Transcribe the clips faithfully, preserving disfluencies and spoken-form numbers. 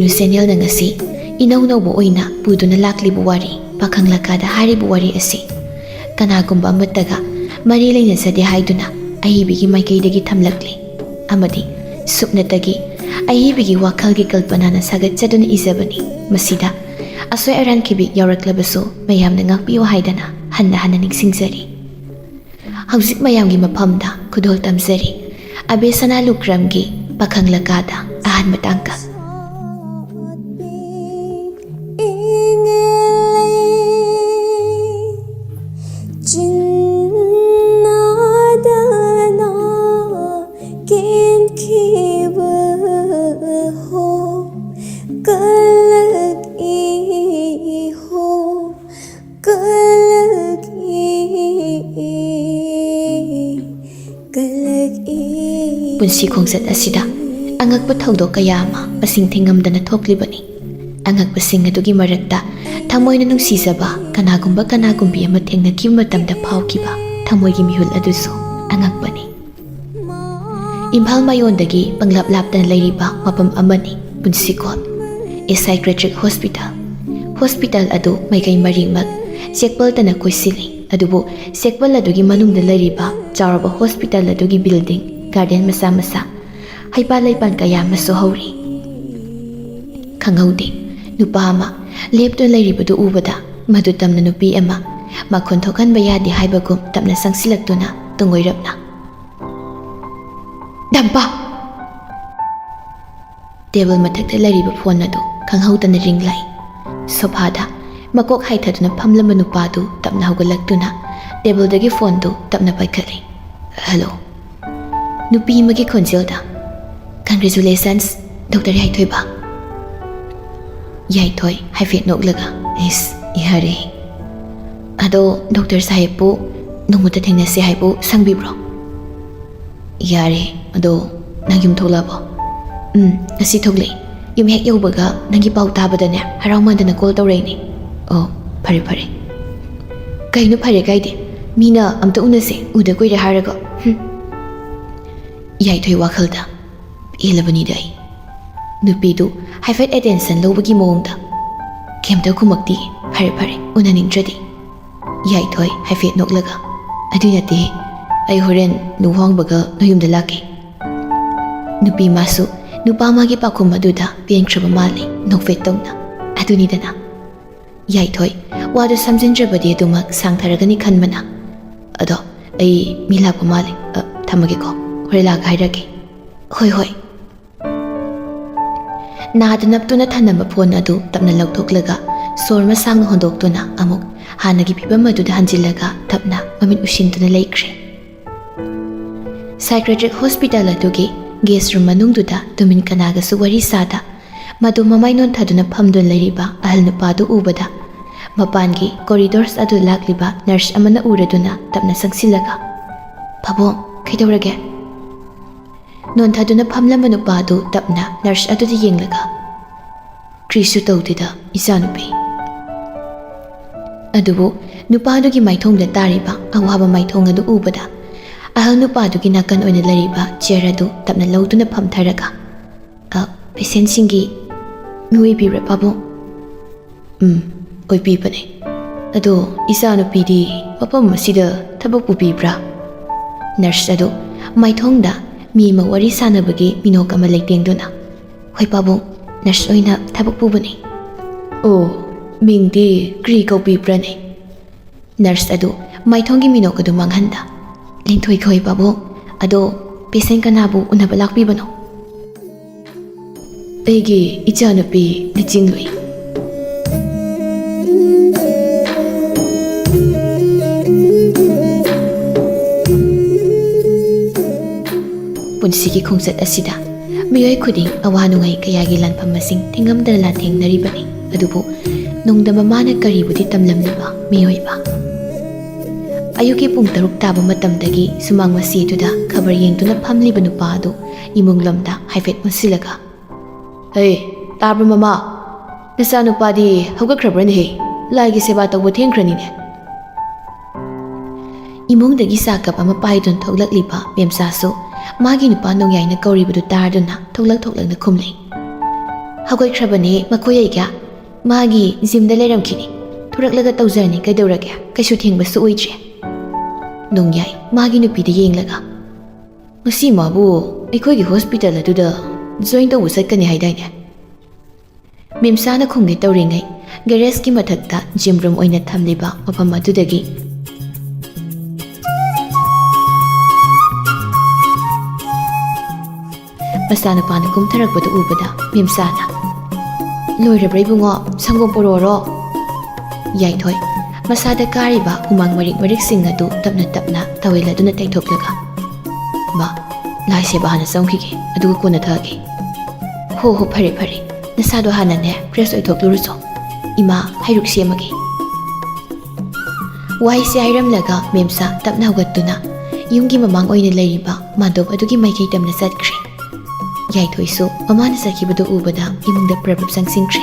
ꯆꯦꯅꯦꯜꯅ ꯉꯁꯤ ꯏꯅꯧ ꯅꯧꯕ ꯑꯣꯏꯅ ꯄꯨꯗꯨꯅ ꯂꯥꯛꯂꯤꯕ ꯋꯥꯔꯤ, ꯄꯥꯈꯪ ꯂꯀꯥꯗ ꯍꯥꯏꯔꯤꯕ ꯋꯥꯔꯤ ꯑꯁꯤ ꯀꯅꯥꯒꯨꯝꯕ ꯑꯃꯠꯇꯒ ꯃꯔꯤ ꯂꯩꯅꯖꯗꯦ ꯍꯥꯏꯗꯨꯅ ꯑꯏꯕꯤꯒꯤ ꯃꯥꯏꯀꯩꯗꯒꯤ ꯊꯝꯂꯛꯂꯤ꯫ ꯑꯃꯗꯤ ꯁꯨꯞꯅꯇꯒꯤ ꯑꯏꯕꯤꯒꯤ ꯋꯥꯈꯜꯒꯤ ꯀꯜꯄꯅꯥꯅ ꯁꯥꯒꯠꯆꯗꯨꯅ ꯏꯖꯕꯅꯤ꯫ ꯃꯁꯤꯗ ꯑꯁꯣꯏ ꯑꯔꯥꯟ ꯈꯤꯕꯤꯛ ꯌꯥꯎꯔꯛꯂꯕꯁꯨ ꯃꯌꯥꯝꯅ ꯉꯥꯛꯄꯤꯌꯨ ꯍꯥꯏꯗꯅ ꯍꯟꯅ ꯍꯟꯅ ꯅꯤꯡꯁꯤꯡꯖꯔꯤ꯫ ꯍꯧꯖꯤꯛ ꯃꯌꯥꯝꯒꯤ ꯃꯐꯝꯗ ꯈꯨꯗꯣꯜ ꯇꯝꯖꯔꯤ ꯑꯕꯦ ꯁꯅꯥ ꯂꯨꯀ꯭ꯔꯝꯒꯤ ꯄꯥꯈꯪ ꯂꯀꯥꯗ ꯑꯍꯥꯟꯕ ꯇꯥꯡꯀꯛ꯫ ꯄꯨꯟꯁꯤ ꯈꯣꯡꯆꯠ ꯑꯁꯤꯗ ꯑꯉꯛꯄ ꯊꯧꯗꯣꯛ ꯀꯌꯥ ꯑꯃ ꯃꯁꯤꯡ ꯊꯤꯉꯝꯗꯅ ꯊꯣꯛꯂꯤꯕꯅꯤ꯫ ꯑꯉꯛꯄꯁꯤꯡ ꯑꯗꯨꯒꯤ ꯃꯔꯛꯇ ꯊꯃꯣꯏꯅ ꯅꯨꯡꯁꯤꯖꯕ ꯀꯅꯥꯒꯨꯝꯕ ꯀꯅꯥꯒꯨꯝꯕꯤ ꯑꯃ ꯊꯦꯡꯅꯈꯤꯕ ꯃꯇꯝꯗ ꯐꯥꯎꯈꯤꯕ ꯊꯃꯣꯏꯒꯤ ꯃꯤꯍꯨꯜ ꯑꯗꯨꯁꯨ ꯑꯉꯛꯄꯅꯤ꯫ ꯏꯝꯐꯥꯜ ꯃꯌꯣꯟꯗꯒꯤ ꯄꯪꯂꯥꯞ ꯂꯥꯞꯇꯅ ꯂꯩꯔꯤꯕ ꯃꯐꯝ ꯑꯃꯅꯤ ꯄꯨꯟꯁꯤꯀꯣꯠ꯫ A psychiatric hospital꯫ ꯍꯣꯁꯄꯤꯇꯥꯜ ꯑꯗꯨ ꯃꯥꯏꯀꯩ ꯃꯔꯤꯃꯛ ꯆꯦꯛꯄꯜꯇꯅ ꯀꯣꯏꯁꯤꯜꯂꯤ꯫ ꯑꯗꯨꯕꯨ ꯆꯦꯛꯄꯜ ꯑꯗꯨꯒꯤ ꯃꯅꯨꯡꯗ ꯂꯩꯔꯤꯕ ꯆꯥꯎꯔꯕ ꯍꯣꯁꯄꯤꯇꯥꯜ ꯑꯗꯨꯒꯤ ꯕꯤꯜꯗꯤꯡ, ꯒꯥꯔꯗꯦꯟ ꯃꯆꯥ ꯃꯆꯥ, ꯍꯩꯄꯥꯜ ꯂꯩꯄꯥꯜ ꯀꯌꯥ ꯑꯃꯁꯨ ꯍꯧꯔꯤ꯫ ꯈꯪꯍꯧꯗꯦ, ꯅꯨꯄꯥ ꯑꯃ ꯂꯦꯞꯇꯨꯅ ꯂꯩꯔꯤꯕꯗꯨ ꯎꯕꯗ ꯃꯗꯨ ꯇꯝꯅ ꯅꯨꯄꯤ ꯑꯃ ꯃꯈꯣꯟ ꯊꯣꯛꯍꯟꯕ ꯌꯥꯗꯦ ꯍꯥꯏꯕꯒꯨꯝ ꯇꯞꯅ ꯆꯪꯁꯤꯜꯂꯛꯇꯨꯅ ꯇꯨꯡꯑꯣꯏꯔꯞꯅ "ꯗꯝꯄꯥ!" ꯇꯦꯕꯜ ꯃꯊꯛꯇ ꯂꯩꯔꯤꯕ ꯐꯣꯟ ꯑꯗꯨ ꯈꯪꯍꯧꯗꯅ ꯔꯤꯡ ꯂꯥꯛꯏ꯫ ꯁꯣꯐꯥꯗ ꯃꯀꯣꯛ ꯍꯥꯏꯊꯗꯨꯅ ꯐꯝꯂꯝꯕ ꯅꯨꯄꯥꯗꯨ ꯇꯞꯅ ꯍꯧꯒꯠꯂꯛꯇꯨꯅ ꯇꯦꯕꯜꯗꯒꯤ ꯐꯣꯟꯗꯨ ꯇꯞꯅ ꯄꯥꯏꯈꯠꯂꯤ꯫ "ꯍꯜꯂꯣ?" ꯅꯨꯄꯤ ꯑꯃꯒꯤ ꯈꯣꯟꯖꯦꯜꯗ, "Congratulations, ꯗꯣꯛꯇꯔ ꯌꯥꯏꯊꯣꯏꯕ꯫" ꯌꯥꯏꯊꯣꯏ ꯍꯥꯏꯐꯦꯠ ꯅꯣꯛꯂꯒ, "ꯏꯁ, ꯌꯥꯔꯦ꯫ ꯑꯗꯣ ꯗꯣꯛꯇꯔ ꯁꯥꯍꯦꯕꯄꯨ ꯅꯣꯡꯃꯇ ꯊꯦꯡꯅꯁꯦ ꯍꯥꯏꯕꯨ ꯁꯪꯕꯤꯕ꯭ꯔꯣ?" "ꯌꯥꯔꯦ꯫ ꯑꯗꯣ ꯅꯪ ꯌꯨꯝ ꯊꯣꯛꯂꯛꯑꯕꯣ?" "ꯎꯝ, ꯉꯁꯤ ꯊꯣꯛꯂꯛꯑꯦ꯫ ꯌꯨꯝ ꯍꯦꯛ ꯌꯧꯕꯒ ꯅꯪꯒꯤ ꯄꯥꯎ ꯇꯥꯕꯗꯅꯦ ꯍꯔꯥꯎꯃꯟꯗꯅ ꯀꯣꯜ ꯇꯧꯔꯛꯏꯅꯦ꯫" "ꯑꯣ, ꯐꯔꯦ, ꯐꯔꯦ꯫ ꯀꯩꯅꯣ ꯐꯔꯦ ꯀꯥꯏꯗꯤ? ꯃꯤꯅ ꯑꯝꯇ ꯎꯅꯁꯦ, ꯎꯗ ꯀꯨꯏꯔꯦ ꯍꯥꯏꯔꯒ꯫ ꯍꯨꯝ꯫" ꯌꯥꯏꯊꯣꯏ ꯋꯥꯈꯜꯗ, "ꯄꯦꯜꯂꯕꯅꯤꯗ ꯑꯩ꯫ ꯅꯨꯄꯤꯗꯨ ꯍꯥꯏꯐꯦꯠ ꯑꯦꯇꯦꯟꯁꯟ ꯂꯧꯕꯒꯤ ꯃꯑꯣꯡꯗ, "ꯀꯩꯝꯇ ꯈꯨꯝꯃꯛꯇꯤꯌꯦ꯫ ꯐꯔꯦ ꯐꯔꯦ, ꯎꯅꯅꯤꯡꯗ꯭ꯔꯗꯤ꯫" ꯌꯥꯏꯊꯣꯏ ꯍꯥꯏꯐꯦꯠ ꯅꯣꯛꯂꯒ, "ꯑꯗꯨꯏ ꯅꯠꯇꯦ, ꯑꯩ ꯍꯣꯔꯦꯟ ꯅꯨꯋꯥꯡꯕꯒ ꯅꯌꯨꯝꯗ ꯂꯥꯛꯀꯦ꯫" ꯅꯨꯄꯤ ꯃꯥꯁꯨ ꯅꯨꯄꯥ ꯃꯥꯒꯤ ꯄꯥꯎꯈꯨꯝ ꯑꯗꯨꯗ ꯄꯦꯟꯈ꯭ꯔꯕ ꯃꯥꯜꯂꯤ, ꯅꯣꯛꯐꯦꯠ ꯇꯧꯅ꯫ "ꯑꯗꯨꯅꯤꯗꯅ꯫" ꯌꯥꯏꯊꯣꯏ ꯋꯥꯗꯨ ꯁꯝꯖꯤꯟꯗ꯭ꯔꯕꯗꯤ ꯑꯗꯨꯃꯛ ꯁꯥꯡꯊꯔꯒꯅꯤ ꯈꯟꯕꯅ, "ꯑꯗꯣ ꯑꯩ ꯃꯤ ꯂꯥꯛꯄ ꯃꯥꯜꯂꯦ, ꯑ, ꯊꯝꯃꯒꯦꯀꯣ, ꯍꯣꯔꯦꯟ ꯂꯥꯛꯑꯒ ꯍꯥꯏꯔꯛꯀꯦ꯫" "ꯍꯣꯏ ꯍꯣꯏ꯫" ꯅꯥꯗ ꯅꯞꯇꯨꯅ ꯊꯅꯝꯕ ꯐꯣꯟ ꯑꯗꯨ ꯇꯞꯅ ꯂꯧꯊꯣꯛꯂꯒ ꯁꯣꯔ ꯑꯃ ꯁꯥꯡꯅ ꯍꯣꯟꯗꯣꯛꯇꯨꯅ ꯑꯃꯨꯛ ꯍꯥꯟꯅꯒꯤ ꯐꯤꯕꯝ ꯑꯗꯨꯗ ꯍꯟꯖꯤꯜꯂꯒ ꯇꯞꯅ ꯃꯃꯤꯠ ꯎꯏꯁꯤꯟꯗꯨꯅ ꯂꯩꯈ꯭ꯔꯦ꯫ ꯁꯥꯏꯀ꯭ꯔꯦꯇ꯭ꯔꯤꯛ ꯍꯣꯁꯄꯤꯇꯥꯜ ꯑꯗꯨꯒꯤ ꯒꯦꯁ ꯔꯨꯝ ꯃꯅꯨꯡꯗꯨꯗ ꯇꯨꯃꯤꯟ ꯀꯅꯥꯒꯁꯨ ꯋꯥꯔꯤ ꯁꯥꯗ ꯃꯗꯨ ꯃꯃꯥꯏ ꯅꯣꯟꯊꯗꯨꯅ ꯐꯝꯗꯨꯅ ꯂꯩꯔꯤꯕ ꯑꯍꯜ ꯅꯨꯄꯥꯗꯨ ꯎꯕꯗ ꯃꯄꯥꯟꯒꯤ ꯀꯣꯔꯤꯗꯣꯔꯁ ꯑꯗꯨ ꯂꯥꯛꯂꯤꯕ ꯅꯔꯁ ꯑꯃꯅ ꯎꯔꯗꯨꯅ ꯇꯞꯅ ꯆꯪꯁꯤꯜꯂꯒ, "ꯄꯥꯕꯨꯡ, ꯀꯩꯗꯧꯔꯒꯦ?" ꯅꯣꯟꯊꯗꯨꯅ ꯐꯝꯂꯝꯕ ꯅꯨꯄꯥꯗꯨ ꯇꯞꯅ ꯅꯔꯁ ꯑꯗꯨꯗ ꯌꯦꯡꯂꯒ, "ꯀ꯭ꯔꯤꯁꯨ ꯇꯧꯗꯦꯗ, ꯏꯆꯥꯅꯨꯄꯤ꯫" ꯑꯗꯨꯕꯨ ꯅꯨꯄꯥꯗꯨꯒꯤ ꯃꯥꯏꯊꯣꯡꯗ ꯇꯥꯔꯤꯕ ꯑꯋꯥꯕ ꯃꯥꯏꯊꯣꯡ ꯑꯗꯨ ꯎꯕꯗ ꯑꯍꯜ ꯅꯨꯄꯥꯗꯨꯒꯤ ꯅꯥꯀꯟ ꯑꯣꯏꯅ ꯂꯩꯔꯤꯕ ꯆꯤꯌꯔ ꯑꯗꯨ ꯇꯞꯅ ꯂꯧꯗꯨꯅ ꯐꯝꯊꯔꯒ, "ꯑ, ꯄꯦꯁꯦꯟꯁꯤꯡꯒꯤ ꯃꯤ ꯑꯣꯏꯕꯤꯕ꯭ꯔꯥ, ꯄꯥꯕꯨꯡ?" "ꯎꯝ, ꯑꯣꯏꯕꯤꯕꯅꯦ꯫ ꯑꯗꯣ ꯏꯆꯥꯅꯨꯄꯤꯗꯤ ꯃꯐꯝ ꯑꯁꯤꯗ ꯊꯕꯛ ꯄꯨꯕꯤꯕ꯭ꯔꯥ?" ꯅꯔꯁ ꯑꯗꯨ ꯃꯥꯏꯊꯣꯡꯗ ꯃꯤ ꯑꯃ ꯋꯥꯔꯤ ꯁꯥꯟꯅꯕꯒꯤ ꯃꯤꯅꯣꯛ ꯑꯃ ꯂꯩꯇꯦꯡꯗꯨꯅ, "ꯍꯣꯏ ꯄꯥꯕꯨꯡ, ꯅꯔꯁ ꯑꯣꯏꯅ ꯊꯕꯛ ꯄꯨꯕꯅꯤ꯫" "ꯑꯣ, ꯃꯤꯡꯗꯤ ꯀ꯭ꯔꯤ ꯀꯧꯕꯤꯕ꯭ꯔꯅꯦ?" ꯅꯔꯁ ꯑꯗꯨ ꯃꯥꯏꯊꯣꯡꯒꯤ ꯃꯤꯅꯣꯛ ꯑꯗꯨ ꯃꯥꯡꯍꯟꯗ, "ꯂꯤꯟꯊꯣꯏ ꯀꯧꯏ ꯄꯥꯕꯨꯡ꯫ ꯑꯗꯣ ꯄꯦꯁꯦꯟ ꯀꯅꯥꯕꯨ ꯎꯅꯕ ꯂꯥꯛꯄꯤꯕꯅꯣ?" "ꯑꯩꯒꯤ ꯏꯆꯥꯅꯨꯄꯤ ꯂꯤꯆꯤꯡꯂꯨꯏ꯫" ꯄꯨꯟꯁꯤꯒꯤ ꯈꯣꯡꯆꯠ ꯑꯁꯤꯗ ꯃꯤꯑꯣꯏ ꯈꯨꯗꯤꯡ ꯑꯋꯥ ꯅꯨꯡꯉꯥꯏ ꯀꯌꯥꯒꯤ ꯂꯥꯟꯐꯝ ꯃꯁꯤꯡ ꯊꯤꯉꯝꯗꯅ ꯂꯥꯟꯊꯦꯡꯅꯔꯤꯕꯅꯤ꯫ ꯑꯗꯨꯕꯨ ꯅꯣꯡꯗꯝꯕ ꯃꯥꯅ ꯀꯔꯤꯕꯨꯗꯤ ꯇꯝꯂꯝꯂꯤꯕ ꯃꯤꯑꯣꯏꯕ? ꯑꯌꯨꯛꯀꯤ ꯄꯨꯡ ꯇꯔꯨꯛ ꯇꯥꯕ ꯃꯇꯝꯗꯒꯤ ꯁꯨꯃꯥꯡ ꯃꯁꯤꯗꯨꯗ ꯈꯕꯔ ꯌꯦꯡꯗꯨꯅ ꯐꯝꯂꯤꯕ ꯅꯨꯄꯥ ꯑꯗꯨ ꯏꯃꯨꯡ ꯂꯣꯝꯗ ꯍꯥꯏꯐꯦꯠ ꯑꯣꯟꯁꯤꯜꯂꯒ, "ꯍꯦ, ꯇꯥꯕ꯭ꯔꯣ ꯃꯃꯥ? ꯅꯆꯥꯅꯨꯄꯥꯗꯤ ꯍꯧꯒꯠꯈ꯭ꯔꯕ꯭ꯔꯅꯦꯍꯦ? ꯂꯥꯏꯒꯤ ꯁꯦꯕꯥ ꯇꯧꯕ ꯊꯦꯡꯈ꯭ꯔꯅꯤꯅꯦ꯫" ꯏꯃꯨꯡꯗꯒꯤ ꯆꯥ ꯀꯞ ꯑꯃ ꯄꯥꯏꯗꯨꯅ ꯊꯣꯛꯂꯛꯂꯤꯕ ꯃꯦꯝꯆꯥꯁꯨ ꯃꯥꯒꯤ ꯅꯨꯄꯥ ꯅꯣꯡꯌꯥꯏꯅ ꯀꯧꯔꯤꯕꯗꯨ ꯇꯥꯔꯗꯨꯅ ꯊꯣꯛꯂꯛ ꯊꯣꯛꯂꯛꯅ ꯈꯨꯝꯂꯤ꯫ "ꯍꯧꯒꯠꯈ꯭ꯔꯕꯅꯦ ꯃꯈꯣꯏ ꯑꯩꯒ꯫ ꯃꯥꯒꯤ ꯖꯤꯝꯗ ꯂꯩꯔꯝꯈꯤꯅꯤ꯫ ꯊꯣꯔꯛꯂꯒ ꯇꯧꯖꯔꯅꯤ, ꯀꯩꯗꯧꯔꯒꯦ? ꯀꯩꯁꯨ ꯊꯦꯡꯕꯁꯨ ꯑꯣꯏꯗ꯭ꯔꯤ"꯫ ꯅꯣꯡꯌꯥꯏ ꯃꯥꯒꯤ ꯅꯨꯄꯤꯗ ꯌꯦꯡꯂꯒ, "ꯉꯁꯤ ꯃꯥꯕꯨ ꯑꯩꯈꯣꯏꯒꯤ ꯍꯣꯁꯄꯤꯇꯥꯜ ꯑꯗꯨꯗ ꯖꯣꯏꯟ ꯇꯧꯕ ꯆꯠꯀꯅꯤ ꯍꯥꯏꯗꯥꯏꯅꯦ?" ꯃꯦꯝꯆꯥꯅ ꯈꯨꯝꯒꯦ ꯇꯧꯔꯤꯉꯩ, ꯒꯦꯔꯦꯖꯀꯤ ꯃꯊꯛꯇ ꯖꯤꯝ ꯔꯨꯝ ꯑꯣꯏꯅ ꯊꯝꯂꯤꯕ ꯃꯐꯝ ꯑꯗꯨꯗꯒꯤ ꯃꯆꯥꯅꯨꯄꯥꯅ ꯀꯨꯝꯊꯔꯛꯄꯗꯨ ꯎꯕꯗ ꯃꯦꯝꯆꯥꯅ, "ꯂꯣꯏꯔꯕ꯭ꯔꯥ ꯏꯕꯨꯡꯉꯣ? ꯁꯪꯒꯣꯝ ꯄꯨꯔꯛꯑꯣꯔꯣ?" ꯌꯥꯏꯊꯣꯏ ꯃꯁꯥꯗ ꯀꯥꯔꯤꯕ ꯍꯨꯃꯥꯡ ꯃꯔꯤꯛ ꯃꯔꯤꯛꯁꯤꯡ ꯑꯗꯨ ꯇꯞꯅ ꯇꯞꯅ ꯇꯋꯦꯜ ꯑꯗꯨꯅ ꯇꯩꯊꯣꯛꯂꯒ, "ꯃꯥ, ꯂꯥꯏ ꯁꯦꯕꯥ ꯍꯥꯟꯅ ꯆꯪꯈꯤꯒꯦ, ꯑꯗꯨꯒ ꯀꯣꯟꯅ ꯊꯛꯑꯒꯦ"꯫ "ꯍꯣ ꯍꯣ, ꯐꯔꯦ ꯐꯔꯦ, ꯅꯁꯥꯗꯣ ꯍꯥꯟꯅꯅꯦ ꯐ꯭ꯔꯦꯁ ꯑꯣꯏꯊꯣꯛꯂꯨꯔꯨꯆꯣ꯫ ꯏꯃꯥ ꯍꯩꯔꯨꯛ ꯁꯦꯝꯃꯒꯦ"꯫ ꯋꯥꯍꯩꯁꯦ ꯍꯥꯏꯔꯝꯂꯒ ꯃꯦꯝꯆꯥ ꯇꯞꯅ ꯍꯧꯒꯠꯇꯨꯅ ꯌꯨꯝꯒꯤ ꯃꯃꯥꯡ ꯑꯣꯏꯅ ꯂꯩꯔꯤꯕ ꯃꯥꯟꯗꯣꯞ ꯑꯗꯨꯒꯤ ꯃꯥꯏꯀꯩ ꯇꯝꯅ ꯆꯠꯈ꯭ꯔꯦ꯫ ꯌꯥꯏꯊꯣꯏꯁꯨ ꯃꯃꯥꯅ ꯆꯠꯈꯤꯕꯗꯨ ꯎꯕꯗ ꯏꯃꯨꯡꯗ ꯄ꯭ꯔꯞ ꯄ꯭ꯔꯞ ꯆꯪꯁꯤꯟꯈ꯭ꯔꯦ꯫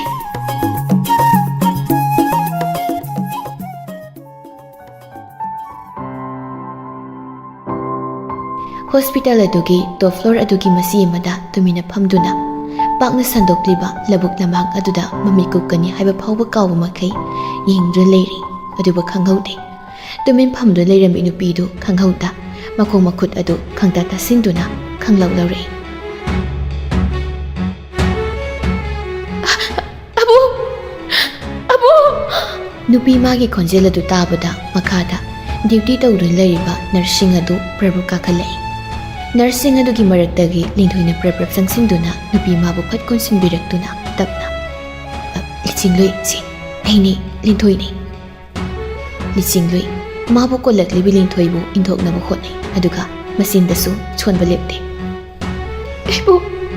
ꯍꯣꯁꯄꯤꯇꯥꯜ ꯑꯗꯨꯒꯤ ꯇꯣꯞ ꯐ꯭ꯂꯣꯔ ꯑꯗꯨꯒꯤ ꯃꯆꯤ ꯑꯃꯗ ꯇꯨꯃꯤꯟꯅ ꯐꯝꯗꯨꯅ ꯄꯥꯛꯅ ꯁꯟꯗꯣꯛꯂꯤꯕ ꯂꯧꯕꯨꯛ ꯂꯝꯍꯥꯡ ꯑꯗꯨꯗ ꯃꯃꯤꯠ ꯀꯨꯞꯀꯅꯤ ꯍꯥꯏꯕ ꯐꯥꯎꯕ ꯀꯥꯎꯕ ꯃꯈꯩ ꯌꯦꯡꯗꯨꯅ ꯂꯩꯔꯤ꯫ ꯑꯗꯨꯕꯨ ꯈꯪꯍꯧꯗꯦ꯫ ꯇꯨꯃꯤꯟ ꯐꯝꯗꯨꯅ ꯂꯩꯔꯝꯃꯤ ꯅꯨꯄꯤꯗꯨ ꯈꯪꯍꯧꯗ ꯃꯈꯣꯡ ꯃꯈꯨꯠ ꯑꯗꯨ ꯈꯪꯇꯥ ꯇꯥꯁꯤꯟꯗꯨꯅ ꯈꯪꯂꯧ ꯂꯧꯔꯛꯏ꯫ "ꯑꯕꯨ! ꯑꯕꯨ!" ꯅꯨꯄꯤ ꯃꯥꯒꯤ ꯈꯣꯟꯖꯦꯜ ꯑꯗꯨ ꯇꯥꯕꯗ ꯃꯈꯥꯗ ꯗ꯭ꯌꯨꯇꯤ ꯇꯧꯗꯨꯅ ꯂꯩꯔꯤꯕ ꯅꯔꯁꯁꯤꯡ ꯑꯗꯨ ꯄ꯭ꯔꯞ ꯄ꯭ꯔꯞ ꯀꯥꯈꯠꯂꯛꯏ꯫ ꯅꯔꯁꯁꯤꯡ ꯑꯗꯨꯒꯤ ꯃꯔꯛꯇꯒꯤ ꯂꯤꯟꯊꯣꯏꯅ ꯄ꯭ꯔꯞ ꯄ꯭ꯔꯞ ꯆꯪꯁꯤꯟꯗꯨꯅ ꯅꯨꯄꯤ ꯃꯥꯕꯨ ꯐꯠ ꯀꯣꯟꯁꯤꯟꯕꯤꯔꯛꯇꯨꯅ ꯇꯞꯅ, "ꯑ, ꯂꯤꯆꯤꯡꯂꯨꯏ, ꯁꯤ ꯑꯩꯅꯤ, ꯂꯤꯟꯊꯣꯏꯅꯤ"꯫ ꯂꯤꯆꯤꯡꯂꯨꯏ ꯃꯥꯕꯨ ꯀꯣꯜꯂꯛꯂꯤꯕꯤ ꯂꯤꯟꯊꯣꯏꯕꯨ ꯏꯟꯊꯣꯛꯅꯕ ꯍꯣꯠꯅꯩ, ꯑꯗꯨꯒ ꯃꯆꯤꯟꯗꯁꯨ ꯁꯣꯟꯕ ꯂꯦꯞꯇꯦ꯫ "ꯑꯩꯕꯨ,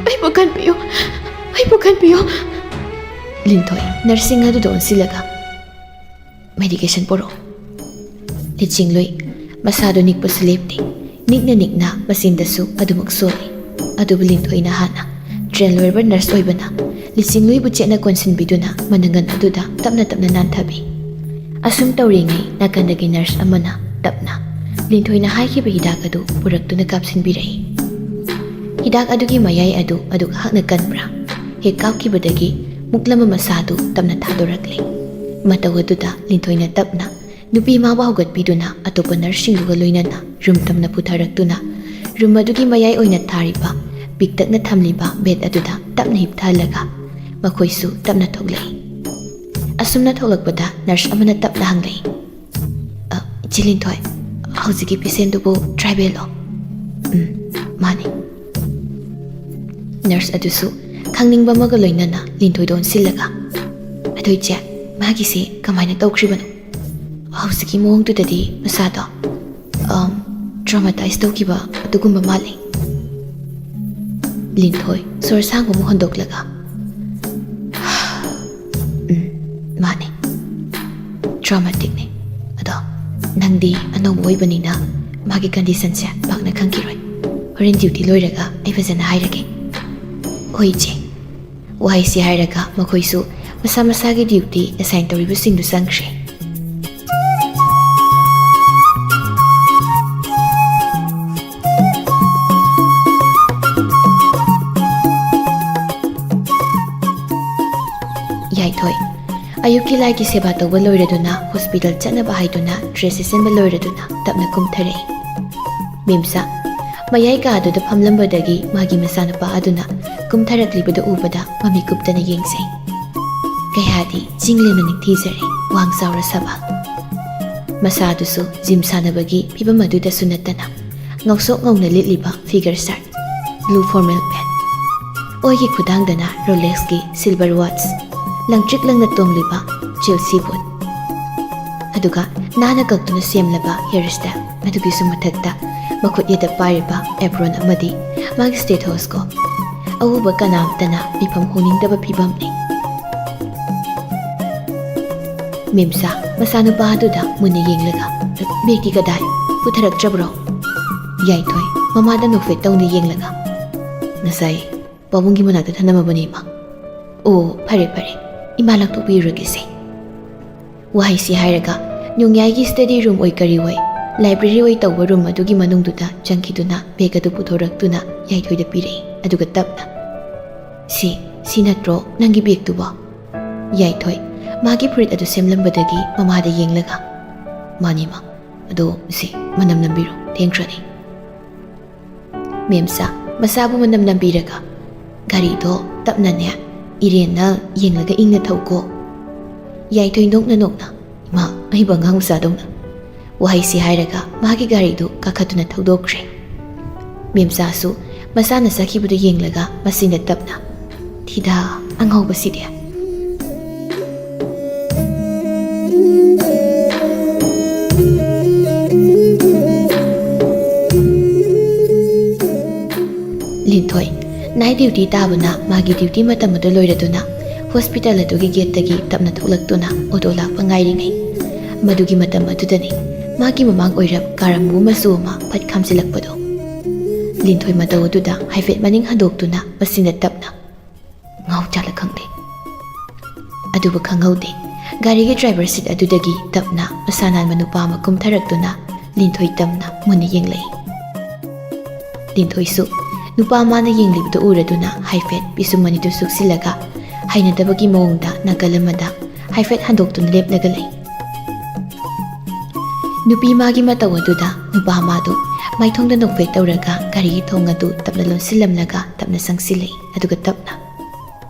ꯑꯩꯕꯨ ꯀꯟꯕꯤꯌꯨ, ꯑꯩꯕꯨ ꯀꯟꯕꯤꯌꯨ"꯫ ꯂꯤꯟꯊꯣꯏ ꯅꯔꯁꯁꯤꯡ ꯑꯗꯨꯗ ꯑꯣꯟꯁꯤꯜꯂꯒ, "ꯃꯦꯗꯤꯀꯦꯁꯟ ꯄꯨꯔꯛꯑꯣ"꯫ ꯂꯤꯆꯤꯡꯂꯨꯏ ꯃꯁꯥꯗꯨ ꯅꯤꯛꯄꯁꯨ ꯂꯦꯞꯇꯦ꯫ ꯅꯤꯛꯅ ꯅꯤꯛꯅ ꯃꯆꯤꯟꯗꯁꯨ ꯑꯗꯨꯃꯛ ꯁꯣꯜꯂꯤ꯫ ꯑꯗꯨꯕꯨ ꯂꯤꯟꯊꯣꯏꯅ ꯍꯥꯟꯅ ꯇ꯭ꯔꯦꯟ ꯂꯣꯏꯔꯕ ꯅꯔꯁ ꯑꯣꯏꯕꯅ ꯂꯤꯆꯤꯡꯂꯨꯏꯕꯨ ꯆꯦꯠꯅ ꯀꯣꯟꯁꯤꯟꯕꯤꯗꯨꯅ ꯃꯅꯪꯒꯟ ꯑꯗꯨꯗ ꯇꯞꯅ ꯇꯞꯅ ꯅꯥꯟꯊꯕꯤ꯫ ꯑꯁꯨꯝ ꯇꯧꯔꯤꯉꯩ ꯅꯥꯀꯟꯗꯒꯤ ꯅꯔꯁ ꯑꯃꯅ ꯇꯞꯅ ꯂꯤꯟꯊꯣꯏꯅ ꯍꯥꯏꯈꯤꯕ ꯍꯤꯗꯥꯛ ꯑꯗꯨ ꯄꯨꯔꯛꯇꯨꯅ ꯀꯥꯞꯁꯤꯟꯕꯤꯔꯛꯏ꯫ ꯍꯤꯗꯥꯛ ꯑꯗꯨꯒꯤ ꯃꯌꯥꯏ ꯑꯗꯨ ꯑꯗꯨꯛ ꯍꯛꯅ ꯀꯟꯕ꯭ꯔꯥ? ꯍꯦꯛ ꯀꯥꯞꯈꯤꯕꯗꯒꯤ ꯃꯨꯛꯂꯝꯕ ꯃꯁꯥꯗꯨ ꯇꯞꯅ ꯊꯥꯗꯣꯔꯛꯂꯦ꯫ ꯃꯇꯧ ꯑꯗꯨꯗ ꯂꯤꯟꯊꯣꯏꯅ ꯇꯞꯅ ꯅꯨꯄꯤ ꯑꯃꯕꯨ ꯍꯧꯒꯠꯄꯤꯗꯨꯅ ꯑꯇꯣꯞꯄ ꯅꯔꯁꯁꯤꯡꯗꯨꯒ ꯂꯣꯏꯅꯅ ꯔꯨꯝ ꯇꯝꯅ ꯄꯨꯊꯔꯛꯇꯨꯅ ꯔꯨꯝ ꯑꯗꯨꯒꯤ ꯃꯌꯥꯏ ꯑꯣꯏꯅ ꯊꯥꯔꯤꯕ ꯄꯤꯛꯇꯛꯅ ꯊꯝꯂꯤꯕ ꯕꯦꯗ ꯑꯗꯨꯗ ꯇꯞꯅ ꯍꯤꯞꯊꯍꯜꯂꯒ ꯃꯈꯣꯏꯁꯨ ꯇꯞꯅ ꯊꯣꯛꯂꯛꯏ꯫ ꯑꯁꯨꯝꯅ ꯊꯣꯛꯂꯛꯄꯗ ꯅꯔꯁ ꯑꯃꯅ ꯇꯞꯅ ꯍꯪꯂꯛꯏ, "ꯑ, ꯏꯆꯦ ꯂꯤꯟꯊꯣꯏ, ꯍꯧꯖꯤꯛꯀꯤ ꯄꯦꯁꯦꯟꯗꯨꯕꯨ ꯇ꯭ꯔꯥꯏꯕꯦꯜꯂꯣ?" "ꯎꯝ, ꯃꯥꯅꯤ꯫" ꯅꯔꯁ ꯑꯗꯨꯁꯨ ꯈꯪꯅꯤꯡꯕ ꯑꯃꯒ ꯂꯣꯏꯅꯅ ꯂꯤꯟꯊꯣꯏꯗ ꯑꯣꯟꯁꯤꯜꯂꯒ, "ꯑꯗꯨ ꯏꯆꯦ, ꯃꯥꯒꯤꯁꯦ ꯀꯃꯥꯏꯅ ꯇꯧꯈ꯭ꯔꯤꯕꯅꯣ? ꯍꯧꯖꯤꯛꯀꯤ ꯃꯑꯣꯡꯗꯨꯗꯗꯤ ꯃꯁꯥꯗꯣ, ꯑꯝ, ꯇ꯭ꯔꯣꯃꯥꯇꯥꯏꯁ ꯇꯧꯈꯤꯕ ꯑꯗꯨꯒꯨꯝꯕ ꯃꯥꯜꯂꯤ꯫" ꯂꯤꯟꯊꯣꯏ ꯁꯣꯔ ꯁꯥꯡꯕ ꯑꯃ ꯍꯣꯟꯗꯣꯛꯂꯒ, "ꯎꯝ, ꯃꯥꯅꯤ꯫ ꯇ꯭ꯔꯣꯃꯥꯇꯤꯛꯅꯤ꯫ ꯑꯗꯣ ꯅꯪꯗꯤ ꯑꯅꯧꯕ ꯑꯣꯏꯕꯅꯤꯅ ꯃꯥꯒꯤ ꯀꯟꯗꯤꯁꯟꯁꯦ ꯄꯥꯛꯅ ꯈꯪꯈꯤꯔꯣꯏ꯫ ꯍꯣꯔꯦꯟ ꯗ꯭ꯌꯨꯇꯤ ꯂꯣꯏꯔꯒ ꯑꯩ ꯐꯖꯅ ꯍꯥꯏꯔꯒꯦ꯫" "ꯍꯣꯏ, ꯏꯆꯦ꯫ ꯋꯥꯍꯩꯁꯤ ꯍꯥꯏꯔꯒ ꯃꯈꯣꯏꯁꯨ ꯃꯁꯥ ꯃꯁꯥꯒꯤ ꯗ꯭ꯌꯨꯇꯤ ꯑꯦꯁꯥꯏꯟ ꯇꯧꯔꯤꯕꯁꯤꯡꯗꯨ ꯆꯪꯈ꯭ꯔꯦ꯫ ꯌꯥꯏꯊꯣꯏ꯫ ꯑꯌꯨꯛꯀꯤ ꯂꯥꯏꯒꯤ ꯁꯦꯕꯥ ꯇꯧꯕ ꯂꯣꯏꯔꯗꯨꯅ ꯍꯣꯁꯄꯤꯇꯥꯜ ꯆꯠꯅꯕ ꯍꯥꯏꯗꯨꯅ ꯗ꯭ꯔꯦꯁ ꯁꯦꯠꯆꯟꯕ ꯂꯣꯏꯔꯗꯨꯅ ꯇꯞꯅ ꯀꯨꯝꯊꯔꯛꯏ꯫ ꯃꯤꯝꯁꯥ ꯃꯌꯥꯏ ꯀꯥ ꯑꯗꯨꯗ ꯐꯝꯂꯝꯕꯗꯒꯤ ꯃꯥꯒꯤ ꯃꯆꯥꯅꯨꯄꯥ ꯑꯗꯨꯅ ꯀꯨꯝꯊꯔꯛꯂꯤꯕꯗꯨ ꯎꯕꯗ ꯃꯃꯤꯠ ꯀꯨꯞꯇꯅ ꯌꯦꯡꯖꯩ꯫ ꯀꯌꯥꯗꯤ ꯆꯤꯡ ꯂꯦꯝꯅ ꯅꯤꯡꯊꯤꯖꯔꯦ ꯋꯥꯡ ꯆꯥꯎꯔ ꯁꯥꯕ꯫ ꯃꯁꯥꯗꯨꯁꯨ ꯖꯤꯝ ꯁꯥꯟꯅꯕꯒꯤ ꯐꯤꯕꯝ ꯑꯗꯨꯗꯁꯨ ꯅꯠꯇꯅ ꯉꯧꯁꯣꯛ ꯉꯧꯅ ꯂꯤꯠꯂꯤꯕ figure shirt, blue formal pant, ꯑꯣꯏꯒꯤ ꯈꯨꯗꯥꯡꯗꯅ ꯔꯣꯂꯦꯛꯁꯀꯤ ꯁꯤꯜꯚꯔ ꯋꯥꯠꯆ, ꯂꯪꯇ꯭ꯔꯤꯛ ꯂꯪꯅ ꯇꯣꯡꯂꯤꯕ ꯆꯦꯜꯁꯤ ꯕꯨꯠ, ꯑꯗꯨꯒ ꯅꯥꯟꯅ ꯀꯛꯇꯨꯅ ꯁꯦꯝꯂꯕ ꯍꯤꯌꯔ ꯁ꯭ꯇꯥꯏꯜ ꯑꯗꯨꯒꯤꯁꯨ ꯃꯊꯛꯇ ꯃꯈꯨꯠ ꯌꯦꯠꯇ ꯄꯥꯏꯔꯤꯕ ꯑꯦꯄ꯭ꯔꯣꯟ ꯑꯃꯗꯤ ꯃꯥꯒꯤ ꯁ꯭ꯇꯦꯊꯣꯁꯀꯣꯞ, ꯑꯎꯕ ꯀꯅꯥꯝꯇꯅ ꯃꯤꯐꯝ ꯍꯣꯡꯅꯤꯡꯗꯕ ꯐꯤꯕꯝꯅꯤ꯫ ꯃꯤꯝꯁꯥ ꯃꯆꯥꯅꯨꯄꯥ ꯑꯗꯨꯗ ꯃꯨꯟꯅ ꯌꯦꯡꯂꯒ, "ꯕꯦꯒꯇꯤ ꯀꯗꯥꯏ? ꯄꯨꯊꯔꯛꯇ꯭ꯔꯕ꯭ꯔꯣ?" ꯌꯥꯏꯊꯣꯏ ꯃꯃꯥꯗ ꯅꯣꯛꯐꯦꯠ ꯇꯧꯅ ꯌꯦꯡꯂꯒ, "ꯉꯁꯥꯏ ꯄꯥꯕꯨꯡꯒꯤ ꯃꯅꯥꯛꯇ ꯊꯅꯝꯃꯕꯅꯤ, ꯏꯃꯥ꯫" "ꯑꯣ, ꯐꯔꯦ, ꯐꯔꯦ꯫ ꯏꯃꯥ ꯂꯥꯛꯊꯣꯛꯄꯤꯔꯨꯔꯒꯦꯁꯦ꯫" ꯋꯥꯍꯩꯁꯤ ꯍꯥꯏꯔꯒ ꯅꯣꯡꯌꯥꯏꯒꯤ ꯁ꯭ꯇꯗꯤ ꯔꯨꯝ ꯑꯣꯏ ꯀꯔꯤ ꯑꯣꯏ, ꯂꯥꯏꯕ꯭ꯔꯦꯔꯤ ꯑꯣꯏ ꯇꯧꯕ ꯔꯨꯝ ꯑꯗꯨꯒꯤ ꯃꯅꯨꯡꯗꯨꯗ ꯆꯪꯈꯤꯗꯨꯅ ꯕꯦꯒ ꯑꯗꯨ ꯄꯨꯊꯣꯔꯛꯇꯨꯅ ꯌꯥꯏꯊꯣꯏꯗ ꯄꯤꯔꯛꯏ, ꯑꯗꯨꯒ ꯇꯞꯅ, "ꯁꯤ "ꯁꯤ ꯅꯠꯇ꯭ꯔꯣ ꯅꯪꯒꯤ ꯕꯦꯒꯇꯨꯕꯣ?" ꯌꯥꯏꯊꯣꯏ ꯃꯥꯒꯤ ꯐꯨꯔꯤꯠ ꯑꯗꯨ ꯁꯦꯝꯂꯝꯕꯗꯒꯤ ꯃꯃꯥꯗ ꯌꯦꯡꯂꯒ, "ꯃꯥꯅꯤ ꯃꯥ, ꯑꯗꯣ ꯁꯤ ꯃꯅꯝ ꯅꯝꯕꯤꯔꯣ, ꯊꯦꯡꯈ꯭ꯔꯅꯤ꯫" ꯃꯦꯝꯆꯥ ꯃꯁꯥꯕꯨ ꯃꯅꯝ ꯅꯝꯕꯤꯔꯒ, "ꯒꯥꯔꯤꯗꯣ ꯇꯞꯅꯅꯦ, ꯏꯔꯦꯟꯅ ꯌꯦꯡꯂꯒ ꯏꯪꯅ ꯊꯧꯀꯣ꯫" ꯌꯥꯏꯊꯣꯏ ꯅꯣꯛꯅ ꯅꯣꯛꯅ, "ꯏꯃꯥ, ꯑꯩꯕꯨ ꯑꯉꯥꯡ ꯃꯆꯥꯗꯧꯅ꯫" ꯋꯥꯍꯩꯁꯤ ꯍꯥꯏꯔꯒ ꯃꯥꯒꯤ ꯒꯥꯔꯤꯗꯨ ꯀꯥꯈꯠꯇꯨꯅ ꯊꯧꯗꯣꯛꯈ꯭ꯔꯦ꯫ ꯃꯦꯝꯆꯥꯁꯨ ꯃꯁꯥꯅ ꯆꯠꯈꯤꯕꯗꯨ ꯌꯦꯡꯂꯒ ꯃꯆꯤꯟꯗ ꯇꯞꯅ, "ꯊꯤꯗꯥ, ꯑꯉꯥꯎꯕꯁꯤꯗꯤ꯫" ꯂꯤꯟꯊꯣꯏ ꯅꯥꯏꯠ ꯗ꯭ꯌꯨꯇꯤ ꯇꯥꯕꯅ ꯃꯥꯒꯤ ꯗ꯭ꯌꯨꯇꯤ ꯃꯇꯝ ꯑꯗꯨ ꯂꯣꯏꯔꯗꯨꯅ ꯍꯣꯁꯄꯤꯇꯥꯜ ꯑꯗꯨꯒꯤ ꯒꯦꯠꯇꯒꯤ ꯇꯞꯅ ꯊꯣꯛꯂꯛꯇꯨꯅ ꯑꯣꯇꯣ ꯂꯥꯛꯄ ꯉꯥꯏꯔꯤꯉꯩ, ꯃꯗꯨꯒꯤ ꯃꯇꯝ ꯑꯗꯨꯗꯅꯤ ꯃꯥꯒꯤ ꯃꯃꯥꯡ ꯑꯣꯏꯔꯞ ꯀꯥꯔ ꯑꯃꯨꯕ ꯃꯆꯨ ꯑꯃ ꯐꯠ ꯈꯥꯝꯖꯤꯜꯂꯛꯄꯗꯣ꯫ ꯂꯤꯟꯊꯣꯏ ꯃꯇꯧ ꯑꯗꯨꯗ ꯍꯥꯏꯐꯦꯠ ꯃꯅꯤꯡ ꯍꯟꯗꯣꯛꯇꯨꯅ ꯃꯆꯤꯟꯗ ꯇꯞꯅ, "ꯉꯥꯎ ꯆꯥꯠꯂ ꯈꯪꯗꯦ꯫" ꯑꯗꯨꯕꯨ ꯈꯪꯍꯧꯗꯦ, ꯒꯥꯔꯤꯒꯤ ꯗ꯭ꯔꯥꯏꯚꯔ ꯁꯤꯠ ꯑꯗꯨꯗꯒꯤ ꯇꯞꯅ ꯃꯁꯥ ꯅꯥꯟꯕ ꯅꯨꯄꯥ ꯑꯃ ꯀꯨꯝꯊꯔꯛꯇꯨꯅ ꯂꯤꯟꯊꯣꯏ ꯇꯝꯅ ꯃꯨꯟꯅ ꯌꯦꯡꯂꯛꯏ꯫ ꯂꯤꯟꯊꯣꯏꯁꯨ ꯅꯨꯄꯥ ꯃꯥꯅ ꯌꯦꯡꯂꯤꯕꯗꯨ ꯎꯔꯗꯨꯅ ꯍꯥꯏꯐꯦꯠ ꯄꯤꯁꯨꯝ ꯑꯅꯤꯗꯨ ꯁꯨꯛꯆꯤꯜꯂꯒ ꯍꯩꯅꯗꯕꯒꯤ ꯃꯑꯣꯡꯗ ꯅꯥꯀꯜ ꯑꯃꯗ ꯍꯥꯏꯐꯦꯠ ꯍꯟꯗꯣꯛꯇꯨꯅ ꯂꯦꯞꯂꯒ ꯂꯩ꯫ ꯅꯨꯄꯤ ꯃꯥꯒꯤ ꯃꯇꯧ ꯑꯗꯨꯗ ꯅꯨꯄꯥ ꯃꯥꯗꯨ ꯃꯥꯏꯊꯣꯡꯗ ꯅꯣꯛꯐꯦꯠ ꯇꯧꯔꯒ ꯒꯥꯔꯤꯒꯤ ꯊꯣꯡ ꯑꯗꯨ ꯇꯞꯅ ꯂꯣꯟꯁꯤꯜꯂꯝꯂꯒ ꯇꯞꯅ ꯆꯪꯁꯤꯜꯂꯛꯏ, ꯑꯗꯨꯒ ꯇꯞꯅ,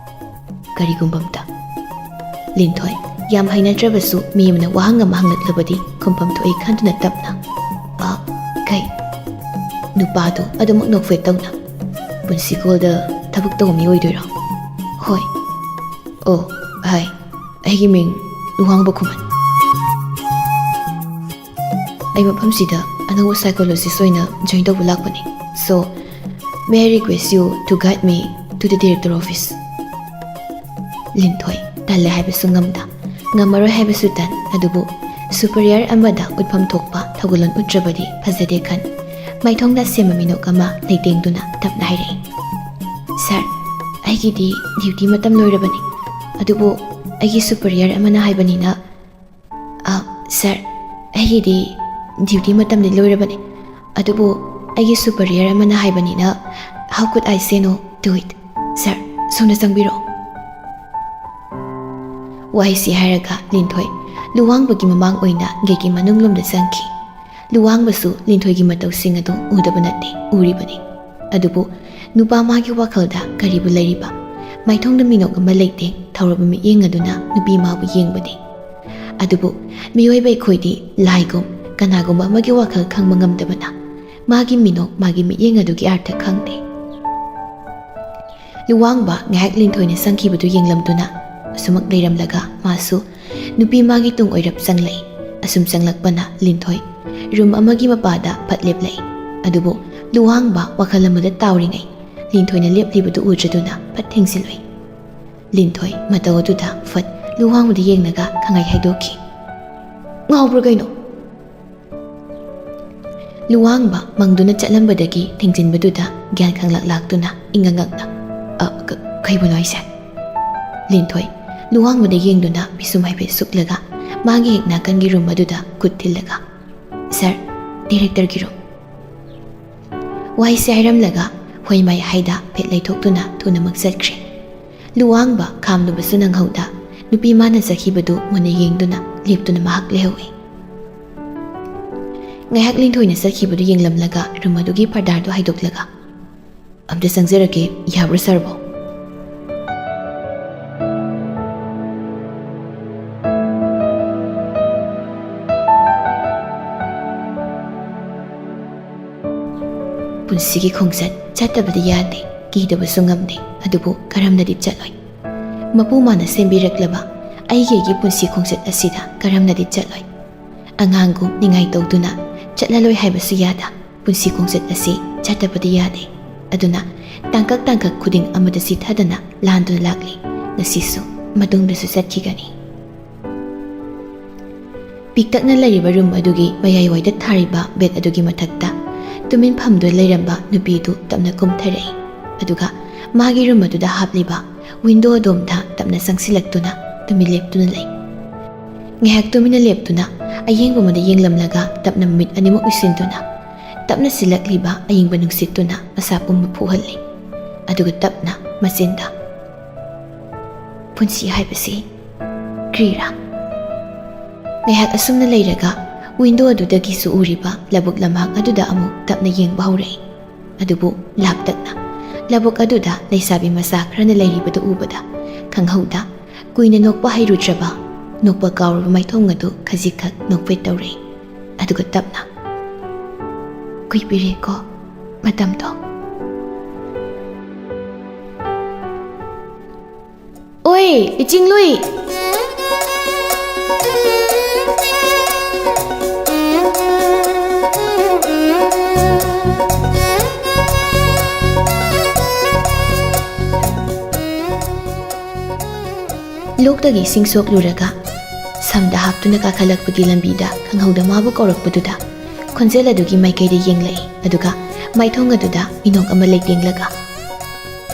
"ꯀꯔꯤꯒꯨꯝꯕ ꯑꯝꯇ꯫" ꯂꯤꯟꯊꯣꯏ ꯌꯥꯝ ꯍꯩꯅꯗ꯭ꯔꯕꯁꯨ ꯃꯤ ꯑꯃꯅ ꯋꯥꯍꯪ ꯑꯃ ꯍꯪꯂꯛꯂꯕꯗꯤ ꯈꯨꯝꯐꯝ ꯊꯣꯛꯏ ꯈꯟꯗꯨꯅ ꯇꯞꯅ, "ꯑ, ꯀꯩ?" ꯅꯨꯄꯥꯗꯨ ꯑꯗꯨꯃꯛ ꯅꯣꯛꯐꯦꯠ ꯇꯧꯅ, "ꯄꯨꯟꯁꯤꯀꯣꯜꯗ ꯊꯕꯛ ꯇꯧꯕ ꯃꯤ ꯑꯣꯏꯗꯣꯏꯔꯣ?" "ꯍꯣꯏ꯫" "ꯑꯣ, ꯍꯥꯏ, ꯑꯩꯒꯤ ꯃꯤꯡ ꯂꯨꯋꯥꯡꯕ ꯈꯨꯃꯟ꯫ ꯑꯩ ꯃꯐꯝꯁꯤꯗ ꯑꯅꯧꯕ psychologist ꯑꯣꯏꯅ join ꯇꯧꯕ ꯂꯥꯛꯄꯅꯤ꯫ So, may I request you to guide me to the director office?" ꯂꯤꯟꯊꯣꯏ ꯇꯜꯂꯦ ꯍꯥꯏꯕꯁꯨ ꯉꯝꯗ, ꯉꯝꯃꯔꯣꯏ ꯍꯥꯏꯕꯁꯨ ꯇꯟ, ꯑꯗꯨꯕꯨ superior ꯑꯃꯗ ꯎꯠꯐꯝ ꯊꯣꯛꯄ ꯊꯧꯒꯜꯂꯣꯟ ꯎꯠꯇ꯭ꯔꯕꯗꯤ ꯐꯖꯗꯦ ꯈꯟ, ꯃꯥꯏꯊꯣꯡꯗ ꯁꯦꯝꯕ ꯃꯤꯅꯣꯛ ꯑꯃ ꯂꯩꯇꯦꯡꯗꯨꯅ ꯇꯞꯅ ꯍꯥꯏꯔꯛꯏ, "Sir, ꯑꯩꯒꯤꯗꯤ duty ꯃꯇꯝ ꯂꯣꯏꯔꯕꯅꯤ, ꯑꯗꯨꯕꯨ ꯑꯩꯒꯤ superior ꯑꯃꯅ ꯍꯥꯏꯕꯅꯤꯅ꯫" "ꯑ, sir, ꯑꯩꯒꯤꯗꯤ duty ꯃꯇꯝꯗꯤ ꯂꯣꯏꯔꯕꯅꯤ, ꯑꯗꯨꯕꯨ ꯑꯩꯒꯤ superior ꯑꯃꯅ ꯍꯥꯏꯕꯅꯤꯅ, how could I say no to it, sir?" "ꯁꯣꯝꯗ ꯆꯪꯕꯤꯔꯛꯑꯣ꯫" ꯋꯥꯍꯩꯁꯤ ꯍꯥꯏꯔꯒ ꯂꯤꯟꯊꯣꯏ ꯂꯨꯋꯥꯡꯕꯒꯤ ꯃꯃꯥꯡ ꯑꯣꯏꯅ ꯒꯦꯠꯀꯤ ꯃꯅꯨꯡꯂꯣꯝꯗ ꯆꯪꯈꯤ꯫ ꯂꯨꯋꯥꯡꯕꯁꯨ ꯂꯤꯟꯊꯣꯏꯒꯤ ꯃꯇꯧꯁꯤꯡ ꯑꯗꯨ ꯎꯗꯕ ꯅꯠꯇꯦ, ꯎꯔꯤꯕꯅꯤ꯫ ꯑꯗꯨꯕꯨ ꯅꯨꯄꯥ ꯃꯥꯒꯤ ꯋꯥꯈꯜꯗ ꯀꯔꯤꯕꯨ ꯂꯩꯔꯤꯕ? ꯃꯥꯏꯊꯣꯡꯗ ꯃꯤꯅꯣꯛ ꯑꯃ ꯂꯩꯇꯦ, ꯊꯧꯔꯕ ꯃꯤꯠꯌꯦꯡ ꯑꯗꯨꯅ ꯅꯨꯄꯤ ꯃꯥꯕꯨ ꯌꯦꯡꯕꯅꯤ꯫ ꯑꯗꯨꯕꯨ ꯃꯤꯑꯣꯏꯕ ꯑꯩꯈꯣꯏꯗꯤ ꯂꯥꯏꯒꯨꯝ ꯀꯅꯥꯒꯨꯝꯕ ꯑꯃꯒꯤ ꯋꯥꯈꯜ ꯈꯪꯕ ꯉꯝꯗꯕꯅ ꯃꯥꯒꯤ ꯃꯤꯅꯣꯛ, ꯃꯥꯒꯤ ꯃꯤꯠꯌꯦꯡ ꯑꯗꯨꯒꯤ ꯑꯔꯊ ꯈꯪꯗꯦ꯫ ꯂꯨꯋꯥꯡꯕ ꯉꯥꯏꯍꯥꯛ ꯂꯤꯟꯊꯣꯏꯅ ꯆꯪꯈꯤꯕꯗꯨ ꯌꯦꯡꯂꯝꯗꯨꯅ ꯑꯁꯨꯃꯛ ꯂꯩꯔꯝꯂꯒ ꯃꯥꯁꯨ ꯅꯨꯄꯤ ꯃꯥꯒꯤ ꯇꯨꯡ ꯑꯣꯏꯔꯞ ꯆꯪꯂꯛꯏ꯫ ꯑꯁꯨꯝ ꯆꯪꯂꯛꯄꯅ ꯂꯤꯟꯊꯣꯏ ꯔꯨꯝ ꯑꯃꯒꯤ ꯃꯄꯥꯗ ꯐꯠ ꯂꯦꯞꯂꯛꯏ꯫ ꯑꯗꯨꯕꯨ ꯂꯨꯋꯥꯡꯕ ꯋꯥꯈꯜ ꯑꯃꯗ ꯇꯥꯎꯔꯤꯉꯩ ꯂꯤꯟꯊꯣꯏꯅ ꯂꯦꯞꯂꯤꯕꯗꯨ ꯎꯗ꯭ꯔꯗꯨꯅ ꯐꯠ ꯊꯦꯡꯖꯤꯜꯂꯨꯏ꯫ ꯂꯤꯟꯊꯣꯏ ꯃꯇꯧ ꯑꯗꯨꯗ ꯐꯠ ꯂꯨꯋꯥꯡꯕꯗ ꯌꯦꯡꯂꯒ ꯈꯪꯍꯥꯏ ꯍꯥꯏꯗꯣꯛꯈꯤ, "ꯉꯥꯎꯕ꯭ꯔꯥ ꯀꯩꯅꯣ?" ꯂꯨꯋꯥꯡꯕ ꯃꯪꯗꯨꯅ ꯆꯠꯂꯝꯕꯗꯒꯤ ꯊꯦꯡꯖꯤꯟꯕꯗꯨꯗ ꯒ꯭ꯌꯥꯟ ꯈꯪꯂꯛ ꯂꯥꯛꯇꯨꯅ ꯏꯉꯛ ꯉꯛꯅ, "ꯑ, ꯀ-, ꯀꯩꯕꯨꯅꯣ ꯍꯥꯏꯁꯦ?" ꯂꯤꯟꯊꯣꯏ ꯂꯨꯋꯥꯡꯕꯗ ꯌꯦꯡꯗꯨꯅ ꯄꯤꯁꯨꯝ ꯍꯥꯏꯐꯦꯠ ꯁꯨꯛꯂꯒ ꯃꯥꯒꯤ ꯍꯦꯛ ꯅꯥꯀꯟꯒꯤ ꯔꯨꯝ ꯑꯗꯨꯗ ꯈꯨꯠ ꯊꯤꯜꯂꯒ, "ꯁꯥꯔ, ꯗꯤꯔꯦꯛꯇꯔꯒꯤ ꯔꯨꯝ꯫" ꯋꯥꯍꯩꯁꯦ ꯍꯥꯏꯔꯝꯂꯒ ꯍꯣꯏ ꯃꯥꯏ ꯍꯥꯏꯗ ꯐꯦꯠ ꯂꯩꯊꯣꯛꯇꯨꯅ ꯊꯨꯅꯃꯛ ꯆꯠꯈ꯭ꯔꯦ꯫ ꯂꯨꯋꯥꯡꯕ ꯈꯥꯝꯂꯨꯕꯁꯨ ꯅꯪꯍꯧꯗ ꯅꯨꯄꯤ ꯃꯥꯅ ꯆꯠꯈꯤꯕꯗꯨ ꯃꯨꯟꯅ ꯌꯦꯡꯗꯨꯅ ꯂꯦꯞꯇꯨꯅ ꯃꯍꯥꯛ ꯂꯩꯍꯧꯏ꯫ ꯉꯥꯏꯍꯥꯛ ꯂꯤꯟꯊꯣꯏꯅ ꯆꯠꯈꯤꯕꯗꯨ ꯌꯦꯡꯂꯝꯂꯒ ꯔꯨꯝ ꯑꯗꯨꯒꯤ ꯄꯔꯗꯥꯗꯨ ꯍꯥꯏꯗꯣꯛꯂꯒ, "ꯑꯝꯇ ꯆꯪꯖꯔꯛꯀꯦ, ꯌꯥꯕ꯭ꯔꯣ ꯁꯥꯔꯕꯣ?" ꯄꯨꯟꯁꯤꯒꯤ ꯈꯣꯡꯆꯠ ꯆꯠꯇꯕꯗꯤ ꯌꯥꯗꯦ, ꯀꯤꯗꯕꯁꯨ ꯉꯝꯗꯦ, ꯑꯗꯨꯕꯨ ꯀꯔꯝꯅꯗꯤ ꯆꯠꯂꯣꯏ? ꯃꯄꯨ ꯃꯥꯅ ꯁꯦꯝꯕꯤꯔꯛꯂꯕ ꯑꯩꯒꯤ ꯑꯩꯒꯤ ꯄꯨꯟꯁꯤ ꯈꯣꯡꯆꯠ ꯑꯁꯤꯗ ꯀꯔꯝꯅꯗꯤ ꯆꯠꯂꯣꯏ? ꯑꯉꯥꯡꯒꯨꯝ ꯅꯤꯡꯉꯥꯏ ꯇꯧꯗꯨꯅ ꯆꯠꯂꯂꯣꯏ ꯍꯥꯏꯕꯁꯨ ꯌꯥꯗ, ꯄꯨꯟꯁꯤ ꯈꯣꯡꯆꯠ ꯑꯁꯤ ꯆꯠꯇꯕꯗꯤ ꯌꯥꯗꯦ꯫ ꯑꯗꯨꯅ ꯇꯥꯡꯀꯛ ꯇꯥꯡꯀꯛ ꯈꯨꯗꯤꯡ ꯑꯃꯗ ꯆꯤꯊꯗꯅ ꯂꯥꯟꯗꯨꯅ ꯂꯥꯛꯂꯤ꯫ ꯉꯁꯤꯁꯨ ꯃꯇꯨꯡꯗꯁꯨ ꯆꯠꯈꯤꯒꯅꯤ꯫ ꯄꯤꯛꯇꯛꯅ ꯂꯩꯔꯤꯕ ꯔꯨꯝ ꯑꯗꯨꯒꯤ ꯃꯌꯥꯏꯋꯥꯏꯗ ꯊꯥꯔꯤꯕ ꯕꯦꯗ ꯑꯗꯨꯒꯤ ꯃꯊꯛꯇ ꯇꯨꯃꯤꯟ ꯐꯝꯗꯨꯅ ꯂꯩꯔꯝꯕ ꯅꯨꯄꯤꯗꯨ ꯇꯞꯅ ꯀꯨꯝꯊꯔꯛꯏ꯫ ꯑꯗꯨꯒ ꯃꯥꯒꯤ ꯔꯨꯝ ꯑꯗꯨꯗ ꯍꯥꯞꯂꯤꯕ ꯋꯤꯟꯗꯣ ꯑꯗꯣꯝꯗ ꯇꯞꯅ ꯆꯪꯁꯤꯜꯂꯛꯇꯨꯅ ꯇꯨꯃꯤꯟ ꯂꯦꯞꯇꯨꯅ ꯂꯩ꯫ ꯉꯥꯏꯍꯥꯛ ꯇꯨꯃꯤꯟꯅ ꯂꯦꯞꯇꯨꯅ ꯑꯌꯦꯡꯕ ꯑꯃꯗ ꯌꯦꯡꯂꯝꯂꯒ ꯇꯞꯅ ꯃꯃꯤꯠ ꯑꯅꯤꯃꯛ ꯎꯏꯁꯤꯟꯗꯨꯅ ꯇꯞꯅ ꯁꯤꯜꯂꯛꯂꯤꯕ ꯑꯌꯤꯡꯕ ꯅꯨꯡꯁꯤꯠꯇꯨꯅ ꯃꯁꯥ ꯄꯨꯝꯕ ꯐꯨꯍꯜꯂꯤ꯫ ꯑꯗꯨꯒ ꯇꯞꯅ ꯃꯆꯤꯟꯗ, ꯄꯨꯟꯁꯤ ꯍꯥꯏꯕꯁꯤ꯫ ꯀ꯭ꯔꯤꯔꯥ꯫ ꯉꯥꯏꯍꯥꯛ ꯑꯁꯨꯝꯅ ꯂꯩꯔꯒ ꯋꯤꯟꯗꯣ ꯑꯗꯨꯗꯒꯤꯁꯨ ꯎꯔꯤꯕ ꯂꯧꯕꯨꯛ ꯂꯝꯍꯥꯡ ꯑꯗꯨꯗ ꯑꯃꯨꯛ ꯇꯞꯅ ꯌꯦꯡꯕ ꯍꯧꯔꯛꯏ꯫ ꯑꯗꯨꯕꯨ ꯂꯥꯞꯇꯛꯅ ꯂꯧꯕꯨꯛ ꯑꯗꯨꯗ ꯂꯩꯁꯥꯕꯤ ꯃꯆꯥ ꯈꯔꯅ ꯂꯩꯔꯤꯕꯗꯨ ꯎꯕꯗ ꯈꯪꯍꯧꯗ ꯀꯨꯏꯅ ꯅꯣꯛꯄ ꯍꯩꯔꯨꯗ꯭ꯔꯕ, ꯅꯣꯛꯄ ꯀꯥꯎꯔꯕ ꯃꯥꯏꯊꯣꯡ ꯑꯗꯨ ꯈꯖꯤꯛꯈꯛ ꯅꯣꯛꯐꯦꯠ ꯇꯧꯔꯛꯏ꯫ ꯑꯗꯨꯒ ꯇꯞꯅ, "ꯀꯨꯏꯕꯤꯔꯦꯀꯣ ꯃꯇꯝꯗꯣ꯫" "ꯑꯣꯏ, ꯏꯆꯤꯡꯂꯨꯏ!" ꯂꯣꯛꯇꯒꯤ ꯏꯁꯤꯡ ꯁꯣꯛꯂꯨꯔꯒ ꯁꯝꯗ ꯍꯥꯞꯇꯨꯅ ꯀꯥꯈꯠꯂꯛꯄꯒꯤ ꯂꯝꯕꯤꯗ ꯈꯪꯍꯧꯗ ꯃꯥꯕꯨ ꯀꯧꯔꯛꯄꯗꯨꯗ ꯈꯣꯟꯖꯦꯜ ꯑꯗꯨꯒꯤ ꯃꯥꯏꯀꯩꯗ ꯌꯦꯡꯂꯛꯏ, ꯑꯗꯨꯒ ꯃꯥꯏꯊꯣꯡ ꯑꯗꯨꯗ ꯃꯤꯅꯣꯛ ꯑꯃ ꯂꯩꯇꯦꯡꯂꯒ,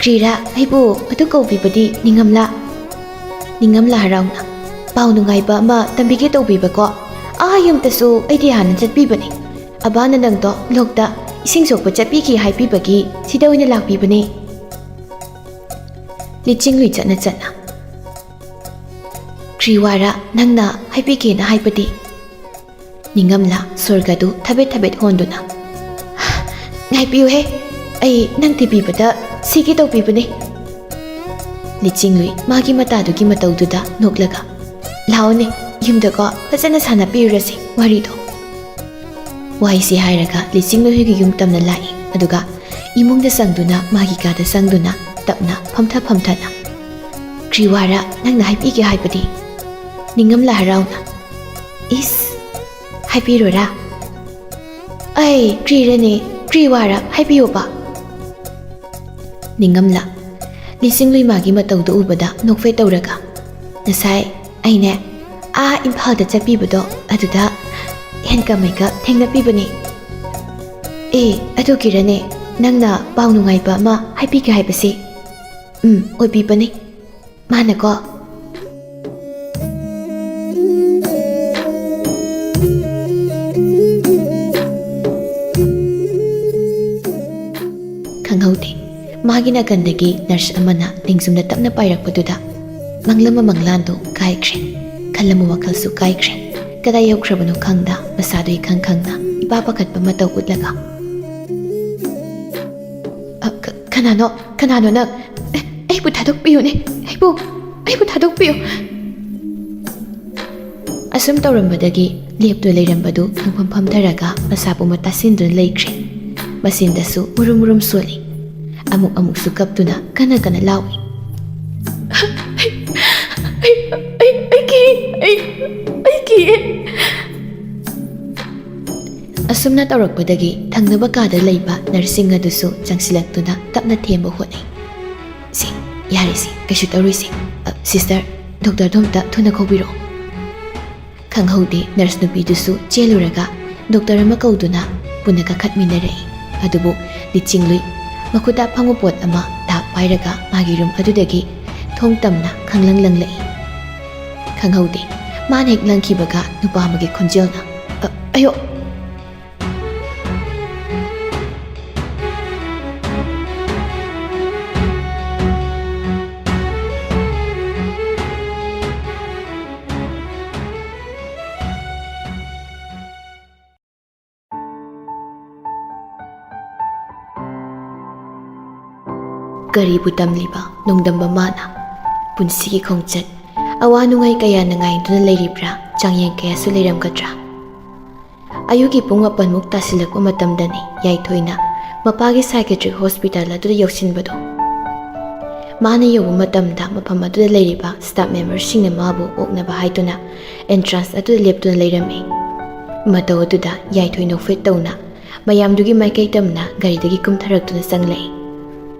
"ꯀ꯭ꯔꯤꯔꯥ, ꯑꯩꯕꯨ ꯑꯗꯨ ꯀꯧꯕꯤꯕꯗꯤ ꯅꯤꯡꯉꯝꯂꯥ?" ꯅꯤꯡꯉꯝꯂꯥ ꯍꯔꯥꯎꯅ, "ꯄꯥꯎ ꯅꯨꯡꯉꯥꯏꯕ ꯑꯃ ꯇꯝꯕꯤꯒꯦ ꯇꯧꯕꯤꯕꯀꯣ꯫ ꯑꯥ ꯌꯨꯝꯗꯁꯨ ꯑꯩꯗꯤ ꯍꯥꯟꯅ ꯆꯠꯄꯤꯕꯅꯤ꯫ ꯑꯕꯥꯅ ꯅꯪꯗꯣ ꯂꯣꯛꯇ ꯏꯁꯤꯡ ꯁꯣꯛꯄ ꯆꯠꯄꯤꯈꯤ ꯍꯥꯏꯕꯤꯕꯒꯤ ꯁꯤꯗ ꯑꯣꯏꯅ ꯂꯥꯛꯄꯤꯕꯅꯤ꯫" ꯂꯤꯆꯤꯡꯂꯨꯏ ꯆꯠꯅ ꯆꯠꯅ, "ꯀ꯭ꯔꯤꯋꯥꯔꯥ ꯅꯪꯅ ꯍꯥꯏꯕꯤꯒꯦꯅ ꯍꯥꯏꯕꯗꯤ?" ꯅꯤꯡꯉꯝꯂꯥ ꯁꯣꯔꯒꯗꯨ ꯊꯕꯦꯠ ꯊꯕꯦꯠ ꯍꯣꯟꯗꯨꯅ, "ꯉꯥꯏꯕꯤꯌꯨꯍꯦ, ꯑꯩ ꯅꯪ ꯊꯤꯕꯤꯕꯗ ꯁꯤꯒꯦ ꯇꯧꯕꯤꯕꯅꯦ꯫" ꯂꯤꯆꯤꯡꯂꯨꯏ ꯃꯥꯒꯤ ꯃꯇꯥꯗꯨꯒꯤ ꯃꯇꯧꯗꯨꯗ ꯅꯣꯛꯂꯒ, "ꯂꯥꯛꯑꯣꯅꯦ, ꯌꯨꯝꯗꯀꯣ ꯐꯖꯅ ꯁꯥꯟꯅꯕꯤꯔꯨꯔꯁꯤ ꯋꯥꯔꯤꯗꯣ꯫" ꯋꯥꯍꯩꯁꯤ ꯍꯥꯏꯔꯒ ꯂꯤꯆꯤꯡꯂꯨꯏ ꯍꯣꯏꯒꯤ ꯌꯨꯝ ꯇꯝꯅ ꯂꯥꯛꯏ, ꯑꯗꯨꯒ ꯏꯃꯨꯡꯗ ꯆꯪꯗꯨꯅ ꯃꯥꯒꯤ ꯀꯥꯗ ꯆꯪꯗꯨꯅ ꯇꯞꯅ ꯐꯝꯊ ꯐꯝꯊꯅ, "ꯀ꯭ꯔꯤꯋꯥꯔꯥ ꯅꯪꯅ ꯍꯥꯏꯕꯤꯒꯦ ꯍꯥꯏꯕꯗꯤ?" ꯅꯤꯡꯉꯝꯂꯥ ꯍꯔꯥꯎꯅ, "ꯏꯁ, ꯍꯥꯏꯕꯤꯔꯣꯔꯥ?" "ꯑꯩ ꯀ꯭ꯔꯤꯔꯅꯦ, ꯀ꯭ꯔꯤꯋꯥꯔꯥ ꯍꯥꯏꯕꯤꯌꯣꯕ꯫" ꯅꯤꯡꯉꯝꯂꯥ ꯂꯤꯆꯤꯡꯂꯨꯏ ꯃꯥꯒꯤ ꯃꯇꯧꯗꯨ ꯎꯕꯗ ꯅꯣꯛꯐꯦꯠ ꯇꯧꯔꯒ, "ꯉꯁꯥꯏ ꯑꯩꯅꯦ ꯑꯥ ꯏꯝꯐꯥꯜꯗ ꯆꯠꯄꯤꯕꯗꯣ ꯑꯗꯨꯗ ꯍꯦꯟꯀꯃꯩꯒ ꯊꯦꯡꯅꯕꯤꯕꯅꯦ꯫" "ꯑꯦ, ꯑꯗꯨꯒꯤꯔꯅꯦ ꯅꯪꯅ ꯄꯥꯎ ꯅꯨꯡꯉꯥꯏꯕ ꯑꯃ ꯍꯥꯏꯕꯤꯒꯦ ꯍꯥꯏꯕꯁꯦ?" "ꯎꯝ, ꯑꯣꯏꯕꯤꯕꯅꯦ ꯃꯥꯅꯀꯣ꯫" ꯈꯪꯍꯧꯗꯦ, ꯃꯥꯒꯤ ꯅꯥꯀꯟꯗꯒꯤ ꯅꯔꯁ ꯑꯃꯅ ꯂꯦꯡꯖꯨꯝꯗ ꯇꯞꯅ ꯄꯥꯏꯔꯛꯄꯗꯨꯗ, ꯃꯪꯂꯝꯕ ꯃꯪꯂꯥꯟꯗꯨ ꯀꯥꯏꯈ꯭ꯔꯦ꯫ ꯈꯜꯂꯝꯕ ꯋꯥꯈꯜꯁꯨ ꯀꯥꯏꯈ꯭ꯔꯦ꯫ ꯀꯗꯥꯏ ꯌꯧꯈ꯭ꯔꯕꯅꯣ ꯈꯪꯗ, ꯃꯁꯥꯗꯨ ꯏꯈꯪ ꯈꯪꯅ ꯏꯄꯥ ꯄꯥꯈꯠꯄ ꯃꯇꯧ ꯎꯠꯂꯒ, "ꯑ, ꯀ-, ꯀꯅꯥꯅꯣ? ꯀꯅꯥꯅꯣ ꯅꯪ? ꯑꯦ, ꯑꯩꯕꯨ ꯊꯥꯗꯣꯛꯄꯤꯌꯨꯅꯦ! ꯑꯩꯕꯨ, ꯑꯩꯕꯨ ꯊꯥꯗꯣꯛꯄꯤꯌꯨ!" ꯑꯁꯨꯝ ꯇꯧꯔꯝꯕꯗꯒꯤ ꯂꯦꯞꯇꯨꯅ ꯂꯩꯔꯝꯕꯗꯨ ꯈꯪꯐꯝ ꯐꯝꯊꯔꯒ ꯃꯁꯥ ꯄꯨꯝꯕ ꯇꯥꯁꯤꯟꯗꯨꯅ ꯂꯩꯈ꯭ꯔꯦ꯫ ꯃꯆꯤꯟꯗꯁꯨ ꯃꯨꯔꯨꯝ ꯃꯨꯔꯨꯝ ꯁꯣꯜꯂꯤ꯫ ꯑꯃꯨꯛ ꯑꯃꯨꯛꯁꯨ ꯀꯞꯇꯨꯅ ꯀꯟꯅ ꯀꯟꯅ ꯂꯥꯎꯏ꯫ "ꯑꯩ, ꯑꯩ, ꯑꯩ ꯀꯤ, ꯑꯩ, ꯑꯩ ꯀꯤꯌꯦ!" ꯑꯁꯨꯝꯅ ꯇꯧꯔꯛꯄꯗꯒꯤ ꯊꯪꯅꯕ ꯀꯥꯗ ꯂꯩꯕ ꯅꯔꯁꯁꯤꯡ ꯑꯗꯨꯁꯨ ꯆꯪꯁꯤꯜꯂꯛꯇꯨꯅ ꯇꯞꯅ ꯊꯦꯝꯕ ꯍꯣꯠꯅꯩ꯫ "ꯁꯦ, ꯌꯥꯔꯦꯁꯦ, ꯀꯩꯁꯨ ꯇꯧꯔꯣꯏꯁꯦ꯫ ꯑ, ꯁꯤꯁꯇꯔ, ꯗꯣꯛꯇꯔꯗꯣ ꯑꯝꯇ ꯊꯨꯅ ꯀꯧꯕꯤꯔꯛꯑꯣ꯫" ꯈꯪꯍꯧꯗꯦ, ꯅꯔꯁ ꯅꯨꯄꯤꯗꯨꯁꯨ ꯆꯦꯜꯂꯨꯔꯒ ꯗꯣꯛꯇꯔ ꯑꯃ ꯀꯧꯗꯨꯅ ꯄꯨꯟꯅ ꯀꯥꯈꯠꯃꯤꯟꯅꯔꯛꯏ꯫ ꯑꯗꯨꯕꯨ ꯂꯤꯆꯤꯡꯂꯨꯏ꯫ ꯃꯈꯨꯠꯇ ꯑꯐꯪꯕ ꯄꯣꯠ ꯑꯃ ꯊꯥꯛ ꯄꯥꯏꯔꯒ ꯃꯥꯒꯤ ꯔꯨꯝ ꯑꯗꯨꯗꯒꯤ ꯊꯣꯡ ꯇꯝꯅ ꯈꯪꯂꯪ ꯂꯪꯂꯛꯏ꯫ ꯈꯪꯍꯧꯗꯦ, ꯃꯥꯅ ꯍꯦꯛ ꯂꯪꯈꯤꯕꯒ ꯅꯨꯄꯥ ꯑꯃꯒꯤ ꯈꯣꯟꯖꯦꯜꯅ, "ꯑ, ꯑꯌꯣ!" ꯀꯔꯤꯕꯨ ꯇꯝꯂꯤꯕ ꯅꯣꯡꯗꯝꯕ ꯃꯥꯅ? ꯄꯨꯟꯁꯤꯒꯤ ꯈꯣꯡꯆꯠ, ꯑꯋꯥ ꯅꯨꯡꯉꯥꯏ ꯀꯌꯥꯅ ꯉꯥꯏꯗꯨꯅ ꯂꯩꯔꯤꯕ꯭ꯔꯥ? ꯆꯥꯡꯌꯦꯡ ꯀꯌꯥꯁꯨ ꯂꯩꯔꯝꯒꯗ꯭ꯔꯥ? ꯑꯌꯨꯛꯀꯤ ꯄꯨꯡ ꯃꯥꯄꯟꯃꯨꯛ ꯇꯥꯁꯤꯜꯂꯛꯄ ꯃꯇꯝꯗꯅꯤ ꯌꯥꯏꯊꯣꯏꯅ ꯃꯄꯥꯒꯤ psychiatric hospital ꯑꯗꯨꯗ ꯌꯧꯁꯤꯟꯕꯗꯣ꯫ ꯃꯥꯅ ꯌꯧꯕ ꯃꯇꯝꯗ ꯃꯐꯝ ꯑꯗꯨꯗ ꯂꯩꯔꯤꯕ staff memberꯁꯤꯡꯅ ꯃꯥꯕꯨ ꯑꯣꯛꯅꯕ ꯍꯥꯏꯗꯨꯅ entrance ꯑꯗꯨꯗ ꯂꯦꯞꯇꯨꯅ ꯂꯩꯔꯝꯃꯤ꯫ ꯃꯇꯧ ꯑꯗꯨꯗ ꯌꯥꯏꯊꯣꯏ ꯅꯣꯛꯐꯦꯠ ꯇꯧꯅ ꯃꯌꯥꯝꯗꯨꯒꯤ ꯃꯥꯏꯀꯩ ꯇꯝꯅ ꯒꯥꯔꯤꯗꯒꯤ ꯀꯨꯝꯊꯔꯛꯇꯨꯅ ꯆꯪꯂꯛꯏ꯫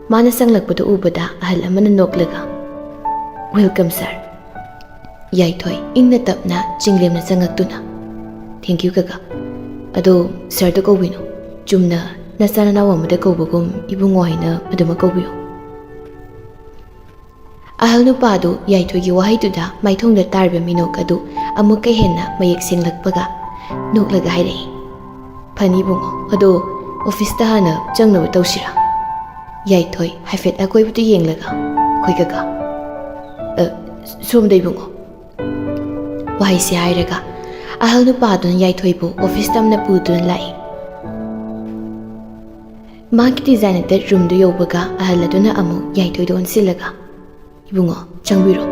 ꯃꯥꯅ ꯆꯪꯂꯛꯄꯗꯨ ꯎꯕꯗ ꯑꯍꯜ ꯑꯃꯅ ꯅꯣꯛꯂꯒ, "Welcome, sir." ꯌꯥꯏꯊꯣꯏ ꯏꯪꯅ ꯇꯞꯅ ꯆꯤꯡꯂꯦꯝꯅ ꯆꯪꯉꯛꯇꯨꯅ, "Thank you, ꯀꯀꯥ꯫ ꯑꯗꯣ sirꯗ ꯀꯧꯕꯤꯅꯨ꯫ ꯆꯨꯝꯅ ꯅꯆꯥ ꯅꯅꯥꯎ ꯑꯃꯗ ꯀꯧꯕꯒꯨꯝ ꯏꯕꯨꯡꯉꯣ ꯍꯥꯏꯅ ꯑꯗꯨꯃꯛ ꯀꯧꯕꯤꯌꯨ꯫" ꯑꯍꯜ ꯅꯨꯄꯥꯗꯨ ꯌꯥꯏꯊꯣꯏꯒꯤ ꯋꯥꯍꯩꯗꯨꯗ ꯃꯥꯏꯊꯣꯡꯗ ꯇꯥꯔꯤꯕ ꯃꯤꯅꯣꯛ ꯑꯗꯨ ꯑꯃꯨꯛꯀ ꯍꯦꯟꯅ ꯃꯌꯦꯛ ꯁꯦꯡꯂꯛꯄꯒ ꯅꯣꯛꯂꯒ ꯍꯥꯏꯔꯛꯏ, "ꯐꯅꯤ ꯏꯕꯨꯡꯉꯣ, ꯑꯗꯣ officeꯇ ꯍꯥꯟꯅ ꯆꯪꯅꯕ ꯇꯧꯁꯤꯔꯥ?" ꯌꯥꯏꯊꯣꯏ ꯍꯥꯏꯐꯦꯠ ꯑꯀꯣꯏꯕꯗꯨ ꯌꯦꯡꯂꯒ, "ꯍꯣꯏ ꯀꯀꯥ꯫" "ꯑ, "ꯁꯣꯝꯗ, ꯏꯕꯨꯡꯉꯣ꯫" ꯋꯥꯍꯩꯁꯦ ꯍꯥꯏꯔꯒ ꯑꯍꯜ ꯅꯨꯄꯥꯗꯨꯅ ꯌꯥꯏꯊꯣꯏꯕꯨ ꯑꯣꯐꯤꯁ ꯇꯝꯅ ꯄꯨꯗꯨꯅ ꯂꯥꯛꯏ꯫ ꯃꯍꯥꯛꯀꯤ ꯗꯤꯖꯥꯏꯟꯗ ꯔꯨꯝꯗꯨ ꯌꯧꯕꯒ ꯑꯍꯜ ꯑꯗꯨꯅ ꯑꯃꯨꯛ ꯌꯥꯏꯊꯣꯏꯗ ꯑꯣꯟꯁꯤꯜꯂꯒ, "ꯏꯕꯨꯡꯉꯣ, ꯆꯪꯕꯤꯔꯣ꯫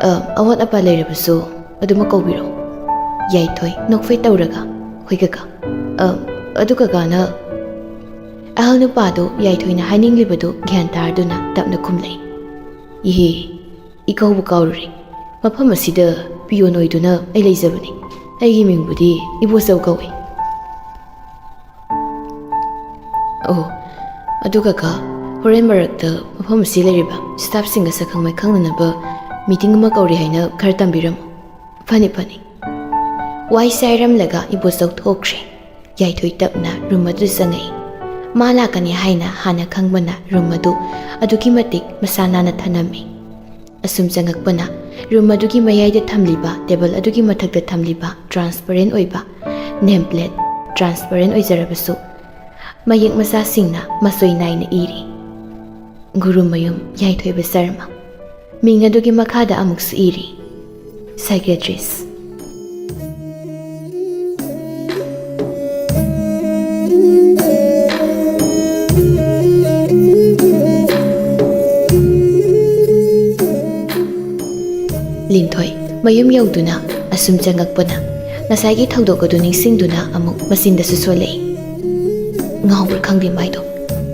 ꯑ, ꯑꯋꯥꯠ ꯑꯄꯥ ꯂꯩꯔꯕꯁꯨ ꯑꯗꯨꯃꯛ ꯀꯧꯕꯤꯔꯣ꯫" ꯌꯥꯏꯊꯣꯏ ꯅꯣꯛꯐꯦꯠ ꯇꯧꯔꯒ, "ꯍꯣꯏ ꯀꯀꯥ꯫ ꯑ, ꯑꯗꯨ ꯀꯀꯥꯅ?" ꯑꯍꯜ ꯅꯨꯄꯥꯗꯨ ꯌꯥꯏꯊꯣꯏꯅ ꯍꯥꯏꯅꯤꯡꯂꯤꯕꯗꯨ ꯒ꯭ꯌꯥꯟ ꯇꯥꯔꯗꯨꯅ ꯇꯞꯅ ꯈꯨꯝꯂꯛꯏ, "ꯏꯍꯦ, ꯏꯀꯥꯎꯕꯨ ꯀꯥꯎꯔꯨꯔꯦ꯫ ꯃꯐꯝ ꯑꯁꯤꯗ ꯄꯤꯌꯣꯟ ꯑꯣꯏꯗꯨꯅ ꯑꯩ ꯂꯩꯖꯕꯅꯤ꯫ ꯑꯩꯒꯤ ꯃꯤꯡꯕꯨꯗꯤ ꯏꯕꯣꯆꯧ ꯀꯧꯏ꯫" "ꯑꯣ, ꯑꯗꯨ ꯀꯀꯥ, ꯍꯣꯔꯦꯟ ꯃꯔꯛꯇ ꯃꯐꯝ ꯑꯁꯤ ꯂꯩꯔꯤꯕ ꯁ꯭ꯇꯥꯐꯁꯤꯡꯒ ꯁꯛꯈꯪ ꯃꯥꯏꯈꯪꯅꯅꯕ ꯃꯤꯇꯤꯡ ꯑꯃ ꯀꯧꯔꯤ ꯍꯥꯏꯅ ꯈꯔ ꯇꯝꯕꯤꯔꯝꯃꯨ꯫" "ꯐꯅꯤ, ꯐꯅꯤ꯫" ꯋꯥꯏ ꯆꯥꯏꯔꯝꯂꯒ ꯏꯕꯣꯆꯧ ꯊꯣꯛꯈ꯭ꯔꯦ꯫ ꯌꯥꯏꯊꯣꯏ ꯇꯞꯅ ꯔꯨꯝ ꯑꯗꯨ ꯆꯪꯉꯛꯏ꯫ ꯃꯥ ꯂꯥꯛꯀꯅꯤ ꯍꯥꯏꯅ ꯍꯥꯟꯅ ꯈꯪꯕꯅ ꯔꯨꯝ ꯑꯗꯨ ꯑꯗꯨꯛꯀꯤ ꯃꯇꯤꯛ ꯃꯁꯥ ꯅꯥꯟꯅ ꯊꯅꯝꯃꯤ꯫ ꯑꯁꯨꯝ ꯆꯪꯉꯛꯄꯅ ꯔꯨꯝ ꯑꯗꯨꯒꯤ ꯃꯌꯥꯏꯗ ꯊꯝꯂꯤꯕ ꯇꯦꯕꯜ ꯑꯗꯨꯒꯤ ꯃꯊꯛꯇ ꯊꯝꯂꯤꯕ ꯇ꯭ꯔꯥꯟꯁꯄꯔꯦꯟ ꯑꯣꯏꯕ ꯅꯦꯝ ꯄ꯭ꯂꯦꯠ, ꯇ꯭ꯔꯥꯟꯁꯄꯔꯦꯟ ꯑꯣꯏꯖꯔꯕꯁꯨ ꯃꯌꯦꯛ ꯃꯆꯥꯁꯤꯡꯅ ꯃꯆꯣꯏ ꯅꯥꯏꯅ ꯏꯔꯤ, "ꯒꯨꯔꯨꯃꯌꯨꯝ ꯌꯥꯏꯊꯣꯏꯕ ꯁꯔꯃ꯫" ꯃꯤꯡ ꯑꯗꯨꯒꯤ ꯃꯈꯥꯗ ꯑꯃꯨꯛꯁꯨ ꯏꯔꯤ, "ꯁꯥꯏꯀꯦꯇ꯭ꯔꯤꯁ꯫" ꯂꯤꯟꯊꯣꯏ ꯃꯌꯨꯝ ꯌꯧꯗꯨꯅ ꯑꯁꯨꯝ ꯆꯪꯉꯛꯄꯅ ꯉꯁꯥꯏꯒꯤ ꯊꯧꯗꯣꯛ ꯑꯗꯨ ꯅꯤꯡꯁꯤꯡꯗꯨꯅ ꯑꯃꯨꯛ ꯃꯆꯤꯟꯗꯁꯨ ꯁꯣꯜꯂꯛꯏ꯫ ꯉꯥꯎꯕ꯭ꯔꯥ ꯈꯪꯗꯦ ꯃꯥꯏꯗꯣ꯫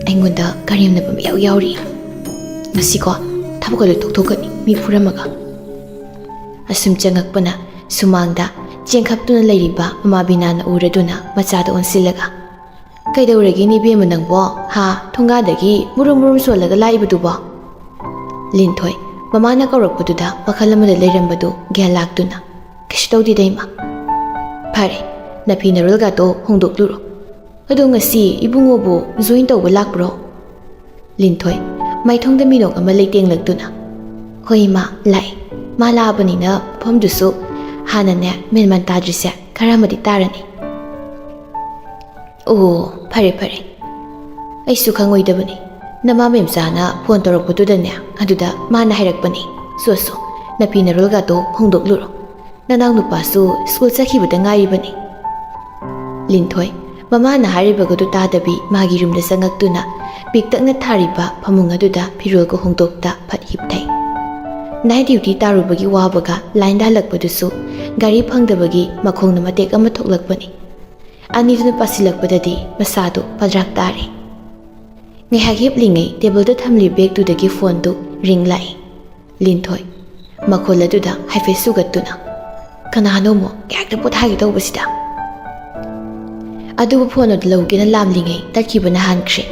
ꯑꯩꯉꯣꯟꯗ ꯀꯔꯦꯝꯅꯕ ꯃꯌꯥꯝ ꯌꯥꯎꯔꯤ꯫ ꯉꯁꯤꯀꯣ ꯊꯕꯛ ꯑꯗꯨ ꯇꯣꯛꯊꯣꯛꯀꯅꯤ, ꯃꯤ ꯐꯨꯔꯝꯃꯒ꯫ ꯑꯁꯨꯝ ꯆꯪꯉꯛꯄꯅ ꯁꯨꯃꯥꯡꯗ ꯆꯦꯟꯈꯞꯇꯨꯅ ꯂꯩꯔꯤꯕ ꯃꯃꯥ ꯕꯤꯅꯥꯅ ꯎꯔꯗꯨꯅ ꯃꯆꯥꯗ ꯑꯣꯟꯁꯤꯜꯂꯒ, "ꯀꯩꯗꯧꯔꯒꯦ ꯏꯕꯦꯝꯃ ꯅꯪꯕꯣ? ꯍꯥ? ꯊꯣꯡꯒꯥꯗꯒꯤ ꯃꯨꯔꯨꯝ ꯃꯨꯔꯨꯝ ꯁꯣꯜꯂꯒ ꯂꯥꯛꯏꯕꯗꯨꯕꯣ?" ꯂꯤꯟꯊꯣꯏ ꯃꯃꯥꯅ ꯀꯧꯔꯛꯄꯗꯨꯗ ꯋꯥꯈꯜ ꯑꯃꯗ ꯂꯩꯔꯝꯕꯗꯨ ꯒ꯭ꯌꯥꯟ ꯂꯥꯛꯇꯨꯅ, "ꯀꯩꯁꯨ ꯇꯧꯗꯦꯗ ꯏꯃꯥ꯫" "ꯐꯔꯦ, ꯅꯐꯤ ꯅꯔꯣꯜꯒꯗꯣ ꯍꯣꯡꯗꯣꯛꯂꯨꯔꯣ꯫ ꯑꯗꯣ ꯉꯁꯤ ꯏꯕꯨꯡꯉꯣꯕꯨ ꯖꯣꯏꯟ ꯇꯧꯕ ꯂꯥꯛꯄ꯭ꯔꯣ?" ꯂꯤꯟꯊꯣꯏ ꯃꯥꯏꯊꯣꯡꯗ ꯃꯤꯅꯣꯛ ꯑꯃ ꯂꯩꯇꯦꯡꯂꯛꯇꯨꯅ, "ꯍꯣꯏ ꯏꯃꯥ, ꯂꯥꯛꯑꯦ꯫ ꯃꯥ ꯂꯥꯛꯑꯕꯅꯤꯅ ꯃꯐꯝꯗꯨꯁꯨ ꯍꯥꯟꯅꯅꯦ ꯃꯦꯟꯃꯥꯟ ꯇꯥꯗ꯭ꯔꯤꯁꯦ ꯈꯔ ꯑꯃꯗꯤ ꯇꯥꯔꯅꯤ꯫" "ꯑꯣ, ꯐꯔꯦ ꯐꯔꯦ꯫ ꯑꯩꯁꯨ ꯈꯪꯉꯣꯏꯗꯕꯅꯤ꯫ ꯅꯃꯥ ꯃꯦꯝꯆꯥꯅ ꯐꯣꯟ ꯇꯧꯔꯛꯄꯗꯨꯗꯅꯦ ꯑꯗꯨꯗ ꯃꯥꯅ ꯍꯥꯏꯔꯛꯄꯅꯤ꯫ "ꯁꯣ ꯁꯣ, ꯅꯐꯤ ꯅꯔꯣꯜꯒꯗꯣ ꯍꯣꯡꯗꯣꯛꯂꯨꯔꯣ꯫ ꯅꯅꯥꯎ ꯅꯨꯄꯥꯁꯨ ꯁ꯭ꯀꯨꯜ ꯆꯠꯈꯤꯕꯗ ꯉꯥꯏꯔꯤꯕꯅꯤ꯫" ꯂꯤꯟꯊꯣꯏ ꯃꯃꯥꯅ ꯍꯥꯏꯔꯤꯕꯒꯗꯨ ꯇꯥꯗꯕꯤ ꯃꯥꯒꯤ ꯔꯨꯝꯗ ꯆꯪꯉꯛꯇꯨꯅ ꯄꯤꯛꯇꯛꯅ ꯊꯥꯔꯤꯕ ꯐꯃꯨꯡ ꯑꯗꯨꯗ ꯐꯤꯔꯣꯜꯒ ꯍꯣꯡꯗꯣꯛꯇ ꯐꯠ ꯍꯤꯞꯊꯩ꯫ ꯅꯥꯏꯠ ꯗ꯭ꯌꯨꯇꯤ ꯇꯥꯔꯨꯕꯒꯤ ꯋꯥꯕꯒ ꯂꯥꯏꯟꯗ ꯍꯜꯂꯛꯄꯗꯨꯁꯨ ꯒꯥꯔꯤ ꯐꯪꯗꯕꯒꯤ ꯃꯈꯣꯡꯅ ꯃꯇꯦꯛ ꯑꯃ ꯊꯣꯛꯂꯛꯄꯅꯤ꯫ ꯑꯅꯤꯗꯨꯅ ꯄꯥꯁꯤꯜꯂꯛꯄꯗꯗꯤ ꯃꯁꯥꯗꯨ ꯐꯗ꯭ꯔꯥꯛ ꯇꯥꯔꯦ꯫ ꯉꯥꯏꯍꯥꯛ ꯍꯤꯞꯂꯤꯉꯩ ꯇꯦꯕꯜꯗ ꯊꯝꯂꯤꯕ ꯕꯦꯒꯇꯨꯗꯒꯤ ꯐꯣꯟꯗꯨ ꯔꯤꯡ ꯂꯥꯛꯏ꯫ ꯂꯤꯟꯊꯣꯏ ꯃꯈꯣꯜ ꯑꯗꯨꯗ ꯍꯥꯏꯐꯦꯠ ꯁꯨꯒꯠꯇꯨꯅ, "ꯀꯅꯥꯅꯣꯃꯣ ꯍꯦꯛꯇ ꯄꯣꯊꯥꯒꯦ ꯇꯧꯕꯁꯤꯗ?" ꯑꯗꯨꯕꯨ ꯐꯣꯟ ꯑꯗꯨ ꯂꯧꯒꯦꯅ ꯂꯥꯝꯂꯤꯉꯩ ꯇꯠꯈꯤꯕꯅ ꯍꯥꯟꯈ꯭ꯔꯦ꯫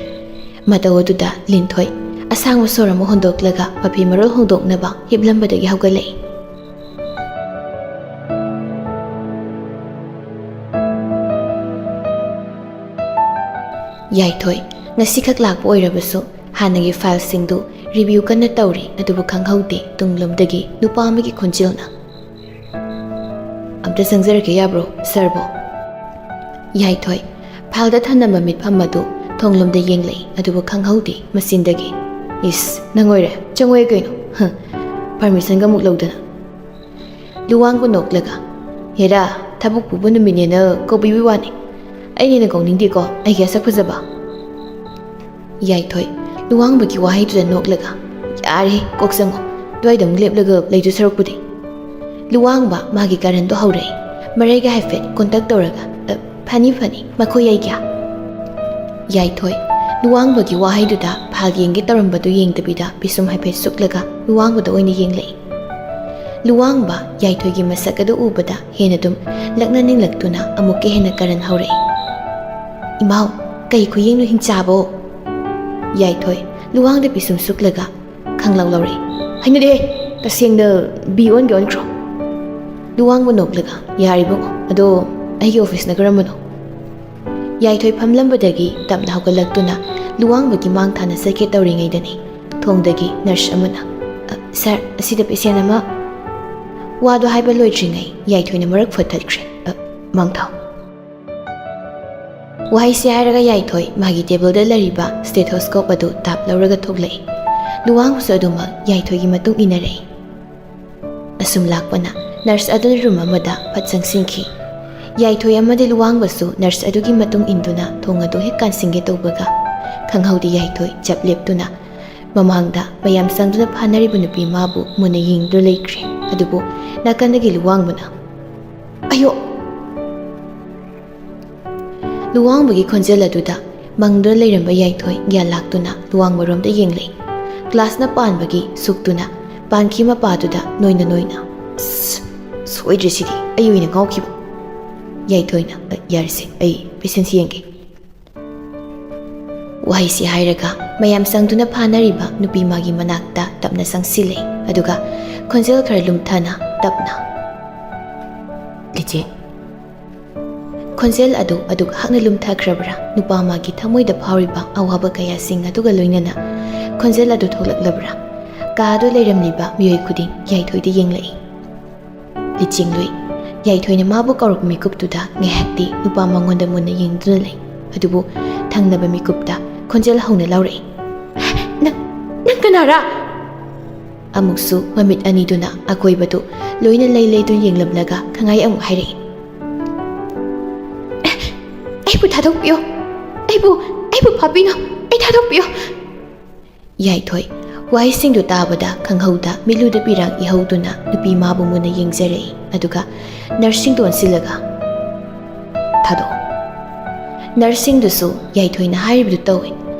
ꯃꯇꯧ ꯑꯗꯨꯗ ꯂꯤꯟꯊꯣꯏ ꯑꯁꯥꯡꯕ ꯁꯣꯔ ꯑꯃ ꯍꯣꯟꯗꯣꯛꯂꯒ ꯃꯐꯤ ꯃꯔꯣꯜ ꯍꯣꯡꯗꯣꯛꯅꯕ ꯍꯤꯞꯂꯝꯕꯗꯒꯤ ꯍꯧꯒꯠꯂꯛꯏ꯫ ꯌꯥꯏꯊꯣꯏ ꯉꯁꯤꯈꯛ ꯂꯥꯛꯄ ꯑꯣꯏꯔꯕꯁꯨ ꯍꯥꯟꯅꯒꯤ ꯐꯥꯏꯜꯁꯤꯡꯗꯨ ꯔꯤꯚ꯭ꯌꯨ ꯀꯟꯅ ꯇꯧꯔꯤ, ꯑꯗꯨꯕꯨ ꯈꯪꯍꯧꯗꯦ ꯇꯨꯡꯂꯣꯝꯗꯒꯤ ꯅꯨꯄꯥ ꯑꯃꯒꯤ ꯈꯣꯟꯖꯦꯜꯅ, "ꯑꯝꯇ ꯆꯪꯖꯔꯛꯀꯦ ꯌꯥꯕ꯭ꯔꯣ, ꯁꯥꯔꯕꯣ?" ꯌꯥꯏꯊꯣꯏ ꯐꯥꯏꯜꯗ ꯊꯅꯝꯕ ꯃꯤꯠꯐꯝ ꯑꯗꯨ ꯊꯣꯡꯂꯣꯝꯗ ꯌꯦꯡꯂꯛꯏ, ꯑꯗꯨꯕꯨ ꯈꯪꯍꯧꯗꯦ ꯃꯆꯤꯟꯗꯒꯤ, "ꯏꯁ, ꯅꯪ ꯑꯣꯏꯔꯦ, ꯆꯪꯉꯣꯌꯦ ꯀꯩꯅꯣ, ꯍ, ꯄꯔꯃꯤꯁꯟꯒ ꯑꯃꯨꯛ ꯂꯧꯗꯅ꯫" ꯂꯨꯋꯥꯡꯕ ꯅꯣꯛꯂꯒ, "ꯍꯦꯔꯥ, ꯊꯕꯛ ꯄꯨꯕ ꯅꯨꯃꯤꯠꯅꯦꯅ ꯀꯧꯕꯤꯕꯩ ꯋꯥꯅꯤ꯫ ꯑꯩꯅ ꯍꯦꯟꯅ ꯀꯧꯅꯤꯡꯗꯦꯀꯣ, ꯑꯩꯒꯤ ꯑꯁꯛ ꯐꯖꯕ꯫" ꯌꯥꯏꯊꯣꯏ ꯂꯨꯋꯥꯡꯕꯒꯤ ꯋꯥꯍꯩꯗꯨꯗ ꯅꯣꯛꯂꯒ, "ꯌꯥꯔꯦ, ꯀꯣꯛ ꯆꯪꯉꯣ, ꯑꯗꯨꯋꯥꯏꯗ ꯑꯃꯨꯛ ꯂꯦꯞꯂꯒ ꯂꯩꯗꯣꯏ ꯁꯔꯨꯛꯄꯨꯗꯤ꯫" ꯂꯨꯋꯥꯡꯕ ꯃꯥꯒꯤ ꯀꯔꯟꯗꯣ ꯍꯧꯔꯛꯏ꯫ ꯃꯔꯩꯒ ꯍꯥꯏꯐꯦꯠ ꯀꯣꯟꯇꯛ ꯇꯧꯔꯒ, "ꯑ, ꯐꯅꯤ, ꯐꯅꯤ, ꯃꯈꯣꯏ ꯑꯩꯒꯤ꯫" ꯌꯥꯏꯊꯣꯏ ꯂꯨꯋꯥꯡꯕꯒꯤ ꯋꯥꯍꯩꯗꯨꯗ ꯐꯥꯜ ꯌꯦꯡꯒꯦ ꯇꯧꯔꯝꯕꯗꯨ ꯌꯦꯡꯗꯕꯤꯗ ꯄꯤꯁꯨꯝ ꯍꯥꯏꯐꯦꯠ ꯁꯨꯛꯂꯒ ꯂꯨꯋꯥꯡꯕꯗ ꯑꯣꯏꯅ ꯌꯦꯡꯂꯛꯏ꯫ ꯂꯨꯋꯥꯡꯕ ꯌꯥꯏꯊꯣꯏꯒꯤ ꯃꯁꯛ ꯑꯗꯨ ꯎꯕꯗ ꯍꯦꯟꯅ ꯑꯗꯨꯝ ꯂꯛꯅ ꯅꯤꯡꯂꯛꯇꯨꯅ ꯑꯃꯨꯛꯀ ꯍꯦꯟꯅ ꯀꯔꯟ ꯍꯧꯔꯛꯏ꯫ "ꯏꯃꯥꯎ, ꯀꯩ ꯈꯨꯌꯦꯡꯅꯣ ꯍꯤꯡꯆꯥꯕꯣ?" ꯌꯥꯏꯊꯣꯏ ꯂꯨꯋꯥꯡꯗ ꯄꯤꯁꯨꯝ ꯁꯨꯛꯂꯒ ꯈꯪꯂꯧ ꯂꯧꯔꯛꯏ꯫ "ꯍꯩꯅꯗꯦꯍꯦ, ꯇꯁꯦꯡꯅ ꯕꯤ ꯑꯣꯟꯒꯦ ꯑꯣꯟꯈ꯭ꯔꯣ꯫" ꯂꯨꯋꯥꯡꯕ ꯅꯣꯛꯂꯒ, "ꯌꯥꯔꯦ ꯏꯕꯨꯡꯉꯣ, ꯑꯗꯣ ꯑꯩꯒꯤ ꯑꯣꯐꯤꯁꯅ ꯀꯔꯝꯕꯅꯣ?" ꯌꯥꯏꯊꯣꯏ ꯐꯝꯂꯝꯕꯗꯒꯤ ꯇꯞꯅ ꯍꯧꯒꯠꯂꯛꯇꯨꯅ ꯂꯨꯋꯥꯡꯕꯒꯤ ꯃꯥꯡ ꯊꯥꯅ ꯆꯠꯀꯦ ꯇꯧꯔꯤꯉꯩꯗꯅꯤ ꯊꯣꯡꯗꯒꯤ ꯅꯔꯁ ꯑꯃꯅ, "ꯑ, ꯁꯥꯔ, ꯑꯁꯤꯗ ꯄꯦꯁꯦꯟ ꯑꯃ꯫" ꯋꯥꯗꯨ ꯍꯥꯏꯕ ꯂꯣꯏꯗ꯭ꯔꯤꯉꯩ ꯌꯥꯏꯊꯣꯏꯅ ꯃꯔꯛ ꯐꯠꯊꯠꯈ꯭ꯔꯦ꯫ "ꯑ, ꯃꯥꯡꯊꯥꯎ꯫" ꯋꯥꯍꯩꯁꯤ ꯍꯥꯏꯔꯒ ꯌꯥꯏꯊꯣꯏ ꯃꯥꯒꯤ ꯇꯦꯕꯜꯗ ꯂꯩꯔꯤꯕ ꯁ꯭ꯇꯦꯊꯣꯁꯀꯣꯞ ꯑꯗꯨ ꯇꯥꯞ ꯂꯧꯔꯒ ꯊꯣꯛꯂꯛꯏ꯫ ꯂꯨꯋꯥꯡꯕꯁꯨ ꯑꯗꯨꯃꯛ ꯌꯥꯏꯊꯣꯏꯒꯤ ꯃꯇꯨꯡ ꯏꯟꯅꯔꯛꯏ꯫ ꯑꯁꯨꯝ ꯂꯥꯛꯄꯅ ꯅꯔꯁ ꯑꯗꯨꯅ ꯔꯨꯝ ꯑꯃꯗ ꯐꯠ ꯆꯪꯁꯤꯟꯈꯤ꯫ ꯌꯥꯏꯊꯣꯏ ꯑꯃꯗꯤ ꯂꯨꯋꯥꯡꯕꯁꯨ ꯅꯔꯁ ꯑꯗꯨꯒꯤ ꯃꯇꯨꯡ ꯏꯟꯗꯨꯅ ꯊꯣꯡ ꯑꯗꯨ ꯍꯦꯛ ꯀꯥꯟꯁꯤꯟꯒꯦ ꯇꯧꯕꯒ, ꯈꯪꯍꯧꯗꯦ ꯌꯥꯏꯊꯣꯏ ꯆꯞ ꯂꯦꯞꯇꯨꯅ ꯃꯃꯥꯡꯗ ꯃꯌꯥꯝ ꯆꯪꯗꯨꯅ ꯐꯥꯅꯔꯤꯕ ꯅꯨꯄꯤ ꯃꯥꯕꯨ ꯃꯨꯟꯅ ꯌꯦꯡꯗꯨꯅ ꯂꯩꯈ꯭ꯔꯦ꯫ ꯑꯗꯨꯕꯨ ꯅꯥꯀꯟꯗꯒꯤ ꯂꯨꯋꯥꯡꯕꯅ, "ꯑꯌꯣ!" ꯂꯨꯋꯥꯡꯕꯒꯤ ꯈꯣꯟꯖꯦꯜ ꯑꯗꯨꯗ ꯃꯪꯗꯨꯅ ꯂꯩꯔꯝꯕ ꯌꯥꯏꯊꯣꯏ ꯒ꯭ꯌꯥꯟ ꯂꯥꯛꯇꯨꯅ ꯂꯨꯋꯥꯡꯕꯔꯣꯝꯗ ꯌꯦꯡꯂꯛꯏ꯫ ꯒ꯭ꯂꯥꯁꯅ ꯄꯥꯟꯕꯒꯤ ꯁꯨꯛꯇꯨꯅ ꯄꯥꯟꯈꯤ ꯃꯄꯥꯗꯨꯗ ꯅꯣꯏꯅ ꯅꯣꯏꯅ, "ꯑꯁ, ꯁꯣꯏꯗ꯭ꯔꯦ ꯁꯤꯗꯤ, ꯑꯩ ꯑꯣꯏꯅ ꯉꯥꯎꯈꯤꯕ꯫" ꯌꯥꯏꯊꯣꯏꯅ, "ꯑ, ꯌꯥꯔꯦꯁꯦ, ꯑꯩ ꯄꯦꯁꯦꯟꯁ ꯌꯦꯡꯒꯦ꯫" ꯋꯥꯍꯩꯁꯤ ꯍꯥꯏꯔꯒ ꯃꯌꯥꯝ ꯆꯪꯗꯨꯅ ꯐꯥꯅꯔꯤꯕ ꯅꯨꯄꯤ ꯃꯥꯒꯤ ꯃꯅꯥꯛꯇ ꯇꯞꯅ ꯆꯪꯁꯤꯜꯂꯦ꯫ ꯑꯗꯨꯒ ꯈꯣꯟꯖꯦꯜ ꯈꯔ ꯂꯨꯝꯊꯅ ꯇꯞꯅ, "ꯂꯤꯆꯦ꯫" ꯈꯣꯟꯖꯦꯜ ꯑꯗꯨ ꯑꯗꯨꯛ ꯍꯛꯅ ꯂꯨꯝꯊꯈ꯭ꯔꯕ꯭ꯔꯥ? ꯅꯨꯄꯥ ꯃꯥꯒꯤ ꯊꯃꯣꯏꯗ ꯐꯥꯎꯔꯤꯕ ꯑꯋꯥꯕ ꯀꯌꯥꯁꯤꯡ ꯑꯗꯨꯒ ꯂꯣꯏꯅꯅ ꯈꯣꯟꯖꯦꯜ ꯑꯗꯨ ꯊꯣꯛꯂꯛꯂꯕ꯭ꯔꯥ? ꯀꯥ ꯑꯗꯨ ꯂꯩꯔꯝꯂꯤꯕ ꯃꯤꯑꯣꯏ ꯈꯨꯗꯤꯡ ꯌꯥꯏꯊꯣꯏꯗ ꯌꯦꯡꯂꯛꯏ꯫ ꯂꯤꯆꯦꯡꯂꯨꯏ꯫ ꯌꯥꯏꯊꯣꯏꯅ ꯃꯥꯕꯨ ꯀꯧꯔꯛꯄ ꯃꯤꯀꯨꯞꯇꯨꯗ ꯉꯥꯏꯍꯥꯛꯇꯤ ꯅꯨꯄꯥ ꯃꯉꯣꯟꯗ ꯃꯨꯟꯅ ꯌꯦꯡꯗꯨꯅ ꯂꯩ꯫ ꯑꯗꯨꯕꯨ ꯊꯪꯅꯕ ꯃꯤꯀꯨꯞꯇ ꯈꯣꯟꯖꯦꯜ ꯍꯧꯅ ꯂꯥꯎꯔꯛꯏ, "ꯅꯪ, ꯅꯪ ꯀꯅꯥꯔꯥ?" ꯑꯃꯨꯛꯁꯨ ꯃꯃꯤꯠ ꯑꯅꯤꯗꯨꯅ ꯑꯀꯣꯏꯕꯗꯨ ꯂꯣꯏꯅ ꯂꯩ ꯂꯩꯗꯨꯅ ꯌꯦꯡꯂꯝꯂꯒ ꯈꯪꯉꯥꯏ ꯑꯃꯨꯛ ꯍꯥꯏꯔꯛꯏ, "ꯑꯩꯕꯨ ꯊꯥꯗꯣꯛꯄꯤꯌꯣ, ꯑꯩꯕꯨ, ꯑꯩꯕꯨ ꯐꯥꯕꯤꯅꯣ, ꯑꯩ ꯊꯥꯗꯣꯛꯄꯤꯌꯣ꯫" ꯌꯥꯏꯊꯣꯏ꯫ ꯋꯥꯍꯩꯁꯤꯡꯗꯨ ꯇꯥꯕꯗ ꯈꯪꯍꯧꯗ ꯃꯤꯠꯂꯨꯗ ꯄꯤꯔꯥꯡ ꯏꯍꯧꯗꯨꯅ ꯅꯨꯄꯤ ꯃꯥꯕꯨ ꯃꯨꯟꯅ ꯌꯦꯡꯖꯔꯛꯏ꯫ ꯑꯗꯨꯒ ꯅꯔꯁꯁꯤꯡꯗꯨ ꯑꯣꯟꯁꯤꯜꯂꯒ, "ꯊꯥꯗꯣꯛꯑꯣ꯫" ꯅꯔꯁꯁꯤꯡꯗꯨꯁꯨ ꯌꯥꯏꯊꯣꯏꯅ ꯍꯥꯏꯔꯤꯕꯗꯨ ꯇꯧꯏ꯫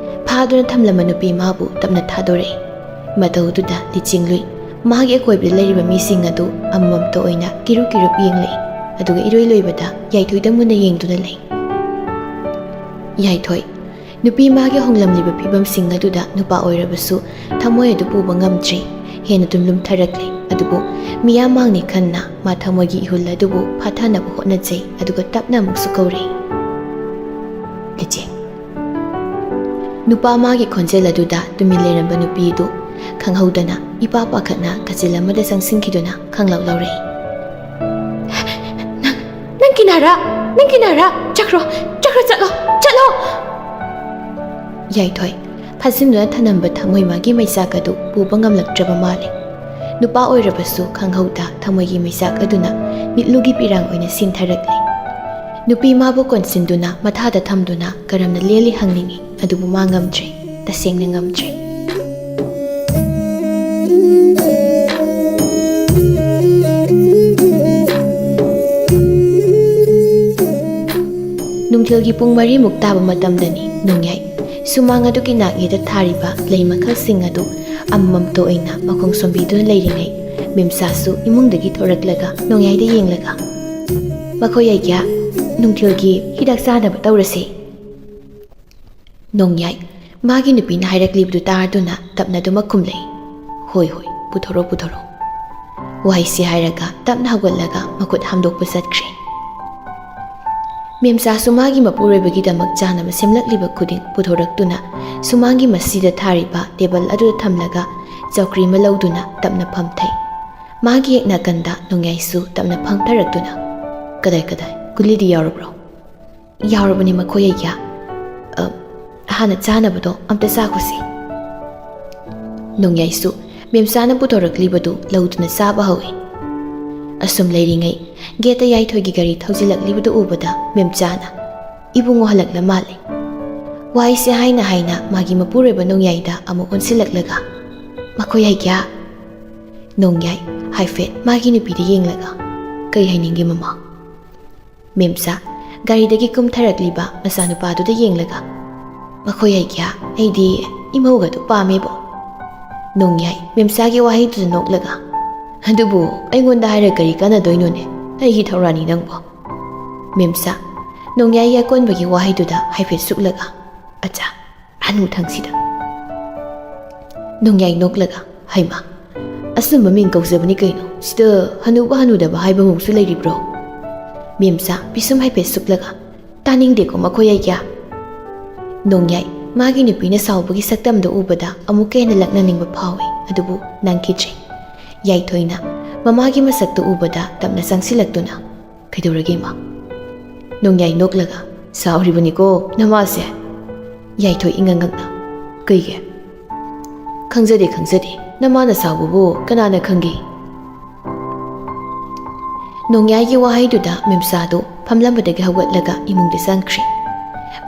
ꯐꯥꯗꯨꯅ ꯊꯝꯂꯝꯕ ꯅꯨꯄꯤ ꯃꯥꯕꯨ ꯇꯞꯅ ꯊꯥꯗꯣꯔꯛꯏ꯫ ꯃꯇꯧꯗꯨꯗ ꯂꯤꯆꯤꯡꯂꯨꯏ꯫ ꯃꯥꯒꯤ ꯑꯀꯣꯏꯕꯗ ꯂꯩꯔꯤꯕ ꯃꯤꯁꯤꯡ ꯑꯗꯨ ꯑꯃꯃꯝꯇ ꯑꯣꯏꯅ ꯀꯤꯔꯨꯞ ꯀꯤꯔꯨꯞ ꯌꯦꯡꯂꯛꯏ꯫ ꯑꯗꯨꯒ ꯏꯔꯣꯏ ꯂꯣꯏꯕꯗ ꯌꯥꯏꯊꯣꯏꯗ ꯃꯨꯟꯅ ꯌꯦꯡꯗꯨꯅ ꯂꯩ꯫ ꯌꯥꯏꯊꯣꯏ꯫ ꯅꯨꯄꯤ ꯃꯥꯒꯤ ꯍꯣꯡꯂꯝꯂꯤꯕ ꯐꯤꯕꯝꯁꯤꯡ ꯑꯗꯨꯗ ꯅꯨꯄꯥ ꯑꯣꯏꯔꯕꯁꯨ ꯊꯃꯣꯏ ꯑꯗꯨ ꯄꯨꯕ ꯉꯝꯗ꯭ꯔꯤ꯫ ꯍꯦꯟꯅ ꯑꯗꯨꯝ ꯂꯨꯝꯊꯔꯛꯂꯤ꯫ ꯑꯗꯨꯕꯨ ꯃꯤꯌꯥꯝ ꯃꯥꯡꯅꯤ ꯈꯟꯅ ꯃꯥ ꯊꯃꯣꯏꯒꯤ ꯏꯍꯨꯜ ꯑꯗꯨꯕꯨ ꯐꯥꯊꯅꯕ ꯍꯣꯠꯅꯖꯩ, ꯑꯗꯨꯒ ꯇꯞꯅ ꯑꯃꯨꯛꯁꯨ ꯀꯧꯔꯛꯏ, "ꯂꯤꯆꯦ꯫" ꯅꯨꯄꯥ ꯃꯥꯒꯤ ꯈꯣꯟꯖꯦꯜ ꯑꯗꯨꯗ ꯇꯨꯃꯤꯟ ꯂꯩꯔꯝꯕ ꯅꯨꯄꯤꯗꯨ ꯈꯪꯍꯧꯗꯅ ꯏꯄꯥ ꯄꯥꯈꯠꯅ ꯀꯥꯆꯤꯜ ꯑꯃꯗ ꯆꯪꯁꯤꯟꯈꯤꯗꯨꯅ ꯈꯪꯂꯥꯎ ꯂꯥꯎꯔꯛꯏ, "ꯅꯪ, ꯅꯪ ꯀꯤꯅꯥꯔꯥ? ꯅꯪ ꯀꯤꯅꯥꯔꯥ? ꯆꯠꯈ꯭ꯔꯣ, ꯆꯠꯈ꯭ꯔꯣ, ꯆꯠꯂꯣ, ꯆꯠꯂꯣ!" ꯌꯥꯏꯊꯣꯏ꯫ ꯐꯥꯖꯤꯟꯗꯨꯅ ꯊꯅꯝꯕ ꯊꯃꯣꯏ ꯃꯥꯒꯤ ꯃꯩꯆꯥꯛ ꯑꯗꯨ ꯄꯨꯕ ꯉꯝꯂꯛꯇ꯭ꯔꯕ ꯃꯥꯜꯂꯦ꯫ ꯅꯨꯄꯥ ꯑꯣꯏꯔꯕꯁꯨ ꯈꯪꯍꯧꯗ ꯊꯃꯣꯏꯒꯤ ꯃꯩꯆꯥꯛ ꯑꯗꯨꯅ ꯃꯤꯠꯂꯨꯒꯤ ꯄꯤꯔꯥꯡ ꯑꯣꯏꯅ ꯁꯤꯟꯊꯔꯛꯂꯤ꯫ ꯅꯨꯄꯤ ꯃꯥꯕꯨ ꯀꯣꯟꯁꯤꯟꯗꯨꯅ ꯃꯊꯥꯗ ꯊꯝꯗꯨꯅ ꯀꯔꯝꯅ ꯂꯦꯜꯂꯤ ꯍꯪꯅꯤꯡꯏ, ꯑꯗꯨꯕꯨ ꯃꯥ ꯉꯝꯗ꯭ꯔꯦ, ꯇꯁꯦꯡꯅ ꯉꯝꯗ꯭ꯔꯦ꯫ ꯅꯨꯡꯊꯤꯜꯒꯤ ꯄꯨꯡ ꯃꯔꯤꯃꯨꯛ ꯇꯥꯕ ꯃꯇꯝꯗꯅꯤ ꯅꯣꯡꯌꯥꯏ ꯁꯨꯃꯥꯡ ꯑꯗꯨꯒꯤ ꯅꯥꯛꯌꯦꯗ ꯊꯥꯔꯤꯕ ꯂꯩ ꯃꯈꯜꯁꯤꯡ ꯑꯗꯨ ꯑꯃꯃꯝꯇ ꯑꯣꯏꯅ ꯃꯈꯣꯡ ꯁꯣꯝꯕꯤꯗꯨꯅ ꯂꯩꯔꯤꯉꯩ ꯃꯦꯝꯆꯥꯁꯨ ꯏꯃꯨꯡꯗꯒꯤ ꯊꯣꯔꯛꯂꯒ ꯅꯣꯡꯌꯥꯏꯗ ꯌꯦꯡꯂꯒ, "ꯃꯈꯣꯏ ꯑꯩꯒ꯭ꯌꯥ, ꯅꯨꯡꯊꯤꯜꯒꯤ ꯍꯤꯗꯥꯛ ꯆꯥꯅꯕ ꯇꯧꯔꯁꯤ꯫" ꯅꯣꯡꯌꯥꯏ ꯃꯥꯒꯤ ꯅꯨꯄꯤꯅ ꯍꯥꯏꯔꯛꯂꯤꯕꯗꯨ ꯇꯥꯔꯗꯨꯅ ꯇꯞꯅ ꯑꯗꯨꯃꯛ ꯈꯨꯝꯂꯛꯏ, "ꯍꯣꯏ, ꯍꯣꯏ, ꯄꯨꯊꯣꯔꯛꯑꯣ, ꯄꯨꯊꯣꯔꯛꯑꯣ꯫" ꯋꯥꯍꯩꯁꯦ ꯍꯥꯏꯔꯒ ꯇꯞꯅ ꯍꯧꯒꯠꯂꯒ ꯃꯈꯨꯠ ꯍꯥꯝꯗꯣꯛꯄ ꯆꯠꯈ꯭ꯔꯦ꯫ ꯃꯦꯝꯆꯥꯁꯨ ꯃꯥꯒꯤ ꯃꯄꯨꯔꯣꯏꯕꯒꯤꯗꯃꯛ ꯆꯥꯅꯕ ꯁꯦꯝꯂꯛꯂꯤꯕ ꯈꯨꯗꯤꯡ ꯄꯨꯊꯣꯔꯛꯇꯨꯅ ꯁꯨꯃꯥꯡꯒꯤ ꯃꯁꯤꯗ ꯊꯥꯔꯤꯕ ꯇꯦꯕꯜ ꯑꯗꯨꯗ ꯊꯝꯂꯒ ꯆꯧꯀ꯭ꯔꯤ ꯑꯃ ꯂꯧꯗꯨꯅ ꯇꯞꯅ ꯐꯝꯊꯩ꯫ ꯃꯥꯒꯤ ꯍꯦꯛ ꯅꯥꯀꯟꯗ ꯅꯣꯡꯌꯥꯏꯁꯨ ꯇꯞꯅ ꯐꯝꯊꯔꯛꯇꯨꯅ, "ꯀꯗꯥꯏ, ꯀꯗꯥꯏ, ꯒꯨꯂꯤꯗꯤ ꯌꯥꯎꯔꯕ꯭ꯔꯣ?" "ꯌꯥꯎꯔꯕꯅꯤ ꯃꯈꯣꯏ ꯑꯩꯒ꯭ꯌꯥ꯫ ꯑ, ꯍꯥꯟꯅ ꯆꯥꯅꯕꯗꯣ ꯑꯝꯇ ꯆꯥꯈꯣꯁꯤ꯫" ꯅꯣꯡꯌꯥꯏꯁꯨ ꯃꯦꯝꯆꯥꯅ ꯄꯨꯊꯣꯔꯛꯂꯤꯕꯗꯨ ꯂꯧꯗꯨꯅ ꯆꯥꯕ ꯍꯧꯏ꯫ ꯑꯁꯨꯝ ꯂꯩꯔꯤꯉꯩ ꯒꯦꯠꯇ ꯌꯥꯏꯊꯣꯏꯒꯤ ꯒꯥꯔꯤ ꯊꯧꯖꯤꯜꯂꯛꯂꯤꯕꯗꯨ ꯎꯕꯗ ꯃꯦꯝꯆꯥꯅ, "ꯏꯕꯨꯡꯉꯣ ꯍꯜꯂꯛꯂ ꯃꯥꯜꯂꯦ꯫" ꯋꯥꯍꯩꯁꯦ ꯍꯥꯏꯅ ꯍꯥꯏꯅ ꯃꯥꯒꯤ ꯃꯄꯨꯔꯣꯏꯕ ꯅꯣꯡꯌꯥꯏꯗ ꯑꯃꯨꯛ ꯑꯣꯟꯁꯤꯜꯂꯛꯂꯒ, "ꯃꯈꯣꯏ ꯑꯩꯒ꯭ꯌꯥ꯫" ꯅꯣꯡꯌꯥꯏ ꯍꯥꯏꯐꯦꯠ ꯃꯥꯒꯤ ꯅꯨꯄꯤꯗ ꯌꯦꯡꯂꯒ, "ꯀꯩ ꯍꯥꯏꯅꯤꯡꯒꯦ ꯃꯃꯥ?" ꯃꯦꯝꯆꯥ ꯒꯥꯔꯤꯗꯒꯤ ꯀꯨꯝꯊꯔꯛꯂꯤꯕ ꯃꯆꯥꯅꯨꯄꯥꯗꯨꯗ ꯌꯦꯡꯂꯒ, "ꯃꯈꯣꯏ ꯑꯩꯒ꯭ꯌꯥ, ꯑꯩꯗꯤ ꯏꯃꯧꯒꯗꯨ ꯄꯥꯝꯃꯦꯕꯣ꯫" ꯅꯣꯡꯌꯥꯏ ꯃꯦꯝꯆꯥꯒꯤ ꯋꯥꯍꯩꯗꯨꯗ ꯅꯣꯛꯂꯒ, "ꯑꯗꯨꯕꯨ ꯑꯩꯉꯣꯟꯗ ꯍꯥꯏꯔ ꯀꯔꯤ ꯀꯥꯟꯅꯗꯣꯏꯅꯣꯅꯦ? ꯑꯩꯒꯤ ꯊꯧꯔꯥꯅꯤ ꯅꯪꯕꯣ꯫" ꯃꯦꯝꯆꯥ ꯅꯣꯡꯌꯥꯏ ꯌꯥꯀꯣꯟꯕꯒꯤ ꯋꯥꯍꯩꯗꯨꯗ ꯍꯥꯏꯐꯦꯠ ꯁꯨꯛꯂꯒ, "ꯑꯆꯥ, ꯍꯅꯨ ꯊꯪꯁꯤꯗ꯫" ꯅꯣꯡꯌꯥꯏ ꯅꯣꯛꯂꯒ, "ꯍꯩꯃꯥ, ꯑꯆꯨꯝꯕ ꯃꯤꯡ ꯀꯧꯖꯕꯅꯤ ꯀꯩꯅꯣ꯫ ꯁꯤꯗ ꯍꯅꯨꯕ ꯍꯅꯨꯗꯕ ꯍꯥꯏꯕꯃꯨꯛꯁꯨ ꯂꯩꯔꯤꯕ꯭ꯔꯣ?" ꯃꯦꯝꯆꯥ ꯄꯤꯁꯨꯝ ꯍꯥꯏꯐꯦꯠ ꯁꯨꯛꯂꯒ, "ꯇꯥꯅꯤꯡꯗꯦꯀꯣ ꯃꯈꯣꯏ ꯑꯩꯒ꯭ꯌꯥ꯫" ꯅꯣꯡꯌꯥꯏ ꯃꯥꯒꯤ ꯅꯨꯄꯤꯅ ꯁꯥꯎꯕꯒꯤ ꯁꯛꯇꯝꯗꯨ ꯎꯕꯗ ꯑꯃꯨꯛꯀ ꯍꯦꯟꯅ ꯂꯛꯅꯅꯤꯡꯕ ꯐꯥꯎꯏ, ꯑꯗꯨꯕꯨ ꯅꯪꯈꯤꯗ꯭ꯔꯦ꯫ ꯌꯥꯏꯊꯣꯏꯅ ꯃꯃꯥꯒꯤ ꯃꯁꯛꯇꯨ ꯎꯕꯗ ꯇꯞꯅ ꯆꯪꯁꯤꯜꯂꯛꯇꯨꯅ, "ꯀꯩꯗꯧꯔꯒꯦ ꯏꯃꯥ?" ꯅꯣꯡꯌꯥꯏ ꯅꯣꯛꯂꯒ, "ꯁꯥꯎꯔꯤꯕꯅꯤꯀꯣ ꯅꯃꯥꯁꯦ꯫" ꯌꯥꯏꯊꯣꯏ ꯏꯉꯛ ꯉꯛꯅ, "ꯀꯩꯒꯤ?" "ꯈꯪꯖꯗꯦ, ꯈꯪꯖꯗꯦ꯫ ꯅꯃꯥꯅ ꯁꯥꯎꯕꯕꯨ ꯀꯅꯥꯅ ꯈꯪꯒꯦ? ꯅꯣꯡꯌꯥꯏꯒꯤ ꯋꯥꯍꯩꯗꯨꯗ ꯃꯦꯝꯆꯥꯗꯨ ꯐꯝꯂꯝꯕꯗꯒꯤ ꯍꯧꯒꯠꯂꯒ ꯏꯃꯨꯡꯗ ꯆꯪꯈ꯭ꯔꯦ꯫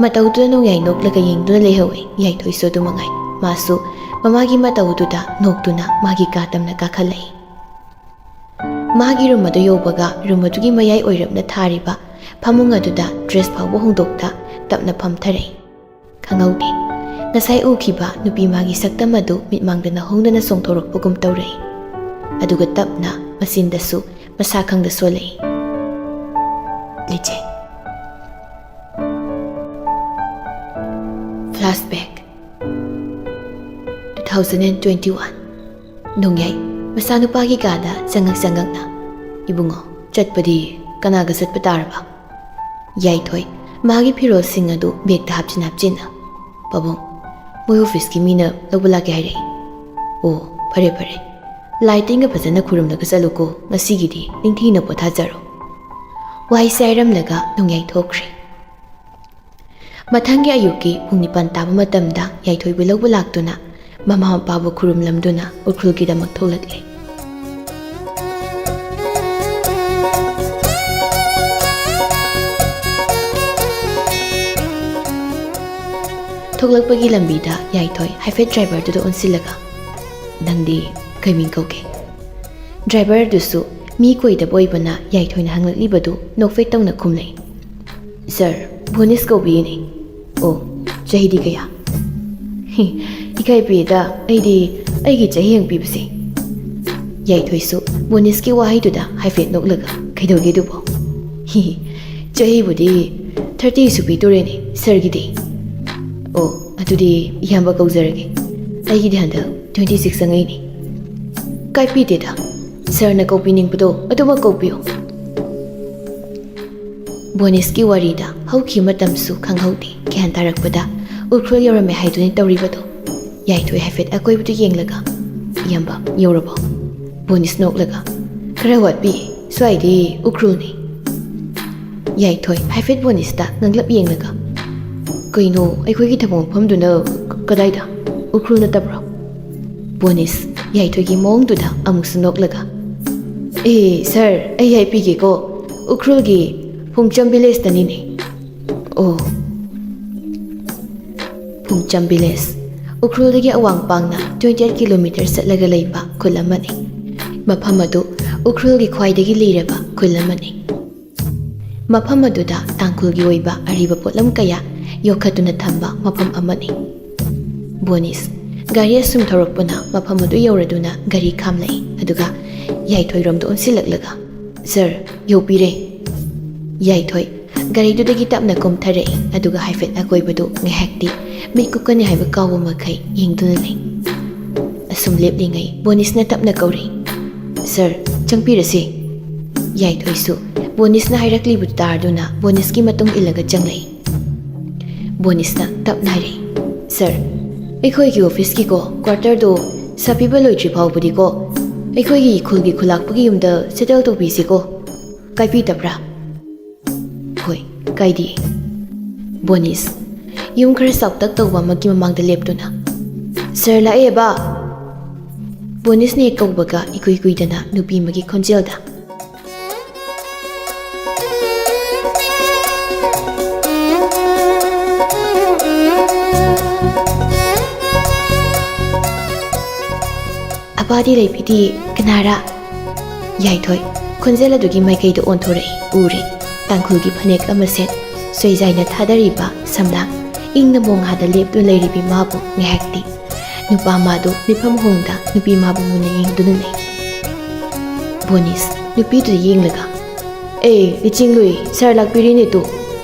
ꯃꯇꯧꯗꯨꯗ ꯅꯣꯡꯌꯥꯏ ꯅꯣꯛꯂꯒ ꯌꯦꯡꯗꯨꯅ ꯂꯩꯍꯧꯋꯦ꯫ ꯌꯥꯏꯊꯣꯏꯁꯨ ꯑꯗꯨ ꯃꯉꯥꯏ꯫ ꯃꯥꯁꯨ ꯃꯃꯥꯒꯤ ꯃꯇꯧꯗꯨꯗ ꯅꯣꯛꯇꯨꯅ ꯃꯥꯒꯤ ꯀꯥ ꯇꯝꯅ ꯀꯥꯈꯠꯂꯛꯏ꯫ ꯃꯥꯒꯤ ꯔꯨꯝ ꯑꯗꯨ ꯌꯧꯕꯒ ꯔꯨꯝ ꯑꯗꯨꯒꯤ ꯃꯌꯥꯏ ꯑꯣꯏꯔꯞꯅ ꯊꯥꯔꯤꯕ ꯐꯃꯨꯡ ꯑꯗꯨꯗ ꯗ꯭ꯔꯦꯁ ꯐꯥꯎꯕ ꯍꯣꯡꯗꯣꯛꯇ ꯇꯞꯅ ꯐꯝꯊꯔꯛꯏ꯫ ꯈꯪꯍꯧꯗꯦ꯫ ꯉꯁꯥꯏ ꯎꯈꯤꯕ ꯅꯨꯄꯤ ꯃꯥꯒꯤ ꯁꯛꯇꯝ ꯑꯗꯨ ꯃꯤꯠꯃꯥꯡꯗ ꯅꯧꯍꯧꯗꯅ ꯆꯣꯡꯊꯣꯔꯛꯄꯒꯨꯝ ꯇꯧꯔꯛꯏ꯫ ꯑꯗꯨꯒ ꯇꯞꯅ ꯃꯆꯤꯟꯗꯁꯨ ꯃꯁꯥ ꯈꯪꯗ ꯁꯣꯜꯂꯛꯏ꯫ ꯂꯤꯆꯦ꯫ Flashback. Two thousand and twenty one. ꯅꯣꯡꯌꯥꯏ ꯃꯆꯥꯅꯨꯄꯥꯒꯤ ꯀꯥꯗ ꯆꯪꯉꯛ ꯆꯪꯉꯛꯅ, "ꯏꯕꯨꯡꯉꯣ, ꯆꯠꯄꯗꯤ ꯀꯅꯥꯒ ꯆꯠꯄ ꯇꯥꯔꯕ?" ꯌꯥꯏꯊꯣꯏ ꯃꯥꯒꯤ ꯐꯤꯔꯣꯜꯁꯤꯡ ꯑꯗꯨ ꯕꯦꯒꯇ ꯍꯥꯞꯆꯤꯟ ꯍꯥꯞꯆꯤꯟꯅ, "ꯄꯥꯕꯨꯡ, ꯃꯣꯏ ꯑꯣꯐꯤꯁꯀꯤ ꯃꯤꯅ ꯂꯧꯕ ꯂꯥꯛꯀꯦ ꯍꯥꯏꯔꯛꯏ꯫" "ꯑꯣ, ꯐꯔꯦ ꯐꯔꯦ꯫ ꯂꯥꯏ ꯇꯤꯟꯒ ꯐꯖꯅ ꯈꯨꯔꯨꯝꯂꯒ ꯆꯠꯂꯨꯀꯣ, ꯉꯁꯤꯒꯤꯗꯤ ꯅꯤꯡꯊꯤꯅ ꯄꯣꯊꯥꯖꯔꯣ꯫" ꯋꯥꯍꯩꯁꯦ ꯍꯥꯏꯔꯝꯂꯒ ꯅꯣꯡꯌꯥꯏ ꯊꯣꯛꯈ꯭ꯔꯦ꯫ ꯃꯊꯪꯒꯤ ꯑꯌꯨꯛꯀꯤ ꯄꯨꯡ ꯅꯤꯄꯥꯟ ꯇꯥꯕ ꯃꯇꯝꯗ ꯌꯥꯏꯊꯣꯏꯕꯨ ꯂꯧꯕ ꯂꯥꯛꯇꯨꯅ ꯃꯃꯥ ꯃꯄꯥꯕꯨ ꯈꯨꯔꯨꯝꯂꯝꯗꯨꯅ ꯎꯈ꯭ꯔꯨꯜꯒꯤꯗꯃꯛ ꯊꯣꯛꯂꯛꯂꯦ꯫ ꯊꯣꯛꯂꯛꯄꯒꯤ ꯂꯝꯕꯤꯗ ꯌꯥꯏꯊꯣꯏ ꯍꯥꯏꯐꯦꯠ ꯗ꯭ꯔꯥꯏꯚꯔꯗꯨꯗ ꯑꯣꯟꯁꯤꯜꯂꯒ, "ꯅꯪꯗꯤ ꯀꯩ ꯃꯤꯡ ꯀꯧꯒꯦ?" ꯗ꯭ꯔꯥꯏꯚꯔ ꯑꯗꯨꯁꯨ ꯃꯤ ꯀꯣꯏꯗꯕ ꯑꯣꯏꯕꯅ ꯌꯥꯏꯊꯣꯏꯅ ꯍꯪꯂꯛꯂꯤꯕꯗꯨ ꯅꯣꯛꯐꯦꯠ ꯇꯧꯅ ꯈꯨꯝꯂꯦ꯫ "ꯁꯥꯔ, ꯚꯣꯅꯤꯁ ꯀꯧꯕꯤꯌꯨꯅꯦ꯫" "ꯑꯣ, ꯆꯍꯤꯗꯤ ꯀꯌꯥ?" "ꯍꯤ, ꯏꯀꯥꯏ ꯄꯤꯌꯦꯗ ꯑꯩꯗꯤ ꯑꯩꯒꯤ ꯆꯍꯤ ꯍꯪꯕꯤꯕꯁꯦ꯫" ꯌꯥꯏꯊꯣꯏꯁꯨ ꯚꯣꯅꯤꯁꯀꯤ ꯋꯥꯍꯩꯗꯨꯗ ꯍꯥꯏꯐꯦꯠ ꯅꯣꯛꯂꯒ, "ꯀꯩꯗꯧꯒꯦ ꯑꯗꯨꯕꯣ?" "ꯍꯤ, ꯆꯍꯤꯕꯨꯗꯤ ꯊꯥꯔꯇꯤ ꯁꯨꯕꯤꯗꯣꯔꯦꯅꯦ ꯁꯥꯔꯒꯤꯗꯤ꯫" "ꯑꯣ, ꯑꯗꯨꯗꯤ ꯏꯌꯥꯝꯕ ꯀꯧꯖꯔꯒꯦ꯫ ꯑꯩꯒꯤꯗꯤ ꯍꯟꯗꯛ ꯇ꯭ꯋꯦꯟꯇꯤ ꯁꯤꯛꯁ ꯆꯪꯉꯛꯏꯅꯦ꯫" "ꯀꯥꯏꯄꯤꯗꯦꯗ, ꯁꯥꯔꯅ ꯀꯧꯕꯤꯅꯤꯡꯕꯗꯣ ꯑꯗꯨꯃꯛ ꯀꯧꯕꯤꯌꯨ꯫" ꯕꯣꯅꯤꯁꯀꯤ ꯋꯥꯔꯤꯗ ꯍꯧꯈꯤꯕ ꯃꯇꯝꯁꯨ ꯈꯪꯍꯧꯗꯦ꯫ ꯒ꯭ꯌꯥꯟ ꯇꯥꯔꯛꯄꯗ ꯎꯈ꯭ꯔꯨꯜ ꯌꯧꯔꯝꯃꯦ ꯍꯥꯏꯗꯨꯅꯤ ꯇꯧꯔꯤꯕꯗꯣ꯫ ꯌꯥꯏꯊꯣꯏ ꯍꯥꯏꯐꯦꯠ ꯑꯀꯣꯏꯕꯗꯨ ꯌꯦꯡꯂꯒ, "ꯏꯌꯥꯝꯕ, ꯌꯧꯔꯕꯣ?" ꯕꯣꯅꯤꯁ ꯅꯣꯛꯂꯒ, "ꯈꯔ ꯋꯥꯠꯄꯤ, ꯁ꯭ꯋꯥꯏꯗꯤ ꯎꯈ꯭ꯔꯨꯜꯅꯤ꯫" ꯌꯥꯏꯊꯣꯏ ꯍꯥꯏꯐꯦꯠ ꯕꯣꯅꯤꯁꯇ ꯉꯛꯂꯞ ꯌꯦꯡꯂꯒ, "ꯀꯩꯅꯣ, ꯑꯩꯈꯣꯏꯒꯤ ꯊꯕꯛ ꯃꯐꯝꯗꯨꯅ ꯀꯗꯥꯏꯗ? ꯎꯈ꯭ꯔꯨꯜ ꯅꯠꯇꯕ꯭ꯔꯣ?" ꯕꯣꯅꯤꯁ ꯌꯥꯏꯊꯣꯏꯒꯤ ꯃꯑꯣꯡꯗꯨꯗ ꯑꯃꯨꯛꯁꯨ ꯅꯣꯛꯂꯒ, "ꯑꯦ ꯁꯥꯔ, ꯑꯩ ꯍꯥꯏꯕꯤꯒꯦꯀꯣ, ꯎꯈ꯭ꯔꯨꯜꯒꯤ ꯐꯨꯡꯆꯝ ꯚꯤꯂꯦꯖꯇꯅꯤꯅꯦ꯫" "ꯑꯣ, ꯐꯨꯡꯆꯝ ꯚꯤꯂꯦꯖ ꯎꯈ꯭ꯔꯨꯜꯗꯒꯤ ꯑꯋꯥꯡ ꯄꯥꯡꯅ twenty eight kilometer ꯆꯠꯂꯒ ꯂꯩꯕ ꯈꯨꯜ ꯑꯃꯅꯤ꯫ ꯃꯐꯝ ꯑꯗꯨ ꯎꯈ꯭ꯔꯨꯜꯒꯤ ꯈ꯭ꯋꯥꯏꯗꯒꯤ ꯂꯤꯔꯕ ꯈꯨꯜ ꯑꯃꯅꯤ꯫ ꯃꯐꯝ ꯑꯗꯨꯗ ꯇꯥꯡꯈꯨꯜꯒꯤ ꯑꯣꯏꯕ ꯑꯔꯤꯕ ꯄꯣꯠꯂꯝ ꯀꯌꯥ ꯌꯣꯛꯈꯠꯇꯨꯅ ꯊꯝꯕ ꯃꯐꯝ ꯑꯃꯅꯤ꯫" ꯕꯣꯅꯤꯁ ꯒꯥꯔꯤ ꯑꯁꯨꯝ ꯊꯧꯔꯛꯄꯅ ꯃꯐꯝ ꯑꯗꯨ ꯌꯧꯔꯗꯨꯅ ꯒꯥꯔꯤ ꯈꯥꯝꯂꯛꯏ꯫ ꯑꯗꯨꯒ ꯌꯥꯏꯊꯣꯏꯔꯣꯝꯗ ꯑꯣꯟꯁꯤꯜꯂꯛꯂꯒ, "ꯁꯥꯔ, ꯌꯧꯕꯤꯔꯦ꯫" ꯌꯥꯏꯊꯣꯏ ꯒꯥꯔꯤꯗꯨꯗꯒꯤ ꯇꯞꯅ ꯀꯨꯝꯊꯔꯛꯏ꯫ ꯑꯗꯨꯒ ꯍꯥꯏꯐꯦꯠ ꯑꯀꯣꯏꯕꯗꯨ ꯉꯥꯏꯍꯥꯛꯇꯤ ꯃꯤꯠ ꯀꯨꯞꯀꯅꯤ ꯍꯥꯏꯕ ꯀꯥꯎꯕ ꯃꯈꯩ ꯌꯦꯡꯗꯨꯅ ꯂꯩ꯫ ꯑꯁꯨꯝ ꯂꯦꯞꯂꯤꯉꯩ ꯕꯣꯅꯤꯁꯅ ꯇꯞꯅ ꯀꯧꯔꯛꯏ, "ꯁꯥꯔ, ꯆꯪꯕꯤꯔꯁꯤ꯫" ꯌꯥꯏꯊꯣꯏꯁꯨ ꯕꯣꯅꯤꯁꯅ ꯍꯥꯏꯔꯛꯂꯤꯕꯗꯨ ꯇꯥꯔꯗꯨꯅ ꯕꯣꯅꯤꯁꯀꯤ ꯃꯇꯨꯡ ꯏꯜꯂꯒ ꯆꯪꯂꯛꯏ꯫ ꯕꯣꯅꯤꯁꯅ ꯇꯞꯅ ꯍꯥꯏꯔꯛꯏ, "ꯁꯥꯔ, ꯑꯩꯈꯣꯏꯒꯤ ꯑꯣꯐꯤꯁꯀꯤꯀꯣ quarterꯗꯣ ꯁꯥꯕꯤꯕ ꯂꯣꯏꯗ꯭ꯔꯤ ꯐꯥꯎꯕꯗꯤꯀꯣ ꯑꯩꯈꯣꯏꯒꯤ ꯈꯨꯜꯒꯤ ꯈꯨꯂꯥꯛꯄꯒꯤ ꯌꯨꯝꯗ ꯁꯦꯇꯜ ꯇꯧꯕꯤꯁꯤꯀꯣ꯫ ꯀꯥꯏꯕꯤꯗꯕ꯭ꯔꯥ?" "ꯍꯣꯏ, ꯀꯥꯏꯗꯦ꯫" ꯕꯣꯅꯤꯁ ꯌꯨꯝ ꯈꯔ ꯆꯥꯎꯇꯛ ꯇꯧꯕ ꯑꯃꯒꯤ ꯃꯃꯥꯡꯗ ꯂꯦꯞꯇꯨꯅ, "ꯁꯥꯔ ꯂꯥꯛꯑꯦꯕ!" ꯕꯣꯅꯤꯁꯅ ꯍꯦꯛ ꯀꯧꯕꯒ ꯏꯀꯨꯏ ꯀꯨꯏꯗꯅ ꯅꯨꯄꯤ ꯑꯃꯒꯤ ꯈꯣꯟꯖꯦꯜꯗ, "ꯑꯄꯥꯗꯤ ꯂꯩꯕꯤꯗꯤ ꯀꯅꯥꯔꯥ?" ꯌꯥꯏꯊꯣꯏ ꯈꯣꯟꯖꯦꯜ ꯑꯗꯨꯒꯤ ꯃꯥꯏꯀꯩꯗ ꯑꯣꯟꯊꯣꯔꯛꯏ꯫ ꯎꯔꯦ, ꯇꯥꯡꯈꯨꯜꯒꯤ ꯐꯅꯦꯛ ꯑꯃ ꯁꯦꯠ, ꯁꯣꯏꯖꯥꯏꯅ ꯊꯥꯗꯔꯤꯕ ꯁꯝꯂꯥꯡ, ꯏꯪꯅ ꯃꯣꯡꯍꯥꯗ ꯂꯦꯞꯇꯨꯅ ꯂꯩꯔꯤꯕꯤ ꯃꯥꯕꯨ ꯉꯥꯏꯍꯥꯛꯇꯤ ꯅꯨꯄꯥ ꯃꯥꯗꯨ ꯃꯤꯐꯝ ꯍꯣꯡꯗ ꯅꯨꯄꯤ ꯃꯥꯕꯨ ꯃꯨꯟꯅ ꯌꯦꯡꯗꯨꯅ ꯂꯩ꯫ ꯕꯣꯅꯤꯁ ꯅꯨꯄꯤꯗꯨꯗ ꯌꯦꯡꯂꯒ, "ꯑꯦ, ꯂꯤꯆꯤꯡꯂꯨꯏ, ꯁꯥꯔ ꯂꯥꯛꯄꯤꯔꯤꯅꯦ ꯇꯨ꯫"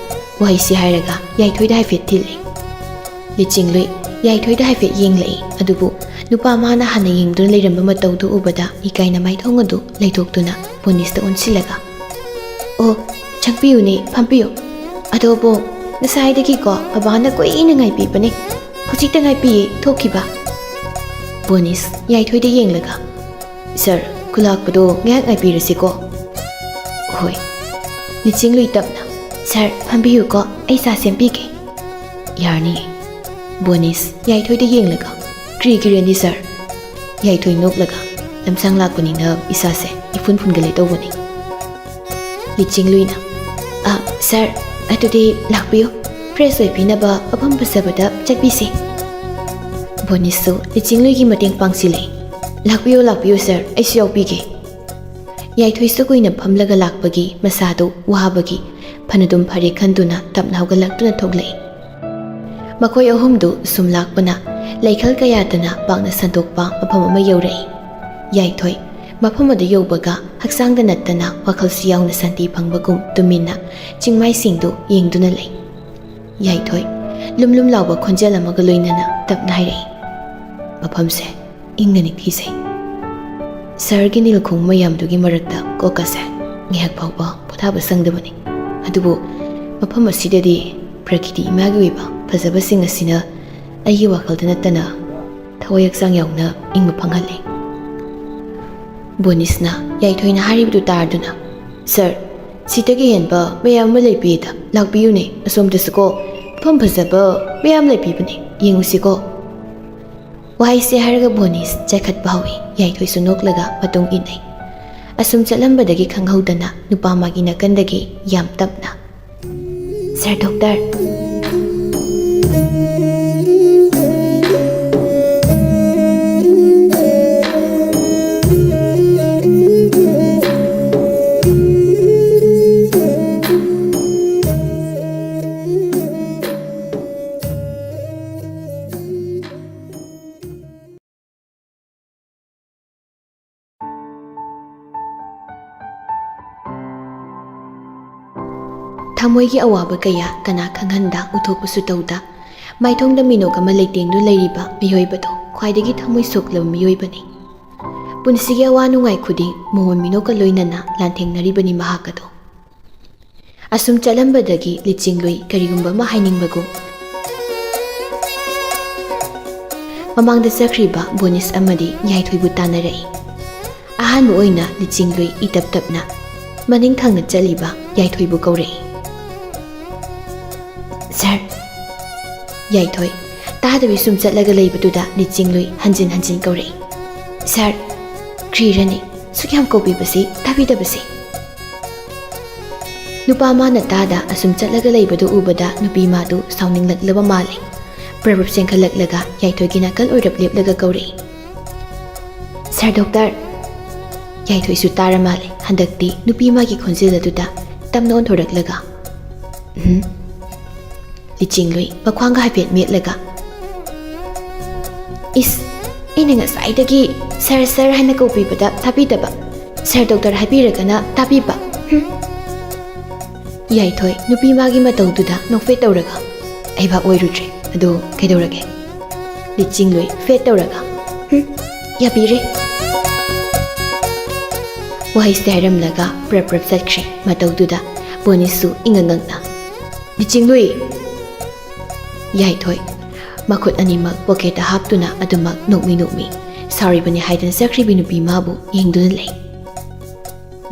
ꯋꯥꯍꯩꯁꯤ ꯍꯥꯏꯔꯒ ꯌꯥꯏꯊꯣꯏꯗ ꯍꯥꯏꯐꯦꯠ ꯊꯤꯜꯂꯤ꯫ ꯂꯤꯆꯤꯡꯂꯨꯏ ꯌꯥꯏꯊꯣꯏꯗ ꯍꯥꯏꯐꯦꯠ ꯌꯦꯡꯂꯛꯏ꯫ ꯑꯗꯨꯕꯨ ꯅꯨꯄꯥ ꯃꯥꯅ ꯍꯥꯟꯅ ꯌꯦꯡꯗꯨꯅ ꯂꯩꯔꯝꯕ ꯃꯇꯧꯗꯨ ꯎꯕꯗ ꯏꯀꯥꯏꯅ ꯃꯥꯏꯊꯣꯡ ꯑꯗꯨ ꯂꯩꯊꯣꯛꯇꯨꯅ ꯕꯣꯅꯤꯁꯇ ꯑꯣꯟꯁꯤꯜꯂꯒ, "ꯑꯣ, ꯆꯪꯕꯤꯌꯨꯅꯦ, ꯐꯝꯕꯤꯌꯨ꯫ ꯑꯗꯣ ꯕꯣ, ꯉꯁꯥꯏꯗꯒꯤꯀꯣ ꯕꯕꯥꯅ ꯀꯨꯏꯅ ꯉꯥꯏꯕꯤꯕꯅꯦ꯫ ꯍꯧꯖꯤꯛꯇ ꯉꯥꯏꯕꯤꯌꯦ ꯊꯣꯛꯈꯤꯕ꯫" ꯕꯣꯅꯤꯁ ꯌꯥꯏꯊꯣꯏꯗ ꯌꯦꯡꯂꯒ, "ꯁꯥꯔ, ꯈꯨꯂꯥꯛꯄꯗꯣ ꯉꯥꯏꯍꯥꯛ ꯉꯥꯏꯕꯤꯔꯁꯤꯀꯣ?" "ꯍꯣꯏ꯫" ꯂꯤꯆꯤꯡꯂꯨꯏ ꯇꯞꯅ, "ꯁꯥꯔ, ꯐꯝꯕꯤꯌꯨꯀꯣ, ꯑꯩ ꯆꯥ ꯁꯦꯝꯕꯤꯒꯦ꯫" "ꯌꯥꯔꯅꯤ꯫" ꯕꯣꯅꯤꯁ ꯌꯥꯏꯊꯣꯏꯗ ꯌꯦꯡꯂꯒ, "ꯀ꯭ꯔꯤ ꯀ꯭ꯔꯤꯔꯅꯤ ꯁꯥꯔ?" ꯌꯥꯏꯊꯣꯏ ꯅꯣꯛꯂꯒ, "ꯂꯝꯁꯥꯡ ꯂꯥꯛꯄꯅꯤꯅ ꯏꯁꯥꯁꯦ ꯏꯐꯨꯟ ꯐꯨꯟꯒꯠꯂꯦ ꯇꯧꯕꯅꯤ꯫" ꯂꯤꯆꯤꯡꯂꯨꯏꯅ, "ꯑ, ꯁꯥꯔ, ꯑꯗꯨꯗꯤ ꯂꯥꯛꯄꯤꯌꯨ, ꯐ꯭ꯔꯦꯁ ꯑꯣꯏꯕꯤꯅꯕ ꯃꯐꯝ ꯐꯖꯕꯗ ꯆꯠꯄꯤꯁꯦ꯫" ꯕꯣꯅꯤꯁꯁꯨ ꯂꯤꯆꯤꯡꯂꯨꯏꯒꯤ ꯃꯇꯦꯡ ꯄꯥꯡꯁꯤꯜꯂꯦ꯫ "ꯂꯥꯛꯄꯤꯌꯨ, ꯂꯥꯛꯄꯤꯌꯨ ꯁꯥꯔ, ꯑꯩꯁꯨ ꯌꯥꯎꯕꯤꯒꯦ꯫" ꯌꯥꯏꯊꯣꯏꯁꯨ ꯀꯨꯏꯅ ꯐꯝꯂꯒ ꯂꯥꯛꯄꯒꯤ ꯃꯁꯥꯗꯨ ꯋꯥꯕꯒꯤ ꯐꯅꯗꯨꯝ ꯐꯔꯦ ꯈꯟꯗꯨꯅ ꯇꯞꯅ ꯍꯧꯒꯠꯂꯛꯇꯨꯅ ꯊꯣꯛꯂꯛꯏ꯫ ꯃꯈꯣꯏ ꯑꯍꯨꯝꯗꯨ ꯁꯨꯝ ꯂꯥꯛꯄꯅ ꯂꯩꯈꯜ ꯀꯌꯥꯗꯅ ꯄꯥꯛꯅ ꯁꯟꯗꯣꯛꯄ ꯃꯐꯝ ꯑꯃ ꯌꯧꯔꯛꯏ꯫ ꯌꯥꯏꯊꯣꯏ ꯃꯐꯝ ꯑꯗꯨ ꯌꯧꯕꯒ ꯍꯛꯆꯥꯡꯗ ꯅꯠꯇꯅ ꯋꯥꯈꯜꯁꯨ ꯌꯥꯎꯅ ꯁꯥꯟꯇꯤ ꯐꯪꯕꯒꯨꯝ ꯇꯨꯃꯤꯟꯅ ꯆꯤꯡꯃꯥꯏꯁꯤꯡꯗꯨ ꯌꯦꯡꯗꯨꯅ ꯂꯩ꯫ ꯌꯥꯏꯊꯣꯏ ꯂꯨꯝ ꯂꯨꯝ ꯂꯥꯎꯕ ꯈꯣꯟꯖꯦꯜ ꯑꯃꯒ ꯂꯣꯏꯅꯅ ꯇꯞꯅ ꯍꯥꯏꯔꯛꯏ, "ꯃꯐꯝꯁꯦ ꯏꯪꯅ ꯅꯤꯡꯊꯤꯖꯩ꯫ ꯁꯍꯔꯒꯤ ꯅꯤꯜꯈꯣꯡ ꯃꯌꯥꯝꯗꯨꯒꯤ ꯃꯔꯛꯇ ꯀꯣꯛꯀꯁꯦ ꯉꯥꯏꯍꯥꯛ ꯐꯥꯎꯕ ꯄꯣꯊꯥꯕ ꯁꯪꯗꯕꯅꯤ꯫ ꯑꯗꯨꯕꯨ ꯃꯐꯝ ꯑꯁꯤꯗꯗꯤ ꯄ꯭ꯔꯀꯤꯇꯤ ꯏꯃꯥꯒꯤ ꯑꯣꯏꯕ ꯐꯖꯕꯁꯤꯡ ꯑꯁꯤꯅ ꯑꯩꯒꯤ ꯋꯥꯈꯜꯗ ꯅꯠꯇꯅ ꯊꯋꯥꯏ ꯍꯛꯆꯥꯡ ꯌꯥꯎꯅ ꯏꯪꯕ ꯐꯪꯍꯜꯂꯤ꯫" ꯕꯣꯅꯤꯁꯅ ꯌꯥꯏꯊꯣꯏꯅ ꯍꯥꯏꯔꯤꯕꯗꯨ ꯇꯥꯔꯗꯨꯅ, "ꯁꯥꯔ, ꯁꯤꯗꯒꯤ ꯍꯦꯟꯕ ꯃꯌꯥꯝ ꯑꯃ ꯂꯩꯕꯤꯗ, ꯂꯥꯛꯄꯤꯌꯨꯅꯦ, ꯑꯁꯣꯝꯗꯁꯨꯀꯣ ꯃꯐꯝ ꯐꯖꯕ ꯃꯌꯥꯝ ꯂꯩꯕꯤꯕꯅꯦ, ꯌꯦꯡꯉꯨꯁꯤꯀꯣ꯫" ꯋꯥꯍꯩꯁꯦ ꯍꯥꯏꯔꯒ ꯕꯣꯅꯤꯁ ꯆꯠꯈꯠꯄ ꯍꯧꯏ꯫ ꯌꯥꯏꯊꯣꯏꯁꯨ ꯅꯣꯛꯂꯒ ꯃꯇꯨꯡ ꯏꯟꯅꯩ꯫ ꯑꯁꯨꯝ ꯆꯠꯂꯝꯕꯗꯒꯤ ꯈꯪꯍꯧꯗꯅ ꯅꯨꯄꯥ ꯃꯥꯒꯤ ꯅꯥꯀꯟꯗꯒꯤ ꯌꯥꯝ ꯇꯞꯅ, "ꯁꯥꯔ ꯗꯣꯛꯇꯔ꯫" ꯊꯃꯣꯏꯒꯤ ꯑꯋꯥꯕ ꯀꯌꯥ ꯀꯅꯥ ꯈꯪꯍꯟꯗ, ꯎꯠꯊꯣꯛꯄꯁꯨ ꯇꯧꯗ, ꯃꯥꯏꯊꯣꯡꯗ ꯃꯤꯅꯣꯛ ꯑꯃ ꯂꯩꯇꯦꯡꯗꯨꯅ ꯂꯩꯔꯤꯕ ꯃꯤꯑꯣꯏꯕꯗꯣ ꯈ꯭ꯋꯥꯏꯗꯒꯤ ꯊꯃꯣꯏ ꯁꯣꯛꯂꯕ ꯃꯤꯑꯣꯏꯕꯅꯤ꯫ ꯄꯨꯟꯁꯤꯒꯤ ꯑꯋꯥ ꯅꯨꯡꯉꯥꯏ ꯈꯨꯗꯤꯡ ꯃꯣꯃꯣꯟ ꯃꯤꯅꯣꯛꯀ ꯂꯣꯏꯅꯅ ꯂꯥꯟꯊꯦꯡꯅꯔꯤꯕꯅꯤ ꯃꯍꯥꯛ ꯑꯗꯣ꯫ ꯑꯁꯨꯝ ꯆꯠꯂꯝꯕꯗꯒꯤ ꯂꯤꯆꯤꯡꯂꯨꯏ ꯀꯔꯤꯒꯨꯝꯕ ꯑꯃ ꯍꯥꯏꯅꯤꯡꯕꯒꯨꯝ ꯃꯃꯥꯡꯗ ꯆꯠꯈ꯭ꯔꯤꯕ ꯕꯣꯅꯤꯁ ꯑꯃꯗꯤ ꯌꯥꯏꯊꯣꯏꯕꯨ ꯇꯥꯟꯅꯔꯛꯏ꯫ ꯑꯍꯥꯟꯕ ꯑꯣꯏꯅ ꯂꯤꯆꯤꯡꯂꯨꯏ ꯏꯇꯞ ꯇꯞꯅ ꯃꯅꯤꯡ ꯊꯪꯅ ꯆꯠꯂꯤꯕ ꯌꯥꯏꯊꯣꯏꯕꯨ ꯀꯧꯔꯛꯏ꯫ "ꯁꯥꯔ꯫" ꯌꯥꯏꯊꯣꯏ ꯇꯥꯗꯕꯤ ꯁꯨꯝ ꯆꯠꯂꯒ ꯂꯩꯕꯗꯨꯗ ꯂꯤꯆꯤꯡꯂꯨꯏ ꯍꯟꯖꯤꯟ ꯍꯟꯖꯤꯟ ꯀꯧꯔꯛꯏ꯫ "ꯁꯥꯔ, ꯀ꯭ꯔꯤꯔꯅꯤ ꯁꯨꯛ ꯌꯥꯝ ꯀꯧꯕꯤꯕꯁꯤ, ꯇꯥꯕꯤꯗꯕꯁꯤ?" ꯅꯨꯄꯥ ꯃꯥꯅ ꯇꯥꯗ ꯑꯁꯨꯝ ꯆꯠꯂꯒ ꯂꯩꯕꯗꯨ ꯎꯕꯗ ꯅꯨꯄꯤ ꯃꯥꯗꯨ ꯁꯥꯎꯅꯤꯡꯂꯛꯂꯕ ꯃꯥꯜꯂꯦ꯫ ꯄ꯭ꯔꯞ ꯄ꯭ꯔꯞ ꯆꯦꯟꯈꯠꯂꯛꯂꯒ ꯌꯥꯏꯊꯣꯏꯒꯤ ꯅꯥꯀꯜ ꯑꯣꯏꯔꯞ ꯂꯦꯞꯂꯒ ꯀꯧꯔꯛꯏ, "ꯁꯥꯔ ꯗꯣꯛꯇꯔ!" ꯌꯥꯏꯊꯣꯏꯁꯨ ꯇꯥꯔ ꯃꯥꯜꯂꯦ꯫ ꯍꯟꯗꯛꯇꯤ ꯅꯨꯄꯤ ꯃꯥꯒꯤ ꯈꯣꯟꯖꯦꯜ ꯑꯗꯨꯗ ꯇꯞꯅ ꯑꯣꯟꯊꯣꯔꯛꯂꯒ, "ꯎꯝ?" ꯂꯤꯆꯤꯡꯂꯨꯏ ꯃꯈ꯭ꯋꯥꯡꯒ ꯍꯥꯏꯐꯦꯠ ꯃꯦꯠꯂꯒ, "ꯏꯁ, ꯑꯩꯅ ꯉꯁꯥꯏꯗꯒꯤ ꯁꯥꯔ, ꯁꯥꯔ ꯍꯥꯏꯅ ꯀꯧꯕꯤꯕꯗ ꯇꯥꯕꯤꯗꯕ, ꯁꯥꯔ ꯗꯣꯛꯇꯔ ꯍꯥꯏꯕꯤꯔꯒꯅ ꯇꯥꯕꯤꯕ, ꯍꯨꯝ!" ꯌꯥꯏꯊꯣꯏ ꯅꯨꯄꯤ ꯃꯥꯒꯤ ꯃꯇꯧꯗꯨꯗ ꯅꯣꯛꯐꯦꯠ ꯇꯧꯔꯒ, "ꯑꯩ ꯚꯥꯞ ꯑꯣꯏꯔꯨꯗ꯭ꯔꯦ꯫ ꯑꯗꯣ ꯀꯩꯗꯧꯔꯒꯦ?" ꯂꯤꯆꯤꯡꯂꯨꯏ ꯐꯦꯠ ꯇꯧꯔꯒ, "ꯍꯨꯝ, ꯌꯥꯕꯤꯔꯦ!" ꯋꯥꯍꯩꯁꯦ ꯍꯥꯏꯔꯝꯂꯒ ꯄ꯭ꯔꯞ ꯄ꯭ꯔꯞ ꯆꯠꯈ꯭ꯔꯦ꯫ ꯃꯇꯧꯗꯨꯗ ꯕꯣꯅꯤꯁꯁꯨ ꯏꯉꯛ ꯉꯛꯅ, "ꯂꯤꯆꯤꯡꯂꯨꯏ!" ꯌꯥꯏꯊꯣꯏ ꯃꯈꯨꯠ ꯑꯅꯤꯃꯛ ꯄꯣꯀꯦꯠꯇ ꯍꯥꯞꯇꯨꯅ ꯑꯗꯨꯃꯛ ꯅꯣꯛꯃꯤ ꯅꯣꯛꯃꯤ ꯁꯥꯎꯔꯤꯕꯅꯤ ꯍꯥꯏꯗꯅ ꯆꯠꯈ꯭ꯔꯤꯕꯤ ꯅꯨꯄꯤ ꯃꯥꯕꯨ ꯌꯦꯡꯗꯨꯅ ꯂꯩ꯫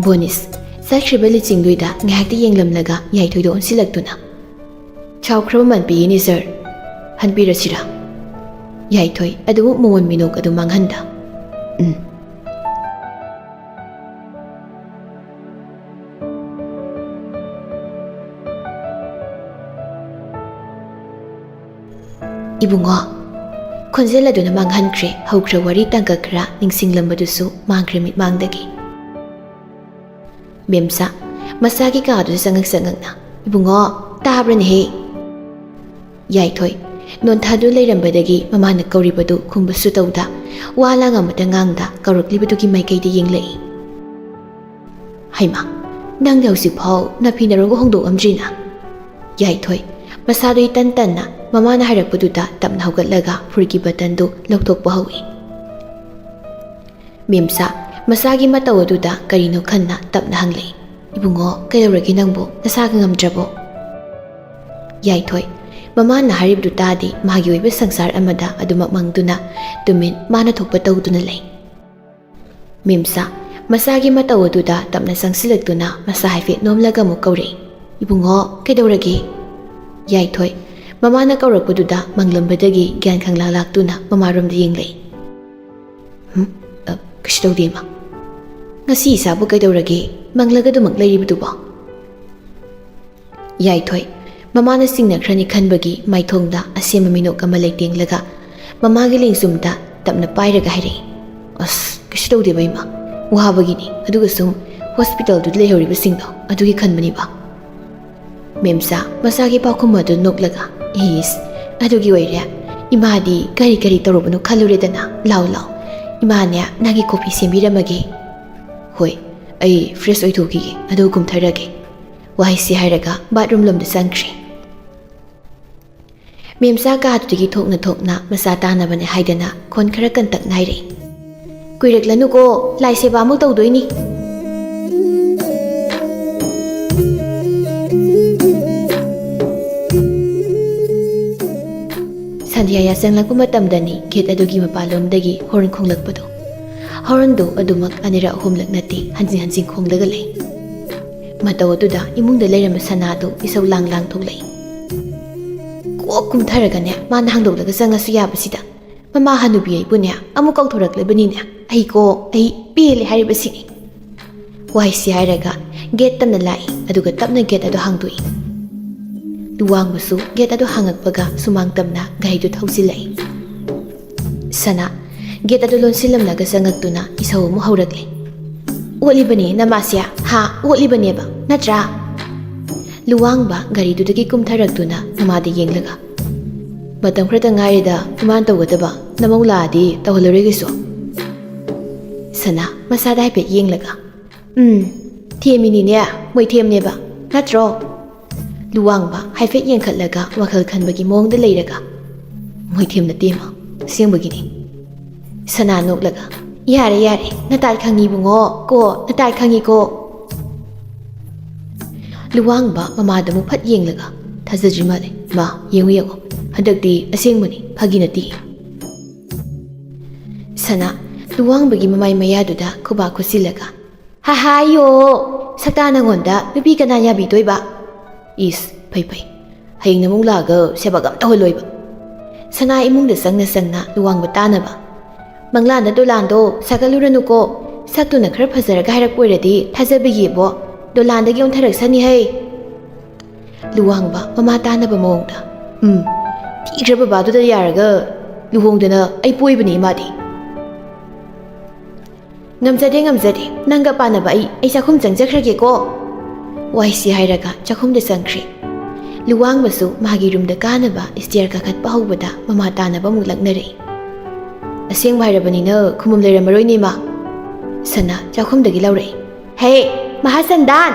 ꯕꯣꯅꯤꯁ ꯆꯠꯈ꯭ꯔꯤꯕ ꯂꯤꯆꯤꯡꯂꯨꯏꯗ ꯉꯥꯏꯍꯥꯛꯇꯤ ꯌꯦꯡꯂꯝꯂꯒ ꯌꯥꯏꯊꯣꯏꯗ ꯑꯣꯟꯁꯤꯜꯂꯛꯇꯨꯅ, "ꯁꯥꯎꯈ꯭ꯔꯕ ꯃꯥꯟꯕꯤꯌꯦꯅꯦ ꯁꯥꯔ꯫ ꯍꯟꯕꯤꯔꯁꯤꯔꯥ?" ꯌꯥꯏꯊꯣꯏ ꯑꯗꯨꯃꯛ ꯃꯉꯣꯟ ꯃꯤꯅꯣꯛ ꯑꯗꯨ ꯃꯥꯡꯍꯟꯗ, "ꯎꯝ꯫" "ꯏꯕꯨꯡꯉꯣ!" ꯈꯣꯟꯖꯦꯜ ꯑꯗꯨꯅ ꯃꯥꯡꯍꯟꯈ꯭ꯔꯦ ꯍꯧꯈ꯭ꯔ ꯋꯥꯔꯤ ꯇꯥꯡꯀꯛ ꯈꯔ ꯅꯤꯡꯁꯤꯡꯂꯝꯕꯗꯨꯁꯨ ꯃꯥꯡꯈ꯭ꯔꯦ ꯃꯤꯠꯃꯥꯡꯗꯒꯤ꯫ ꯃꯦꯝꯆꯥ ꯃꯁꯥꯒꯤ ꯀꯥꯗꯨꯗ ꯆꯪꯉꯛ ꯆꯪꯉꯛꯅ, "ꯏꯕꯨꯡꯉꯣ, ꯇꯥꯕ꯭ꯔꯅꯦꯍꯦ?" ꯌꯥꯏꯊꯣꯏ ꯅꯣꯟꯊꯗꯨ ꯂꯩꯔꯝꯕꯗꯒꯤ ꯃꯃꯥꯅ ꯀꯧꯔꯤꯕꯗꯨ ꯈꯨꯝꯕꯁꯨ ꯇꯧꯗ, ꯋꯥ ꯂꯥꯡ ꯑꯃꯇ ꯉꯥꯡꯗ ꯀꯧꯔꯛꯂꯤꯕꯗꯨꯒꯤ ꯃꯥꯏꯀꯩꯗ ꯌꯦꯡꯂꯛꯏ꯫ "ꯍꯩꯃꯥ, ꯅꯪꯗꯤ ꯍꯧꯖꯤꯛꯐꯥꯎ ꯅꯐꯤ ꯅꯔꯣꯟꯒ ꯍꯣꯡꯗꯣꯛꯂꯝꯗ꯭ꯔꯤꯅ?" ꯌꯥꯏꯊꯣꯏ ꯃꯁꯥꯗꯨ ꯏꯇꯟ ꯇꯟꯅ ꯃꯃꯥꯅ ꯍꯥꯏꯔꯛꯄꯗꯨꯗ ꯇꯞꯅ ꯍꯧꯒꯠꯂꯒ ꯐꯨꯔꯤꯠꯀꯤ ꯕꯇꯟꯗꯨ ꯂꯧꯊꯣꯛꯄ ꯍꯧꯏ꯫ ꯃꯦꯝꯆꯥ ꯃꯁꯥꯒꯤ ꯃꯇꯧ ꯑꯗꯨꯗ ꯀꯔꯤꯅꯣ ꯈꯟꯅ ꯇꯞꯅ ꯍꯪꯂꯛꯏ, "ꯏꯕꯨꯡꯉꯣ, ꯀꯩꯗꯧꯔꯒꯦ ꯅꯪꯕꯨ? ꯅꯁꯥꯒ ꯉꯝꯗ꯭ꯔꯕꯣ?" ꯌꯥꯏꯊꯣꯏ ꯃꯃꯥꯅ ꯍꯥꯏꯔꯤꯕꯗꯨ ꯇꯥꯗꯦ, ꯃꯥꯒꯤ ꯑꯣꯏꯕ ꯁꯪꯁꯥꯔ ꯑꯃꯗ ꯑꯗꯨꯃꯛ ꯃꯪꯗꯨꯅ ꯇꯨꯃꯤꯟ ꯃꯥꯅ ꯊꯣꯛꯄ ꯇꯧꯗꯨꯅ ꯂꯩ꯫ ꯃꯦꯝꯆꯥ ꯃꯁꯥꯒꯤ ꯃꯇꯧ ꯑꯗꯨꯗ ꯇꯞꯅ ꯆꯪꯁꯤꯜꯂꯛꯇꯨꯅ ꯃꯁꯥ ꯍꯥꯏꯐꯦꯠ ꯅꯣꯝꯂꯒ ꯑꯃꯨꯛ ꯀꯧꯔꯛꯏ, "ꯏꯕꯨꯡꯉꯣ, ꯀꯩꯗꯧꯔꯒꯦ?" ꯌꯥꯏꯊꯣꯏ ꯃꯃꯥꯅ ꯀꯧꯔꯛꯄꯗꯨꯗ ꯃꯪꯂꯝꯕꯗꯒꯤ ꯒ꯭ꯌꯥꯟ ꯈꯪꯂꯥꯛ ꯂꯥꯛꯇꯨꯅ ꯃꯃꯥꯔꯣꯝꯗ ꯌꯦꯡꯂꯛꯏ꯫ "ꯍꯨꯝ? "ꯀꯩꯁꯨ ꯇꯧꯗꯦ, ꯏꯃꯥ꯫ ꯉꯁꯤ ꯏꯁꯥꯕꯨ ꯀꯩꯗꯧꯔꯒꯦ? ꯃꯪꯂꯒ ꯑꯗꯨꯃꯛ ꯂꯩꯔꯤꯕꯗꯨꯕꯣ?" ꯌꯥꯏꯊꯣꯏ, ꯃꯃꯥꯅ ꯆꯤꯡꯅꯈ꯭ꯔꯅꯤ ꯈꯟꯕꯒꯤ ꯃꯥꯏꯊꯣꯡꯗ ꯑꯁꯦꯝꯕ ꯃꯤꯅꯣꯛ ꯑꯃ ꯂꯩꯇꯦꯡꯂꯒ ꯃꯃꯥꯒꯤ ꯂꯦꯡꯖꯨꯝꯗ ꯇꯞꯅ ꯄꯥꯏꯔꯒ ꯍꯥꯏꯔꯛꯏ, "ꯑꯁ, ꯀꯩꯁꯨ ꯇꯧꯗꯦꯕ, ꯏꯃꯥ꯫ ꯋꯥꯕꯒꯤꯅꯤ, ꯑꯗꯨꯒ ꯁꯨꯝ ꯍꯣꯁꯄꯤꯇꯥꯜꯗꯨꯗ ꯂꯩꯍꯧꯔꯤꯕꯁꯤꯡꯗꯣ ꯑꯗꯨꯒꯤ ꯈꯟꯕꯅꯤꯕ꯫" ꯃꯦꯝꯆꯥ ꯃꯆꯥꯒꯤ ꯄꯥꯎꯈꯨꯝ ꯑꯗꯨ ꯅꯣꯛꯂꯒ, "ꯏꯁ, ꯑꯗꯨꯒꯤ ꯑꯣꯏꯔꯦ? ꯏꯃꯥꯗꯤ ꯀꯔꯤ ꯀꯔꯤ ꯇꯧꯔꯨꯕꯅꯣ ꯈꯜꯂꯨꯔꯦꯗꯅ꯫ ꯂꯥꯎ, ꯂꯥꯎ, ꯏꯃꯥꯅꯦ, ꯅꯪꯒꯤ ꯀꯣꯐꯤ ꯁꯦꯝꯕꯤꯔꯝꯃꯒꯦ꯫" "ꯍꯣꯏ, ꯑꯩ ꯐ꯭ꯔꯦꯁ ꯑꯣꯏꯊꯣꯛꯈꯤꯒꯦ, ꯑꯗꯨꯒ ꯀꯨꯝꯊꯔꯒꯦ꯫" ꯋꯥꯍꯩꯁꯤ ꯍꯥꯏꯔꯒ ꯕꯥꯠꯔꯨꯝ ꯂꯣꯝꯗ ꯆꯪꯈ꯭ꯔꯦ꯫ ꯃꯦꯝꯆꯥ ꯀꯥꯗꯨꯗꯒꯤ ꯊꯣꯛꯅ ꯊꯣꯛꯅ ꯃꯆꯥ ꯇꯥꯅꯕꯅꯦ ꯍꯥꯏꯗꯅ ꯈꯣꯟ ꯈꯔ ꯀꯟꯇꯛꯅ ꯍꯥꯏꯔꯛꯏ, "ꯀꯨꯏꯔꯛꯂꯅꯨꯀꯣ, ꯂꯥꯏ ꯁꯦꯕꯥ ꯑꯃꯨꯛ ꯇꯧꯗꯣꯏꯅꯤ꯫" ꯁꯟꯙ꯭ꯌꯥ ꯌꯥꯆꯪꯂꯛꯄ ꯃꯇꯝꯗꯅꯤ ꯒꯦꯠ ꯑꯗꯨꯒꯤ ꯃꯄꯥꯟꯂꯣꯝꯗꯒꯤ ꯍꯣꯔꯟ ꯈꯣꯡꯂꯛꯄꯗꯣ꯫ ꯍꯣꯔꯟꯗꯨ ꯑꯗꯨꯃꯛ ꯑꯅꯤꯔꯛ ꯑꯍꯨꯝꯂꯛ ꯅꯠꯇꯦ, ꯍꯟꯖꯤꯟ ꯍꯟꯖꯤꯟ ꯈꯣꯡꯂꯒ ꯂꯩ꯫ ꯃꯇꯧ ꯑꯗꯨꯗ ꯏꯃꯨꯡꯗ ꯂꯩꯔꯝꯕ ꯁꯅꯥꯗꯨ ꯏꯁꯧ ꯂꯥꯡ ꯂꯥꯡ ꯊꯣꯛꯂꯛꯏ꯫ ꯀꯣꯛ ꯀꯨꯝꯊꯔꯒꯅꯦ, ꯃꯥꯅ ꯍꯥꯡꯗꯣꯛꯂꯒ ꯆꯪꯉꯁꯨ ꯌꯥꯕꯁꯤꯗ꯫ ꯃꯃꯥ ꯍꯅꯨꯕꯤ ꯑꯩꯕꯨꯅꯦ ꯑꯃꯨꯛ ꯀꯧꯊꯣꯔꯛꯂꯕꯅꯤꯅꯦ꯫ ꯑꯩꯀꯣ, ꯑꯩ ꯄꯦꯜꯂꯦ ꯍꯥꯏꯔꯤꯕꯁꯤꯅꯤ꯫ ꯋꯥꯍꯩꯁꯤ ꯍꯥꯏꯔꯒ ꯒꯦꯠ ꯇꯞꯅ ꯂꯥꯛꯏ, ꯑꯗꯨꯒ ꯇꯞꯅ ꯒꯦꯠ ꯑꯗꯨ ꯍꯥꯡꯗꯣꯛꯏ꯫ ꯂꯨꯋꯥꯡꯕꯁꯨ ꯒꯦꯠ ꯑꯗꯨ ꯍꯥꯡꯉꯛꯄꯒ ꯁꯨꯃꯥꯡ ꯇꯝꯅ ꯒꯥꯔꯤꯗꯨ ꯊꯧꯖꯤꯜꯂꯛꯏ꯫ ꯁꯅꯥ ꯒꯦꯠ ꯑꯗꯨ ꯂꯣꯟꯁꯤꯜꯂꯝꯂꯒ ꯆꯪꯉꯛꯇꯨꯅ ꯏꯁꯧ ꯑꯃꯨꯛ ꯍꯧꯔꯛꯂꯦ꯫ "ꯑꯣꯠꯂꯤꯕꯅꯦ ꯅꯃꯥꯁꯦ, ꯍꯥ? ꯑꯣꯠꯂꯤꯕꯅꯦꯕ, ꯅꯠꯇ꯭ꯔꯥ?" ꯂꯨꯋꯥꯡꯕ ꯒꯥꯔꯤꯗꯨꯗꯒꯤ ꯀꯨꯝꯊꯔꯛꯇꯨꯅ ꯃꯃꯥꯗ ꯌꯦꯡꯂꯒ, "ꯃꯇꯝ ꯈꯔꯇ ꯉꯥꯏꯔꯦꯗ ꯏꯃꯥꯅ ꯇꯧꯒꯗꯕ, ꯅꯃꯧ ꯂꯥꯛꯑꯗꯤ ꯇꯧꯍꯜꯂꯔꯣꯏꯒꯦꯁꯨ꯫" ꯁꯅꯥ ꯃꯁꯥꯗ ꯍꯥꯏꯐꯦꯠ ꯌꯦꯡꯂꯒ, "ꯎꯝ, ꯊꯦꯝꯃꯤꯅꯤꯅꯦ, ꯃꯣꯏ ꯊꯦꯝꯅꯦꯕ, ꯅꯠꯇ꯭ꯔꯣ?" ꯂꯨꯋꯥꯡꯕ ꯍꯥꯏꯐꯦꯠ ꯌꯦꯡꯈꯠꯂꯒ ꯋꯥꯈꯜ ꯈꯟꯕꯒꯤ ꯃꯑꯣꯡꯗ ꯂꯩꯔꯒ, "ꯃꯣꯏ ꯊꯦꯝ ꯅꯠꯇꯦ ꯏꯃꯥ, ꯑꯁꯦꯡꯕꯒꯤꯅꯤ꯫" ꯁꯅꯥ ꯅꯣꯛꯂꯒ, "ꯌꯥꯔꯦ, ꯌꯥꯔꯦ, ꯅꯇꯥꯏ ꯈꯪꯉꯤ ꯏꯕꯨꯡꯉꯣ, ꯀꯣ, ꯅꯇꯥꯏ ꯈꯪꯉꯤꯀꯣ꯫" ꯂꯨꯋꯥꯡꯕ ꯃꯃꯥꯗ ꯑꯃꯨꯛ ꯐꯠ ꯌꯦꯡꯂꯒ, "ꯊꯥꯖꯗ꯭ꯔꯤ ꯃꯥꯜꯂꯦ꯫ ꯃꯥ, ꯌꯦꯡꯉꯨ, ꯌꯦꯡꯉꯨ, ꯍꯟꯗꯛꯇꯤ ꯑꯁꯦꯡꯕꯅꯤ, ꯐꯥꯒꯤ ꯅꯠꯇꯦ꯫" ꯁꯅꯥ ꯂꯨꯋꯥꯡꯕꯒꯤ ꯃꯃꯥꯏ ꯃꯌꯥꯗꯨꯗ ꯈꯨꯕꯥꯛ ꯈꯨꯠꯁꯤꯜꯂꯒ, "ꯍꯥ ꯍꯥꯏꯌꯣ, ꯁꯛꯇꯥ ꯅꯪꯉꯣꯟꯗ ꯅꯨꯄꯤ ꯀꯅꯥ ꯌꯥꯕꯤꯗꯣꯏꯕ?" "ꯏꯁ, ꯐꯩ ꯐꯩ, ꯍꯌꯦꯡ ꯅꯃꯧ ꯂꯥꯛꯑꯒ ꯁꯦꯕꯥꯒ ꯑꯝ ꯇꯧꯍꯜꯂꯣꯏꯕ꯫" ꯁꯅꯥ ꯏꯃꯨꯡꯗ ꯆꯪꯅ ꯆꯪꯅ ꯂꯨꯋꯥꯡꯕ ꯇꯥꯅꯕ꯫ "ꯃꯪꯂꯥꯟꯗ ꯗꯣꯂꯥꯟꯗꯣ ꯁꯥꯒꯠꯂꯨꯔꯅꯨꯀꯣ꯫ ꯁꯛꯇꯨꯅ ꯈꯔ ꯐꯖꯔꯒ ꯍꯥꯏꯔꯛꯄ ꯑꯣꯏꯔꯗꯤ ꯊꯥꯖꯕꯤꯒꯦꯕꯣ꯫ ꯗꯣꯂꯥꯟꯗꯒꯤ ꯑꯣꯟꯊꯔꯛꯁꯅꯤ ꯍꯩ!" ꯂꯨꯋꯥꯡꯕ ꯃꯃꯥ ꯇꯥꯅꯕ ꯃꯑꯣꯡꯗ, "ꯎꯝ, ꯊꯤꯈ꯭ꯔ ꯕꯕꯥꯗꯨꯗ ꯌꯥꯔꯒ ꯂꯨꯍꯣꯡꯗꯅ ꯑꯩ ꯄꯣꯏꯕꯅꯦ ꯏꯃꯥꯗꯤ꯫ ꯉꯝꯖꯗꯦ, ꯉꯝꯖꯗꯦ꯫ ꯅꯪꯒ ꯄꯥꯟꯅꯕ ꯑꯩ, ꯑꯩ ꯆꯥꯛꯈꯨꯝ ꯆꯪꯖꯈ꯭ꯔꯒꯦꯀꯣ꯫" ꯋꯥꯏꯁꯤ ꯍꯥꯏꯔꯒ ꯆꯥꯛꯈꯨꯝꯗ ꯆꯪꯈ꯭ꯔꯦ꯫ ꯂꯨꯋꯥꯡꯕꯁꯨ ꯃꯥꯒꯤ ꯔꯨꯝꯗ ꯀꯥꯅꯕ ꯁ꯭ꯇꯦꯌꯔ ꯀꯥꯈꯠꯄ ꯍꯧꯕꯗ ꯃꯃꯥ ꯇꯥꯅꯕ ꯑꯃꯨꯛ ꯂꯛꯅꯔꯛꯏ꯫ "ꯑꯁꯦꯡꯕ ꯍꯥꯏꯔꯕꯅꯤꯅ ꯈꯨꯝꯕꯝ ꯂꯩꯔꯝꯃꯔꯣꯏꯅꯦ, ꯏꯃꯥ꯫" ꯁꯅꯥ ꯆꯥꯛꯈꯨꯝꯗꯒꯤ ꯂꯧꯔꯛꯏ꯫ "ꯍꯦ, ꯃꯍꯥꯁꯟꯗꯥꯟ!"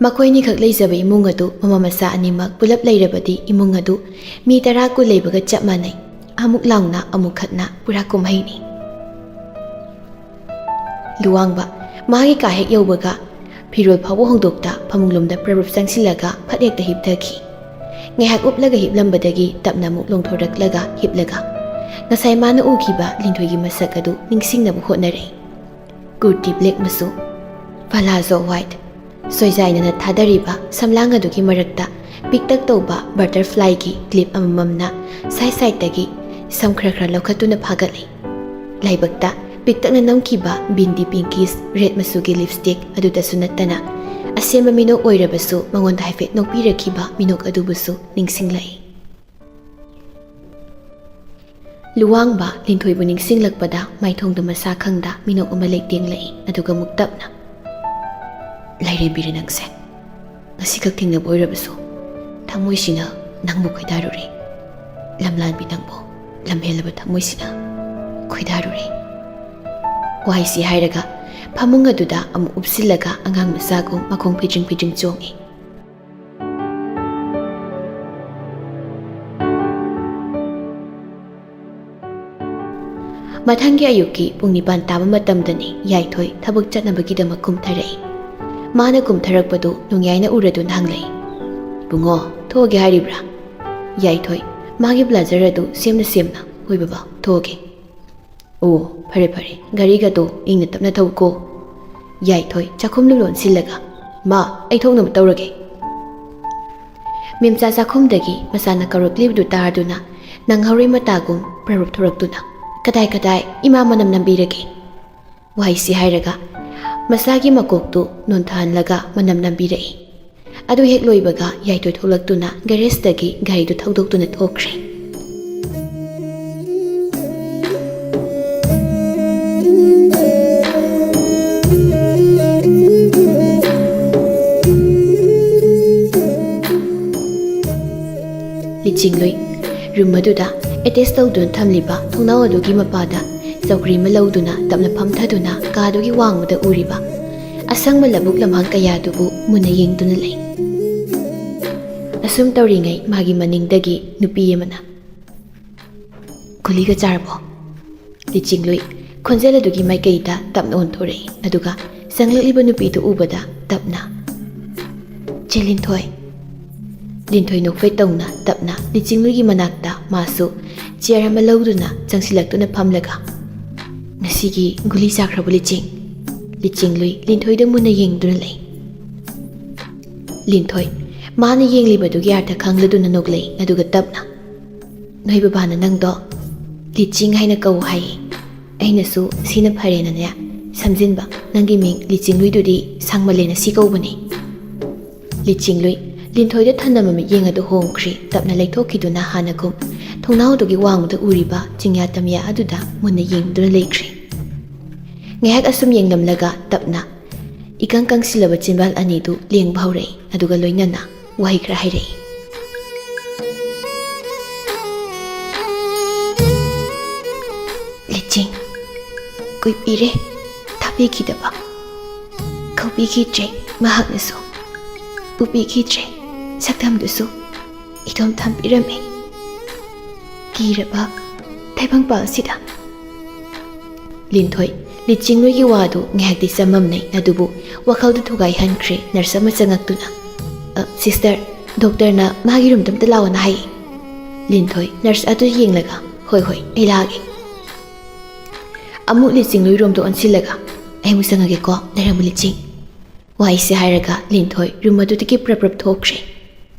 ꯃꯈꯣꯏꯅꯤꯈꯛ ꯂꯩꯖꯕ ꯏꯃꯨꯡ ꯑꯗꯨ ꯃꯃꯥ ꯃꯆꯥ ꯑꯅꯤꯃꯛ ꯄꯨꯂꯞ ꯂꯩꯔꯕꯗꯤ ꯏꯃꯨꯡ ꯑꯗꯨ ꯃꯤ ꯇꯔꯥ ꯀꯨꯟ ꯂꯩꯕꯒ ꯆꯞ ꯃꯥꯟꯅꯩ꯫ ꯑꯃꯨꯛ ꯂꯥꯎꯅ ꯑꯃꯨꯛ ꯈꯠꯅ ꯄꯨꯔꯥ ꯀꯨꯝꯍꯩꯅꯤ꯫ ꯂꯨꯋꯥꯡꯕ ꯃꯥꯒꯤ ꯀꯥ ꯍꯦꯛ ꯌꯧꯕꯒ ꯐꯤꯔꯣꯜ ꯐꯥꯎꯕ ꯍꯣꯡꯗꯣꯛꯇ ꯐꯃꯨꯡꯂꯣꯝꯗ ꯄ꯭ꯔꯞ ꯄ꯭ꯔꯞ ꯆꯪꯁꯤꯜꯂꯒ ꯐꯠ ꯍꯦꯛꯇ ꯍꯤꯞꯊꯈꯤ꯫ ꯉꯥꯏꯍꯥꯛ ꯎꯞꯂꯒ ꯍꯤꯞꯂꯝꯕꯗꯒꯤ ꯇꯞꯅ ꯑꯃꯨꯛ ꯂꯣꯡꯊꯣꯔꯛꯂꯒ ꯍꯤꯞꯂꯒ ꯉꯁꯥꯏ ꯃꯥꯅ ꯎꯈꯤꯕ ꯂꯤꯟꯊꯣꯏꯒꯤ ꯃꯁꯛ ꯑꯗꯨ ꯅꯤꯡꯁꯤꯡꯅꯕ ꯍꯣꯠꯅꯔꯛꯏ꯫ ꯀꯨꯔꯇꯤ ꯕ꯭ꯂꯦꯛ ꯃꯆꯨ, ꯄꯂꯥꯖꯣ ꯋꯥꯏꯠ, ꯁꯣꯏꯖꯥꯏꯅꯅ ꯊꯥꯗꯔꯤꯕ ꯁꯝꯂꯥꯡ ꯑꯗꯨꯒꯤ ꯃꯔꯛꯇ ꯄꯤꯛꯇꯛ ꯇꯧꯕ ꯕꯇꯔꯐ꯭ꯂꯥꯏꯒꯤ ꯀ꯭ꯂꯤꯞ ꯑꯃꯃꯝꯅ ꯁꯥꯏꯠ ꯁꯥꯏꯠꯇꯒꯤ ꯁꯝ ꯈꯔ ꯈꯔ ꯂꯧꯈꯠꯇꯨꯅ ꯐꯥꯒꯠꯂꯤ꯫ ꯂꯥꯏꯕꯛꯇ ꯄꯤꯛꯇꯛꯅ ꯅꯝꯈꯤꯕ ꯕꯤꯟꯗꯤ ꯄꯤꯡꯀꯤꯁ ꯔꯦꯗ ꯃꯆꯨꯒꯤ ꯂꯤꯞꯁꯇꯤꯛ ꯑꯗꯨꯗꯁꯨ ꯅꯠꯇꯅ ꯑꯁꯦꯝꯕ ꯃꯤꯅꯣꯛ ꯑꯣꯏꯔꯕꯁꯨ ꯃꯉꯣꯟꯗ ꯍꯥꯏꯐꯦꯠ ꯅꯣꯛꯄꯤꯔꯛꯈꯤꯕ ꯃꯤꯅꯣꯛ ꯑꯗꯨꯕꯨꯁꯨ ꯅꯤꯡꯁꯤꯡꯂꯛꯏ꯫ ꯂꯨꯋꯥꯡꯕ ꯂꯤꯟꯊꯣꯏꯕꯨ ꯅꯤꯡꯁꯤꯡꯂꯛꯄꯗ ꯃꯥꯏꯊꯣꯡꯗ ꯃꯁꯥ ꯈꯪꯗ ꯃꯤꯅꯣꯛ ꯑꯃ ꯂꯩꯇꯦꯡꯂꯛꯏ, ꯑꯗꯨꯒ ꯑꯃꯨꯛ ꯇꯞꯅ, "ꯂꯥꯏꯔꯦꯝꯕꯤꯔꯦ ꯅꯪꯁꯦ꯫ ꯉꯁꯤꯈꯛ ꯊꯦꯡꯅꯕ ꯑꯣꯏꯔꯕꯁꯨ ꯊꯃꯣꯏꯁꯤꯅ ꯅꯪꯕꯨ ꯈꯣꯏꯗꯥꯔꯨꯔꯦ꯫ ꯂꯝꯂꯥꯟꯕꯤ ꯅꯪꯕꯨ ꯂꯝꯍꯦꯜꯂꯕ ꯊꯃꯣꯏꯁꯤꯅ ꯈꯣꯏꯗꯥꯔꯨꯔꯦ꯫" ꯋꯥꯍꯩꯁꯤ ꯍꯥꯏꯔꯒ ꯐꯃꯨꯡ ꯑꯗꯨꯗ ꯑꯃꯨꯛ ꯎꯞꯁꯤꯜꯂꯒ ꯑꯉꯥꯡ ꯃꯆꯥꯒꯨꯝ ꯃꯈꯣꯡ ꯐꯤꯗ꯭ꯔꯤꯡ ꯐꯤꯗ꯭ꯔꯤꯡ ꯆꯣꯡꯉꯤ꯫ ꯃꯊꯪꯒꯤ ꯑꯌꯨꯛꯀꯤ ꯄꯨꯡ ꯅꯤꯄꯥꯟ ꯇꯥꯕ ꯃꯇꯝꯗꯅꯤ ꯌꯥꯏꯊꯣꯏ ꯊꯕꯛ ꯆꯠꯅꯕꯒꯤꯗꯃꯛ ꯀꯨꯝꯊꯔꯛꯏ꯫ ꯃꯥꯅ ꯀꯨꯝꯊꯔꯛꯄꯗꯨ ꯅꯣꯡꯌꯥꯏꯅ ꯎꯔꯗꯨꯅ ꯍꯪꯂꯛꯏ, "ꯏꯕꯨꯡꯉꯣ, ꯊꯣꯛꯑꯒꯦ ꯍꯥꯏꯔꯤꯕ꯭ꯔꯥ?" ꯌꯥꯏꯊꯣꯏ ꯃꯥꯒꯤ ꯕ꯭ꯂꯥꯖꯔ ꯑꯗꯨ ꯁꯦꯝꯅ ꯁꯦꯝꯅ, "ꯍꯣꯏ ꯕꯕꯥ, ꯊꯣꯛꯑꯒꯦ꯫" "ꯑꯣ, ꯐꯔꯦ ꯐꯔꯦ, ꯒꯥꯔꯤꯒꯗꯣ ꯏꯪꯅ ꯇꯞꯅ ꯊꯧꯀꯣ꯫" ꯌꯥꯏꯊꯣꯏ ꯆꯥꯛꯈꯨꯝꯗꯨ ꯂꯣꯟꯁꯤꯜꯂꯒ, "ꯃꯥ, ꯑꯩ ꯊꯣꯛꯅꯕ ꯇꯧꯔꯒꯦ꯫" ꯃꯦꯝꯆꯥ ꯆꯥꯛꯈꯨꯝꯗꯒꯤ ꯃꯆꯥꯅ ꯀꯧꯔꯛꯂꯤꯕꯗꯨ ꯇꯥꯔꯗꯨꯅ ꯅꯪꯍꯧꯔꯣꯏ ꯃꯇꯥꯒꯨꯝ ꯄ꯭ꯔꯞ ꯄ꯭ꯔꯞ ꯊꯣꯔꯛꯇꯨꯅ, "ꯀꯗꯥꯏ ꯀꯗꯥꯏ ꯏꯃꯥ ꯃꯅꯝ ꯅꯝꯕꯤꯔꯒꯦ?" ꯋꯥꯍꯩꯁꯤ ꯍꯥꯏꯔꯒ ꯃꯁꯥꯒꯤ ꯃꯀꯣꯛꯇꯨ ꯅꯣꯟꯊꯍꯜꯂꯒ ꯃꯅꯝ ꯅꯝꯕꯤꯔꯛꯏ꯫ ꯑꯗꯨ ꯍꯦꯛ ꯂꯣꯏꯕꯒ ꯌꯥꯏꯊꯣꯏ ꯊꯣꯛꯂꯛꯇꯨꯅ ꯒꯦꯔꯦꯖꯇꯒꯤ ꯒꯥꯔꯤꯗꯨ ꯊꯧꯗꯣꯛꯇꯨꯅ ꯊꯣꯛꯈ꯭ꯔꯦ꯫ ꯂꯤꯆꯤꯡꯂꯨꯏ ꯔꯨꯝ ꯑꯗꯨꯗ ꯑꯦꯇꯦꯆ ꯇꯧꯗꯨꯅ ꯊꯝꯂꯤꯕ ꯊꯣꯡꯅꯥꯎ ꯑꯗꯨꯒꯤ ꯃꯄꯥꯗ ꯆꯧꯀ꯭ꯔꯤ ꯑꯃ ꯂꯧꯗꯨꯅ ꯇꯞꯅ ꯐꯝꯊꯗꯨꯅ ꯀꯥꯗꯨꯒꯤ ꯋꯥꯡꯃꯗ ꯎꯔꯤꯕ ꯑꯁꯪꯕ ꯂꯧꯕꯨꯛ ꯂꯝꯍꯥꯡ ꯀꯌꯥꯗꯨꯕꯨ ꯃꯨꯟꯅ ꯌꯦꯡꯗꯨꯅ ꯂꯩ꯫ ꯑꯁꯨꯝ ꯇꯧꯔꯤꯉꯩ ꯃꯥꯒꯤ ꯃꯅꯤꯡꯗꯒꯤ ꯅꯨꯄꯤ ꯑꯃꯅ, "ꯒꯨꯂꯤꯒ ꯆꯥꯔꯕꯣ?" ꯂꯤꯆꯤꯡꯂꯨꯏ ꯈꯣꯟꯖꯦꯜ ꯑꯗꯨꯒꯤ ꯃꯥꯏꯀꯩꯗ ꯇꯞꯅ ꯑꯣꯟꯊꯣꯔꯛꯏ, ꯑꯗꯨꯒ ꯆꯪꯂꯛꯂꯤꯕ ꯅꯨꯄꯤꯗꯨ ꯎꯕꯗ ꯇꯞꯅ, "ꯆꯦ ꯂꯤꯟꯊꯣꯏ꯫" ꯂꯤꯟꯊꯣꯏ ꯅꯣꯛꯐꯦꯠ ꯇꯧꯅ ꯇꯞꯅ ꯂꯤꯆꯤꯡꯂꯨꯏꯒꯤ ꯃꯅꯥꯛꯇ ꯃꯥꯁꯨ ꯆꯤꯌꯔ ꯑꯃ ꯂꯧꯗꯨꯅ ꯆꯪꯁꯤꯜꯂꯛꯇꯨꯅ ꯐꯝꯂꯒ, "ꯉꯁꯤꯒꯤ ꯒꯨꯂꯤ ꯆꯥꯈ꯭ꯔꯕ ꯂꯤꯆꯤꯡ?" ꯂꯤꯆꯤꯡꯂꯨꯏ ꯂꯤꯟꯊꯣꯏꯗ ꯃꯨꯟꯅ ꯌꯦꯡꯗꯨꯅ ꯂꯩ꯫ ꯂꯤꯟꯊꯣꯏ ꯃꯥꯅ ꯌꯦꯡꯂꯤꯕꯗꯨꯒꯤ ꯑꯥꯔꯊ ꯈꯪꯂꯗꯨꯅ ꯅꯣꯛꯂꯛꯏ, ꯑꯗꯨꯒ ꯇꯞꯅ, "ꯅꯣꯏ ꯕꯕꯥꯅ ꯅꯪꯗꯣ ꯂꯤꯆꯤꯡ ꯍꯥꯏꯅ ꯀꯧ ꯍꯥꯏꯌꯦ꯫ ꯑꯩꯅꯁꯨ ꯁꯤꯅ ꯐꯔꯦꯅꯅꯦ ꯁꯝꯖꯤꯟꯕ꯫ ꯅꯪꯒꯤ ꯃꯤꯡ ꯂꯤꯆꯤꯡꯂꯨꯏꯗꯨꯗꯤ ꯁꯥꯡꯃꯜꯂꯦꯅ ꯁꯤ ꯀꯧꯕꯅꯦ꯫" ꯂꯤꯆꯤꯡꯂꯨꯏ ꯂꯤꯟꯊꯣꯏꯗ ꯊꯟꯅ ꯃꯃꯤꯠ ꯌꯦꯡ ꯑꯗꯨ ꯍꯣꯡꯈ꯭ꯔꯤ꯫ ꯇꯞꯅ ꯂꯩꯊꯣꯛꯈꯤꯗꯨꯅ ꯍꯥꯟꯅꯒꯨꯝ ꯊꯣꯡꯅꯥꯎꯗꯨꯒꯤ ꯋꯥꯡꯃꯗ ꯎꯔꯤꯕ ꯆꯤꯡꯌꯥ ꯇꯝꯌꯥ ꯑꯗꯨꯗ ꯃꯨꯟꯅ ꯌꯦꯡꯗꯨꯅ ꯂꯩꯈ꯭ꯔꯤ꯫ ꯉꯥꯏꯍꯥꯛ ꯑꯁꯨꯝ ꯌꯦꯡꯂꯝꯂꯒ ꯇꯞꯅ ꯏꯀꯪ ꯀꯪꯁꯤꯜꯂꯕ ꯆꯤꯟꯕꯥꯜ ꯑꯅꯤꯗꯨ ꯂꯦꯡꯕ ꯍꯧꯔꯛꯏ, ꯑꯗꯨꯒ ꯂꯣꯏꯅꯅ ꯋꯥꯍꯩ ꯈꯔ ꯍꯥꯏꯔꯛꯏ꯫ "ꯂꯤꯆꯤꯡ, ꯀꯨꯏꯕꯤꯔꯦ ꯊꯥꯕꯤꯈꯤꯗꯕ꯫ ꯀꯧꯕꯤꯈꯤꯗ꯭ꯔꯦ ꯃꯍꯥꯛꯅꯁꯨ, ꯎꯕꯤꯈꯤꯗ꯭ꯔꯦ ꯁꯛꯇꯝꯗꯨꯁꯨ꯫ ꯏꯇꯣꯝ ꯊꯝꯕꯤꯔꯝꯃꯦ ꯀꯤꯔꯕ ꯇꯥꯏꯕꯪꯄꯥꯜꯁꯤꯗ꯫" ꯂꯤꯟꯊꯣꯏ ꯂꯤꯆꯤꯡꯂꯨꯏꯒꯤ ꯋꯥꯗꯨ ꯉꯥꯏꯍꯥꯛꯇꯤ ꯆꯃꯝꯅꯩ, ꯑꯗꯨꯕꯨ ꯋꯥꯈꯜꯗꯨ ꯊꯨꯒꯥꯏꯍꯟꯈ꯭ꯔꯦ ꯅꯔꯁ ꯑꯃ ꯆꯪꯉꯛꯇꯨꯅ꯫ "ꯑ, ꯁꯤꯁꯇꯔ, ꯗꯣꯛꯇꯔꯅ ꯃꯥꯒꯤ ꯔꯨꯝꯗ ꯑꯝꯇ ꯂꯥꯛꯑꯣꯅ ꯍꯥꯏꯌꯦ꯫" ꯂꯤꯟꯊꯣꯏ ꯅꯔꯁ ꯑꯗꯨ ꯌꯦꯡꯂꯒ, "ꯍꯣꯏ, ꯍꯣꯏ, ꯑꯩ ꯂꯥꯛꯑꯒꯦ꯫" ꯑꯃꯨꯛ ꯂꯤꯆꯤꯡꯂꯨꯏ ꯔꯨꯝꯗ ꯑꯣꯟꯁꯤꯜꯂꯒ, "ꯑꯩ ꯑꯃꯨꯛ ꯆꯪꯉꯒꯦꯀꯣ, ꯂꯩꯔꯝꯃꯨ ꯂꯤꯆꯤꯡ꯫" ꯋꯥꯍꯩꯁꯦ ꯍꯥꯏꯔꯒ ꯂꯤꯟꯊꯣꯏ ꯔꯨꯝ ꯑꯗꯨꯗꯒꯤ ꯄ꯭ꯔꯞ ꯄ꯭ꯔꯞ ꯊꯣꯛꯈ꯭ꯔꯦ꯫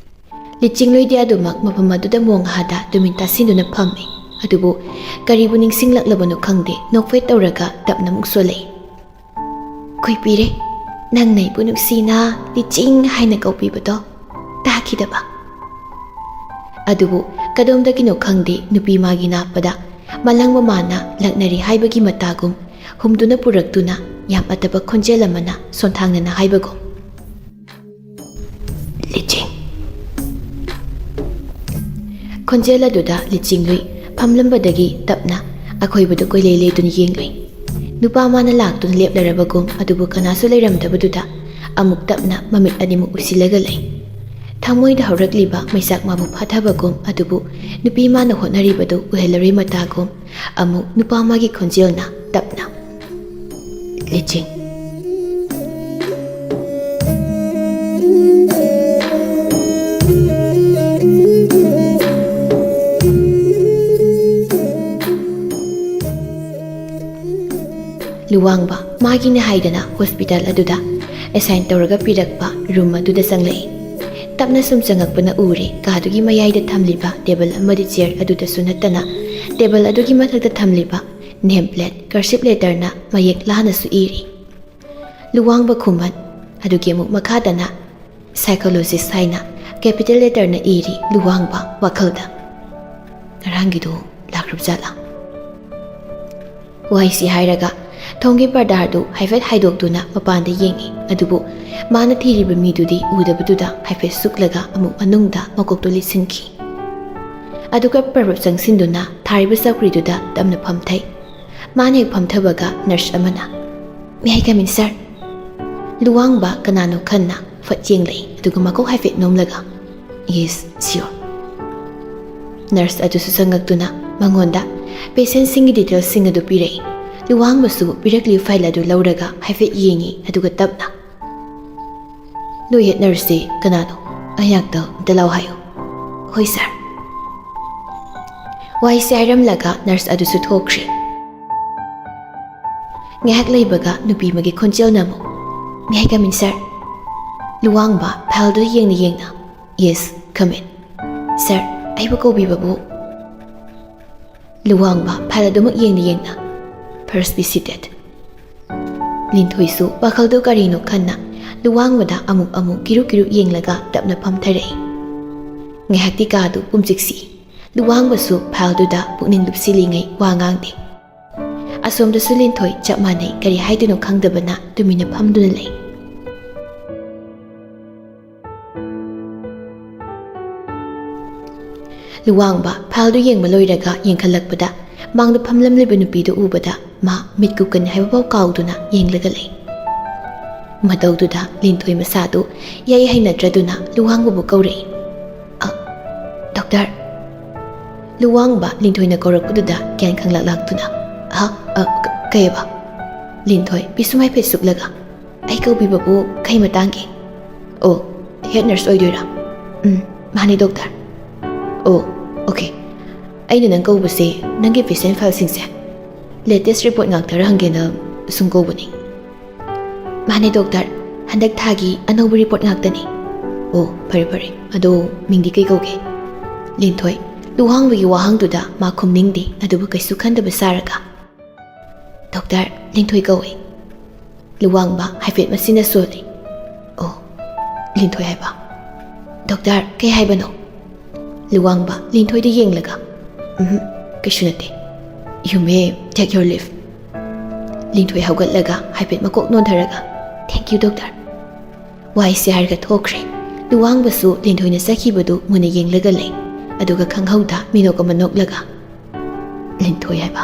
ꯂꯤꯆꯤꯡꯂꯨꯏꯗꯤ ꯑꯗꯨꯃꯛ ꯃꯐꯝ ꯑꯗꯨꯗ ꯃꯣꯡ ꯍꯥꯗ ꯇꯨꯃꯤꯟ ꯇꯥꯁꯤꯟꯗꯨꯅ ꯐꯝꯃꯤ꯫ ꯑꯗꯨꯕꯨ ꯀꯔꯤꯕꯨ ꯅꯤꯡꯁꯤꯡꯂꯛꯂꯕꯅꯣ ꯈꯪꯗꯦ, ꯅꯣꯛꯐꯦꯠ ꯇꯧꯔꯒ ꯇꯞꯅ ꯑꯃꯨꯛ ꯁꯣꯜꯂꯛꯏ꯫ "ꯀꯨꯏꯄꯤꯔꯦ, ꯅꯪꯅ ꯑꯩꯕꯨ ꯅꯨꯡꯁꯤꯅ ꯂꯤꯆꯤꯡ ꯍꯥꯏꯅ ꯀꯧꯕꯤꯕꯗꯣ ꯇꯥꯈꯤꯗꯕ꯫" ꯑꯗꯨꯕꯨ ꯀꯗꯣꯝꯗꯒꯤꯅꯣ ꯈꯪꯗꯦ, ꯅꯨꯄꯤ ꯃꯥꯒꯤ ꯅꯥꯞꯄꯗ ꯃꯂꯪꯕ ꯃꯥꯅ ꯂꯛꯅꯔꯤ ꯍꯥꯏꯕꯒꯤ ꯃꯇꯥꯒꯨꯝ ꯍꯨꯝꯗꯨꯅ ꯄꯨꯔꯛꯇꯨꯅ ꯌꯥꯝ ꯑꯇꯞꯄ ꯈꯣꯟꯖꯦꯜ ꯑꯃꯅ ꯁꯣꯟꯊꯥꯡꯅꯅ ꯍꯥꯏꯕꯒꯨꯝ, "ꯂꯤꯆꯤꯡ꯫" ꯈꯣꯟꯖꯦꯜ ꯑꯗꯨꯗ ꯂꯤꯆꯤꯡꯂꯨꯏ ꯐꯝꯂꯝꯕꯗꯒꯤ ꯇꯞꯅ ꯑꯀꯣꯏꯕꯗꯨ ꯀꯣꯏꯂꯩ ꯂꯩꯗꯨꯅ ꯌꯦꯡꯂꯨꯏ꯫ ꯅꯨꯄꯥ ꯃꯥꯅ ꯂꯥꯛꯇꯨꯅ ꯂꯦꯞꯂꯔꯕꯒꯨꯝ, ꯑꯗꯨꯕꯨ ꯀꯅꯥꯁꯨ ꯂꯩꯔꯝꯗꯕꯗꯨꯗ ꯑꯃꯨꯛ ꯇꯞꯅ ꯃꯃꯤꯠ ꯑꯅꯤꯃꯛ ꯎꯏꯁꯤꯜꯂꯒ ꯂꯩ꯫ ꯊꯃꯣꯏꯗ ꯍꯧꯔꯛꯂꯤꯕ ꯃꯩꯆꯥꯛ ꯃꯥꯕꯨ ꯐꯥꯊꯕꯒꯨꯝ, ꯑꯗꯨꯕꯨ ꯅꯨꯄꯤ ꯃꯥꯅ ꯍꯣꯠꯅꯔꯤꯕꯗꯨ ꯎꯍꯜꯂꯔꯣꯏ ꯃꯇꯥꯒꯨꯝ, ꯑꯃꯨꯛ ꯅꯨꯄꯥ ꯃꯥꯒꯤ ꯈꯣꯟꯖꯦꯜꯅ ꯇꯞꯅ, "ꯂꯤꯆꯤꯡ꯫" ꯂꯨꯋꯥꯡꯕ ꯃꯥꯒꯤꯅꯦ ꯍꯥꯏꯗꯅ ꯍꯣꯁꯄꯤꯇꯥꯜ ꯑꯗꯨꯗ ꯑꯦꯁꯥꯏꯟ ꯇꯧꯔꯒ ꯄꯤꯔꯛꯄ ꯔꯨꯝ ꯑꯗꯨꯗ ꯆꯪꯂꯛꯏ꯫ ꯇꯞꯅ ꯁꯨꯝ ꯆꯪꯉꯛꯄꯅ ꯎꯔꯦ, ꯀꯥꯗꯨꯒꯤ ꯃꯌꯥꯏꯗ ꯊꯝꯂꯤꯕ ꯇꯦꯕꯜ ꯑꯃꯗꯤ ꯆꯤꯌꯔ ꯑꯗꯨꯗꯁꯨ ꯅꯠꯇꯅ, ꯇꯦꯕꯜ ꯑꯗꯨꯒꯤ ꯃꯊꯛꯇ ꯊꯝꯂꯤꯕ ꯅꯦꯝ ꯄ꯭ꯂꯦꯠ ꯀꯔꯁꯤꯞ ꯂꯦꯇꯔꯅ ꯃꯌꯦꯛ ꯂꯥꯅꯁꯨ ꯏꯔꯤ, "ꯂꯨꯋꯥꯡꯕ ꯈꯨꯃꯟ"꯫ ꯑꯗꯨꯒꯤ ꯑꯃꯨꯛ ꯃꯈꯥꯗꯅ "ꯁꯥꯏꯀꯣꯂꯣꯖꯤꯁ" ꯍꯥꯏꯅ ꯀꯦꯄꯤꯇꯦꯜ ꯂꯦꯇꯔꯅ ꯏꯔꯤ ꯂꯨꯋꯥꯡꯕ ꯋꯥꯈꯜꯗ꯫ "ꯉꯔꯥꯡꯒꯤꯗꯨ ꯂꯥꯛꯈ꯭ꯔꯕ ꯖꯥꯠꯂꯥ?" ꯋꯥꯍꯩꯁꯤ ꯍꯥꯏꯔꯒ ꯊꯣꯡꯒꯤ ꯄꯔꯗꯥꯗꯨ ꯍꯥꯏꯐꯦꯠ ꯍꯥꯏꯗꯣꯛꯇꯨꯅ ꯃꯄꯥꯟꯗ ꯌꯦꯡꯉꯤ꯫ ꯑꯗꯨꯕꯨ ꯃꯥꯅ ꯊꯤꯔꯤꯕ ꯃꯤꯗꯨꯗꯤ ꯎꯗꯕꯗꯨꯗ ꯍꯥꯏꯐꯦꯠ ꯁꯨꯛꯂꯒ ꯑꯃꯨꯛ ꯃꯅꯨꯡꯗ ꯃꯀꯣꯛꯇꯨ ꯂꯤꯠꯁꯤꯟꯈꯤ꯫ ꯑꯗꯨꯒ ꯄꯔꯕꯞ ꯆꯪꯁꯤꯟꯗꯨꯅ ꯊꯥꯔꯤꯕ ꯆꯧꯀ꯭ꯔꯤꯗꯨꯗ ꯇꯞꯅ ꯐꯝꯊꯩ꯫ ꯃꯥꯅ ꯍꯦꯛ ꯐꯝꯊꯕꯒ ꯅꯔꯁ ꯑꯃꯅ, "May I come in, sir?" ꯂꯨꯋꯥꯡꯕ ꯀꯅꯥꯅꯣ ꯈꯟꯅ ꯐꯠ ꯌꯦꯡꯂꯛꯏ, ꯑꯗꯨꯒ ꯃꯀꯣꯛ ꯍꯥꯏꯐꯦꯠ ꯅꯣꯝꯂꯒ, "Yes, sure." ꯅꯔꯁ ꯑꯗꯨꯁꯨ ꯆꯪꯉꯛꯇꯨꯅ ꯃꯉꯣꯟꯗ ꯄꯦꯁꯦꯟꯁꯤꯡꯒꯤ ꯗꯤꯇꯦꯜꯁꯤꯡ ꯑꯗꯨ ꯄꯤꯔꯛꯏ꯫ ꯂꯨꯋꯥꯡꯕꯁꯨ ꯄꯤꯔꯛꯂꯤꯕ ꯐꯥꯏꯜ ꯑꯗꯨ ꯂꯧꯔꯒ ꯍꯥꯏꯐꯦꯠ ꯌꯦꯡꯉꯤ, ꯑꯗꯨꯒ ꯇꯞꯅ, "ꯅꯣꯏ ꯍꯦꯗ ꯅꯔꯁꯁꯤ ꯀꯅꯥꯅꯣ? ꯑꯩꯅꯥꯛꯇ ꯑꯝꯇ ꯂꯥꯎ ꯍꯥꯏꯌꯨ꯫" "ꯍꯣꯏ, ꯁꯥꯔ꯫" ꯋꯥꯍꯩꯁꯤ ꯍꯥꯏꯔꯝꯂꯒ ꯅꯔꯁ ꯑꯗꯨꯁꯨ ꯊꯣꯛꯈ꯭ꯔꯦ꯫ ꯉꯥꯏꯍꯥꯛ ꯂꯩꯕꯒ ꯅꯨꯄꯤ ꯑꯃꯒꯤ ꯈꯣꯟꯖꯦꯜꯅ ꯑꯃꯨꯛ, "May I come in, sir?" ꯂꯨꯋꯥꯡꯕ ꯐꯥꯏꯜꯗꯨ ꯌꯦꯡꯅ ꯌꯦꯡꯅ, "Yes, Come in. Sir, ꯑꯩꯕꯨ ꯀꯧꯕꯤꯕꯕꯨ? ꯂꯨꯋꯥꯡꯕ ꯐꯥꯏꯜ ꯑꯗꯨꯃꯛ ꯌꯦꯡꯅ ꯌꯦꯡꯅ, "First be seated." ꯂꯤꯟꯊꯣꯏꯁꯨ ꯋꯥꯈꯜꯗꯨ ꯀꯔꯤꯅꯣ ꯈꯟꯅ ꯂꯨꯋꯥꯡꯕꯗ ꯑꯃꯨꯛ ꯑꯃꯨꯛ ꯀꯤꯔꯨ ꯀꯤꯔꯨ ꯌꯦꯡꯂꯒ ꯇꯞꯅ ꯐꯝꯊꯔꯛꯏ꯫ ꯉꯥꯏꯍꯥꯛꯇꯤ ꯀꯥꯗꯨ ꯄꯨꯝꯆꯤꯛꯁꯤ꯫ ꯂꯨꯋꯥꯡꯕꯁꯨ ꯐꯥꯏꯜꯗꯨꯗ ꯄꯨꯛꯅꯤꯡ ꯂꯨꯞꯁꯤꯜꯂꯤꯉꯩ ꯋꯥ ꯉꯥꯡꯗꯦ꯫ ꯑꯁꯣꯝꯗꯁꯨ ꯂꯤꯟꯊꯣꯏ ꯆꯞ ꯃꯥꯟꯅꯩ, ꯀꯔꯤ ꯍꯥꯏꯗꯣꯏꯅꯣ ꯈꯪꯗꯕꯅ ꯇꯨꯃꯤꯟꯅ ꯐꯝꯗꯨꯅ ꯂꯩ꯫ ꯂꯨꯋꯥꯡꯕ ꯐꯥꯏꯜꯗꯨ ꯌꯦꯡꯕ ꯂꯣꯏꯔꯒ ꯌꯦꯡꯈꯠꯂꯛꯄꯗ ꯃꯥꯡꯗ ꯐꯝꯂꯝꯂꯤꯕ ꯅꯨꯄꯤꯗꯨ ꯎꯕꯗ ꯃꯥ ꯃꯤꯠ ꯀꯨꯞꯀꯅꯤ ꯍꯥꯏꯕꯐꯥꯎ ꯀꯥꯎꯗꯨꯅ ꯌꯦꯡꯂꯒ ꯂꯩ꯫ ꯃꯇꯧꯗꯨꯗ ꯂꯤꯟꯊꯣꯏ ꯃꯁꯥꯗꯨ ꯏꯍꯩ ꯍꯩꯅꯗ꯭ꯔꯗꯨꯅ ꯂꯨꯋꯥꯡꯕꯕꯨ ꯀꯧꯔꯛꯏ꯫ "ꯑ, ꯗꯣꯛꯇꯔ?" ꯂꯨꯋꯥꯡꯕ ꯂꯤꯟꯊꯣꯏꯅ ꯀꯧꯔꯛꯄꯗꯨꯗ ꯒ꯭ꯌꯥꯟ ꯈꯪꯂꯥꯛ ꯂꯥꯛꯇꯨꯅ, "ꯍꯥ? ꯑ, ꯀ-, ꯀꯩꯑꯕ?" ꯂꯤꯟꯊꯣꯏ ꯄꯤꯁꯨꯝ ꯍꯥꯏꯐꯦꯠ ꯁꯨꯛꯂꯒ, "ꯑꯩ ꯀꯧꯕꯤꯕꯕꯨ ꯀꯩ ꯃꯇꯥꯡꯒꯤ?" "ꯑꯣ, ꯍꯦꯗ ꯅꯔꯁ ꯑꯣꯏꯗꯣꯏꯔꯥ?" "ꯎꯝ, ꯃꯥꯅꯦ ꯗꯣꯛꯇꯔ." "ꯑꯣ, ꯑꯣꯀꯦ꯫ ꯑꯩꯅ ꯅꯪ ꯀꯧꯕꯁꯦ ꯅꯪꯒꯤ ꯄꯦꯁꯦꯟ ꯐꯥꯏꯜꯁꯤꯡꯁꯦ ꯂꯦꯇꯦꯁ ꯔꯤꯄꯣꯔꯠ ꯉꯥꯛꯇꯔ ꯍꯪꯒꯦꯅ ꯁꯨꯝ ꯀꯧꯕꯅꯤ꯫" "ꯃꯥꯅꯦ ꯗꯣꯛꯇꯔ, ꯍꯟꯗꯛ ꯊꯥꯒꯤ ꯑꯅꯧꯕ ꯔꯤꯄꯣꯔꯠ ꯉꯥꯛꯇꯅꯤ꯫" "ꯑꯣ, ꯐꯔꯦ ꯐꯔꯦ꯫ ꯑꯗꯣ ꯃꯤꯡꯗꯤ ꯀꯩ ꯀꯧꯒꯦ?" ꯂꯤꯟꯊꯣꯏ ꯂꯨꯋꯥꯡꯕꯒꯤ ꯋꯥꯍꯪꯗꯨꯗ ꯃꯥ ꯈꯨꯝꯅꯤꯡꯗꯦ, ꯑꯗꯨꯕꯨ ꯀꯩꯁꯨ ꯈꯟꯗꯕ ꯁꯥꯔꯒ, "ꯗꯣꯛꯇꯔ, ꯂꯤꯟꯊꯣꯏ ꯀꯧꯏ꯫" ꯂꯨꯋꯥꯡꯕ ꯍꯥꯏꯐꯦꯠ ꯃꯁꯤꯅ ꯁꯣꯜꯂꯤ꯫ "ꯑꯣ, ꯂꯤꯟꯊꯣꯏ ꯍꯥꯏꯕ? ꯗꯣꯛꯇꯔ, ꯀꯩ ꯍꯥꯏꯕꯅꯣ?" ꯂꯨꯋꯥꯡꯕ ꯂꯤꯟꯊꯣꯏꯗ ꯌꯦꯡꯂꯒ, "ꯎꯝ, ꯀꯩꯁꯨ ꯅꯠꯇꯦ꯫ You may take your leave꯫" ꯂꯤꯟꯊꯣꯏ ꯍꯧꯒꯠꯂꯒ ꯍꯥꯏꯐꯦꯠ ꯃꯀꯣꯛ ꯅꯣꯟꯊꯔꯒ, "Thank you, ꯗꯣꯛꯇꯔ꯫" ꯋꯥꯏꯁꯦ ꯍꯥꯏꯔꯒ ꯊꯣꯛꯈ꯭ꯔꯦ꯫ ꯂꯨꯋꯥꯡꯕꯁꯨ ꯂꯤꯟꯊꯣꯏꯅ ꯆꯠꯈꯤꯕꯗꯨ ꯃꯨꯟꯅ ꯌꯦꯡꯂꯒ ꯂꯩ꯫ ꯑꯗꯨꯒ ꯈꯪꯍꯧꯗ ꯃꯤꯅꯣꯛ ꯑꯃ ꯅꯣꯛꯂꯒ, "ꯂꯤꯟꯊꯣꯏ ꯍꯥꯏꯕ?"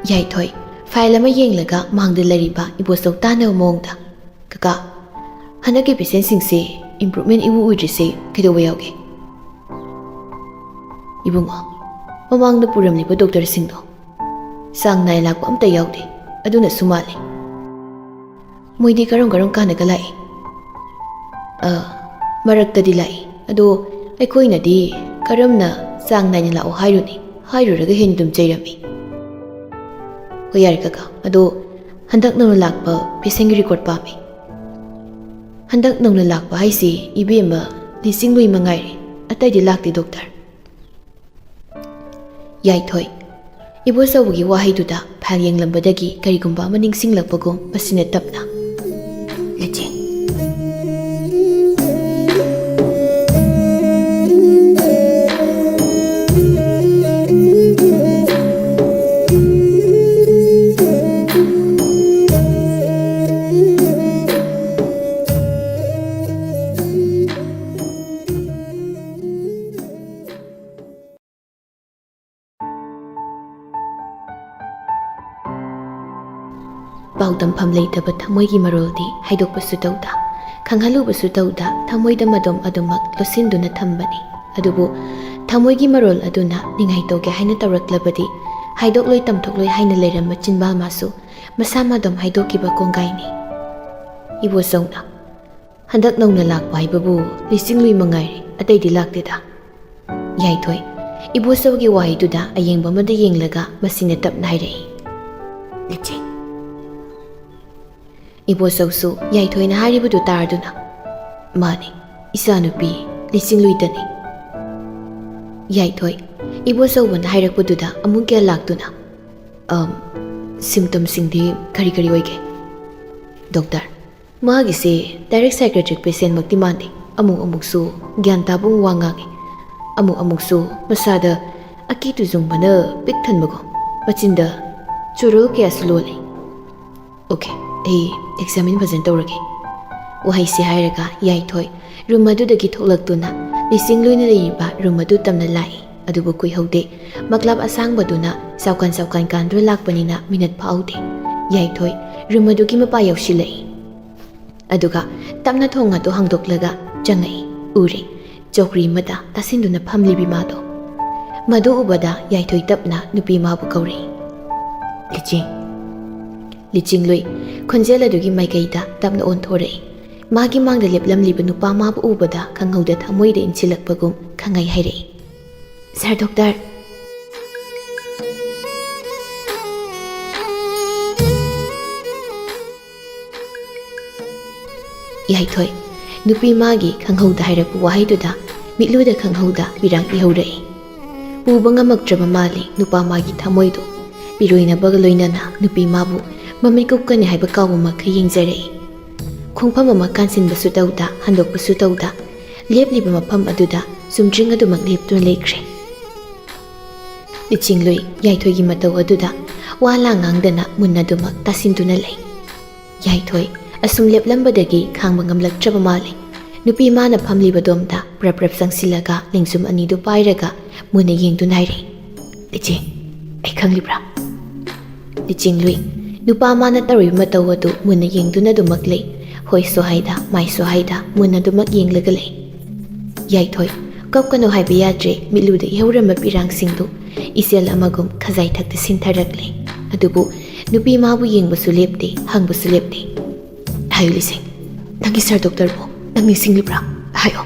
ꯌꯥꯏꯊꯣꯏ ꯐꯥꯏꯜ ꯑꯃ ꯌꯦꯡꯂꯒ ꯃꯥꯡꯗ ꯂꯩꯔꯤꯕ ꯏꯕꯣꯆꯧ ꯇꯥꯟꯅꯕ ꯃꯑꯣꯡꯗ, "ꯀꯀꯥ, ꯍꯟꯗꯛꯀꯤ ꯄꯦꯁꯦꯟꯁꯤꯡꯁꯦ ꯏꯝꯄ꯭ꯔꯨꯚꯃꯦꯟ ꯏꯎ ꯎꯗ꯭ꯔꯤꯁꯦ ꯀꯩꯗꯧꯕ ꯌꯥꯎꯒꯦ?" "ꯏꯕꯨꯡꯉꯣ, ꯃꯃꯥꯡꯗ ꯄꯨꯔꯝꯂꯤꯕ ꯗꯣꯛꯇꯔꯁꯤꯡꯗꯣ ꯆꯥꯡ ꯅꯥꯏ ꯂꯥꯛꯄ ꯑꯝꯇ ꯌꯥꯎꯗꯦ, ꯑꯗꯨꯅꯁꯨ ꯃꯥꯜꯂꯦ꯫" "ꯃꯣꯏꯗꯤ ꯀꯔꯝ ꯀꯔꯝ ꯀꯥꯟꯗꯒ ꯂꯥꯛꯏ?" "ꯑ, ꯃꯔꯛꯇꯗꯤ ꯂꯥꯛꯏ, ꯑꯗꯣ ꯑꯩꯈꯣꯏꯅꯗꯤ ꯀꯔꯝꯅ ꯆꯥꯡ ꯅꯥꯏꯅ ꯂꯥꯛꯑꯣ ꯍꯥꯏꯔꯨꯅꯦ, ꯍꯥꯏꯔꯨꯔꯒ ꯍꯦꯟꯅ ꯑꯗꯨꯝ ꯆꯩꯔꯝꯃꯤ꯫ ꯍꯣꯏ, ꯌꯥꯔꯦ ꯀꯀꯥ, ꯑꯗꯣ ꯍꯟꯗꯛ ꯅꯧꯅ ꯂꯥꯛꯄ ꯄꯦꯁꯦꯟꯒꯤ ꯔꯦꯀꯣꯔꯗ ꯄꯥꯝꯃꯤ꯫ ꯍꯟꯗꯛ ꯅꯧꯅ ꯂꯥꯛꯄ ꯍꯥꯏꯁꯤ ꯏꯕꯦꯝꯃ ꯂꯤꯁꯤꯡ ꯂꯨꯏ ꯃꯉꯥꯏꯔꯦ, ꯑꯇꯩꯗꯤ ꯂꯥꯛꯇꯦ ꯗꯣꯛꯇꯔ꯫ ꯌꯥꯏꯊꯣꯏ, ꯏꯕꯣꯆꯧꯕꯒꯤ ꯋꯥꯍꯩꯗꯨꯗ ꯐꯥꯏꯜ ꯌꯦꯡꯂꯝꯕꯗꯒꯤ ꯀꯔꯤꯒꯨꯝꯕ ꯑꯃ ꯅꯤꯡꯁꯤꯡꯂꯛꯄꯒꯨꯝ ꯃꯁꯤꯅ ꯇꯞꯅ, ꯂꯤꯆꯤꯡ꯫ ꯄꯥꯎꯗꯝꯐꯝ ꯂꯩꯇꯕ ꯊꯃꯣꯏꯒꯤ ꯃꯔꯣꯜꯗꯤ ꯍꯥꯏꯗꯣꯛꯄꯁꯨ ꯇꯧꯗ, ꯈꯪꯍꯜꯂꯨꯕꯁꯨ ꯇꯧꯗ, ꯊꯃꯣꯏꯗ ꯃꯗꯣꯝ ꯑꯗꯨꯃꯛ ꯂꯣꯠꯁꯤꯟꯗꯨꯅ ꯊꯝꯕꯅꯤ꯫ ꯑꯗꯨꯕꯨ ꯊꯃꯣꯏꯒꯤ ꯃꯔꯣꯜ ꯑꯗꯨꯅ ꯅꯤꯡꯉꯥꯏ ꯇꯧꯒꯦ ꯍꯥꯏꯅ ꯇꯧꯔꯛꯂꯕꯗꯤ, ꯍꯥꯏꯗꯣꯛꯂꯣꯏ ꯇꯝꯊꯣꯛꯂꯣꯏ ꯍꯥꯏꯅ ꯂꯩꯔꯝꯕ ꯆꯤꯟꯕꯥꯜ ꯃꯥꯁꯨ ꯃꯁꯥ ꯃꯗꯣꯝ ꯍꯥꯏꯗꯣꯛꯈꯤꯕ ꯀꯣꯡꯒꯥꯏꯅꯤ꯫ ꯏꯕꯣꯆꯧꯅ, "ꯍꯟꯗꯛ ꯅꯧꯅ ꯂꯥꯛꯄ ꯍꯥꯏꯕꯕꯨ ꯂꯤꯁꯤꯡ ꯂꯨꯏ ꯃꯉꯥꯏꯔꯦ, ꯑꯇꯩꯗꯤ ꯂꯥꯛꯇꯦꯗ"꯫ ꯌꯥꯏꯊꯣꯏ, ꯏꯕꯣꯆꯧꯒꯤ ꯋꯥꯍꯩꯗꯨꯗ ꯑꯌꯦꯡꯕ ꯑꯃꯗ ꯌꯦꯡꯂꯒ ꯃꯁꯤꯅ ꯇꯞꯅ ꯍꯥꯏꯔꯛꯏ, "ꯂꯤꯆꯤꯡ"꯫ ꯏꯕꯣꯆꯧꯁꯨ ꯌꯥꯏꯊꯣꯏꯅ ꯍꯥꯏꯔꯤꯕꯗꯨ ꯇꯥꯔꯗꯨꯅ, "ꯃꯥꯅꯤ, ꯏꯆꯥꯅꯨꯄꯤ ꯂꯤꯆꯤꯡ ꯂꯨꯏꯗꯅꯤ"꯫ ꯌꯥꯏꯊꯣꯏ, ꯏꯕꯣꯆꯧꯕꯅ ꯍꯥꯏꯔꯛꯄꯗꯨꯗ ꯑꯃꯨꯛ ꯒ꯭ꯌꯥꯟ ꯂꯥꯛꯇꯨꯅ, "ꯑꯝ, ꯁꯤꯝꯇꯝꯁꯤꯡꯗꯤ ꯀꯔꯤ ꯀꯔꯤ ꯑꯣꯏꯒꯦ?" ꯗꯣꯛꯇꯔ, ꯃꯥꯒꯤꯁꯦ ꯗꯥꯏꯔꯦꯛ ꯁꯥꯏꯀ꯭ꯔꯦꯇꯤꯛ ꯄꯦꯁꯦꯟꯃꯛꯇꯤ ꯃꯥꯟꯗꯦ꯫ ꯑꯃꯨꯛ ꯑꯃꯨꯛꯁꯨ ꯒ꯭ꯌꯥꯟ ꯇꯥꯕ ꯋꯥ ꯉꯥꯡꯉꯤ꯫ ꯑꯃꯨꯛ ꯑꯃꯨꯛꯁꯨ ꯃꯁꯥꯗ ꯑꯀꯤ ꯇꯨꯖꯨꯡꯕꯅ ꯄꯤꯛ ꯊꯟꯕꯒꯨꯝ, ꯃꯆꯤꯟꯗ ꯆꯨꯔꯨꯜ ꯀꯌꯥꯁꯨ ꯂꯣꯜꯂꯤ꯫ "ꯑꯣꯀꯦ, ꯑꯩ ꯑꯦꯛꯖꯥꯃꯤꯟ ꯐꯖꯅ ꯇꯧꯔꯒꯦ"꯫ ꯋꯥꯍꯩꯁꯤ ꯍꯥꯏꯔꯒ ꯌꯥꯏꯊꯣꯏ ꯔꯨꯝ ꯑꯗꯨꯗꯒꯤ ꯊꯣꯛꯂꯛꯇꯨꯅ ꯂꯤꯆꯤꯡ ꯂꯨꯏꯅ ꯂꯩꯔꯤꯕ ꯔꯨꯝ ꯑꯗꯨ ꯇꯝꯅ ꯂꯥꯛꯏ꯫ ꯑꯗꯨꯕꯨ ꯀꯨꯏꯍꯧꯗꯦ, ꯃꯛꯂꯥꯞ ꯑꯁꯥꯡꯕꯗꯨꯅ ꯆꯥꯎꯀꯥꯟ ꯆꯥꯎꯀꯥꯟ ꯀꯥꯟꯗꯨꯅ ꯂꯥꯛꯄꯅꯤꯅ ꯃꯤꯅꯠ ꯐꯥꯍꯧꯗꯦ꯫ ꯌꯥꯏꯊꯣꯏ ꯔꯨꯝ ꯑꯗꯨꯒꯤ ꯃꯄꯥ ꯌꯧꯁꯤꯜꯂꯛꯏ꯫ ꯑꯗꯨꯒ ꯇꯞꯅ ꯊꯣꯡ ꯑꯗꯨ ꯍꯥꯡꯗꯣꯛꯂꯒ ꯆꯪꯉꯛꯏ꯫ ꯎꯔꯦ, ꯆꯧꯀ꯭ꯔꯤ ꯑꯃꯗ ꯇꯥꯁꯤꯟꯗꯨꯅ ꯐꯝꯂꯤꯕꯤ ꯃꯥꯗꯣ꯫ ꯃꯗꯨ ꯎꯕꯗ ꯌꯥꯏꯊꯣꯏ ꯇꯞꯅ ꯅꯨꯄꯤ ꯃꯥꯕꯨ ꯀꯧꯔꯛꯏ, "ꯂꯤꯆꯤꯡ"꯫ ꯂꯤꯆꯤꯡ ꯂꯨꯏ ꯈꯣꯟꯖꯦꯜ ꯑꯗꯨꯒꯤ ꯃꯥꯏꯀꯩꯗ ꯇꯞꯅ ꯑꯣꯟꯊꯣꯔꯛꯏ꯫ ꯃꯥꯒꯤ ꯃꯥꯡꯗ ꯂꯦꯞꯂꯝꯂꯤꯕ ꯅꯨꯄꯥ ꯃꯥꯕꯨ ꯎꯕꯗ ꯈꯪꯍꯧꯗ ꯊꯃꯣꯏꯗ ꯏꯟꯁꯤꯜꯂꯛꯄꯒꯨꯝ ꯈꯪꯍꯩ ꯍꯩꯔꯛꯏ꯫ "ꯁꯥꯔ ꯗꯣꯛꯇꯔ!" ꯌꯥꯏꯊꯣꯏ, ꯅꯨꯄꯤ ꯃꯥꯒꯤ ꯈꯪꯍꯧꯗ ꯍꯥꯏꯔꯛꯄ ꯋꯥꯍꯩꯗꯨꯗ ꯃꯤꯠꯂꯨꯗ ꯈꯪꯍꯧꯗ ꯄꯤꯔꯥꯡ ꯏꯍꯧꯔꯛꯏ꯫ ꯄꯨꯕ ꯉꯝꯃꯛꯇ꯭ꯔꯕ ꯃꯥꯜꯂꯤ ꯅꯨꯄꯥ ꯃꯥꯒꯤ ꯊꯃꯣꯏꯗꯣ꯫ ꯄꯤꯔꯣꯏꯅꯕꯒ ꯂꯣꯏꯅꯅ ꯅꯨꯄꯤ ꯃꯥꯕꯨ ꯃꯃꯤꯠ ꯀꯨꯞꯀꯅꯤ ꯍꯥꯏꯕ ꯀꯥꯎꯕꯃꯛꯈꯩ ꯌꯦꯡꯖꯔꯛꯏ꯫ ꯈꯣꯡꯐꯝ ꯑꯃ ꯀꯥꯟꯁꯤꯟꯕꯁꯨ ꯇꯧꯗ, ꯍꯟꯗꯣꯛꯄꯁꯨ ꯇꯧꯗ, ꯂꯦꯞꯂꯤꯕ ꯃꯐꯝ ꯑꯗꯨꯗ ꯆꯨꯝꯗ꯭ꯔꯤꯡ ꯑꯗꯨꯃꯛ ꯂꯦꯞꯇꯨꯅ ꯂꯩꯈ꯭ꯔꯦ꯫ ꯂꯤꯆꯤꯡꯂꯨꯏ ꯌꯥꯏꯊꯣꯏꯒꯤ ꯃꯇꯧ ꯑꯗꯨꯗ ꯋꯥ ꯂꯥꯡ ꯉꯥꯡꯗꯅ ꯃꯨꯟꯅ ꯑꯗꯨꯃꯛ ꯇꯥꯁꯤꯟꯗꯨꯅ ꯂꯩ꯫ ꯌꯥꯏꯊꯣꯏ ꯑꯁꯨꯝ ꯂꯦꯞꯂꯝꯕꯗꯒꯤ ꯈꯥꯡꯕ ꯉꯝꯂꯛꯇ꯭ꯔꯕ ꯃꯥꯜꯂꯤ꯫ ꯅꯨꯄꯤ ꯃꯥꯅ ꯐꯝꯂꯤꯕꯗꯣꯝꯗ ꯄ꯭ꯔꯞ ꯄ꯭ꯔꯞ ꯆꯪꯁꯤꯜꯂꯒ ꯂꯦꯡꯖꯨꯝ ꯑꯅꯤꯗꯨ ꯄꯥꯏꯔꯒ ꯃꯨꯟꯅ ꯌꯦꯡꯗꯨꯅ ꯍꯥꯏꯔꯛꯏ, "ꯏꯆꯦ, ꯑꯩ ꯈꯪꯂꯤꯕ꯭ꯔꯥ?" ꯂꯤꯆꯤꯡꯂꯨꯏ ꯅꯨꯄꯥ ꯃꯥꯅ ꯇꯧꯔꯤꯕ ꯃꯇꯧ ꯑꯗꯨ ꯃꯨꯟꯅ ꯌꯦꯡꯗꯨꯅ ꯑꯗꯨꯃꯛ ꯂꯩ꯫ ꯍꯣꯏꯁꯨ ꯍꯥꯏꯗ, ꯃꯥꯏꯁꯨ ꯍꯥꯏꯗ, ꯃꯨꯟꯅ ꯑꯗꯨꯃꯛ ꯌꯦꯡꯂꯒ ꯂꯩ꯫ ꯌꯥꯏꯊꯣꯏ, ꯀꯞꯀꯅꯨ ꯍꯥꯏꯕ ꯌꯥꯗ꯭ꯔꯦ, ꯃꯤꯠꯂꯨꯗ ꯏꯍꯧꯔꯝꯕ ꯄꯤꯔꯥꯡꯁꯤꯡꯗꯨ ꯏꯆꯦꯜ ꯑꯃꯒꯨꯝ ꯈꯖꯥꯏ ꯊꯛꯇ ꯁꯤꯟꯊꯔꯛꯂꯦ꯫ ꯑꯗꯨꯕꯨ ꯅꯨꯄꯤ ꯃꯥꯕꯨ ꯌꯦꯡꯕꯁꯨ ꯂꯦꯞꯇꯦ, ꯍꯪꯕꯁꯨ ꯂꯦꯞꯇꯦ꯫ "ꯍꯥꯏꯌꯨ ꯂꯤꯁꯤꯡ, ꯅꯪꯒꯤ ꯁꯥꯔ ꯗꯣꯛꯇꯔꯕꯨ ꯅꯪ ꯅꯤꯡꯁꯤꯡꯂꯤꯕ꯭ꯔꯥ? ꯍꯥꯏꯌꯣ꯫"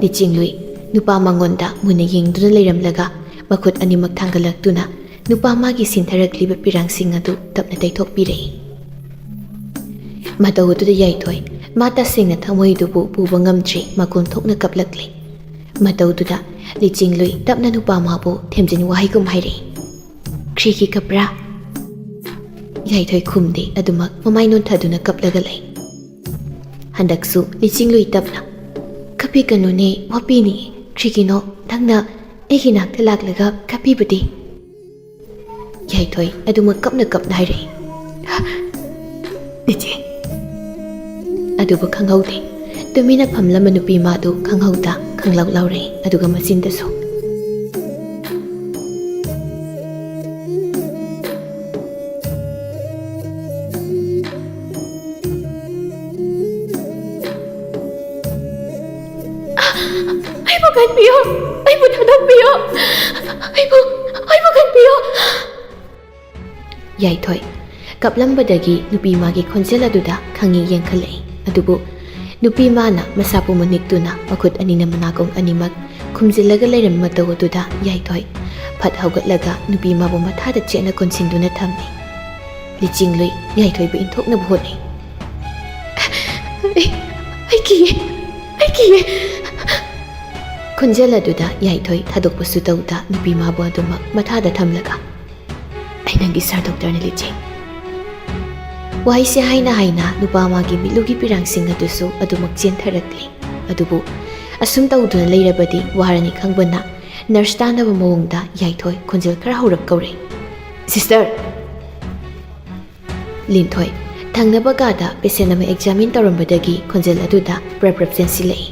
ꯂꯤꯆꯤꯡꯂꯨꯏ ꯅꯨꯄꯥ ꯃꯉꯣꯟꯗ ꯃꯨꯟꯅ ꯌꯦꯡꯗꯨꯅ ꯂꯩꯔꯝꯂꯒ ꯃꯈꯨꯠ ꯑꯅꯤꯃꯛ ꯊꯥꯡꯒꯠꯂꯛꯇꯨꯅ ꯅꯨꯄꯥ ꯃꯥꯒꯤ ꯁꯤꯟꯊꯔꯛꯂꯤꯕ ꯄꯤꯔꯥꯡꯁꯤꯡ ꯑꯗꯨ ꯇꯞꯅ ꯇꯩꯊꯣꯛꯄꯤꯔꯛꯏ꯫ ꯃꯇꯧ ꯑꯗꯨꯗ ꯌꯥꯏꯊꯣꯏ ꯃꯥ ꯇꯁꯦꯡꯅ ꯊꯃꯣꯏꯗꯨꯕꯨ ꯄꯨꯕ ꯉꯝꯗ꯭ꯔꯤ, ꯃꯒꯨꯟ ꯊꯣꯛꯅ ꯀꯞꯂꯛꯂꯦ꯫ ꯃꯇꯧꯗꯨꯗ ꯂꯤꯆꯤꯡꯂꯨꯏ ꯇꯞꯅ ꯅꯨꯄꯥ ꯃꯥꯕꯨ ꯊꯦꯝꯖꯤꯟ ꯋꯥꯍꯩꯒꯨꯝ ꯍꯥꯏꯔꯛꯏ, "ꯀ꯭ꯔꯤꯒꯤ ꯀꯞꯄ꯭ꯔꯥ?" ꯌꯥꯏꯊꯣꯏ ꯈꯨꯝꯗꯦ, ꯑꯗꯨꯃꯛ ꯃꯃꯥꯏ ꯅꯣꯟꯊꯗꯨꯅ ꯀꯞꯂꯒ ꯂꯩ꯫ ꯍꯟꯗꯛꯁꯨ ꯂꯤꯆꯤꯡꯂꯨꯏ ꯇꯞꯅ, "ꯀꯞꯄꯤꯒꯅꯨꯅꯦ, ꯋꯥꯄꯤꯅꯤ꯫ ꯀ꯭ꯔꯤꯒꯤꯅꯣ ꯅꯪꯅ ꯑꯩꯒꯤ ꯅꯥꯛꯇ ꯂꯥꯛꯂꯒ ꯀꯞꯄꯤꯕꯗꯤ?" ꯌꯥꯏꯊꯣꯏ ꯑꯗꯨꯃꯛ ꯀꯞꯅ ꯀꯞꯅ ꯍꯥꯏꯔꯛꯏ, "ꯏꯆꯦ꯫" ꯑꯗꯨꯕꯨ ꯈꯪꯍꯧꯗꯦ꯫ ꯇꯨꯃꯤꯟꯅ ꯐꯝꯂꯝꯕ ꯅꯨꯄꯤ ꯃꯥꯗꯨ ꯈꯪꯍꯧꯗ ꯈꯪꯂꯥꯎ ꯂꯥꯎꯔꯛꯏ, ꯑꯗꯨꯒ ꯃꯆꯤꯟꯗꯁꯨ, "ꯑꯩꯕꯨ ꯀꯟꯕꯤꯌꯨ! ꯑꯩꯕꯨ ꯊꯥꯗꯣꯛꯄꯤꯌꯨ! ꯑꯩꯕꯨ, ꯑꯩꯕꯨ ꯀꯟꯕꯤꯌꯨ!" ꯌꯥꯏꯊꯣꯏ ꯀꯞꯂꯝꯕꯗꯒꯤ ꯅꯨꯄꯤ ꯃꯥꯒꯤ ꯈꯣꯟꯖꯦꯜ ꯑꯗꯨꯗ ꯈꯪꯉꯤ ꯌꯦꯡꯈꯠꯂꯛꯏ꯫ ꯑꯗꯨꯕꯨ ꯅꯨꯄꯤ ꯃꯥꯅ ꯃꯁꯥ ꯄꯨꯝꯅ ꯅꯤꯛꯇꯨꯅ ꯃꯈꯨꯠ ꯑꯅꯤꯅ ꯃꯅꯥꯀꯣꯡ ꯑꯅꯤꯃꯛ ꯈꯨꯝꯖꯤꯜꯂꯒ ꯂꯩꯔꯝꯕ ꯃꯇꯧ ꯑꯗꯨꯗ ꯌꯥꯏꯊꯣꯏ ꯐꯠ ꯍꯧꯒꯠꯂꯒ ꯅꯨꯄꯤ ꯃꯥꯕꯨ ꯃꯊꯥꯗ ꯆꯦꯠꯅ ꯀꯣꯟꯁꯤꯟꯗꯨꯅ ꯊꯝꯃꯤ꯫ ꯂꯤꯆꯤꯡꯂꯨꯏ ꯌꯥꯏꯊꯣꯏꯕꯨ ꯏꯟꯊꯣꯛꯅꯕ ꯍꯣꯠꯅꯩ꯫ "ꯑꯩ, ꯑꯩ ꯀꯤꯌꯦ, ꯑꯩ ꯀꯤꯌꯦ!" ꯈꯣꯟꯖꯦꯜ ꯑꯗꯨꯗ ꯌꯥꯏꯊꯣꯏ ꯊꯥꯗꯣꯛꯄꯁꯨ ꯇꯧꯗ ꯅꯨꯄꯤ ꯃꯥꯕꯨ ꯑꯗꯨꯃꯛ ꯃꯊꯥꯗ ꯊꯝꯂꯒ, "ꯑꯩ ꯅꯪꯒꯤ ꯁꯥꯔ ꯗꯣꯛꯇꯔꯅ ꯂꯤꯆꯦ꯫" ꯋꯥꯍꯩꯁꯦ ꯍꯥꯏꯅ ꯍꯥꯏꯅ ꯅꯨꯄꯥ ꯑꯃꯒꯤ ꯃꯤꯠꯂꯨꯒꯤ ꯄꯤꯔꯥꯡꯁꯤꯡ ꯑꯗꯨꯁꯨ ꯑꯗꯨꯃꯛ ꯆꯦꯟꯊꯔꯛꯂꯤ꯫ ꯑꯗꯨꯕꯨ ꯑꯁꯨꯝ ꯇꯧꯗꯨꯅ ꯂꯩꯔꯕꯗꯤ ꯋꯥꯔꯅꯤ ꯈꯪꯕꯅ ꯅꯔꯁ ꯇꯥꯅꯕ ꯃꯑꯣꯡꯗ ꯌꯥꯏꯊꯣꯏ ꯈꯣꯟꯖꯦꯜ ꯈꯔ ꯍꯧꯔꯞ ꯀꯧꯔꯛꯏ, "ꯁꯤꯁꯇꯔ!" ꯂꯤꯟꯊꯣꯏ ꯊꯪꯅꯕ ꯀꯥꯗ ꯄꯦꯁꯦꯟ ꯑꯃ ꯑꯦꯛꯖꯥꯃꯤꯟ ꯇꯧꯔꯝꯕꯗꯒꯤ ꯈꯣꯟꯖꯦꯜ ꯑꯗꯨꯗ ꯄ꯭ꯔꯞ ꯄ꯭ꯔꯞ ꯆꯦꯟꯁꯤꯜꯂꯛꯏ꯫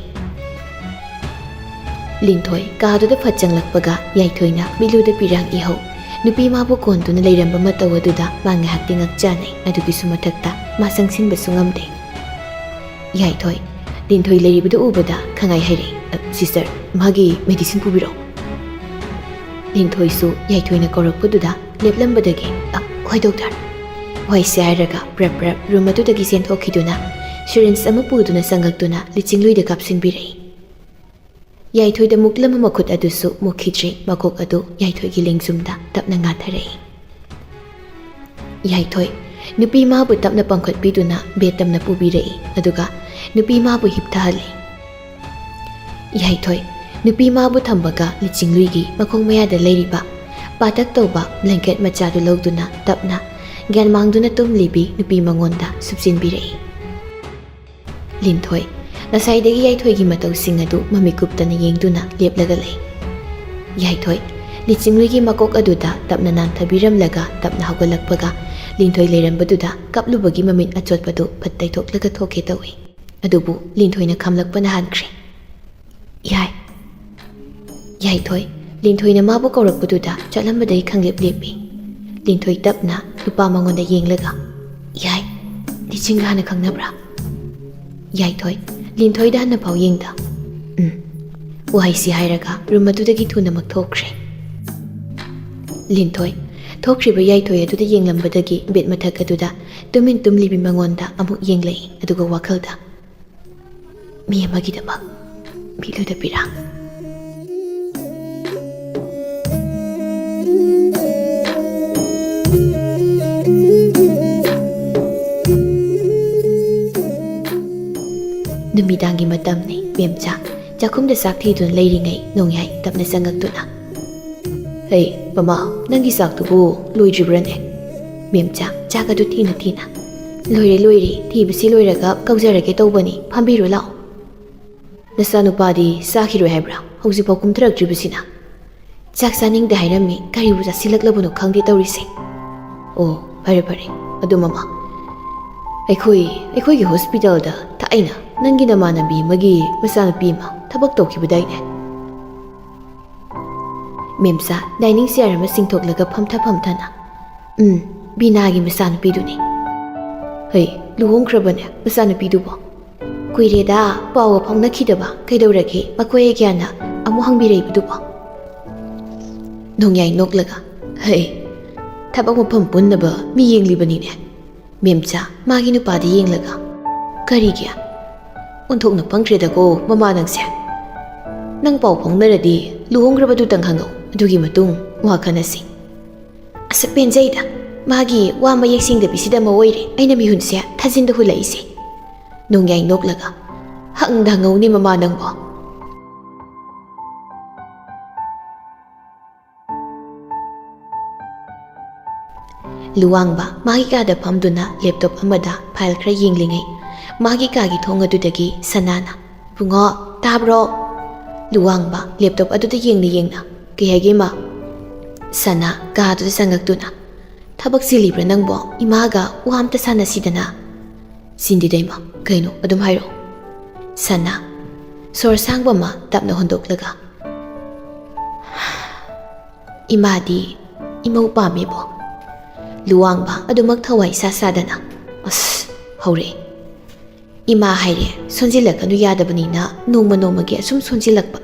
ꯂꯤꯟꯊꯣꯏ ꯀꯥꯗꯨꯗ ꯐꯠ ꯆꯪꯂꯛꯄꯒ ꯌꯥꯏꯊꯣꯏꯅ ꯃꯤꯠꯂꯨꯗ ꯄꯤꯔꯥꯡ ꯏꯍꯧ ꯅꯨꯄꯤ ꯃꯥꯕꯨ ꯀꯣꯟꯗꯨꯅ ꯂꯩꯔꯝꯕ ꯃꯇꯧ ꯑꯗꯨꯗ ꯃꯥ ꯉꯥꯏꯍꯥꯛꯇꯤ ꯉꯛꯆꯥꯅꯩ꯫ ꯑꯗꯨꯒꯤꯁꯨ ꯃꯊꯛꯇ ꯃꯥ ꯆꯪꯁꯤꯟꯕꯁꯨ ꯉꯝꯗꯦ꯫ ꯌꯥꯏꯊꯣꯏ ꯂꯤꯟꯊꯣꯏ ꯂꯩꯔꯤꯕꯗꯨ ꯎꯕꯗ ꯈꯪꯉꯥꯏ ꯍꯥꯏꯔꯛꯏ, "ꯑ, ꯁꯤꯁꯇꯔ, ꯃꯥꯒꯤ ꯃꯦꯗꯤꯁꯤꯟ ꯄꯨꯕꯤꯔꯛꯎ꯫" ꯂꯤꯟꯊꯣꯏꯁꯨ ꯌꯥꯏꯊꯣꯏꯅ ꯀꯧꯔꯛꯄꯗꯨꯗ ꯂꯦꯞꯂꯝꯕꯗꯒꯤ, "ꯑ, ꯍꯣꯏ ꯗꯣꯛꯇꯔ꯫" ꯋꯥꯏꯁꯦ ꯍꯥꯏꯔꯒ ꯄ꯭ꯔꯞ ꯄ꯭ꯔꯞ ꯔꯨꯝ ꯑꯗꯨꯗꯒꯤ ꯆꯦꯟꯊꯣꯛꯈꯤꯗꯨꯅ ꯁꯤꯔꯤꯟꯁ ꯑꯃ ꯄꯨꯗꯨꯅ ꯆꯪꯂꯛꯇꯨꯅ ꯂꯤꯆꯤꯡꯂꯨꯏꯗ ꯀꯥꯞꯁꯤꯟꯕꯤꯔꯛꯏ꯫ ꯌꯥꯏꯊꯣꯏꯗ ꯃꯨꯛꯂꯝꯕ ꯃꯈꯨꯠ ꯑꯗꯨꯁꯨ ꯃꯨꯛꯈꯤꯗ꯭ꯔꯤ꯫ ꯃꯀꯣꯛ ꯑꯗꯨ ꯌꯥꯏꯊꯣꯏꯒꯤ ꯂꯦꯡꯖꯨꯝꯗ ꯇꯞꯅ ꯉꯥꯊꯔꯛꯏ꯫ ꯌꯥꯏꯊꯣꯏ ꯅꯨꯄꯤ ꯃꯥꯕꯨ ꯇꯞꯅ ꯄꯥꯡꯈꯠꯄꯤꯗꯨꯅ ꯕꯦꯗ ꯇꯝꯅ ꯄꯨꯕꯤꯔꯛꯏ꯫ ꯑꯗꯨꯒ ꯅꯨꯄꯤ ꯃꯥꯕꯨ ꯍꯤꯞꯊꯍꯜꯂꯤ꯫ ꯌꯥꯏꯊꯣꯏ ꯅꯨꯄꯤ ꯃꯥꯕꯨ ꯊꯝꯕꯒ ꯂꯤꯆꯤꯡꯂꯨꯏꯒꯤ ꯃꯈꯣꯡ ꯃꯌꯥꯗ ꯂꯩꯔꯤꯕ ꯄꯥꯇꯛ ꯇꯧꯕ ꯕ꯭ꯂꯦꯡꯀꯦꯠ ꯃꯆꯥꯗꯨ ꯂꯧꯗꯨꯅ ꯇꯞꯅ ꯒ꯭ꯌꯥꯟ ꯃꯥꯡꯗꯨꯅ ꯇꯨꯝꯂꯤꯕꯤ ꯅꯨꯄꯤ ꯃꯉꯣꯟꯗ ꯁꯨꯞꯆꯤꯟꯕꯤꯔꯛꯏ꯫ ꯂꯤꯟꯊꯣꯏ ꯉꯁꯥꯏꯗꯒꯤ ꯌꯥꯏꯊꯣꯏꯒꯤ ꯃꯇꯧꯁꯤꯡ ꯑꯗꯨ ꯃꯃꯤꯠ ꯀꯨꯞꯇꯅ ꯌꯦꯡꯗꯨꯅ ꯂꯦꯞꯂꯒ ꯂꯩ꯫ ꯌꯥꯏꯊꯣꯏ ꯂꯤꯆꯤꯡꯂꯨꯏꯒꯤ ꯃꯀꯣꯛ ꯑꯗꯨꯗ ꯇꯞꯅ ꯅꯥꯟꯊꯕꯤꯔꯝꯂꯒ ꯇꯞꯅ ꯍꯧꯒꯠꯂꯛꯄꯒ ꯂꯤꯟꯊꯣꯏ ꯂꯩꯔꯝꯕꯗꯨꯗ ꯀꯞꯂꯨꯕꯒꯤ ꯃꯃꯤꯠ ꯑꯆꯣꯠꯄꯗꯨ ꯐꯠ ꯇꯩꯊꯣꯛꯂꯒ ꯊꯣꯛꯀꯦ ꯇꯧꯏ꯫ ꯑꯗꯨꯕꯨ ꯂꯤꯟꯊꯣꯏꯅ ꯈꯥꯝꯂꯛꯄꯅ ꯍꯥꯟꯈ꯭ꯔꯦ꯫ "ꯌꯥꯏ, ꯌꯥꯏꯊꯣꯏ꯫" ꯂꯤꯟꯊꯣꯏꯅ ꯃꯥꯕꯨ ꯀꯧꯔꯛꯄꯗꯨꯗ ꯆꯠꯂꯝꯕꯗꯒꯤ ꯈꯪꯂꯦꯞ ꯂꯦꯞꯄꯤ꯫ ꯂꯤꯟꯊꯣꯏ ꯇꯞꯅ ꯅꯨꯄꯥ ꯃꯉꯣꯟꯗ ꯌꯦꯡꯂꯒ, "ꯌꯥꯏ, ꯂꯤꯆꯤꯡꯒ ꯍꯥꯟꯅ ꯈꯪꯅꯕ꯭ꯔꯥ?" ꯌꯥꯏꯊꯣꯏ ꯂꯤꯟꯊꯣꯏꯗ ꯍꯟꯅꯐꯥꯎ ꯌꯦꯡꯗ, "ꯎꯝ꯫" ꯋꯥꯍꯩꯁꯤ ꯍꯥꯏꯔꯒ ꯔꯨꯝ ꯑꯗꯨꯗꯒꯤ ꯊꯨꯅꯃꯛ ꯊꯣꯛꯈ꯭ꯔꯦ꯫ ꯂꯤꯟꯊꯣꯏ ꯊꯣꯛꯈ꯭ꯔꯤꯕ ꯌꯥꯏꯊꯣꯏ ꯑꯗꯨꯗ ꯌꯦꯡꯂꯝꯕꯗꯒꯤ ꯕꯦꯗ ꯃꯊꯛ ꯑꯗꯨꯗ ꯇꯨꯃꯤꯟ ꯇꯨꯝꯂꯤꯕꯤ ꯃꯉꯣꯟꯗ ꯑꯃꯨꯛ ꯌꯦꯡꯂꯛꯏ꯫ ꯑꯗꯨꯒ ꯋꯥꯈꯜꯗ, "ꯃꯤ ꯑꯃꯒꯤꯗꯃꯛ ꯃꯤꯠꯂꯨꯗ ꯄꯤꯔꯥꯡ, ꯅꯨꯃꯤꯗꯥꯡꯒꯤ ꯃꯇꯝꯅꯤ, ꯃꯦꯝꯆꯥ꯫ ꯆꯥꯛꯈꯨꯝꯗ ꯆꯥꯛ ꯊꯤꯗꯨꯅ ꯂꯩꯔꯤꯉꯩ ꯅꯣꯡꯌꯥꯏ ꯇꯞꯅ ꯆꯪꯉꯛꯇꯨꯅ, "ꯍꯩ, ꯃꯃꯥ, ꯅꯪꯒꯤ ꯆꯥꯛꯇꯨꯕꯨ ꯂꯣꯏꯗ꯭ꯔꯤꯕ꯭ꯔꯅꯦ?" ꯃꯦꯝꯆꯥ ꯆꯥꯛ ꯑꯗꯨ ꯊꯤꯅ ꯊꯤꯅ, "ꯂꯣꯏꯔꯦ, ꯂꯣꯏꯔꯦ, ꯊꯤꯕꯁꯤ ꯂꯣꯏꯔꯒ ꯀꯧꯖꯔꯒꯦ ꯇꯧꯕꯅꯤ, ꯐꯝꯕꯤꯔꯨ ꯂꯥꯛꯑꯣ꯫ ꯅꯆꯥꯅꯨꯄꯥꯗꯤ ꯆꯥꯈꯤꯔꯣꯏ ꯍꯥꯏꯕ꯭ꯔꯥ? ꯍꯧꯖꯤꯛꯐꯥꯎ ꯀꯨꯝꯊꯔꯛꯇ꯭ꯔꯤꯕꯁꯤꯅ?" "ꯆꯥꯛ ꯆꯥꯅꯤꯡꯗꯦ ꯍꯥꯏꯔꯝꯃꯤ, ꯀꯔꯤꯕꯨ ꯆꯥꯁꯤꯜꯂꯛꯂꯕꯅꯣ ꯈꯪꯗꯦ ꯇꯧꯔꯤꯁꯦ꯫ ꯑꯣ, ꯐꯔꯦ ꯐꯔꯦ꯫ ꯑꯗꯨ ꯃꯃꯥ, ꯑꯩꯈꯣꯏ, ꯑꯩꯈꯣꯏꯒꯤ ꯍꯣꯁꯄꯤꯇꯥꯜꯗ ꯊꯥꯏꯅ ꯅꯪꯒꯤ ꯅꯃꯥꯟꯅꯕꯤ ꯑꯃꯒꯤ ꯃꯆꯥꯅꯨꯄꯤ ꯑꯃ ꯊꯕꯛ ꯇꯧꯈꯤꯕꯗꯥꯏꯅꯦ?" ꯃꯦꯝꯆꯥ ꯗꯥꯏꯅꯤꯡ ꯆꯤꯌꯥꯔ ꯑꯃ ꯆꯤꯡꯊꯣꯛꯂꯒ ꯐꯝꯊ ꯐꯝꯊꯅ, "ꯎꯝ, ꯕꯤꯅꯥꯒꯤ ꯃꯆꯥꯅꯨꯄꯤꯗꯨꯅꯤ꯫" "ꯍꯩ, ꯂꯨꯍꯣꯡꯈ꯭ꯔꯕꯅꯦ ꯃꯆꯥꯅꯨꯄꯤꯗꯨꯕꯣ?" "ꯀꯨꯏꯔꯦꯗ ꯄꯥꯎꯒ ꯐꯥꯎꯅꯈꯤꯗꯕ꯫ ꯀꯩꯗꯧꯔꯒꯦ ꯃꯈꯣꯏ ꯑꯀꯤꯌꯥꯅ ꯑꯃꯨꯛ ꯍꯪꯕꯤꯔꯛꯏꯕꯗꯨꯕꯣ?" ꯅꯣꯡꯌꯥꯏ ꯅꯣꯛꯂꯒ, "ꯍꯩ, ꯊꯕꯛ ꯃꯐꯝ ꯄꯨꯟꯅꯕ ꯃꯤ ꯌꯦꯡꯂꯤꯕꯅꯤꯅꯦ꯫" ꯃꯦꯝꯆꯥ ꯃꯥꯒꯤ ꯅꯨꯄꯥꯗ ꯌꯦꯡꯂꯒ, "ꯀꯔꯤꯒꯤ? ꯑꯣꯟꯊꯣꯛꯅ ꯄꯪꯈ꯭ꯔꯦꯗꯀꯣ ꯃꯃꯥ ꯅꯪꯁꯦ꯫ ꯅꯪ ꯄꯥꯎ ꯐꯥꯎꯅꯔꯗꯤ ꯂꯨꯍꯣꯡꯈ꯭ꯔꯕꯗꯨꯇꯪ ꯍꯪꯉꯛꯎ, ꯑꯗꯨꯒꯤ ꯃꯇꯨꯡ ꯋꯥ ꯈꯟꯅꯁꯤ꯫" "ꯑꯁ, ꯄꯦꯟꯖꯩꯗ꯫ ꯃꯥꯒꯤ ꯋꯥ ꯃꯌꯦꯛ ꯁꯦꯡꯗꯕꯤꯁꯤꯗ ꯑꯃ ꯑꯣꯏꯔꯦ ꯑꯩꯅ ꯃꯤꯍꯨꯟꯁꯦ ꯊꯥꯖꯤꯟꯗ ꯍꯨꯜꯂꯛꯏꯁꯦ꯫" ꯅꯣꯡꯌꯥꯏ ꯅꯣꯛꯂꯒ, "ꯍꯪꯗ ꯍꯪꯉꯧꯅꯦ ꯃꯃꯥ ꯅꯪꯕꯣ꯫" ꯂꯨꯋꯥꯡꯕ ꯃꯥꯒꯤ ꯀꯥꯗ ꯐꯝꯗꯨꯅ ꯂꯦꯞꯇꯣꯞ ꯑꯃꯗ ꯐꯥꯏꯜ ꯈꯔ ꯌꯦꯡꯂꯤꯉꯩ, ꯃꯥꯒꯤ ꯀꯥꯒꯤ ꯊꯣꯡ ꯑꯗꯨꯗꯒꯤ ꯁꯅꯥꯅ, "ꯏꯕꯨꯡꯉꯣ, ꯇꯥꯕ꯭ꯔꯣ?" ꯂꯨꯋꯥꯡꯕ ꯂꯦꯞꯇꯣꯞ ꯑꯗꯨꯗ ꯌꯦꯡꯅ ꯌꯦꯡꯅ, "ꯀꯩ ꯍꯥꯏꯒꯦ, ꯏꯃꯥ?" ꯁꯅꯥ ꯀꯥꯗꯨꯗ ꯆꯪꯉꯛꯇꯨꯅ, "ꯊꯕꯛ ꯆꯤꯜꯂꯤꯕ꯭ꯔꯥ ꯅꯪꯕꯣ? ꯏꯃꯥꯒ ꯋꯥ ꯑꯝꯇ ꯁꯥꯟꯅꯁꯤꯗꯅ꯫" "ꯆꯤꯟꯗꯦꯗ ꯏꯃꯥ, ꯀꯩꯅꯣ, ꯑꯗꯨꯝ ꯍꯥꯏꯔꯛꯑꯣ꯫" ꯁꯅꯥ ꯁꯣꯔ ꯁꯥꯡꯕ ꯑꯃ ꯇꯞꯅ ꯍꯣꯟꯗꯣꯛꯂꯒ, "ꯏꯃꯥꯗꯤ ꯏꯃꯧ ꯄꯥꯝꯃꯦꯕꯣ?" ꯂꯨꯋꯥꯡꯕ ꯑꯗꯨꯃꯛ ꯊꯋꯥꯏ ꯁꯥ ꯁꯥꯗꯅ, "ꯑꯁ, ꯍꯧꯔꯛꯑꯦ꯫ ꯏꯃꯥ ꯍꯥꯏꯔꯦ, ꯁꯣꯟꯖꯤꯜꯂꯛꯀꯅꯨ ꯌꯥꯗꯕꯅꯤꯅ ꯅꯣꯡꯃ ꯅꯣꯡꯃꯒꯤ ꯑꯁꯨꯝ ꯁꯣꯟꯖꯤꯜꯂꯛꯄ꯫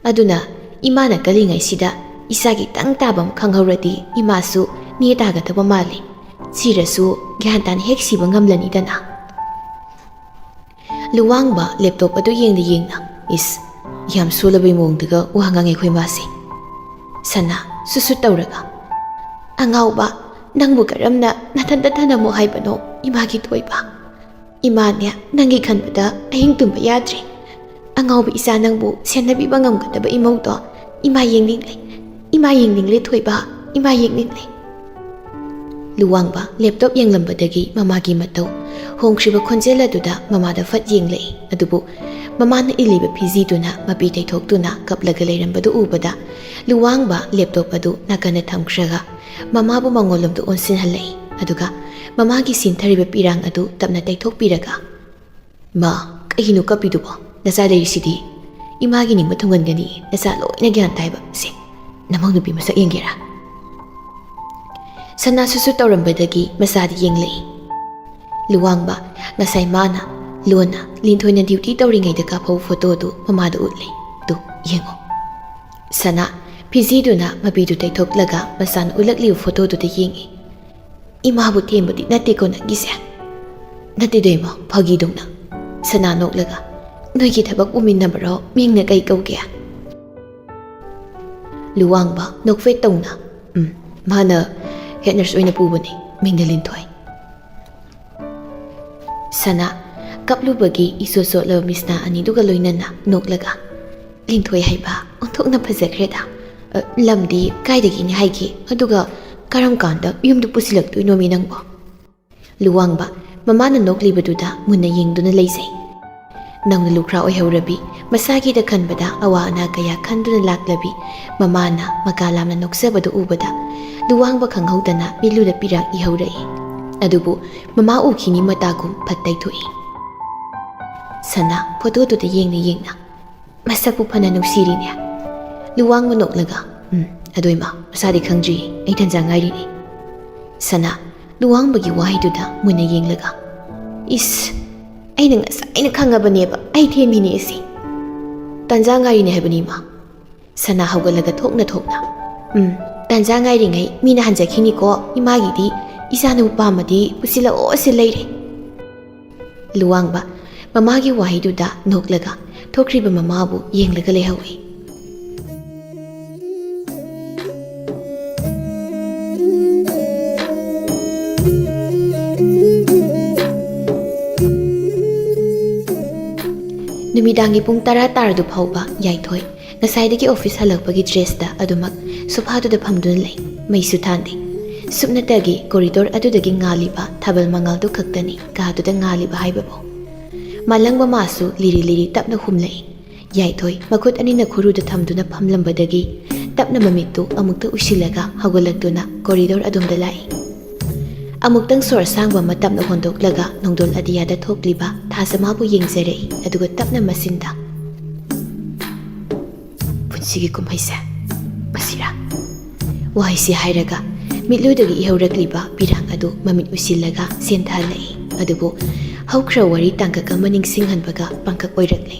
ꯑꯗꯨꯅ ꯏꯃꯥꯅ ꯀꯜꯂꯤꯉꯩꯁꯤꯗ ꯏꯆꯥꯒꯤ ꯇꯪ ꯇꯥꯕ ꯑꯃ ꯈꯪꯍꯧꯔꯗꯤ ꯏꯃꯥꯁꯨ ꯅꯦ ꯇꯥꯒꯗꯕ ꯃꯥꯜꯂꯤ꯫ ꯁꯤꯔꯁꯨ ꯒ꯭ꯌꯥꯟ ꯇꯥꯅ ꯍꯦꯛ ꯁꯤꯕ ꯉꯝꯂꯅꯤꯗꯅ꯫" ꯂꯨꯋꯥꯡꯕ ꯂꯦꯞꯇꯣꯞ ꯑꯗꯨ ꯌꯦꯡꯅ ꯌꯦꯡꯅ, "ꯏꯁ, ꯌꯥꯝ ꯁꯣꯜꯂꯕꯩ ꯃꯑꯣꯡꯗꯒ ꯋꯥ ꯉꯥꯡꯉꯦ ꯑꯩꯈꯣꯏ ꯃꯥꯁꯦ꯫" ꯁꯅꯥ ꯁꯨꯠ ꯁꯨꯠ ꯇꯧꯔꯒ, "ꯑꯉꯥꯎꯕ, ꯅꯪꯕꯨ ꯀꯔꯝꯅ ꯅꯊꯟꯇ ꯊꯅꯝꯃꯣ ꯍꯥꯏꯕꯅꯣ ꯏꯃꯥꯒꯤ ꯊꯣꯏꯕ?" "ꯏꯃꯥꯅꯦ, ꯅꯪꯒꯤ ꯈꯟꯕꯗ ꯑꯍꯤꯡ ꯇꯨꯝꯕ ꯌꯥꯗ꯭ꯔꯦ꯫ ꯑꯉꯥꯎꯕ ꯏꯆꯥ ꯅꯪꯕꯨ ꯁꯦꯟꯅꯕꯤꯕ ꯉꯝꯒꯗꯕ ꯏꯃꯧꯗꯣ ꯏꯃꯥ ꯌꯦꯡꯅꯤꯡꯂꯦ꯫ ꯏꯃꯥ ꯌꯦꯡꯅꯤꯡꯂꯦ ꯊꯣꯏꯕ, ꯏꯃꯥ ꯌꯦꯡꯅꯤꯡꯂꯦ"꯫ ꯂꯨꯋꯥꯡꯕ ꯂꯦꯞꯇꯣꯞ ꯌꯦꯡꯂꯝꯕꯗꯒꯤ ꯃꯃꯥꯒꯤ ꯃꯇꯧ ꯍꯣꯡꯈ꯭ꯔꯤꯕ ꯈꯣꯟꯖꯦꯜ ꯑꯗꯨꯗ ꯃꯃꯥꯗ ꯐꯠ ꯌꯦꯡꯂꯛꯏ꯫ ꯑꯗꯨꯕꯨ ꯃꯃꯥꯅ ꯏꯜꯂꯤꯕ ꯐꯤꯖꯤꯗꯨꯅ ꯃꯄꯤ ꯇꯩꯊꯣꯛꯇꯨꯅ ꯀꯞꯂꯒ ꯂꯩꯔꯝꯕꯗꯨ ꯎꯕꯗ ꯂꯨꯋꯥꯡꯕ ꯂꯦꯞꯇꯣꯞ ꯑꯗꯨ ꯅꯥꯀꯟꯗ ꯊꯝꯈ꯭ꯔꯒ ꯃꯃꯥꯕꯨ ꯃꯉꯣꯟꯂꯣꯝꯗ ꯑꯣꯟꯁꯤꯟꯍꯜꯂꯛꯏ꯫ ꯑꯗꯨꯒ ꯃꯃꯥꯒꯤ ꯁꯤꯟꯊꯔꯤꯕ ꯄꯤꯔꯥꯡ ꯑꯗꯨ ꯇꯞꯅ ꯇꯩꯊꯣꯛꯄꯤꯔꯒ, "ꯃꯥ, ꯀꯩꯒꯤꯅꯣ ꯀꯞꯄꯤꯗꯨꯕꯣ? ꯅꯆꯥ ꯂꯩꯔꯤꯁꯤꯗꯤ꯫ ꯏꯃꯥꯒꯤ ꯅꯤꯡꯕ ꯊꯨꯡꯍꯟꯒꯅꯤ, ꯅꯆꯥ ꯂꯣꯏꯅ ꯒ꯭ꯌꯥꯟ ꯇꯥꯏꯕ꯫ ꯁꯦ, ꯅꯃꯧ ꯅꯨꯄꯤ ꯃꯁꯛ ꯌꯦꯡꯒꯦꯔꯥ?" ꯁꯅꯥ ꯁꯨꯁꯨ ꯇꯧꯔꯝꯕꯗꯒꯤ ꯃꯆꯥꯗꯤ ꯌꯦꯡꯂꯛꯏ꯫ ꯂꯨꯋꯥꯡꯕ ꯉꯁꯥꯏ ꯃꯥꯅ ꯂꯣꯟꯅ ꯂꯤꯟꯊꯣꯏꯅ ꯗ꯭ꯌꯨꯇꯤ ꯇꯧꯔꯤꯉꯩꯗ ꯀꯥꯞꯍꯧꯕ ꯐꯣꯇꯣꯗꯨ ꯃꯃꯥꯗ ꯎꯠꯂꯤ꯫ "ꯇꯨ, ꯌꯦꯡꯉꯣ"꯫ ꯁꯅꯥ ꯐꯤꯖꯤꯗꯨꯅ ꯃꯄꯤꯗꯨ ꯇꯩꯊꯣꯛꯂꯒ ꯃꯆꯥꯅ ꯎꯠꯂꯛꯂꯤꯕ ꯐꯣꯇꯣꯗꯨꯗ ꯌꯦꯡꯏ꯫ "ꯏꯃꯥꯕꯨ ꯊꯦꯝꯕꯗꯤ ꯅꯠꯇꯦꯀꯣ ꯅꯪꯒꯤꯁꯦ?" "ꯅꯠꯇꯦꯗ ꯏꯃꯥ, ꯐꯥꯒꯤꯗꯧꯅ"꯫ ꯁꯅꯥ ꯅꯣꯛꯂꯒ, "ꯅꯣꯏꯒꯤ ꯊꯕꯛ ꯄꯨꯃꯤꯟꯅꯕꯔꯣ? ꯃꯤꯡꯅ ꯀꯩ ꯀꯧꯒꯦ?" ꯂꯨꯋꯥꯡꯕ ꯅꯣꯛꯐꯦꯠ ꯇꯧꯅ, "ꯎꯝ, ꯃꯥꯅ ꯍꯦꯠ ꯅꯔꯁ ꯑꯣꯏꯅ ꯄꯨꯕꯅꯤ, ꯃꯤꯡꯅ ꯂꯤꯟꯊꯣꯏ"꯫ ꯁꯅꯥ ꯀꯞꯂꯨꯕꯒꯤ ꯏꯆꯣꯠ ꯆꯣꯠꯂꯕ ꯃꯤꯠꯁꯅꯥ ꯑꯅꯤꯗꯨꯒ ꯂꯣꯏꯅꯅ ꯅꯣꯛꯂꯒ, "ꯂꯤꯟꯊꯣꯏ ꯍꯥꯏꯕ ꯑꯣꯟꯊꯣꯛꯅ ꯐꯖꯈ꯭ꯔꯦꯗ꯫ ꯑ, ꯂꯝꯗꯤ ꯀꯥꯏꯗꯒꯤꯅꯤ ꯍꯥꯏꯒꯦ? ꯑꯗꯨꯒ ꯀꯔꯝ ꯀꯥꯟꯗ ꯌꯨꯝꯗ ꯄꯨꯁꯤꯜꯂꯛꯇꯣꯏꯅꯣꯃꯤ ꯅꯪꯕꯣ?" ꯂꯨꯋꯥꯡꯕ ꯃꯃꯥꯅ ꯅꯣꯛꯂꯤꯕꯗꯨꯗ ꯃꯨꯟꯅ ꯌꯦꯡꯗꯨꯅ ꯂꯩꯖꯩ꯫ ꯅꯧꯅ ꯂꯨꯈ꯭ꯔꯥ ꯑꯣꯏꯍꯧꯔꯕꯤ, ꯃꯁꯥꯒꯤꯗ ꯈꯟꯕꯗ ꯑꯋꯥ ꯑꯅꯥ ꯀꯌꯥ ꯈꯟꯗꯨꯅ ꯂꯥꯛꯂꯕꯤ ꯃꯃꯥꯅ ꯃꯀꯥ ꯂꯥꯝꯅ ꯅꯣꯛꯆꯕꯗꯨ ꯎꯕꯗ ꯂꯨꯋꯥꯡꯕ ꯈꯪꯍꯧꯗꯅ ꯃꯤꯠꯂꯨꯗ ꯄꯤꯔꯥꯛ ꯏꯍꯧꯔꯛꯏ꯫ ꯑꯗꯨꯕꯨ ꯃꯃꯥ ꯎꯈꯤꯅꯤ ꯃꯇꯥꯒꯨꯝ ꯐꯠ ꯇꯩꯊꯣꯛꯏ꯫ ꯁꯅꯥ ꯐꯣꯇꯣꯗꯨꯗ ꯌꯦꯡꯅ ꯌꯦꯡꯅ, "ꯃꯁꯛꯄꯨ ꯐꯅ ꯅꯨꯡꯁꯤꯔꯤꯅꯦ"꯫ ꯂꯨꯋꯥꯡꯕ ꯅꯣꯛꯂꯒ, "ꯎꯝ, ꯑꯗꯣ ꯏꯃꯥ, ꯃꯁꯥꯗꯤ ꯈꯪꯗ꯭ꯔꯤꯌꯦ, ꯑꯩ ꯇꯟꯖꯥ ꯉꯥꯏꯔꯤꯅꯦ"꯫ ꯁꯅꯥ ꯂꯨꯋꯥꯡꯕꯒꯤ ꯋꯥꯍꯩꯗꯨꯗ ꯃꯨꯟꯅ ꯌꯦꯡꯂꯒ, "ꯏꯁ, ꯑꯩꯅ ꯉꯁꯥꯏꯅ ꯈꯪꯉꯕꯅꯦꯕ ꯑꯩ ꯊꯦꯝꯃꯤꯅꯦ ꯑꯁꯤ꯫ ꯇꯟꯖꯥ ꯉꯥꯏꯔꯤꯅꯦ ꯍꯥꯏꯕꯅꯤ ꯏꯃꯥ"꯫ ꯁꯅꯥ ꯍꯧꯒꯠꯂꯒ ꯊꯣꯛꯅ ꯊꯣꯛꯅ, "ꯎꯝ, ꯇꯟꯖꯥ ꯉꯥꯏꯔꯤꯉꯩ ꯃꯤꯅ ꯍꯟꯖꯈꯤꯅꯤꯀꯣ, ꯏꯃꯥꯒꯤꯗꯤ ꯏꯆꯥꯅꯕꯨ ꯄꯥꯝꯃꯗꯤ ꯄꯨꯁꯤꯜꯂꯛꯑꯣ ꯑꯁꯤ ꯂꯩꯔꯦ"꯫ ꯂꯨꯋꯥꯡꯕ ꯃꯃꯥꯒꯤ ꯋꯥꯍꯩꯗꯨꯗ ꯅꯣꯛꯂꯒ ꯊꯣꯛꯈ꯭ꯔꯤꯕ ꯃꯃꯥꯕꯨ ꯌꯦꯡꯂꯒ ꯂꯩꯍꯧꯏ꯫ ꯅꯨꯃꯤꯗꯥꯡꯒꯤ ꯄꯨꯡ ꯇꯔꯥ ꯇꯥꯔꯗꯨ ꯐꯥꯎꯕ ꯌꯥꯏꯊꯣꯏ ꯉꯁꯥꯏꯗꯒꯤ ꯑꯣꯐꯤꯁ ꯍꯜꯂꯛꯄꯒꯤ ꯗ꯭ꯔꯦꯁꯇ ꯑꯗꯨꯃꯛ ꯁꯣꯐꯥꯗꯨꯗ ꯐꯝꯗꯨꯅ ꯂꯩ꯫ ꯃꯩꯁꯨ ꯊꯥꯟꯗꯦ꯫ ꯁꯨꯞꯅꯇꯒꯤ ꯀꯣꯔꯤꯗꯣꯔ ꯑꯗꯨꯗꯒꯤ ꯉꯥꯜꯂꯤꯕ ꯊꯥꯕꯜ ꯃꯉꯥꯜꯗꯨ ꯈꯛꯇꯅꯤ ꯀꯥꯗꯨꯗ ꯉꯥꯜꯂꯤꯕ ꯍꯥꯏꯕꯕꯨ꯫ ꯃꯥꯂꯪꯕ ꯃꯥꯁꯨ ꯂꯤꯔꯤ ꯂꯤꯔꯤ ꯇꯞꯅ ꯍꯨꯝꯂꯛꯏ꯫ ꯌꯥꯏꯊꯣꯏ ꯃꯈꯨꯠ ꯑꯅꯤꯅ ꯈꯨꯔꯨꯗ ꯊꯝꯗꯨꯅ ꯐꯝꯂꯝꯕꯗꯒꯤ ꯇꯞꯅ ꯃꯃꯤꯠꯇꯨ ꯑꯃꯨꯛꯇ ꯎꯏꯁꯤꯜꯂꯒ ꯍꯧꯒꯠꯂꯛꯇꯨꯅ ꯀꯣꯔꯤꯗꯣꯔ ꯑꯗꯣꯝꯗ ꯂꯥꯛꯏ꯫ ꯑꯃꯨꯛꯇꯪ ꯁꯣꯔ ꯑꯁꯥꯡꯕ ꯑꯃ ꯇꯞꯅ ꯍꯣꯟꯗꯣꯛꯂꯒ ꯅꯣꯡꯗꯣꯜ ꯑꯇꯤꯌꯥꯗ ꯊꯣꯛꯂꯤꯕ ꯊꯥꯖꯃꯥꯕꯨ ꯌꯦꯡꯖꯔꯛꯏ, ꯑꯗꯨꯒ ꯇꯞꯅ ꯃꯆꯤꯟꯗ, "ꯄꯨꯟꯁꯤꯒꯤ ꯀꯨꯝꯍꯩꯁꯦ ꯃꯁꯤꯔꯥ?" ꯋꯥꯍꯩꯁꯤ ꯍꯥꯏꯔꯒ ꯃꯤꯠꯂꯨꯗꯒꯤ ꯏꯍꯧꯔꯛꯂꯤꯕ ꯄꯤꯔꯥꯡ ꯑꯗꯨ ꯃꯃꯤꯠ ꯎꯏꯁꯤꯜꯂꯒ ꯆꯦꯟꯊꯍꯜꯂꯛꯏ꯫ ꯑꯗꯨꯕꯨ ꯍꯧꯈ꯭ꯔ ꯋꯥꯔꯤ ꯇꯥꯡꯀꯛ ꯑꯃ ꯅꯤꯡꯁꯤꯡꯍꯟꯕꯒ ꯄꯥꯡꯀꯛ ꯑꯣꯏꯔꯛꯂꯦ꯫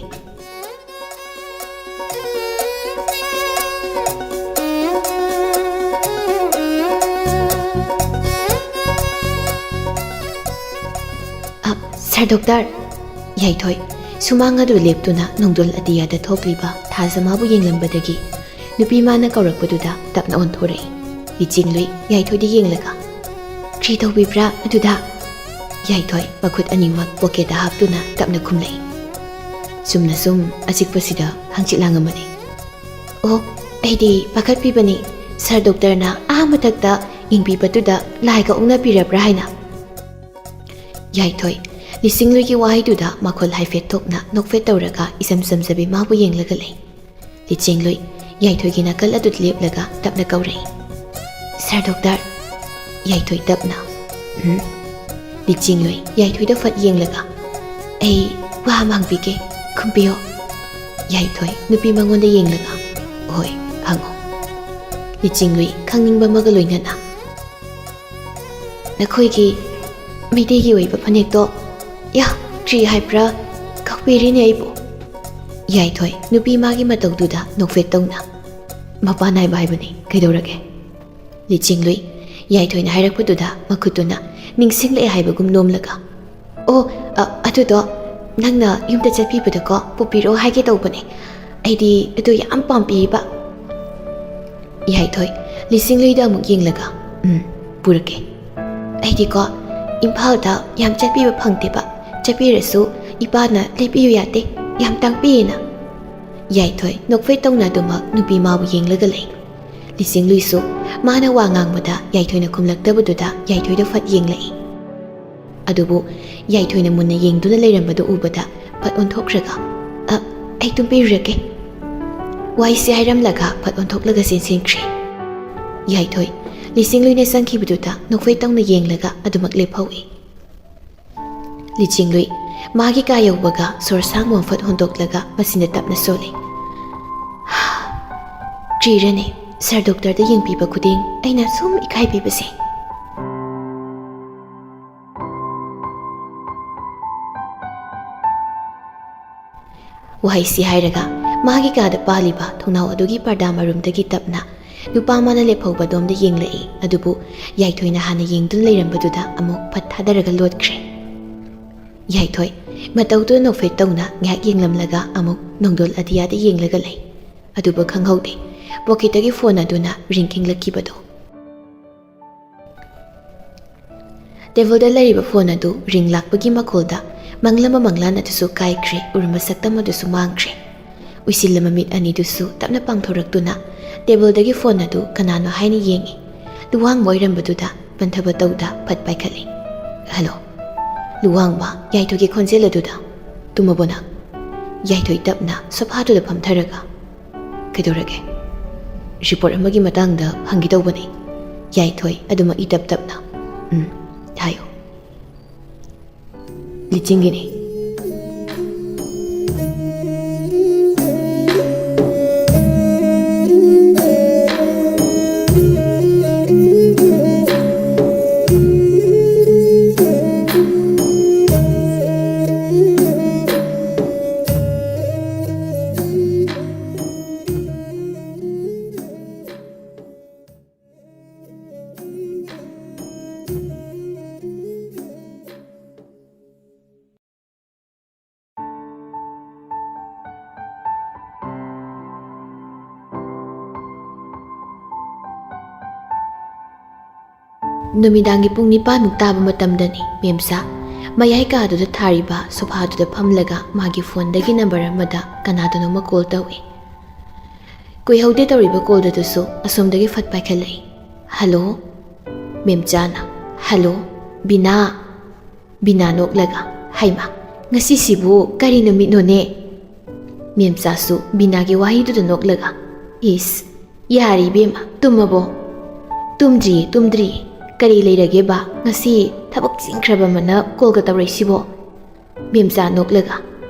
"ꯑ, ꯁꯥꯔ ꯗꯣꯛꯇꯔ!" ꯌꯥꯏꯊꯣꯏ ꯁꯨꯃꯥꯡ ꯑꯗꯨ ꯂꯦꯞꯇꯨꯅ ꯅꯣꯡꯗꯣꯜ ꯑꯇꯤꯌꯥꯗ ꯊꯣꯛꯂꯤꯕ ꯊꯥꯖꯃꯥꯕꯨ ꯌꯦꯡꯂꯝꯕꯗꯒꯤ ꯅꯨꯄꯤ ꯃꯥꯅ ꯀꯧꯔꯛꯄꯗꯨꯗ ꯇꯞꯅ ꯑꯣꯟꯊꯣꯔꯛꯏ꯫ ꯂꯤꯆꯤꯡꯂꯨꯏ ꯌꯥꯏꯊꯣꯏꯗ ꯌꯦꯡꯂꯒ, "ꯀ꯭ꯔꯤ ꯇꯧꯕꯤꯕ꯭ꯔꯥ ꯑꯗꯨꯗ?" ꯌꯥꯏꯊꯣꯏ ꯃꯈꯨꯠ ꯑꯅꯤꯃꯛ ꯄꯣꯀꯦꯠꯇ ꯍꯥꯞꯇꯨꯅ ꯇꯞꯅ ꯈꯨꯝꯂꯛꯏ꯫ "ꯆꯨꯝꯅ ꯁꯨꯝ ꯑꯆꯤꯛꯄꯁꯤꯗ ꯍꯪꯆꯤꯠ ꯂꯥꯡꯉꯝꯕꯅꯤ꯫" "ꯑꯣ, ꯑꯩꯗꯤ ꯄꯥꯈꯠꯄꯤꯕꯅꯤ, ꯁꯥꯔ ꯗꯣꯛꯇꯔꯅ ꯑꯥ ꯃꯊꯛꯇ ꯌꯦꯡꯕꯤꯕꯗꯨꯗ ꯂꯥꯏꯒ ꯑꯣꯛꯅꯕꯤꯔꯕ꯭ꯔꯥ ꯍꯥꯏꯅ꯫" ꯌꯥꯏꯊꯣꯏ ꯂꯤꯆꯤꯡꯂꯨꯏꯒꯤ ꯋꯥꯍꯩꯗꯨꯗ ꯃꯈꯣꯜ ꯍꯥꯏꯐꯦꯠ ꯊꯣꯛꯅ ꯅꯣꯛꯐꯦꯠ ꯇꯧꯔꯒ ꯏꯆꯝ ꯆꯝꯖꯕꯤ ꯃꯥꯕꯨ ꯌꯦꯡꯂꯒ ꯂꯩ꯫ ꯂꯤꯆꯤꯡꯂꯨꯏ ꯌꯥꯏꯊꯣꯏꯒꯤ ꯅꯥꯀꯜ ꯑꯗꯨꯗ ꯂꯦꯞꯂꯒ ꯇꯞꯅ ꯀꯧꯔꯛꯏ, "ꯁꯥꯔ ꯗꯣꯛꯇꯔ!" ꯌꯥꯏꯊꯣꯏ ꯇꯞꯅ, "ꯎꯝ?" ꯂꯤꯆꯤꯡꯂꯨꯏ ꯌꯥꯏꯊꯣꯏꯗ ꯐꯠ ꯌꯦꯡꯂꯒ, "ꯑꯩ ꯋꯥ ꯑꯃ ꯍꯪꯕꯤꯒꯦ, ꯈꯨꯝꯕꯤꯌꯣ꯫" ꯌꯥꯏꯊꯣꯏ ꯅꯨꯄꯤ ꯃꯉꯣꯟꯗ ꯌꯦꯡꯂꯒ, "ꯍꯣꯏ, ꯍꯪꯉꯣ꯫" ꯂꯤꯆꯤꯡꯂꯨꯏ ꯈꯪꯅꯤꯡꯕ ꯑꯃꯒ ꯂꯣꯏꯅꯅ, "ꯅꯈꯣꯏꯒꯤ ꯃꯩꯇꯩꯒꯤ ꯑꯣꯏꯕ ꯐꯅꯦꯛꯇꯣ, ꯌꯥ, ꯀ꯭ꯔꯤ ꯍꯥꯏꯕ꯭ꯔꯥ, ꯀꯥꯎꯄꯤꯔꯤꯅꯦ ꯑꯩꯕꯨ꯫" ꯌꯥꯏꯊꯣꯏ ꯅꯨꯄꯤ ꯃꯥꯒꯤ ꯃꯇꯧꯗꯨꯗ ꯅꯣꯛꯐꯦꯠ ꯇꯧꯅ, "ꯃꯄꯥꯟ ꯅꯥꯏꯕ ꯍꯥꯏꯕꯅꯤ, ꯀꯩꯗꯧꯔꯒꯦ?" ꯂꯤꯆꯤꯡꯂꯨꯏ ꯌꯥꯏꯊꯣꯏꯅ ꯍꯥꯏꯔꯛꯄꯗꯨꯗ ꯃꯈꯨꯠꯇꯨꯅ ꯅꯤꯡꯁꯤꯡꯂꯛꯑꯦ ꯍꯥꯏꯕꯒꯨꯝ ꯅꯣꯝꯂꯒ, "ꯑꯣ, ꯑ, ꯑꯗꯨꯗꯣ ꯅꯪꯅ ꯌꯨꯝꯗ ꯆꯠꯄꯤꯕꯗꯀꯣ ꯄꯨꯕꯤꯔꯛꯑꯣ ꯍꯥꯏꯒꯦ ꯇꯧꯕꯅꯦ꯫ ꯑꯩꯗꯤ ꯑꯗꯨ ꯌꯥꯝ ꯄꯥꯝꯕꯤꯕ꯫" ꯌꯥꯏꯊꯣꯏ ꯂꯤꯆꯤꯡꯂꯨꯏꯗ ꯑꯃꯨꯛ ꯌꯦꯡꯂꯒ, "ꯎꯝ, ꯄꯨꯔꯛꯀꯦ꯫ ꯑꯩꯗꯤꯀꯣ ꯏꯝꯐꯥꯜꯗ ꯌꯥꯝ ꯆꯠꯄꯤꯕ ꯐꯪꯗꯦꯕ꯫ ꯆꯠꯄꯤꯔꯁꯨ ꯏꯄꯥꯅ ꯂꯩꯕꯤꯌꯨ ꯌꯥꯗꯦ꯫ ꯌꯥꯝ ꯇꯥꯛꯄꯤꯌꯦꯅ꯫ ꯌꯥꯏꯊꯣꯏ ꯅꯣꯛꯐꯦꯠ ꯇꯧꯅ ꯑꯗꯨꯃꯛ ꯅꯨꯄꯤ ꯃꯥꯕꯨ ꯌꯦꯡꯂꯒ ꯂꯩ꯫ ꯂꯤꯆꯤꯡꯂꯨꯏꯁꯨ ꯃꯥꯅ ꯋꯥ ꯉꯥꯡꯕꯗ ꯌꯥꯏꯊꯣꯏꯅ ꯈꯨꯝꯂꯛꯇꯕꯗꯨꯗ ꯌꯥꯏꯊꯣꯏꯗ ꯐꯠ ꯌꯦꯡꯂꯛꯏ꯫ ꯑꯗꯨꯕꯨ ꯌꯥꯏꯊꯣꯏꯅ ꯃꯨꯟꯅ ꯌꯦꯡꯗꯨꯅ ꯂꯩꯔꯝꯕꯗꯨ ꯎꯕꯗ ꯐꯠ ꯑꯣꯟꯊꯣꯛꯈ꯭ꯔꯒ, "ꯑ, ꯑꯩ ꯇꯨꯝꯕꯤꯔꯨꯔꯒꯦ" ꯋꯥꯍꯩꯁꯤ ꯍꯥꯏꯔꯝꯂꯒ ꯐꯠ ꯑꯣꯟꯊꯣꯛꯂꯒ ꯆꯦꯟꯁꯤꯟꯈ꯭ꯔꯦ꯫ ꯌꯥꯏꯊꯣꯏ ꯂꯤꯆꯤꯡꯂꯨꯏꯅ ꯆꯪꯈꯤꯕꯗꯨꯗ ꯅꯣꯛꯐꯦꯠ ꯇꯧꯅ ꯌꯦꯡꯂꯒ ꯑꯗꯨꯃꯛ ꯂꯦꯞꯍꯧꯏ꯫ ꯂꯤꯆꯤꯡꯂꯨꯏ ꯃꯥꯒꯤ ꯀꯥ ꯌꯧꯕꯒ ꯁꯣꯔ ꯁꯥꯡꯕ ꯑꯃ ꯐꯠ ꯍꯣꯟꯗꯣꯛꯂꯒ ꯃꯆꯤꯟꯗ ꯇꯞꯅ ꯁꯣꯜꯂꯤ꯫ ꯀ꯭ꯔꯤꯔꯅꯦ, ꯁꯥꯔ ꯗꯣꯛꯇꯔꯗ ꯌꯦꯡꯕꯤꯕ ꯈꯨꯗꯤꯡ ꯑꯩꯅ ꯁꯨꯝ ꯏꯀꯥꯏꯕꯤꯕꯁꯦ꯫ ꯋꯥꯍꯩꯁꯤ ꯍꯥꯏꯔꯒ ꯃꯥꯒꯤ ꯀꯥꯗ ꯄꯥꯜꯂꯤꯕ ꯊꯣꯡꯅꯥꯎ ꯑꯗꯨꯒꯤ ꯄꯔꯗꯥ ꯃꯔꯨꯝꯗꯒꯤ ꯇꯞꯅ ꯅꯨꯄꯥ ꯑꯃꯅ ꯂꯦꯞꯍꯧꯕ ꯑꯗꯣꯝꯗ ꯌꯦꯡꯂꯛꯏ꯫ ꯑꯗꯨꯕꯨ ꯌꯥꯏꯊꯣꯏꯅ ꯍꯥꯟꯅ ꯌꯦꯡꯗꯨꯅ ꯂꯩꯔꯝꯕꯗꯨꯗ ꯑꯃꯨꯛ ꯐꯠ ꯊꯥꯗꯔꯒ ꯂꯣꯠꯈ꯭ꯔꯦ꯫ ꯌꯥꯏꯊꯣꯏ ꯃꯇꯧꯗꯨꯗ ꯅꯣꯛꯐꯦꯠ ꯇꯧꯅ ꯉꯥꯏꯍꯥꯛ ꯌꯦꯡꯂꯝꯂꯒ ꯑꯃꯨꯛ ꯅꯣꯡꯗꯣꯜ ꯑꯇꯤꯌꯥꯗ ꯌꯦꯡꯂꯒ ꯂꯩ꯫ ꯑꯗꯨꯕꯨ ꯈꯪꯍꯧꯗꯦ, ꯄꯣꯀꯦꯠꯇꯒꯤ ꯐꯣꯟ ꯑꯗꯨꯅ ꯔꯤꯡ ꯈꯤꯡꯂꯛꯈꯤꯕꯗꯨ꯫ ꯇꯦꯕꯜꯗ ꯂꯩꯔꯤꯕ ꯐꯣꯟ ꯑꯗꯨ ꯔꯤꯡ ꯂꯥꯛꯄꯒꯤ ꯃꯈꯣꯜꯗ ꯃꯪꯂꯝꯕ ꯃꯪꯂꯥꯟ ꯑꯗꯨꯁꯨ ꯀꯥꯏꯈ꯭ꯔꯦ, ꯎꯔꯨꯝꯕ ꯁꯛꯇꯝ ꯑꯗꯨꯁꯨ ꯃꯥꯡꯈ꯭ꯔꯦ꯫ ꯎꯏꯁꯤꯜꯂꯝꯕ ꯃꯤꯠ ꯑꯅꯤꯗꯨꯁꯨ ꯇꯞꯅ ꯄꯥꯡꯊꯣꯔꯛꯇꯨꯅ ꯇꯦꯕꯜꯗꯒꯤ ꯐꯣꯟ ꯑꯗꯨ ꯀꯅꯥꯅꯣ ꯍꯥꯏꯅ ꯌꯦꯡꯉꯤ꯫ ꯂꯨꯋꯥꯡꯕ ꯑꯣꯏꯔꯝꯕꯗꯨꯗ ꯄꯟꯊꯕ ꯇꯧꯗ ꯐꯠ ꯄꯥꯏꯈꯠꯂꯤ꯫ "ꯍꯜꯂꯣ?" ꯂꯨꯋꯥꯡꯕ, ꯌꯥꯏꯊꯣꯏꯒꯤ ꯈꯣꯟꯖꯦꯜ ꯑꯗꯨꯗ꯫ "ꯇꯨꯝꯃꯕꯣ ꯅꯪ?" ꯌꯥꯏꯊꯣꯏ ꯇꯞꯅ ꯁꯣꯐꯥꯗꯨꯗ ꯐꯝꯊꯔꯒ, "ꯀꯩꯗꯧꯔꯒꯦ?" "ꯔꯤꯄꯣꯔꯠ ꯑꯃꯒꯤ ꯃꯇꯥꯡꯗ ꯍꯪꯒꯦ ꯇꯧꯕꯅꯤ꯫" ꯌꯥꯏꯊꯣꯏ ꯑꯗꯨꯃꯛ ꯏꯇꯞ ꯇꯞꯅ, "ꯎꯝ, ꯍꯥꯏꯌꯨ꯫" "ꯂꯤꯆꯤꯡꯒꯤꯅꯤ꯫" ꯅꯨꯃꯤꯗꯥꯡꯒꯤ ꯄꯨꯡ ꯅꯤꯄꯥꯟꯃꯨꯛ ꯇꯥꯕ ꯃꯇꯝꯗꯅꯤ ꯃꯦꯝꯆꯥ ꯃꯌꯥꯏ ꯀꯥꯗꯨꯗ ꯊꯥꯔꯤꯕ ꯁꯣꯐꯥꯗꯨꯗ ꯐꯝꯂꯒ ꯃꯥꯒꯤ ꯐꯣꯟꯗꯒꯤ ꯅꯝꯕꯔ ꯑꯃꯗ ꯀꯅꯥꯗꯅꯣꯃ ꯀꯣꯜ ꯇꯧꯏ꯫ ꯀꯨꯏꯍꯧꯗꯦ ꯇꯧꯔꯤꯕ ꯀꯣꯜꯗꯨꯗꯁꯨ ꯑꯁꯣꯝꯗꯒꯤ ꯐꯠ ꯄꯥꯏꯈꯠꯂꯛꯏ꯫ "ꯍꯜꯂꯣ?" ꯃꯦꯝꯆꯥꯅ, "ꯍꯜꯂꯣ, ꯕꯤꯅꯥ?" ꯕꯤꯅꯥ ꯅꯣꯛꯂꯒ, "ꯍꯩꯃꯥ, ꯉꯁꯤꯁꯤꯕꯨ ꯀꯔꯤ ꯅꯨꯃꯤꯠꯅꯣꯅꯦ?" ꯃꯦꯝꯆꯥꯁꯨ ꯕꯤꯅꯥꯒꯤ ꯋꯥꯍꯩꯗꯨꯗ ꯅꯣꯛꯂꯒ, "ꯏꯁ, ꯌꯥꯔꯦ ꯏꯕꯦꯝꯃ, ꯇꯨꯝꯃꯕꯣ?" "ꯇꯨꯝꯗ꯭ꯔꯤꯌꯦ, ꯇꯨꯝꯗ꯭ꯔꯤꯌꯦ꯫ ꯀꯔꯤ ꯂꯩꯔꯒꯦꯕ? ꯉꯁꯤ ꯊꯕꯛ ꯆꯤꯟꯈ꯭ꯔꯕ ꯑꯃꯅ ꯀꯣꯜꯒ ꯇꯧꯔꯛꯏꯁꯤꯕꯣ?" ꯃꯦꯝꯆꯥ ꯅꯣꯛꯂꯒ,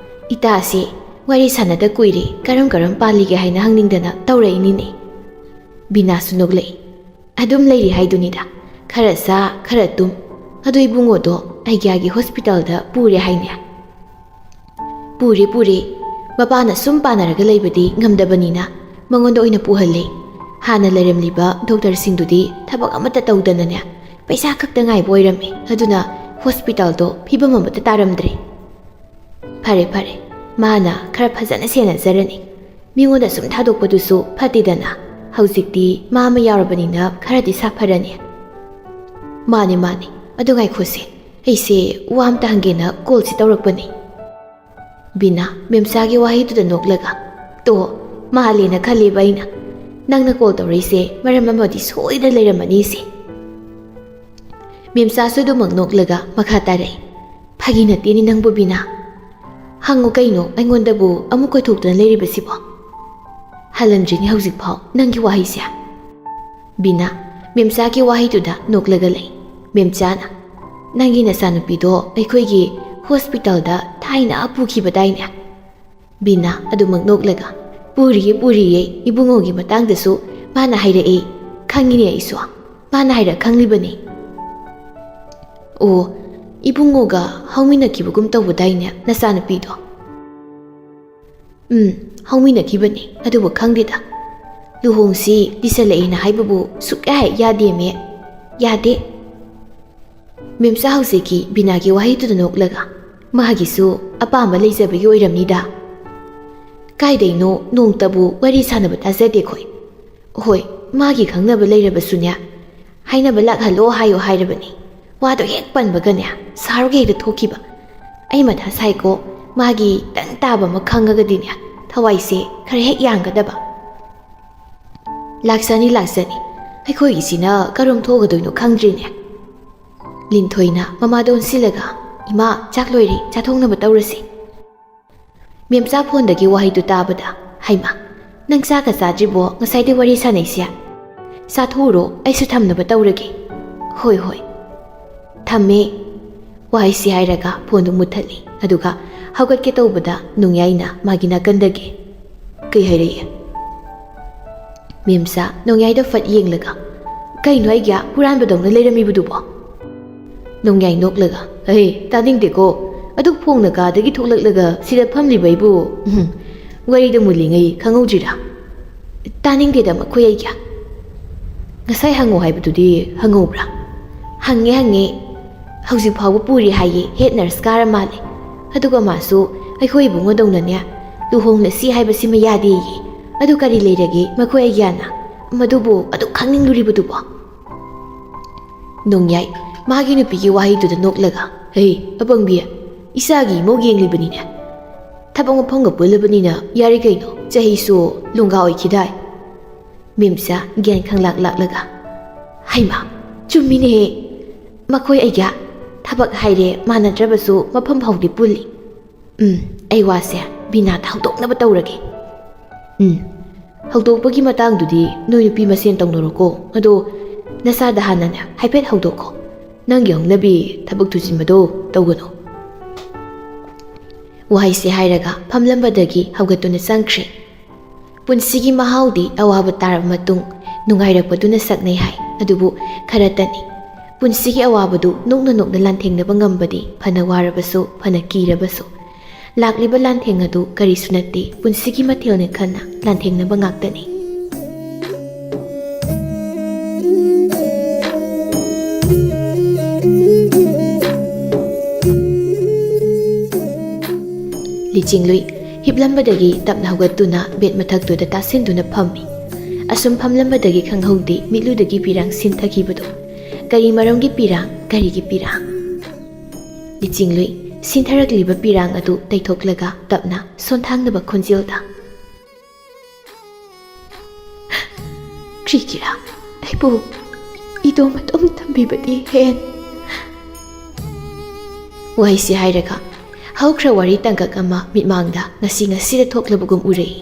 "ꯏꯇꯥꯁꯦ ꯋꯥꯔꯤ ꯁꯥꯟꯅꯗ ꯀꯨꯏꯔꯦ, ꯀꯔꯝ ꯀꯔꯝ ꯄꯥꯜꯂꯤꯒꯦ ꯍꯥꯏꯅ ꯍꯪꯅꯤꯡꯗꯅ ꯇꯧꯔꯛꯏꯅꯤꯅꯦ꯫" ꯕꯤꯅꯥꯁꯨ ꯅꯣꯛꯂꯛꯏ꯫ "ꯑꯗꯨꯝ ꯂꯩꯔꯤ ꯍꯥꯏꯗꯨꯅꯤꯗ, ꯈꯔ ꯆꯥ, ꯈꯔ ꯇꯨꯝ꯫ ꯑꯗꯨ ꯏꯕꯨꯡꯉꯣꯗꯣ ꯑꯩꯒ꯭ꯌꯥꯒꯤ ꯍꯣꯁꯄꯤꯇꯥꯜꯗ ꯄꯨꯔꯦ ꯍꯥꯏꯅꯦ?" "ꯄꯨꯔꯦ, ꯄꯨꯔꯦ꯫ ꯃꯄꯥꯅ ꯁꯨꯝ ꯄꯥꯟꯅꯔꯒ ꯂꯩꯕꯗꯤ ꯉꯝꯗꯕꯅꯤꯅ ꯃꯉꯣꯟꯗ ꯑꯣꯏꯅ ꯄꯨꯍꯜꯂꯦ꯫ ꯍꯥꯟꯅ ꯂꯩꯔꯝꯂꯤꯕ ꯗꯣꯛꯇꯔꯁꯤꯡꯗꯨꯗꯤ ꯊꯕꯛ ꯑꯃꯠꯇ ꯇꯧꯗꯅꯅꯦ, ꯄꯩꯁꯥ ꯈꯛꯇ ꯉꯥꯏꯕ ꯑꯣꯏꯔꯝꯃꯦ꯫ ꯑꯗꯨꯅ ꯍꯣꯁꯄꯤꯇꯥꯜꯗꯣ ꯐꯤꯕꯝ ꯑꯃꯠꯇ ꯇꯥꯔꯝꯗ꯭ꯔꯦ꯫" "ꯐꯔꯦ, ꯐꯔꯦ꯫ ꯃꯥꯅ ꯈꯔ ꯐꯖꯅ ꯁꯦꯟꯅꯖꯔꯅꯤ꯫ ꯃꯤꯉꯣꯟꯗ ꯁꯨꯝ ꯊꯥꯗꯣꯛꯄꯗꯨꯁꯨ ꯐꯠꯇꯦꯗꯅ꯫ ꯍꯧꯖꯤꯛꯇꯤ ꯃꯥ ꯑꯃ ꯌꯥꯎꯔꯕꯅꯤꯅ ꯈꯔꯗꯤ ꯁꯥꯐꯔꯅꯤ꯫" "ꯃꯥꯅꯦ, ꯃꯥꯅꯦ꯫ ꯑꯗꯨ ꯉꯥꯏꯈꯣꯁꯦ, ꯑꯩꯁꯦ ꯋꯥ ꯑꯝꯇ ꯍꯪꯒꯦꯅ ꯀꯣꯜꯁꯦ ꯇꯧꯔꯛꯄꯅꯦ꯫" ꯕꯤꯅꯥ ꯃꯦꯝꯆꯥꯒꯤ ꯋꯥꯍꯩꯗꯨꯗ ꯅꯣꯛꯂꯒ, "ꯇꯣ, ꯃꯥꯜꯂꯦꯅ ꯈꯜꯂꯦꯕ ꯑꯩꯅ꯫ ꯅꯪꯅ ꯀꯣꯜ ꯇꯧꯔꯛꯏꯁꯦ ꯃꯔꯝ ꯑꯃꯗꯤ ꯁꯣꯏꯗꯅ ꯂꯩꯔꯝꯃꯅꯤꯁꯦ꯫" ꯃꯦꯝꯆꯥꯁꯨ ꯑꯗꯨꯃꯛ ꯅꯣꯛꯂꯒ ꯃꯈꯥ ꯇꯥꯔꯛꯏ, "ꯐꯥꯒꯤ ꯅꯠꯇꯦꯅꯦ ꯅꯪꯕꯨ, ꯕꯤꯅꯥ꯫ ꯍꯪꯉꯨ ꯀꯩꯅꯣ, ꯑꯩꯉꯣꯟꯗꯕꯨ ꯑꯃꯨꯛ ꯀꯣꯏꯊꯣꯛꯇꯨꯅ ꯂꯩꯔꯤꯕꯁꯤꯕꯣ?" "ꯍꯜꯂꯝꯗ꯭ꯔꯤꯅꯦ ꯍꯧꯖꯤꯛꯐꯥꯎ ꯅꯪꯒꯤ ꯋꯥꯍꯩꯁꯦ꯫" ꯕꯤꯅꯥ ꯃꯦꯝꯆꯥꯒꯤ ꯋꯥꯍꯩꯗꯨꯗ ꯅꯣꯛꯂꯒ ꯂꯩ꯫ ꯃꯦꯝꯆꯥꯅ, "ꯅꯪꯒꯤ ꯅꯆꯥꯅꯨꯄꯤꯗꯣ ꯑꯩꯈꯣꯏꯒꯤ ꯍꯣꯁꯄꯤꯇꯥꯜꯗ ꯊꯥꯏꯅ ꯄꯨꯈꯤꯕꯗꯥꯏꯅꯦ?" ꯕꯤꯅꯥ ꯑꯗꯨꯃꯛ ꯅꯣꯛꯂꯒ, "ꯄꯨꯔꯤꯌꯦ, ꯄꯨꯔꯤꯌꯦ, ꯏꯕꯨꯡꯉꯣꯒꯤ ꯃꯇꯥꯡꯗꯁꯨ ꯃꯥꯅ ꯍꯥꯏꯔꯛꯑꯦ꯫ ꯈꯪꯉꯤꯅꯦ ꯑꯩꯁꯨ, ꯃꯥꯅ ꯍꯥꯏꯔ ꯈꯪꯂꯤꯕꯅꯤ꯫" "ꯑꯣ, ꯏꯕꯨꯡꯉꯣꯒ ꯍꯧꯃꯤꯟꯅꯈꯤꯕꯒꯨꯝ ꯇꯧꯕꯗꯥꯏꯅꯦ ꯅꯆꯥꯅꯨꯄꯤꯗꯣ?" "ꯎꯝ, ꯍꯧꯃꯤꯟꯅꯈꯤꯕꯅꯤ, ꯑꯗꯨꯕꯨ ꯈꯪꯗꯦꯗ꯫ ꯂꯨꯍꯣꯡꯁꯤ ꯂꯤꯁꯜꯂꯛꯑꯦꯅ ꯍꯥꯏꯕꯕꯨ ꯁꯨꯛꯌꯥ ꯍꯦꯛ ꯌꯥꯗꯦꯃꯦ꯫ ꯌꯥꯗꯦ꯫" ꯃꯦꯝꯆꯥ ꯍꯧꯖꯤꯛꯀꯤ ꯕꯤꯅꯥꯒꯤ ꯋꯥꯍꯩꯗꯨꯗ ꯅꯣꯛꯂꯒ, "ꯃꯥꯒꯤꯁꯨ ꯑꯄꯥꯝꯕ ꯂꯩꯖꯕꯒꯤ ꯑꯣꯏꯔꯝꯅꯤꯗ꯫" "ꯀꯥꯏꯗꯩꯅꯣ, ꯅꯣꯡꯇꯕꯨ ꯋꯥꯔꯤ ꯁꯥꯟꯅꯕ ꯇꯥꯖꯗꯦ ꯑꯩꯈꯣꯏ꯫ ꯍꯣꯏ, ꯃꯥꯒꯤ ꯈꯪꯅꯕ ꯂꯩꯔꯕꯁꯨꯅꯦ, ꯍꯥꯏꯅꯕ ꯂꯥꯛꯍꯜꯂꯣ ꯍꯥꯏꯌꯣ ꯍꯥꯏꯔꯕꯅꯤ꯫ ꯋꯥꯗꯣ ꯍꯦꯛ ꯄꯟꯕꯒꯅꯦ, ꯁꯥꯔꯒ ꯍꯦꯛꯇ ꯊꯣꯛꯈꯤꯕ꯫ ꯑꯩ ꯃꯊꯥ ꯁꯥꯏꯀꯣ, ꯃꯥꯒꯤ ꯇꯪ ꯇꯥꯕ ꯑꯃ ꯈꯪꯉꯒꯗꯤꯅꯦ, ꯊꯋꯥꯏꯁꯦ ꯈꯔ ꯍꯦꯛ ꯌꯥꯡꯒꯗꯕ꯫ "ꯂꯥꯛꯆꯅꯤ, ꯂꯥꯛꯆꯅꯤ꯫ ꯑꯩꯈꯣꯏꯒꯤꯁꯤꯅ ꯀꯔꯝ ꯊꯣꯛꯀꯗꯣꯏꯅꯣ ꯈꯪꯗ꯭ꯔꯤꯅꯦ꯫" ꯂꯤꯟꯊꯣꯏꯅ ꯃꯃꯥꯗ ꯑꯣꯟꯁꯤꯜꯂꯒ, "ꯏꯃꯥ, ꯆꯥꯛ ꯂꯣꯏꯔꯦ, ꯆꯥꯊꯣꯛꯅꯕ ꯇꯧꯔꯁꯤ꯫" ꯃꯦꯝꯆꯥ ꯐꯣꯟꯗꯒꯤ ꯋꯥꯍꯩꯗꯨ ꯇꯥꯕꯗ, "ꯍꯩꯃꯥ, ꯅꯪ ꯆꯥꯛꯀ ꯆꯥꯗ꯭ꯔꯤꯕꯣ? ꯉꯁꯥꯏꯗꯩ ꯋꯥꯔꯤ ꯁꯥꯟꯅꯩꯁꯦ꯫ ꯆꯥꯊꯣꯛꯎꯔꯣ, ꯑꯩꯁꯨ ꯊꯝꯅꯕ ꯇꯧꯔꯒꯦ꯫" "ꯍꯣꯏ, ꯍꯣꯏ꯫" "ꯊꯝꯃꯦ꯫" ꯋꯥꯍꯩꯁꯤ ꯍꯥꯏꯔꯒ ꯐꯣꯟꯗꯨ ꯃꯨꯠꯊꯠꯂꯤ꯫ ꯑꯗꯨꯒ ꯍꯧꯒꯠꯀꯦ ꯇꯧꯕꯗ ꯅꯣꯡꯌꯥꯏꯅ ꯃꯥꯒꯤ ꯅꯥꯀꯟꯗꯒꯤ, "ꯀꯩ ꯍꯥꯏꯔꯛꯏ?" ꯃꯦꯝꯆꯥ ꯅꯣꯡꯌꯥꯏꯗ ꯐꯠ ꯌꯦꯡꯂꯒ, "ꯀꯩꯅꯣ ꯑꯩꯒꯤ ꯍꯨꯔꯥꯟꯕꯗꯧꯅ ꯂꯩꯔꯝꯃꯤꯕꯗꯨꯕꯣ?" ꯅꯣꯡꯌꯥꯏ ꯅꯣꯛꯂꯒ, "ꯑꯦ, ꯇꯥꯅꯤꯡꯗꯦꯀꯣ꯫ ꯑꯗꯨꯛ ꯐꯣꯡꯅ ꯀꯥꯗꯒꯤ ꯊꯣꯛꯂꯛꯂꯒ ꯁꯤꯗ ꯐꯝꯂꯤꯕ ꯑꯩꯕꯨ, ꯎꯝ, ꯋꯥꯔꯤꯗ ꯃꯨꯜꯂꯤꯉꯩ ꯈꯪꯍꯧꯗ꯭ꯔꯤꯔꯥ?" "ꯇꯥꯅꯤꯡꯗꯦꯗ ꯃꯈꯣꯏ ꯑꯩꯒꯤ꯫ ꯉꯁꯥꯏ ꯍꯪꯉꯣ ꯍꯥꯏꯕꯗꯨꯗꯤ ꯍꯪꯍꯧꯕ꯭ꯔꯥ?" "ꯍꯪꯉꯦ, ꯍꯪꯉꯦ꯫ ꯍꯧꯖꯤꯛ ꯐꯥꯎꯕ ꯄꯨꯔꯤ ꯍꯥꯏꯌꯦ, ꯍꯦꯠ ꯅꯔꯁ ꯀꯥꯔ ꯃꯥꯜꯂꯦ꯫ ꯑꯗꯨꯒ ꯃꯥꯁꯨ ꯑꯩꯈꯣꯏ ꯏꯕꯨꯡꯉꯣꯗꯧꯅꯅꯦ, ꯂꯨꯍꯣꯡꯂꯁꯤ ꯍꯥꯏꯕꯁꯤꯃ ꯌꯥꯗꯦꯌꯦ꯫ ꯑꯗꯨ ꯀꯔꯤ ꯂꯩꯔꯒꯦ ꯃꯈꯣꯏ ꯑꯩꯒꯤ ꯑꯅ? ꯃꯗꯨꯕꯨ ꯑꯗꯨꯛ ꯈꯪꯅꯤꯡꯂꯨꯔꯤꯕꯗꯨꯕꯣ?" ꯅꯣꯡꯌꯥꯏ ꯃꯥꯒꯤ ꯅꯨꯄꯤꯒꯤ ꯋꯥꯍꯩꯗꯨꯗ ꯅꯣꯛꯂꯒ, "ꯍꯦ, ꯑꯄꯪꯕꯤ, ꯏꯆꯥꯒꯤ ꯏꯃꯧ ꯌꯦꯡꯂꯤꯕꯅꯤꯅꯦ꯫ ꯊꯕꯛ ꯃꯐꯝꯒ ꯄꯨꯜꯂꯕꯅꯤꯅ ꯌꯥꯔꯦ ꯀꯩꯅꯣ, ꯆꯍꯤꯁꯨ ꯂꯣꯡꯒꯥ ꯑꯣꯏꯈꯤꯗꯥꯏ?" ꯃꯦꯝꯆꯥ ꯒ꯭ꯌꯥꯟ ꯈꯪꯂꯥꯛ ꯂꯥꯛꯂꯒ, "ꯍꯩꯃꯥ, ꯆꯨꯝꯃꯤꯅꯦꯍꯦ꯫ ꯃꯈꯣꯏ ꯑꯩꯒ ꯊꯕꯛ ꯍꯥꯏꯔꯦ ꯃꯥꯟꯅꯗ꯭ꯔꯕꯁꯨ ꯃꯐꯝ ꯐꯥꯎꯗꯤ ꯄꯨꯜꯂꯤ꯫ ꯎꯝ, ꯑꯩ ꯋꯥꯁꯦ ꯕꯤꯅꯥꯗ ꯍꯧꯗꯣꯛꯅꯕ ꯇꯧꯔꯒꯦ꯫ ꯎꯝ, ꯍꯧꯗꯣꯛꯄꯒꯤ ꯃꯇꯥꯡꯗꯨꯗꯤ ꯅꯣꯏ ꯅꯨꯄꯤ ꯃꯁꯦꯟ ꯇꯧꯅꯔꯣꯀꯣ꯫ ꯑꯗꯣ ꯅꯁꯥꯗ ꯍꯥꯟꯅꯅꯦ ꯍꯥꯏꯐꯦꯠ ꯍꯧꯗꯣꯛꯈꯣ꯫ ꯅꯪꯒꯤ ꯍꯧꯅꯕꯤ ꯊꯕꯛ ꯊꯨꯖꯤꯟꯕꯗꯣ ꯇꯧꯒꯅꯨ꯫" ꯋꯥꯍꯩꯁꯦ ꯍꯥꯏꯔꯒ ꯐꯝꯂꯝꯕꯗꯒꯤ ꯍꯧꯒꯠꯇꯨꯅ ꯆꯪꯈ꯭ꯔꯦ꯫ ꯄꯨꯟꯁꯤꯒꯤ ꯃꯍꯥꯎꯗꯤ ꯑꯋꯥꯕ ꯇꯥꯔꯕ ꯃꯇꯨꯡ ꯅꯨꯡꯉꯥꯏꯔꯛꯄꯗꯨꯅ ꯁꯛꯅꯩ ꯍꯥꯏ꯫ ꯑꯗꯨꯕꯨ ꯈꯔꯇꯅꯤ꯫ ꯄꯨꯟꯁꯤꯒꯤ ꯑꯋꯥꯕꯗꯨ ꯅꯣꯛꯅ ꯅꯣꯛꯅ ꯂꯥꯟꯊꯦꯡꯅꯕ ꯉꯝꯕꯗꯤ ꯐꯅ ꯋꯥꯔꯕꯁꯨ, ꯐꯅ ꯀꯤꯔꯕꯁꯨ꯫ ꯂꯥꯛꯂꯤꯕ ꯂꯥꯟꯊꯦꯡ ꯑꯗꯨ ꯀꯔꯤꯁꯨ ꯅꯠꯇꯦ, ꯄꯨꯟꯁꯤꯒꯤ ꯃꯊꯦꯜꯅꯤ ꯈꯟꯅ ꯂꯥꯟꯊꯦꯡꯅꯕ ꯉꯥꯛꯇꯅꯤ꯫ ꯂꯤꯆꯤꯡꯂꯨꯏ ꯍꯤꯞꯂꯝꯕꯗꯒꯤ ꯇꯞꯅ ꯍꯧꯒꯠꯇꯨꯅ ꯕꯦꯗ ꯃꯊꯛꯇꯨꯗ ꯇꯥꯁꯤꯟꯗꯨꯅ ꯐꯝꯃꯤ꯫ ꯑꯁꯨꯝ ꯐꯝꯂꯝꯕꯗꯒꯤ ꯈꯪꯍꯧꯗꯦ ꯃꯤꯠꯂꯨꯗꯒꯤ ꯄꯤꯔꯥꯡ ꯁꯤꯟꯊꯈꯤꯕꯗꯣ꯫ ꯀꯔꯤ ꯃꯔꯝꯒꯤ ꯄꯤꯔꯥꯡ? "ꯀꯔꯤꯒꯤ ꯄꯤꯔꯥꯡ?" ꯂꯤꯆꯤꯡꯂꯨꯏ ꯁꯤꯟꯊꯔꯛꯂꯤꯕ ꯄꯤꯔꯥꯡ ꯑꯗꯨ ꯇꯩꯊꯣꯛꯂꯒ ꯇꯞꯅ ꯁꯣꯟꯊꯥꯡꯅꯕ ꯈꯣꯟꯖꯦꯜꯗ, "ꯀ꯭ꯔꯤꯒꯤꯔꯥ ꯑꯩꯕꯨ ꯏꯗꯣꯝ ꯑꯗꯨꯝ ꯊꯝꯕꯤꯕꯗꯤ ꯍꯦꯟ?" ꯋꯥꯍꯩꯁꯤ ꯍꯥꯏꯔꯒ ꯍꯧꯈ꯭ꯔ ꯋꯥꯔꯤ ꯇꯥꯡꯀꯛ ꯑꯃ ꯃꯤꯠꯃꯥꯡꯗ ꯉꯁꯤ ꯉꯁꯤꯗ ꯊꯣꯛꯂꯕꯒꯨꯝ ꯎꯔꯛꯏ꯫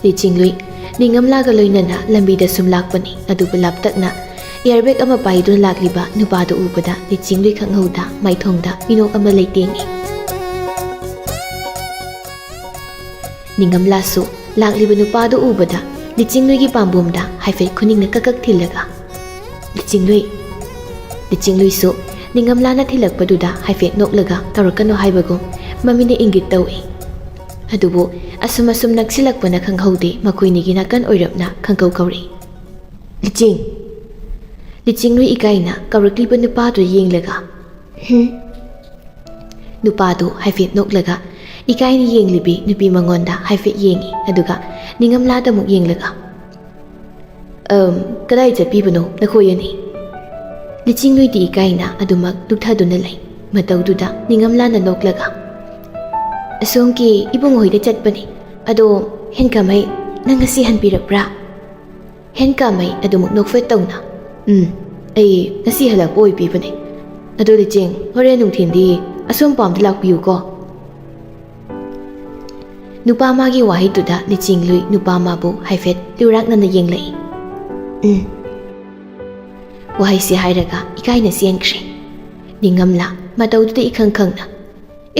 ꯂꯤꯆꯤꯡꯂꯨꯏ ꯅꯤꯡꯉꯝꯂꯥꯒ ꯂꯣꯏꯅꯅ ꯂꯝꯕꯤꯗ ꯁꯨꯝ ꯂꯥꯛꯄꯅꯤ, ꯑꯗꯨꯕꯨ ꯂꯥꯞꯇꯛꯅ ꯏꯌꯥꯔꯕꯦꯒ ꯑꯃ ꯄꯥꯏꯗꯨꯅ ꯂꯥꯛꯂꯤꯕ ꯅꯨꯄꯥꯗꯨ ꯎꯕꯗ ꯂꯤꯆꯤꯡꯂꯨꯏ ꯈꯪꯍꯧꯗ ꯃꯥꯏꯊꯣꯡꯗ ꯃꯤꯅꯣꯛ ꯑꯃ ꯂꯩꯇꯦꯡꯏ꯫ ꯅꯤꯡꯉꯝꯂꯥꯁꯨ ꯂꯥꯛꯂꯤꯕ ꯅꯨꯄꯥꯗꯨ ꯎꯕꯗ ꯂꯤꯆꯤꯡꯂꯨꯏꯒꯤ ꯄꯥꯝꯕꯣꯝꯗ ꯍꯥꯏꯐꯦꯠ ꯈꯨꯅꯤꯡꯅ ꯀꯛ ꯀꯛ ꯊꯤꯜꯂꯒ, "ꯂꯤꯆꯤꯡꯂꯨꯏ!" ꯂꯤꯆꯤꯡꯂꯨꯏꯁꯨ ꯅꯤꯡꯉꯝꯂꯥꯅ ꯊꯤꯜꯂꯛꯄꯗꯨꯗ ꯍꯥꯏꯐꯦꯠ ꯅꯣꯛꯂꯒ ꯇꯧꯔꯛꯀꯅꯨ ꯍꯥꯏꯕꯒꯨꯝ ꯃꯃꯤꯠꯅ ꯏꯪꯒꯤꯠ ꯇꯧꯏ꯫ ꯑꯗꯨꯕꯨ ꯑꯁꯨꯝ ꯑꯁꯨꯝ ꯅꯛꯁꯤꯜꯂꯛꯄꯅ ꯈꯪꯍꯧꯗꯦ ꯃꯈꯣꯏꯅꯤꯒꯤ ꯅꯥꯀꯟ ꯑꯣꯏꯔꯞꯅ ꯈꯪꯀꯧ ꯀꯧꯔꯛꯏ꯫ "ꯂꯤꯆꯤꯡ!" ꯂꯤꯆꯤꯡꯂꯨꯏ ꯏꯀꯥꯏꯅ ꯀꯧꯔꯛꯂꯤꯕ ꯅꯨꯄꯥꯗꯨ ꯌꯦꯡꯂꯒ, "ꯍꯨꯝ?" ꯅꯨꯄꯥꯗꯨ ꯍꯥꯏꯐꯦꯠ ꯅꯣꯛꯂꯒ ꯏꯀꯥꯏꯅ ꯌꯦꯡꯂꯤꯕꯤ ꯅꯨꯄꯤ ꯃꯉꯣꯟꯗ ꯍꯥꯏꯐꯦꯠ ꯌꯦꯡꯏ, ꯑꯗꯨꯒ ꯅꯤꯡꯉꯝꯂꯥꯗ ꯑꯃꯨꯛ ꯌꯦꯡꯂꯒ, "ꯑꯝ, ꯀꯗꯥꯏ ꯆꯠꯄꯤꯕꯅꯣ ꯅꯈꯣꯏ ꯑꯅꯤ?" ꯂꯤꯆꯤꯡꯂꯨꯏꯗꯤ ꯏꯀꯥꯏꯅ ꯑꯗꯨꯃꯛ ꯇꯨꯛꯊꯗꯨꯅ ꯂꯩ꯫ ꯃꯇꯧꯗꯨꯗ ꯅꯤꯡꯉꯝꯂꯥꯅ ꯅꯣꯛꯂꯒ, "ꯑꯁꯣꯝꯒꯤ ꯏꯕꯨꯡ ꯍꯣꯏꯗ ꯆꯠꯄꯅꯤ꯫ ꯑꯗꯣ, ꯍꯦꯟꯀꯥꯃꯩ, ꯅꯪ ꯉꯁꯤ ꯍꯟꯕꯤꯔꯛꯄ꯭ꯔꯥ?" ꯍꯦꯟꯀꯥꯃꯩ ꯑꯗꯨꯃꯛ ꯅꯣꯛꯐꯦꯠ ꯇꯧꯅ, "ꯎꯝ, ꯑꯩ ꯉꯁꯤ ꯍꯜꯂꯛꯄ ꯑꯣꯏꯕꯤꯕꯅꯦ꯫ ꯑꯗꯣ ꯂꯤꯆꯤꯡ, ꯍꯣꯔꯦꯟ ꯅꯨꯡꯊꯤꯟꯗꯤ ꯑꯁꯣꯝ ꯄꯥꯝꯗ ꯂꯥꯛꯄꯤꯌꯨꯀꯣ?" ꯅꯨꯄꯥ ꯃꯥꯒꯤ ꯋꯥꯍꯩꯗꯨꯗ ꯂꯤꯆꯤꯡꯂꯨꯏ ꯅꯨꯄꯥ ꯃꯥꯕꯨ ꯍꯥꯏꯐꯦꯠ ꯂꯨꯔꯥꯛꯅꯅ ꯌꯦꯡꯂꯛꯏ꯫ "ꯎꯝ" ꯋꯥꯍꯩꯁꯤ ꯍꯥꯏꯔꯒ ꯏꯀꯥꯏꯅ ꯆꯦꯟꯈ꯭ꯔꯦ꯫ ꯅꯤꯡꯉꯝꯂꯥ ꯃꯇꯧꯗꯨꯗ ꯏꯈꯪ ꯈꯪꯅ,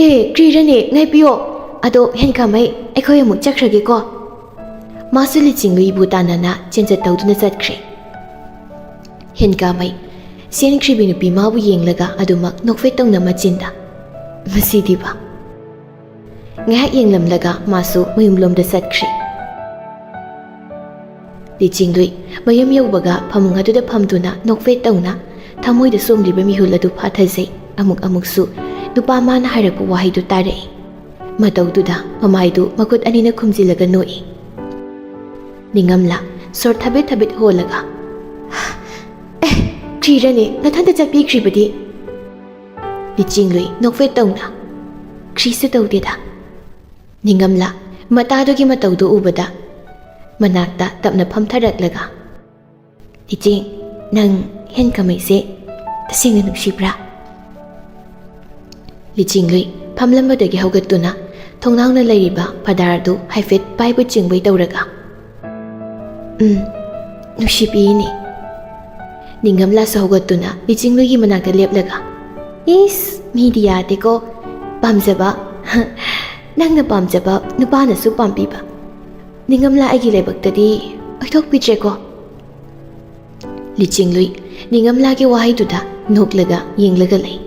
"ꯑꯦ, ꯀ꯭ꯔꯤꯔꯅꯦ, ꯉꯥꯏꯕꯤꯌꯣ꯫ ꯑꯗꯣ ꯍꯦꯟꯀꯥꯃꯩ, ꯑꯩꯈꯣꯏ ꯑꯃꯨꯛ ꯆꯠꯈ꯭ꯔꯒꯦꯀꯣ?" ꯃꯥꯁꯨ ꯂꯤꯆꯤꯡꯂꯨꯏꯕꯨ ꯇꯥꯟꯅꯅ ꯆꯦꯟꯖꯠ ꯇꯧꯗꯨꯅ ꯆꯠꯈ꯭ꯔꯦ꯫ ꯍꯦꯟꯀꯥꯃꯩ ꯆꯦꯟꯈ꯭ꯔꯤꯕꯤ ꯅꯨꯄꯤ ꯃꯥꯕꯨ ꯌꯦꯡꯂꯒ ꯑꯗꯨꯃꯛ ꯅꯣꯛꯐꯦꯠ ꯇꯧꯅ ꯃꯆꯤꯟꯗ, "ꯃꯁꯤꯗꯤꯕ!" ꯉꯥꯏꯍꯥꯛ ꯌꯦꯡꯂꯝꯂꯒ ꯃꯥꯁꯨ ꯃꯌꯨꯝꯂꯣꯝꯗ ꯆꯠꯈ꯭ꯔꯦ꯫ ꯂꯤꯆꯤꯡꯂꯨꯏ ꯃꯌꯨꯝ ꯌꯧꯕꯒ ꯐꯃꯨꯡ ꯑꯗꯨꯗ ꯐꯝꯗꯨꯅ ꯅꯣꯛꯐꯦꯠ ꯇꯧꯅ ꯊꯃꯣꯏꯗ ꯆꯣꯝꯂꯤꯕ ꯃꯤꯍꯨꯜ ꯑꯗꯨ ꯐꯥꯊꯖꯩ꯫ ꯑꯃꯨꯛ ꯑꯃꯨꯛꯁꯨ ꯅꯨꯄꯥ ꯃꯥꯅ ꯍꯥꯏꯔꯛꯄ ꯋꯥꯍꯩꯗꯨ ꯇꯥꯔꯛꯏ꯫ ꯃꯇꯧꯗꯨꯗ ꯃꯃꯥꯏꯗꯨ ꯃꯈꯨꯠ ꯑꯅꯤꯅ ꯈꯨꯝꯖꯤꯜꯂꯒ ꯅꯣꯛꯏ꯫ ꯅꯤꯡꯉꯝꯂꯥ ꯁꯣꯔ ꯊꯕꯦꯠ ꯊꯕꯦꯠ ꯍꯣꯜꯂꯒ, "ꯑꯦ, ꯈ꯭ꯔꯤꯔꯅꯦ ꯅꯊꯟꯇ ꯆꯠꯄꯤꯈ꯭ꯔꯤꯕꯗꯤ?" ꯂꯤꯆꯤꯡꯂꯨꯏ ꯅꯣꯛꯐꯦꯠ ꯇꯧꯅ, "ꯈ꯭ꯔꯤꯁꯨ ꯇꯧꯗꯦꯗ꯫" ꯅꯤꯡꯉꯝꯂꯥ ꯃꯇꯥꯗꯨꯒꯤ ꯃꯇꯧꯗꯨ ꯎꯕꯗ ꯃꯅꯥꯛꯇ ꯇꯞꯅ ꯐꯝꯊꯔꯛꯂꯒ, "ꯂꯤꯆꯤꯡ, ꯅꯪ ꯍꯦꯟ ꯀꯃꯩꯁꯦ ꯇꯁꯦꯡꯅ ꯅꯨꯡꯁꯤꯕ꯭ꯔꯥ?" ꯂꯤꯆꯤꯡꯂꯨꯏ ꯐꯝꯂꯝꯕꯗꯒꯤ ꯍꯧꯒꯠꯇꯨꯅ ꯊꯣꯡꯅꯥꯎꯅ ꯂꯩꯔꯤꯕ ꯐꯗꯥꯔꯗꯨ ꯍꯥꯏꯐꯦꯠ ꯄꯥꯏꯕ ꯆꯤꯡꯕꯩ ꯇꯧꯔꯒ, "ꯎꯝ, ꯅꯨꯡꯁꯤꯕꯤꯅꯤ꯫" ꯅꯤꯡꯉꯝꯂꯥꯁꯨ ꯍꯧꯒꯠꯇꯨꯅ ꯂꯤꯆꯤꯡꯂꯨꯏꯒꯤ ꯃꯅꯥꯛꯇ ꯂꯦꯞꯂꯒ, "ꯏꯁ, ꯃꯤꯗꯤ ꯌꯥꯗꯦꯀꯣ꯫ ꯄꯥꯝꯖꯕ, ꯅꯪꯅ ꯄꯥꯝꯖꯕ ꯅꯨꯄꯥꯅꯁꯨ ꯄꯥꯝꯕꯤꯕ꯫ ꯅꯤꯡꯉꯝꯂꯥ ꯑꯩꯒꯤ ꯂꯥꯏꯕꯛꯇꯗꯤ ꯑꯣꯏꯊꯣꯛꯄꯤꯗ꯭ꯔꯦꯀꯣ꯫" ꯂꯤꯆꯤꯡꯂꯨꯏ ꯅꯤꯡꯉꯝꯂꯥꯒꯤ ꯋꯥꯍꯩꯗꯨꯗ ꯅꯣꯛꯂꯒ ꯌꯦꯡꯂꯒ ꯂꯩ꯫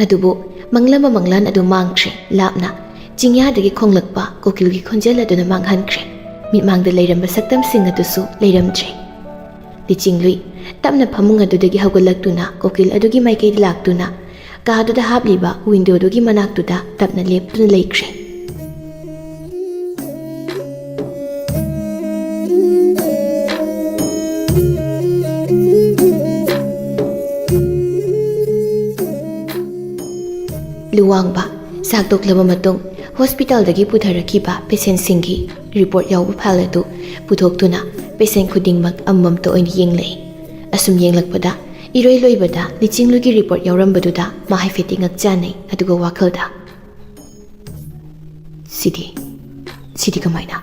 ꯑꯗꯨꯕꯨ ꯃꯪꯂꯝꯕ ꯃꯪꯂꯥꯟ ꯑꯗꯨ ꯃꯥꯡꯈ꯭ꯔꯦ꯫ ꯂꯥꯞꯅ ꯆꯤꯡꯌꯥꯗꯒꯤ ꯈꯣꯡꯂꯛꯄ ꯀꯣꯀꯤꯜꯒꯤ ꯈꯣꯟꯖꯦꯜ ꯑꯗꯨꯅ ꯃꯥꯡꯍꯟꯈ꯭ꯔꯦ꯫ ꯃꯤꯠꯃꯥꯡꯗ ꯂꯩꯔꯝꯕ ꯁꯛꯇꯝꯁꯤꯡ ꯑꯗꯨꯁꯨ ꯂꯩꯔꯝꯗ꯭ꯔꯦ꯫ ꯂꯤꯆꯤꯡꯂꯨꯏ ꯇꯞꯅ ꯐꯃꯨꯡ ꯑꯗꯨꯗꯒꯤ ꯍꯧꯒꯠꯂꯛꯇꯨꯅ ꯀꯣꯀꯤꯜ ꯑꯗꯨꯒꯤ ꯃꯥꯏꯀꯩꯗ ꯂꯥꯛꯇꯨꯅ ꯀꯥꯗꯨꯗ ꯍꯥꯞꯂꯤꯕ ꯋꯤꯟꯗꯣꯗꯨꯒꯤ ꯃꯅꯥꯛꯇꯨꯗ ꯇꯞꯅ ꯂꯦꯞꯇꯨꯅ ꯂꯩꯈ꯭ꯔꯦ꯫ ꯂꯨꯋꯥꯡꯕ ꯆꯥꯛ ꯇꯣꯛꯂꯕ ꯃꯇꯨꯡ ꯍꯣꯁꯄꯤꯇꯥꯜꯗꯒꯤ ꯄꯨꯊꯔꯛꯈꯤꯕ ꯄꯦꯁꯦꯟꯁꯤꯡꯒꯤ ꯔꯤꯄꯣꯔꯠ ꯌꯥꯎꯕ ꯐꯥꯏꯜ ꯑꯗꯨ ꯄꯨꯊꯣꯛꯇꯨꯅ ꯄꯦꯁꯦꯟ ꯈꯨꯗꯤꯡꯃꯛ ꯑꯃꯃꯝꯇ ꯑꯣꯏꯅ ꯌꯦꯡꯂꯛꯏ꯫ ꯑꯁꯨꯝ ꯌꯦꯡꯂꯛꯄꯗ ꯏꯔꯣꯏ ꯂꯣꯏꯕꯗ ꯂꯤꯆꯤꯡꯂꯨꯒꯤ ꯔꯤꯄꯣꯔꯠ ꯌꯥꯎꯔꯝꯕꯗꯨꯗ ꯃꯥ ꯍꯥꯏꯐꯦꯠꯇꯤ ꯉꯛꯆꯥꯅꯩ, ꯑꯗꯨꯒ ꯋꯥꯈꯜꯗ, "ꯁꯤꯗꯤ, ꯁꯤꯗꯤ ꯀꯃꯥꯏꯅ?"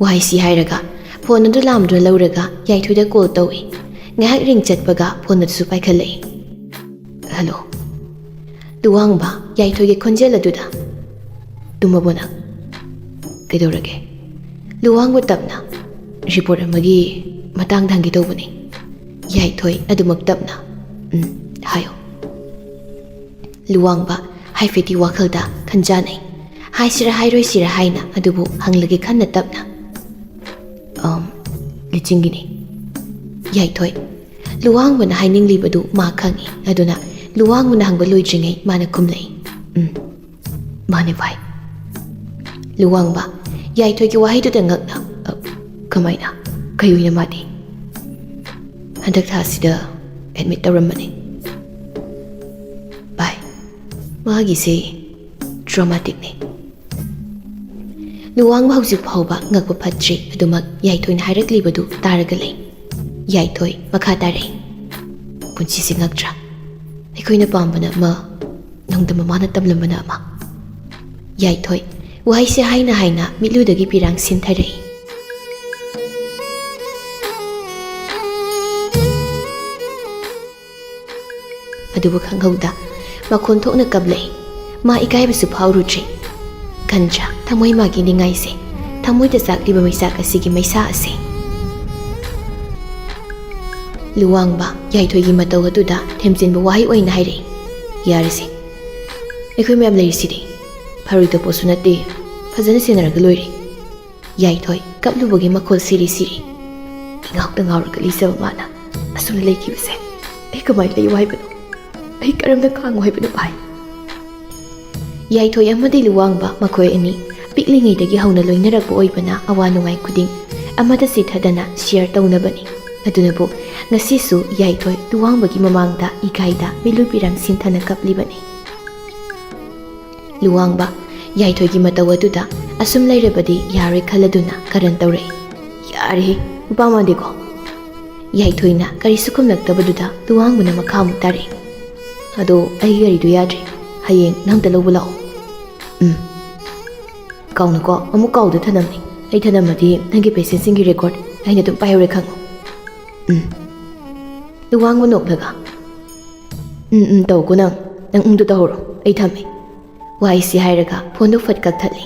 ꯋꯥꯍꯩꯁꯤ ꯍꯥꯏꯔꯒ ꯐꯣꯟ ꯑꯗꯨ ꯂꯥꯝꯗꯨꯅ ꯂꯧꯔꯒ ꯌꯥꯏꯊꯣꯏꯗ ꯀꯣꯜ ꯇꯧꯏ꯫ ꯉꯥꯏꯍꯥꯛ ꯔꯤꯡ ꯆꯠꯄꯒ ꯐꯣꯟ ꯑꯗꯨꯁꯨ ꯄꯥꯏꯈꯠꯂꯛꯏ꯫ "ꯍꯜꯂꯣ꯫" ꯂꯨꯋꯥꯡꯕ ꯌꯥꯏꯊꯣꯏꯒꯤ ꯈꯣꯟꯖꯦꯜ ꯑꯗꯨꯗ, "ꯇꯨꯝꯃꯕꯣ ꯅꯪ? ꯀꯩꯗꯧꯔꯒꯦ?" ꯂꯨꯋꯥꯡꯕ ꯇꯞꯅ, "ꯔꯤꯄꯣꯔꯠ ꯑꯃꯒꯤ ꯃꯇꯥꯡꯗ ꯍꯪꯒꯦ ꯇꯧꯕꯅꯤ꯫" ꯌꯥꯏꯊꯣꯏ ꯑꯗꯨꯃꯛ ꯇꯞꯅ, "ꯎꯝ, ꯍꯥꯏꯌꯣ꯫" ꯂꯨꯋꯥꯡꯕ ꯍꯥꯏꯐꯦꯠꯇꯤ ꯋꯥꯈꯜꯗ ꯈꯟꯖꯥꯅꯩ꯫ ꯍꯥꯏꯁꯤꯔꯥ ꯍꯥꯏꯔꯣꯏꯁꯤꯔꯥ ꯍꯥꯏꯅ, ꯑꯗꯨꯕꯨ ꯍꯪꯂꯒꯦ ꯈꯟꯅ ꯇꯞꯅ, ꯑꯝ, ꯂꯤꯆꯤꯡꯒꯤꯅꯤ꯫ ꯌꯥꯏꯊꯣꯏ꯫ ꯂꯨꯋꯥꯡꯕꯅ ꯍꯥꯏꯅꯤꯡꯂꯤꯕꯗꯨ ꯃꯥ ꯈꯪꯏ꯫ ꯑꯗꯨꯅ ꯂꯨꯋꯥꯡꯕꯅ ꯍꯪꯕ ꯂꯣꯏꯗ꯭ꯔꯤꯉꯩ ꯃꯥꯅ ꯈꯨꯝꯂꯛꯏ꯫ "ꯎꯝ, ꯃꯥꯅꯦ ꯚꯥꯏ꯫" ꯂꯨꯋꯥꯡꯕ, ꯌꯥꯏꯊꯣꯏꯒꯤ ꯋꯥꯍꯩꯗꯨꯗ ꯉꯛꯅ, "ꯑ, ꯀꯃꯥꯏꯅ? ꯀꯩ ꯑꯣꯏꯅ ꯃꯥꯗꯤ?" "ꯍꯟꯗꯛ ꯊꯥꯁꯤꯗ ꯑꯦꯗꯃꯤꯠ ꯇꯧꯔꯝꯕꯅꯤ ꯚꯥꯏ꯫ ꯃꯥꯒꯤꯁꯦ ꯇ꯭ꯔꯣꯃꯥꯇꯤꯛꯅꯤ꯫" ꯂꯨꯋꯥꯡꯕ ꯍꯧꯖꯤꯛ ꯐꯥꯎꯕ ꯉꯛꯄ ꯐꯠꯇ꯭ꯔꯤ꯫ ꯑꯗꯨꯃꯛ ꯌꯥꯏꯊꯣꯏꯅ ꯍꯥꯏꯔꯛꯂꯤꯕꯗꯨ ꯇꯥꯔꯒ ꯂꯩ꯫ ꯌꯥꯏꯊꯣꯏ ꯃꯈꯥ ꯇꯥꯔꯛꯏ꯫ "ꯄꯨꯟꯁꯤꯁꯦ ꯉꯛꯇ꯭ꯔꯥ? ꯑꯩꯈꯣꯏꯅ ꯄꯥꯝꯕꯅ ꯑꯃ, ꯅꯨꯡꯗꯝꯕ ꯃꯥꯅ ꯇꯝꯂꯝꯕꯅ ꯑꯃ꯫" ꯌꯥꯏꯊꯣꯏ ꯋꯥꯍꯩꯁꯦ ꯍꯥꯏꯅ ꯍꯥꯏꯅ ꯃꯤꯠꯂꯨꯗꯒꯤ ꯄꯤꯔꯥꯡ ꯁꯤꯟꯊꯔꯛꯏ꯫ ꯑꯗꯨꯕꯨ ꯈꯪꯍꯧꯗ ꯃꯈꯣꯟ ꯊꯣꯛꯅ ꯀꯞꯂꯛꯏ꯫ ꯃꯥ ꯏꯀꯥꯏꯕꯁꯨ ꯐꯥꯎꯔꯨꯗ꯭ꯔꯤ꯫ ꯈꯟꯗ꯭ꯔꯥ ꯊꯃꯣꯏ ꯃꯥꯒꯤ ꯅꯤꯡꯉꯥꯏꯁꯦ, ꯊꯃꯣꯏꯗ ꯆꯥꯛꯂꯤꯕ ꯃꯩꯆꯥꯛ ꯑꯁꯤꯒꯤ ꯃꯩꯁꯥ ꯑꯁꯤ? ꯂꯨꯋꯥꯡꯕ ꯌꯥꯏꯊꯣꯏꯒꯤ ꯃꯇꯧ ꯑꯗꯨꯗ ꯊꯦꯝꯖꯤꯟꯕ ꯋꯥꯍꯩ ꯑꯣꯏꯅ ꯍꯥꯏꯔꯛꯏ꯫ "ꯌꯥꯔꯦꯁꯦ, ꯑꯩꯈꯣꯏ ꯃꯌꯥꯝ ꯂꯩꯔꯤꯁꯤꯗꯤ꯫ ꯐꯔꯣꯏꯗꯕ ꯄꯣꯠꯁꯨ ꯅꯠꯇꯦ, ꯐꯖꯅ ꯁꯦꯟꯅꯔꯒ ꯂꯣꯏꯔꯦ꯫" ꯌꯥꯏꯊꯣꯏ ꯀꯞꯂꯨꯕꯒꯤ ꯃꯈꯣꯜ ꯁꯤꯔꯤ ꯁꯤꯔꯤ꯫ ꯏꯉꯥꯎꯇ ꯉꯥꯎꯔꯒ ꯂꯩꯖꯕ ꯃꯥꯅ ꯑꯁꯨꯝꯅ ꯂꯩꯈꯤꯕꯁꯦ ꯑꯩ ꯀꯃꯥꯏꯅ ꯂꯩꯌꯨ ꯍꯥꯏꯕꯅꯣ? ꯑꯩ ꯀꯔꯝꯅ ꯈꯥꯡꯉꯨ ꯍꯥꯏꯕꯅꯣ ꯚꯥꯏ? ꯌꯥꯏꯊꯣꯏ ꯑꯃꯗꯤ ꯂꯨꯋꯥꯡꯕ ꯃꯈꯣꯏ ꯑꯅꯤ ꯄꯤꯛꯂꯤꯉꯩꯗꯒꯤ ꯍꯧꯅ ꯂꯣꯏꯅꯔꯛꯄ ꯑꯣꯏꯕꯅ ꯑꯋꯥ ꯅꯨꯡꯉꯥꯏ ꯈꯨꯗꯤꯡ ꯑꯃꯠꯇ ꯆꯤꯊꯗꯅ ꯁꯤꯌꯔ ꯇꯧꯅꯕꯅꯤ꯫ ꯑꯗꯨꯅꯕꯨ ꯉꯁꯤꯁꯨ ꯌꯥꯏꯊꯣꯏ ꯂꯨꯋꯥꯡꯕꯒꯤ ꯃꯃꯥꯡꯗ ꯏꯀꯥꯏꯗ ꯃꯤꯠꯂꯨ ꯄꯤꯔꯥꯡ ꯁꯤꯟꯊꯅ ꯀꯞꯂꯤꯕꯅꯤ꯫ ꯂꯨꯋꯥꯡꯕ ꯌꯥꯏꯊꯣꯏꯒꯤ ꯃꯇꯧ ꯑꯗꯨꯗ ꯑꯁꯨꯝ ꯂꯩꯔꯕꯗꯤ ꯌꯥꯔꯣꯏ ꯈꯜꯂꯗꯨꯅ ꯀꯔꯟ ꯇꯧꯔꯛꯏ꯫ "ꯌꯥꯔꯦꯍꯦ, ꯅꯨꯄꯥ ꯃꯥꯟꯗꯦꯀꯣ?" ꯌꯥꯏꯊꯣꯏꯅ ꯀꯔꯤꯁꯨ ꯈꯨꯝꯂꯛꯇꯕꯗꯨꯗ ꯂꯨꯋꯥꯡꯕꯅ ꯃꯈꯥ ꯑꯃꯨꯛ ꯇꯥꯔꯛꯏ꯫ "ꯑꯗꯣ ꯑꯩꯒꯤ ꯒꯥꯔꯤꯗꯨ ꯌꯥꯗ꯭ꯔꯦ, ꯍꯌꯦꯡ ꯅꯪ ꯑꯝꯇ ꯂꯧꯕ ꯂꯥꯛꯑꯣ꯫" "ꯎꯝ꯫ ꯀꯥꯎꯅꯨꯀꯣ, ꯑꯃꯨꯛ ꯀꯥꯎꯗ ꯊꯅꯝꯅꯤ꯫ ꯑꯩ ꯊꯅꯝꯃꯗꯤ ꯅꯪꯒꯤ ꯄꯦꯁꯦꯟꯁꯤꯡꯒꯤ ꯔꯦꯀꯣꯔꯠ ꯑꯩꯅ ꯑꯗꯨꯝ ꯄꯥꯏꯍꯧꯔꯦ ꯈꯪꯉꯨ꯫" "ꯎꯝ꯫" ꯂꯨꯋꯥꯡꯕ ꯅꯣꯛꯂꯒ, "ꯎꯝ ꯎꯝ ꯇꯧꯀꯣ ꯅꯪ, ꯅꯪ ꯎꯝꯗꯣ ꯇꯧꯍꯧꯔꯣ, ꯑꯩ ꯊꯝꯃꯦ꯫" ꯋꯥꯍꯩꯁꯤ ꯍꯥꯏꯔꯒ ꯐꯣꯟꯗꯨ ꯐꯠ ꯀꯛꯊꯠꯂꯤ꯫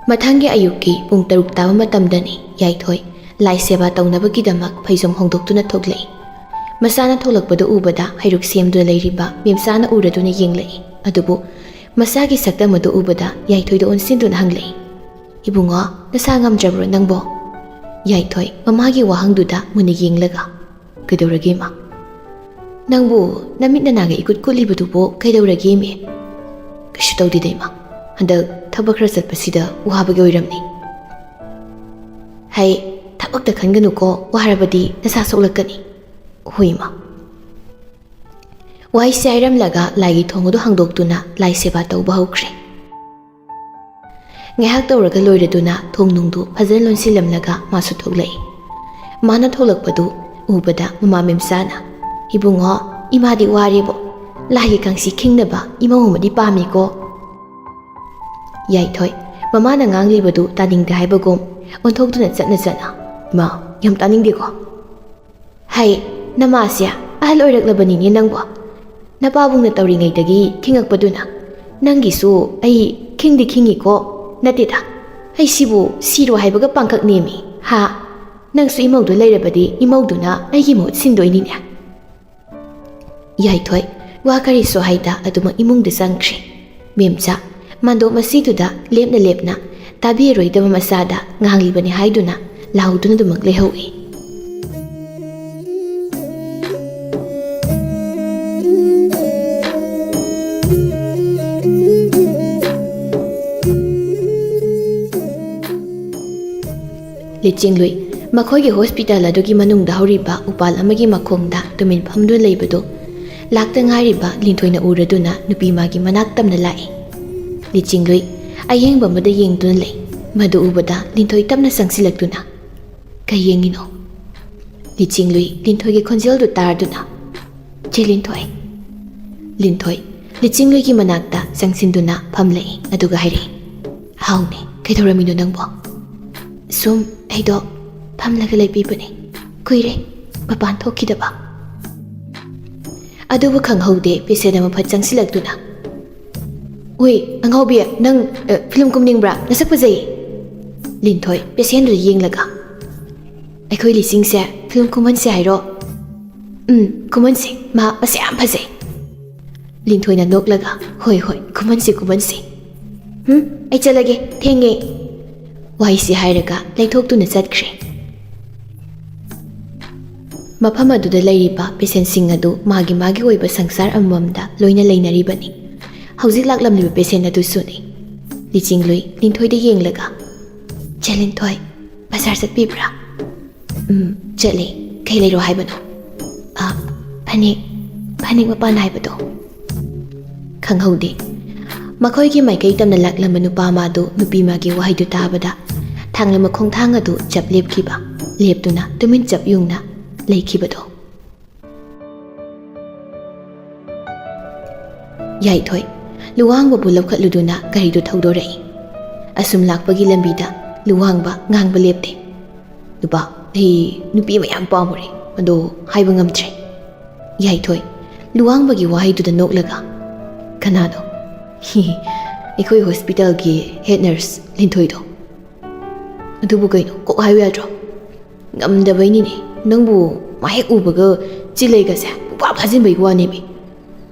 ꯃꯊꯪꯒꯤ ꯑꯌꯨꯛꯀꯤ ꯄꯨꯡ ꯇꯔꯨꯛ ꯇꯥꯕ ꯃꯇꯝꯗꯅꯤ ꯌꯥꯏꯊꯣꯏ ꯂꯥꯏ ꯁꯦꯕꯥ ꯇꯧꯅꯕꯒꯤꯗꯃꯛ ꯐꯩꯖꯣꯝ ꯍꯣꯡꯗꯣꯛꯇꯨꯅ ꯊꯣꯛꯂꯛꯏ꯫ ꯃꯆꯥꯅ ꯊꯣꯛꯂꯛꯄꯗꯨ ꯎꯕꯗ ꯍꯩꯔꯨꯛ ꯁꯦꯝꯗꯨꯅ ꯂꯩꯔꯤꯕ ꯃꯦꯝꯆꯥꯅ ꯎꯔꯗꯨꯅ ꯌꯦꯡꯂꯛꯏ꯫ ꯑꯗꯨꯕꯨ ꯃꯆꯥꯒꯤ ꯁꯛꯇꯝ ꯑꯗꯨ ꯎꯕꯗ ꯌꯥꯏꯊꯣꯏꯗ ꯑꯣꯟꯁꯤꯟꯗꯨꯅ ꯍꯪꯂꯛꯏ, "ꯏꯕꯨꯡꯉꯣ, ꯅꯁꯥ ꯉꯝꯗ꯭ꯔꯕ꯭ꯔꯣ ꯅꯪꯕꯣ?" ꯌꯥꯏꯊꯣꯏ ꯃꯃꯥꯒꯤ ꯋꯥꯍꯪꯗꯨꯗ ꯃꯨꯟꯅ ꯌꯦꯡꯂꯒ, "ꯀꯩꯗꯧꯔꯒꯦ ꯏꯃꯥ?" "ꯅꯪꯕꯨ ꯅꯃꯤꯠ ꯅꯅꯥꯒ ꯏꯀꯨꯠ ꯀꯨꯠꯂꯤꯕꯗꯨꯕꯨ ꯀꯩꯗꯧꯔꯒꯦ ꯏꯃꯦ?" "ꯀꯩꯁꯨ ꯇꯧꯗꯦꯗ ꯏꯃꯥ, ꯍꯟꯗꯛ ꯊꯕꯛ ꯈꯔ ꯆꯠꯄꯁꯤꯗ ꯋꯥꯕꯒꯤ ꯑꯣꯏꯔꯝꯅꯤ꯫" "ꯍꯩ, ꯊꯕꯛꯇ ꯈꯟꯒꯅꯨꯀꯣ, ꯋꯥꯔꯕꯗꯤ ꯅꯁꯥ ꯁꯣꯛꯂꯛꯀꯅꯤ꯫" "ꯍꯣꯏ ꯏꯃꯥ꯫" ꯋꯥꯍꯩꯁꯦ ꯍꯥꯏꯔꯝꯂꯒ ꯂꯥꯏꯒꯤ ꯊꯣꯡ ꯑꯗꯨ ꯍꯥꯡꯗꯣꯛꯇꯨꯅ ꯂꯥꯏ ꯁꯦꯕꯥ ꯇꯧꯕ ꯍꯧꯈ꯭ꯔꯦ꯫ ꯉꯥꯏꯍꯥꯛ ꯇꯧꯔꯒ ꯂꯣꯏꯔꯗꯨꯅ ꯊꯣꯡ ꯅꯨꯡꯗꯨ ꯐꯖꯅ ꯂꯣꯟꯁꯤꯜꯂꯝꯂꯒ ꯃꯥꯁꯨ ꯊꯣꯛꯂꯛꯏ꯫ ꯃꯥꯅ ꯊꯣꯛꯂꯛꯄꯗꯨ ꯎꯕꯗ ꯃꯃꯥ ꯃꯦꯝꯆꯥꯅ, "ꯏꯕꯨꯡꯉꯣ, ꯏꯃꯥꯗꯤ ꯋꯥꯔꯦꯕꯣ꯫ ꯂꯥꯏꯒꯤ ꯀꯥꯡꯁꯤ ꯈꯤꯡꯅꯕ ꯏꯃꯧ ꯑꯃꯗꯤ ꯄꯥꯝꯃꯤꯀꯣ꯫" ꯌꯥꯏꯊꯣꯏ ꯃꯃꯥꯅ ꯉꯥꯡꯂꯤꯕꯗꯨ ꯇꯥꯅꯤꯡꯗꯦ ꯍꯥꯏꯕꯒꯨꯝ ꯑꯣꯟꯊꯣꯛꯇꯨꯅ ꯆꯠꯅ ꯆꯠꯅ, "ꯏꯃꯥ, ꯌꯥꯝ ꯇꯥꯅꯤꯡꯗꯦꯀꯣ꯫" "ꯍꯩ, ꯅꯃꯥꯁꯦ ꯑꯍꯜ ꯑꯣꯏꯔꯛꯂꯕꯅꯤꯅꯦ ꯅꯪꯕꯣ꯫ ꯅꯄꯥꯕꯨꯡꯅ ꯇꯧꯔꯤꯉꯩꯗꯒꯤ ꯈꯤꯡꯉꯛꯄꯗꯨꯅ ꯅꯪꯒꯤꯁꯨ ꯑꯩ ꯈꯤꯡꯗꯤ ꯈꯤꯡꯉꯤꯀꯣ꯫ ꯅꯠꯇꯦꯗ, ꯑꯩꯁꯤꯕꯨ ꯁꯤꯔꯣ ꯍꯥꯏꯕꯒ ꯄꯥꯡꯈꯛ ꯅꯦꯝꯃꯤ, ꯍꯥ? ꯅꯪꯁꯨ ꯏꯃꯧꯗꯨ ꯂꯩꯔꯕꯗꯤ ꯏꯃꯧꯗꯨꯅ ꯑꯩꯒꯤ ꯃꯍꯨꯠ ꯁꯤꯟꯗꯣꯏꯅꯤꯅꯦ꯫" ꯌꯥꯏꯊꯣꯏ ꯋꯥ ꯀꯔꯤꯁꯨ ꯍꯥꯏꯗ ꯑꯗꯨꯃꯛ ꯏꯃꯨꯡꯗ ꯆꯪꯈ꯭ꯔꯦ꯫ ꯃꯦꯝꯆꯥ ꯃꯥꯟꯗꯣꯞ ꯃꯁꯤꯗꯨꯗ ꯂꯦꯞꯅ ꯂꯦꯞꯅ ꯇꯥꯕꯤꯔꯔꯣꯏꯗꯕ ꯃꯆꯥꯗ ꯉꯥꯡꯂꯤꯕꯅꯤ ꯍꯥꯏꯗꯨꯅ ꯂꯥꯎꯗꯨꯅ ꯑꯗꯨꯃꯛ ꯂꯩꯍꯧꯏ꯫ ꯂꯤꯆꯤꯡꯂꯨꯏ ꯃꯈꯣꯏꯒꯤ ꯍꯣꯁꯄꯤꯇꯥꯜ ꯑꯗꯨꯒꯤ ꯃꯅꯨꯡꯗ ꯍꯧꯔꯤꯕ ꯎꯄꯥꯜ ꯑꯃꯒꯤ ꯃꯈꯣꯡꯗ ꯇꯨꯃꯤꯟ ꯐꯝꯗꯨꯅ ꯂꯩꯕꯗꯨ ꯂꯥꯛꯇ ꯉꯥꯏꯔꯤꯕ ꯂꯤꯟꯊꯣꯏꯅ ꯎꯔꯗꯨꯅ ꯅꯨꯄꯤ ꯃꯥꯒꯤ ꯃꯅꯥꯛ ꯇꯝꯅ ꯂꯥꯛꯏ꯫ ꯂꯤꯆꯤꯡꯂꯨꯏ ꯑꯌꯦꯡꯕ ꯑꯃꯗ ꯌꯦꯡꯗꯨꯅ ꯂꯩ꯫ ꯃꯗꯨ ꯎꯕꯗ ꯂꯤꯟꯊꯣꯏ ꯇꯞꯅ ꯆꯪꯁꯤꯜꯂꯛꯇꯨꯅ, "ꯀꯩ ꯌꯦꯡꯉꯤꯅꯣ?" ꯂꯤꯆꯤꯡꯂꯨꯏ ꯂꯤꯟꯊꯣꯏꯒꯤ ꯈꯣꯟꯖꯦꯜꯗꯨ ꯇꯥꯔꯗꯨꯅ, "ꯆꯦ ꯂꯤꯟꯊꯣꯏ꯫" ꯂꯤꯟꯊꯣꯏ ꯂꯤꯆꯤꯡꯂꯨꯏꯒꯤ ꯃꯅꯥꯛꯇ ꯆꯪꯁꯤꯟꯗꯨꯅ ꯐꯝꯂꯛꯏ, ꯑꯗꯨꯒ ꯍꯥꯏꯔꯛꯏ, "ꯍꯥꯎꯅꯦ, ꯀꯩꯗꯧꯔꯝꯃꯤꯅꯣ ꯅꯪꯕꯣ?" "ꯁꯨꯝ ꯑꯩꯗꯣ ꯐꯝꯂꯒ ꯂꯩꯕꯤꯕꯅꯤ, ꯀꯨꯏꯔꯦ ꯃꯄꯥꯟ ꯊꯣꯛꯈꯤꯗꯕ꯫" ꯑꯗꯨꯕꯨ ꯈꯪꯍꯧꯗꯦ ꯄꯦꯁꯦꯟ ꯑꯃ ꯐꯠ ꯆꯪꯁꯤꯜꯂꯛꯇꯨꯅ, "ꯎꯏ, ꯑꯉꯥꯎꯕꯤ, ꯅꯪ, ꯑ, ꯐꯤꯂꯝ ꯀꯨꯝꯅꯤꯡꯕ꯭ꯔꯥ? ꯅꯁꯛ ꯐꯖꯩ꯫" ꯂꯤꯟꯊꯣꯏ ꯄꯦꯁꯦꯟꯗꯨꯗ ꯌꯦꯡꯂꯒ, "ꯑꯩꯈꯣꯏ ꯂꯤꯆꯤꯡꯁꯦ ꯐꯤꯂꯝ ꯀꯨꯝꯍꯟꯁꯦ ꯍꯥꯏꯔꯣ?" "ꯎꯝ, ꯀꯨꯝꯍꯟꯁꯦ, ꯃꯥ ꯃꯁꯛ ꯌꯥꯝ ꯐꯖꯩ꯫" ꯂꯤꯟꯊꯣꯏꯅ ꯅꯣꯛꯂꯒ, "ꯍꯣꯏ, ꯍꯣꯏ, ꯀꯨꯝꯍꯟꯁꯤ, ꯀꯨꯝꯍꯟꯁꯤ꯫ ꯎꯝ, ꯑꯩ ꯆꯠꯂꯒꯦ, ꯊꯦꯡꯉꯦ꯫" ꯋꯥꯍꯩꯁꯤ ꯍꯥꯏꯔꯒ ꯂꯩꯊꯣꯛꯇꯨꯅ ꯆꯠꯈ꯭ꯔꯦ꯫ ꯃꯐꯝ ꯑꯗꯨꯗ ꯂꯩꯔꯤꯕ ꯄꯦꯁꯦꯟꯁꯤꯡ ꯑꯗꯨ ꯃꯥꯒꯤ ꯃꯥꯒꯤ ꯑꯣꯏꯕ ꯁꯪꯁꯥꯔ ꯑꯃꯃꯝꯗ ꯂꯣꯏꯅ ꯂꯩꯅꯔꯤꯕꯅꯤ꯫ ꯍꯧꯖꯤꯛ ꯂꯥꯛꯂꯝꯂꯤꯕ ꯄꯦꯁꯦꯟ ꯑꯗꯨꯁꯨꯅꯤ꯫ ꯂꯤꯆꯤꯡꯂꯨꯏ ꯂꯤꯟꯊꯣꯏꯗ ꯌꯦꯡꯂꯒ, "ꯆꯦ ꯂꯤꯟꯊꯣꯏ, ꯕꯖꯥꯔ ꯆꯠꯄꯤꯕ꯭ꯔꯥ?" "ꯎꯝ, ꯆꯠꯂꯦ꯫ ꯀꯩ ꯂꯩꯔꯣ ꯍꯥꯏꯕꯅꯣ?" "ꯑ, ꯐꯅꯦꯛ, ꯐꯅꯦꯛ ꯃꯄꯥꯟ ꯅꯥꯏꯕꯗꯣ꯫" ꯈꯪꯍꯧꯗꯦ꯫ ꯃꯈꯣꯏꯒꯤ ꯃꯥꯏꯀꯩ ꯇꯝꯅ ꯂꯥꯛꯂꯝꯕ ꯅꯨꯄꯥ ꯑꯃ ꯑꯗꯨ ꯅꯨꯄꯤ ꯑꯃꯒꯤ ꯋꯥꯍꯩꯗꯨ ꯇꯥꯕꯗ ꯊꯥꯡꯂ ꯃꯈꯣꯡ ꯊꯥꯡ ꯑꯗꯨ ꯆꯞ ꯂꯦꯞꯈꯤꯕ, ꯂꯦꯞꯇꯨꯅ ꯇꯨꯃꯤꯟ ꯆꯞ ꯌꯨꯡꯅ ꯂꯩꯈꯤꯕꯗꯣ꯫ ꯌꯥꯏꯊꯣꯏ, ꯂꯨꯋꯥꯡꯕꯕꯨ ꯂꯧꯈꯠꯂꯨꯗꯨꯅ ꯒꯥꯔꯤꯗꯨ ꯊꯧꯗꯣꯔꯛꯏ꯫ ꯑꯁꯨꯝ ꯂꯥꯛꯄꯒꯤ ꯂꯝꯕꯤꯗ ꯂꯨꯋꯥꯡꯕ ꯉꯥꯡꯕ ꯂꯦꯞꯇꯦ꯫ "ꯅꯨꯄꯥ, ꯑꯩ ꯅꯨꯄꯤ ꯃꯌꯥꯝ ꯄꯥꯝꯃꯨꯔꯦ, ꯑꯗꯣ ꯍꯥꯏꯕ ꯉꯝꯗ꯭ꯔꯦ꯫" ꯌꯥꯏꯊꯣꯏ, ꯂꯨꯋꯥꯡꯕꯒꯤ ꯋꯥꯍꯩꯗꯨꯗ ꯅꯣꯛꯂꯒ, "ꯀꯅꯥꯅꯣ?" "ꯍꯤ, ꯑꯩꯈꯣꯏ ꯍꯣꯁꯄꯤꯇꯥꯜꯒꯤ ꯍꯦꯗ ꯅꯔꯁ ꯂꯤꯟꯊꯣꯏꯗꯣ꯫" "ꯑꯗꯨꯕꯨ ꯀꯩꯅꯣ, ꯀꯣꯛ ꯍꯥꯏꯌꯨ ꯌꯥꯗ꯭ꯔꯣ?" "ꯉꯝꯗꯕꯩꯅꯤꯅꯦ꯫ ꯅꯪꯕꯨ ꯃꯥ ꯍꯦꯛ ꯎꯕꯒ ꯆꯤꯜꯂꯩꯒꯁꯦ ꯄꯨꯡꯐꯥ ꯐꯥꯖꯤꯟꯕꯒꯤ ꯋꯥꯅꯦꯃꯤ꯫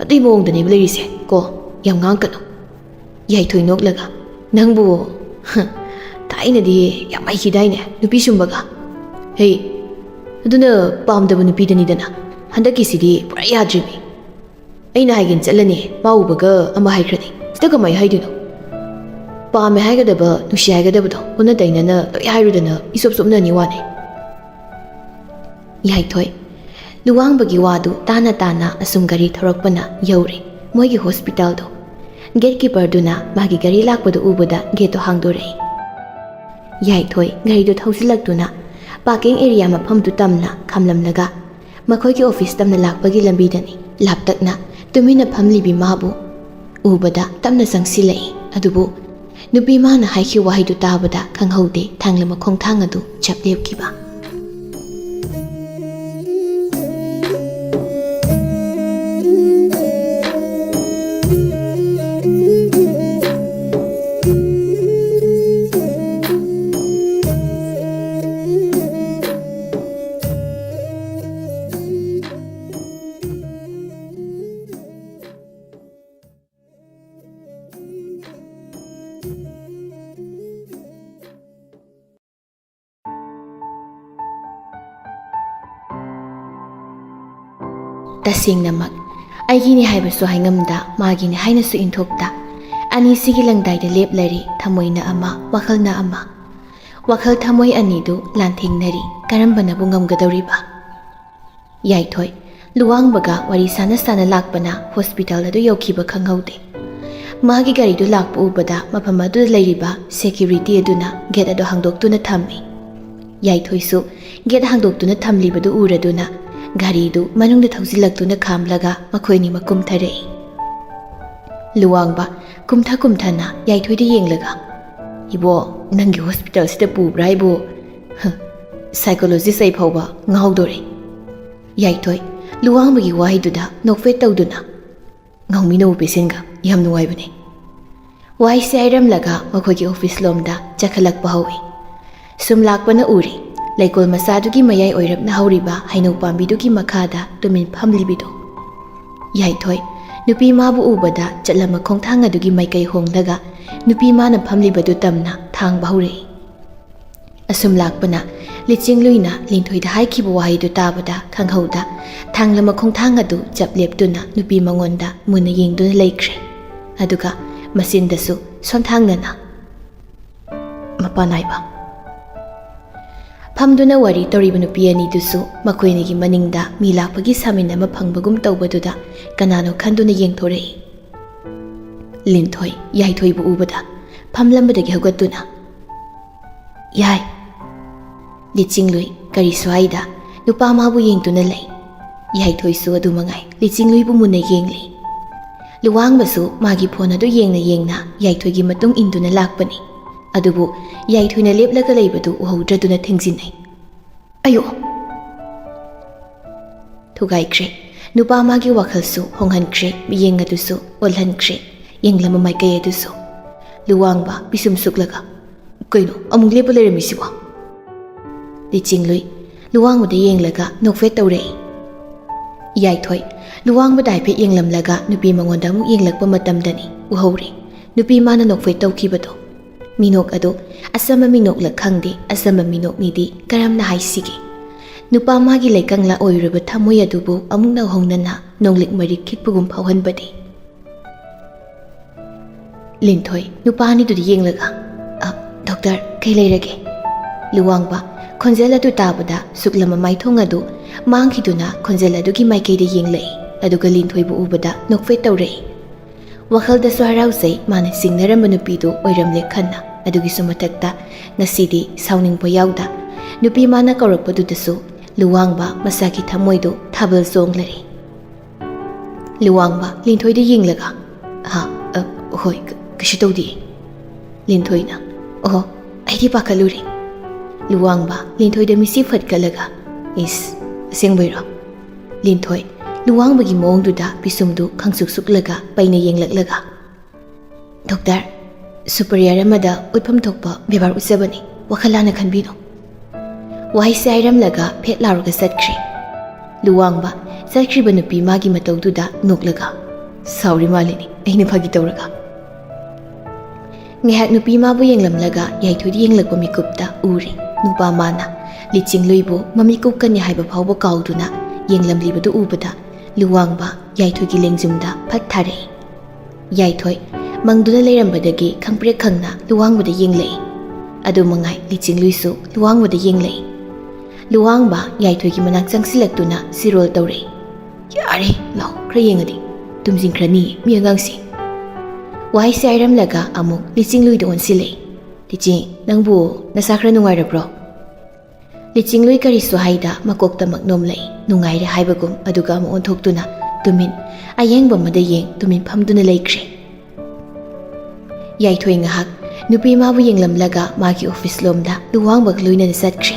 ꯑꯗꯨꯏ ꯃꯑꯣꯡꯗꯅꯦꯕ ꯂꯩꯔꯤꯁꯦ ꯀꯣ꯫ ꯌꯥꯝ ꯉꯥꯡꯀꯅꯨ꯫" ꯌꯥꯏꯊꯣꯏ ꯅꯣꯛꯂꯒ, "ꯅꯪꯕꯨ ꯊꯥꯏꯅꯗꯤ ꯌꯥꯝ ꯍꯩꯈꯤꯗꯥꯏꯅꯦ ꯅꯨꯄꯤ ꯁꯨꯝꯕꯒ?" "ꯍꯦ, ꯑꯗꯨꯅ ꯄꯥꯝꯗꯕ ꯅꯨꯄꯤꯗꯅꯤꯗꯅ꯫ ꯍꯟꯗꯛꯀꯤꯁꯤꯗꯤ ꯄꯨꯔꯥ ꯌꯥꯗ꯭ꯔꯤꯃꯤ꯫ ꯑꯩꯅ ꯍꯥꯏꯒꯦꯅ ꯆꯠꯂꯅꯤ, ꯃꯥ ꯎꯕꯒ ꯑꯃ ꯍꯥꯏꯈ꯭ꯔꯅꯤ꯫ ꯁꯤꯗ ꯀꯃꯥꯏ ꯍꯥꯏꯗꯣꯏꯅꯣ? ꯄꯥꯝꯃꯦ ꯍꯥꯏꯒꯗꯕ, ꯅꯨꯡꯁꯤ ꯍꯥꯏꯒꯗꯕꯗꯣ ꯑꯣꯟꯅ ꯇꯩꯅꯅ ꯂꯣꯏ ꯍꯥꯏꯔꯨꯗꯅ ꯏꯆꯣꯞ ꯆꯣꯞꯅꯅꯤ ꯋꯥꯅꯦ꯫" ꯌꯥꯏꯊꯣꯏ꯫ ꯂꯨꯋꯥꯡꯕꯒꯤ ꯋꯥꯗꯨ ꯇꯥꯅ ꯇꯥꯅ ꯑꯁꯨꯝ ꯒꯥꯔꯤ ꯊꯧꯔꯛꯄꯅ ꯌꯧꯔꯦ ꯃꯣꯏꯒꯤ ꯍꯣꯁꯄꯤꯇꯥꯜꯗꯣ꯫ ꯒꯦꯠ ꯀꯤꯄꯔꯗꯨꯅ ꯃꯥꯒꯤ ꯒꯥꯔꯤ ꯂꯥꯛꯄꯗꯨ ꯎꯕꯗ ꯒꯦꯠꯇꯣ ꯍꯥꯡꯗꯣꯔꯛꯏ꯫ ꯌꯥꯏꯊꯣꯏ ꯒꯥꯔꯤꯗꯨ ꯊꯧꯖꯤꯜꯂꯛꯇꯨꯅ ꯄꯥꯔꯀꯤꯡ ꯑꯦꯔꯤꯌꯥ ꯃꯐꯝꯗꯨ ꯇꯝꯅ ꯈꯥꯝꯂꯝꯂꯒ ꯃꯈꯣꯏꯒꯤ ꯑꯣꯐꯤꯁ ꯇꯝꯅ ꯂꯥꯛꯄꯒꯤ ꯂꯝꯕꯤꯗꯅꯤ ꯂꯥꯞꯇꯛꯅ ꯇꯨꯃꯤꯟꯅ ꯐꯝꯂꯤꯕꯤ ꯃꯥꯕꯨ ꯎꯕꯗ ꯇꯞꯅ ꯆꯪꯁꯤꯜꯂꯛꯏ꯫ ꯑꯗꯨꯕꯨ ꯅꯨꯄꯤ ꯃꯥꯅ ꯍꯥꯏꯈꯤꯕ ꯋꯥꯍꯩꯗꯨ ꯇꯥꯕꯗ ꯈꯪꯍꯧꯗꯦ ꯊꯥꯡꯂ ꯃꯈꯣꯡꯊꯥꯡ ꯑꯗꯨ ꯆꯞ ꯂꯦꯞꯈꯤꯕ꯫ ꯇꯁꯦꯡꯅꯃꯛ ꯑꯩꯒꯤꯅꯤ ꯍꯥꯏꯕꯁꯨ ꯍꯥꯏꯉꯝꯗ, ꯃꯥꯒꯤꯅꯤ ꯍꯥꯏꯅꯁꯨ ꯏꯟꯊꯣꯛꯇ, ꯑꯅꯤꯁꯤꯒꯤ ꯂꯪꯗꯥꯏꯗ ꯂꯦꯞꯂꯔꯦ, ꯊꯃꯣꯏꯅ ꯑꯃ, ꯋꯥꯈꯜꯅ ꯑꯃ꯫ ꯋꯥꯈꯜ ꯊꯃꯣꯏ ꯑꯅꯤꯗꯨ ꯂꯥꯟꯊꯦꯡꯅꯔꯤ, ꯀꯔꯝꯕꯅꯕꯨ ꯉꯝꯒꯗꯧꯔꯤꯕ? ꯌꯥꯏꯊꯣꯏ ꯂꯨꯋꯥꯡꯕꯒ ꯋꯥꯔꯤ ꯁꯥꯟꯅ ꯁꯥꯟꯅ ꯂꯥꯛꯄꯅ ꯍꯣꯁꯄꯤꯇꯥꯜ ꯑꯗꯨ ꯌꯧꯈꯤꯕ ꯈꯪꯍꯧꯗꯦ꯫ ꯃꯥꯒꯤ ꯒꯥꯔꯤꯗꯨ ꯂꯥꯛꯄ ꯎꯕꯗ ꯃꯐꯝ ꯑꯗꯨꯗ ꯂꯩꯔꯤꯕ ꯁꯦꯀ꯭ꯌꯨꯔꯤꯇꯤ ꯑꯗꯨꯅ ꯒꯦꯠ ꯑꯗꯨ ꯍꯥꯡꯗꯣꯛꯇꯨꯅ ꯊꯝꯃꯤ꯫ ꯌꯥꯏꯊꯣꯏꯁꯨ ꯒꯦꯠ ꯍꯥꯡꯗꯣꯛꯇꯨꯅ ꯊꯝꯂꯤꯕꯗꯨ ꯎꯔꯗꯨꯅ ꯒꯥꯔꯤꯗꯨ ꯃꯅꯨꯡꯗ ꯊꯧꯖꯤꯜꯂꯛꯇꯨꯅ ꯈꯥꯝꯂꯒ ꯃꯈꯣꯏꯅꯤꯃꯛ ꯀꯨꯝꯊꯔꯛꯏ꯫ ꯂꯨꯋꯥꯡꯕ ꯀꯨꯝꯊ ꯀꯨꯝꯊꯅ ꯌꯥꯏꯊꯣꯏꯗ ꯌꯦꯡꯂꯒ, "ꯏꯕꯣ, ꯅꯪꯒꯤ ꯍꯣꯁꯄꯤꯇꯥꯜꯁꯤꯗ ꯄꯨꯕ꯭ꯔꯥ ꯏꯕꯣ? ꯍ, ꯁꯥꯏꯀꯣꯂꯣꯖꯤꯁ ꯑꯩ ꯐꯥꯎꯕ ꯉꯥꯎꯗꯣꯔꯦ꯫" ꯌꯥꯏꯊꯣꯏ ꯂꯨꯋꯥꯡꯕꯒꯤ ꯋꯥꯍꯩꯗꯨꯗ ꯅꯣꯛꯐꯦꯠ ꯇꯧꯗꯨꯅ, "ꯉꯥꯎꯃꯤꯟꯅꯧ ꯄꯦꯁꯦꯟꯒ, ꯌꯥꯝ ꯅꯨꯡꯉꯥꯏꯕꯅꯦ꯫" ꯋꯥꯍꯩꯁꯦ ꯍꯥꯏꯔꯝꯂꯒ ꯃꯈꯣꯏꯒꯤ ꯑꯣꯐꯤꯁ ꯂꯣꯝꯗ ꯆꯠꯈꯠꯂꯛꯄ ꯍꯧꯏ꯫ ꯁꯨꯝ ꯂꯥꯛꯄꯅ ꯎꯔꯦ, ꯂꯩꯀꯣꯜ ꯃꯆꯥꯗꯨꯒꯤ ꯃꯌꯥꯏ ꯑꯣꯏꯔꯞꯅ ꯍꯧꯔꯤꯕ ꯍꯩꯅꯧ ꯄꯥꯝꯕꯤꯗꯨꯒꯤ ꯃꯈꯥꯗ ꯇꯨꯃꯤꯟ ꯐꯝꯂꯤꯕꯤꯗꯣ꯫ ꯌꯥꯏꯊꯣꯏ ꯅꯨꯄꯤ ꯃꯥꯕꯨ ꯎꯕꯗ ꯆꯠꯂꯝꯕ ꯈꯣꯡꯊꯥꯡ ꯑꯗꯨꯒꯤ ꯃꯥꯏꯀꯩ ꯍꯣꯡꯂꯒ ꯅꯨꯄꯤ ꯃꯥꯅ ꯐꯝꯂꯤꯕꯗꯨ ꯇꯝꯅ ꯊꯥꯡꯕ ꯍꯧꯔꯛꯏ꯫ ꯑꯁꯨꯝ ꯂꯥꯛꯄꯅ ꯂꯤꯆꯤꯡꯂꯨꯏꯅ ꯂꯤꯟꯊꯣꯏꯗ ꯍꯥꯏꯈꯤꯕ ꯋꯥꯍꯩꯗꯨ ꯇꯥꯕꯗ ꯈꯪꯍꯧꯗ ꯊꯥꯡꯂꯝꯕ ꯈꯣꯡꯊꯥꯡ ꯑꯗꯨ ꯆꯞ ꯂꯦꯞꯇꯨꯅ ꯅꯨꯄꯤ ꯃꯉꯣꯟꯗ ꯃꯨꯟꯅ ꯌꯦꯡꯗꯨꯅ ꯂꯩꯈ꯭ꯔꯦ꯫ ꯑꯗꯨꯒ ꯃꯆꯤꯟꯗꯁꯨ ꯁꯣꯟꯊꯥꯡꯅꯅ, "ꯃꯄꯥ ꯅꯥꯏꯕ꯫" ꯐꯝꯗꯨꯅ ꯋꯥꯔꯤ ꯇꯧꯔꯤꯕ ꯅꯨꯄꯤ ꯑꯅꯤꯗꯨꯁꯨ ꯃꯈꯣꯏ ꯑꯅꯤꯒꯤ ꯃꯅꯤꯡꯗ ꯃꯤ ꯂꯥꯛꯄꯒꯤ ꯁꯥꯃꯤꯟ ꯑꯃ ꯐꯪꯕꯒꯨꯝ ꯇꯧꯕꯗꯨꯗ ꯀꯅꯥꯅꯣ ꯈꯟꯗꯨꯅ ꯌꯦꯡꯊꯣꯔꯛꯏ꯫ ꯂꯤꯟꯊꯣꯏ ꯌꯥꯏꯊꯣꯏꯕꯨ ꯎꯕꯗ ꯐꯝꯂꯝꯕꯗꯒꯤ ꯍꯧꯒꯠꯇꯨꯅ, "ꯌꯥꯏ꯫" ꯂꯤꯆꯤꯡꯂꯨꯏ ꯀꯔꯤꯁꯨ ꯍꯥꯏꯗ ꯅꯨꯄꯥ ꯃꯥꯕꯨ ꯌꯦꯡꯗꯨꯅ ꯂꯩ꯫ ꯌꯥꯏꯊꯣꯏꯁꯨ ꯑꯗꯨ ꯃꯉꯥꯏ, ꯂꯤꯆꯤꯡꯂꯨꯏꯕꯨ ꯃꯨꯟꯅ ꯌꯦꯡꯂꯤ꯫ ꯂꯨꯋꯥꯡꯕꯁꯨ ꯃꯥꯒꯤ ꯐꯣꯟ ꯑꯗꯨ ꯌꯦꯡꯅ ꯌꯦꯡꯅ ꯌꯥꯏꯊꯣꯏꯒꯤ ꯃꯇꯨꯡ ꯏꯟꯗꯨꯅ ꯂꯥꯛꯄꯅꯤ꯫ ꯑꯗꯨꯕꯨ ꯌꯥꯏꯊꯣꯏꯅ ꯂꯦꯞꯂꯒ ꯂꯩꯕꯗꯨ ꯎꯍꯧꯗ꯭ꯔꯗꯨꯅ ꯊꯦꯡꯖꯤꯟꯅꯩ꯫ "ꯑꯌꯣ!" ꯊꯨꯒꯥꯏꯈ꯭ꯔꯦ꯫ ꯅꯨꯄꯥ ꯃꯥꯒꯤ ꯋꯥꯈꯜꯁꯨ ꯍꯣꯡꯍꯟꯈ꯭ꯔꯦ, ꯃꯤꯠꯌꯦꯡ ꯑꯗꯨꯁꯨ ꯑꯣꯜꯍꯟꯈ꯭ꯔꯦ, ꯌꯦꯡꯂꯝꯕ ꯃꯥꯏꯀꯩ ꯑꯗꯨꯁꯨ꯫ ꯂꯨꯋꯥꯡꯕ ꯄꯤꯁꯨꯝ ꯁꯨꯛꯂꯒ, "ꯀꯩꯅꯣ, ꯑꯃꯨꯛ ꯂꯦꯞꯄ ꯂꯩꯔꯝꯃꯤꯁꯤꯕꯣ?" ꯂꯤꯆꯤꯡꯂꯨꯏ ꯂꯨꯋꯥꯡꯕꯗ ꯌꯦꯡꯂꯒ ꯅꯣꯛꯐꯦꯠ ꯇꯧꯔꯛꯏ꯫ ꯌꯥꯏꯊꯣꯏ ꯂꯨꯋꯥꯡꯕꯗ ꯍꯥꯏꯐꯦꯠ ꯌꯦꯡꯂꯝꯂꯒ ꯅꯨꯄꯤ ꯃꯉꯣꯟꯗ ꯑꯃꯨꯛ ꯌꯦꯡꯂꯛꯄ ꯃꯇꯝꯗꯅꯤ ꯎꯍꯧꯔꯦ ꯅꯨꯄꯤ ꯃꯥꯅ ꯅꯣꯛꯐꯦꯠ ꯇꯧꯈꯤꯕꯗꯣ꯫ ꯃꯤꯅꯣꯛ ꯑꯗꯨ ꯑꯆꯝꯕ ꯃꯤꯅꯣꯛꯂ ꯈꯪꯗꯦ, ꯑꯆꯝꯕ ꯃꯤꯅꯣꯛꯅꯤꯗꯤ ꯀꯔꯝꯅ ꯍꯥꯏꯁꯤꯒꯦ? ꯅꯨꯄꯥ ꯃꯥꯒꯤ ꯂꯩꯀꯪꯂꯥ ꯑꯣꯏꯔꯨꯔꯕ ꯊꯃꯣꯏ ꯑꯗꯨꯕꯨ ꯑꯃꯨꯛ ꯅꯧꯍꯧꯅꯅ ꯅꯣꯡꯂꯤꯛ ꯃꯔꯤꯛ ꯈꯤꯛꯄꯒꯨꯝ ꯐꯥꯎꯍꯟꯕꯗꯤ꯫ ꯂꯤꯟꯊꯣꯏ ꯅꯨꯄꯥ ꯑꯅꯤꯗꯨꯗ ꯌꯦꯡꯂꯒ, "ꯑ, ꯗꯣꯛꯇꯔ, ꯀꯩ ꯂꯩꯔꯒꯦ?" ꯂꯨꯋꯥꯡꯕ ꯈꯣꯟꯖꯦꯜ ꯑꯗꯨ ꯇꯥꯕꯗ ꯁꯨꯛꯂꯝꯕ ꯃꯥꯏꯊꯣꯡ ꯑꯗꯨ ꯃꯥꯡꯈꯤꯗꯨꯅ ꯈꯣꯟꯖꯦꯜ ꯑꯗꯨꯒꯤ ꯃꯥꯏꯀꯩꯗ ꯌꯦꯡꯂꯛꯏ, ꯑꯗꯨꯒ ꯂꯤꯟꯊꯣꯏꯕꯨ ꯎꯕꯗ ꯅꯣꯛꯐꯦꯠ ꯇꯧꯔꯛꯏ꯫ ꯋꯥꯈꯜꯗꯁꯨ ꯍꯔꯥꯎꯖꯩ, ꯃꯥꯅ ꯆꯤꯡꯅꯔꯝꯕ ꯅꯨꯄꯤꯗꯨ ꯑꯣꯏꯔꯝꯂꯦ ꯈꯟꯅ꯫ ꯑꯗꯨꯒꯤꯁꯨ ꯃꯊꯛꯇ ꯉꯁꯤꯗꯤ ꯁꯥꯎꯅꯤꯡꯕ ꯌꯥꯎꯗ ꯅꯨꯄꯤ ꯃꯥꯅ ꯀꯧꯔꯛꯄꯗꯨꯗꯁꯨ ꯂꯨꯋꯥꯡꯕ ꯃꯁꯥꯒꯤ ꯊꯃꯣꯏꯗꯨ ꯊꯥꯕꯜ ꯆꯣꯡꯂꯔꯦ꯫ ꯂꯨꯋꯥꯡꯕ ꯂꯤꯟꯊꯣꯏꯗ ꯌꯦꯡꯂꯒ, "ꯍꯥ, ꯑ, ꯍꯣꯏ, ꯀ-, ꯀꯩꯁꯨ ꯇꯧꯗꯦ꯫" ꯂꯤꯟꯊꯣꯏꯅ, "ꯑꯣꯍꯣ, ꯑꯩꯗꯤ ꯄꯥꯈꯠꯂꯨꯔꯦ꯫" ꯂꯨꯋꯥꯡꯕ ꯂꯤꯟꯊꯣꯏꯗ ꯃꯤꯠꯁꯤ ꯐꯠꯀꯠꯂꯒ, "ꯏꯁ, ꯑꯁꯦꯡꯕꯩꯔꯣ?" ꯂꯤꯟꯊꯣꯏ ꯂꯨꯋꯥꯡꯕꯒꯤ ꯃꯑꯣꯡꯗꯨꯗ ꯄꯤꯁꯨꯝꯗꯨ ꯈꯪꯁꯨꯛ ꯁꯨꯛꯂꯒ ꯄꯩꯅ ꯌꯦꯡꯂꯛꯂꯒ, "ꯗꯣꯛꯇꯔ, ꯁꯨꯄꯔꯤꯌꯔ ꯑꯃꯗ ꯎꯠꯐꯝ ꯊꯣꯛꯄ ꯕꯦꯕꯥꯔ ꯎꯠꯆꯕꯅꯤ, ꯋꯥꯈꯜ ꯂꯥꯟꯅ ꯈꯟꯕꯤꯅꯨ꯫" ꯋꯥꯍꯩꯁꯦ ꯍꯥꯏꯔꯝꯂꯒ ꯐꯦꯠ ꯂꯥꯎꯔꯒ ꯆꯠꯈ꯭ꯔꯦ꯫ ꯂꯨꯋꯥꯡꯕ ꯆꯠꯈ꯭ꯔꯤꯕ ꯅꯨꯄꯤ ꯃꯥꯒꯤ ꯃꯇꯧꯗꯨꯗ ꯅꯣꯛꯂꯒ, "ꯁꯥꯎꯔꯤ ꯃꯥꯜꯂꯤꯅꯤ, ꯑꯩꯅ ꯐꯥꯒꯤ ꯇꯧꯔꯒ꯫" ꯉꯥꯏꯍꯥꯛ ꯅꯨꯄꯤ ꯃꯥꯕꯨ ꯌꯦꯡꯂꯝꯂꯒ ꯌꯥꯏꯊꯣꯏꯗ ꯌꯦꯡꯂꯛꯄ ꯃꯤꯀꯨꯞꯇ ꯎꯔꯦ꯫ ꯅꯨꯄꯥ ꯃꯥꯅ ꯂꯤꯆꯤꯡꯂꯨꯏꯕꯨ ꯃꯃꯤꯀꯨꯞꯀꯅꯤ ꯍꯥꯏꯕ ꯐꯥꯎꯕ ꯀꯥꯎꯗꯨꯅ ꯌꯦꯡꯂꯝꯂꯤꯕꯗꯨ ꯎꯕꯗ ꯂꯨꯋꯥꯡꯕ ꯌꯥꯏꯊꯣꯏꯒꯤ ꯂꯦꯡꯖꯨꯝꯗ ꯐꯠ ꯊꯥꯔꯛꯏ꯫ ꯌꯥꯏꯊꯣꯏ ꯃꯪꯗꯨꯅ ꯂꯩꯔꯝꯕꯗꯒꯤ ꯈꯪꯄ꯭ꯔꯦꯛ ꯈꯪꯅ ꯂꯨꯋꯥꯡꯕꯗ ꯌꯦꯡꯂꯛꯏ꯫ ꯑꯗꯨ ꯃꯉꯥꯏ ꯂꯤꯆꯤꯡꯂꯨꯏꯁꯨ ꯂꯨꯋꯥꯡꯕꯗ ꯌꯦꯡꯂꯛꯏ꯫ ꯂꯨꯋꯥꯡꯕ ꯌꯥꯏꯊꯣꯏꯒꯤ ꯃꯅꯥꯛ ꯆꯪꯁꯤꯜꯂꯛꯇꯨꯅ ꯁꯤꯔꯣꯜ ꯇꯧꯔꯛꯏ꯫ "ꯌꯥꯔꯦ, ꯂꯥꯎ, ꯈꯔ ꯌꯦꯡꯉꯗꯤ꯫ ꯇꯨꯝꯁꯤꯟꯈ꯭ꯔꯅꯤ ꯃꯤ ꯑꯉꯥꯡꯁꯤ꯫" ꯋꯥꯍꯩꯁꯦ ꯍꯥꯏꯔꯝꯂꯒ ꯑꯃꯨꯛ ꯂꯤꯆꯤꯡꯂꯨꯏꯗ ꯑꯣꯟꯁꯤꯜꯂꯛꯏ꯫ "ꯂꯤꯆꯤꯡ, ꯅꯪꯕꯨ ꯅꯁꯥ ꯈꯔ ꯅꯨꯡꯉꯥꯏꯔꯕ꯭ꯔꯣ?" ꯂꯤꯆꯤꯡꯂꯨꯏ ꯀꯔꯤꯁꯨ ꯍꯥꯏꯗ ꯃꯀꯣꯛꯇ ꯃꯛ ꯅꯣꯝꯂꯛꯏ꯫ ꯅꯨꯡꯉꯥꯏꯔꯦ ꯍꯥꯏꯕꯒꯨꯝ, ꯑꯗꯨꯒ ꯑꯃꯨꯛ ꯑꯣꯟꯊꯣꯛꯇꯨꯅ ꯇꯨꯃꯤꯟ ꯑꯌꯦꯡꯕ ꯑꯃꯗ ꯌꯦꯡ ꯇꯨꯃꯤꯟ ꯐꯝꯗꯨꯅ ꯂꯩꯈ꯭ꯔꯦ꯫ ꯌꯥꯏꯊꯣꯏ ꯉꯥꯏꯍꯥꯛ ꯅꯨꯄꯤ ꯃꯥꯕꯨ ꯌꯦꯡꯂꯝꯂꯒ ꯃꯥꯒꯤ ꯑꯣꯐꯤꯁ ꯂꯣꯝꯗ ꯂꯨꯋꯥꯡꯕꯒ ꯂꯣꯏꯅꯅ ꯆꯠꯈ꯭ꯔꯦ꯫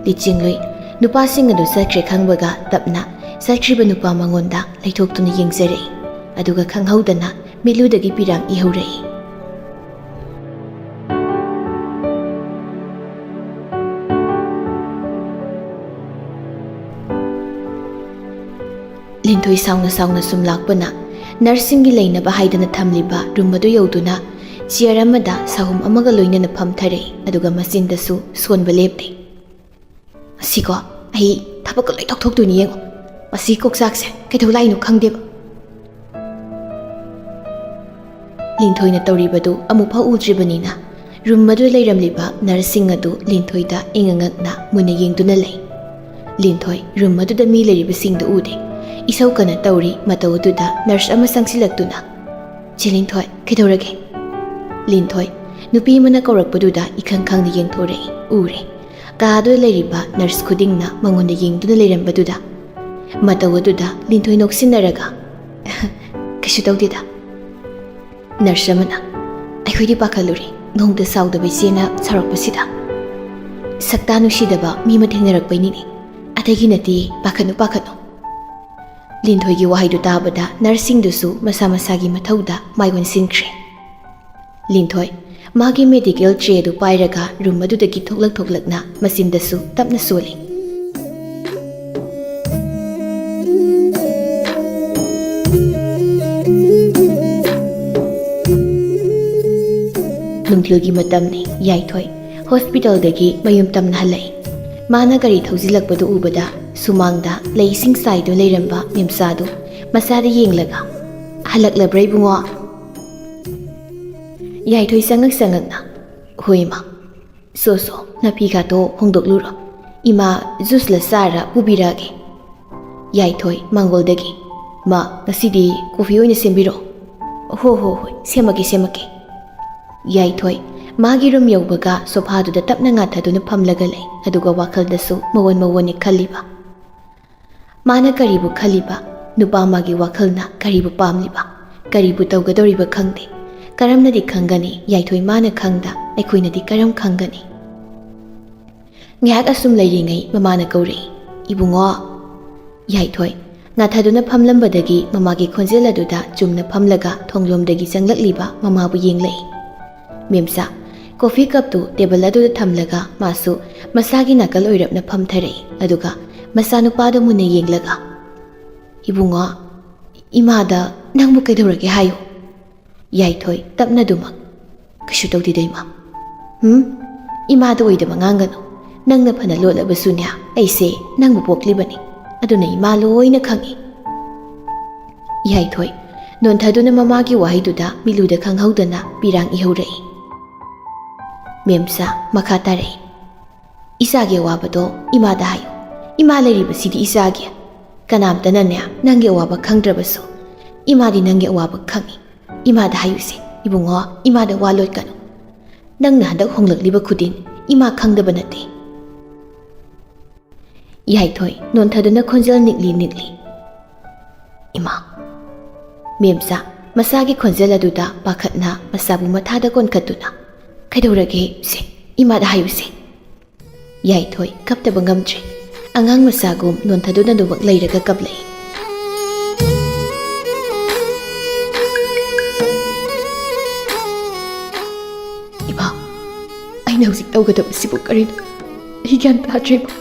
ꯂꯤꯆꯤꯡꯂꯨꯏ ꯅꯨꯄꯥꯁꯤꯡ ꯑꯗꯨ ꯆꯠꯈ꯭ꯔꯦ ꯈꯪꯕꯒ ꯇꯞꯅ ꯆꯠꯈ꯭ꯔꯤꯕ ꯅꯨꯄꯥ ꯃꯉꯣꯟꯗ ꯂꯩꯊꯣꯛꯇꯨꯅ ꯌꯦꯡꯖꯔꯛꯏ, ꯑꯗꯨꯒ ꯈꯪꯍꯧꯗꯅ ꯃꯤꯠꯂꯨꯗꯒꯤ ꯄꯤꯔꯥꯡ ꯏꯍꯧꯔꯛꯏ꯫ ꯂꯤꯟꯊꯣꯏ ꯁꯥꯎꯅ ꯁꯥꯎꯅ ꯁꯨꯝ ꯂꯥꯛꯄꯅ ꯅꯔꯁꯁꯤꯡꯒꯤ ꯂꯩꯅꯕ ꯍꯥꯏꯗꯅ ꯊꯝꯂꯤꯕ ꯔꯨꯝ ꯑꯗꯨ ꯌꯧꯗꯨꯅ ꯆꯤꯌꯔ ꯑꯃꯗ ꯁꯥꯍꯨꯝ ꯑꯃꯒ ꯂꯣꯏꯅꯅ ꯐꯝꯊꯔꯛꯏ, ꯑꯗꯨꯒ ꯃꯆꯤꯟꯗꯁꯨ ꯁꯣꯟꯕ ꯂꯦꯞꯇꯦ꯫ "ꯑꯁꯤꯀꯣ, ꯑꯩ ꯊꯕꯛꯀ ꯂꯣꯏ ꯇꯧꯊꯣꯛꯇꯣꯏꯅꯤ, ꯌꯦꯡꯉꯣ꯫ ꯃꯁꯤ ꯀꯣꯛꯆꯥꯛꯁꯦ ꯀꯩꯗꯧ ꯂꯥꯛꯏꯅꯣ ꯈꯪꯗꯦꯕ꯫ ꯂꯤꯟꯊꯣꯏꯅ ꯇꯧꯔꯤꯕꯗꯨ ꯑꯃꯨꯛꯐꯥꯎ ꯎꯗ꯭ꯔꯤꯕꯅꯤꯅ, ꯔꯨꯝ ꯑꯗꯨꯗ ꯂꯩꯔꯝꯂꯤꯕ ꯅꯔꯁꯁꯤꯡ ꯑꯗꯨ ꯂꯤꯟꯊꯣꯏꯗ ꯏꯉꯛ ꯉꯛꯅ ꯃꯨꯟꯅ ꯌꯦꯡꯗꯨꯅ ꯂꯩ꯫ ꯂꯤꯟꯊꯣꯏ ꯔꯨꯝ ꯑꯗꯨꯗ ꯃꯤ ꯂꯩꯔꯤꯕꯁꯤꯡꯗꯨ ꯎꯗꯦ꯫ ꯏꯁꯧ ꯀꯟꯅ ꯇꯧꯔꯤ ꯃꯇꯧ ꯑꯗꯨꯗ ꯅꯔꯁ ꯑꯃ ꯆꯪꯁꯤꯜꯂꯛꯇꯨꯅ, "ꯆꯦ ꯂꯤꯟꯊꯣꯏ, ꯀꯩꯗꯧꯔꯒꯦ?" ꯂꯤꯟꯊꯣꯏ ꯅꯨꯄꯤ ꯑꯃꯅ ꯀꯧꯔꯛꯄꯗꯨꯗ ꯏꯈꯪ ꯈꯪꯅ ꯌꯦꯡꯊꯣꯔꯛꯏ꯫ ꯎꯔꯦ꯫ ꯀꯥ ꯑꯗꯨꯗ ꯂꯩꯔꯤꯕ ꯅꯔꯁ ꯈꯨꯗꯤꯡꯅ ꯃꯉꯣꯟꯗ ꯌꯦꯡꯗꯨꯅ ꯂꯩꯔꯝꯕꯗꯨꯗ, ꯃꯇꯧ ꯑꯗꯨꯗ ꯂꯤꯟꯊꯣꯏ ꯅꯣꯛꯁꯤꯟꯅꯔꯒ, "ꯀꯩꯁꯨ ꯇꯧꯗꯦꯗ"꯫ ꯅꯔꯁ ꯑꯃꯅ, "ꯑꯩꯈꯣꯏꯗꯤ ꯄꯥꯈꯠꯂꯨꯔꯦ, ꯅꯣꯡꯇ ꯁꯥꯎꯗꯕ ꯏꯆꯦꯅ ꯁꯥꯎꯔꯛꯄꯁꯤꯗ"꯫ "ꯁꯛꯇꯥ ꯅꯨꯡꯁꯤꯗꯕ ꯃꯤ ꯑꯃ ꯊꯦꯡꯅꯔꯛꯄꯩꯅꯤꯅꯦ, ꯑꯇꯩꯒꯤ ꯅꯠꯇꯦ, ꯄꯥꯈꯠꯅꯨ, ꯄꯥꯈꯠꯅꯨ"꯫ ꯂꯤꯟꯊꯣꯏꯒꯤ ꯋꯥꯍꯩꯗꯨ ꯇꯥꯕꯗ ꯅꯔꯁꯁꯤꯡꯗꯨꯁꯨ ꯃꯁꯥ ꯃꯁꯥꯒꯤ ꯃꯊꯧꯗ ꯃꯥꯏ ꯑꯣꯟꯁꯤꯟꯈ꯭ꯔꯦ꯫ ꯂꯤꯟꯊꯣꯏ ꯃꯥꯒꯤ ꯃꯦꯗꯤꯀꯦꯜ ꯇ꯭ꯔꯦ ꯑꯗꯨ ꯄꯥꯏꯔꯒ ꯔꯨꯝ ꯑꯗꯨꯗꯒꯤ ꯊꯣꯛꯂꯛ ꯊꯣꯛꯂꯛꯅ ꯃꯆꯤꯟꯗꯁꯨ ꯇꯞꯅ ꯁꯣꯜꯂꯤ꯫ ꯅꯨꯡꯊꯤꯜꯒꯤ ꯃꯇꯝꯅꯤ꯫ ꯌꯥꯏꯊꯣꯏ ꯍꯣꯁꯄꯤꯇꯥꯜꯗꯒꯤ ꯃꯌꯨꯝ ꯇꯝꯅ ꯍꯜꯂꯛꯏ꯫ ꯃꯥꯅ ꯒꯥꯔꯤ ꯊꯧꯖꯤꯜꯂꯛꯄꯗꯨ ꯎꯕꯗ ꯁꯨꯃꯥꯡꯗ ꯂꯩꯁꯤꯡ ꯆꯥꯏꯗꯨꯅ ꯂꯩꯔꯝꯕ ꯃꯦꯝꯆꯥꯗꯨ ꯃꯆꯥꯗ ꯌꯦꯡꯂꯒ, "ꯍꯜꯂꯛꯂꯕ꯭ꯔꯥ ꯏꯕꯨꯡꯉꯣ?" ꯌꯥꯏꯊꯣꯏ ꯆꯉꯛ ꯆꯉꯛꯅ, "ꯍꯣꯏ ꯏꯃꯥ꯫ ꯁꯣ ꯁꯣ, ꯅꯥꯄꯤꯒꯥꯗꯣ ꯍꯣꯡꯗꯣꯛꯂꯨꯔꯣ꯫ ꯏꯃꯥ ꯖꯨꯁꯂ ꯆꯥꯔ ꯄꯨꯕꯤꯔꯛꯑꯒꯦ"꯫ ꯌꯥꯏꯊꯣꯏ ꯃꯥꯡꯒꯣꯜꯗꯒꯤ, "ꯃꯥ, ꯉꯁꯤꯗꯤ ꯀꯣꯐꯤ ꯑꯣꯏꯅ ꯁꯦꯝꯕꯤꯔꯣ"꯫ "ꯍꯣ ꯍꯣ ꯍꯣꯏ, ꯁꯦꯝꯃꯛꯀꯦ ꯁꯦꯝꯃꯛꯀꯦ"꯫ ꯌꯥꯏꯊꯣꯏ ꯃꯥꯒꯤ ꯔꯨꯝ ꯌꯧꯕꯒ ꯁꯣꯐꯥꯗꯨꯗ ꯇꯞꯅ ꯉꯥꯊꯗꯨꯅ ꯐꯝꯂꯒ ꯂꯩ, ꯑꯗꯨꯒ ꯋꯥꯈꯜꯗꯁꯨ ꯃꯑꯣꯟ ꯃꯑꯣꯟꯅꯤ ꯈꯜꯂꯤꯕ꯫ ꯃꯥꯅ ꯀꯔꯤꯕꯨ ꯈꯜꯂꯤꯕ? ꯅꯨꯄꯥ ꯑꯃꯒꯤ ꯋꯥꯈꯜꯅ ꯀꯔꯤꯕꯨ ꯄꯥꯝꯂꯤꯕ? ꯀꯔꯤꯕꯨ ꯇꯧꯒꯗꯧꯔꯤꯕ ꯈꯪꯗꯦ꯫ ꯀꯔꯝꯅꯗꯤ ꯈꯪꯒꯅꯤ? ꯌꯥꯏꯊꯣꯏ ꯃꯥꯅ ꯈꯪꯗ ꯑꯩꯈꯣꯏꯅꯗꯤ ꯀꯔꯝ ꯈꯪꯒꯅꯤ? ꯉꯥꯏꯍꯥꯛ ꯑꯁꯨꯝ ꯂꯩꯔꯤꯉꯩ ꯃꯃꯥꯅ ꯀꯧꯔꯛꯏ, "ꯏꯕꯨꯡꯉꯣ"꯫ ꯌꯥꯏꯊꯣꯏ ꯉꯥꯊꯗꯨꯅ ꯐꯝꯂꯝꯕꯗꯒꯤ ꯃꯃꯥꯒꯤ ꯈꯣꯟꯖꯦꯜ ꯑꯗꯨꯗ ꯆꯨꯝꯅ ꯐꯝꯂꯒ ꯊꯣꯡꯂꯣꯝꯗꯒꯤ ꯆꯪꯂꯛꯂꯤꯕ ꯃꯃꯥꯕꯨ ꯌꯦꯡꯂꯛꯏ꯫ ꯃꯦꯝꯆꯥ, ꯀꯣꯐꯤ ꯀꯞꯇꯨ ꯇꯦꯕꯜ ꯑꯗꯨꯗ ꯊꯝꯂꯒ ꯃꯥꯁꯨ ꯃꯁꯥꯒꯤ ꯅꯥꯀꯜ ꯑꯣꯏꯔꯞꯅ ꯐꯝꯊꯔꯛꯏ, ꯑꯗꯨꯒ ꯃꯆꯥꯅꯨꯄꯥꯗꯨ ꯃꯨꯟꯅ ꯌꯦꯡꯂꯒ, "ꯏꯕꯨꯡꯉꯣ, ꯏꯃꯥꯗ ꯅꯪꯕꯨ ꯀꯩꯗꯧꯔꯒꯦ ꯍꯥꯏꯌꯨ"꯫ ꯌꯥꯏꯊꯣꯏ ꯇꯞꯅꯗꯨꯃꯛ, "ꯀꯩꯁꯨ ꯇꯧꯗꯦꯗ ꯏꯃꯥ"꯫ "ꯍꯨꯝ? ꯏꯃꯥꯗ ꯑꯣꯏꯗꯕ ꯉꯥꯡꯒꯅꯨ꯫ ꯅꯪꯅ ꯐꯅ ꯂꯣꯠꯂꯕꯁꯨꯅꯦ, ꯑꯩꯁꯦ ꯅꯪꯕꯨ ꯄꯣꯛꯂꯤꯕꯅꯤ꯫ ꯑꯗꯨꯅ ꯏꯃꯥ ꯂꯣꯏꯅ ꯈꯪꯏ꯫ ꯌꯥꯏꯊꯣꯏ ꯅꯣꯟꯊꯗꯨꯅ ꯃꯃꯥꯒꯤ ꯋꯥꯍꯩꯗꯨꯗ ꯃꯤꯠꯂꯨꯗ ꯈꯪꯍꯧꯗꯅ ꯄꯤꯔꯥꯡ ꯏꯍꯧꯔꯛꯏ꯫ ꯃꯦꯝꯆꯥ ꯃꯈꯥ ꯇꯥꯔꯛꯏ, "ꯏꯆꯥꯒꯤ ꯑꯋꯥꯕꯗꯣ ꯏꯃꯥꯗ ꯍꯥꯏꯌꯨ꯫ ꯏꯃꯥ ꯂꯩꯔꯤꯕꯁꯤꯗꯤ ꯏꯆꯥꯒꯤ꯫ ꯀꯅꯥꯝꯇꯅꯅꯦ ꯅꯪꯒꯤ ꯑꯋꯥꯕ ꯈꯪꯗ꯭ꯔꯕꯁꯨ ꯏꯃꯥꯗꯤ ꯅꯪꯒꯤ ꯑꯋꯥꯕ ꯈꯪꯏ꯫ ꯏꯃꯥꯗ ꯍꯥꯏꯌꯨꯁꯦ ꯏꯕꯨꯡꯉꯣ, ꯏꯃꯥꯗ ꯋꯥ ꯂꯣꯠꯀꯅꯨ꯫ ꯅꯪꯅ ꯍꯟꯗꯛ ꯍꯣꯡꯂꯛꯂꯤꯕ ꯈꯨꯗꯤꯡ ꯏꯃꯥ ꯈꯪꯗꯕ ꯅꯠꯇꯦ꯫" ꯌꯥꯏꯊꯣꯏ ꯅꯣꯟꯊꯗꯨꯅ ꯈꯣꯟꯖꯦꯜ ꯅꯤꯛꯂꯤ ꯅꯤꯛꯂꯤ, "ꯏꯃꯥ꯫" ꯃꯦꯝꯆꯥ ꯃꯁꯥꯒꯤ ꯈꯣꯟꯖꯦꯜ ꯑꯗꯨꯗ ꯄꯥꯈꯠꯅ ꯃꯁꯥꯕꯨ ꯃꯊꯥꯗ ꯀꯣꯟꯈꯠꯇꯨꯅ, "ꯀꯩꯗꯧꯔꯒꯦ ꯁꯦ? ꯏꯃꯥꯗ ꯍꯥꯏꯌꯨꯁꯦ꯫" ꯌꯥꯏꯊꯣꯏ ꯀꯞꯇꯕ ꯉꯝꯗ꯭ꯔꯦ꯫ ꯑꯉꯥꯡ ꯃꯆꯥꯒꯨꯝ ꯅꯣꯟꯊꯗꯨꯅ ꯑꯗꯨꯃꯛ ꯂꯩꯔꯒ ꯀꯞꯂꯛꯏ꯫ "ꯏꯃꯥ, ꯑꯩꯅ ꯍꯧꯖꯤꯛ ꯇꯧꯒꯗꯕꯁꯤꯕꯨ ꯀꯔꯤꯅꯣ? ꯑꯩ ꯒ꯭ꯌꯥꯟ ꯇꯥꯗ꯭ꯔꯦ ꯏꯃꯥ꯫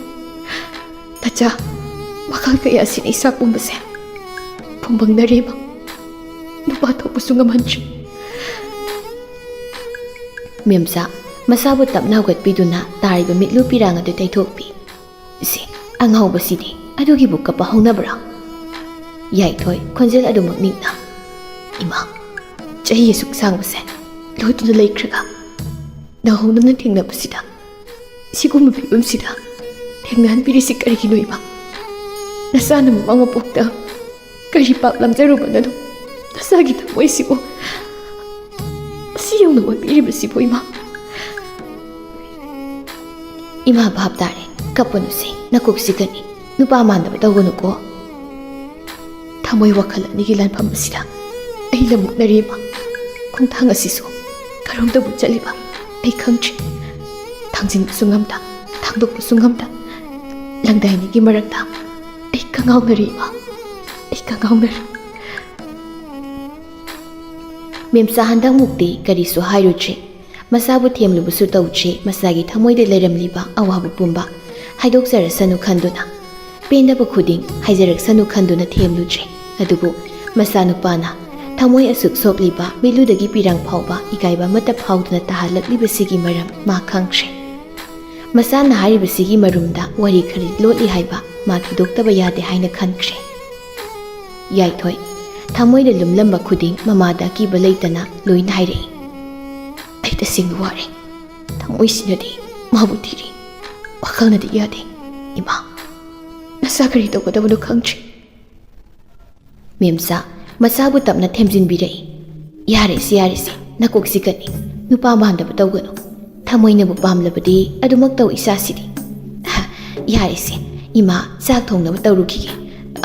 ꯅꯆꯥ ꯃꯈꯜ ꯀꯌꯥ ꯑꯁꯤꯅ ꯏꯆꯥ ꯄꯨꯝꯕꯁꯦ ꯐꯨꯝꯕꯪꯅꯔꯦ ꯏꯃꯥ꯫ ꯅꯨꯄꯥ ꯊꯣꯛꯄꯁꯨ ꯉꯝꯍꯟꯗ꯭ꯔꯦ꯫" ꯃꯦꯝꯆꯥ ꯃꯁꯥꯕꯨ ꯇꯞꯅ ꯍꯧꯒꯠꯄꯤꯗꯨꯅ ꯇꯥꯔꯤꯕ ꯃꯤꯠꯂꯨ ꯄꯤꯔꯥꯡ ꯑꯗꯨ ꯇꯩꯊꯣꯛꯄꯤ꯫ "ꯁꯤ ꯑꯉꯥꯎꯕꯁꯤꯗꯤ ꯑꯗꯨꯒꯤꯕꯨ ꯀꯞꯄ ꯍꯧꯅꯕ꯭ꯔꯥ?" ꯌꯥꯏꯊꯣꯏ ꯈꯣꯟꯖꯦꯜ ꯑꯗꯨꯃꯛ ꯅꯤꯛꯅ, "ꯏꯃꯥ, ꯆꯍꯤ ꯑꯁꯨꯛ ꯁꯥꯡꯕꯁꯦ ꯂꯣꯠꯇꯨꯅ ꯂꯩꯈ꯭ꯔꯒ ꯅꯧꯍꯧꯅꯅ ꯊꯦꯡꯅꯕꯁꯤꯗ ꯁꯤꯒꯨꯝꯕ ꯐꯤꯕꯝꯁꯤꯗ ꯊꯦꯡꯅꯍꯟꯕꯤꯔꯤꯁꯤ ꯀꯔꯤꯒꯤꯅꯣ ꯏꯃꯥ? ꯅꯆꯥꯅ ꯃꯃꯥ ꯃꯄꯣꯛꯇ ꯀꯔꯤ ꯄꯥꯞ ꯂꯥꯝꯖꯔꯨꯕꯅꯅꯣ ꯅꯆꯥꯒꯤ ꯊꯃꯣꯏꯁꯤꯕꯨ ꯑꯁꯤ ꯌꯧꯅ ꯑꯣꯠꯄꯤꯔꯤꯕꯁꯤꯕꯨ ꯏꯃꯥ?" "ꯏꯃꯥ ꯚꯥꯞ ꯇꯥꯔꯦ, ꯀꯞꯄꯅꯨꯁꯦ, ꯅꯀꯣꯛ ꯆꯤꯛꯀꯅꯤ꯫ ꯅꯨꯄꯥ ꯃꯥꯟꯗꯕ ꯇꯧꯒꯅꯨꯀꯣ꯫ ꯊꯃꯣꯏ ꯋꯥꯈꯜ ꯑꯅꯤꯒꯤ ꯂꯥꯟꯐꯝ ꯑꯁꯤꯗ ꯑꯩ ꯂꯝꯃꯨꯛꯅꯔꯤ ꯏꯃꯥ꯫ ꯈꯣꯡꯊꯥꯡ ꯑꯁꯤꯁꯨ ꯀꯔꯣꯝꯗꯕꯨ ꯆꯠꯂꯤꯕ ꯑꯩ ꯈꯪꯗ꯭ꯔꯤ꯫ ꯊꯥꯡꯖꯤꯟꯕꯁꯨ ꯉꯝꯗ, ꯊꯥꯡꯗꯣꯛꯄꯁꯨ ꯉꯝꯗ, ꯂꯪꯗꯥꯏ ꯑꯅꯤꯒꯤ ꯃꯔꯛꯇ ꯑꯩ ꯀꯉꯥꯎꯅꯔꯤ ꯏꯃꯥ, ꯑꯩ ꯀꯉꯥꯎꯅꯔꯤ꯫" ꯃꯦꯝꯆꯥ ꯍꯟꯗꯛꯃꯨꯛꯇꯤ ꯀꯔꯤꯁꯨ ꯍꯥꯏꯔꯨꯗ꯭ꯔꯦ꯫ ꯃꯁꯥꯕꯨ ꯊꯦꯝꯂꯨꯕꯁꯨ ꯇꯧꯗ꯭ꯔꯦ꯫ ꯃꯁꯥꯒꯤ ꯊꯃꯣꯏꯗ ꯂꯩꯔꯝꯂꯤꯕ ꯑꯋꯥꯕ ꯄꯨꯝꯕ ꯍꯥꯏꯗꯣꯛꯆꯔꯁꯅꯨ ꯈꯟꯗꯨꯅ, ꯄꯦꯟꯗꯕ ꯈꯨꯗꯤꯡ ꯍꯥꯏꯖꯔꯛꯁꯅꯨ ꯈꯟꯗꯨꯅ ꯊꯦꯝꯂꯨꯗ꯭ꯔꯦ꯫ ꯑꯗꯨꯕꯨ ꯃꯆꯥꯅꯨꯄꯥꯅ ꯊꯃꯣꯏ ꯑꯁꯨꯛ ꯁꯣꯛꯂꯤꯕ ꯃꯤꯠꯂꯨꯗꯒꯤ ꯄꯤꯔꯥꯡ ꯐꯥꯎꯕ ꯏꯀꯥꯏꯕ ꯑꯃꯠꯇ ꯐꯥꯎꯗꯅ ꯇꯥꯍꯜꯂꯛꯂꯤꯕꯁꯤꯒꯤ ꯃꯔꯝ ꯃꯥ ꯈꯪꯈ꯭ꯔꯦ꯫ ꯃꯆꯥꯅ ꯍꯥꯏꯔꯤꯕꯁꯤꯒꯤ ꯃꯔꯨꯝꯗ ꯋꯥꯔꯤ ꯈꯔꯤ ꯂꯣꯠꯂꯤ ꯍꯥꯏꯕ ꯃꯥ ꯊꯤꯗꯣꯛꯇꯕ ꯌꯥꯗꯦ ꯍꯥꯏꯅ ꯈꯟꯈ꯭ꯔꯦ꯫ ꯌꯥꯏꯊꯣꯏ, ꯊꯃꯣꯏꯗ ꯂꯨꯝꯂꯝꯕ ꯈꯨꯗꯤꯡ ꯃꯃꯥꯗ ꯑꯀꯤꯕ ꯂꯩꯇꯅ ꯂꯣꯏꯅ ꯍꯥꯏꯔꯛꯏ꯫ "ꯑꯩ ꯇꯁꯦꯡꯅ ꯋꯥꯔꯦ꯫ ꯊꯃꯣꯏꯁꯤꯅꯗꯤ ꯃꯥꯕꯨ ꯊꯤꯔꯤ, ꯋꯥꯈꯜꯅꯗꯤ ꯌꯥꯗꯦ꯫ ꯏꯃꯥ, ꯅꯆꯥ ꯀꯔꯤ ꯇꯧꯒꯗꯕꯅꯣ ꯈꯪꯗ꯭ꯔꯦ꯫" ꯃꯦꯝꯆꯥ ꯃꯆꯥꯕꯨ ꯇꯞꯅ ꯊꯦꯝꯖꯤꯟꯕꯤꯔꯛꯏ꯫ "ꯌꯥꯔꯦꯁꯦ, ꯌꯥꯔꯦꯁꯦ, ꯅꯀꯣꯛ ꯆꯤꯛꯀꯅꯤ꯫ ꯅꯨꯄꯥ ꯃꯥꯟꯗꯕ ꯇꯧꯒꯅꯨ꯫ ꯊꯃꯣꯏꯅꯕꯨ ꯄꯥꯝꯂꯕꯗꯤ ꯑꯗꯨꯃꯛ ꯇꯧ ꯏꯆꯥꯁꯤꯗꯤ꯫" "ꯌꯥꯔꯦꯁꯦ, ꯏꯃꯥ ꯆꯥꯛ ꯊꯣꯡꯅꯕ ꯇꯧꯔꯨꯈꯤꯒꯦ꯫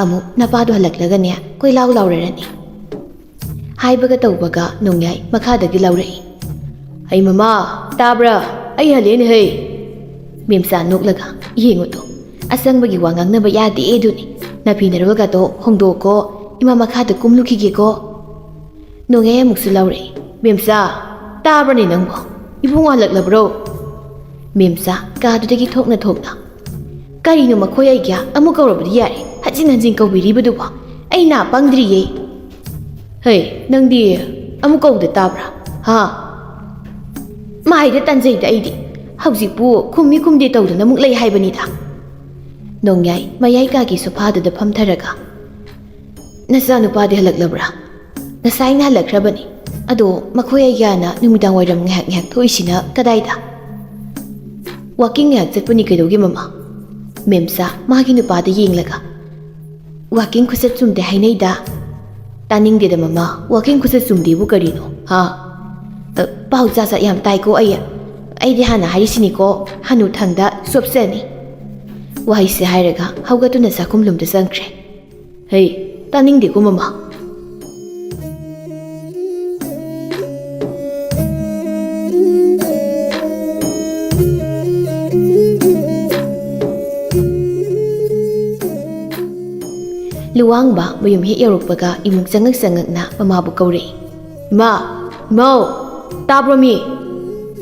ꯑꯃꯨꯛ ꯅꯄꯥꯗꯣ ꯍꯜꯂꯛꯂꯒꯅꯦ ꯀꯣꯏꯂꯥꯎ ꯂꯥꯎꯔꯔꯅꯤ꯫" ꯍꯥꯏꯕꯒ ꯇꯧꯕꯒ ꯅꯣꯡꯌꯥꯏ ꯃꯈꯥꯗꯒꯤ ꯂꯥꯎꯔꯛꯏ꯫ "ꯍꯩ ꯃꯃꯥ, ꯇꯥꯕ꯭ꯔꯥ? ꯑꯩ ꯍꯜꯂꯦꯅꯦ ꯍꯩ!" ꯃꯦꯝꯆꯥ ꯅꯣꯛꯂꯒ, "ꯌꯦꯡꯉꯨꯗꯣ, ꯑꯆꯪꯕꯒꯤ ꯋꯥ ꯉꯥꯡꯅꯕ ꯌꯥꯗꯦ ꯑꯗꯨꯅꯤ꯫ ꯅꯥꯄꯤ ꯅꯔꯣꯜꯒꯗꯣ ꯍꯣꯡꯗꯣꯛꯀꯣ, ꯏꯃꯥ ꯃꯈꯥꯗ ꯀꯨꯝꯂꯨꯈꯤꯒꯦꯀꯣ꯫" ꯅꯣꯡꯌꯥꯏ ꯑꯃꯨꯛꯁꯨ ꯂꯥꯎꯔꯛꯏ꯫ "ꯃꯦꯝꯆꯥ, ꯇꯥꯕ꯭ꯔꯅꯦ ꯅꯪꯕꯣ? ꯏꯕꯨꯡꯉꯣ ꯍꯜꯂꯛꯂꯕ꯭ꯔꯣ?" ꯃꯦꯝꯆꯥ ꯀꯥꯗꯨꯗꯒꯤ ꯊꯣꯛꯅ ꯊꯣꯛꯅ, "ꯀꯔꯤꯅꯣ ꯃꯈꯣꯏ ꯑꯩꯒꯤ ꯑꯃꯨꯛ ꯀꯧꯔꯕꯗꯤ ꯌꯥꯔꯦ, ꯍꯟꯖꯤꯟ ꯍꯟꯖꯤꯟ ꯀꯧꯕꯤꯔꯤꯕꯗꯨꯕꯣ? ꯑꯩ ꯅꯥ ꯄꯪꯗ꯭ꯔꯤꯌꯦ꯫" "ꯍꯩ, ꯅꯪꯗꯤ ꯑꯃꯨꯛ ꯀꯧꯕꯗ ꯇꯥꯕ꯭ꯔꯥ? ꯍꯥ?" "ꯃꯥꯏꯗ ꯇꯟꯖꯩꯗ ꯑꯩꯗꯤ꯫ ꯍꯧꯖꯤꯛꯄꯨ ꯈꯨꯝꯃꯤ ꯈꯨꯝꯗꯦ ꯇꯧꯗꯨꯅ ꯑꯃꯨꯛ ꯂꯩ ꯍꯥꯏꯕꯅꯤꯗ꯫" ꯅꯣꯡꯌꯥꯏ ꯃꯌꯥꯏ ꯀꯥꯒꯤ ꯁꯣꯐꯥꯗꯨꯗ ꯐꯝꯊꯔꯒ, "ꯅꯆꯥꯅꯨꯄꯥꯗꯤ ꯍꯜꯂꯛꯂꯕ꯭ꯔꯥ?" "ꯉꯁꯥꯏꯅ ꯍꯜꯂꯛꯈ꯭ꯔꯕꯅꯤ꯫ ꯑꯗꯣ ꯃꯈꯣꯏ ꯑꯩꯒꯥꯅ ꯅꯨꯃꯤꯗꯥꯡ ꯋꯥꯏꯔꯝ ꯉꯥꯏꯍꯥꯛ ꯉꯥꯏꯍꯥꯛ ꯊꯣꯛꯏꯁꯤꯅ ꯀꯗꯥꯏꯗ?" "ꯋꯥꯀꯤꯡ ꯉꯥꯏꯍꯥꯛ ꯆꯠꯄꯅꯤ, ꯀꯩꯗꯧꯒꯦ ꯃꯃꯥ?" ꯃꯦꯝꯆꯥ ꯃꯥꯒꯤ ꯅꯨꯄꯥꯗ ꯌꯦꯡꯂꯒ, "ꯋꯥꯀꯤꯡ ꯈꯨꯆꯠ ꯆꯨꯝꯗꯦ ꯍꯥꯏꯅꯩꯗ꯫" "ꯇꯥꯅꯤꯡꯗꯦꯗ ꯃꯃꯥ, ꯋꯥꯀꯤꯡ ꯈꯨꯆꯠ ꯆꯨꯝꯗꯦꯕꯨ ꯀꯔꯤꯅꯣ, ꯍꯥ?" "ꯑ, ꯄꯥꯎ ꯆꯥ ꯆꯥ ꯌꯥꯝ ꯇꯥꯏꯀꯣ ꯑꯩ꯫ ꯑꯩꯗꯤ ꯍꯥꯟꯅ ꯍꯥꯏꯔꯤꯁꯤꯅꯤꯀꯣ, ꯍꯅꯨꯊꯪꯗ ꯆꯣꯞꯆꯅꯤ꯫" ꯋꯥꯍꯩꯁꯦ ꯍꯥꯏꯔꯒ ꯍꯧꯒꯠꯇꯨꯅ ꯆꯥꯛꯈꯨꯝꯂꯣꯝꯗ ꯆꯪꯈ꯭ꯔꯦ꯫ "ꯍꯩ, ꯇꯥꯅꯤꯡꯗꯦꯀꯣ ꯃꯃꯥ꯫" ꯂꯨꯋꯥꯡꯕ ꯃꯌꯨꯝ ꯍꯦꯛ ꯌꯧꯔꯛꯄꯒ ꯏꯃꯨꯡ ꯆꯪꯉꯛ ꯆꯪꯉꯛꯅ ꯃꯃꯥꯕꯨ ꯀꯧꯔꯛꯏ꯫ "ꯏꯃꯥ! ꯏꯃꯧ! ꯇꯥꯕ꯭ꯔꯣ ꯃꯤ?"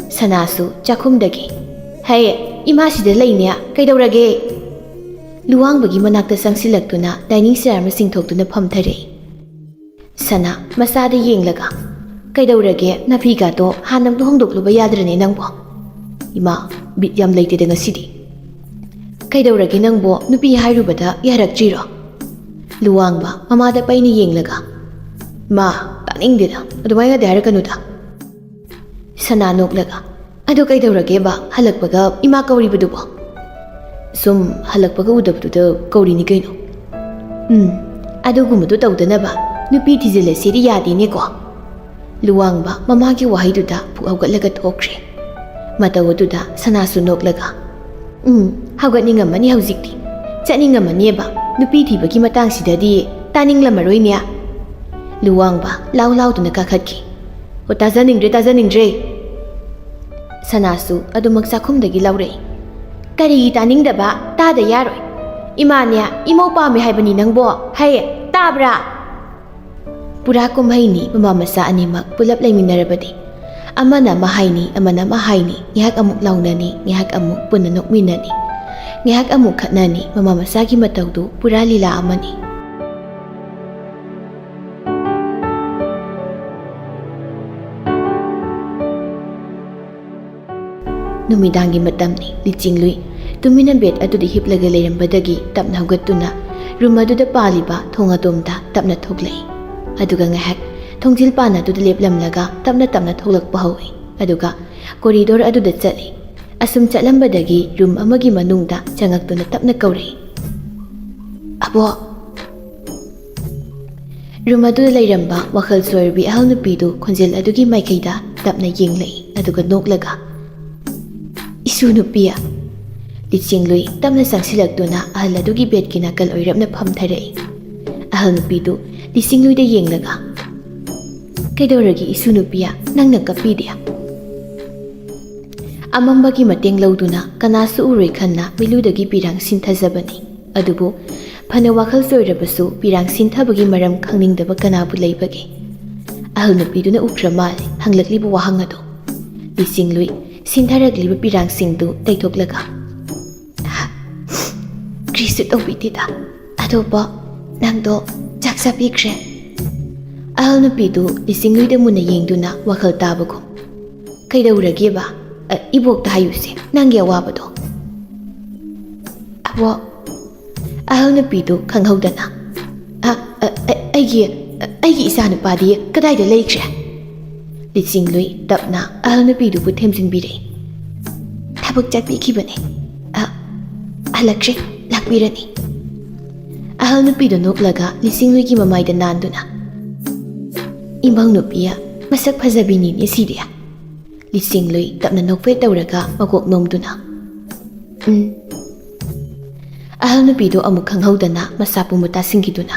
ꯁꯅꯥꯁꯨ ꯆꯥꯛꯈꯨꯝꯗꯒꯤ, "ꯍꯩ, ꯏꯃꯥꯁꯤꯗ ꯂꯩꯅꯦ, ꯀꯩꯗꯧꯔꯒꯦ?" ꯂꯨꯋꯥꯡꯕꯒꯤ ꯃꯅꯥꯛꯇ ꯆꯪꯁꯤꯜꯂꯛꯇꯨꯅ ꯗꯥꯏꯅꯤꯡ ꯆꯤꯌꯥꯔ ꯑꯃ ꯆꯤꯡꯊꯣꯛꯇꯨꯅ ꯐꯝꯊꯔꯛꯏ꯫ ꯁꯅꯥ ꯃꯆꯥꯗ ꯌꯦꯡꯂꯒ, "ꯀꯩꯗꯧꯔꯒꯦ? ꯅꯥꯐꯤꯒꯥꯗꯣ ꯍꯥꯟꯅ ꯑꯝꯇ ꯍꯣꯡꯗꯣꯛꯂꯨꯕ ꯌꯥꯗ꯭ꯔꯅꯦ ꯅꯪꯕꯣ?" "ꯏꯃꯥ, ꯕꯤꯠ ꯌꯥꯝ ꯂꯩꯇꯦꯗ ꯉꯁꯤꯗꯤ꯫ "ꯀꯩꯗꯧꯔꯒꯦ ꯅꯪꯕꯣ? ꯅꯨꯄꯤ ꯍꯥꯏꯔꯨꯕꯗ ꯌꯥꯔꯛꯇ꯭ꯔꯤꯔꯣ?" ꯂꯨꯋꯥꯡꯕ ꯃꯃꯥꯗ ꯄꯩꯅ ꯌꯦꯡꯂꯒ, "ꯃꯥ, ꯇꯥꯅꯤꯡꯗꯦꯗ, ꯑꯗꯨꯃꯥꯏꯅꯗꯤ ꯍꯥꯏꯔꯛꯀꯅꯨꯗ꯫" ꯁꯅꯥ ꯅꯣꯛꯂꯒ, "ꯑꯗꯣ ꯀꯩꯗꯧꯔꯒꯦꯕ? ꯍꯜꯂꯛꯄꯒ ꯏꯃꯥ ꯀꯧꯔꯤꯕꯗꯨꯕꯣ?" "ꯁꯨꯝ ꯍꯜꯂꯛꯄꯒ ꯎꯗꯕꯗꯨꯗ ꯀꯧꯔꯤꯅꯤ ꯀꯩꯅꯣ꯫" "ꯎꯝ, ꯑꯗꯨꯒꯨꯝꯕꯗꯨ ꯇꯧꯗꯅꯕ ꯅꯨꯄꯤ ꯊꯤꯖꯤꯜꯂꯁꯤꯗꯤ ꯌꯥꯗꯦꯅꯦꯀꯣ꯫" ꯂꯨꯋꯥꯡꯕ ꯃꯃꯥꯒꯤ ꯋꯥꯍꯩꯗꯨꯗ ꯄꯨꯛ ꯍꯧꯒꯠꯂꯒ ꯊꯣꯛꯈ꯭ꯔꯦ꯫ ꯃꯇꯧ ꯑꯗꯨꯗ ꯁꯅꯥꯁꯨ ꯅꯣꯛꯂꯒ, "ꯎꯝ, ꯍꯧꯒꯠꯅꯤꯡꯉꯝꯃꯅꯤ ꯍꯧꯖꯤꯛꯇꯤ꯫ ꯆꯠꯅꯤꯡꯉꯝꯃꯅꯦꯕ꯫ ꯅꯨꯄꯤ ꯊꯤꯕꯒꯤ ꯃꯇꯥꯡꯁꯤꯗꯗꯤ ꯇꯥꯅꯤꯡꯂꯝꯃꯔꯣꯏꯅꯦ꯫" ꯂꯨꯋꯥꯡꯕ ꯂꯥꯎ ꯂꯥꯎꯗꯨꯅ ꯀꯥꯈꯠꯈꯤ꯫ "ꯑꯣ, ꯇꯥꯖꯅꯤꯡꯗ꯭ꯔꯦ, ꯇꯥꯖꯅꯤꯡꯗ꯭ꯔꯦ!" ꯁꯅꯥꯁꯨ ꯑꯗꯨꯃꯛ ꯆꯥꯛꯈꯨꯝꯗꯒꯤ ꯂꯥꯎꯔꯛꯏ꯫ "ꯀꯔꯤꯒꯤ ꯇꯥꯅꯤꯡꯗꯕ? ꯇꯥꯗ ꯌꯥꯔꯣꯏ꯫ ꯏꯃꯥꯅꯦ, ꯏꯃꯧ ꯄꯥꯝꯃꯦ ꯍꯥꯏꯕꯅꯤ ꯅꯪꯕꯣ꯫ ꯍꯩ, ꯇꯥꯕ꯭ꯔꯥ?" ꯄꯨꯔꯥ ꯀꯨꯝꯍꯩꯅꯤ ꯃꯃꯥ ꯃꯆꯥ ꯑꯅꯤꯃꯛ ꯄꯨꯂꯞ ꯂꯩꯃꯤꯟꯅꯔꯕꯗꯤ꯫ ꯑꯃꯅ ꯑꯃ ꯍꯥꯏꯅꯤ, ꯑꯃꯅ ꯑꯃ ꯍꯥꯏꯅꯤ, ꯉꯥꯏꯍꯥꯛ ꯑꯃꯨꯛ ꯂꯥꯎꯅꯅꯤ, ꯉꯥꯏꯍꯥꯛ ꯑꯃꯨꯛ ꯄꯨꯟꯅ ꯅꯣꯛꯃꯤꯟꯅꯅꯤ, ꯉꯥꯏꯍꯥꯛ ꯑꯃꯨꯛ ꯈꯠꯅꯅꯤ꯫ ꯃꯃꯥ ꯃꯆꯥꯒꯤ ꯃꯇꯧꯗꯨ ꯄꯨꯔꯥ ꯂꯤꯂꯥ ꯑꯃꯅꯤ꯫ ꯅꯨꯃꯤꯗꯥꯡꯒꯤ ꯃꯇꯝꯅꯤ꯫ ꯂꯤꯆꯤꯡꯂꯨꯏ ꯇꯨꯃꯤꯟꯅ ꯕꯦꯗ ꯑꯗꯨꯗ ꯍꯤꯞꯂꯒ ꯂꯩꯔꯝꯕꯗꯒꯤ ꯇꯞꯅ ꯍꯧꯒꯠꯇꯨꯅ ꯔꯨꯝ ꯑꯗꯨꯗ ꯄꯥꯜꯂꯤꯕ ꯊꯣꯡ ꯑꯗꯣꯝꯗ ꯇꯞꯅ ꯊꯣꯛꯂꯛꯏ꯫ ꯑꯗꯨꯒ ꯉꯥꯏꯍꯥꯛ ꯊꯣꯡꯖꯤꯜ ꯄꯥꯟ ꯑꯗꯨꯗ ꯂꯦꯞꯂꯝꯂꯒ ꯇꯞꯅ ꯇꯞꯅ ꯊꯣꯛꯂꯛꯄ ꯍꯧꯏ꯫ ꯑꯗꯨꯒ ꯀꯣꯔꯤꯗꯣꯔ ꯑꯗꯨꯗ ꯆꯠꯂꯤ꯫ ꯑꯁꯨꯝ ꯆꯠꯂꯝꯕꯗꯒꯤ ꯔꯨꯝ ꯑꯃꯒꯤ ꯃꯅꯨꯡꯗ ꯆꯪꯉꯛꯇꯨꯅ ꯇꯞꯅ ꯀꯧꯔꯛꯏ, "ꯑꯕꯣꯛ!" ꯔꯨꯝ ꯑꯗꯨꯗ ꯂꯩꯔꯝꯕ ꯋꯥꯈꯜ ꯆꯣꯏꯔꯕꯤ ꯑꯍꯜ ꯅꯨꯄꯤꯗꯨ ꯈꯣꯟꯖꯦꯜ ꯑꯗꯨꯒꯤ ꯃꯥꯏꯀꯩꯗ ꯇꯞꯅ ꯌꯦꯡꯂꯛꯏ, ꯑꯗꯨꯒ ꯅꯣꯛꯂꯒ, "ꯏꯁꯨ ꯅꯨꯄꯤ!" ꯂꯤꯆꯤꯡꯂꯨꯏ ꯇꯞꯅ ꯆꯪꯁꯤꯜꯂꯛꯇꯨꯅ ꯑꯍꯜ ꯑꯗꯨꯒꯤ ꯕꯦꯗꯀꯤ ꯅꯥꯀꯜ ꯑꯣꯏꯔꯞꯅ ꯐꯝꯊꯔꯛꯏ꯫ ꯑꯍꯜ ꯅꯨꯄꯤꯗꯨ ꯂꯤꯆꯤꯡꯂꯨꯏꯗ ꯌꯦꯡꯂꯒ, "ꯀꯩꯗꯧꯔꯒꯦ ꯏꯁꯨ ꯅꯨꯄꯤ? ꯅꯪꯅ ꯀꯞꯄꯤꯗꯤ?" ꯑꯃꯝꯕꯒꯤ ꯃꯇꯦꯡ ꯂꯧꯗꯨꯅ ꯀꯅꯥꯁꯨ ꯎꯔꯣꯏ ꯈꯟꯅ ꯃꯤꯠꯂꯨꯗꯒꯤ ꯄꯤꯔꯥꯡ ꯁꯤꯟꯊꯖꯕꯅꯤ꯫ ꯑꯗꯨꯕꯨ ꯐꯅ ꯋꯥꯈꯜ ꯆꯣꯏꯔꯕꯁꯨ ꯄꯤꯔꯥꯡ ꯁꯤꯟꯊꯕꯒꯤ ꯃꯔꯝ ꯈꯪꯅꯤꯡꯗꯕ ꯀꯅꯥꯕꯨ ꯂꯩꯕꯒꯦ? ꯑꯍꯜ ꯅꯨꯄꯤꯗꯨꯅ ꯎꯈ꯭ꯔ ꯃꯥꯜꯂꯦ ꯍꯪꯂꯛꯂꯤꯕ ꯋꯥꯍꯪ ꯑꯗꯨ꯫ ꯂꯤꯆꯤꯡꯂꯨꯏ ꯁꯤꯟꯊꯔꯛꯂꯤꯕ ꯄꯤꯔꯥꯡꯁꯤꯡꯗꯨ ꯇꯩꯊꯣꯛꯂꯒ, "ꯀ꯭ꯔꯤꯁꯨ ꯇꯧꯕꯤꯗꯦꯗ꯫ ꯑꯗꯨꯕꯨ ꯅꯪꯗꯣ ꯆꯥꯛ ꯆꯥꯕꯤꯈ꯭ꯔꯦ?" ꯑꯍꯜ ꯅꯨꯄꯤꯗꯨ ꯂꯤꯆꯤꯡꯂꯨꯏꯗ ꯃꯨꯟꯅ ꯌꯦꯡꯗꯨꯅ ꯋꯥꯈꯜ ꯇꯥꯕꯒꯨꯝ, "ꯀꯩꯗꯧꯔꯒꯦꯕ?" "ꯑ, ꯏꯕꯣꯛꯇ ꯍꯥꯏꯌꯨꯁꯦ, ꯅꯪꯒꯤ ꯑꯋꯥꯕꯗꯣ꯫" "ꯑꯕꯣꯛ," ꯑꯍꯜ ꯅꯨꯄꯤꯗꯨ ꯈꯪꯍꯧꯗꯅ, "ꯑ, ꯑ, ꯑ, ꯑꯩꯒꯤ, ꯑ, ꯑꯩꯒꯤ ꯏꯆꯥꯅꯨꯄꯥꯗꯤ ꯀꯗꯥꯏꯗ ꯂꯩꯈ꯭ꯔꯦ?" ꯂꯤꯆꯤꯡꯂꯨꯏ ꯇꯞꯅ ꯑꯍꯜ ꯅꯨꯄꯤꯗꯨꯕꯨ ꯊꯦꯝꯖꯤꯟꯕꯤꯔꯛꯏ꯫ "ꯊꯕꯛ ꯆꯠꯄꯤꯈꯤꯕꯅꯦ꯫ ꯑ, ꯍꯜꯂꯛꯈ꯭ꯔꯦ, ꯂꯥꯛꯄꯤꯔꯅꯤ꯫" ꯑꯍꯜ ꯅꯨꯄꯤꯗꯨ ꯅꯣꯛꯂꯒ ꯂꯤꯆꯤꯡꯂꯨꯏꯒꯤ ꯃꯃꯥꯏꯗ ꯅꯥꯟꯗꯨꯅ, "ꯏꯃꯧ ꯅꯨꯄꯤ ꯃꯁꯛ ꯐꯖꯕꯤꯅꯤꯅꯦ ꯁꯤꯗꯤ꯫" ꯂꯤꯆꯤꯡꯂꯨꯏ ꯇꯞꯅ ꯅꯣꯛꯐꯦꯠ ꯇꯧꯔꯒ ꯃꯀꯣꯛ ꯅꯣꯝꯗꯨꯅ, "ꯎꯝ꯫" ꯑꯍꯜ ꯅꯨꯄꯤꯗꯨ ꯑꯃꯨꯛ ꯈꯪꯍꯧꯗꯅ ꯃꯁꯥ ꯄꯨꯝꯕ ꯇꯥꯁꯤꯟꯈꯤꯗꯨꯅ,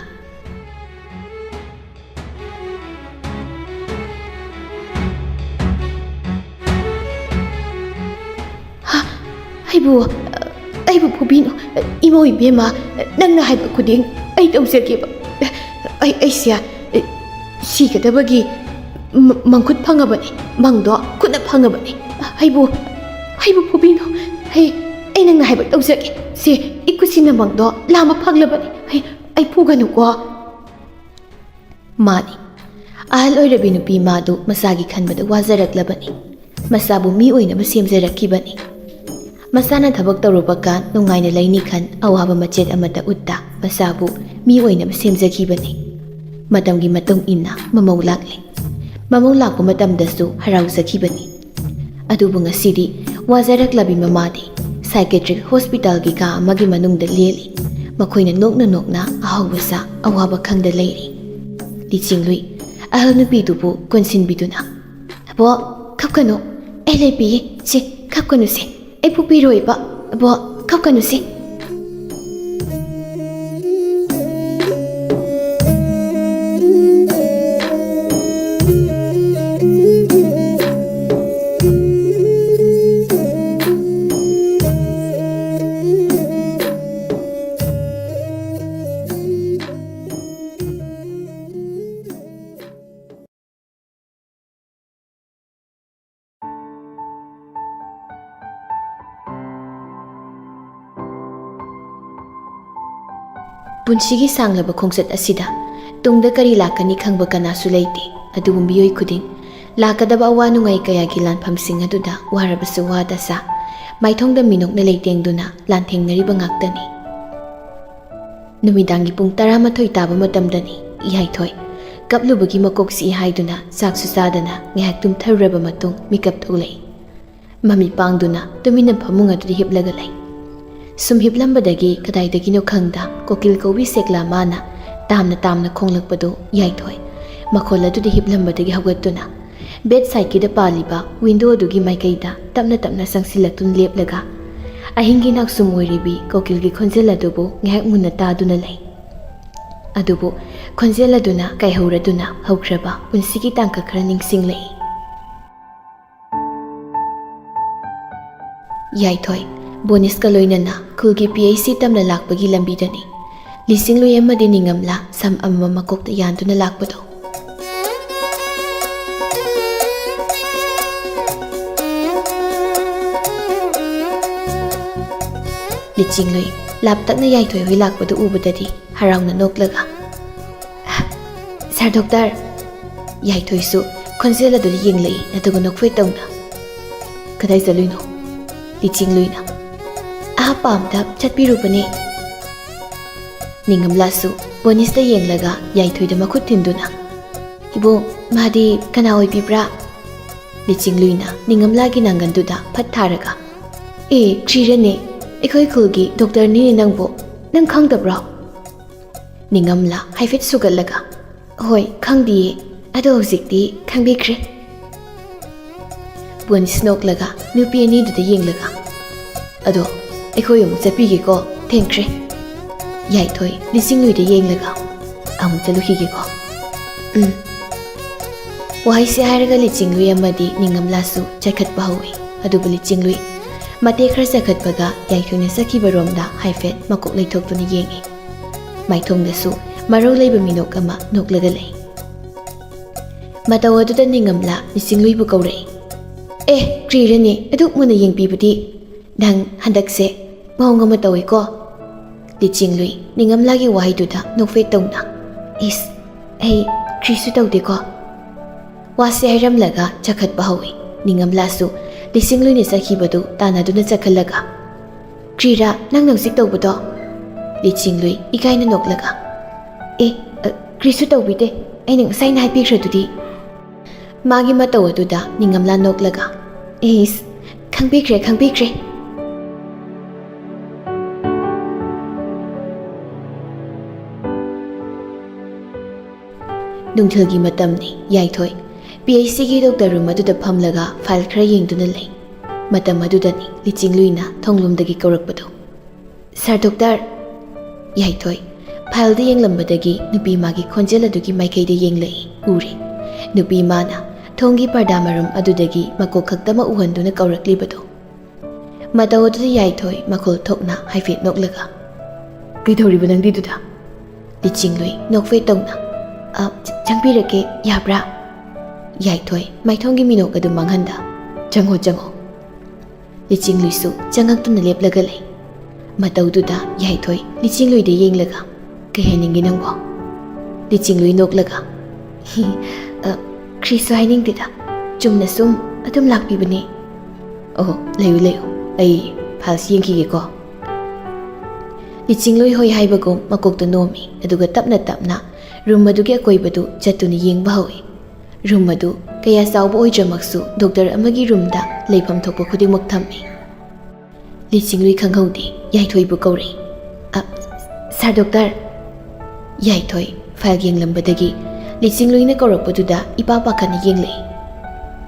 "ꯍꯥ? ꯑꯩꯕꯨ, ꯑꯩꯕꯨ ꯐꯨꯕꯤꯅꯨ꯫ ꯏꯃꯧ ꯏꯕꯦꯝꯃ, ꯅꯪꯅ ꯍꯥꯏꯕ ꯈꯨꯗꯤꯡ ꯑꯩ ꯇꯧꯖꯒꯦꯕ꯫ ꯑꯩ, ꯑꯩꯁꯦ ꯁꯤꯒꯗꯕꯒꯤ ꯃ-, ꯃꯪꯈꯨꯠ ꯐꯪꯉꯕꯅꯤ, ꯃꯪꯗꯣ ꯈꯨꯠꯅ ꯐꯪꯉꯕꯅꯤ꯫ ꯑꯩꯕꯨ, ꯑꯩꯕꯨ ꯐꯨꯕꯤꯅꯨ꯫ ꯑꯩ, ꯑꯩ ꯅꯪꯅ ꯍꯥꯏꯕ ꯇꯧꯖꯒꯦ꯫ ꯁꯤ ꯏꯈꯨꯠꯁꯤꯅ ꯃꯪꯗꯣ ꯂꯥꯝꯕ ꯐꯪꯂꯕꯅꯤ꯫ ꯑꯩ, ꯑꯩ ꯐꯨꯒꯅꯨꯀꯣ꯫" ꯃꯥꯅꯤ, ꯑꯍꯜ ꯑꯣꯏꯔꯕꯤ ꯅꯨꯄꯤ ꯃꯥꯗꯨ ꯃꯁꯥꯒꯤ ꯈꯟꯕꯗ ꯋꯥꯖꯔꯛꯂꯕꯅꯤ꯫ ꯃꯁꯥꯕꯨ ꯃꯤ ꯑꯣꯏꯅꯕ ꯁꯦꯝꯖꯔꯛꯈꯤꯕꯅꯤ꯫ ꯃꯁꯥꯅ ꯊꯕꯛ ꯇꯧꯔꯨꯕ ꯀꯥꯟ ꯅꯨꯡꯉꯥꯏꯅ ꯂꯩꯅꯤ ꯈꯟ ꯑꯋꯥꯕ ꯃꯆꯦꯠ ꯑꯃꯠꯇ ꯎꯠꯇ ꯃꯁꯥꯕꯨ ꯃꯤ ꯑꯣꯏꯅꯕ ꯁꯦꯝꯖꯈꯤꯕꯅꯤ꯫ ꯃꯇꯝꯒꯤ ꯃꯇꯨꯡ ꯏꯟꯅ ꯃꯃꯧ ꯂꯥꯛꯂꯦ꯫ ꯃꯃꯧ ꯂꯥꯛꯄ ꯃꯇꯝꯗꯁꯨ ꯍꯔꯥꯎꯖꯈꯤꯕꯅꯤ꯫ ꯑꯗꯨꯕꯨ ꯉꯁꯤꯗꯤ ꯋꯥꯖꯔꯛꯂꯕꯤ ꯃꯃꯥꯗꯤ psychiatric hospitalꯒꯤ ꯀꯥ ꯑꯃꯒꯤ ꯃꯅꯨꯡꯗ ꯂꯦꯜꯂꯤ꯫ ꯃꯈꯣꯏꯅ ꯅꯣꯛꯅ ꯅꯣꯛꯅ ꯑꯍꯥꯎꯕ ꯆꯥ, ꯑꯋꯥꯕ ꯈꯪꯗ ꯂꯩꯔꯤ꯫ ꯂꯤꯆꯤꯡꯂꯨꯏ ꯑꯍꯜ ꯅꯨꯄꯤꯗꯨꯕꯨ ꯀꯣꯟꯁꯤꯟꯕꯤꯗꯨꯅ, "ꯑꯕꯣꯛ, ꯀꯞꯀꯅꯨ, ꯑꯩ ꯂꯩꯕꯤꯌꯦ꯫ ꯁꯦ, ꯀꯞꯀꯅꯨꯁꯦ, ꯑꯩ ꯐꯨꯕꯤꯔꯣꯏꯕ꯫ ꯑꯕꯣꯛ, ꯀꯞꯀꯅꯨꯁꯦ꯫" ꯄꯨꯟꯁꯤꯒꯤ ꯁꯥꯡꯂꯕ ꯈꯣꯡꯆꯠ ꯑꯁꯤꯗ ꯇꯨꯡꯗ ꯀꯔꯤ ꯂꯥꯛꯀꯅꯤ ꯈꯪꯕ ꯀꯅꯥꯁꯨ ꯂꯩꯇꯦ꯫ ꯑꯗꯨꯕꯨ ꯃꯤꯑꯣꯏ ꯈꯨꯗꯤꯡ ꯂꯥꯛꯀꯗꯕ ꯑꯋꯥ ꯅꯨꯡꯉꯥꯏ ꯀꯌꯥꯒꯤ ꯂꯥꯟꯐꯝꯁꯤꯡ ꯑꯗꯨꯗ ꯋꯥꯔꯕꯁꯨ ꯋꯥꯗ ꯁꯥ, ꯃꯥꯏꯊꯣꯡꯗ ꯃꯤꯅꯣꯛꯅ ꯂꯩꯇꯦꯡꯗꯨꯅ ꯂꯥꯟꯊꯦꯡꯅꯔꯤꯕ ꯉꯥꯛꯇꯅꯤ꯫ ꯅꯨꯃꯤꯗꯥꯡꯒꯤ ꯄꯨꯡ ꯇꯔꯥꯃꯥꯊꯣꯏ ꯇꯥꯕ ꯃꯇꯝꯗꯅꯤ ꯏꯌꯥꯏꯊꯣꯏ ꯀꯞꯂꯨꯕꯒꯤ ꯃꯀꯣꯛ ꯆꯤꯛꯏ ꯍꯥꯏꯗꯨꯅ ꯆꯥꯛꯁꯨ ꯆꯥꯗꯅ ꯉꯥꯏꯍꯥꯛ ꯇꯨꯝꯊꯔꯨꯔꯕ ꯃꯇꯨꯡ ꯃꯤꯀꯞ ꯊꯣꯛꯂꯛꯏ꯫ ꯃꯃꯤꯠ ꯄꯥꯡꯗꯨꯅ ꯇꯨꯃꯤꯟꯅ ꯐꯃꯨꯡ ꯑꯗꯨꯗ ꯍꯤꯞꯂꯒ ꯂꯩ꯫ ꯁꯨꯝ ꯍꯤꯞꯂꯝꯕꯗꯒꯤ ꯀꯗꯥꯏꯗꯒꯤꯅꯣ ꯈꯪꯗ ꯀꯣꯀꯤꯜ ꯀꯧꯕꯤ ꯁꯦꯛꯂꯥ ꯃꯥꯅ ꯇꯥꯝꯅ ꯇꯥꯝꯅ ꯈꯣꯡꯂꯛꯄꯗꯨ ꯏꯌꯥꯏꯊꯣꯏ ꯃꯈꯣꯜ ꯑꯗꯨꯗ ꯍꯤꯞꯂꯝꯕꯗꯒꯤ ꯍꯧꯒꯠꯇꯨꯅ ꯕꯦꯗ ꯁꯥꯏꯠꯀꯤꯗ ꯄꯥꯜꯂꯤꯕ ꯋꯤꯟꯗꯣ ꯑꯗꯨꯒꯤ ꯃꯥꯏꯀꯩꯗ ꯇꯞꯅ ꯇꯞꯅ ꯆꯪꯁꯤꯜꯂꯛꯇꯨꯅ ꯂꯦꯞꯂꯒ ꯑꯍꯤꯡꯒꯤ ꯅꯥꯎꯁꯨꯝ ꯑꯣꯏꯔꯤꯕꯤ ꯀꯣꯀꯤꯜꯒꯤ ꯈꯣꯟꯖꯦꯜ ꯑꯗꯨꯕꯨ ꯉꯥꯏꯍꯥꯛ ꯃꯨꯟꯅ ꯇꯥꯗꯨꯅ ꯂꯩ꯫ ꯑꯗꯨꯕꯨ ꯈꯣꯟꯖꯦꯜ ꯑꯗꯨꯅ ꯀꯥꯏꯍꯧꯔꯗꯨꯅ ꯍꯧꯈ꯭ꯔꯕ ꯄꯨꯟꯁꯤꯒꯤ ꯇꯥꯡꯀꯛ ꯈꯔ ꯅꯤꯡꯁꯤꯡꯂꯛꯏ꯫ ꯌꯥꯏꯊꯣꯏ, ꯕꯣꯅꯤꯁꯀ ꯂꯣꯏꯅꯅ ꯈꯨꯜꯒꯤ ꯄꯤ ꯑꯩꯆ ꯁꯤ ꯇꯝꯅ ꯂꯥꯛꯄꯒꯤ ꯂꯝꯕꯤꯗꯅꯤ ꯂꯤꯁꯤꯡꯂꯨꯏ ꯑꯃꯗꯤ ꯅꯤꯡꯉꯝꯂꯥ ꯁꯝ ꯑꯃꯃꯝ ꯃꯀꯣꯛꯇ ꯌꯥꯟꯗꯨꯅ ꯂꯥꯛꯄꯗꯣ꯫ ꯂꯤꯆꯤꯡꯂꯨꯏ ꯂꯥꯞꯇꯛꯅ ꯌꯥꯏꯊꯣꯏ ꯍꯣꯏ ꯂꯥꯛꯄꯗꯨ ꯎꯕꯗꯗꯤ ꯍꯔꯥꯎꯅ ꯅꯣꯛꯂꯒ, "ꯁꯥꯔ ꯗꯣꯛꯇꯔ!" ꯌꯥꯏꯊꯣꯏꯁꯨ ꯈꯣꯟꯖꯦꯜ ꯑꯗꯨꯗ ꯌꯦꯡꯂꯛꯏ, ꯑꯗꯨꯒ ꯅꯣꯛꯐꯦꯠ ꯇꯧꯅ, "ꯀꯗꯥꯏ ꯆꯠꯂꯨꯏꯅꯣ?" ꯂꯤꯆꯤꯡꯂꯨꯏꯅ, "ꯑꯥ ꯄꯥꯝꯗ ꯆꯠꯄꯤꯔꯨꯕꯅꯦ꯫" ꯅꯤꯡꯉꯝꯂꯥꯁꯨ ꯕꯣꯅꯤꯁꯇ ꯌꯦꯡꯂꯒ ꯌꯥꯏꯊꯣꯏꯗ ꯃꯈꯨꯠ ꯊꯤꯟꯗꯨꯅ, "ꯏꯕꯣ, ꯃꯥꯗꯤ ꯀꯅꯥ ꯑꯣꯏꯕꯤꯕ꯭ꯔꯥ?" ꯂꯤꯆꯤꯡꯂꯨꯏꯅ ꯅꯤꯡꯉꯝꯂꯥꯒꯤ ꯅꯥꯡꯒꯟꯗꯨꯗ ꯐꯠ ꯊꯥꯔꯒ, "ꯑꯦ, ꯀ꯭ꯔꯤꯔꯅꯦ, ꯑꯩꯈꯣꯏ ꯈꯨꯜꯒꯤ ꯗꯣꯛꯇꯔꯅꯤꯅꯦ ꯅꯪꯕꯨ꯫ ꯅꯪ ꯈꯪꯗꯕ꯭ꯔꯣ?" ꯅꯤꯡꯉꯝꯂꯥ ꯍꯥꯏꯐꯦꯠ ꯁꯨꯒꯠꯂꯒ, "ꯍꯣꯏ, ꯈꯪꯗꯤꯌꯦ꯫ ꯑꯗꯣ ꯍꯧꯖꯤꯛꯇꯤ ꯈꯪꯕꯤꯈ꯭ꯔꯦ꯫" ꯕꯣꯅꯤꯁ ꯅꯣꯛꯂꯒ ꯅꯨꯄꯤ ꯑꯅꯤꯗꯨꯗ ꯌꯦꯡꯂꯒ, "ꯑꯗꯣ ꯑꯩꯈꯣꯏ ꯑꯃꯨꯛ ꯆꯠꯄꯤꯒꯦꯀꯣ, ꯊꯦꯡꯈ꯭ꯔꯦ꯫" ꯌꯥꯏꯊꯣꯏ ꯂꯤꯆꯤꯡꯂꯨꯏꯗ ꯌꯦꯡꯂꯒ, "ꯑꯃꯨꯛ ꯆꯠꯂꯨꯈꯤꯒꯦꯀꯣ꯫" "ꯎꯝ꯫" ꯋꯥꯍꯩꯁꯦ ꯍꯥꯏꯔꯒ ꯂꯤꯆꯤꯡꯂꯨꯏ ꯑꯃꯗꯤ ꯅꯤꯡꯉꯝꯂꯥꯁꯨ ꯆꯠꯈꯠꯄ ꯍꯧꯏ꯫ ꯑꯗꯨꯕꯨ ꯂꯤꯆꯤꯡꯂꯨꯏ ꯃꯇꯦꯛ ꯈꯔ ꯆꯠꯈꯠꯄꯒ ꯌꯥꯏꯊꯣꯏꯅ ꯆꯠꯈꯤꯕ ꯔꯣꯝꯗ ꯍꯥꯏꯐꯦꯠ ꯃꯀꯣꯛ ꯂꯩꯊꯣꯛꯇꯨꯅ ꯌꯦꯡꯏ꯫ ꯃꯥꯏꯊꯣꯡꯗꯁꯨ ꯃꯔꯧ ꯂꯩꯕ ꯃꯤꯅꯣꯛ ꯑꯃ ꯅꯣꯛꯂꯒ ꯂꯩ꯫ ꯃꯇꯧ ꯑꯗꯨꯗ ꯅꯤꯡꯉꯝꯂꯥ ꯂꯤꯆꯤꯡꯂꯨꯏꯕꯨ ꯀꯧꯔꯛꯏ꯫ "ꯑꯦ, ꯀ꯭ꯔꯤꯔꯅꯦ, ꯑꯗꯨꯛ ꯃꯨꯟꯅ ꯌꯦꯡꯕꯤꯕꯗꯤ? ꯅꯪ ꯍꯟꯗꯛꯁꯦ ꯃꯑꯣꯡ ꯑꯃ ꯇꯧꯏꯀꯣ꯫" ꯂꯤꯆꯤꯡꯂꯨꯏ ꯅꯤꯡꯉꯝꯂꯥꯒꯤ ꯋꯥꯍꯩꯗꯨꯗ ꯅꯣꯛꯐꯦꯠ ꯇꯧꯅ, "ꯏꯁ, ꯑꯩ ꯀ꯭ꯔꯤꯁꯨ ꯇꯧꯗꯦꯀꯣ꯫" ꯋꯥꯁꯦ ꯍꯥꯏꯔꯝꯂꯒ ꯆꯈꯠꯄ ꯍꯧꯏ꯫ ꯅꯤꯡꯉꯝꯂꯥꯁꯨ ꯂꯤꯆꯤꯡꯂꯨꯏꯅ ꯆꯠꯈꯤꯕꯗꯨ ꯇꯥꯟꯅꯗꯨꯅ ꯆꯈꯠꯂꯒ, "ꯀ꯭ꯔꯤꯔꯥ, ꯅꯪꯅ ꯍꯧꯖꯤꯛ ꯇꯧꯕꯗꯣ?" ꯂꯤꯆꯤꯡꯂꯨꯏ ꯏꯀꯥꯏꯅ ꯅꯣꯛꯂꯒ, "ꯑꯦ, ꯑ, ꯀ꯭ꯔꯤꯁꯨ ꯇꯧꯕꯤꯗꯦ, ꯑꯩꯅ ꯉꯁꯥꯏꯅ ꯍꯥꯏꯕꯤꯈ꯭ꯔꯗꯨꯗꯤ꯫" ꯃꯥꯒꯤ ꯃꯇꯧ ꯑꯗꯨꯗ ꯅꯤꯡꯉꯝꯂꯥ ꯅꯣꯛꯂꯒ, "ꯏꯁ, ꯈꯪꯕꯤꯈ꯭ꯔꯦ, ꯈꯪꯕꯤꯈ꯭ꯔꯦ꯫" ꯅꯨꯡꯊꯤꯜꯒꯤ ꯃꯇꯝꯅꯤ꯫ ꯌꯥꯏꯊꯣꯏ ꯄꯤ ꯑꯩꯆ ꯁꯤꯒꯤ ꯗꯣꯛꯇꯔ ꯔꯨꯝ ꯑꯗꯨꯗ ꯐꯝꯂꯒ ꯐꯥꯏꯜ ꯈꯔ ꯌꯦꯡꯗꯨꯅ ꯂꯩ꯫ ꯃꯇꯝ ꯑꯗꯨꯗꯅꯤ ꯂꯤꯆꯤꯡꯂꯨꯏꯅ ꯊꯣꯡꯂꯣꯝꯗꯒꯤ ꯀꯧꯔꯛꯄꯗꯨ꯫ "ꯁꯥꯔ ꯗꯣꯛꯇꯔ!" ꯌꯥꯏꯊꯣꯏ ꯐꯥꯏꯜꯗ ꯌꯦꯡꯂꯝꯕꯗꯒꯤ ꯅꯨꯄꯤ ꯃꯥꯒꯤ ꯈꯣꯟꯖꯦꯜ ꯑꯗꯨꯒꯤ ꯃꯥꯏꯀꯩꯗ ꯌꯦꯡꯂꯛꯏ꯫ ꯎꯔꯦ ꯅꯨꯄꯤ ꯃꯥꯅ ꯊꯣꯡꯒꯤ ꯄꯔꯗꯥ ꯃꯔꯨꯝ ꯑꯗꯨꯗꯒꯤ ꯃꯀꯣꯛ ꯈꯛꯇꯃꯛ ꯎꯍꯟꯗꯨꯅ ꯀꯧꯔꯛꯂꯤꯕꯗꯨ꯫ ꯃꯇꯧ ꯑꯗꯨꯗ ꯌꯥꯏꯊꯣꯏ ꯃꯈꯣꯜ ꯊꯣꯛꯅ ꯍꯥꯏꯐꯦꯠ ꯅꯣꯛꯂꯒ, "ꯀꯩꯗꯧꯔꯤꯕ ꯅꯪꯗꯤꯗꯨꯗ?" ꯂꯤꯆꯤꯡꯂꯨꯏ ꯅꯣꯛꯐꯦꯠ ꯇꯧꯅ, "ꯑ, ꯆ-, ꯆꯪꯕꯤꯔꯛꯀꯦ, ꯌꯥꯕ꯭ꯔꯥ?" ꯌꯥꯏꯊꯣꯏ ꯃꯥꯏꯊꯣꯡꯒꯤ ꯃꯤꯅꯣꯛ ꯑꯗꯨ ꯃꯥꯡꯍꯟꯗ, "ꯆꯪꯉꯣ, ꯆꯪꯉꯣ꯫" ꯂꯤꯆꯤꯡꯂꯨꯏꯁꯨ ꯆꯪꯉꯛꯇꯨꯅ ꯂꯦꯞꯂꯒ ꯂꯩ꯫ ꯃꯇꯧꯗꯨꯗ ꯌꯥꯏꯊꯣꯏ ꯂꯤꯆꯤꯡꯂꯨꯏꯗ ꯌꯦꯡꯂꯒ, "ꯀꯩ ꯍꯥꯏꯅꯤꯡꯒꯦ ꯅꯪꯕꯣ?" ꯂꯤꯆꯤꯡꯂꯨꯏ ꯅꯣꯛꯂꯒ, "ꯍꯤ, ꯑ, ꯀ꯭ꯔꯤꯁꯨ ꯍꯥꯏꯅꯤꯡꯗꯦꯗ, ꯆꯨꯝꯅ ꯁꯨꯝ ꯑꯗꯨꯝ ꯂꯥꯛꯄꯤꯕꯅꯦ꯫" "ꯑꯣ, ꯂꯩꯌꯨ, ꯂꯩꯌꯨ, ꯑꯩ ꯐꯥꯏꯜꯁ ꯌꯦꯡꯈꯤꯒꯦꯀꯣ꯫" ꯂꯤꯆꯤꯡꯂꯨꯏ ꯍꯣꯏ ꯍꯥꯏꯕꯒꯨꯝ ꯃꯀꯣꯛꯇ ꯅꯣꯝꯃꯤ, ꯑꯗꯨꯒ ꯇꯞꯅ ꯇꯞꯅ ꯔꯨꯝ ꯑꯗꯨꯒꯤ ꯑꯀꯣꯏꯕꯗꯨ ꯆꯠꯇꯨꯅ ꯌꯦꯡꯕ ꯍꯧꯏ꯫ ꯔꯨꯝ ꯑꯗꯨ ꯀꯌꯥ ꯆꯥꯎꯕ ꯑꯣꯏꯗ꯭ꯔꯃꯛꯁꯨ ꯗꯣꯛꯇꯔ ꯑꯃꯒꯤ ꯔꯨꯝꯗ ꯂꯩꯐꯝ ꯊꯣꯛꯄ ꯈꯨꯗꯤꯡꯃꯛ ꯊꯝꯃꯤ꯫ ꯂꯤꯆꯤꯡꯂꯨꯏ ꯈꯪꯍꯧꯗꯦ, ꯌꯥꯏꯊꯣꯏꯕꯨ ꯀꯧꯔꯛꯏ꯫ "ꯑ, ꯁꯥꯔ ꯗꯣꯛꯇꯔ!" ꯌꯥꯏꯊꯣꯏ ꯐꯥꯏꯜ ꯌꯦꯡꯂꯝꯕꯗꯒꯤ ꯂꯤꯆꯤꯡꯂꯨꯏꯅ ꯀꯧꯔꯛꯄꯗꯨꯗ ꯏꯄꯥ ꯄꯥꯈꯠꯅ ꯌꯦꯡꯂꯛꯏ꯫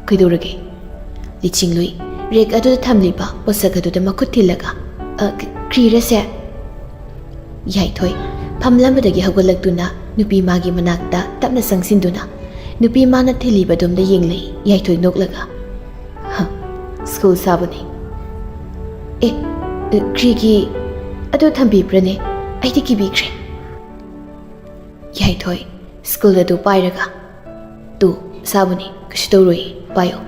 "ꯀꯩꯗꯧꯔꯒꯦ?" ꯂꯤꯆꯤꯡꯂꯨꯏ ꯔꯦꯛ ꯑꯗꯨꯗ ꯊꯝꯂꯤꯕ ꯄꯣꯠꯁꯛ ꯑꯗꯨꯗ ꯃꯈꯨꯠ ꯊꯤꯜꯂꯒ, "ꯑ, ꯀ-, ꯀ꯭ꯔꯤꯔꯁꯦ?" ꯌꯥꯏꯊꯣꯏ ꯐꯝꯂꯝꯕꯗꯒꯤ ꯍꯧꯒꯠꯂꯛꯇꯨꯅ ꯅꯨꯄꯤ ꯃꯥꯒꯤ ꯃꯅꯥꯛꯇ ꯇꯞꯅ ꯆꯪꯁꯤꯟꯗꯨꯅ ꯅꯨꯄꯤ ꯃꯥꯅ ꯊꯤꯜꯂꯤꯕ ꯑꯗꯣꯝꯗ ꯌꯦꯡꯂꯛꯏ꯫ ꯌꯥꯏꯊꯣꯏ ꯅꯣꯛꯂꯒ, "ꯍ, ꯁ꯭ꯀꯨꯜ ꯁꯥꯕꯅꯤ꯫" "ꯑꯦ, ꯑ, ꯀ꯭ꯔꯤꯒꯤ ꯑꯗꯨ ꯊꯝꯕꯤꯕ꯭ꯔꯅꯦ? ꯑꯩꯗꯤ ꯀꯤꯕꯤꯈ꯭ꯔꯦ꯫" ꯌꯥꯏꯊꯣꯏ ꯁ꯭ꯀꯨꯜ ꯑꯗꯨ ꯄꯥꯏꯔꯒ, "ꯇꯨ, ꯁꯥꯕꯅꯤ, ꯀꯩꯁꯨ ꯇꯧꯔꯣꯏ, ꯄꯥꯏꯌꯣ꯫"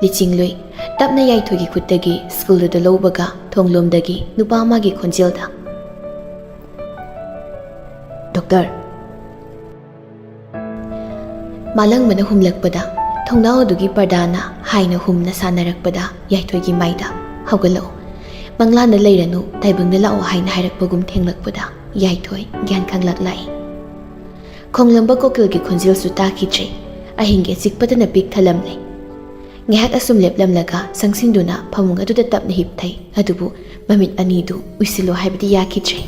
ꯂꯤꯆꯤꯡꯂꯨꯏ ꯇꯞꯅ ꯌꯥꯏꯊꯣꯏꯒꯤ ꯈꯨꯠꯇꯒꯤ ꯁ꯭ꯀꯨꯜ ꯑꯗꯨ ꯂꯧꯕꯒ ꯊꯣꯡꯂꯣꯝꯗꯒꯤ ꯅꯨꯄꯥ ꯑꯃꯒꯤ ꯈꯣꯟꯖꯦꯜꯗ, "ꯗꯣꯛꯇꯔ!" ꯃꯥꯂꯪꯕꯅ ꯍꯨꯝꯂꯛꯄꯗ, ꯊꯣꯡꯅꯥꯎ ꯑꯗꯨꯒꯤ ꯄꯔꯗꯥꯅ ꯍꯥꯏꯅ ꯍꯨꯝꯅ ꯁꯥꯟꯅꯔꯛꯄꯗ ꯌꯥꯏꯊꯣꯏꯒꯤ ꯃꯥꯏꯗ, "ꯍꯧꯒꯠꯂꯛꯎ, ꯃꯪꯂꯥꯟꯗ ꯂꯩꯔꯅꯨ, ꯇꯥꯏꯕꯪꯗ ꯂꯥꯛꯑꯣ" ꯍꯥꯏꯅ ꯍꯥꯏꯔꯛꯄꯒꯨꯝ ꯊꯦꯡꯂꯛꯄꯗ ꯌꯥꯏꯊꯣꯏ ꯒ꯭ꯌꯥꯟ ꯈꯪꯂꯛ ꯂꯥꯛꯏ꯫ ꯈꯣꯡꯂꯝꯕ ꯀꯣꯀꯤꯜꯒꯤ ꯈꯣꯟꯖꯦꯜꯁꯨ ꯇꯥꯈꯤꯗ꯭ꯔꯦ꯫ ꯑꯍꯤꯡꯒꯤ ꯑꯆꯤꯛꯄꯗꯅ ꯄꯤꯛ ꯊꯜꯂꯝꯂꯦ꯫ ꯉꯥꯏꯍꯥꯛ ꯑꯁꯨꯝ ꯂꯦꯞꯂꯝꯂꯒ ꯆꯪꯁꯤꯟꯗꯨꯅ ꯐꯃꯨꯡ ꯑꯗꯨꯗ ꯇꯞꯅ ꯍꯤꯞꯊꯩ꯫ ꯑꯗꯨꯕꯨ ꯃꯃꯤꯠ ꯑꯅꯤꯗꯨ ꯎꯏꯁꯤꯜꯂꯣ ꯍꯥꯏꯕꯗꯤ ꯌꯥꯈꯤꯗ꯭ꯔꯦ꯫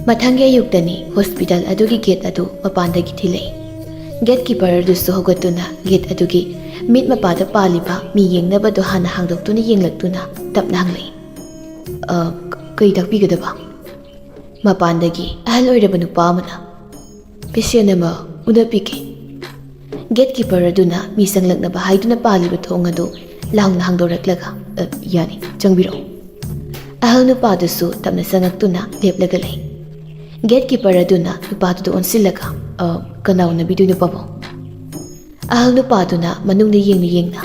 ꯃꯊꯪꯒꯤ ꯑꯌꯨꯛꯇꯅꯤ ꯍꯣꯁꯄꯤꯇꯥꯜ ꯑꯗꯨꯒꯤ ꯒꯦꯠ ꯑꯗꯨ ꯃꯄꯥꯟꯗꯒꯤ ꯊꯤꯜꯂꯛꯏ꯫ ꯒꯦꯠ ꯀꯤꯄꯔ ꯑꯗꯨꯁꯨ ꯍꯧꯒꯠꯇꯨꯅ ꯒꯦꯠ ꯑꯗꯨꯒꯤ ꯃꯤꯠ ꯃꯄꯥꯗ ꯄꯥꯜꯂꯤꯕ ꯃꯤ ꯌꯦꯡꯅꯕꯗꯨ ꯍꯥꯟꯅ ꯍꯥꯡꯗꯣꯛꯇꯨꯅ ꯌꯦꯡꯂꯛꯇꯨꯅ ꯇꯞꯅ ꯍꯪꯂꯛꯏ, "ꯑ, ꯀ-, ꯀꯔꯤ ꯇꯥꯛꯄꯤꯒꯗꯕ?" ꯃꯄꯥꯟꯗꯒꯤ ꯑꯍꯜ ꯑꯣꯏꯔꯕ ꯅꯨꯄꯥ ꯑꯃꯅ, "ꯄꯦꯁꯦꯟ ꯑꯃ ꯎꯅꯕꯤꯒꯦ꯫" ꯒꯦꯠ ꯀꯤꯄꯔ ꯑꯗꯨꯅ ꯃꯤ ꯆꯪꯂꯛꯅꯕ ꯍꯥꯏꯗꯨꯅ ꯄꯥꯜꯂꯤꯕ ꯊꯣꯡ ꯑꯗꯨ ꯂꯥꯎꯅ ꯍꯥꯡꯗꯣꯔꯛꯂꯒ, "ꯑ, ꯌꯥꯅꯤ, ꯆꯪꯕꯤꯔꯛꯎ꯫" ꯑꯍꯜ ꯅꯨꯄꯥꯗꯨꯁꯨ ꯇꯞꯅ ꯆꯪꯉꯛꯇꯨꯅ ꯂꯦꯞꯂꯒ ꯂꯩ꯫ ꯒꯦꯠ ꯀꯤꯄꯔ ꯑꯗꯨꯅ ꯅꯨꯄꯥꯗꯨꯗ ꯑꯣꯟꯁꯤꯜꯂꯒ, "ꯑ, ꯀꯅꯥ ꯎꯅꯕꯤꯗꯣꯏꯅꯣ, ꯄꯥꯕꯨꯡ?" ꯑꯍꯜ ꯅꯨꯄꯥꯗꯨꯅ ꯃꯅꯨꯡꯗ ꯌꯦꯡꯅ ꯌꯦꯡꯅ,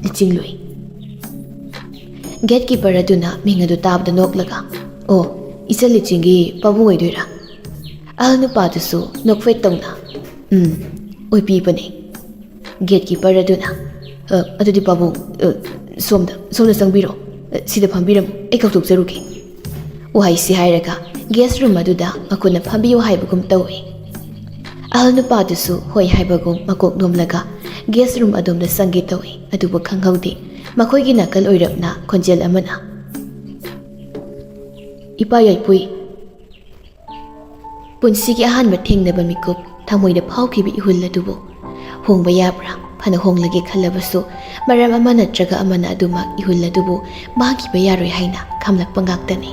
"ꯂꯤꯆꯤꯡꯂꯨꯏ꯫" ꯒꯦꯠ ꯀꯤꯄꯔ ꯑꯗꯨꯅ ꯃꯤꯡ ꯑꯗꯨ ꯇꯥꯕꯗ ꯅꯣꯛꯂꯒ, "ꯑꯣ, ꯏꯆꯜ ꯂꯤꯆꯤꯡꯒꯤ ꯄꯥꯕꯨꯡ ꯑꯣꯏꯗꯣꯏꯔꯥ?" ꯑꯍꯜ ꯅꯨꯄꯥꯗꯨꯁꯨ ꯅꯣꯛꯐꯦꯠ ꯇꯧꯅ, "ꯎꯝ, ꯑꯣꯏꯕꯤꯕꯅꯦ꯫" ꯒꯦꯠ ꯀꯤꯄꯔ ꯑꯗꯨꯅ, "ꯑ, ꯑꯗꯨꯗꯤ ꯄꯥꯕꯨꯡ, ꯑ, ꯁꯣꯝꯗ, ꯁꯣꯝꯗ ꯆꯪꯕꯤꯔꯣ꯫ ꯑ, ꯁꯤꯗ ꯐꯝꯕꯤꯔꯝꯃꯨ, ꯑꯩ ꯀꯧꯊꯣꯛꯆꯔꯨꯒꯦ꯫" ꯋꯥꯍꯩꯁꯤ ꯍꯥꯏꯔꯒ ꯒꯦꯁ ꯔꯨꯝ ꯑꯗꯨꯗ ꯃꯈꯨꯠꯅ "ꯐꯝꯕꯤꯌꯨ" ꯍꯥꯏꯕꯒꯨꯝ ꯇꯧꯏ꯫ ꯑꯍꯜ ꯅꯨꯄꯥꯗꯨꯁꯨ ꯍꯣꯏ ꯍꯥꯏꯕꯒꯨꯝ ꯃꯀꯣꯛ ꯅꯣꯝꯂꯒ ꯒꯦꯁ ꯔꯨꯝ ꯑꯗꯣꯝꯗ ꯆꯪꯒꯦ ꯇꯧꯏ꯫ ꯑꯗꯨꯕꯨ ꯈꯪꯍꯧꯗꯦ, ꯃꯈꯣꯏꯒꯤ ꯅꯥꯀꯜ ꯑꯣꯏꯔꯞꯅ ꯈꯣꯟꯖꯦꯜ ꯑꯃꯅ, "ꯏꯄꯥ ꯌꯥꯏꯄꯨꯏ꯫" ꯄꯨꯟꯁꯤꯒꯤ ꯑꯍꯥꯟꯕ ꯊꯦꯡꯅꯕ ꯃꯤꯀꯨꯞ, ꯊꯃꯣꯏꯗ ꯐꯥꯎꯈꯤꯕ ꯏꯍꯨꯜ ꯑꯗꯨꯕꯨ ꯍꯣꯡꯕ ꯌꯥꯕ꯭ꯔꯥ? ꯐꯅ ꯍꯣꯡꯂꯒꯦ ꯈꯜꯂꯕꯁꯨ, ꯃꯔꯝ ꯑꯃ ꯅꯠꯇ꯭ꯔꯒ ꯑꯃꯅ ꯑꯗꯨꯃꯛ ꯏꯍꯨꯜ ꯑꯗꯨꯕꯨ ꯃꯥꯡꯈꯤꯕ ꯌꯥꯔꯣꯏ ꯍꯥꯏꯅ ꯈꯝꯂꯛꯄ ꯉꯥꯛꯇꯅꯤ꯫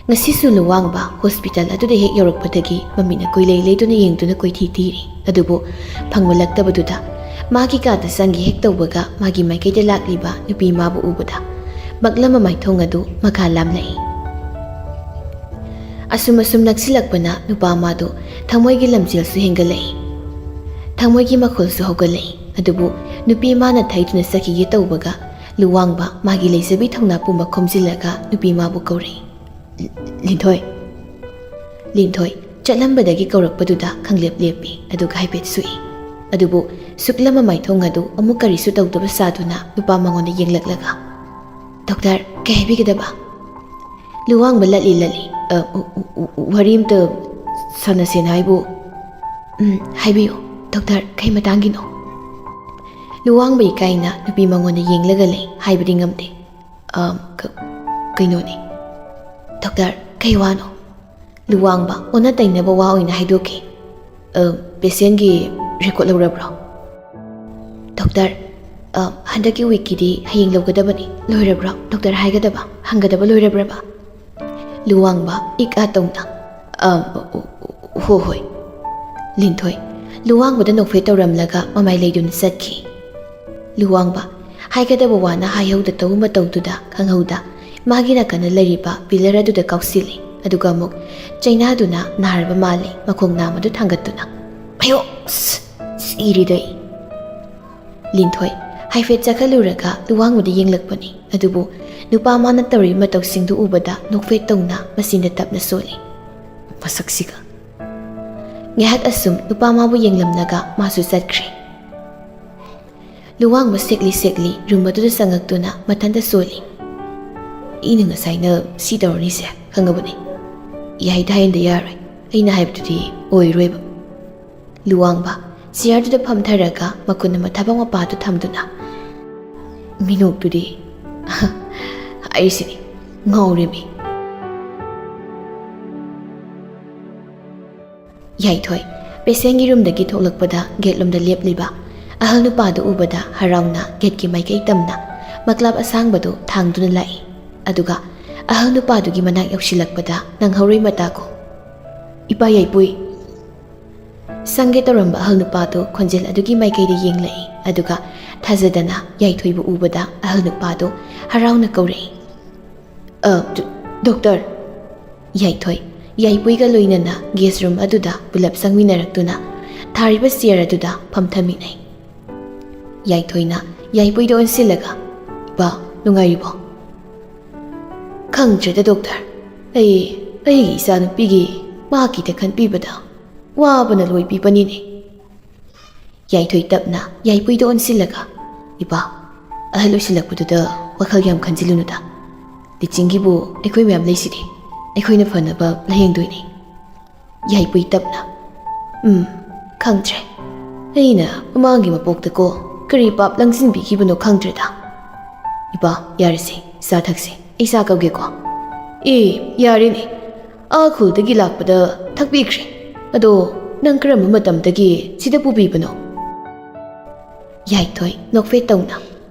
ꯉꯁꯤꯁꯨ ꯂꯨꯋꯥꯡꯕ ꯍꯣꯁꯄꯤꯇꯥꯜ ꯑꯗꯨꯗ ꯍꯦꯛ ꯌꯧꯔꯛꯄꯗꯒꯤ ꯃꯃꯤꯠꯅ ꯀꯣꯏꯂꯩ ꯂꯩꯗꯨꯅ ꯌꯦꯡꯗꯨꯅ ꯀꯣꯏꯊꯤ ꯊꯤꯔꯤ꯫ ꯑꯗꯨꯕꯨ ꯐꯪꯂꯛꯇꯕꯗꯨꯗ ꯃꯥꯒꯤ ꯀꯥꯗ ꯆꯪꯒꯦ ꯍꯦꯛ ꯇꯧꯕꯒ ꯃꯥꯒꯤ ꯃꯥꯏꯀꯩꯗ ꯂꯥꯛꯂꯤꯕ ꯅꯨꯄꯤ ꯃꯥꯕꯨ ꯎꯕꯗ ꯕꯛꯂꯝꯕ ꯃꯥꯏꯊꯣꯡ ꯑꯗꯨ ꯃꯈꯥ ꯂꯥꯝꯂꯛꯏ꯫ ꯑꯁꯨꯝ ꯑꯁꯨꯝ ꯅꯛꯁꯤꯜꯂꯛꯄꯅ ꯅꯨꯄꯥ ꯃꯥꯗꯨ ꯊꯃꯣꯏꯒꯤ ꯂꯝꯖꯦꯜꯁꯨ ꯍꯦꯟꯒꯠꯂꯛꯏ꯫ ꯊꯃꯣꯏꯒꯤ ꯃꯈꯣꯜꯁꯨ ꯍꯧꯒꯠꯂꯛꯏ꯫ ꯑꯗꯨꯕꯨ ꯅꯨꯄꯤ ꯃꯥꯅ ꯊꯩꯗꯨꯅ ꯆꯠꯈꯤꯒꯦ ꯇꯧꯕꯒ, ꯂꯨꯋꯥꯡꯕ ꯃꯥꯒꯤ ꯂꯩꯖꯕꯤ ꯊꯧꯅꯥ ꯄꯨꯝꯕ ꯈꯣꯝꯖꯤꯜꯂꯒ ꯅꯨꯄꯤ ꯃꯥꯕꯨ ꯀꯧꯔꯛꯏ꯫ "ꯂꯤꯟꯊꯣꯏ, ꯂꯤꯟꯊꯣꯏ!" ꯆꯠꯂꯝꯕꯗꯒꯤ ꯀꯧꯔꯛꯄꯗꯨꯗ ꯈꯪꯂꯦꯞ ꯂꯦꯞꯄꯤ, ꯑꯗꯨꯒ ꯍꯥꯏꯐꯦꯠ ꯁꯨꯛꯏ꯫ ꯑꯗꯨꯕꯨ ꯁꯨꯛꯂꯝꯕ ꯃꯥꯏꯊꯣꯡ ꯑꯗꯨ ꯑꯃꯨꯛ ꯀꯔꯤꯁꯨ ꯇꯧꯗꯕ ꯁꯥꯗꯨꯅ ꯅꯨꯄꯥ ꯃꯉꯣꯟꯗ ꯌꯦꯡꯂꯛꯂꯒ, "ꯗꯣꯛꯇꯔ, ꯀꯩ ꯍꯥꯏꯕꯤꯒꯗꯕ?" ꯂꯨꯋꯥꯡꯕ ꯂꯠꯂꯤ ꯂꯠꯂꯤ, "ꯑ, ꯎ, ꯎ, ꯎ, ꯋꯥꯔꯤ ꯑꯝꯇ ꯁꯥꯟꯅꯁꯦꯅ ꯍꯥꯏꯕꯨ?" "ꯎꯝ, ꯍꯥꯏꯕꯤꯌꯨ꯫ ꯗꯣꯛꯇꯔ, ꯀꯩ ꯃꯇꯥꯡꯒꯤꯅꯣ?" ꯂꯨꯋꯥꯡꯕ ꯏꯀꯥꯏꯅ ꯅꯨꯄꯤ ꯃꯉꯣꯟꯗ ꯌꯦꯡꯂꯒ ꯂꯩ, ꯍꯥꯏꯕꯗꯤ ꯉꯝꯗꯦ꯫ "ꯑ, ꯀ-, ꯀꯩꯅꯣꯅꯦ꯫" "ꯗꯣꯛꯇꯔ, ꯀꯩ ꯋꯥꯅꯣ?" ꯂꯨꯋꯥꯡꯕ ꯑꯣꯟꯅ ꯇꯩꯅꯕ ꯋꯥ ꯑꯣꯏꯅ ꯍꯥꯏꯗꯣꯛꯈꯤ꯫ "ꯑ, ꯄꯦꯁꯦꯟꯒꯤ ꯔꯦꯀꯣꯔꯠ ꯂꯧꯔꯕ꯭ꯔꯣ?" "ꯗꯣꯛꯇꯔ, ꯑ, ꯍꯟꯗꯛꯀꯤ ꯋꯤꯛꯀꯤꯗꯤ ꯍꯌꯦꯡ ꯂꯧꯒꯗꯕꯅꯤ꯫ ꯂꯣꯏꯔꯕ꯭ꯔꯣ ꯗꯣꯛꯇꯔ ꯍꯥꯏꯒꯗꯕ, ꯍꯪꯒꯗꯕ ꯂꯣꯏꯔꯕ꯭ꯔꯕ?" ꯂꯨꯋꯥꯡꯕ ꯏꯛ ꯑꯥ ꯇꯧꯅ, "ꯑ, ꯍꯣ ꯍꯣꯏ꯫" ꯂꯤꯟꯊꯣꯏ ꯂꯨꯋꯥꯡꯕꯗ ꯅꯣꯛꯐꯦꯠ ꯇꯧꯔꯝꯂꯒ ꯃꯃꯥꯏ ꯂꯩꯗꯨꯅ ꯆꯠꯈꯤ꯫ ꯂꯨꯋꯥꯡꯕ ꯍꯥꯏꯒꯗꯕ ꯋꯥꯅ ꯍꯥꯏꯍꯧꯗ ꯇꯧꯕ ꯃꯇꯧꯗꯨꯗ ꯈꯪꯍꯧꯗ ꯃꯥꯒꯤ ꯅꯥꯀꯟꯗ ꯂꯩꯔꯤꯕ ꯄꯤꯂꯔ ꯑꯗꯨꯗ ꯀꯥꯎꯁꯤꯜꯂꯤ꯫ ꯑꯗꯨꯒ ꯑꯃꯨꯛ ꯆꯩꯅꯥꯗꯨꯅ ꯅꯥꯔꯕ ꯃꯥꯜꯂꯤ, ꯃꯈꯣꯡ ꯅꯥꯝꯃꯗꯨ ꯊꯥꯡꯒꯠꯇꯨꯅ꯫ "ꯑꯌꯣ! ꯑꯁ! ꯁꯤꯔꯤꯗ ꯑꯩ!" ꯂꯤꯟꯊꯣꯏ ꯍꯥꯏꯐꯦꯠ ꯆꯈꯠꯂꯨꯔꯒ ꯂꯨꯋꯥꯡꯕꯗ ꯌꯦꯡꯂꯛꯄꯅꯤ꯫ ꯑꯗꯨꯕꯨ ꯅꯨꯄꯥ ꯃꯥꯅ ꯇꯧꯔꯤꯕ ꯃꯇꯧꯁꯤꯡꯗꯨ ꯎꯕꯗ ꯅꯣꯛꯐꯦꯠ ꯇꯧꯅ ꯃꯆꯤꯟꯗ ꯇꯞꯅ ꯁꯣꯜꯂꯤ꯫ "ꯃꯁꯛꯁꯤꯒ!" ꯉꯥꯏꯍꯥꯛ ꯑꯁꯨꯝ ꯅꯨꯄꯥ ꯃꯥꯕꯨ ꯌꯦꯡꯂꯝꯂꯒ ꯃꯥꯁꯨ ꯆꯠꯈ꯭ꯔꯦ꯫ ꯂꯨꯋꯥꯡꯕ ꯁꯦꯛꯂꯤ ꯁꯦꯛꯂꯤ ꯔꯨꯝ ꯑꯗꯨꯗ ꯆꯪꯉꯛꯇꯨꯅ ꯃꯊꯟꯇ ꯁꯣꯜꯂꯤ꯫ "ꯑꯩꯅ ꯉꯁꯥꯏꯅ ꯁꯤ ꯇꯧꯔꯅꯤꯁꯦ ꯈꯪꯉꯕꯅꯤ꯫ ꯌꯥꯏꯗ ꯍꯥꯏꯟꯗ ꯌꯥꯔꯣꯏ꯫ ꯑꯩꯅ ꯍꯥꯏꯕꯗꯨꯗꯤ ꯑꯣꯏꯔꯣꯏꯕ꯫" ꯂꯨꯋꯥꯡꯕ ꯆꯤꯌꯔꯗꯨꯗ ꯐꯝꯊꯔꯒ ꯃꯈꯨꯠ ꯑꯃ ꯊꯕꯛ ꯃꯄꯥꯗꯨ ꯊꯝꯗꯨꯅ, "ꯃꯤꯅꯣꯛꯇꯨꯗꯤ!" "ꯍꯥꯏꯔꯤꯁꯤꯅꯤ, ꯉꯥꯎꯔꯦꯃꯤ!" ꯌꯥꯏꯊꯣꯏ ꯄꯦꯁꯦꯟꯒꯤ ꯔꯨꯝꯗꯒꯤ ꯊꯣꯛꯂꯛꯄꯗ ꯒꯦꯠꯂꯣꯝꯗ ꯂꯦꯞꯂꯤꯕ ꯑꯍꯜ ꯅꯨꯄꯥꯗꯨ ꯎꯕꯗ ꯍꯔꯥꯎꯅ ꯒꯦꯠꯀꯤ ꯃꯥꯏꯀꯩ ꯇꯝꯅ ꯃꯀ꯭ꯂꯥꯞ ꯑꯁꯥꯡꯕꯗꯨ ꯊꯥꯡꯗꯨꯅ ꯂꯥꯛꯏ꯫ ꯑꯗꯨꯒ ꯑꯍꯜ ꯅꯨꯄꯥꯗꯨꯒꯤ ꯃꯅꯥꯛ ꯌꯧꯁꯤꯜꯂꯛꯄꯗ ꯅꯪꯍꯧꯔꯣꯏ ꯃꯇꯥꯒꯨ꯫ "ꯏꯄꯥ ꯌꯥꯏꯄꯨꯏ!" ꯁꯪꯒꯦ ꯇꯧꯔꯝꯕ ꯑꯍꯜ ꯅꯨꯄꯥꯗꯨ ꯈꯣꯟꯖꯦꯜ ꯑꯗꯨꯒꯤ ꯃꯥꯏꯀꯩꯗ ꯌꯦꯡꯂꯛꯏ꯫ ꯑꯗꯨꯒ ꯊꯥꯖꯗꯅ ꯌꯥꯏꯊꯣꯏꯕꯨ ꯎꯕꯗ ꯑꯍꯜ ꯅꯨꯄꯥꯗꯨ ꯍꯔꯥꯎꯅ ꯀꯧꯔꯛꯏ꯫ "ꯑ, ꯗꯣ-, ꯗꯣꯛꯇꯔ!" ꯌꯥꯏꯊꯣꯏ ꯌꯥꯏꯄꯨꯏꯒ ꯂꯣꯏꯅꯅ ꯒꯦꯁ ꯔꯨꯝ ꯑꯗꯨꯗ ꯄꯨꯂꯞ ꯆꯪꯃꯤꯟꯅꯔꯛꯇꯨꯅ ꯊꯥꯔꯤꯕ ꯆꯤꯌꯔ ꯑꯗꯨꯗ ꯐꯝꯊꯃꯤꯟꯅꯩ꯫ ꯌꯥꯏꯊꯣꯏꯅ ꯌꯥꯏꯄꯣꯏꯗ ꯑꯣꯟꯁꯤꯜꯂꯒ, "ꯏꯄꯥ, ꯅꯨꯡꯉꯥꯏꯔꯤꯕꯣ?" "ꯈꯪꯗ꯭ꯔꯦꯗ ꯗꯣꯛꯇꯔ, ꯑꯩ ꯑꯩꯒꯤ ꯏꯆꯥꯅꯨꯄꯤꯒꯤ ꯃꯍꯥꯛꯀꯤꯗ ꯈꯟꯕꯤꯕꯗ ꯋꯥꯕꯅ ꯂꯣꯏꯕꯤꯕꯅꯤꯅꯦ꯫" ꯌꯥꯏꯊꯣꯏ ꯇꯞꯅ ꯌꯥꯏꯄꯣꯏꯗ ꯑꯣꯟꯁꯤꯜꯂꯒ, "ꯏꯄꯥ, ꯑꯍꯜ ꯑꯣꯏꯁꯤꯜꯂꯛꯄꯗꯨꯗ ꯋꯥꯈꯜ ꯌꯥꯝ ꯈꯟꯖꯤꯜꯂꯨꯅꯨꯗ꯫ ꯂꯤꯆꯤꯡꯒꯤꯕꯨ ꯑꯩꯈꯣꯏ ꯃꯌꯥꯝ ꯂꯩꯁꯤꯗꯤ꯫ ꯑꯩꯈꯣꯏꯅ ꯐꯅꯕ ꯂꯥꯌꯦꯡꯗꯣꯏꯅꯤ꯫" ꯌꯥꯏꯄꯣꯏ ꯇꯞꯅ, "ꯎꯝ, ꯈꯪꯗ꯭ꯔꯦ꯫ ꯑꯩꯅ ꯃꯃꯥꯡꯒꯤ ꯃꯄꯣꯛꯇꯀꯣ ꯀꯔꯤ ꯄꯥꯞ ꯂꯪꯁꯤꯟꯕꯤꯈꯤꯕꯅꯣ ꯈꯪꯗ꯭ꯔꯦꯗ꯫ ꯏꯄꯥ, ꯌꯥꯔꯦꯁꯦ, ꯆꯥ ꯊꯛꯁꯦ꯫ ꯑꯩ ꯆꯥ ꯀꯧꯒꯦꯀꯣ꯫" "ꯑꯦ, ꯌꯥꯔꯦꯅꯦ꯫ ꯑꯥ ꯈꯨꯜꯗꯒꯤ ꯂꯥꯛꯄꯗ ꯊꯛꯄꯤꯈ꯭ꯔꯦ꯫ ꯑꯗꯣ ꯅꯪ ꯀꯔꯝꯕ ꯃꯇꯝꯗꯒꯤ ꯁꯤꯗ ꯄꯨꯕꯤꯕꯅꯣ?" ꯌꯥꯏꯊꯣꯏ ꯅꯣꯛꯐꯦꯠ ꯇꯧꯅ,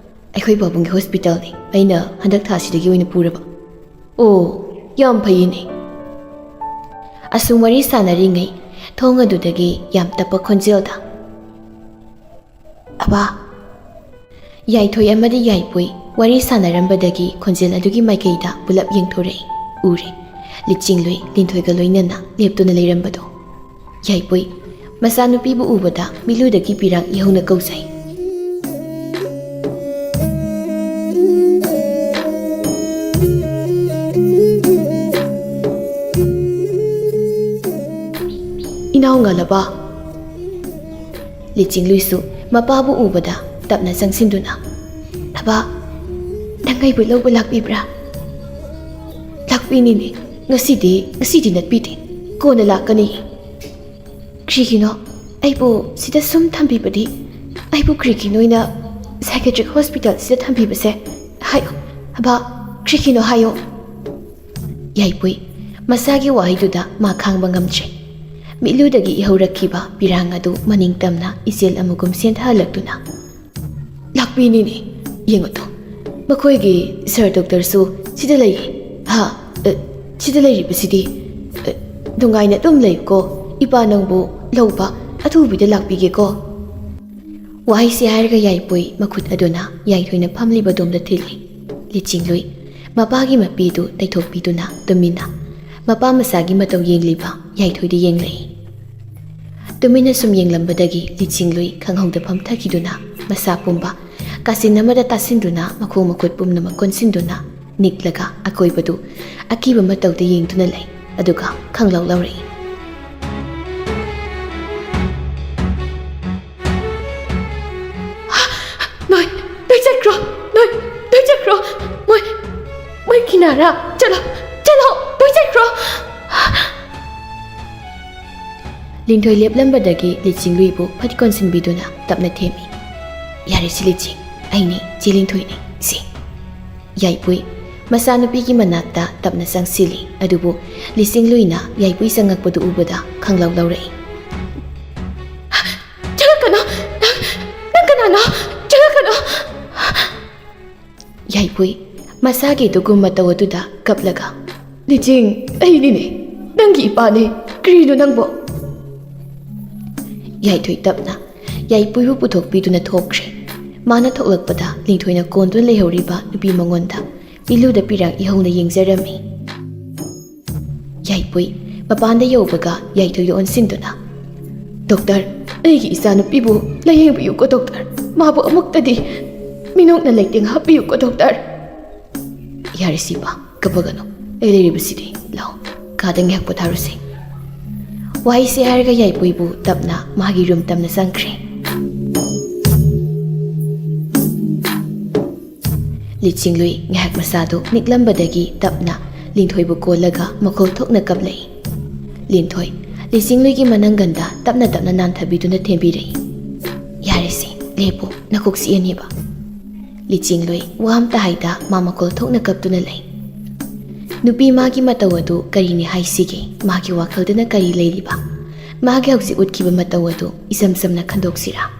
"ꯑꯩꯈꯣꯏ ꯄꯥꯕꯨꯡꯒꯤ ꯍꯣꯁꯄꯤꯇꯥꯜꯅꯤ꯫ ꯑꯩꯅ ꯍꯟꯗꯛ ꯊꯥꯁꯤꯗꯒꯤ ꯑꯣꯏꯅ ꯄꯨꯔꯕ꯫" "ꯑꯣ, ꯌꯥꯝ ꯐꯩꯌꯦꯅꯦ꯫" ꯑꯁꯨꯝ ꯋꯥꯔꯤ ꯁꯥꯟꯅꯔꯤꯉꯩ ꯊꯣꯡ ꯑꯗꯨꯗꯒꯤ ꯌꯥꯝ ꯇꯞꯄ ꯈꯣꯟꯖꯦꯜꯗ, "ꯑꯕꯥ꯫" ꯌꯥꯏꯊꯣꯏ ꯑꯃꯗꯤ ꯌꯥꯏꯄꯣꯏ ꯋꯥꯔꯤ ꯁꯥꯟꯅꯔꯝꯕꯗꯒꯤ ꯈꯣꯟꯖꯦꯜ ꯑꯗꯨꯒꯤ ꯃꯥꯏꯀꯩꯗ ꯄꯨꯂꯞ ꯌꯦꯡꯊꯣꯔꯛꯏ꯫ ꯎꯔꯦ, ꯂꯤꯆꯤꯡꯂꯨꯏ ꯂꯤꯟꯊꯣꯏꯒ ꯂꯣꯏꯅꯅ ꯂꯦꯞꯇꯨꯅ ꯂꯩꯔꯝꯕꯗꯣ꯫ ꯌꯥꯏꯄꯣꯏ ꯃꯆꯥꯅꯨꯄꯤꯕꯨ ꯎꯕꯗ ꯃꯤꯠꯂꯨꯗꯒꯤ ꯄꯤꯔꯥꯡ ꯏꯍꯧꯅ ꯀꯧꯖꯩ꯫ "ꯏꯅꯥꯎ ꯉꯥꯂꯕ꯫" ꯂꯤꯆꯤꯡꯂꯨꯏꯁꯨ ꯃꯄꯥꯕꯨ ꯎꯕꯗ ꯇꯞꯅ ꯆꯪꯁꯤꯟꯗꯨꯅ, "ꯑꯕꯥ, ꯅꯪ ꯑꯩꯕꯨ ꯂꯧꯕ ꯂꯥꯛꯄꯤꯕ꯭ꯔꯥ?" "ꯂꯥꯛꯄꯤꯅꯤꯅꯦ꯫ ꯉꯁꯤꯗꯤ, ꯉꯁꯤꯗꯤ ꯅꯠꯄꯤꯗꯦ꯫ ꯀꯣꯟꯅ ꯂꯥꯛꯀꯅꯤ꯫" "ꯀ꯭ꯔꯤꯒꯤꯅꯣ ꯑꯩꯕꯨ ꯁꯤꯗ ꯁꯨꯝ ꯊꯝꯕꯤꯕꯗꯤ? ꯑꯩꯕꯨ ꯀ꯭ꯔꯤꯒꯤꯅꯣ ꯑꯩꯅ psychiatric hospital ꯁꯤꯗ ꯊꯝꯕꯤꯕꯁꯦ? ꯍꯥꯏꯌꯣ, ꯑꯕꯥ, ꯀ꯭ꯔꯤꯒꯤꯅꯣ ꯍꯥꯏꯌꯣ꯫" ꯌꯥꯏꯄꯨꯏ ꯃꯆꯥꯒꯤ ꯋꯥꯍꯩꯗꯨꯗ ꯃꯥ ꯈꯥꯡꯕ ꯉꯝꯗ꯭ꯔꯦ꯫ ꯃꯤꯠꯂꯨꯗꯒꯤ ꯏꯍꯧꯔꯛꯈꯤꯕ ꯄꯤꯔꯥꯡ ꯑꯗꯨ ꯃꯅꯤꯡ ꯇꯝꯅ ꯏꯆꯦꯜ ꯑꯃꯒꯨꯝ ꯆꯦꯟꯊꯍꯜꯂꯛꯇꯨꯅ, "ꯂꯥꯛꯄꯤꯅꯤꯅꯦ꯫ ꯌꯦꯡꯉꯨ ꯇꯨ, ꯃꯈꯣꯏꯒꯤ ꯁꯥꯔ ꯗꯣꯛꯇꯔꯁꯨ ꯁꯤꯗ ꯂꯩꯌꯦ꯫ ꯍꯥ, ꯑ, ꯁꯤꯗ ꯂꯩꯔꯤꯕꯁꯤꯗꯤ, ꯑ, ꯅꯨꯡꯉꯥꯏꯅ ꯑꯗꯨꯝ ꯂꯩꯌꯨꯀꯣ꯫ ꯏꯄꯥ ꯅꯪꯕꯨ ꯂꯧꯕ ꯑꯊꯨꯕꯤꯗ ꯂꯥꯛꯄꯤꯒꯦꯀꯣ꯫" ꯋꯥꯍꯩꯁꯤ ꯍꯥꯏꯔꯒ ꯌꯥꯏꯄꯨꯏ ꯃꯈꯨꯠ ꯑꯗꯨꯅ ꯌꯥꯏꯊꯣꯏꯅ ꯐꯝꯂꯤꯕ ꯑꯗꯣꯝꯗ ꯊꯤꯜꯂꯤ꯫ ꯂꯤꯆꯤꯡꯂꯨꯏ ꯃꯄꯥꯒꯤ ꯃꯄꯤꯗꯨ ꯇꯩꯊꯣꯛꯄꯤꯗꯨꯅ ꯇꯨꯃꯤꯟꯅ ꯃꯄꯥ ꯃꯆꯥꯒꯤ ꯃꯇꯧ ꯌꯦꯡꯂꯤꯕ ꯌꯥꯏꯊꯣꯏꯗ ꯌꯦꯡꯂꯛꯏ꯫ ꯇꯨꯃꯤꯟꯅ ꯁꯨꯝ ꯌꯦꯡꯂꯝꯕꯗꯒꯤ ꯂꯤꯆꯤꯡꯂꯨꯏ ꯈꯪꯍꯧꯗ ꯐꯝꯊꯈꯤꯗꯨꯅ ꯃꯁꯥ ꯄꯨꯝꯕ ꯀꯥꯆꯤꯟ ꯑꯃꯗ ꯇꯥꯁꯤꯟꯗꯨꯅ, ꯃꯈꯣꯡ ꯃꯈꯨꯠ ꯄꯨꯝꯅꯃꯛ ꯀꯣꯟꯁꯤꯟꯗꯨꯅ, ꯅꯤꯛꯂꯒ ꯑꯀꯣꯏꯕꯗꯨ ꯑꯀꯤꯕ ꯃꯇꯧꯗ ꯌꯦꯡꯗꯨꯅ ꯂꯩ꯫ ꯑꯗꯨꯒ ꯈꯪꯂꯧ ꯂꯧꯔꯛꯏ꯫ "ꯅꯣꯏ, ꯅꯣꯏ ꯆꯠꯈ꯭ꯔꯣ, ꯅꯣꯏ, ꯅꯣꯏ ꯆꯠꯈ꯭ꯔꯣ, ꯃꯣꯏ, ꯃꯣꯏ ꯀꯤꯅꯥꯔꯥ, ꯆꯠꯂꯣ, ꯆꯠꯂꯣ, ꯅꯣꯏ ꯆꯠꯈ꯭ꯔꯣ!" ꯂꯤꯟꯊꯣꯏ ꯂꯦꯞꯂꯝꯕꯗꯒꯤ ꯂꯤꯆꯤꯡꯂꯨꯏꯕꯨ ꯐꯠ ꯀꯣꯟꯁꯤꯟꯕꯤꯗꯨꯅ ꯇꯞꯅ ꯊꯦꯝꯃꯤ꯫ "ꯌꯥꯔꯦ ꯁꯤ ꯂꯤꯆꯤꯡ, ꯑꯩꯅꯤ, ꯆꯦ ꯂꯤꯟꯊꯣꯏꯅꯤ ꯁꯤ꯫" ꯌꯥꯏꯄꯨꯏ ꯃꯆꯥꯅꯨꯄꯤꯒꯤ ꯃꯅꯥꯛꯇ ꯇꯞꯅ ꯆꯪꯁꯤꯜꯂꯤ꯫ ꯑꯗꯨꯕꯨ ꯂꯤꯆꯤꯡꯂꯨꯏꯅ ꯌꯥꯏꯄꯨꯏ ꯆꯪꯉꯛꯄꯗꯨ ꯎꯕꯗ ꯈꯪꯂꯧ ꯂꯧꯔꯛꯏ꯫ "ꯆꯪꯉꯛꯀꯅꯣ! ꯅꯪ, ꯅꯪ ꯀꯅꯥꯅꯣ? ꯆꯪꯉꯛꯀꯅꯣ!" ꯌꯥꯏꯄꯨꯏ ꯃꯁꯥꯒꯤ ꯑꯗꯨꯒꯨꯝ ꯃꯇꯧ ꯑꯗꯨꯗ ꯀꯞꯂꯒ, "ꯂꯤꯆꯤꯡ, ꯑꯩꯅꯤꯅꯦ, ꯅꯪꯒꯤ ꯏꯄꯥꯅꯦ꯫ ꯀꯔꯤꯅꯣ ꯅꯪꯕꯣ?" ꯌꯥꯏꯊꯣꯏ ꯇꯞꯅ ꯌꯥꯏꯄꯨꯏꯕꯨ ꯄꯨꯊꯣꯛꯄꯤꯗꯨꯅ ꯊꯣꯛꯈ꯭ꯔꯦ꯫ ꯃꯥꯅ ꯊꯣꯛꯂꯛꯄꯗ ꯂꯤꯟꯊꯣꯏꯅ ꯀꯣꯟꯗꯨꯅ ꯂꯩꯍꯧꯔꯤꯕ ꯅꯨꯄꯤ ꯃꯉꯣꯟꯗ ꯄꯤꯂꯨꯗ ꯄꯤꯔꯥꯡ ꯏꯍꯧꯅ ꯌꯦꯡꯖꯔꯝꯃꯤ꯫ ꯌꯥꯏꯄꯨꯏ ꯃꯄꯥꯟꯗ ꯌꯧꯕꯒ ꯌꯥꯏꯊꯣꯏꯗ ꯑꯣꯟꯁꯤꯟꯗꯨꯅ, "ꯗꯣꯛꯇꯔ, ꯑꯩꯒꯤ ꯏꯆꯥꯅꯨꯄꯤꯕꯨ ꯂꯥꯌꯦꯡꯕꯤꯌꯨꯀꯣ ꯗꯣꯛꯇꯔ꯫ ꯃꯥꯕꯨ ꯑꯃꯨꯛꯇꯗꯤ ꯃꯤꯅꯣꯛꯅ ꯂꯩꯇꯦꯡ ꯍꯥꯞꯄꯤꯌꯨꯀꯣ ꯗꯣꯛꯇꯔ꯫" "ꯌꯥꯔꯦ ꯁꯤꯕ, ꯀꯞꯄꯒꯅꯨ꯫ ꯑꯩ ꯂꯩꯔꯤꯕꯁꯤꯗꯤ꯫ ꯂꯥꯛꯑꯣ, ꯀꯥꯗ ꯉꯥꯏꯍꯥꯛ ꯄꯣꯊꯥꯔꯨꯁꯦ꯫" ꯋꯥꯍꯩꯁꯦ ꯍꯥꯏꯔꯒ ꯌꯥꯏꯄꯨꯏꯕꯨ ꯇꯞꯅ ꯃꯥꯒꯤ ꯔꯨꯝ ꯇꯝꯅ ꯆꯪꯈ꯭ꯔꯦ꯫ ꯂꯤꯆꯤꯡꯂꯨꯏ ꯉꯥꯏꯍꯥꯛ ꯃꯁꯥꯗꯨ ꯅꯤꯛꯂꯝꯕꯗꯒꯤ ꯇꯞꯅ ꯂꯤꯟꯊꯣꯏꯕꯨ ꯀꯣꯜꯂꯒ ꯃꯈꯣꯜ ꯊꯣꯛꯅ ꯀꯞꯂꯛꯏ꯫ ꯂꯤꯟꯊꯣꯏ ꯂꯤꯆꯤꯡꯂꯨꯏꯒꯤ ꯃꯅꯪꯒꯟꯗ ꯇꯞꯅ ꯇꯞꯅ ꯅꯥꯟꯊꯕꯤꯗꯨꯅ ꯊꯦꯝꯕꯤꯔꯛꯏ꯫ "ꯌꯥꯔꯦꯁꯦ, ꯂꯦꯞꯄꯣ, ꯅꯀꯣꯛ ꯆꯤꯛꯑꯅꯦꯕ꯫" ꯂꯤꯆꯤꯡꯂꯨꯏ ꯋꯥ ꯑꯝꯇ ꯍꯥꯏꯗ ꯃꯥ ꯃꯈꯣꯜ ꯊꯣꯛꯅ ꯀꯞꯇꯨꯅ ꯂꯩ꯫ ꯅꯨꯄꯤ ꯃꯥꯒꯤ ꯃꯇꯧ ꯑꯗꯨ ꯀꯔꯤꯅꯤ ꯍꯥꯏꯁꯤꯒꯦ? ꯃꯥꯒꯤ ꯋꯥꯈꯜꯗꯅ ꯀꯔꯤ ꯂꯩꯔꯤꯕ? ꯃꯥꯒꯤ ꯍꯧꯖꯤꯛ ꯎꯠꯈꯤꯕ ꯃꯇꯧ ꯑꯗꯨ ꯏꯆꯝ ꯆꯝꯅ ꯈꯟꯗꯣꯛꯁꯤꯔꯥ?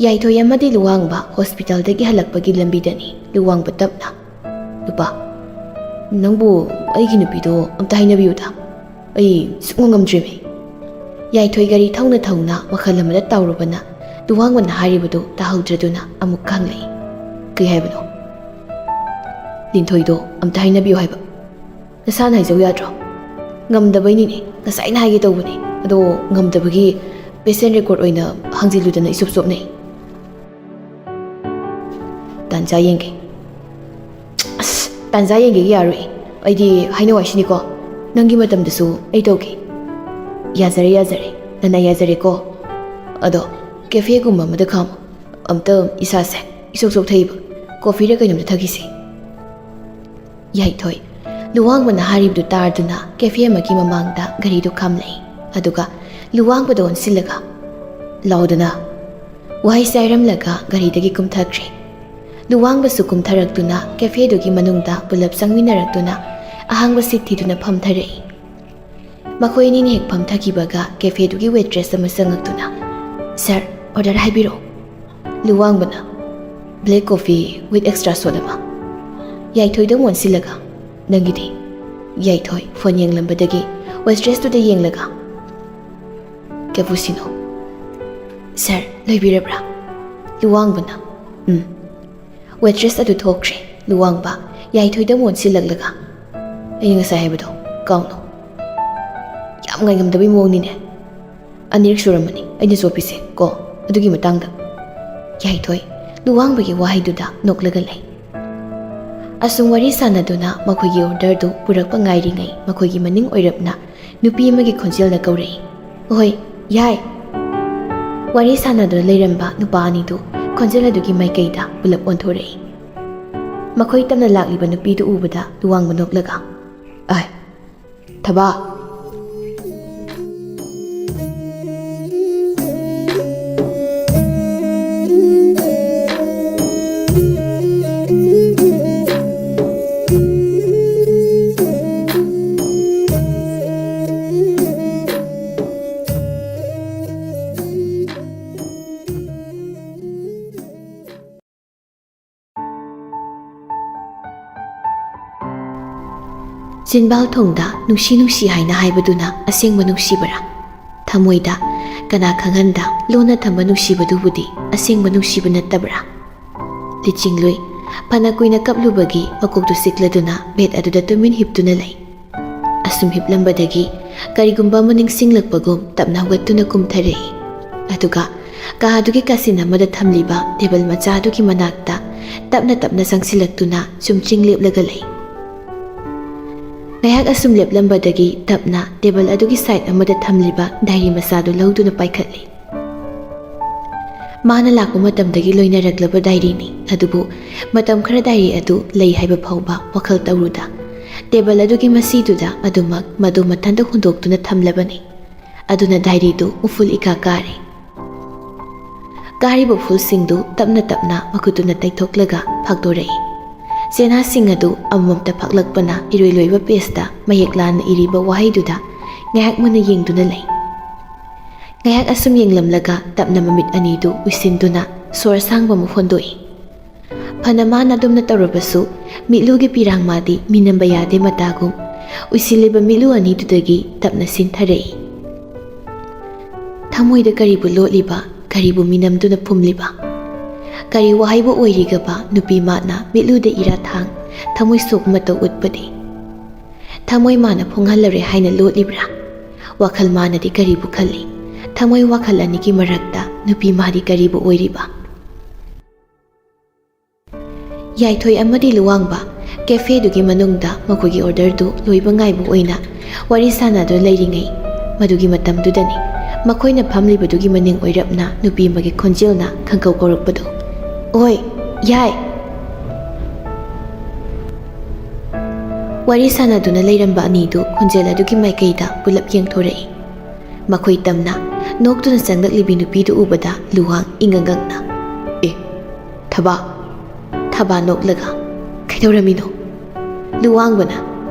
ꯌꯥꯏꯊꯣꯏ ꯑꯃꯗꯤ ꯂꯨꯋꯥꯡꯕ ꯍꯣꯁꯄꯤꯇꯥꯜꯗꯒꯤ ꯍꯜꯂꯛꯄꯒꯤ ꯂꯝꯕꯤꯗꯅꯤ꯫ ꯂꯨꯋꯥꯡꯕ ꯇꯞꯅ, "ꯅꯨꯄꯥ, ꯅꯪꯕꯨ ꯑꯩꯒꯤ ꯅꯨꯄꯤꯗꯣ ꯑꯝꯇ ꯍꯥꯏꯅꯕꯤꯌꯨꯗ꯫ ꯑꯩ ꯁꯨꯛꯉꯝ ꯉꯝꯗ꯭ꯔꯦꯃꯤ꯫" ꯌꯥꯏꯊꯣꯏ ꯒꯥꯔꯤ ꯊꯧꯅ ꯊꯧꯅ ꯋꯥꯈꯜ ꯑꯃꯗ ꯇꯥꯎꯔꯨꯕꯅ ꯂꯨꯋꯥꯡꯕꯅ ꯍꯥꯏꯔꯤꯕꯗꯨ ꯇꯥꯍꯧꯗ꯭ꯔꯗꯨꯅ ꯑꯃꯨꯛ ꯍꯪꯂꯛꯏ, "ꯀꯩ ꯍꯥꯏꯕꯅꯣ?" "ꯂꯤꯟꯊꯣꯏꯗꯣ ꯑꯝꯇ ꯍꯥꯏꯅꯕꯤꯌꯨ ꯍꯥꯏꯕ꯫ ꯅꯁꯥꯅ ꯍꯥꯏꯖꯧ ꯌꯥꯗ꯭ꯔꯣ?" ꯉꯝꯗꯕꯩꯅꯤꯅꯦ, ꯉꯁꯥꯏꯅ ꯍꯥꯏꯒꯦ ꯇꯧꯕꯅꯦ, ꯑꯗꯣ ꯉꯝꯗꯕꯒꯤ ꯄꯦꯁꯦꯟ ꯔꯦꯀꯣꯔꯗ ꯑꯣꯏꯅ ꯍꯥꯡꯖꯤꯜꯂꯨꯗꯅ ꯏꯆꯨꯞ ꯆꯨꯞꯅꯩ꯫ ꯇꯥꯟꯖꯥ ꯌꯦꯡꯒꯦ꯫ ꯑꯁ, ꯇꯥꯟꯖꯥ ꯌꯦꯡꯒꯦꯒ ꯌꯥꯔꯣꯏ꯫ ꯑꯩꯗꯤ ꯍꯥꯏꯅꯧ ꯍꯥꯏꯁꯤꯅꯤꯀꯣ, ꯅꯪꯒꯤ ꯃꯇꯝꯗꯁꯨ ꯑꯩ ꯇꯧꯒꯦ꯫ ꯌꯥꯖꯔꯦ, ꯌꯥꯖꯔꯦ, ꯅꯅꯥꯏ ꯌꯥꯖꯔꯦꯀꯣ꯫ ꯑꯗꯣ ꯀꯦꯐꯦꯒꯨꯝꯕ ꯑꯃꯗ ꯈꯥꯝꯃꯣ꯫ ꯑꯝꯇ ꯏꯁꯥꯁꯦ ꯏꯁꯣꯛ ꯁꯣꯛꯊꯩꯕ꯫ ꯀꯣꯐꯤꯔ ꯀꯩꯅꯣꯝꯇ ꯊꯛꯈꯤꯁꯦ꯫ ꯌꯥꯏꯊꯣꯏ ꯂꯨꯋꯥꯡꯕꯅ ꯍꯥꯏꯔꯤꯕꯗꯨ ꯇꯥꯔꯗꯨꯅ ꯀꯦꯐꯦ ꯑꯃꯒꯤ ꯃꯃꯥꯡꯗ ꯒꯥꯔꯤꯗꯨ ꯈꯥꯝꯂꯛꯏ꯫ ꯑꯗꯨꯒ ꯂꯨꯋꯥꯡꯕꯗ ꯑꯣꯟꯁꯤꯜꯂꯒ, "ꯂꯥꯎꯗꯅ!" ꯋꯥꯍꯩꯁꯦ ꯍꯥꯏꯔꯝꯂꯒ ꯒꯥꯔꯤꯗꯒꯤ ꯀꯨꯝꯊꯈ꯭ꯔꯦ꯫ ꯂꯨꯋꯥꯡꯕꯁꯨ ꯀꯨꯝꯊꯔꯛꯇꯨꯅ ꯀꯦꯐꯦꯗꯨꯒꯤ ꯃꯅꯨꯡꯗ ꯄꯨꯂꯞ ꯆꯪꯃꯤꯟꯅꯔꯛꯇꯨꯅ ꯑꯍꯥꯡꯕ ꯁꯤꯠ ꯊꯤꯗꯨꯅ ꯐꯝꯊꯔꯛꯏ꯫ ꯃꯈꯣꯏ ꯑꯅꯤꯅ ꯍꯦꯛ ꯐꯝꯊꯈꯤꯕꯒ ꯀꯦꯐꯦꯗꯨꯒꯤ ꯋꯦꯇ꯭ꯔꯦꯁ ꯑꯃ ꯆꯪꯉꯛꯇꯨꯅ, "Sir, order ꯍꯥꯏꯕꯤꯔꯛꯑꯣ꯫" ꯂꯨꯋꯥꯡꯕꯅ, "Black coffee with extra shot ꯑꯃ꯫" ꯌꯥꯏꯊꯣꯏꯗ ꯑꯃꯨꯛ ꯑꯣꯟꯁꯤꯜꯂꯒ, "ꯅꯪꯒꯤꯗꯤ?" ꯌꯥꯏꯊꯣꯏ ꯐꯣꯟ ꯌꯦꯡꯂꯝꯕꯗꯒꯤ ꯋꯦꯇ꯭ꯔꯦꯁꯇꯨꯗ ꯌꯦꯡꯂꯒ, "Cappuccino꯫ Sir, ꯂꯣꯏꯕꯤꯔꯕ꯭ꯔꯥ?" ꯂꯨꯋꯥꯡꯕꯅ, "ꯎꯝ꯫" ꯋꯦꯇ꯭ꯔꯦꯁ ꯑꯗꯨ ꯊꯣꯛꯈ꯭ꯔꯦ꯫ ꯂꯨꯋꯥꯡꯕ ꯌꯥꯏꯊꯣꯏꯗ ꯑꯃꯨꯛ ꯑꯣꯟꯁꯤꯜꯂꯛꯂꯒ, "ꯑꯩꯅ ꯉꯁꯥꯏ ꯍꯥꯏꯕꯗꯣ ꯀꯥꯎꯅꯣ꯫ ꯌꯥꯝ ꯉꯥꯏꯉꯝꯗꯕꯩ ꯃꯑꯣꯡꯅꯤꯅꯦ꯫ ꯑꯅꯤꯔꯛ ꯁꯨꯔꯝꯃꯅꯤ ꯑꯩꯅ ꯆꯣꯞꯄꯤꯁꯦ ꯀꯣ ꯑꯗꯨꯒꯤ ꯃꯇꯥꯡꯗ꯫" ꯌꯥꯏꯊꯣꯏ ꯂꯨꯋꯥꯡꯕꯒꯤ ꯋꯥꯍꯩꯗꯨꯗ ꯅꯣꯛꯂꯒ ꯂꯩ꯫ ꯑꯁꯨꯝ ꯋꯥꯔꯤ ꯁꯥꯟꯅꯗꯨꯅ ꯃꯈꯣꯏꯒꯤ ꯑꯣꯔꯗꯔꯗꯨ ꯄꯨꯔꯛꯄ ꯉꯥꯏꯔꯤꯉꯩ ꯃꯈꯣꯏꯒꯤ ꯃꯅꯤꯡ ꯑꯣꯏꯔꯞꯅ ꯅꯨꯄꯤ ꯑꯃꯒꯤ ꯈꯣꯟꯖꯦꯜꯅ ꯀꯧꯔꯛꯏ, "ꯍꯣꯏ, ꯌꯥꯏ!" ꯋꯥꯔꯤ ꯁꯥꯟꯅꯗꯨꯅ ꯂꯩꯔꯝꯕ ꯅꯨꯄꯥ ꯑꯅꯤꯗꯨ ꯈꯣꯟꯖꯦꯜ ꯑꯗꯨꯒꯤ ꯃꯥꯏꯀꯩꯗ ꯄꯨꯂꯞ ꯑꯣꯟꯊꯣꯔꯛꯏ꯫ ꯃꯈꯣꯏ ꯇꯝꯅ ꯂꯥꯛꯂꯤꯕ ꯅꯨꯄꯤꯗꯨ ꯎꯕꯗ ꯂꯨꯋꯥꯡꯕ ꯅꯣꯛꯂꯒ, "ꯑꯥꯏ, ꯊꯕꯥ!" ꯆꯤꯟꯕꯥꯜ ꯊꯣꯡꯗ "ꯅꯨꯡꯁꯤ ꯅꯨꯡꯁꯤ" ꯍꯥꯏꯅ ꯍꯥꯏꯕꯗꯨꯅ ꯑꯁꯦꯡꯕ ꯅꯨꯡꯁꯤꯕꯔꯥ? ꯊꯃꯣꯏꯗ ꯀꯅꯥ ꯈꯪꯍꯟꯗ ꯂꯣꯟꯅ ꯊꯝꯕ ꯅꯨꯡꯁꯤꯕꯗꯨꯕꯨꯗꯤ ꯑꯁꯦꯡꯕ ꯅꯨꯡꯁꯤꯕ ꯅꯠꯇꯕ꯭ꯔꯥ? ꯂꯤꯆꯤꯡꯂꯨꯏ ꯐꯅ ꯀꯨꯏꯅ ꯀꯞꯂꯨꯕꯒꯤ ꯃꯀꯣꯛꯇꯨ ꯆꯤꯛꯂꯗꯨꯅ ꯕꯦꯗ ꯑꯗꯨꯗ ꯇꯨꯃꯤꯟ ꯍꯤꯞꯇꯨꯅ ꯂꯩ꯫ ꯁꯨꯝ ꯍꯤꯞꯂꯝꯕꯗꯒꯤ ꯀꯔꯤꯒꯨꯝꯕ ꯑꯃ ꯅꯤꯡꯁꯤꯡꯂꯛꯄꯒꯨꯝ ꯇꯞꯅ ꯍꯧꯒꯠꯇꯨꯅ ꯀꯨꯝꯊꯔꯛꯏ꯫ ꯑꯗꯨꯒ ꯀꯥ ꯑꯗꯨꯒꯤ ꯀꯥꯆꯤꯟ ꯑꯃꯗ ꯊꯝꯂꯤꯕ ꯇꯦꯕꯜ ꯃꯆꯥ ꯑꯗꯨꯒꯤ ꯃꯅꯥꯛꯇ ꯇꯞꯅ ꯇꯞꯅ ꯆꯪꯁꯤꯜꯂꯛꯇꯨꯅ ꯆꯨꯝꯆꯤꯡ ꯂꯦꯞꯂꯒ ꯂꯩ꯫ ꯉꯥꯏꯍꯥꯛ ꯑꯁꯨꯝ ꯂꯦꯞꯂꯝꯕꯗꯒꯤ ꯇꯞꯅ ꯇꯦꯕꯜ ꯑꯗꯨꯒꯤ ꯁꯥꯏꯗ ꯑꯃꯗ ꯊꯝꯂꯤꯕ ꯗꯥꯏꯔꯤ ꯃꯆꯥꯗꯨ ꯂꯧꯗꯨꯅ ꯄꯥꯏꯈꯠꯂꯤ꯫ ꯃꯥꯅ ꯂꯥꯛꯄ ꯃꯇꯝꯗꯒꯤ ꯂꯣꯏꯅꯔꯛꯂꯕ ꯗꯥꯏꯔꯤꯅꯤ, ꯑꯗꯨꯕꯨ ꯃꯇꯝ ꯈꯔ ꯗꯥꯏꯔꯤ ꯑꯗꯨ ꯂꯩ ꯍꯥꯏꯕ ꯐꯥꯎꯕ ꯋꯥꯈꯜ ꯇꯧꯔꯨꯗ, ꯇꯦꯕꯜ ꯑꯗꯨꯒꯤ ꯃꯁꯤꯗꯨꯗ ꯑꯗꯨꯃꯛ ꯃꯗꯨ ꯃꯊꯟꯇ ꯍꯨꯟꯗꯣꯛꯇꯨꯅ ꯊꯝꯂꯕꯅꯤ꯫ ꯑꯗꯨꯅ ꯗꯥꯏꯔꯤꯗꯨ ꯎꯐꯨꯜ ꯏꯀꯥ ꯀꯥꯔꯦ꯫ ꯀꯥꯔꯤꯕ ꯎꯐꯨꯜꯁꯤꯡꯗꯨ ꯇꯞꯅ ꯇꯞꯅ ꯃꯈꯨꯠꯇꯨꯅ ꯇꯩꯊꯣꯛꯂꯒ ꯐꯥꯛꯇꯣꯔꯛꯏ꯫ ꯆꯦꯅꯥꯁꯤꯡ ꯑꯗꯨ ꯑꯃꯃꯝꯇ ꯐꯥꯛꯂꯛꯄꯅ ꯏꯔꯣꯏ ꯂꯣꯏꯕ ꯄꯦꯖꯇ ꯃꯌꯦꯛ ꯂꯥꯟꯅ ꯏꯔꯤꯕ ꯋꯥꯍꯩꯗꯨꯗ ꯉꯥꯏꯍꯥꯛ ꯃꯨꯟꯅ ꯌꯦꯡꯗꯨꯅ ꯂꯩ꯫ ꯉꯥꯏꯍꯥꯛ ꯑꯁꯨꯝ ꯌꯦꯡꯂꯝꯂꯒ ꯇꯞꯅ ꯃꯃꯤꯠ ꯑꯅꯤꯗꯨ ꯎꯏꯁꯤꯟꯗꯨꯅ ꯁꯣꯔ ꯑꯁꯥꯡꯕ ꯑꯃ ꯍꯣꯟꯗꯣꯛꯏ꯫ ꯐꯅ ꯃꯥꯅ ꯑꯗꯨꯝꯅ ꯇꯧꯔꯕꯁꯨ ꯃꯤꯠꯂꯨꯒꯤ ꯄꯤꯔꯥꯡ ꯃꯥꯗꯤ ꯃꯤꯅꯝꯕ ꯌꯥꯗꯦ ꯃꯇꯥꯒꯨꯝ꯫ ꯎꯏꯁꯤꯜꯂꯤꯕ ꯃꯤꯠꯂꯨ ꯑꯅꯤꯗꯨꯗꯒꯤ ꯇꯞꯅ ꯁꯤꯟꯊꯔꯛꯏ꯫ ꯊꯃꯣꯏꯗ ꯀꯔꯤꯕꯨ ꯂꯣꯠꯂꯤꯕ, ꯀꯔꯤꯕꯨ ꯃꯤꯅꯝꯗꯨꯅ ꯐꯨꯝꯂꯤꯕ? ꯀꯔꯤ ꯋꯥꯍꯩꯕꯨ ꯑꯣꯏꯔꯤꯒꯕ ꯅꯨꯄꯤ ꯃꯥꯅ ꯃꯤꯠꯂꯨꯗ ꯏꯔꯥ ꯊꯥꯡ, ꯊꯃꯣꯏ ꯁꯣꯛ ꯃꯇꯧ ꯎꯠꯄꯗꯤ? ꯊꯃꯣꯏ ꯃꯥꯅ ꯐꯣꯡꯍꯜꯂꯔꯦ ꯍꯥꯏꯅ ꯂꯣꯠꯂꯤꯕ꯭ꯔꯥ? ꯋꯥꯈꯜ ꯃꯥꯅꯗꯤ ꯀꯔꯤꯕꯨ ꯈꯜꯂꯤ? ꯊꯃꯣꯏ ꯋꯥꯈꯜ ꯑꯅꯤꯒꯤ ꯃꯔꯛꯇ ꯅꯨꯄꯤ ꯃꯥꯗꯤ ꯀꯔꯤꯕꯨ ꯑꯣꯏꯔꯤꯕ? ꯌꯥꯏꯊꯣꯏ ꯑꯃꯗꯤ ꯂꯨꯋꯥꯡꯕ ꯀꯦꯐꯦꯗꯨꯒꯤ ꯃꯅꯨꯡꯗ ꯃꯈꯣꯏꯒꯤ ꯑꯣꯔꯗꯔꯗꯨ ꯂꯣꯏꯕ ꯉꯥꯏꯕ ꯑꯣꯏꯅ ꯋꯥꯔꯤ ꯁꯥꯟꯅꯗꯨꯅ ꯂꯩꯔꯤꯉꯩ, ꯃꯗꯨꯒꯤ ꯃꯇꯝꯗꯨꯗꯅꯤ ꯃꯈꯣꯏꯅ ꯐꯝꯂꯤꯕꯗꯨꯒꯤ ꯃꯅꯤꯡ ꯑꯣꯏꯔꯞꯅ ꯅꯨꯄꯤ ꯑꯃꯒꯤ ꯈꯣꯟꯖꯦꯜꯅ ꯈꯪꯀꯧ ꯀꯧꯔꯛꯄꯗꯨ꯫ "ꯑꯣꯏ, ꯌꯥꯏ!" ꯋꯥꯔꯤ ꯁꯥꯟꯅꯗꯨꯅ ꯂꯩꯔꯝꯕ ꯑꯅꯤꯗꯨ ꯈꯣꯟꯖꯦꯜ ꯑꯗꯨꯒꯤ ꯃꯥꯏꯀꯩꯗ ꯄꯨꯂꯞ ꯌꯦꯡꯊꯣꯔꯛꯏ꯫ ꯃꯈꯣꯏ ꯇꯝꯅ ꯅꯣꯛꯇꯨꯅ ꯆꯪꯂꯛꯂꯤꯕꯤ ꯅꯨꯄꯤꯗꯨ ꯎꯕꯗ ꯂꯨꯋꯥꯡ ꯏꯉꯛ ꯉꯛꯅ, "ꯑꯦ, ꯊꯕꯥ!" ꯊꯕꯥ ꯅꯣꯛꯂꯒ, "ꯀꯩꯗꯧꯔꯝꯃꯤꯅꯣ?" ꯂꯨꯋꯥꯡꯕꯅ,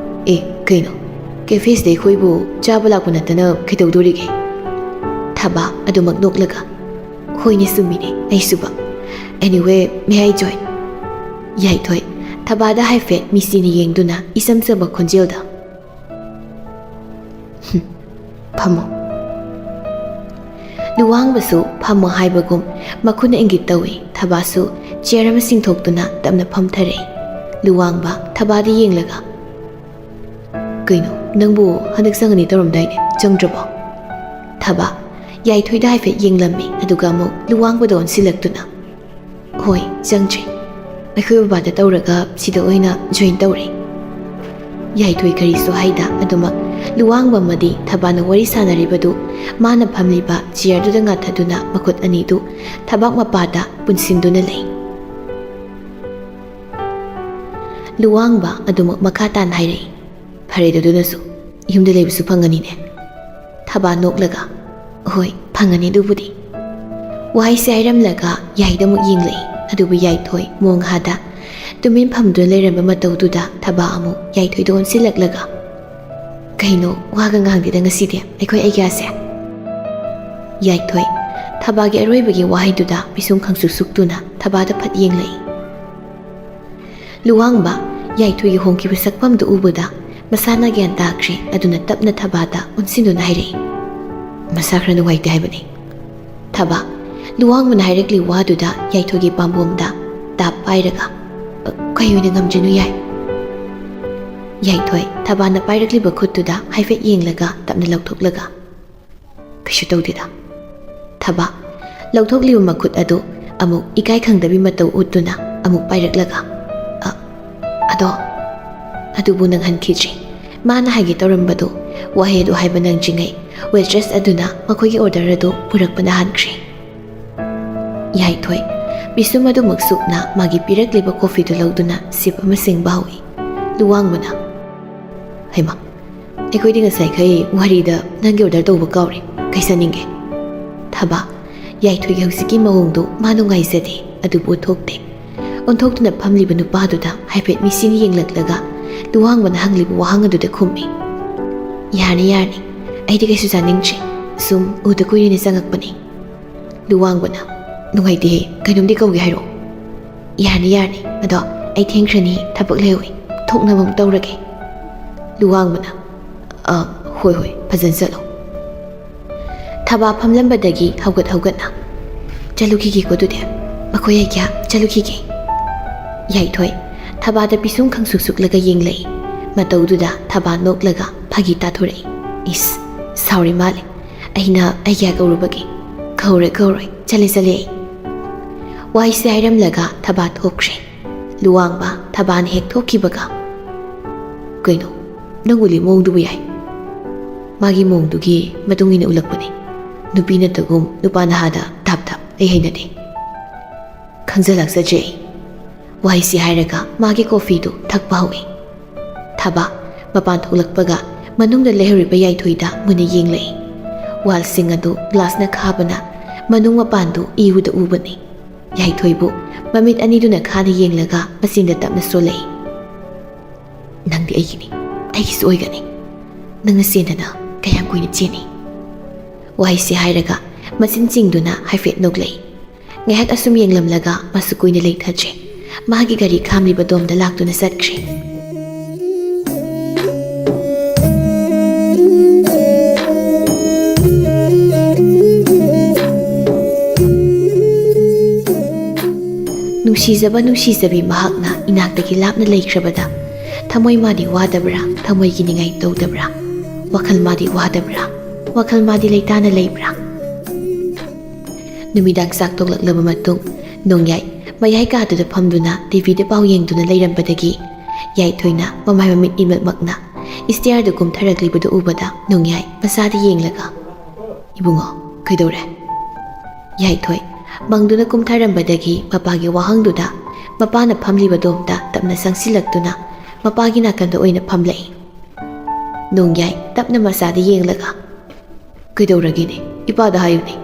"ꯑꯦ, ꯀꯩꯅꯣ? ꯀꯦꯐꯦꯁꯤꯗ ꯑꯩꯈꯣꯏꯕꯨ ꯆꯥꯕ ꯂꯥꯛꯄ ꯅꯠꯇꯅ ꯀꯩꯗꯧꯗꯣꯔꯤꯒꯦ?" ꯊꯕꯥ ꯑꯗꯨꯃꯛ ꯅꯣꯛꯂꯒ, "ꯍꯣꯏꯅꯦ, ꯆꯨꯝꯃꯤꯅꯦ, ꯑꯩꯁꯨꯕ꯫ Anyway, may I join?" ꯌꯥꯏꯊꯣꯏ ꯊꯕꯥꯗ ꯍꯥꯏꯐꯦꯠ ꯃꯤꯆꯤꯅ ꯌꯦꯡꯗꯨꯅ ꯏꯆꯝ ꯆꯝꯕ ꯈꯣꯟꯖꯦꯜꯗ, "ꯍꯨꯝ, ꯐꯝꯃꯣ꯫" ꯂꯨꯋꯥꯡꯕꯁꯨ ꯐꯝꯃꯣ ꯍꯥꯏꯕꯒꯨꯝ ꯃꯈꯨꯠꯅ ꯏꯪꯒꯤꯠ ꯇꯧꯏ꯫ ꯊꯕꯥꯁꯨ ꯆꯤꯌꯔ ꯑꯃ ꯆꯤꯡꯊꯣꯛꯇꯨꯅ ꯇꯞꯅ ꯐꯝꯊꯔꯛꯏ꯫ ꯂꯨꯋꯥꯡꯕ ꯊꯕꯥꯗ ꯌꯦꯡꯂꯒ, "ꯀꯩꯅꯣ, "ꯅꯪꯕꯨ ꯍꯟꯗꯛ ꯆꯪꯒꯅꯤ ꯇꯧꯔꯝꯗꯥꯏꯅꯦ, ꯆꯪꯗ꯭ꯔꯕꯣ?" ꯊꯕꯥ ꯌꯥꯏꯊꯣꯏꯗ ꯍꯥꯏꯐꯦꯠ ꯌꯦꯡꯂꯝꯃꯤ, ꯑꯗꯨꯒ ꯑꯃꯨꯛ ꯂꯨꯋꯥꯡꯕꯗ ꯑꯣꯟꯁꯤꯜꯂꯛꯇꯨꯅ, "ꯍꯣꯏ, ꯆꯪꯗ꯭ꯔꯤ꯫ ꯑꯩꯈꯣꯏ ꯕꯕꯥꯗ ꯇꯧꯔꯒ ꯁꯤꯗ ꯑꯣꯏꯅ ꯖꯣꯏꯟ ꯇꯧꯔꯦ꯫" ꯌꯥꯏꯊꯣꯏ ꯀꯔꯤꯁꯨ ꯍꯥꯏꯗ ꯑꯗꯨꯃꯛ ꯂꯨꯋꯥꯡꯕ ꯑꯃꯗꯤ ꯊꯕꯥꯅ ꯋꯥꯔꯤ ꯁꯥꯟꯅꯔꯤꯕꯗꯨ ꯃꯥꯅ ꯐꯝꯂꯤꯕ ꯆꯤꯌꯔꯗꯨꯗ ꯉꯥꯊꯗꯨꯅ ꯃꯈꯨꯠ ꯑꯅꯤꯗꯨ ꯊꯕꯥꯛ ꯃꯄꯥꯗ ꯄꯨꯟꯁꯤꯟꯗꯨꯅ ꯂꯩ꯫ ꯂꯨꯋꯥꯡꯕ ꯑꯗꯨꯃꯛ ꯃꯈꯥ ꯇꯥꯅ ꯍꯥꯏꯔꯛꯏ, "ꯐꯔꯦꯗ, ꯑꯗꯨꯅꯁꯨ ꯌꯨꯝꯗ ꯂꯩꯕꯁꯨ ꯐꯪꯒꯅꯤꯅꯦ꯫" ꯊꯕꯥ ꯅꯣꯛꯂꯒ, "ꯍꯣꯏ, ꯐꯪꯒꯅꯤ ꯑꯗꯨꯕꯨꯗꯤ꯫" ꯋꯥꯍꯩꯁꯦ ꯍꯥꯏꯔꯝꯂꯒ ꯌꯥꯏꯗ ꯑꯃꯨꯛ ꯌꯦꯡꯂꯛꯏ, ꯑꯗꯨꯕꯨ ꯌꯥꯏꯊꯣꯏ ꯃꯣꯡꯍꯥꯗ ꯇꯨꯃꯤꯟ ꯐꯝꯗꯨꯅ ꯂꯩꯔꯝꯕ ꯃꯇꯧꯗꯨꯗ ꯊꯕꯥ ꯑꯃꯨꯛ ꯌꯥꯏꯊꯣꯏꯗ ꯑꯣꯟꯁꯤꯜꯂꯛꯂꯒ, "ꯀꯩꯅꯣ, ꯋꯥꯒ ꯉꯥꯡꯗꯦꯗ ꯉꯁꯤꯗꯤ ꯑꯩꯈꯣꯏ ꯑꯩꯒ꯭ꯌꯥꯁꯦ?" ꯌꯥꯏꯊꯣꯏ ꯊꯕꯥꯒꯤ ꯑꯔꯣꯏꯕꯒꯤ ꯋꯥꯍꯩꯗꯨꯗ ꯄꯤꯁꯨꯝ ꯈꯪꯁꯨꯛ ꯁꯨꯛꯇꯨꯅ ꯊꯕꯥꯗ ꯐꯠ ꯌꯦꯡꯂꯛꯏ꯫ ꯂꯨꯋꯥꯡꯕ ꯌꯥꯏꯊꯣꯏꯒꯤ ꯍꯣꯡꯈꯤꯕ ꯁꯛꯐꯝꯗꯨ ꯎꯕꯗ ꯃꯁꯥꯅ ꯒ꯭ꯌꯥꯟ ꯇꯥꯈ꯭ꯔꯦ, ꯑꯗꯨꯅ ꯇꯞꯅ ꯊꯕꯥꯗ ꯑꯣꯟꯁꯤꯟꯗꯨꯅ ꯍꯥꯏꯔꯛꯏ, "ꯃꯁꯥ ꯈꯔ ꯅꯨꯡꯉꯥꯏꯇꯦ ꯍꯥꯏꯕꯅꯤ꯫" ꯊꯕꯥ ꯂꯨꯋꯥꯡꯕꯅ ꯍꯥꯏꯔꯛꯂꯤ ꯋꯥꯗꯨꯗ ꯌꯥꯏꯊꯣꯏꯒꯤ ꯄꯥꯝꯕꯣꯝꯗ ꯇꯥꯞ ꯄꯥꯏꯔꯒ, "ꯑ, ꯀꯩ ꯑꯣꯏꯅ ꯉꯝꯗ꯭ꯔꯤꯅꯣ ꯌꯥꯏ?" ꯌꯥꯏꯊꯣꯏ ꯊꯕꯥꯅ ꯄꯥꯏꯔꯛꯂꯤꯕ ꯈꯨꯠꯇꯨꯗ ꯍꯥꯏꯐꯦꯠ ꯌꯦꯡꯂꯒ ꯇꯞꯅ ꯂꯧꯊꯣꯛꯂꯒ, "ꯀꯩꯁꯨ ꯇꯧꯗꯦꯗ꯫" ꯊꯕꯥ ꯂꯧꯊꯣꯛꯂꯤꯕ ꯃꯈꯨꯠ ꯑꯗꯨ ꯑꯃꯨꯛ ꯏꯀꯥꯏ ꯈꯪꯗꯕꯤ ꯃꯇꯧ ꯎꯠꯇꯨꯅ ꯑꯃꯨꯛ ꯄꯥꯏꯔꯛꯂꯒ, "ꯑ, ꯑꯗꯣ, ꯑꯗꯨꯕꯨ ꯅꯪꯍꯟꯈꯤꯗ꯭ꯔꯤ꯫" ꯃꯥꯅ ꯍꯥꯏꯒꯦ ꯇꯧꯔꯝꯕꯗꯨ, ꯋꯥꯍꯩ ꯑꯗꯨ ꯍꯥꯏꯕ ꯅꯪꯗ꯭ꯔꯤꯉꯩ ꯋꯦꯇ꯭ꯔꯦꯁ ꯑꯗꯨꯅ ꯃꯈꯣꯏꯒꯤ ꯑꯣꯔꯗꯔ ꯑꯗꯨ ꯄꯨꯔꯛꯄꯅ ꯍꯥꯟꯈ꯭ꯔꯦ꯫ ꯌꯥꯏꯊꯣꯏ ꯄꯤꯁꯨꯝ ꯑꯗꯨꯃꯛ ꯁꯨꯛꯅ ꯃꯥꯒꯤ ꯄꯤꯔꯛꯂꯤꯕ ꯀꯣꯐꯤꯗꯨ ꯂꯧꯗꯨꯅ ꯁꯤꯞ ꯑꯃ ꯁꯤꯡꯕ ꯍꯧꯏ꯫ ꯂꯨꯋꯥꯡꯕꯅ, "ꯍꯩꯃꯥ, ꯑꯩꯈꯣꯏꯗꯤ ꯉꯁꯥꯏꯈꯩ ꯋꯥꯔꯤꯗ ꯅꯪꯒꯤ ꯑꯣꯔꯗꯔ ꯇꯧꯕ ꯀꯥꯎꯔꯦ꯫ ꯀꯩ ꯆꯥꯅꯤꯡꯒꯦ?" ꯊꯕꯥ ꯌꯥꯏꯊꯣꯏꯒꯤ ꯍꯧꯖꯤꯛꯀꯤ ꯃꯑꯣꯡꯗꯨ ꯃꯥ ꯅꯨꯡꯉꯥꯏꯖꯗꯦ, ꯑꯗꯨꯕꯨ ꯎꯠꯊꯣꯛꯇꯦ꯫ ꯑꯣꯟꯊꯣꯛꯇꯨꯅ ꯐꯝꯂꯤꯕ ꯅꯨꯄꯥꯗꯨꯗ ꯍꯥꯏꯐꯦꯠ ꯃꯤꯠꯁꯤꯅ ꯌꯦꯡꯂꯛꯂꯒ ꯂꯨꯋꯥꯡꯕꯅ ꯍꯪꯂꯤꯕ ꯋꯥꯍꯪ ꯑꯗꯨꯗ ꯈꯨꯝꯃꯤ, "ꯌꯥꯔꯅꯤ, ꯌꯥꯔꯅꯤ꯫ ꯑꯩꯗꯤ ꯀꯩꯁꯨ ꯆꯥꯅꯤꯡꯗ꯭ꯔꯦ꯫ ꯁꯨꯝ ꯎꯗ ꯀꯨꯏꯔꯦꯅ ꯆꯪꯉꯛꯄꯅꯤ꯫" ꯂꯨꯋꯥꯡꯕꯅ, "ꯅꯨꯡꯉꯥꯏꯇꯦꯍꯦ, ꯀꯩꯅꯣꯝꯗꯤ ꯀꯧꯒꯦ ꯍꯥꯏꯔꯛꯑꯣ꯫" "ꯌꯥꯔꯅꯤ, ꯌꯥꯔꯅꯤ꯫ ꯑꯗꯣ ꯑꯩ ꯊꯦꯡꯈ꯭ꯔꯅꯤ, ꯊꯕꯛ ꯂꯩꯍꯧꯋꯤ꯫ ꯊꯣꯛꯅꯕ ꯑꯃꯨꯛ ꯇꯧꯔꯒꯦ꯫" ꯂꯨꯋꯥꯡꯕꯅ, "ꯑ, ꯍꯣꯏ, ꯍꯣꯏ, ꯐꯖꯅ ꯆꯠꯂꯣ꯫" ꯊꯕꯥ ꯐꯝꯂꯝꯕꯗꯒꯤ ꯍꯧꯒꯠꯅ, "ꯆꯠꯂꯨꯈꯤꯒꯦꯀꯣ ꯑꯗꯨꯗꯤ꯫ ꯃꯈꯣꯏ ꯑꯩꯒ꯭ꯌꯥ, ꯆꯠꯂꯨꯈꯤꯒꯦ꯫" ꯌꯥꯏꯊꯣꯏ ꯊꯕꯥꯗ ꯄꯤꯁꯨꯝ ꯈꯪꯁꯨꯛ ꯁꯨꯛꯂꯒ ꯌꯦꯡꯂꯛꯏ꯫ ꯃꯇꯧꯗꯨꯗ ꯊꯕꯥ ꯅꯣꯛꯂꯒ, ꯐꯥꯒꯤ ꯇꯥꯊꯣꯔꯛꯏ꯫ "ꯏꯁ, ꯁꯥꯎꯔꯤ ꯃꯥꯜꯂꯦ꯫ ꯑꯩꯅ ꯑꯩꯒꯤ ꯀꯧꯔꯨꯕꯒꯤ꯫ ꯀꯧꯔꯣꯏ, ꯀꯧꯔꯣꯏ, ꯆꯠꯂꯦ, ꯆꯠꯂꯦ ꯑꯩ꯫" ꯋꯥꯍꯩꯁꯦ ꯍꯥꯏꯔꯝꯂꯒ ꯊꯕꯥ ꯊꯣꯛꯈ꯭ꯔꯦ꯫ ꯂꯨꯋꯥꯡꯕ ꯊꯕꯥꯅ ꯍꯦꯛ ꯊꯣꯛꯈꯤꯕꯒ, "ꯀꯩꯅꯣ, ꯅꯪ ꯎꯂꯤ ꯃꯑꯣꯡꯗꯨꯕꯨ ꯌꯥꯏ?" "ꯃꯥꯒꯤ ꯃꯑꯣꯡꯗꯨꯒꯤ ꯃꯇꯨꯡ ꯏꯟꯅ ꯎꯠꯂꯛꯄꯅꯤ꯫ ꯅꯨꯄꯤ ꯅꯠꯇꯒꯨꯝ ꯅꯨꯄꯥ ꯅꯍꯥꯗ ꯊꯞ ꯊꯞ ꯑꯩ ꯍꯩꯅꯗꯦ꯫" ꯈꯪꯖ ꯂꯥꯛꯆꯗ꯭ꯔꯦ ꯑꯩ꯫ ꯋꯥꯍꯩꯁꯤ ꯍꯥꯏꯔꯒ ꯃꯥꯒꯤ ꯀꯣꯐꯤꯗꯨ ꯊꯛꯄ ꯍꯧꯏ꯫ ꯊꯕꯥ ꯃꯄꯥꯟ ꯊꯣꯛꯂꯛꯄꯒ ꯃꯅꯨꯡꯗ ꯂꯩꯍꯧꯔꯤꯕ ꯌꯥꯏꯊꯣꯏꯗ ꯃꯨꯟꯅ ꯌꯦꯡꯂꯛꯏ꯫ ꯋꯥꯜꯁꯤꯡ ꯑꯗꯨ ꯒ꯭ꯂꯥꯁꯅ ꯈꯥꯕꯅ ꯃꯅꯨꯡ ꯃꯄꯥꯟꯗꯨ ꯏꯎꯗ ꯎꯕꯅꯤ꯫ ꯌꯥꯏꯊꯣꯏꯕꯨ ꯃꯃꯤꯠ ꯑꯅꯤꯗꯨꯅ ꯈꯥꯅ ꯌꯦꯡꯂꯒ ꯃꯆꯤꯟꯗ ꯇꯞꯅ ꯁꯣꯜꯂꯛꯏ꯫ "ꯅꯪꯗꯤ ꯑꯩꯒꯤꯅꯤ, ꯑꯩꯒꯤꯁꯨ ꯑꯣꯏꯒꯅꯤ꯫ ꯅꯪꯅ ꯆꯦꯟꯗꯅ ꯀꯌꯥꯝ ꯀꯨꯏꯅ ꯆꯦꯟꯅꯤ?" ꯋꯥꯍꯩꯁꯤ ꯍꯥꯏꯔꯒ ꯃꯆꯤꯟ ꯆꯤꯡꯗꯨꯅ ꯍꯥꯏꯐꯦꯠ ꯅꯣꯛꯂꯛꯏ꯫ ꯉꯥꯏꯍꯥꯛ ꯑꯁꯨꯝ ꯌꯦꯡꯂꯝꯂꯒ ꯃꯥꯁꯨ ꯀꯨꯏꯅ ꯂꯩꯊꯗ꯭ꯔꯦ꯫ ꯃꯥꯒꯤ ꯒꯥꯔꯤ ꯈꯥꯝꯂꯤꯕ ꯗꯣꯝꯗ ꯂꯥꯛꯇꯨꯅ ꯆꯠꯈ꯭ꯔꯦ꯫ ꯅꯨꯡꯁꯤꯖꯕ ꯅꯨꯡꯁꯤꯖꯕꯤ ꯃꯍꯥꯛꯅ ꯏꯅꯥꯛꯇꯒꯤ ꯂꯥꯞꯅ ꯂꯩꯈ꯭ꯔꯕꯗ ꯊꯃꯣꯏ ꯃꯥꯗꯤ ꯋꯥꯗꯕ꯭ꯔꯥ? ꯊꯃꯣꯏꯒꯤ ꯅꯤꯡꯉꯥꯏ ꯇꯧꯗꯕ꯭ꯔꯥ? ꯋꯥꯈꯜ ꯃꯥꯗꯤ ꯋꯥꯗꯕ꯭ꯔꯥ? ꯋꯥꯈꯜ ꯃꯥꯗꯤ ꯂꯩꯇꯥꯅ ꯂꯩꯕ꯭ꯔꯥ? ꯅꯨꯃꯤꯗꯥꯡ ꯆꯥꯛ ꯇꯣꯛꯂꯛꯂꯕ ꯃꯇꯨꯡ ꯅꯣꯡꯌꯥꯏ ꯃꯌꯥꯏ ꯀꯥꯗꯨꯗ ꯐꯝꯗꯨꯅ ꯇꯤꯚꯤꯗ ꯄꯥꯎ ꯌꯦꯡꯗꯨꯅ ꯂꯩꯔꯝꯕꯗꯒꯤ ꯌꯥꯏꯊꯣꯏꯅ ꯃꯃꯥꯏ ꯃꯃꯤꯠ ꯏꯃꯛꯃꯛꯅ ꯏꯁꯇꯤꯌꯥꯔꯗ ꯀꯨꯝꯊꯔꯛꯂꯤꯕꯗꯨ ꯎꯕꯗ ꯅꯣꯡꯌꯥꯏ ꯃꯆꯥꯗ ꯌꯦꯡꯂꯒ, "ꯏꯕꯨꯡꯉꯣ, ꯀꯩꯗꯧꯔꯦ?" ꯌꯥꯏꯊꯣꯏ ꯃꯪꯗꯨꯅ ꯀꯨꯝꯊꯔꯝꯕꯗꯒꯤ ꯃꯄꯥꯒꯤ ꯋꯥꯍꯪꯗꯨꯗ ꯃꯄꯥꯅ ꯐꯝꯂꯤꯕꯗꯣꯝꯗ ꯇꯞꯅ ꯆꯪꯁꯤꯜꯂꯛꯇꯨꯅ ꯃꯄꯥꯒꯤ ꯅꯥꯀꯟꯗ ꯑꯣꯏꯅ ꯐꯝꯂꯛꯏ꯫ ꯅꯣꯡꯌꯥꯏ ꯇꯞꯅ ꯃꯆꯥꯗ ꯌꯦꯡꯂꯒ, "ꯀꯩꯗꯧꯔꯒꯦꯅꯦ? ꯏꯄꯥꯗ ꯍꯥꯏꯌꯨꯅꯦ꯫"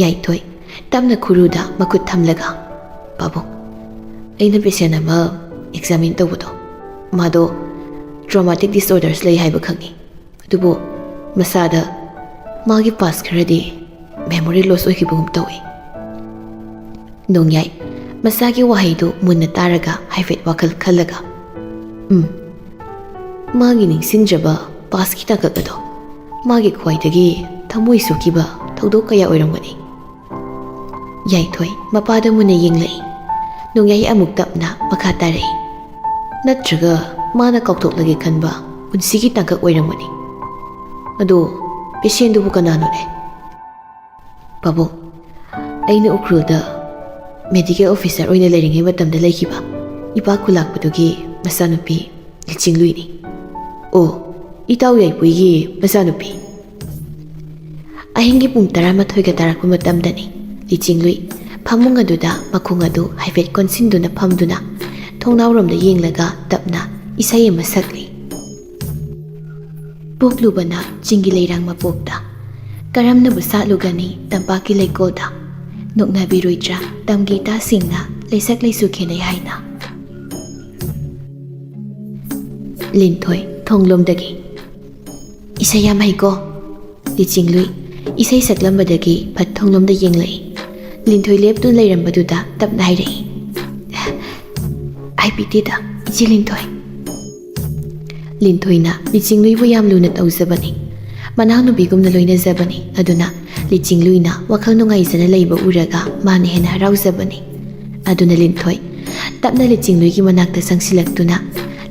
ꯌꯥꯏꯊꯣꯏ ꯇꯞꯅ ꯈꯨꯔꯨꯗ ꯃꯈꯨꯠ ꯊꯝꯂꯒ, "ꯄꯥꯕꯨꯡ, ꯑꯩꯅ ꯄꯦꯁꯦꯟ ꯑꯃ ꯑꯦꯛꯖꯥꯃꯤꯟ ꯇꯧꯕꯗꯣ, ꯃꯥꯗꯣ ꯇ꯭ꯔꯣꯃꯥꯇꯤꯛ ꯗꯤꯁꯑꯣꯔꯗꯔꯁ ꯂꯩ ꯍꯥꯏꯕ ꯈꯪꯉꯤ꯫ ꯑꯗꯨꯕꯨ ꯃꯁꯥꯗ ꯃꯥꯒꯤ ꯄꯥꯁ ꯈꯔꯗꯤ ꯃꯦꯃꯣꯔꯤ ꯂꯣꯁ ꯑꯣꯏꯈꯤꯕꯒꯨꯝ ꯇꯧꯏ꯫" ꯅꯣꯡꯌꯥꯏ ꯃꯁꯥꯒꯤ ꯋꯥꯍꯩꯗꯨ ꯃꯨꯟꯅ ꯇꯥꯔꯒ ꯍꯥꯏꯐꯦꯠ ꯋꯥꯈꯜ ꯈꯜꯂꯒ, "ꯎꯝ, ꯃꯥꯒꯤ ꯅꯤꯡꯁꯤꯡꯗ꯭ꯔꯕ ꯄꯥꯁꯀꯤ ꯇꯥꯡꯀꯛ ꯑꯗꯣ ꯃꯥꯒꯤ ꯈ꯭ꯋꯥꯏꯗꯒꯤ ꯊꯃꯣꯏ ꯁꯣꯛꯈꯤꯕ ꯊꯧꯗꯣꯛ ꯀꯌꯥ ꯑꯣꯏꯔꯝꯒꯅꯤ꯫" ꯌꯥꯏꯊꯣꯏ ꯃꯄꯥꯗ ꯃꯨꯟꯅ ꯌꯦꯡꯂꯛꯏ꯫ ꯅꯣꯡꯌꯥꯏ ꯑꯃꯨꯛ ꯇꯞꯅ ꯃꯈꯥ ꯇꯥꯔꯛꯏ꯫ "ꯅꯠꯇ꯭ꯔꯒ ꯃꯥꯅ ꯀꯥꯎꯊꯣꯛꯂꯒꯦ ꯈꯟꯕ ꯄꯨꯟꯁꯤꯒꯤ ꯇꯥꯡꯀꯛ ꯑꯣꯏꯔꯝꯒꯅꯤ꯫ ꯑꯗꯣ ꯄꯦꯁꯦꯟꯗꯨꯕꯨ ꯀꯅꯥꯅꯣꯅꯦ? ꯄꯥꯕꯨꯡ, ꯑꯩꯅ ꯎꯈ꯭ꯔꯨꯜꯗ ꯃꯦꯗꯤꯀꯦꯜ ꯑꯣꯐꯤꯁꯔ ꯑꯣꯏꯅ ꯂꯩꯔꯤꯉꯩ ꯃꯇꯝꯗ ꯂꯩꯈꯤꯕ ꯏꯄꯥ ꯈꯨꯂꯥꯛꯄꯗꯨꯒꯤ ꯃꯆꯥꯅꯨꯄꯤ ꯂꯤꯆꯤꯡꯂꯨꯏꯅꯤ꯫ ꯑꯣ, ꯏꯇꯥꯎ ꯌꯥꯏꯄꯨꯏꯒꯤ ꯃꯆꯥꯅꯨꯄꯤ꯫ ꯑꯍꯤꯡꯒꯤ ꯄꯨꯡ ꯇꯔꯥꯃꯥꯊꯣꯏꯒ ꯇꯥꯔꯛꯄ ꯃꯇꯝꯗꯅꯤ꯫ ꯂꯤꯆꯤꯡꯂꯨꯏ ꯐꯃꯨꯡ ꯑꯗꯨꯗ ꯃꯈꯣꯡ ꯑꯗꯨ ꯍꯥꯏꯐꯦꯠ ꯀꯣꯟꯁꯤꯟꯗꯨꯅ ꯐꯝꯗꯨꯅ ꯊꯣꯡꯅꯥꯎꯔꯣꯝꯗ ꯌꯦꯡꯂꯒ ꯇꯞꯅ ꯏꯁꯩ ꯑꯃ ꯁꯛꯂꯤ꯫ ꯄꯣꯛꯂꯨꯕꯅ ꯆꯤꯡꯒꯤ ꯂꯩꯔꯥꯡ ꯃꯄꯣꯛꯇ, ꯀꯔꯝꯅꯕꯨ ꯁꯥꯠꯂꯨꯒꯅꯤ ꯇꯝꯄꯥꯛꯀꯤ ꯂꯩꯀꯣꯜꯗ? ꯅꯣꯛꯅꯕꯤꯔꯣꯏꯗ꯭ꯔꯥ ꯇꯝꯒꯤ ꯏꯇꯥꯁꯤꯡꯅ ꯂꯩꯁꯛ ꯂꯩꯁꯨ ꯈꯦꯅꯩ ꯍꯥꯏꯅ? ꯂꯤꯟꯊꯣꯏ ꯊꯣꯡꯂꯣꯝꯗꯒꯤ, "ꯏꯁꯩ ꯌꯥꯝ ꯍꯩꯀꯣ"꯫ ꯂꯤꯆꯤꯡꯂꯨꯏ ꯏꯁꯩ ꯁꯛꯂꯝꯕꯗꯒꯤ ꯐꯠ ꯊꯣꯡꯂꯣꯝꯗ ꯌꯦꯡꯂꯛꯏ꯫ ꯂꯤꯟꯊꯣꯏ ꯂꯦꯞꯇꯨꯅ ꯂꯩꯔꯝꯕꯗꯨꯗ ꯇꯞꯅ ꯍꯥꯏꯔꯛꯏ, "ꯍꯥꯏꯕꯤꯗꯦꯗ, ꯏꯆꯦ ꯂꯤꯟꯊꯣꯏ"꯫ ꯂꯤꯟꯊꯣꯏꯅ ꯂꯤꯆꯤꯡꯂꯨꯏꯕꯨ ꯌꯥꯝ ꯂꯨꯅ ꯇꯧꯖꯕꯅꯤ, ꯃꯅꯥꯎꯅꯨꯄꯤꯒꯨꯝꯅ ꯂꯣꯏꯅꯖꯕꯅꯤ꯫ ꯑꯗꯨꯅ ꯂꯤꯆꯤꯡꯂꯨꯏꯅ ꯋꯥꯈꯜ ꯅꯨꯡꯉꯥꯏꯖꯅ ꯂꯩꯕ ꯎꯔꯒ ꯃꯥꯅ ꯍꯦꯟꯅ ꯍꯔꯥꯎꯖꯕꯅꯤ꯫ ꯑꯗꯨꯅ ꯂꯤꯟꯊꯣꯏ ꯇꯞꯅ ꯂꯤꯆꯤꯡꯂꯨꯏꯒꯤ ꯃꯅꯥꯛꯇ ꯆꯪꯁꯤꯜꯂꯛꯇꯨꯅ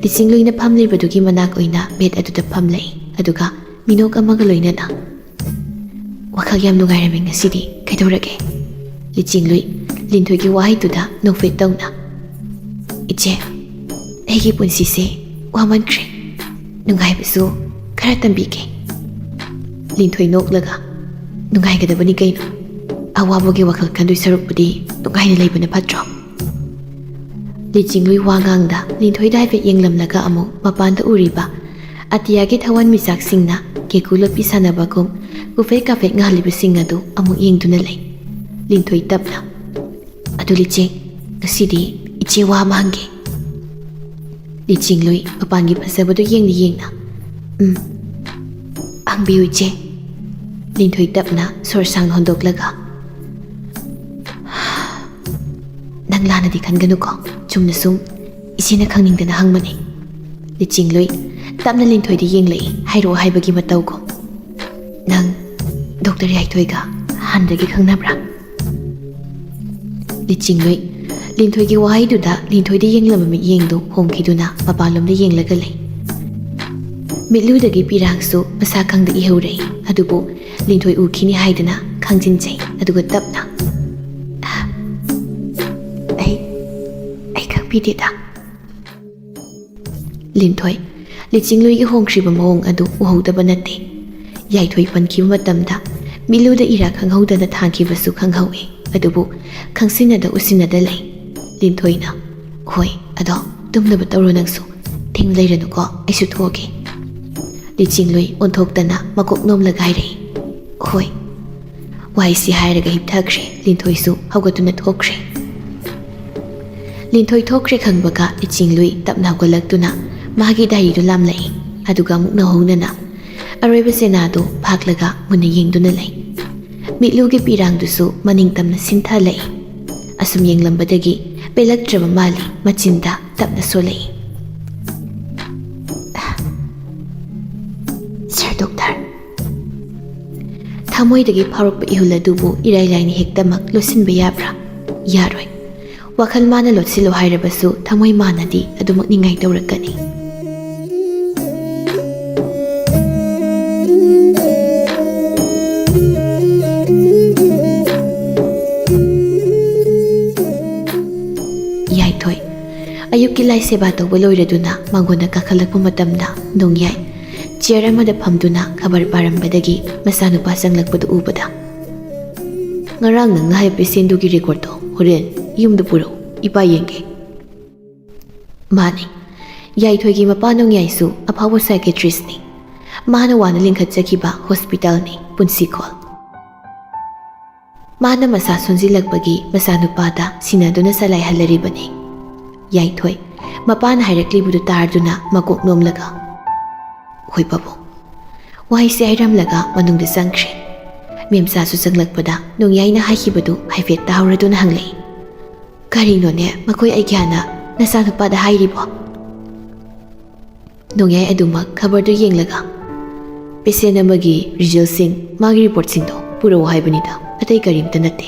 ꯂꯤꯆꯤꯡꯂꯨꯏꯅ ꯐꯝꯂꯤꯕꯗꯨꯒꯤ ꯃꯅꯥꯛ ꯑꯣꯏꯅ ꯕꯦꯗ ꯑꯗꯨꯗ ꯐꯝꯂꯛꯏ꯫ ꯑꯗꯨꯒ ꯃꯤꯅꯣꯛ ꯑꯃꯒ ꯂꯣꯏꯅꯅ, "ꯋꯥꯈꯜ ꯌꯥꯝ ꯅꯨꯡꯉꯥꯏꯔꯝꯃꯤ ꯉꯁꯤꯗꯤ, ꯀꯩꯗꯧꯔꯒꯦ?" ꯂꯤꯆꯤꯡꯂꯨꯏ ꯂꯤꯟꯊꯣꯏꯒꯤ ꯋꯥꯍꯩꯗꯨꯗ ꯅꯣꯛꯐꯦꯠ ꯇꯧꯅ, "ꯏꯆꯦ, ꯑꯩꯒꯤ ꯄꯨꯟꯁꯤꯁꯦ ꯋꯥꯃꯟꯈ꯭ꯔꯦ, ꯅꯨꯡꯉꯥꯏꯕꯁꯨ ꯈꯔ ꯇꯝꯕꯤꯒꯦ"꯫ ꯂꯤꯟꯊꯣꯏ ꯅꯣꯛꯂꯒ, "ꯅꯨꯡꯉꯥꯏꯒꯗꯕꯅꯤ ꯀꯩꯅꯣ, ꯑꯋꯥꯕꯒꯤ ꯋꯥꯈꯜ ꯈꯟꯗꯣꯏ ꯁꯔꯨꯛꯄꯨꯗꯤ ꯅꯨꯡꯉꯥꯏꯅ ꯂꯩꯕꯅ ꯐꯠꯇ꯭ꯔꯣ?" ꯂꯤꯆꯤꯡꯂꯨꯏ ꯋꯥ ꯉꯥꯡꯗ ꯂꯤꯟꯊꯣꯏꯗ ꯍꯥꯏꯐꯦꯠ ꯌꯦꯡꯂꯝꯂꯒ ꯑꯃꯨꯛ ꯃꯄꯥꯟꯗ ꯎꯔꯤꯕ ꯑꯇꯤꯌꯥꯒꯤ ꯊꯋꯥꯟꯃꯤꯆꯥꯛꯁꯤꯡꯅ ꯀꯦꯀꯨ ꯂꯣꯠꯄꯤ ꯁꯥꯟꯅꯕꯒꯨꯝ ꯀꯨꯐꯦꯠ ꯀꯥꯐꯦꯠ ꯉꯥꯜꯂꯤꯕꯁꯤꯡ ꯑꯗꯨ ꯑꯃꯨꯛ ꯌꯦꯡꯗꯨꯅ ꯂꯩ꯫ ꯂꯤꯟꯊꯣꯏ ꯇꯞꯅ, "ꯑꯗꯨ ꯂꯤꯆꯦ, ꯉꯁꯤꯗꯤ ꯏꯆꯦ ꯋꯥ ꯑꯃ ꯍꯪꯒꯦ"꯫ ꯂꯤꯆꯤꯡꯂꯨꯏ ꯃꯄꯥꯟꯒꯤ ꯐꯖꯕꯗꯨ ꯌꯦꯡꯅ ꯌꯦꯡꯅ, "ꯎꯝ, ꯍꯪꯕꯤꯌꯨ ꯏꯆꯦ"꯫ ꯂꯤꯟꯊꯣꯏ ꯇꯞꯅ ꯁꯣꯔ ꯁꯥꯡꯅ ꯍꯣꯟꯗꯣꯛꯂꯒ, "ꯅꯪ ꯂꯥꯟꯅꯗꯤ ꯈꯟꯒꯅꯨꯀꯣ, ꯆꯨꯝꯅ ꯁꯨꯝ ꯏꯆꯦꯅ ꯈꯪꯅꯤꯡꯗꯅ ꯍꯪꯕꯅꯤ"꯫ ꯂꯤꯆꯤꯡꯂꯨꯏ ꯇꯞꯅ ꯂꯤꯟꯊꯣꯏꯗ ꯌꯦꯡꯂꯛꯏ, ꯍꯥꯏꯔꯛꯑꯣ ꯍꯥꯏꯕꯒꯤ ꯃꯇꯧꯒꯨꯝ꯫ "ꯅꯪ ꯗꯣꯛꯇꯔ ꯌꯥꯏꯊꯣꯏꯒ ꯍꯥꯟꯅꯗꯒꯤ ꯈꯪꯅꯕ꯭ꯔꯥ?" ꯂꯤꯆꯤꯡꯂꯨꯏ ꯂꯤꯟꯊꯣꯏꯒꯤ ꯋꯥꯍꯩꯗꯨꯗ ꯂꯤꯟꯊꯣꯏꯗ ꯌꯦꯡꯂꯝꯕ ꯃꯤꯠꯌꯦꯡꯗꯨ ꯍꯣꯡꯈꯤꯗꯨꯅ ꯃꯄꯥꯟꯂꯣꯝꯗ ꯌꯦꯡꯂꯒ ꯂꯩ꯫ ꯃꯤꯠꯂꯨꯗꯒꯤ ꯄꯤꯔꯥꯡꯁꯨ ꯃꯁꯥ ꯈꯪꯗ ꯏꯍꯧꯔꯛꯏ꯫ ꯑꯗꯨꯕꯨ ꯂꯤꯟꯊꯣꯏ ꯎꯈꯤꯅꯤ ꯍꯥꯏꯗꯅ ꯈꯪꯖꯤꯟꯖꯩ꯫ ꯑꯗꯨꯒ ꯇꯞꯅ, "ꯑꯩ, ꯑꯩ ꯈꯪꯕꯤꯗꯦꯗ"꯫ ꯂꯤꯟꯊꯣꯏ, ꯂꯤꯆꯤꯡꯂꯨꯏꯒꯤ ꯍꯣꯡꯈ꯭ꯔꯤꯕ ꯃꯑꯣꯡ ꯑꯗꯨ ꯎꯍꯧꯗꯕ ꯅꯠꯇꯦ꯫ ꯌꯥꯏꯊꯣꯏ ꯄꯟꯈꯤꯕ ꯃꯇꯝꯗ ꯃꯤꯠꯂꯨꯗ ꯏꯔꯥ ꯈꯪꯍꯧꯗꯅ ꯊꯥꯡꯈꯤꯕꯁꯨ ꯈꯪꯍꯧꯏ꯫ ꯑꯗꯨꯕꯨ ꯈꯪꯁꯤꯟꯅꯗ ꯎꯁꯤꯟꯅꯗ ꯂꯩ꯫ ꯂꯤꯟꯊꯣꯏꯅ, "ꯍꯣꯏ, ꯑꯗꯣ ꯇꯨꯝꯅꯕ ꯇꯧꯔꯣ ꯅꯪꯁꯨ꯫ ꯊꯦꯡꯅ ꯂꯩꯔꯅꯨꯀꯣ, ꯑꯩꯁꯨ ꯊꯣꯛꯑꯒꯦ"꯫ ꯂꯤꯆꯤꯡꯂꯨꯏ ꯑꯣꯟꯊꯣꯛꯇꯅ ꯃꯀꯣꯛ ꯅꯣꯝꯂꯒ ꯍꯥꯏꯔꯛꯏ, "ꯍꯣꯏ"꯫ ꯋꯥꯍꯩꯁꯤ ꯍꯥꯏꯔꯒ ꯍꯤꯞꯊꯈ꯭ꯔꯦ꯫ ꯂꯤꯟꯊꯣꯏꯁꯨ ꯍꯧꯒꯠꯇꯨꯅ ꯊꯣꯛꯈ꯭ꯔꯦ꯫ ꯂꯤꯟꯊꯣꯏ ꯊꯣꯛꯈ꯭ꯔꯦ ꯈꯪꯕꯒ ꯂꯤꯆꯤꯡꯂꯨꯏ ꯇꯞꯅ ꯍꯧꯒꯠꯂꯛꯇꯨꯅ ꯃꯥꯒꯤ ꯗꯥꯏꯔꯤꯗꯨ ꯂꯥꯝꯂꯛꯏ꯫ ꯑꯗꯨꯒ ꯑꯃꯨꯛ ꯅꯧꯍꯧꯅꯅ ꯑꯔꯣꯏꯕ ꯆꯦꯅꯥꯗꯨ ꯐꯥꯛꯂꯒ ꯃꯨꯟꯅ ꯌꯦꯡꯗꯨꯅ ꯂꯩ꯫ ꯃꯤꯠꯂꯨꯒꯤ ꯄꯤꯔꯥꯡꯗꯨꯁꯨ ꯃꯅꯤꯡ ꯇꯝꯅ ꯁꯤꯟꯊꯂꯛꯏ꯫ ꯑꯁꯨꯝ ꯌꯦꯡꯂꯝꯕꯗꯒꯤ ꯄꯦꯜꯂꯛꯇ꯭ꯔꯕ ꯃꯥꯜꯂꯤ꯫ ꯃꯆꯤꯟꯗ ꯇꯞꯅ ꯁꯣꯜꯂꯛꯏ, "ꯁꯥꯔ ꯗꯣꯛꯇꯔ"꯫ ꯊꯃꯣꯏꯗꯒꯤ ꯐꯥꯎꯔꯛꯄ ꯏꯍꯨꯜ ꯑꯗꯨꯕꯨ ꯏꯔꯥꯏ ꯂꯥꯏꯅ ꯍꯦꯛꯇꯃꯛ ꯂꯣꯠꯁꯤꯟꯕ ꯌꯥꯕ꯭ꯔꯥ? ꯌꯥꯔꯣꯏ꯫ ꯋꯥꯈꯜ ꯃꯥꯅ ꯂꯣꯠꯁꯤꯜꯂꯨ ꯍꯥꯏꯔꯕꯁꯨ ꯊꯃꯣꯏ ꯃꯥꯅꯗꯤ ꯑꯗꯨꯃꯛ ꯅꯤꯡꯉꯥꯏ ꯇꯧꯔꯛꯀꯅꯤ꯫ ꯌꯥꯏꯊꯣꯏ꯫ ꯑꯌꯨꯛꯀꯤ ꯂꯥꯏ ꯁꯦꯕꯥ ꯇꯧꯕ ꯂꯣꯏꯔꯗꯨꯅ ꯃꯥꯡꯒꯣꯟꯗ ꯀꯥꯈꯠꯂꯛꯄ ꯃꯇꯝꯗ ꯅꯣꯡꯌꯥꯏ ꯆꯤꯌꯔ ꯑꯃꯗ ꯐꯝꯗꯨꯅ ꯈꯕꯔ ꯄꯥꯔꯝꯕꯗꯒꯤ ꯃꯆꯥꯅꯨꯄꯥ ꯆꯪꯂꯛꯄꯗꯨ ꯎꯕꯗ, "ꯉꯔꯥꯡ ꯅꯪꯅ ꯍꯥꯏꯕ ꯄꯦꯁꯦꯟꯗꯨꯒꯤ ꯔꯦꯀꯣꯔꯠꯇꯣ ꯍꯣꯔꯦꯟ ꯌꯨꯝꯗ ꯄꯨꯔꯛꯎ, ꯏꯄꯥ ꯌꯦꯡꯒꯦ"꯫ ꯃꯥꯅꯤ, ꯌꯥꯏꯊꯣꯏꯒꯤ ꯃꯄꯥ ꯅꯣꯡꯌꯥꯏꯁꯨ ꯑꯐꯥꯎꯕ ꯁꯥꯏꯀꯦꯇ꯭ꯔꯤꯁꯅꯤ꯫ ꯃꯥꯅ ꯋꯥꯅ ꯂꯤꯡꯈꯠꯆꯈꯤꯕ ꯍꯣꯁꯄꯤꯇꯥꯜꯅꯤ ꯄꯨꯟꯁꯤꯈꯣꯜ꯫ ꯃꯥꯅ ꯃꯁꯥ ꯁꯣꯟꯖꯤꯜꯂꯛꯄꯒꯤ ꯃꯆꯥꯅꯨꯄꯥꯗ ꯁꯤꯟꯅꯗꯨꯅ ꯆꯂꯥꯏꯍꯜꯂꯔꯤꯕꯅꯤ꯫ ꯌꯥꯏꯊꯣꯏ, ꯃꯄꯥꯅ ꯍꯥꯏꯔꯛꯂꯤꯕꯗꯨ ꯇꯥꯔꯗꯨꯅ ꯃꯀꯣꯛ ꯅꯣꯝꯂꯒ, "ꯍꯣꯏ ꯄꯥꯕꯨꯡ"꯫ ꯋꯥꯍꯩꯁꯦ ꯍꯥꯏꯔꯝꯂꯒ ꯃꯅꯨꯡꯗ ꯆꯪꯈ꯭ꯔꯦ꯫ ꯃꯦꯝꯆꯥꯁꯨ ꯆꯪꯂꯛꯄꯗ ꯅꯣꯡꯌꯥꯏꯅ ꯍꯥꯏꯈꯤꯕꯗꯨ ꯍꯥꯏꯐꯦꯠ ꯇꯥꯍꯧꯔꯗꯨꯅ ꯍꯪꯂꯛꯏ, "ꯀꯔꯤꯅꯣꯅꯦ ꯃꯈꯣꯏ ꯑꯩꯒ꯭ꯌꯥꯅ ꯅꯆꯥꯅꯨꯄꯥꯗ ꯍꯥꯏꯔꯤꯕꯣ?" ꯅꯣꯡꯌꯥꯏ ꯑꯗꯨꯃꯛ ꯈꯕꯔꯗꯨ ꯌꯦꯡꯂꯒ, "ꯄꯦꯁꯦꯟ ꯑꯃꯒꯤ ꯔꯤꯖꯜꯁꯤꯡ, ꯃꯥꯒꯤ ꯔꯤꯄꯣꯔꯠꯁꯤꯡꯗꯣ ꯄꯨꯔꯛꯎ ꯍꯥꯏꯕꯅꯤꯗ, ꯑꯇꯩ ꯀꯔꯤꯝꯇ ꯅꯠꯇꯦ"꯫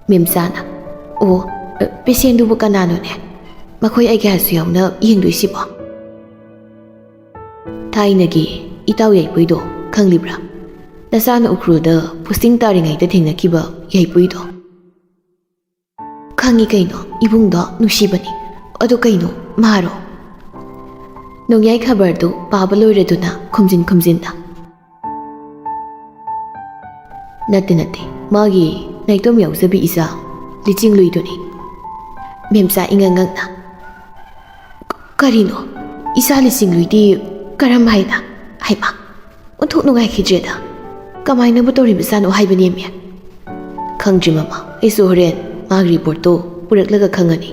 ꯃꯦꯝꯆꯥꯅ, "ꯑꯣ, ꯄꯦꯁꯦꯟꯗꯨꯕꯨ ꯀꯅꯥꯅꯣꯅꯦ? ꯃꯈꯣꯏ ꯑꯩꯒ꯭ꯌꯥꯁꯨ ꯌꯥꯎꯅ ꯌꯦꯡꯗꯣꯏꯁꯤꯕꯣ?" ꯊꯥꯏꯅꯒꯤ ꯏꯇꯥꯎ ꯌꯥꯏꯄꯨꯏꯗꯣ ꯈꯪꯂꯤꯕ꯭ꯔꯥ? ꯅꯆꯥꯅ ꯎꯈ꯭ꯔꯨꯜꯗ ꯄꯣꯁꯇꯤꯡ ꯇꯥꯔꯤꯉꯩꯗ ꯊꯦꯡꯅꯈꯤꯕ ꯌꯥꯏꯄꯨꯏꯗꯣ꯫ ꯈꯪꯉꯤ ꯀꯩꯅꯣ, ꯏꯕꯨꯡꯗꯣ ꯅꯨꯡꯁꯤꯕꯅꯤ꯫ ꯑꯗꯨ ꯀꯩꯅꯣ ꯃꯥꯔꯣ? ꯅꯣꯡꯌꯥꯏ ꯈꯕꯔꯗꯨ ꯄꯥꯕ ꯂꯣꯏꯔꯗꯨꯅ ꯈꯨꯝꯖꯤꯟ ꯈꯨꯝꯖꯤꯟꯅ꯫ ꯅꯠꯇꯦ ꯅꯠꯇꯦ, ꯃꯥꯒꯤ ꯅꯥꯏꯇꯣꯝ ꯌꯥꯎꯖꯕꯤ ꯏꯆꯥ ꯂꯤꯆꯤꯡꯂꯨꯏꯗꯨꯅꯤ꯫ ꯃꯦꯝꯆꯥ ꯏꯉꯛ ꯉꯛꯅ, "ꯀꯔꯤꯅꯣ? ꯏꯆꯥ ꯂꯤꯆꯤꯡꯂꯨꯏꯗꯤ ꯀꯔꯝ ꯍꯥꯏꯅ? ꯍꯩꯃꯥ, ꯑꯣꯟꯊꯣꯛ ꯅꯨꯡꯉꯥꯏꯈꯤꯗ꯭ꯔꯦꯗ꯫ ꯀꯃꯥꯏꯅꯕꯨ ꯇꯧꯔꯤꯕꯖꯥꯠꯅꯣ ꯍꯥꯏꯕꯅꯦꯃꯤ?" "ꯈꯪꯗ꯭ꯔꯤ ꯃꯃꯥ, ꯑꯩꯁꯨ ꯍꯣꯔꯦꯟ ꯃꯥꯒꯤ ꯔꯤꯄꯣꯔꯠꯇꯣ ꯄꯨꯔꯛꯂꯒ ꯈꯪꯉꯅꯤ"꯫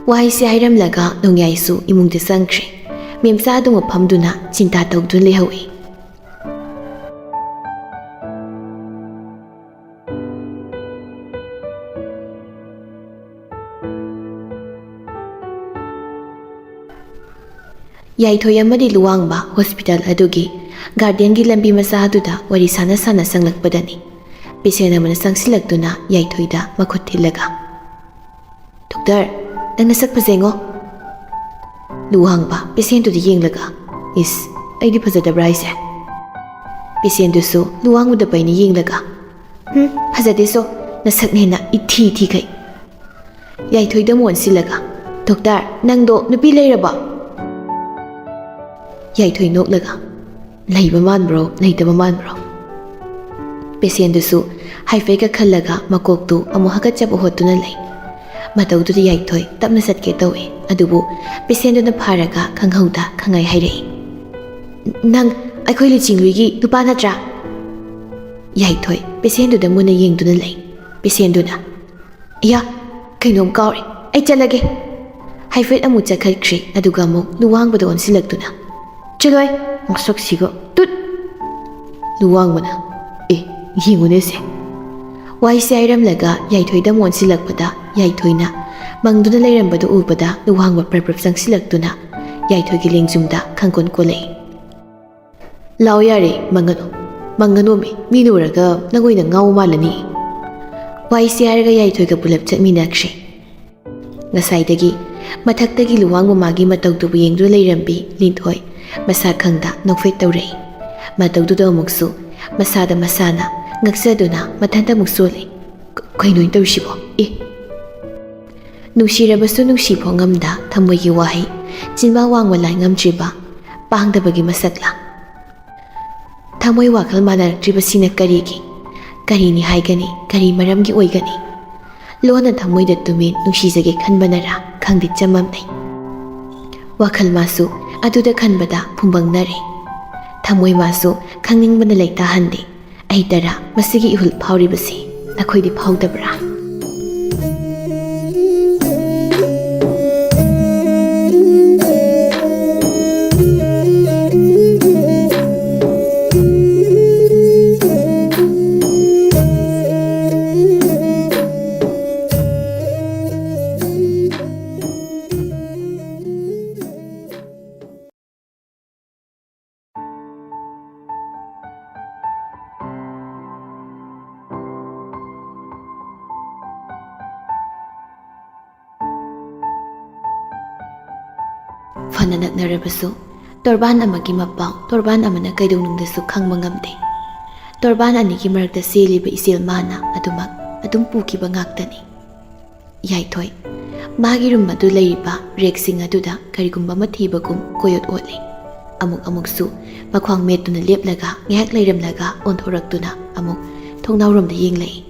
ꯋꯥꯍꯩꯁꯦ ꯍꯥꯏꯔꯝꯂꯒ ꯅꯣꯡꯌꯥꯏꯁꯨ ꯏꯃꯨꯡꯗ ꯆꯪꯈ꯭ꯔꯦ꯫ ꯃꯦꯝꯆꯥ ꯑꯗꯨ ꯃꯐꯝꯗꯨꯅ ꯆꯤꯟꯇꯥ ꯇꯧꯗꯨꯅ ꯂꯩꯍꯧꯏ꯫ ꯌꯥꯏꯊꯣꯏ ꯑꯃꯗꯤ ꯂꯨꯋꯥꯡꯕ ꯍꯣꯁꯄꯤꯇꯥꯜ ꯑꯗꯨꯒꯤ ꯒꯥꯔꯗꯦꯟꯒꯤ ꯂꯝꯕꯤ ꯃꯆꯥ ꯑꯗꯨꯗ ꯋꯥꯔꯤ ꯁꯥꯟꯅ ꯁꯥꯟꯅ ꯆꯪꯂꯛꯄꯗꯅꯤ ꯄꯦꯁꯦꯟ ꯑꯃꯅ ꯆꯪꯁꯤꯜꯂꯛꯇꯨꯅ ꯌꯥꯏꯊꯣꯏꯗ ꯃꯈꯨꯠ ꯊꯤꯜꯂꯒ, "ꯗꯣꯛꯇꯔ, ꯅꯪ ꯅꯁꯛ ꯐꯖꯩꯉꯣ"꯫ ꯂꯨꯋꯥꯡꯕ ꯄꯦꯁꯦꯟꯗꯨꯗ ꯌꯦꯡꯂꯒ, "ꯏꯁ, ꯑꯩꯗꯤ ꯐꯖꯗꯕ꯭ꯔꯥ ꯍꯥꯏꯁꯦ?" ꯄꯦꯁꯦꯟꯗꯨꯁꯨ ꯂꯨꯋꯥꯡꯕꯗ ꯄꯩꯅ ꯌꯦꯡꯂꯒ, "ꯍꯨꯝ, ꯐꯖꯗꯦꯁꯣ, ꯅꯁꯛꯅ ꯍꯦꯟꯅ ꯏꯊꯤ ꯊꯤꯈꯩ"꯫ ꯌꯥꯏꯊꯣꯏꯗ ꯑꯃꯨꯛ ꯑꯣꯟꯁꯤꯜꯂꯒ, "ꯗꯣꯛꯇꯔ, ꯅꯪꯗꯣ ꯅꯨꯄꯤ ꯂꯩꯔꯕꯣ?" ꯌꯥꯏꯊꯣꯏ ꯅꯣꯛꯂꯒ, "ꯂꯩꯕ ꯃꯥꯟꯕ꯭ꯔꯣ, ꯂꯩꯇꯕ ꯃꯥꯟꯕ꯭ꯔꯣ?" ꯄꯦꯁꯦꯟꯗꯨꯁꯨ ꯍꯥꯏꯐꯦꯠꯀ ꯈꯜꯂꯒ ꯃꯀꯣꯛꯇꯨ ꯑꯃꯨꯛ ꯍꯥꯀꯠꯆꯕ ꯍꯣꯠꯇꯨꯅ ꯂꯩ꯫ ꯃꯇꯧꯗꯨꯗ ꯌꯥꯏꯊꯣꯏ ꯇꯞꯅ ꯆꯠꯀꯦ ꯇꯧꯏ, ꯑꯗꯨꯕꯨ ꯄꯦꯁꯦꯟꯗꯨꯅ ꯐꯥꯔꯒ ꯈꯪꯍꯧꯗ ꯈꯪꯉꯥꯏ ꯍꯥꯏꯔꯛꯏ, "ꯅꯪ ꯑꯩꯈꯣꯏ ꯂꯤꯆꯤꯡꯂꯨꯏꯒꯤ ꯅꯨꯄꯥ ꯅꯠꯇ꯭ꯔꯥ?" ꯌꯥꯏꯊꯣꯏ ꯄꯦꯁꯦꯟꯗꯨꯗ ꯃꯨꯟꯅ ꯌꯦꯡꯗꯨꯅ ꯂꯩ꯫ ꯄꯦꯁꯦꯟꯗꯨꯅ, "ꯏꯌꯥ, ꯀꯩꯅꯣꯝ ꯀꯥꯎꯔꯦ, ꯑꯩ ꯆꯠꯂꯒꯦ"꯫ ꯍꯥꯏꯐꯦꯠ ꯑꯃꯨꯛ ꯆꯠꯈꯠꯈ꯭ꯔꯦ, ꯑꯗꯨꯒ ꯑꯃꯨꯛ ꯂꯨꯋꯥꯡꯕꯗ ꯑꯣꯟꯁꯤꯜꯂꯛꯇꯨꯅ, "ꯆꯠꯂꯣꯏ, ꯃꯁꯛꯁꯤꯒ, ꯇꯨꯠ!" ꯂꯨꯋꯥꯡꯕꯅ, "ꯑꯦ, ꯌꯦꯡꯉꯨꯅꯦ ꯁꯦ"꯫ ꯋꯥꯍꯩꯁꯦ ꯍꯥꯏꯔꯝꯂꯒ ꯌꯥꯏꯊꯣꯏꯗ ꯑꯃꯨꯛ ꯑꯣꯟꯁꯤꯜꯂꯛꯄꯗ ꯌꯥꯏꯊꯣꯏꯅ ꯃꯪꯗꯨꯅ ꯂꯩꯔꯝꯕꯗꯨ ꯎꯕꯗ ꯂꯨꯋꯥꯡꯕ ꯄ꯭ꯔꯞ ꯄ꯭ꯔꯞ ꯆꯪꯁꯤꯜꯂꯛꯇꯨꯅ ꯌꯥꯏꯊꯣꯏꯒꯤ ꯂꯦꯡꯖꯨꯝꯗ ꯈꯪꯀꯣꯟ ꯀꯣꯜꯂꯛꯏ꯫ "ꯂꯥꯛꯑꯣ ꯌꯥꯔꯦ, ꯃꯪꯒꯅꯨ, ꯃꯪꯒꯅꯨꯃꯤ, ꯃꯤꯅ ꯎꯔꯒ ꯅꯪ ꯑꯣꯏꯅ ꯉꯥꯎ ꯃꯥꯜꯂꯅꯤ"꯫ ꯋꯥꯍꯩꯁꯦ ꯍꯥꯏꯔꯒ ꯌꯥꯏꯊꯣꯏꯒ ꯄꯨꯂꯞ ꯆꯠꯃꯤꯟꯅꯈ꯭ꯔꯦ꯫ ꯉꯁꯥꯏꯗꯒꯤ ꯃꯊꯛꯇꯒꯤ ꯂꯨꯋꯥꯡ ꯃꯃꯥꯒꯤ ꯃꯇꯧꯗꯨꯕꯨ ꯌꯦꯡꯗꯨꯅ ꯂꯩꯔꯝꯕꯤ ꯂꯤꯟꯊꯣꯏ ꯃꯁꯥ ꯈꯪꯗ ꯅꯣꯛꯐꯦꯠ ꯇꯧꯔꯛꯏ꯫ ꯃꯇꯧꯗꯨꯗ ꯑꯃꯨꯛꯁꯨ ꯃꯁꯥꯗ ꯃꯁꯥꯅ ꯉꯛꯆꯗꯨꯅ ꯃꯊꯟꯇ ꯑꯃꯨꯛ ꯁꯣꯜꯂꯤ꯫ "ꯀ-, ꯀꯩꯅꯣ ꯑꯩꯅ ꯇꯧꯔꯤꯁꯤꯕꯣ? ꯑꯦ!" ꯅꯨꯡꯁꯤꯔꯕꯁꯨ ꯅꯨꯡꯁꯤ ꯐꯣꯡꯉꯝꯗ ꯊꯃꯣꯏꯒꯤ ꯋꯥꯍꯩ ꯆꯤꯟꯕꯥ ꯋꯥꯡꯃ ꯂꯥꯏ ꯉꯝꯗ꯭ꯔꯤꯕ ꯄꯥꯡꯗꯕꯒꯤ ꯃꯁꯛꯂꯥ? ꯊꯃꯣꯏ ꯋꯥꯈꯜ ꯃꯥꯟꯅꯔꯛꯇ꯭ꯔꯤꯕꯁꯤꯅ ꯀꯔꯤꯒꯤ? ꯀꯔꯤꯅꯤ ꯍꯥꯏꯒꯅꯤ? ꯀꯔꯤ ꯃꯔꯝꯒꯤ ꯑꯣꯏꯒꯅꯤ? ꯂꯣꯟꯅ ꯊꯃꯣꯏꯗ ꯇꯨꯃꯤꯟ ꯅꯨꯡꯁꯤꯖꯒꯦ ꯈꯟꯕꯅꯔꯥ ꯈꯪꯗꯦ ꯆꯃꯝꯅꯩ꯫ ꯋꯥꯈꯜ ꯃꯥꯁꯨ ꯑꯗꯨꯗ ꯈꯟꯕꯗ ꯐꯨꯝꯕꯪꯅꯔꯦ꯫ ꯊꯃꯣꯏ ꯃꯥꯁꯨ ꯈꯪꯅꯤꯡꯕꯅ ꯂꯩꯇꯥꯍꯟꯗꯦ꯫ ꯑꯩ ꯇꯔꯥ ꯃꯁꯤꯒꯤ ꯏꯍꯨꯜ ꯐꯥꯎꯔꯤꯕꯁꯤ ꯅꯈꯣꯏꯗꯤ ꯐꯥꯎꯗꯕ꯭ꯔꯥ? ꯐꯅ ꯅꯛꯅꯔꯕꯁꯨ, ꯇꯣꯔꯕꯥꯟ ꯑꯃꯒꯤ ꯃꯄꯥꯎ ꯇꯣꯔꯕꯥꯟ ꯑꯃꯅ ꯀꯩꯗꯧꯅꯨꯡꯗꯁꯨ ꯈꯪꯕ ꯉꯝꯗꯦ꯫ ꯇꯣꯔꯕꯥꯟ ꯑꯅꯤꯒꯤ ꯃꯔꯛꯇ ꯆꯦꯜꯂꯤꯕ ꯏꯆꯦꯜ ꯃꯥꯅ ꯑꯗꯨꯃꯛ ꯑꯗꯨꯝ ꯄꯨꯈꯤꯕ ꯉꯥꯛꯇꯅꯤ꯫ ꯌꯥꯏꯊꯣꯏ, ꯃꯥꯒꯤ ꯔꯨꯝ ꯑꯗꯨ ꯂꯩꯔꯤꯕ ꯔꯦꯛꯁꯤꯡ ꯑꯗꯨꯗ ꯀꯔꯤꯒꯨꯝꯕ ꯑꯃ ꯊꯤꯕꯒꯨꯝ ꯀꯣꯏꯑꯣꯠ ꯑꯣꯠꯂꯤ꯫ ꯑꯃꯨꯛ ꯑꯃꯨꯛꯁꯨ ꯃꯈ꯭ꯋꯥꯡ ꯃꯦꯠꯇꯨꯅ ꯂꯦꯞꯂꯒ ꯉꯥꯏꯍꯥꯛ ꯂꯩꯔꯝꯂꯒ ꯑꯣꯟꯊꯣꯔꯛꯇꯨꯅ ꯑꯃꯨꯛ ꯊꯣꯡꯅꯥꯎꯔꯣꯝꯗ ꯌꯦꯡꯂꯛꯏ꯫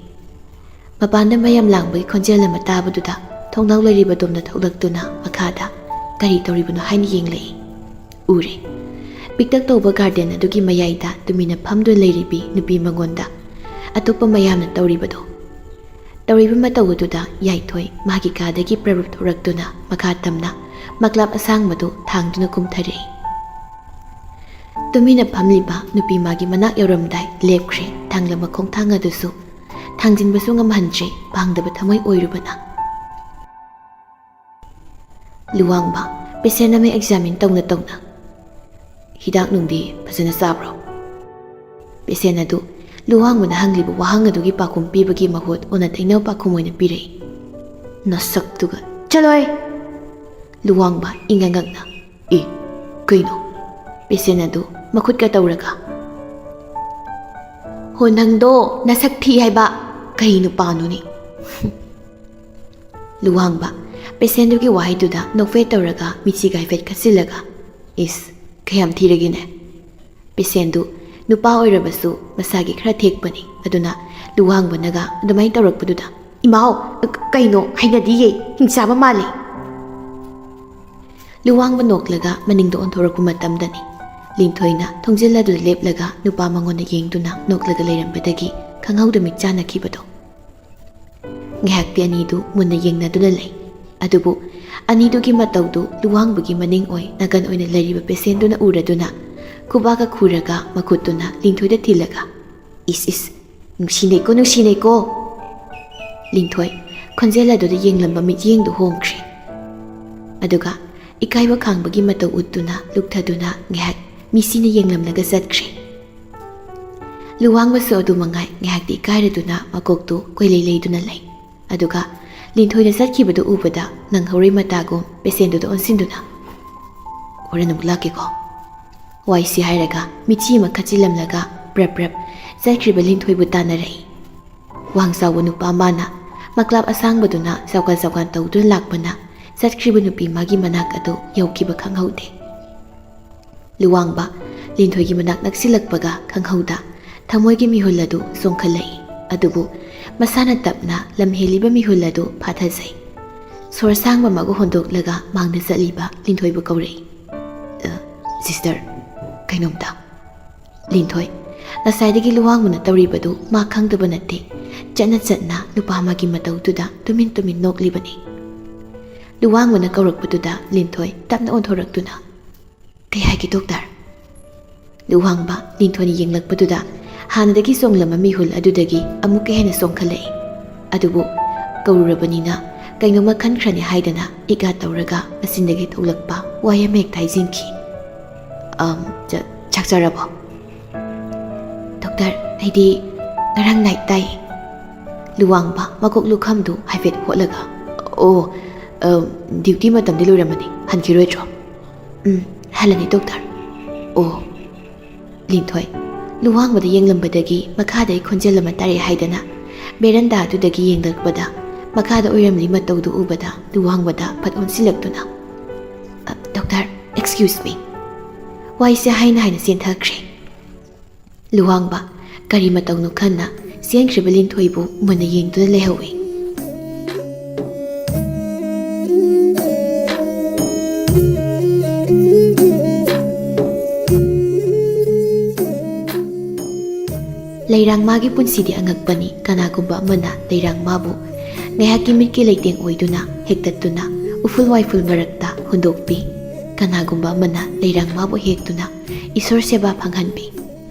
ꯃꯄꯥꯟꯗ ꯃꯌꯥꯝ ꯂꯥꯡꯕꯒꯤ ꯈꯣꯟꯖꯦꯜ ꯑꯃ ꯇꯥꯕꯗꯨꯗ ꯊꯣꯡꯅꯥꯎ ꯂꯩꯔꯤꯕꯗꯣꯝꯗ ꯊꯣꯛꯂꯛꯇꯨꯅ ꯃꯈꯥꯗ ꯀꯔꯤ ꯇꯧꯔꯤꯕꯅꯣ ꯍꯥꯏꯅ ꯌꯦꯡꯂꯛꯏ꯫ ꯎꯔꯦ꯫ ꯄꯤꯛꯇꯛ ꯇꯧꯕ ꯒꯥꯔꯗꯦꯟ ꯑꯗꯨꯒꯤ ꯃꯌꯥꯏꯗ ꯇꯨꯃꯤꯟꯅ ꯐꯝꯗꯨꯅ ꯂꯩꯔꯤꯕꯤ ꯅꯨꯄꯤ ꯃꯉꯣꯟꯗ ꯑꯇꯣꯞꯄ ꯃꯌꯥꯝꯅ ꯇꯧꯔꯤꯕꯗꯣ꯫ ꯇꯧꯔꯤꯕ ꯃꯇꯧ ꯑꯗꯨꯗ ꯌꯥꯏꯊꯣꯏ ꯃꯥꯒꯤ ꯀꯥꯗꯒꯤ ꯄ꯭ꯔꯞ ꯄ꯭ꯔꯞ ꯊꯣꯔꯛꯇꯨꯅ ꯃꯈꯥ ꯇꯝꯅ ꯃꯛꯂꯥꯞ ꯑꯁꯥꯡꯕꯗꯨ ꯊꯥꯡꯗꯨꯅ ꯀꯨꯝꯊꯔꯛꯏ꯫ ꯇꯨꯃꯤꯟꯅ ꯐꯝꯂꯤꯕ ꯅꯨꯄꯤ ꯃꯥꯒꯤ ꯃꯅꯥꯛ ꯌꯧꯔꯝꯗꯥꯏ ꯂꯦꯞꯈ꯭ꯔꯦ ꯊꯥꯡꯂꯕ ꯈꯣꯡꯊꯥꯡ ꯑꯗꯨꯁꯨ꯫ ꯊꯥꯡꯖꯤꯟꯕꯁꯨ ꯉꯝꯍꯟꯗ꯭ꯔꯦ ꯄꯥꯡꯗꯕ ꯊꯃꯣꯏ ꯑꯣꯏꯔꯨꯕꯅ꯫ ꯂꯨꯋꯥꯡꯕ, ꯄꯦꯁꯦꯟ ꯑꯃ ꯑꯦꯛꯖꯥꯃꯤꯟ ꯇꯧꯅ ꯇꯧꯅ, "ꯍꯤꯗꯥꯛ ꯅꯨꯡꯗꯤ ꯐꯖꯅ ꯆꯥꯕ꯭ꯔꯣ?" ꯄꯦꯁꯦꯟ ꯑꯗꯨ ꯂꯨꯋꯥꯡꯕꯅ ꯍꯪꯂꯤꯕ ꯋꯥꯍꯪ ꯑꯗꯨꯒꯤ ꯄꯥꯎꯈꯨꯝ ꯄꯤꯕꯒꯤ ꯃꯍꯨꯠ ꯑꯣꯟꯅ ꯇꯩꯅꯕ ꯄꯥꯎꯈꯨꯝ ꯑꯣꯏꯅ ꯄꯤꯔꯛꯏ꯫ "ꯅꯁꯛꯇꯨꯒ, ꯆꯠꯂꯣꯍꯦ!" ꯂꯨꯋꯥꯡꯕ ꯏꯉꯛ ꯉꯛꯅ, "ꯑꯦ, ꯀꯩꯅꯣ?" ꯄꯦꯁꯦꯟ ꯑꯗꯨ ꯃꯈꯨꯠꯀ ꯇꯧꯔꯒ, "ꯍꯣ, ꯅꯪꯗꯣ ꯅꯁꯛ ꯊꯤ ꯍꯥꯏꯕ꯫ ꯀꯩ ꯅꯨꯄꯥꯅꯣꯅꯦ?" ꯂꯨꯋꯥꯡꯕ ꯄꯦꯁꯦꯟꯗꯨꯒꯤ ꯋꯥꯍꯩꯗꯨꯗ ꯅꯣꯛꯐꯦꯠ ꯇꯧꯔꯒ ꯃꯤꯠꯁꯤꯒ ꯍꯥꯏꯐꯦꯠ ꯈꯠꯆꯤꯜꯂꯒ, "ꯏꯁ, ꯀꯌꯥꯝ ꯊꯤꯔꯒꯦꯅꯦ?" ꯄꯦꯁꯦꯟꯗꯨ ꯅꯨꯄꯥ ꯑꯣꯏꯔꯕꯁꯨ ꯃꯁꯥꯒꯤ ꯈꯔ ꯊꯦꯛꯄꯅꯤ꯫ ꯑꯗꯨꯅ ꯂꯨꯋꯥꯡꯕꯅꯒ ꯑꯗꯨꯃꯥꯏꯅ ꯇꯧꯔꯛꯄꯗꯨꯗ, "ꯏꯃꯥꯎ, ꯀ-, ꯀꯩꯅꯣ? ꯍꯩꯅꯗꯤꯌꯦ, ꯍꯤꯡꯆꯥꯕ ꯃꯥꯜꯂꯤ!" ꯂꯨꯋꯥꯡꯕ ꯅꯣꯛꯂꯒ ꯃꯅꯤꯡꯗ ꯑꯣꯟꯊꯣꯔꯛꯄ ꯃꯇꯝꯗꯅꯤ ꯂꯤꯟꯊꯣꯏꯅ ꯊꯣꯡꯖꯤꯜ ꯑꯗꯨꯗ ꯂꯦꯞꯂꯒ ꯅꯨꯄꯥ ꯃꯉꯣꯟꯗ ꯌꯦꯡꯗꯨꯅ ꯅꯣꯛꯂꯒ ꯂꯩꯔꯝꯕꯗꯒꯤ ꯈꯪꯍꯧꯗ ꯃꯤꯠ ꯆꯥꯟꯅꯈꯤꯕꯗꯣ꯫ ꯉꯥꯏꯍꯥꯛꯇꯤ ꯑꯅꯤꯗꯨ ꯃꯨꯟꯅ ꯌꯦꯡꯅꯗꯨꯅ ꯂꯩ꯫ ꯑꯗꯨꯕꯨ ꯑꯅꯤꯗꯨꯒꯤ ꯃꯇꯧꯗꯨ ꯂꯨꯋꯥꯡꯕꯒꯤ ꯃꯅꯤꯡ ꯑꯣꯏ ꯅꯥꯀꯟ ꯑꯣꯏꯅ ꯂꯩꯔꯤꯕ ꯄꯦꯁꯦꯟꯗꯨꯅ ꯎꯔꯗꯨꯅ ꯈꯨꯕꯥꯛꯀ ꯈꯨꯔꯒ ꯃꯈꯨꯠꯇꯨꯅ ꯂꯤꯟꯊꯣꯏꯗ ꯊꯤꯜꯂꯒ, "ꯏꯁ, ꯏꯁ, ꯅꯨꯡꯁꯤꯅꯩꯀꯣ, ꯅꯨꯡꯁꯤꯅꯩꯀꯣ!" ꯂꯤꯟꯊꯣꯏ ꯈꯣꯟꯖꯦꯜ ꯑꯗꯨꯗ ꯌꯦꯡꯂꯝꯕ ꯃꯤꯠꯌꯦꯡꯗꯨ ꯍꯣꯡꯈ꯭ꯔꯦ꯫ ꯑꯗꯨꯒ ꯏꯀꯥꯏꯕ ꯈꯥꯡꯕꯒꯤ ꯃꯇꯧ ꯎꯠꯇꯨꯅ ꯂꯨꯞꯊꯗꯨꯅ ꯉꯥꯏꯍꯥꯛ ꯃꯤꯁꯤꯅ ꯌꯦꯡꯂꯝꯂꯒ ꯆꯠꯈ꯭ꯔꯦ꯫ ꯂꯨꯋꯥꯡꯕꯁꯨ ꯑꯗꯨ ꯃꯉꯥꯏ, ꯉꯥꯏꯍꯥꯛꯇꯤ ꯏꯀꯥꯏꯔꯗꯨꯅ ꯃꯀꯣꯛꯇꯨ ꯀꯣꯏꯂꯩ ꯂꯩꯗꯨꯅ ꯂꯩ꯫ ꯑꯗꯨꯒ ꯂꯤꯟꯊꯣꯏꯅ ꯆꯠꯈꯤꯕꯗꯨ ꯎꯕꯗ ꯅꯪꯍꯧꯔꯣꯏ ꯃꯇꯥꯒꯨꯝ ꯄꯦꯁꯦꯟꯗꯨꯗ ꯑꯣꯟꯁꯤꯟꯗꯨꯅ, "ꯍꯣꯔꯦꯟ ꯑꯃꯨꯛ ꯂꯥꯛꯀꯦꯀꯣ꯫ ꯋꯥꯏꯁꯤ" ꯍꯥꯏꯔꯒ ꯃꯤꯠꯆꯤ ꯑꯃ ꯈꯠꯆꯤꯜꯂꯝꯂꯒ ꯄ꯭ꯔꯞ ꯄ꯭ꯔꯞ ꯆꯠꯈ꯭ꯔꯤꯕ ꯂꯤꯟꯊꯣꯏꯕꯨ ꯇꯥꯟꯅꯔꯛꯏ꯫ ꯋꯥꯡ ꯆꯥꯎꯕ ꯅꯨꯄꯥ ꯑꯃꯅ ꯃꯀ꯭ꯂꯥꯞ ꯑꯁꯥꯡꯕꯗꯨꯅ ꯆꯥꯎꯀꯥꯟ ꯆꯥꯎꯀꯥꯟ ꯇꯧꯗꯨꯅ ꯂꯥꯛꯄꯅ ꯆꯠꯈ꯭ꯔꯤꯕ ꯅꯨꯄꯤ ꯃꯥꯒꯤ ꯃꯅꯥꯛ ꯑꯗꯨ ꯌꯧꯈꯤꯕ ꯈꯪꯍꯧꯗꯦ꯫ ꯂꯨꯋꯥꯡꯕ ꯂꯤꯟꯊꯣꯏꯒꯤ ꯃꯅꯥꯛ ꯅꯛꯁꯤꯜꯂꯛꯄꯒ ꯈꯪꯍꯧꯗ ꯊꯃꯣꯏꯒꯤ ꯃꯤꯍꯨꯜ ꯑꯗꯨ ꯆꯣꯡꯈꯠꯂꯛꯏ꯫ ꯑꯗꯨꯕꯨ ꯃꯁꯥꯅ ꯇꯞꯅ ꯂꯝ ꯍꯦꯜꯂꯤꯕ ꯃꯤꯍꯨꯜ ꯑꯗꯨ ꯐꯥꯊꯖꯩ꯫ ꯁꯣꯔ ꯁꯥꯡꯕ ꯑꯃꯒ ꯍꯣꯟꯗꯣꯛꯂꯒ ꯃꯥꯡꯗ ꯆꯠꯂꯤꯕ ꯂꯤꯟꯊꯣꯏꯕꯨ ꯀꯧꯔꯛꯏ꯫ "ꯑ, ꯁꯤꯁꯇꯔ, ꯀꯩꯅꯣꯝꯇ?" ꯂꯤꯟꯊꯣꯏ ꯉꯁꯥꯏꯗꯒꯤ ꯂꯨꯋꯥꯡꯕꯅ ꯇꯧꯔꯤꯕꯗꯨ ꯃꯥ ꯈꯪꯗꯕ ꯅꯠꯇꯦ꯫ ꯆꯠꯅ ꯆꯠꯅ ꯅꯨꯄꯥ ꯑꯃꯒꯤ ꯃꯇꯧꯗꯨꯗ ꯇꯨꯃꯤꯟ ꯇꯨꯃꯤꯟ ꯅꯣꯛꯂꯤꯕꯅꯤ꯫ ꯂꯨꯋꯥꯡꯕꯅ ꯀꯧꯔꯛꯄꯗꯨꯗ ꯂꯤꯟꯊꯣꯏ ꯇꯞꯅ ꯑꯣꯟꯊꯣꯔꯛꯇꯨꯅ, "ꯀꯩ ꯍꯥꯏꯒꯦ, ꯗꯣꯛꯇꯔ?" ꯂꯨꯋꯥꯡꯕ ꯂꯤꯟꯊꯣꯏꯅ ꯌꯦꯡꯂꯛꯄꯗꯨꯗ ꯍꯥꯟꯅꯗꯒꯤ ꯆꯣꯡꯂꯝꯕ ꯃꯤꯍꯨꯜ ꯑꯗꯨꯗꯒꯤ ꯑꯃꯨꯛꯀ ꯍꯦꯟꯅ ꯆꯣꯡꯈꯠꯂꯛꯏ꯫ ꯑꯗꯨꯕꯨ ꯀꯧꯔꯨꯔꯕꯅꯤꯅ ꯀꯩꯅꯣꯝꯃ ꯈꯟꯈ꯭ꯔꯅꯤ ꯍꯥꯏꯗꯅ ꯏꯒꯥ ꯇꯧꯔꯒ ꯃꯆꯤꯟꯗꯒꯤ ꯊꯣꯛꯂꯛꯄ ꯋꯥꯍꯩ ꯑꯃ ꯍꯦꯛꯇ ꯍꯥꯏꯖꯤꯟꯈꯤ꯫ "ꯑꯝ, ꯆ-, ꯆꯥꯛ ꯆꯥꯔꯕꯣ?" "ꯗꯣꯛꯇꯔ, ꯑꯩꯗꯤ ꯉꯔꯥꯡ ꯅꯥꯏꯠ ꯇꯥꯏ꯫" ꯂꯨꯋꯥꯡꯕ ꯃꯀꯣꯛ ꯂꯨꯈꯝꯗꯨ ꯍꯥꯏꯐꯦꯠ ꯍꯣꯠꯂꯒ, "ꯑꯣ, "ꯑ, ꯗ꯭ꯌꯨꯇꯤ ꯃꯇꯝꯗꯤ ꯂꯣꯏꯔꯝꯃꯅꯤ, ꯍꯟꯈꯤꯔꯣꯏꯗ꯭ꯔꯣ?" "ꯎꯝ, ꯍꯜꯂꯅꯤ, ꯗꯣꯛꯇꯔ꯫" "ꯑꯣ꯫" ꯂꯤꯟꯊꯣꯏ ꯂꯨꯋꯥꯡꯕꯗ ꯌꯦꯡꯂꯝꯕꯗꯒꯤ ꯃꯈꯥꯗ ꯑꯩ ꯈꯣꯟꯖꯦꯜ ꯑꯃ ꯇꯥꯔꯛꯑꯦ ꯍꯥꯏꯗꯅ ꯕꯦꯔꯟꯗꯥ ꯑꯗꯨꯗꯒꯤ ꯌꯦꯡꯂꯛꯄꯗ, ꯃꯈꯥꯗ ꯑꯣꯏꯔꯝꯂꯤ ꯃꯇꯧꯗꯨ ꯎꯕꯗ ꯂꯨꯋꯥꯡꯕꯗ ꯐꯠ ꯑꯣꯟꯁꯤꯜꯂꯛꯇꯨꯅ, "ꯑ, ꯗꯣꯛꯇꯔ, excuse me꯫" ꯋꯥꯏꯁꯦ ꯍꯥꯏꯅ ꯍꯥꯏꯅ ꯆꯦꯟꯊꯈ꯭ꯔꯦ꯫ ꯂꯨꯋꯥꯡꯕ ꯀꯔꯤ ꯃꯇꯧꯅꯣ ꯈꯟꯅ ꯆꯦꯟꯈ꯭ꯔꯤꯕ ꯂꯤꯟꯊꯣꯏꯕꯨ ꯃꯨꯟꯅ ꯌꯦꯡꯗꯨꯅ ꯂꯩꯍꯧꯏ꯫ ꯂꯩꯔꯥꯡꯃꯥꯒꯤ ꯄꯨꯟꯁꯤꯗꯤ ꯑꯉꯛꯄꯅꯤ꯫ ꯀꯅꯥꯒꯨꯝꯕ ꯑꯃꯅ ꯂꯩꯔꯥꯡꯃꯥꯕꯨ ꯉꯥꯏꯍꯥꯛꯀꯤ ꯃꯤꯠꯀꯤ ꯂꯩꯇꯦꯡ ꯑꯣꯏꯗꯨꯅ ꯍꯦꯛꯇꯠꯇꯨꯅ ꯎꯐꯨꯜ ꯋꯥꯏꯐꯨꯜ ꯃꯔꯛꯇ ꯍꯨꯟꯗꯣꯛꯄꯤ꯫ ꯀꯅꯥꯒꯨꯝꯕ ꯑꯃꯅ ꯂꯩꯔꯥꯡꯃꯥꯕꯨ ꯍꯦꯛꯇꯨꯅ ꯏꯁꯣꯔ ꯁꯦꯕꯥ ꯐꯪꯍꯟꯕꯤ꯫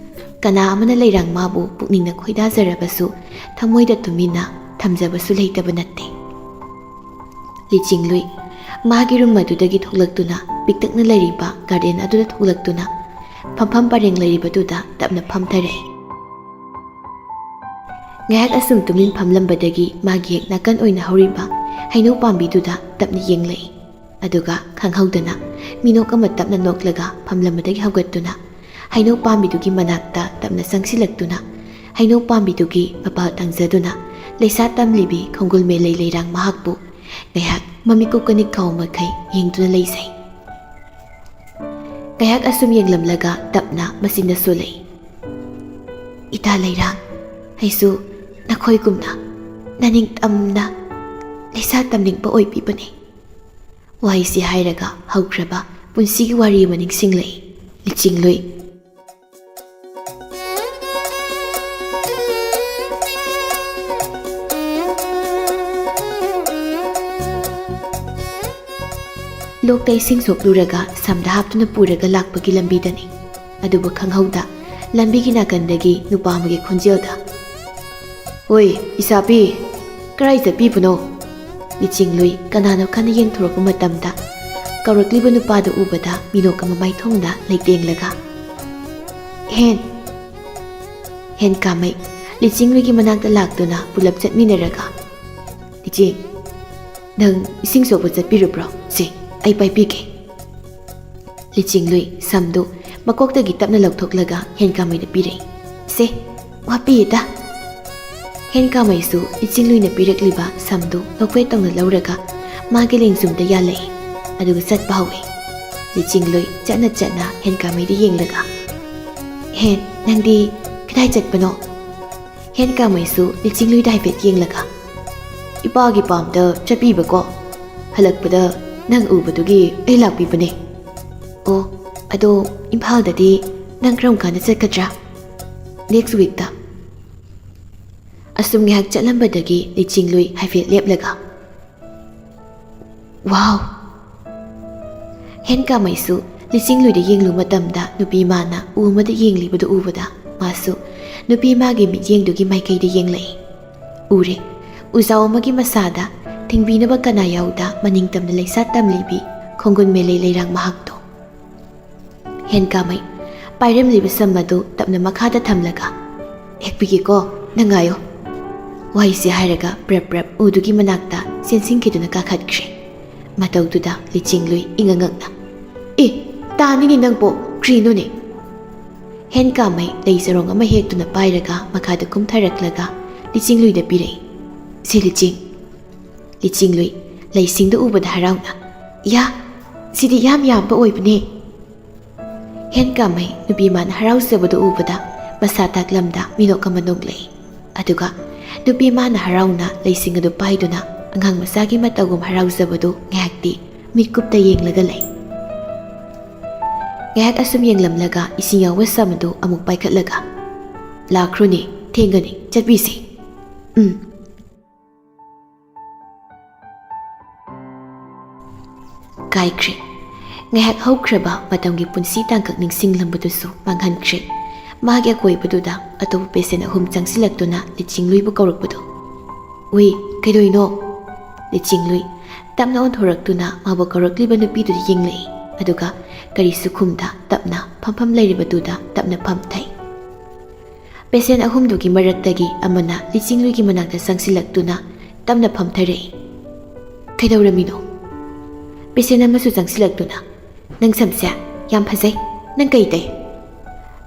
ꯀꯅꯥ ꯑꯃꯅ ꯂꯩꯔꯥꯡꯃꯥꯕꯨ ꯄꯨꯛꯅꯤꯡꯅ ꯈꯣꯏꯗꯥꯖꯔꯕꯁꯨ ꯊꯃꯣꯏꯗ ꯇꯨꯃꯤꯟꯅ ꯊꯝꯖꯕꯁꯨ ꯂꯩꯇꯕ ꯅꯠꯇꯦ꯫ ꯂꯤꯆꯤꯡꯂꯨꯏ ꯃꯥꯒꯤ ꯔꯨꯝ ꯑꯗꯨꯗꯒꯤ ꯊꯣꯛꯂꯛꯇꯨꯅ ꯄꯤꯛꯇꯛꯅ ꯂꯩꯔꯤꯕ ꯒꯥꯔꯗꯦꯟ ꯑꯗꯨꯗ ꯊꯣꯛꯂꯛꯇꯨꯅ ꯐꯝꯐꯝ ꯄꯔꯦꯡ ꯂꯩꯔꯤꯕꯗꯨꯗ ꯇꯞꯅ ꯐꯝꯊꯔꯛꯏ꯫ ꯉꯥꯏꯍꯥꯛ ꯑꯁꯨꯝ ꯇꯨꯃꯤꯟ ꯐꯝꯂꯝꯕꯗꯒꯤ ꯃꯥꯒꯤ ꯍꯦꯛ ꯅꯥꯀꯟ ꯑꯣꯏꯅ ꯍꯧꯔꯤꯕ ꯍꯩꯅꯧ ꯄꯥꯝꯕꯤꯗꯨꯗ ꯇꯞꯅ ꯌꯦꯡꯂꯛꯏ꯫ ꯑꯗꯨꯒ ꯈꯪꯍꯧꯗꯅ ꯃꯤꯅꯣꯛ ꯑꯃ ꯇꯞꯅ ꯅꯣꯛꯂꯒ ꯐꯝꯂꯝꯕꯗꯒꯤ ꯍꯧꯒꯠꯇꯨꯅ ꯍꯩꯅꯧ ꯄꯥꯝꯕꯤꯗꯨꯒꯤ ꯃꯅꯥꯛꯇ ꯇꯞꯅ ꯆꯪꯁꯤꯜꯂꯛꯇꯨꯅ ꯍꯩꯅꯧ ꯄꯥꯝꯕꯤꯗꯨꯒꯤ ꯃꯄꯥꯜ ꯇꯪꯖꯗꯨꯅ ꯂꯩꯁꯥ ꯇꯝꯂꯤꯕꯤ ꯈꯣꯡꯒꯨꯜ ꯃꯦꯂꯩ ꯂꯩꯔꯥꯡ ꯃꯍꯥꯛꯄꯨ ꯉꯥꯏꯍꯥꯛ ꯃꯃꯤꯠ ꯀꯨꯞꯀꯅꯤ ꯈꯥꯎ ꯃꯈꯩ ꯌꯦꯡꯗꯨꯅ ꯂꯩꯖꯩ꯫ ꯉꯥꯏꯍꯥꯛ ꯑꯁꯨꯝ ꯌꯦꯡꯂꯝꯂꯒ ꯇꯞꯅ ꯃꯆꯤꯟꯗ ꯁꯣꯜꯂꯛꯏ, "ꯏꯇꯥ ꯂꯩꯔꯥꯡ, ꯑꯩꯁꯨ ꯅꯈꯣꯏꯒꯨꯝꯅ ꯅꯅꯤꯡꯇꯝꯅ ꯂꯩꯁꯥ ꯇꯝꯅꯤꯡꯕ ꯑꯣꯏꯕꯤꯕꯅꯤ꯫" ꯋꯥꯍꯩꯁꯤ ꯍꯥꯏꯔꯒ ꯍꯧꯈ꯭ꯔꯕ ꯄꯨꯟꯁꯤꯒꯤ ꯋꯥꯔꯤ ꯑꯃ ꯅꯤꯡꯁꯤꯡꯂꯛꯏ꯫ ꯂꯤꯆꯤꯡꯂꯨꯏ꯫ ꯂꯣꯛꯇ ꯏꯁꯤꯡ ꯁꯣꯛꯂꯨꯔꯒ ꯁꯝꯗ ꯍꯥꯞꯇꯨꯅ ꯄꯨꯔꯒ ꯂꯥꯛꯄꯒꯤ ꯂꯝꯕꯤꯗꯅꯤ꯫ ꯑꯗꯨꯕꯨ ꯈꯪꯍꯧꯗ ꯂꯝꯕꯤꯒꯤ ꯅꯥꯀꯟꯗꯒꯤ ꯅꯨꯄꯥ ꯑꯃꯒꯤ ꯈꯣꯟꯖꯦꯜꯗ, "ꯍꯣꯏ, ꯏꯁꯥꯄꯤ, ꯀꯔꯥꯏ ꯆꯠꯄꯤꯕꯅꯣ?" ꯂꯤꯆꯤꯡꯂꯨꯏ ꯀꯅꯥꯅꯣ ꯈꯟꯅ ꯌꯦꯡꯊꯣꯔꯛꯄ ꯃꯇꯝꯗ ꯀꯧꯔꯛꯂꯤꯕ ꯅꯨꯄꯥꯗꯨ ꯎꯕꯗ ꯃꯤꯅꯣꯛ ꯑꯃ ꯃꯥꯏꯊꯣꯡꯗ ꯂꯩꯇꯦꯡꯂꯒ, "ꯍꯦꯟ, ꯍꯦꯟ ꯀꯥꯃꯩ ꯂꯤꯆꯤꯡꯂꯨꯏꯒꯤ ꯃꯅꯥꯛꯇ ꯂꯥꯛꯇꯨꯅ ꯄꯨꯂꯞ ꯆꯠꯃꯤꯟꯅꯔꯒ, ꯂꯤꯆꯤꯡ, "ꯅꯪ ꯏꯁꯤꯡ ꯁꯣꯛꯄ ꯆꯠꯄꯤꯔꯨꯕ꯭ꯔꯣ? ꯁꯦ, ꯑꯩ ꯄꯥꯏꯕꯤꯒꯦ꯫" ꯂꯤꯆꯤꯡꯂꯨꯏ ꯁꯝꯗꯨ ꯃꯀꯣꯛꯇꯒꯤ ꯇꯞꯅ ꯂꯧꯊꯣꯛꯂꯒ ꯍꯦꯟꯀꯥꯃꯩꯗ ꯄꯤꯔꯛꯏ꯫ "ꯁꯦ, ꯋꯥꯄꯤꯌꯦꯗ꯫" ꯍꯦꯟꯀꯥꯃꯩꯁꯨ ꯂꯤꯆꯤꯡꯂꯨꯏꯅ ꯄꯤꯔꯛꯂꯤꯕ ꯁꯝꯗꯨ ꯅꯣꯛꯐꯦꯠ ꯇꯧꯅ ꯂꯧꯔꯒ ꯃꯥꯒꯤ ꯂꯦꯡꯖꯨꯝꯗ ꯌꯥꯜꯂꯛꯏ꯫ ꯑꯗꯨꯒ ꯆꯠꯄ ꯍꯧꯏ꯫ ꯂꯤꯆꯤꯡꯂꯨꯏ ꯆꯠꯅ ꯆꯠꯅ ꯍꯦꯟꯀꯥꯃꯩꯗ ꯌꯦꯡꯂꯒ, "ꯍꯦꯟ, ꯅꯪꯗꯤ ꯀꯗꯥꯏ ꯆꯠꯄꯅꯣ?" ꯍꯦꯟꯀꯥꯃꯩꯁꯨ ꯂꯤꯆꯤꯡꯂꯨꯏꯗ ꯍꯥꯏꯐꯦꯠ ꯌꯦꯡꯂꯒ, "ꯏꯄꯥꯒꯤ ꯄꯥꯝꯗ ꯆꯠꯄꯤꯕꯀꯣ꯫ ꯍꯜꯂꯛꯄꯗ ꯅꯪ ꯎꯕꯗꯨꯒꯤ ꯑꯩ ꯂꯥꯛꯄꯤꯕꯅꯦ꯫" "ꯑꯣ, ꯑꯗꯣ ꯏꯝꯐꯥꯜꯗꯗꯤ ꯅꯪ ꯀꯔꯝ ꯀꯥꯟꯗ ꯆꯠꯀꯗ꯭ꯔꯥ?" "Next weekꯇ꯫" ꯑꯁꯨꯝ ꯉꯥꯏꯍꯥꯛ ꯆꯠꯂꯝꯕꯗꯒꯤ ꯂꯤꯆꯤꯡꯂꯨꯏ ꯍꯥꯏꯐꯦꯠ ꯂꯦꯞꯂꯒ, "ꯋꯥꯎ!" ꯍꯦꯟꯀꯥꯃꯩꯁꯨ ꯂꯤꯆꯤꯡꯂꯨꯏꯗ ꯌꯦꯡꯂꯨ ꯃꯇꯝꯗ ꯅꯨꯄꯤ ꯃꯥꯅ ꯎ ꯑꯃꯗ ꯌꯦꯡꯂꯤꯕꯗꯨ ꯎꯕꯗ ꯃꯥꯁꯨ ꯅꯨꯄꯤ ꯃꯥꯒꯤ ꯃꯤꯠꯌꯦꯡꯗꯨꯒꯤ ꯃꯥꯏꯀꯩꯗ ꯌꯦꯡꯂꯛꯏ꯫ ꯎꯔꯦ, ꯎꯖꯥꯎ ꯑꯃꯒꯤ ꯃꯁꯥꯗ ꯊꯤꯡꯕꯤꯅꯕ ꯀꯅꯥ ꯌꯥꯎꯗ ꯃꯅꯤꯡ ꯇꯝꯅ ꯂꯩꯁꯥ ꯇꯝꯂꯤꯕꯤ ꯈꯣꯡꯒꯨꯟ ꯃꯦꯂꯩ ꯂꯩꯔꯥꯡ ꯃꯍꯥꯛꯇꯣ꯫ ꯍꯦꯟꯀꯥꯃꯩ ꯄꯥꯏꯔꯝꯂꯤꯕ ꯁꯝ ꯑꯗꯨ ꯇꯞꯅ ꯃꯈꯥꯗ ꯊꯝꯂꯒ, "ꯍꯦꯛꯄꯤꯒꯦꯀꯣ, ꯅꯪ ꯉꯥꯏꯌꯣ꯫" ꯋꯥꯍꯩꯁꯤ ꯍꯥꯏꯔꯒ ꯄ꯭ꯔꯞ ꯄ꯭ꯔꯞ ꯎꯗꯨꯒꯤ ꯃꯅꯥꯛꯇ ꯆꯦꯟꯁꯤꯟꯈꯤꯗꯨꯅ ꯀꯥꯈꯠꯈ꯭ꯔꯦ꯫ ꯃꯇꯧꯗꯨꯗ ꯂꯤꯆꯤꯡꯂꯨꯏ ꯏꯉꯛ ꯉꯛꯅ, "ꯑꯦ, ꯇꯥꯅꯤꯅꯦ ꯅꯪꯕꯣ, ꯀ꯭ꯔꯤꯅꯣꯅꯦ?" ꯍꯦꯟꯀꯥꯃꯩ ꯂꯩ ꯆꯔꯣꯡ ꯑꯃ ꯍꯦꯛꯇꯨꯅ ꯄꯥꯏꯔꯒ ꯃꯈꯥꯗ ꯀꯨꯝꯊꯔꯛꯂꯒ ꯂꯤꯆꯤꯡꯂꯨꯏꯗ ꯄꯤꯔꯛꯏ꯫ "ꯁꯤ ꯂꯤꯆꯤꯡ꯫" ꯂꯤꯆꯤꯡꯂꯨꯏ ꯂꯩꯁꯤꯡꯗꯨ ꯎꯕꯗ ꯍꯔꯥꯎꯅ, "ꯌꯥ, ꯁꯤꯗꯤ ꯌꯥꯝ ꯌꯥꯝꯕ ꯑꯣꯏꯕꯅꯦ꯫" ꯍꯦꯟꯀꯥꯃꯩ ꯅꯨꯄꯤ ꯃꯥꯅ ꯍꯔꯥꯎꯖꯕꯗꯨ ꯎꯕꯗ ꯃꯁꯥ ꯇꯥꯛꯂꯝꯗ ꯃꯤꯅꯣꯛ ꯑꯃ ꯅꯣꯛꯂꯛꯏ꯫ ꯑꯗꯨꯒ ꯅꯨꯄꯤ ꯃꯥꯅ ꯍꯔꯥꯎꯅ ꯂꯩꯁꯤꯡ ꯑꯗꯨ ꯄꯥꯏꯗꯨꯅ ꯑꯉꯥꯡ ꯃꯆꯥꯒꯤ ꯃꯇꯧꯒꯨꯝ ꯍꯔꯥꯎꯖꯕꯗꯨ ꯉꯥꯏꯍꯥꯛꯇꯤ ꯃꯤꯠꯀꯨꯞꯇ ꯌꯦꯡꯂꯒ ꯂꯩ꯫ ꯉꯥꯏꯍꯥꯛ ꯑꯁꯨꯝ ꯌꯦꯡꯂꯝꯂꯒ ꯏꯁꯤꯡ ꯌꯥꯎꯕ ꯁꯝ ꯑꯗꯨ ꯑꯃꯨꯛ ꯄꯥꯏꯈꯠꯂꯒ, "ꯂꯥꯛꯈ꯭ꯔꯣꯅꯦ, ꯊꯦꯡꯒꯅꯤ, ꯆꯠꯄꯤꯁꯦ꯫" "ꯎꯝ꯫" ꯀꯥꯏꯈ꯭ꯔꯦ꯫ ꯉꯥꯏꯍꯥꯛ ꯍꯧꯈ꯭ꯔꯕ ꯃꯇꯝꯒꯤ ꯄꯨꯟꯁꯤ ꯇꯥꯡꯀꯛ ꯅꯤꯡꯁꯤꯡꯂꯝꯕꯗꯨꯁꯨ ꯃꯥꯡꯍꯟꯈ꯭ꯔꯦ꯫ ꯃꯥꯒꯤ ꯑꯀꯣꯏꯕꯗꯨꯗ ꯑꯇꯣꯞꯄ ꯄꯦꯁꯦꯟ ꯑꯍꯨꯝ ꯆꯪꯁꯤꯜꯂꯛꯇꯨꯅ ꯂꯤꯆꯤꯡꯂꯨꯏꯕꯨ ꯀꯧꯔꯛꯄꯗꯣ꯫ "ꯎꯏ, ꯀꯩꯗꯧꯏꯅꯣ?" ꯂꯤꯆꯤꯡꯂꯨꯏ ꯇꯞꯅ ꯑꯣꯟꯊꯣꯔꯛꯇꯨꯅ ꯃꯥꯕꯨ ꯀꯧꯔꯛꯂꯤꯕ ꯅꯨꯄꯤꯗꯨꯗ ꯌꯦꯡꯂꯛꯏ, ꯑꯗꯨꯒ ꯀꯔꯤꯁꯨ ꯈꯨꯝꯗ ꯇꯞꯅ ꯐꯝꯐꯝ ꯂꯩꯔꯤꯕꯗꯨꯗ ꯇꯞꯅ ꯐꯝꯊꯩ꯫ ꯄꯦꯁꯦꯟ ꯑꯍꯨꯝꯗꯨꯒꯤ ꯃꯔꯛꯇꯒꯤ ꯑꯃꯅ ꯂꯤꯆꯤꯡꯂꯨꯏꯒꯤ ꯃꯅꯥꯛꯇ ꯆꯪꯁꯤꯜꯂꯛꯇꯨꯅ ꯇꯞꯅ ꯐꯝꯊꯔꯛꯏ꯫ ꯀꯩꯗꯧꯔꯝꯃꯤꯅꯣ? ꯄꯦꯁꯦꯟ ꯑꯃꯁꯨ ꯆꯪꯁꯤꯜꯂꯛꯇꯨꯅ, "ꯅꯪ ꯁꯝꯁꯦ ꯌꯥꯝ ꯐꯖꯩ, ꯅꯪ ꯀꯩ ꯇꯩ?"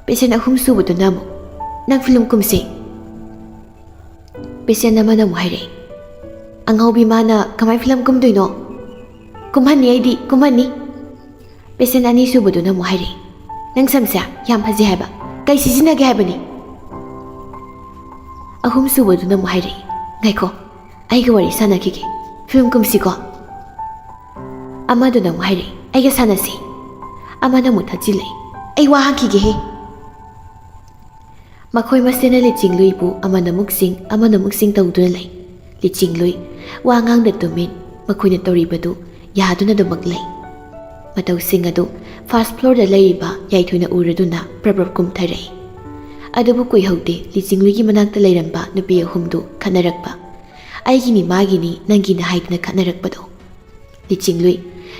ꯄꯦꯁꯦꯟ ꯑꯍꯨꯝ ꯁꯨꯕꯗꯨꯅ ꯑꯃꯨꯛ, "ꯅꯪ ꯐꯤꯂꯝ ꯀꯨꯝꯁꯤ?" ꯄꯦꯁꯦꯟ ꯑꯃꯅ ꯑꯃꯨꯛ ꯍꯥꯏꯔꯛꯏ, "ꯑꯉꯥꯎꯕꯤ ꯃꯥꯅ ꯀꯃꯥꯏ ꯐꯤꯂꯝ ꯀꯨꯝꯗꯣꯏꯅꯣ? ꯀꯨꯝꯍꯟꯅꯤ, ꯑꯩꯗꯤ ꯀꯨꯝꯍꯟꯅꯤ!" ꯄꯦꯁꯦꯟ ꯑꯅꯤꯁꯨꯕꯗꯨꯅ ꯑꯃꯨꯛ ꯍꯥꯏꯔꯛꯏ, "ꯅꯪ ꯁꯝꯁꯦ ꯌꯥꯝ ꯐꯖꯩ ꯍꯥꯏꯕ, ꯀꯩ ꯁꯤꯖꯤꯟꯅꯒꯦ ꯍꯥꯏꯕꯅꯤ?" ꯑꯍꯨꯝꯁꯨꯕꯗꯨꯅ ꯑꯃꯨꯛ ꯍꯥꯏꯔꯛꯏ, "ꯉꯥꯏꯈꯣ, ꯑꯩꯒ ꯋꯥꯔꯤ ꯁꯥꯟꯅꯈꯤꯒꯦ, ꯐꯤꯂꯝ ꯀꯨꯝꯁꯤꯀꯣ?" ꯑꯃꯗꯨꯅ ꯑꯃꯨꯛ ꯍꯥꯏꯔꯛꯏ, "ꯑꯩꯒ ꯁꯥꯟꯅꯁꯤ!" ꯑꯃꯅ ꯑꯃꯨꯛ ꯊꯛꯆꯤꯜꯂꯛꯏ, "ꯑꯩ ꯋꯥ ꯍꯪꯈꯤꯒꯦꯍꯦ!" ꯃꯈꯣꯏ ꯃꯁꯦꯟꯅ ꯂꯤꯆꯤꯡꯂꯨꯏꯕꯨ ꯑꯃꯅ ꯑꯃꯨꯛ ꯁꯤꯡ, ꯑꯃꯅ ꯑꯃꯨꯛ ꯁꯤꯡ ꯇꯧꯗꯨꯅ ꯂꯩ꯫ ꯂꯤꯆꯤꯡꯂꯨꯏ ꯋꯥ ꯉꯥꯡꯗ ꯇꯨꯃꯤꯟ, ꯃꯈꯣꯏꯅ ꯇꯧꯔꯤꯕꯗꯨ ꯌꯥꯗꯨꯅ ꯑꯗꯨꯃꯛ ꯂꯩ꯫ ꯃꯇꯧꯁꯤꯡ ꯑꯗꯨ ꯐꯥꯔꯁ ꯐ꯭ꯂꯣꯔꯗ ꯂꯩꯔꯤꯕ ꯌꯥꯏꯊꯣꯏꯅ ꯎꯔꯗꯨꯅ ꯄ꯭ꯔꯞ ꯄ꯭ꯔꯞ ꯀꯨꯝꯊꯔꯛꯏ꯫ ꯑꯗꯨꯕꯨ ꯀꯨꯏꯍꯧꯗꯦ, ꯂꯤꯆꯤꯡꯂꯨꯏꯒꯤ ꯃꯅꯥꯛꯇ ꯂꯩꯔꯝꯕ ꯅꯨꯄꯤ ꯑꯍꯨꯝꯗꯨ ꯈꯠꯅꯔꯛꯄ꯫ "ꯑꯩꯒꯤꯅꯤ, ꯃꯥꯒꯤꯅꯤ, ꯅꯪꯒꯤꯅꯤ" ꯍꯥꯏꯗꯨꯅ ꯈꯠꯅꯔꯛꯄꯗꯣ꯫ ꯂꯤꯆꯤꯡꯂꯨꯏ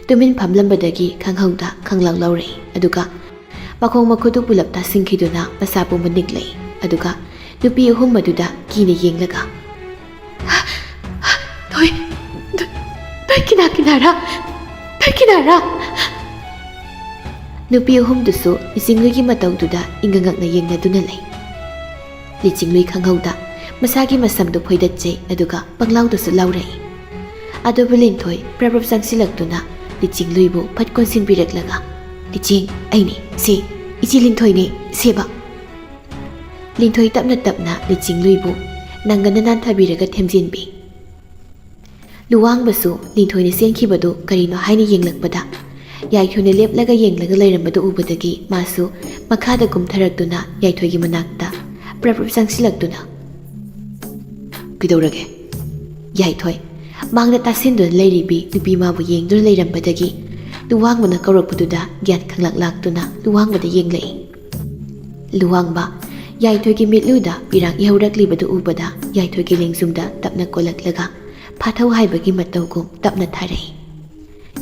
ꯇꯨꯃꯤꯟ ꯐꯝꯂꯝꯕꯗꯒꯤ ꯈꯪꯍꯧꯗ ꯈꯪꯂꯥꯎ ꯂꯥꯎꯔꯛꯏ꯫ ꯑꯗꯨꯒ ꯃꯈꯣꯡ ꯃꯈꯨꯠꯇꯨ ꯄꯨꯂꯞ ꯇꯥꯁꯤꯟꯈꯤꯗꯨꯅ ꯃꯁꯥ ꯄꯨꯝꯕ ꯅꯤꯛꯂꯛꯏ꯫ ꯑꯗꯨꯒ ꯅꯨꯄꯤ ꯑꯍꯨꯝ ꯑꯗꯨꯗ ꯀꯤꯅ ꯌꯦꯡꯂꯒ, "ꯅꯣꯏ, ꯅꯣꯏ, ꯅꯣꯏ ꯀꯤꯅꯥ ꯀꯤꯅꯥꯔꯥ? ꯅꯣꯏ ꯀꯤꯅꯥꯔꯥ?" ꯅꯨꯄꯤ ꯑꯍꯨꯝꯗꯨꯁꯨ ꯂꯤꯆꯤꯡꯂꯨꯏꯒꯤ ꯃꯇꯧꯗꯨꯗ ꯏꯪꯉꯉꯛꯅ ꯌꯦꯡꯅꯗꯨꯅ ꯂꯩ꯫ ꯂꯤꯆꯤꯡꯂꯨꯏ ꯈꯪꯍꯧꯗ ꯃꯁꯥꯒꯤ ꯃꯁꯝꯗꯨ ꯐꯣꯏꯗꯠꯆꯩ, ꯑꯗꯨꯒ ꯄꯪꯂꯥꯎꯗꯁꯨ ꯂꯥꯎꯔꯛꯏ꯫ ꯑꯗꯨꯕꯨ ꯂꯤꯟꯊꯣꯏ ꯄ꯭ꯔꯞ ꯄ꯭ꯔꯞ ꯆꯪꯁꯤꯜꯂꯛꯇꯨꯅ ꯂꯤꯆꯤꯡꯂꯨꯏꯕꯨ ꯐꯠ ꯀꯣꯟꯁꯤꯟꯕꯤꯔꯛꯂꯒ, "ꯂꯤꯆꯤꯡ, ꯑꯩꯅꯤ, ꯁꯤ ꯏꯆꯦ ꯂꯤꯟꯊꯣꯏꯅꯦ, ꯁꯦꯕ!" ꯂꯤꯟꯊꯣꯏ ꯇꯞꯅ ꯇꯞꯅ ꯂꯤꯆꯤꯡꯂꯨꯏꯕꯨ ꯅꯪꯒꯟꯗ ꯅꯥꯟꯊꯕꯤꯔꯒ ꯊꯦꯝꯖꯤꯟꯕꯤ꯫ ꯂꯨꯋꯥꯡꯕꯁꯨ ꯂꯤꯟꯊꯣꯏꯅ ꯆꯦꯟꯈꯤꯕꯗꯨ ꯀꯔꯤꯅꯣ ꯍꯥꯏꯅ ꯌꯦꯡꯂꯛꯄꯗ, ꯌꯥꯏꯊꯣꯏꯅ ꯂꯦꯞꯂꯒ ꯌꯦꯡꯂꯒ ꯂꯩꯔꯝꯕꯗꯨ ꯎꯕꯗꯒꯤ ꯃꯥꯁꯨ ꯃꯈꯥꯗ ꯀꯨꯝꯊꯔꯛꯇꯨꯅ ꯌꯥꯏꯊꯣꯏꯒꯤ ꯃꯅꯥꯛꯇ ꯄ꯭ꯔꯞ ꯄ꯭ꯔꯞ ꯆꯪꯁꯤꯜꯂꯛꯇꯨꯅ, "ꯀꯩꯗꯧꯔꯒꯦ?" ꯌꯥꯏꯊꯣꯏ ꯃꯥꯡꯗ ꯇꯥꯁꯤꯟꯗꯨꯅ ꯂꯩꯔꯤꯕꯤ ꯅꯨꯄꯤ ꯃꯥꯕꯨ ꯌꯦꯡꯗꯨꯅ ꯂꯩꯔꯝꯕꯗꯒꯤ ꯂꯨꯋꯥꯡꯕꯅ ꯀꯧꯔꯛꯄꯗꯨꯗ ꯒ꯭ꯌꯥꯟ ꯈꯪꯂꯥꯛ ꯂꯥꯛꯇꯨꯅ ꯂꯨꯋꯥꯡꯕꯗ ꯌꯦꯡꯂꯛꯏ꯫ ꯂꯨꯋꯥꯡꯕ ꯌꯥꯏꯊꯣꯏꯒꯤ ꯃꯤꯠꯂꯨꯗ ꯄꯤꯔꯥꯡ ꯏꯍꯧꯔꯛꯂꯤꯕꯗꯨ ꯎꯕꯗ ꯌꯥꯏꯊꯣꯏꯒꯤ ꯂꯦꯡꯖꯨꯝꯗ ꯇꯞꯅ ꯀꯣꯜꯂꯛꯂꯒ ꯐꯥꯊꯧ ꯍꯥꯏꯕꯒꯤ ꯃꯇꯧꯒꯨꯝ ꯇꯞꯅ ꯊꯥꯔꯛꯏ꯫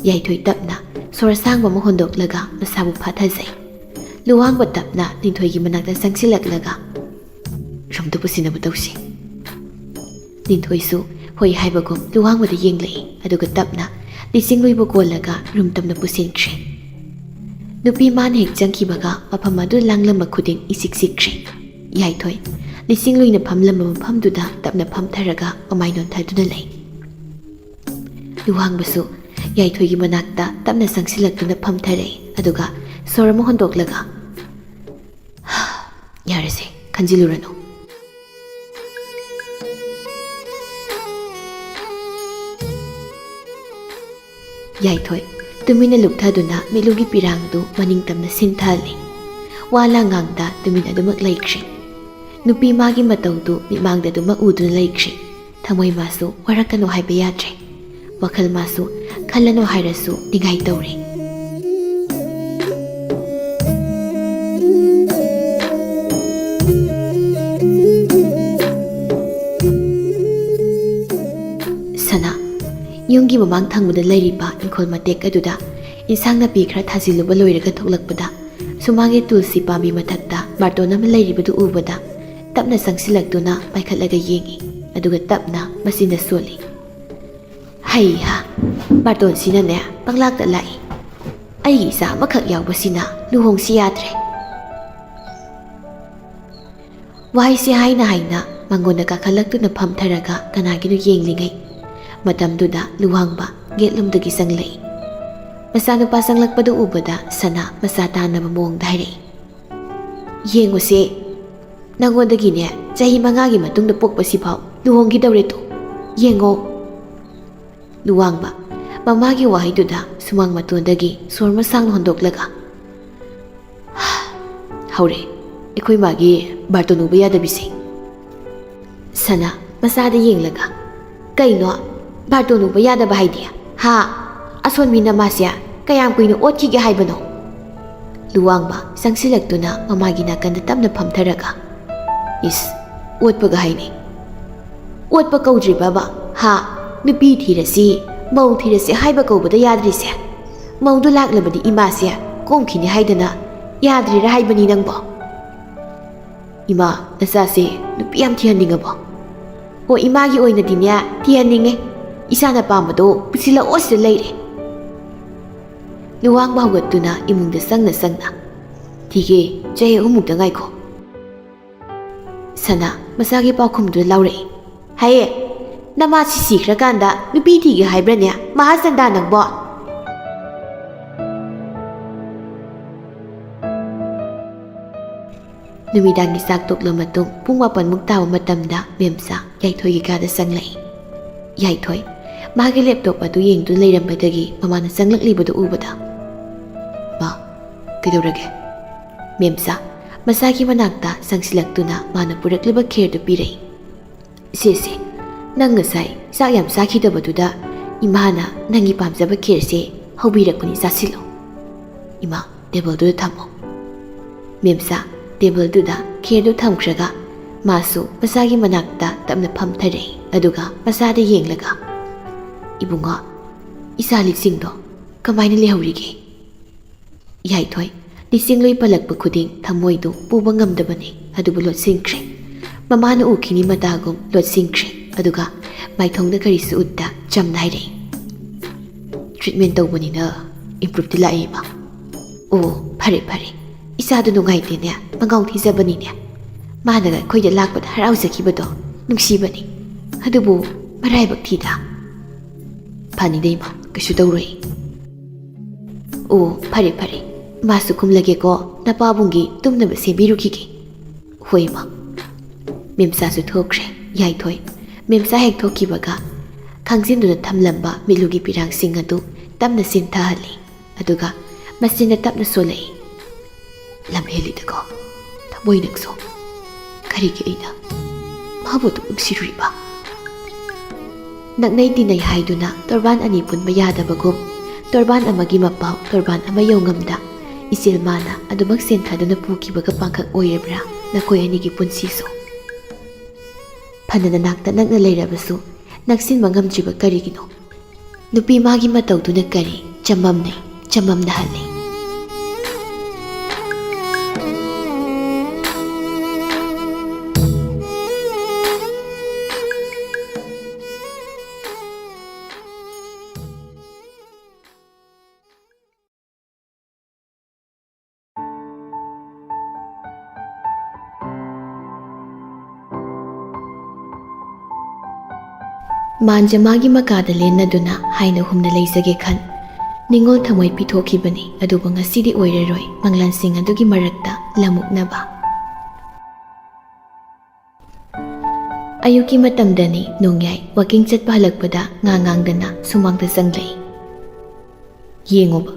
ꯌꯥꯏꯊꯣꯏ ꯇꯞꯅ ꯁꯣꯔ ꯑꯁꯥꯡꯕ ꯑꯃ ꯍꯣꯟꯗꯣꯛꯂꯒ ꯃꯁꯥꯕꯨ ꯐꯥꯊꯖꯩ꯫ ꯂꯨꯋꯥꯡꯕ ꯇꯞꯅ ꯂꯤꯟꯊꯣꯏꯒꯤ ꯃꯅꯥꯛꯇ ꯆꯪꯁꯤꯜꯂꯛꯂꯒ, "ꯔꯨꯝꯗ ꯄꯨꯁꯤꯟꯅꯕ ꯇꯧꯁꯤ꯫" ꯂꯤꯟꯊꯣꯏꯁꯨ ꯍꯣꯏ ꯍꯥꯏꯕꯒꯨꯝ ꯂꯨꯋꯥꯡꯕꯗ ꯌꯦꯡꯂꯛꯏ, ꯑꯗꯨꯒ ꯇꯞꯅ ꯂꯤꯆꯤꯡꯂꯨꯏꯕꯨ ꯀꯣꯜꯂꯒ ꯔꯨꯝ ꯇꯝꯅ ꯄꯨꯁꯤꯟꯈ꯭ꯔꯦ꯫ ꯅꯨꯄꯤ ꯃꯥꯅ ꯍꯦꯛ ꯆꯪꯈꯤꯕꯒ ꯃꯐꯝ ꯑꯗꯨ ꯂꯥꯡꯂꯝꯕ ꯈꯨꯗꯤꯡ ꯏꯆꯤꯛ ꯆꯤꯛꯈ꯭ꯔꯦ꯫ ꯌꯥꯏꯊꯣꯏ ꯂꯤꯆꯤꯡꯂꯨꯏꯅ ꯐꯝꯂꯝꯕ ꯃꯐꯝꯗꯨꯗ ꯇꯞꯅ ꯐꯝꯊꯔꯒ ꯃꯃꯥꯏ ꯅꯣꯟꯊꯗꯨꯅ ꯂꯩ꯫ ꯂꯨꯋꯥꯡꯕꯁꯨ ꯌꯥꯏꯊꯣꯏꯒꯤ ꯃꯅꯥꯛꯇ ꯇꯞꯅ ꯆꯪꯁꯤꯜꯂꯛꯇꯨꯅ ꯐꯝꯊꯔꯛꯏ, ꯑꯗꯨꯒ ꯁꯣꯔ ꯑꯃ ꯍꯣꯟꯗꯣꯛꯂꯒ, "ꯌꯥꯔꯦꯁꯦ, ꯈꯟꯖꯤꯜꯂꯨꯔꯅꯨ"꯫ ꯌꯥꯏꯊꯣꯏ ꯇꯨꯃꯤꯟꯅ ꯂꯨꯞꯊꯗꯨꯅ ꯃꯤꯠꯂꯨꯒꯤ ꯄꯤꯔꯥꯡꯗꯨ ꯃꯅꯤꯡ ꯇꯝꯅ ꯁꯤꯟꯊꯍꯜꯂꯤ꯫ ꯋꯥ ꯂꯥꯡ ꯉꯥꯡꯗ ꯇꯨꯃꯤꯟ ꯑꯗꯨꯃꯛ ꯂꯩꯈ꯭ꯔꯦ꯫ ꯅꯨꯄꯤ ꯃꯥꯒꯤ ꯃꯇꯧꯗꯨ ꯃꯤꯠꯃꯥꯡꯗ ꯑꯗꯨꯃꯛ ꯎꯗꯨꯅ ꯂꯩꯈ꯭ꯔꯦ꯫ ꯊꯃꯣꯏ ꯃꯥꯁꯨ ꯋꯥꯔꯛꯀꯅꯨ ꯍꯥꯏꯕ ꯌꯥꯗ꯭ꯔꯦ꯫ ꯋꯥꯈꯜ ꯃꯥꯁꯨ ꯈꯜꯂꯅꯨ ꯍꯥꯏꯔꯁꯨ ꯅꯤꯡꯉꯥꯏ ꯇꯧꯔꯦ꯫ ꯁꯅꯥ, ꯌꯨꯝꯒꯤ ꯃꯃꯥꯡ ꯊꯪꯕꯗ ꯂꯩꯔꯤꯕ ꯏꯪꯈꯣꯜ ꯃꯇꯦꯛ ꯑꯗꯨꯗ ꯏꯟꯁꯥꯡ ꯅꯥꯄꯤ ꯈꯔ ꯊꯥꯖꯤꯜꯂꯨꯕ ꯂꯣꯏꯔꯒ ꯊꯣꯛꯂꯛꯄꯗ, ꯁꯨꯃꯥꯡꯒꯤ ꯇꯨꯜꯁꯤ ꯄꯥꯝꯕꯤ ꯃꯊꯛꯇ ꯕꯥꯔꯇꯣꯟ ꯑꯃ ꯂꯩꯔꯤꯕꯗꯨ ꯎꯕꯗ, ꯇꯞꯅ ꯆꯪꯁꯤꯜꯂꯛꯇꯨꯅ ꯄꯥꯏꯈꯠꯂꯒ ꯌꯦꯡꯏ, ꯑꯗꯨꯒ ꯇꯞꯅ ꯃꯆꯤꯟꯗ ꯁꯣꯜꯂꯤ꯫ ꯍꯩꯍꯥ, ꯕꯥꯔꯇꯣꯟꯁꯤꯅꯅꯦ ꯄꯪꯂꯥꯛꯇ ꯂꯥꯛꯏ꯫ ꯑꯩꯒꯤ ꯏꯆꯥ ꯑꯃꯈꯛ ꯌꯥꯎꯕꯁꯤꯅ ꯂꯨꯍꯣꯡꯁꯤ ꯌꯥꯗ꯭ꯔꯦ꯫ ꯋꯥꯍꯩꯁꯤ ꯍꯥꯏꯅ ꯍꯥꯏꯅ ꯃꯉꯣꯟꯗ ꯀꯥꯈꯠꯂꯛꯇꯨꯅ ꯐꯝꯊꯔꯒ ꯀꯅꯥꯒꯤꯅꯣ ꯌꯦꯡꯂꯤꯉꯩ ꯃꯇꯝꯗꯨꯗ ꯂꯨꯋꯥꯡꯕ ꯒꯦꯠꯂꯣꯝꯗꯒꯤ ꯆꯪꯂꯛꯏ꯫ ꯃꯆꯥꯅꯨꯄꯥ ꯆꯪꯂꯛꯄꯗꯨ ꯎꯕꯗ ꯁꯅꯥ ꯃꯆꯥ ꯇꯥꯟꯅꯕ ꯃꯑꯣꯡꯗ ꯍꯥꯏꯔꯛꯏ, "ꯌꯦꯡꯉꯨꯁꯦ, ꯅꯉꯣꯟꯗꯒꯤꯅꯦ ꯆꯍꯤ ꯃꯉꯥꯒꯤ ꯃꯇꯨꯡꯗ ꯄꯣꯛꯄꯁꯤꯐꯥꯎ ꯂꯨꯍꯣꯡꯈꯤꯗꯧꯔꯦ ꯇꯨ꯫ ꯌꯦꯡꯉꯣ"꯫ ꯂꯨꯋꯥꯡꯕ ꯃꯃꯥꯒꯤ ꯋꯥꯍꯩꯗꯨꯗ ꯁꯨꯃꯥꯡ ꯃꯇꯣꯟꯗꯒꯤ ꯁꯣꯔ ꯑꯃ ꯁꯥꯡꯅ ꯍꯣꯟꯗꯣꯛꯂꯒ, "ꯍꯧꯔꯦ ꯑꯩꯈꯣꯏ ꯃꯥꯒꯤ ꯕꯥꯔꯇꯣꯟ ꯎꯕ ꯌꯥꯗꯕꯤꯁꯦ"꯫ ꯁꯅꯥ ꯃꯆꯥꯗ ꯌꯦꯡꯂꯒ, "ꯀꯩꯅꯣ ꯕꯥꯔꯇꯣꯟ ꯎꯕ ꯌꯥꯗꯕ ꯍꯥꯏꯗꯤ? ꯍꯥ? ꯑꯁꯣꯟꯕꯤ ꯅꯃꯥꯁꯦ ꯀꯌꯥꯝ ꯀꯨꯏꯅ ꯑꯣꯠꯈꯤꯒꯦ ꯍꯥꯏꯕꯅꯣ?" ꯂꯨꯋꯥꯡꯕ ꯆꯪꯁꯤꯜꯂꯛꯇꯨꯅ ꯃꯃꯥꯒꯤ ꯅꯥꯀꯟꯗ ꯇꯞꯅ ꯐꯝꯊꯔꯒ, "ꯏꯁ, ꯑꯣꯠꯄꯒ ꯍꯥꯏꯅꯤ꯫ ꯑꯣꯠꯄ ꯀꯧꯗ꯭ꯔꯤꯕꯕ? ꯍꯥ? ꯅꯨꯄꯤ ꯊꯤꯔꯁꯤ, ꯃꯧ ꯊꯤꯔꯁꯤ ꯍꯥꯏꯕ ꯀꯧꯕꯗ ꯌꯥꯗ꯭ꯔꯤꯁꯦ? ꯃꯧꯗꯨ ꯂꯥꯛꯂꯕꯗꯤ ꯏꯃꯥꯁꯦ ꯀꯣꯝꯈꯤꯅꯤ ꯍꯥꯏꯗꯅ ꯌꯥꯗ꯭ꯔꯤꯔꯥ ꯍꯥꯏꯕꯅꯤ ꯅꯪꯕꯣ? ꯏꯃꯥ, ꯅꯆꯥꯁꯦ ꯅꯨꯄꯤ ꯌꯥꯝ ꯊꯤꯍꯟꯅꯤꯡꯉꯕꯣ?" ꯍꯣ, ꯏꯃꯥꯒꯤ ꯑꯣꯏꯅꯗꯤꯅꯦ, ꯊꯤꯍꯟꯅꯤꯡꯉꯦ꯫ ꯏꯁꯥꯅ ꯄꯥꯝꯕꯗꯣ ꯄꯨꯁꯤꯜꯂꯛꯑꯣ ꯁꯤꯗ ꯂꯩꯔꯦ꯫ ꯂꯨꯋꯥꯡꯕ ꯍꯧꯒꯠꯇꯨꯅ ꯏꯃꯨꯡꯗ ꯆꯪꯅ ꯆꯪꯅ, "ꯊꯤꯒꯦ, ꯆꯍꯤ ꯑꯍꯨꯝꯃꯨꯛꯇ ꯉꯥꯏꯈꯣ꯫" ꯁꯅꯥ ꯃꯆꯥꯒꯤ ꯄꯥꯎꯈꯨꯝꯗꯨ ꯂꯥꯎꯔꯛꯏ꯫ "ꯍꯥꯏꯌꯦ, ꯅꯃꯥꯁꯤ ꯁꯤꯈ꯭ꯔꯀꯥꯟꯗ ꯅꯨꯄꯤ ꯊꯤꯒꯦ ꯍꯥꯏꯕ꯭ꯔꯅꯦ, ꯃꯍꯥꯆꯟꯗꯥ ꯅꯪꯕꯣ?" ꯅꯨꯃꯤꯗꯥꯡꯒꯤ ꯆꯥꯛ ꯇꯣꯛꯂ ꯃꯇꯨꯡ ꯄꯨꯡ ꯃꯥꯄꯟꯃꯨꯛ ꯇꯥꯕ ꯃꯇꯝꯗ ꯃꯦꯝꯆꯥ ꯌꯥꯏꯊꯣꯏꯒꯤ ꯀꯥꯗ ꯆꯪꯂꯛꯏ꯫ ꯌꯥꯏꯊꯣꯏ ꯃꯥꯒꯤ ꯂꯦꯞꯇꯣꯞ ꯑꯗꯨ ꯌꯦꯡꯗꯨꯅ ꯂꯩꯔꯝꯕꯗꯒꯤ ꯃꯃꯥꯅ ꯆꯪꯂꯛꯂꯤꯕꯗꯨ ꯎꯕꯗ, "ꯃꯥ, ꯀꯩꯗꯧꯔꯒꯦ?" ꯃꯦꯝꯆꯥ ꯃꯆꯥꯒꯤ ꯃꯅꯥꯛꯇ ꯆꯪꯁꯤꯜꯂꯛꯇꯨꯅ ꯃꯥꯅ ꯄꯨꯔꯛꯂꯤꯕ ꯈꯦꯔꯗꯨ ꯄꯤꯔꯛꯏ꯫ "ꯁꯦ, ꯁꯦ, ꯅꯪ ꯉꯁꯥꯏ ꯆꯥꯛ ꯌꯥꯝ ꯆꯥꯈꯤꯗꯕꯗꯨꯗ ꯏꯃꯥꯅ ꯅꯪꯒꯤ ꯄꯥꯝꯖꯕ ꯈꯦꯔꯁꯦ ꯍꯧꯕꯤꯔꯛꯄꯅꯤ, ꯆꯥꯁꯤꯜꯂꯣ꯫ ꯏꯃꯥ, ꯇꯦꯕꯜꯗꯨꯗ ꯊꯝꯃꯣ꯫" ꯃꯦꯝꯆꯥ ꯇꯦꯕꯜꯗꯨꯗ ꯈꯦꯔꯗꯨ ꯊꯝꯈ꯭ꯔꯒ ꯃꯥꯁꯨ ꯃꯆꯥꯒꯤ ꯃꯅꯥꯛꯇ ꯇꯞꯅ ꯐꯝꯊꯔꯛꯏ꯫ ꯑꯗꯨꯒ ꯃꯆꯥꯗ ꯌꯦꯡꯂꯒ, "ꯏꯕꯨꯡꯉꯣ, ꯏꯆꯥ ꯂꯤꯆꯤꯡꯗꯣ ꯀꯃꯥꯏꯅ ꯂꯩꯍꯧꯔꯤꯒꯦ?" ꯌꯥꯏꯊꯣꯏ ꯂꯤꯆꯤꯡꯂꯣꯏ ꯄꯜꯂꯛꯄ ꯈꯨꯗꯤꯡ ꯊꯃꯣꯏꯗꯨ ꯄꯨꯕ ꯉꯝꯗꯕꯅꯤ, ꯑꯗꯨꯕꯨ ꯂꯣꯠꯁꯤꯟꯈ꯭ꯔꯦ꯫ ꯃꯃꯥꯅ ꯎꯈꯤꯅꯤ ꯃꯇꯥꯒꯨꯝ ꯂꯣꯠꯁꯤꯟꯈ꯭ꯔꯦ꯫ ꯑꯗꯨꯒ ꯃꯥꯏꯊꯣꯡꯗ ꯀꯔꯤꯁꯨ ꯎꯠꯇ ꯆꯝꯅ ꯍꯥꯏꯔꯛꯏ, "ꯇ꯭ꯔꯤꯠꯃꯦꯟ ꯇꯧꯕꯅꯤꯅ ꯏꯝꯄ꯭ꯔꯨꯞꯇꯤ ꯂꯥꯛꯏ, ꯏꯃꯥ꯫" "ꯑꯣ, ꯐꯔꯦ, ꯐꯔꯦ꯫ ꯏꯆꯥꯗꯨ ꯅꯨꯡꯉꯥꯏꯇꯦꯅꯦ, ꯃꯉꯥꯎ ꯊꯤꯖꯕꯅꯤꯅꯦ꯫ ꯃꯥꯅꯒ ꯑꯩꯈꯣꯏꯗ ꯂꯥꯛꯄꯗ ꯍꯔꯥꯎꯖꯈꯤꯕꯗꯣ ꯅꯨꯡꯁꯤꯕꯅꯤ꯫ ꯑꯗꯨꯕꯨ ꯃꯔꯥꯏꯕꯛ ꯊꯤꯗ꯫" "ꯐꯅꯤꯗ ꯏꯃꯥ, ꯀꯩꯁꯨ ꯇꯧꯔꯣꯏ꯫" "ꯑꯣ, ꯐꯔꯦ, ꯐꯔꯦ꯫ ꯃꯥꯁꯨ ꯀꯨꯝꯂꯒꯦꯀꯣ, ꯅꯄꯥꯕꯨꯡꯒꯤ ꯇꯨꯝꯅꯕ ꯁꯦꯝꯕꯤꯔꯨꯈꯤꯒꯦ꯫" "ꯍꯣꯏ, ꯏꯃꯥ꯫" ꯃꯦꯝꯆꯥꯁꯨ ꯊꯣꯛꯈ꯭ꯔꯦ꯫ ꯌꯥꯏꯊꯣꯏ ꯃꯦꯝꯆꯥ ꯍꯦꯛ ꯊꯣꯛꯈꯤꯕꯒ ꯈꯥꯡꯖꯤꯟꯗꯨꯅ ꯊꯝꯂꯝꯕ ꯃꯤꯠꯂꯨꯒꯤ ꯄꯤꯔꯥꯡꯁꯤꯡ ꯑꯗꯨ ꯇꯞꯅ ꯆꯤꯟꯊꯍꯜꯂꯤ꯫ ꯑꯗꯨꯒ ꯃꯆꯤꯟꯅ ꯇꯞꯅ ꯁꯣꯜꯂꯛꯏ, "ꯂꯝ ꯍꯦꯜꯂꯤꯗꯀꯣ, ꯊꯃꯣꯏ ꯅꯪꯁꯨ꯫ ꯀꯔꯤꯒꯤ ꯑꯩꯅ ꯃꯥꯕꯨ ꯑꯗꯨꯛ ꯅꯨꯡꯁꯤꯔꯨꯔꯤꯕ?" ꯅꯛꯅꯩ ꯇꯤꯟꯅꯩ ꯍꯥꯏꯗꯨꯅ ꯇꯣꯔꯕꯥꯟ ꯑꯅꯤ ꯄꯨꯟꯕ ꯌꯥꯗꯕꯒꯨꯝ, ꯇꯣꯔꯕꯥꯟ ꯑꯃꯒꯤ ꯃꯄꯥꯎ ꯇꯣꯔꯕꯥꯟ ꯑꯃ ꯌꯧꯉꯝꯗ ꯏꯆꯦꯜ ꯃꯥꯅ ꯑꯗꯨꯃꯛ ꯁꯦꯟ ꯊꯥꯗꯨꯅ ꯄꯨꯈꯤꯕꯒ ꯄꯥꯡꯈꯛ ꯑꯣꯏꯔꯕ꯭ꯔꯥ ꯅꯈꯣꯏ ꯑꯅꯤꯒꯤ ꯄꯨꯟꯁꯤꯁꯨ? ꯐꯅ ꯅꯅꯥꯛꯇ ꯅꯛꯅ ꯂꯩꯔꯕꯁꯨ ꯅꯛꯁꯤꯟꯕ ꯉꯝꯗ꯭ꯔꯤꯕ ꯀꯔꯤꯒꯤꯅꯣ? ꯅꯨꯄꯤ ꯃꯥꯒꯤ ꯃꯇꯧꯗꯨꯅ ꯀꯔꯤ ꯆꯃꯝꯅꯩ, ꯆꯃꯝꯅꯍꯜꯂꯤ꯫ ꯃꯥꯟꯖꯃꯥꯒꯤ ꯃꯀꯥꯗ ꯂꯦꯟꯅꯗꯨꯅ ꯍꯥꯏꯅ ꯍꯨꯝꯅ ꯂꯩꯖꯒꯦ ꯈꯟ꯫ ꯅꯤꯡꯉꯣꯜ ꯊꯃꯣꯏ ꯄꯤꯊꯣꯛꯈꯤꯕꯅꯤ, ꯑꯗꯨꯕꯨ ꯉꯁꯤꯗꯤ ꯑꯣꯏꯔꯔꯣꯏ ꯃꯪꯂꯥꯟꯁꯤꯡ ꯑꯗꯨꯒꯤ ꯃꯔꯛꯇ ꯂꯝꯃꯨꯛꯅꯕ꯫ ꯑꯌꯨꯛꯀꯤ ꯃꯇꯝꯗꯅꯤ ꯅꯣꯡꯌꯥꯏ ꯋꯥꯀꯤꯡ ꯆꯠꯄ ꯍꯜꯂꯛꯄꯗ ꯉꯥ ꯉꯥꯡꯗꯅ ꯁꯨꯃꯥꯡꯗ ꯆꯪꯂꯛꯏ꯫ "ꯌꯦꯡꯉꯨꯕ,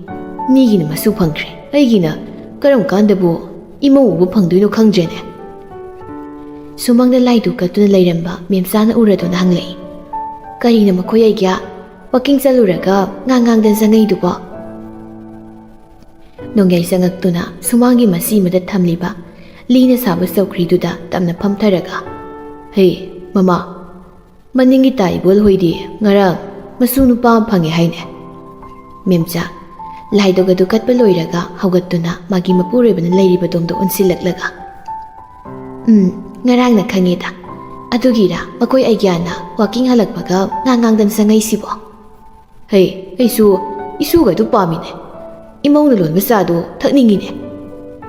ꯃꯤꯒꯤꯅ ꯃꯁꯨ ꯐꯪꯈ꯭ꯔꯦ, ꯑꯩꯒꯤꯅ ꯀꯔꯝ ꯀꯥꯟꯗꯕꯨ ꯏꯃꯧ ꯎꯕ ꯐꯪꯗꯣꯏꯅꯣ ꯈꯪꯗ꯭ꯔꯦꯅꯦ"꯫ ꯁꯨꯃꯥꯡꯗ ꯂꯥꯏꯗꯨ ꯀꯠꯇꯨꯅ ꯂꯩꯔꯝꯕ ꯃꯦꯝꯆꯥꯅ ꯎꯔꯗꯨꯅ ꯍꯪꯂꯛꯏ꯫ "ꯀꯔꯤꯅꯣ ꯃꯈꯣꯏ ꯑꯩꯒ꯭ꯌꯥ? ꯋꯥꯀꯤꯡ ꯆꯠꯂꯨꯔꯒ ꯉꯥ ꯉꯥꯡꯗꯅ ꯆꯪꯉꯛꯏꯗꯨꯕꯣ?" ꯅꯣꯡꯌꯥꯏ ꯆꯪꯉꯛꯇꯨꯅ ꯁꯨꯃꯥꯡꯒꯤ ꯃꯁꯤ ꯑꯃꯗ ꯊꯝꯂꯤꯕ ꯂꯤꯅ ꯁꯥꯕ ꯆꯧꯀ꯭ꯔꯤꯗꯨꯗ ꯇꯞꯅ ꯐꯝꯊꯔꯒ, "ꯍꯦ, ꯃꯃꯥ, ꯃꯅꯤꯡꯒꯤ ꯇꯥ ꯏꯕꯣꯜ ꯍꯣꯏꯗꯤ ꯉꯔꯥꯡ ꯃꯁꯨ ꯅꯨꯄꯥ ꯑꯃ ꯐꯪꯉꯦ ꯍꯥꯏꯅꯦ"꯫ ꯃꯦꯝꯆꯥ ꯂꯥꯏꯗꯨꯛ ꯑꯗꯨ ꯀꯠꯄ ꯂꯣꯏꯔꯒ ꯍꯧꯒꯠꯇꯨꯅ ꯃꯥꯒꯤ ꯃꯄꯨꯔꯣꯏꯕꯅ ꯂꯩꯔꯤꯕ ꯗꯣꯝꯗ ꯑꯣꯟꯁꯤꯜꯂꯛꯂꯒ, "ꯎꯝ, ꯉꯔꯥꯡꯅ ꯈꯪꯉꯦꯗ꯫ ꯑꯗꯨꯒꯤꯔ ꯃꯈꯣꯏ ꯑꯩꯒ꯭ꯌꯥꯅ ꯋꯥꯀꯤꯡ ꯍꯜꯂꯛꯄꯒ ꯉꯥ ꯉꯥꯡꯗꯅ ꯆꯪꯉꯛꯏꯁꯤꯕꯣ? ꯍꯩ, ꯑꯩꯁꯨ ꯏꯁꯨꯒꯗꯨ ꯄꯥꯝꯃꯤꯅꯦ꯫ ꯏꯃꯧꯅ ꯂꯣꯟꯕ ꯆꯥꯗꯣ ꯊꯛꯅꯤꯡꯉꯤꯅꯦ꯫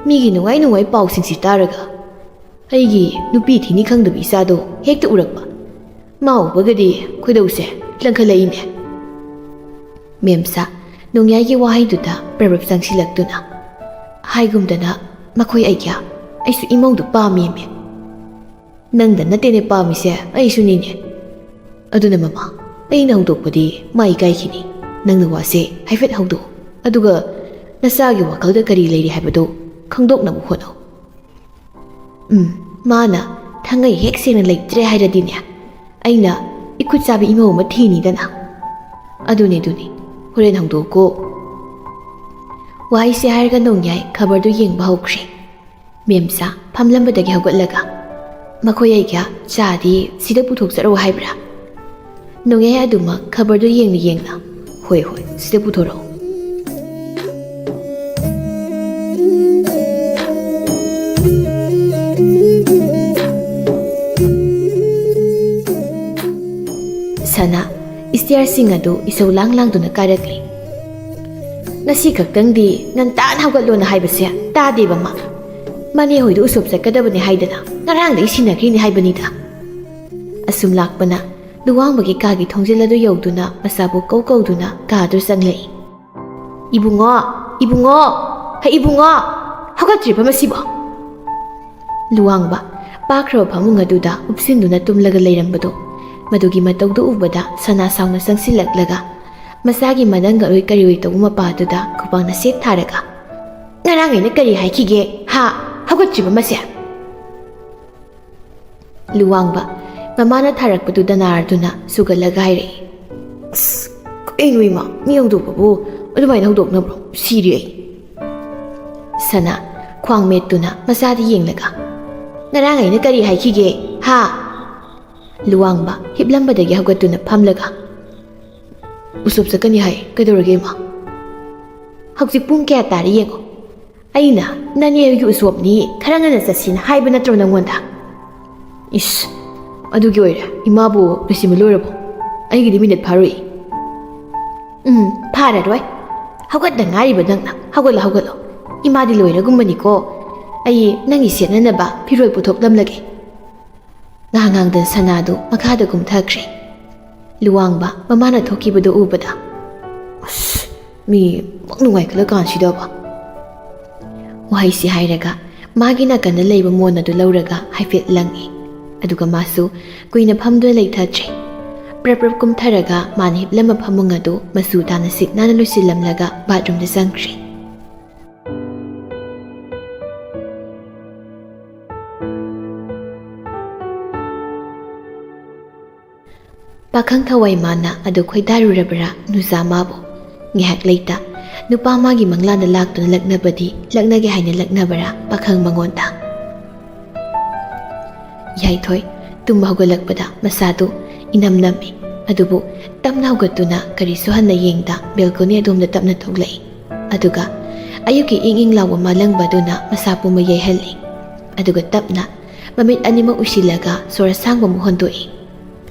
ꯃꯤꯒꯤ ꯅꯨꯡꯉꯥꯏ ꯅꯨꯡꯉꯥꯏ ꯄꯥꯎꯁꯤꯡꯁꯤ ꯇꯥꯔꯒ ꯑꯩꯒꯤ ꯅꯨꯄꯤ ꯊꯤꯅꯤ ꯈꯪꯗꯕ ꯏꯆꯥꯗꯣ ꯍꯦꯛꯇ ꯎꯔꯛꯄ꯫ ꯃꯥ ꯎꯕꯒꯗꯤ ꯈꯣꯏꯗꯧꯁꯦ ꯂꯪꯈꯠꯂꯛꯏꯅꯦ"꯫ ꯃꯦꯝꯆꯥ ꯅꯣꯡꯌꯥꯏꯒꯤ ꯋꯥꯍꯩꯗꯨꯗ ꯄ꯭ꯔꯕꯞ ꯆꯪꯁꯤꯜꯂꯛꯇꯨꯅ, "ꯍꯥꯏꯒꯨꯝꯗꯅ ꯃꯈꯣꯏ ꯑꯩꯒ꯭ꯌꯥ, ꯑꯩꯁꯨ ꯏꯃꯧꯗꯨ ꯄꯥꯝꯃꯦꯃꯦ"꯫ "ꯅꯪꯗ ꯅꯠꯇꯦꯅꯦ ꯄꯥꯝꯃꯤꯁꯦ, ꯑꯩꯁꯨꯅꯤꯅꯦ꯫ ꯑꯗꯨꯅ ꯃꯃꯥ, ꯑꯩꯅ ꯍꯧꯗꯣꯛꯄꯗꯤ ꯃꯥ ꯏꯀꯥꯏꯈꯤꯅꯤ꯫ ꯅꯪꯅ ꯋꯥꯁꯦ ꯍꯥꯏꯐꯦꯠ ꯍꯧꯗꯣꯛꯎ, ꯑꯗꯨꯒ ꯅꯆꯥꯒꯤ ꯋꯥꯈꯜꯗ ꯀꯔꯤ ꯂꯩꯔꯤ ꯍꯥꯏꯕꯗꯨ ꯈꯪꯗꯣꯛꯅꯕ ꯍꯣꯠꯅꯧ"꯫ "ꯎꯝ, ꯃꯥꯅ ꯊꯉꯩ ꯍꯦꯛ ꯁꯦꯡꯅ ꯂꯩꯇ꯭ꯔꯦ ꯍꯥꯏꯔꯗꯤꯅꯦ, ꯑꯩꯅ ꯏꯈꯨꯠ ꯆꯥꯕꯤ ꯏꯃꯧ ꯑꯃ ꯊꯤꯅꯤꯗꯅ"꯫ "ꯑꯗꯨꯅꯤ, ꯑꯗꯨꯅꯤ, ꯍꯣꯔꯦꯟ ꯍꯧꯗꯣꯛꯀꯣ"꯫ ꯋꯥꯍꯩꯁꯦ ꯍꯥꯏꯔꯒ ꯅꯣꯡꯌꯥꯏ ꯈꯕꯔꯗꯨ ꯌꯦꯡꯕ ꯍꯧꯈ꯭ꯔꯦ꯫ ꯃꯦꯝꯆꯥ ꯐꯝꯂꯝꯕꯗꯒꯤ ꯍꯧꯒꯠꯂꯒ, "ꯃꯈꯣꯏ ꯑꯩꯒ꯭ꯌꯥ ꯆꯥꯗꯤ ꯁꯤꯗ ꯄꯨꯊꯣꯛꯆꯔꯛꯎ ꯍꯥꯏꯕ꯭ꯔꯥ?" ꯅꯣꯡꯌꯥꯏ ꯑꯗꯨꯃꯛ ꯈꯕꯔꯗꯨ ꯌꯦꯡꯅ ꯌꯦꯡꯅ, "ꯍꯣꯏ, ꯍꯣꯏ, ꯁꯤꯗ ꯄꯨꯊꯣꯔꯛꯎ"꯫ ꯁꯅꯥ ꯏꯁꯇꯤꯌꯥꯔꯁꯤꯡ ꯑꯗꯨ ꯏꯁꯧ ꯂꯥꯡ ꯂꯥꯡꯗꯨꯅ ꯀꯥꯔꯛꯂꯤ꯫ "ꯉꯁꯤ ꯈꯛꯇꯪꯗꯤ ꯉꯟꯇꯥꯅ ꯍꯧꯒꯠꯂꯣꯅ ꯍꯥꯏꯕꯁꯦ ꯇꯥꯗꯦꯕ ꯃꯥ꯫ ꯃꯅꯦ ꯍꯣꯏꯗ ꯎꯁꯣꯞ ꯆꯠꯀꯗꯕꯅꯤ ꯍꯥꯏꯗꯅ ꯉꯔꯥꯡꯗꯒꯤ ꯁꯤꯟꯅꯈ꯭ꯔꯤꯅꯤ ꯍꯥꯏꯕꯅꯤꯗ"꯫ ꯑꯁꯨꯝ ꯂꯥꯛꯄꯅ ꯂꯨꯋꯥꯡꯕꯒꯤ ꯀꯥꯒꯤ ꯊꯣꯡꯖꯤꯜ ꯑꯗꯨ ꯌꯧꯗꯨꯅ ꯃꯆꯥꯕꯨ ꯀꯧ ꯀꯧꯗꯨꯅ ꯀꯥ ꯑꯗꯨ ꯆꯪꯂꯛꯏ꯫ "ꯏꯕꯨꯡꯉꯣ, ꯏꯕꯨꯡꯉꯣ, ꯍꯩ ꯏꯕꯨꯡꯉꯣ, ꯍꯧꯒꯠꯇ꯭ꯔꯤꯕ ꯃꯁꯤꯕꯣ?" ꯂꯨꯋꯥꯡꯕ ꯄꯥꯛꯈ꯭ꯔꯕ ꯐꯃꯨꯡ ꯑꯗꯨꯗ ꯎꯞꯁꯤꯟꯗꯨꯅ ꯇꯨꯝꯂꯒ ꯂꯩꯔꯝꯕꯗꯣ, ꯃꯗꯨꯒꯤ ꯃꯇꯧꯗꯨ ꯎꯕꯗ ꯁꯅꯥ ꯁꯥꯎꯅ ꯆꯪꯁꯤꯜꯂꯛꯂꯒ ꯃꯆꯥꯒꯤ ꯃꯅꯪꯒꯜ ꯑꯣꯏ ꯀꯔꯤ ꯑꯣꯏ ꯇꯧꯕ ꯃꯄꯥ ꯑꯗꯨꯗ ꯈꯨꯕꯥꯛꯅ ꯁꯦꯠ ꯊꯥꯔꯒ, "ꯉꯔꯥꯡ ꯑꯩꯅ ꯀꯔꯤ ꯍꯥꯏꯈꯤꯒꯦ? ꯍꯥ? ꯍꯧꯒꯠꯇ꯭ꯔꯤꯕ ꯃꯁꯦ?" ꯂꯨꯋꯥꯡꯕ ꯃꯃꯥꯅ ꯊꯥꯔꯛꯄꯗꯨꯗ ꯅꯥꯔꯗꯨꯅ ꯁꯨꯒꯠꯂꯒ ꯍꯥꯏꯔꯛꯏ꯫ "ꯑꯁ, ꯀꯩꯅꯣ ꯏꯃꯥ, ꯃꯤ ꯍꯧꯗꯣꯛꯄꯕꯨ ꯑꯗꯨꯃꯥꯏꯅ ꯍꯧꯗꯣꯛꯅꯕ꯭ꯔꯣ? ꯁꯤꯔꯦ ꯑꯩ!" ꯁꯅꯥ ꯈ꯭ꯋꯥꯡ ꯃꯦꯠꯇꯨꯅ ꯃꯆꯥꯗ ꯌꯦꯡꯂꯒ, "ꯉꯔꯥꯡ ꯑꯩꯅ ꯀꯔꯤ ꯍꯥꯏꯈꯤꯒꯦ? ꯍꯥ?" ꯂꯨꯋꯥꯡꯕ ꯍꯤꯞꯂꯝꯕꯗꯒꯤ ꯍꯧꯒꯠꯇꯨꯅ ꯐꯝꯂꯒ, "ꯎꯁꯣꯞ ꯆꯠꯀꯅꯤ ꯍꯥꯏ, ꯀꯩꯗꯧꯔꯒꯦ ꯏꯃꯥ?" "ꯍꯧꯖꯤꯛ ꯄꯨꯡ ꯀꯌꯥ ꯇꯥꯔꯦ ꯌꯦꯡꯉꯣ꯫ ꯑꯩꯅ ꯅꯅꯦ ꯍꯣꯏꯒꯤ ꯎꯁꯣꯞꯅꯤ, ꯈꯔ ꯉꯟꯅ ꯆꯠꯁꯤꯅ ꯍꯥꯏꯕ ꯅꯠꯇ꯭ꯔꯣ ꯅꯪꯉꯣꯟꯗ?" "ꯏꯁ, ꯑꯗꯨꯒꯤ ꯑꯣꯏꯔꯦ ꯏꯃꯥꯕꯨ ꯂꯣꯏꯁꯤꯟꯕ ꯂꯣꯏꯔꯕꯣ? ꯑꯩꯒꯤꯗꯤ ꯃꯤꯅꯠ ꯐꯥꯔꯣꯏ꯫" "ꯎꯝ, ꯐꯥꯔꯔꯣꯏ꯫ ꯍꯧꯒꯠꯇ ꯉꯥꯏꯔꯤꯕ ꯅꯪꯅ꯫ ꯍꯧꯒꯠꯂꯣ, ꯍꯧꯒꯠꯂꯣ꯫ ꯏꯃꯥꯗꯤ ꯂꯣꯏꯔꯒꯨꯝꯕꯅꯤꯀꯣ꯫ ꯑꯩ ꯅꯪꯒꯤ ꯁꯦꯠꯅꯅꯕ ꯐꯤꯔꯣꯜ ꯄꯨꯊꯣꯛꯂꯝꯂꯒꯦ꯫" ꯉꯥꯡ ꯉꯥꯡꯗꯅ ꯁꯅꯥꯗꯨ ꯃꯈꯥꯗ ꯀꯨꯝꯊꯈ꯭ꯔꯦ꯫ ꯂꯨꯋꯥꯡꯕ ꯃꯃꯥꯅ ꯊꯣꯛꯈꯤꯕꯗꯨ ꯎꯕꯗ, "ꯑꯁ, ꯃꯤ ꯃꯛ ꯅꯨꯡꯉꯥꯏꯈꯠꯂꯀꯥꯟꯁꯤꯗꯕ꯫" ꯋꯥꯍꯩꯁꯤ ꯍꯥꯏꯔꯒ ꯃꯥꯒꯤ ꯅꯥꯀꯟꯗ ꯂꯩꯕ ꯃꯣꯟ ꯑꯗꯨ ꯂꯧꯔꯒ ꯍꯥꯏꯐꯦꯠ ꯂꯪꯉꯤ꯫ ꯑꯗꯨꯒ ꯃꯥꯁꯨ ꯀꯨꯏꯅ ꯐꯝꯗꯨꯅ ꯂꯩꯊꯗ꯭ꯔꯦ꯫ ꯄ꯭ꯔꯞ ꯄ꯭ꯔꯞ ꯀꯨꯝꯊꯔꯒ ꯃꯥꯅ ꯍꯤꯞꯂꯝꯕ ꯐꯃꯨꯡ ꯑꯗꯨ ꯃꯆꯨ ꯇꯥꯅ ꯁꯤꯠ ꯅꯥꯟꯅ ꯂꯣꯏꯁꯤꯜꯂꯝꯂꯒ ꯕꯥꯠꯔꯨꯝꯗ ꯆꯪꯈ꯭ꯔꯦ꯫ ꯄꯥꯈꯪ ꯊꯋꯥꯏ ꯃꯥꯅ ꯑꯗꯨ ꯈꯣꯏꯗꯥꯔꯨꯔꯕ꯭ꯔꯥ ꯅꯨꯖꯥ ꯃꯥꯕꯨ? ꯉꯥꯏꯍꯥꯛ ꯂꯩꯇ ꯅꯨꯄꯥ ꯃꯥꯒꯤ ꯃꯪꯂꯥꯟꯗ ꯂꯥꯛꯇꯨꯅ ꯂꯛꯅꯕꯗꯤ ꯂꯛꯅꯒꯦ ꯍꯥꯏꯅ ꯂꯛꯅꯕ꯭ꯔꯥ ꯄꯥꯈꯪ ꯃꯉꯣꯟꯗ? ꯌꯥꯏꯊꯣꯏ ꯇꯨꯝꯕ ꯍꯧꯒꯠꯂꯛꯄꯗ ꯃꯁꯥꯗꯨ ꯏꯅꯝ ꯅꯝꯃꯤ꯫ ꯑꯗꯨꯕꯨ ꯇꯞꯅ ꯍꯧꯒꯠꯇꯨꯅ ꯀꯔꯤꯁꯨ ꯍꯟꯅ ꯌꯦꯡꯗ ꯕꯦꯜꯀꯣꯅꯤ ꯑꯗꯣꯝꯗ ꯇꯞꯅ ꯊꯣꯛꯂꯛꯏ꯫ ꯑꯗꯨꯒ ꯑꯌꯨꯛꯀꯤ ꯏꯪ ꯏꯪ ꯂꯥꯎꯕ ꯃꯥꯂꯪꯕ ꯑꯗꯨꯅ ꯃꯁꯥ ꯄꯨꯝꯕ ꯌꯩꯍꯜꯂꯤ꯫ ꯑꯗꯨꯒ ꯇꯞꯅ ꯃꯃꯤꯠ ꯑꯅꯤꯃꯛ ꯎꯏꯁꯤꯜꯂꯒ ꯁꯣꯔ ꯑꯁꯥꯡꯕ ꯑꯃꯨꯛ ꯍꯣꯟꯗꯣꯛꯏ꯫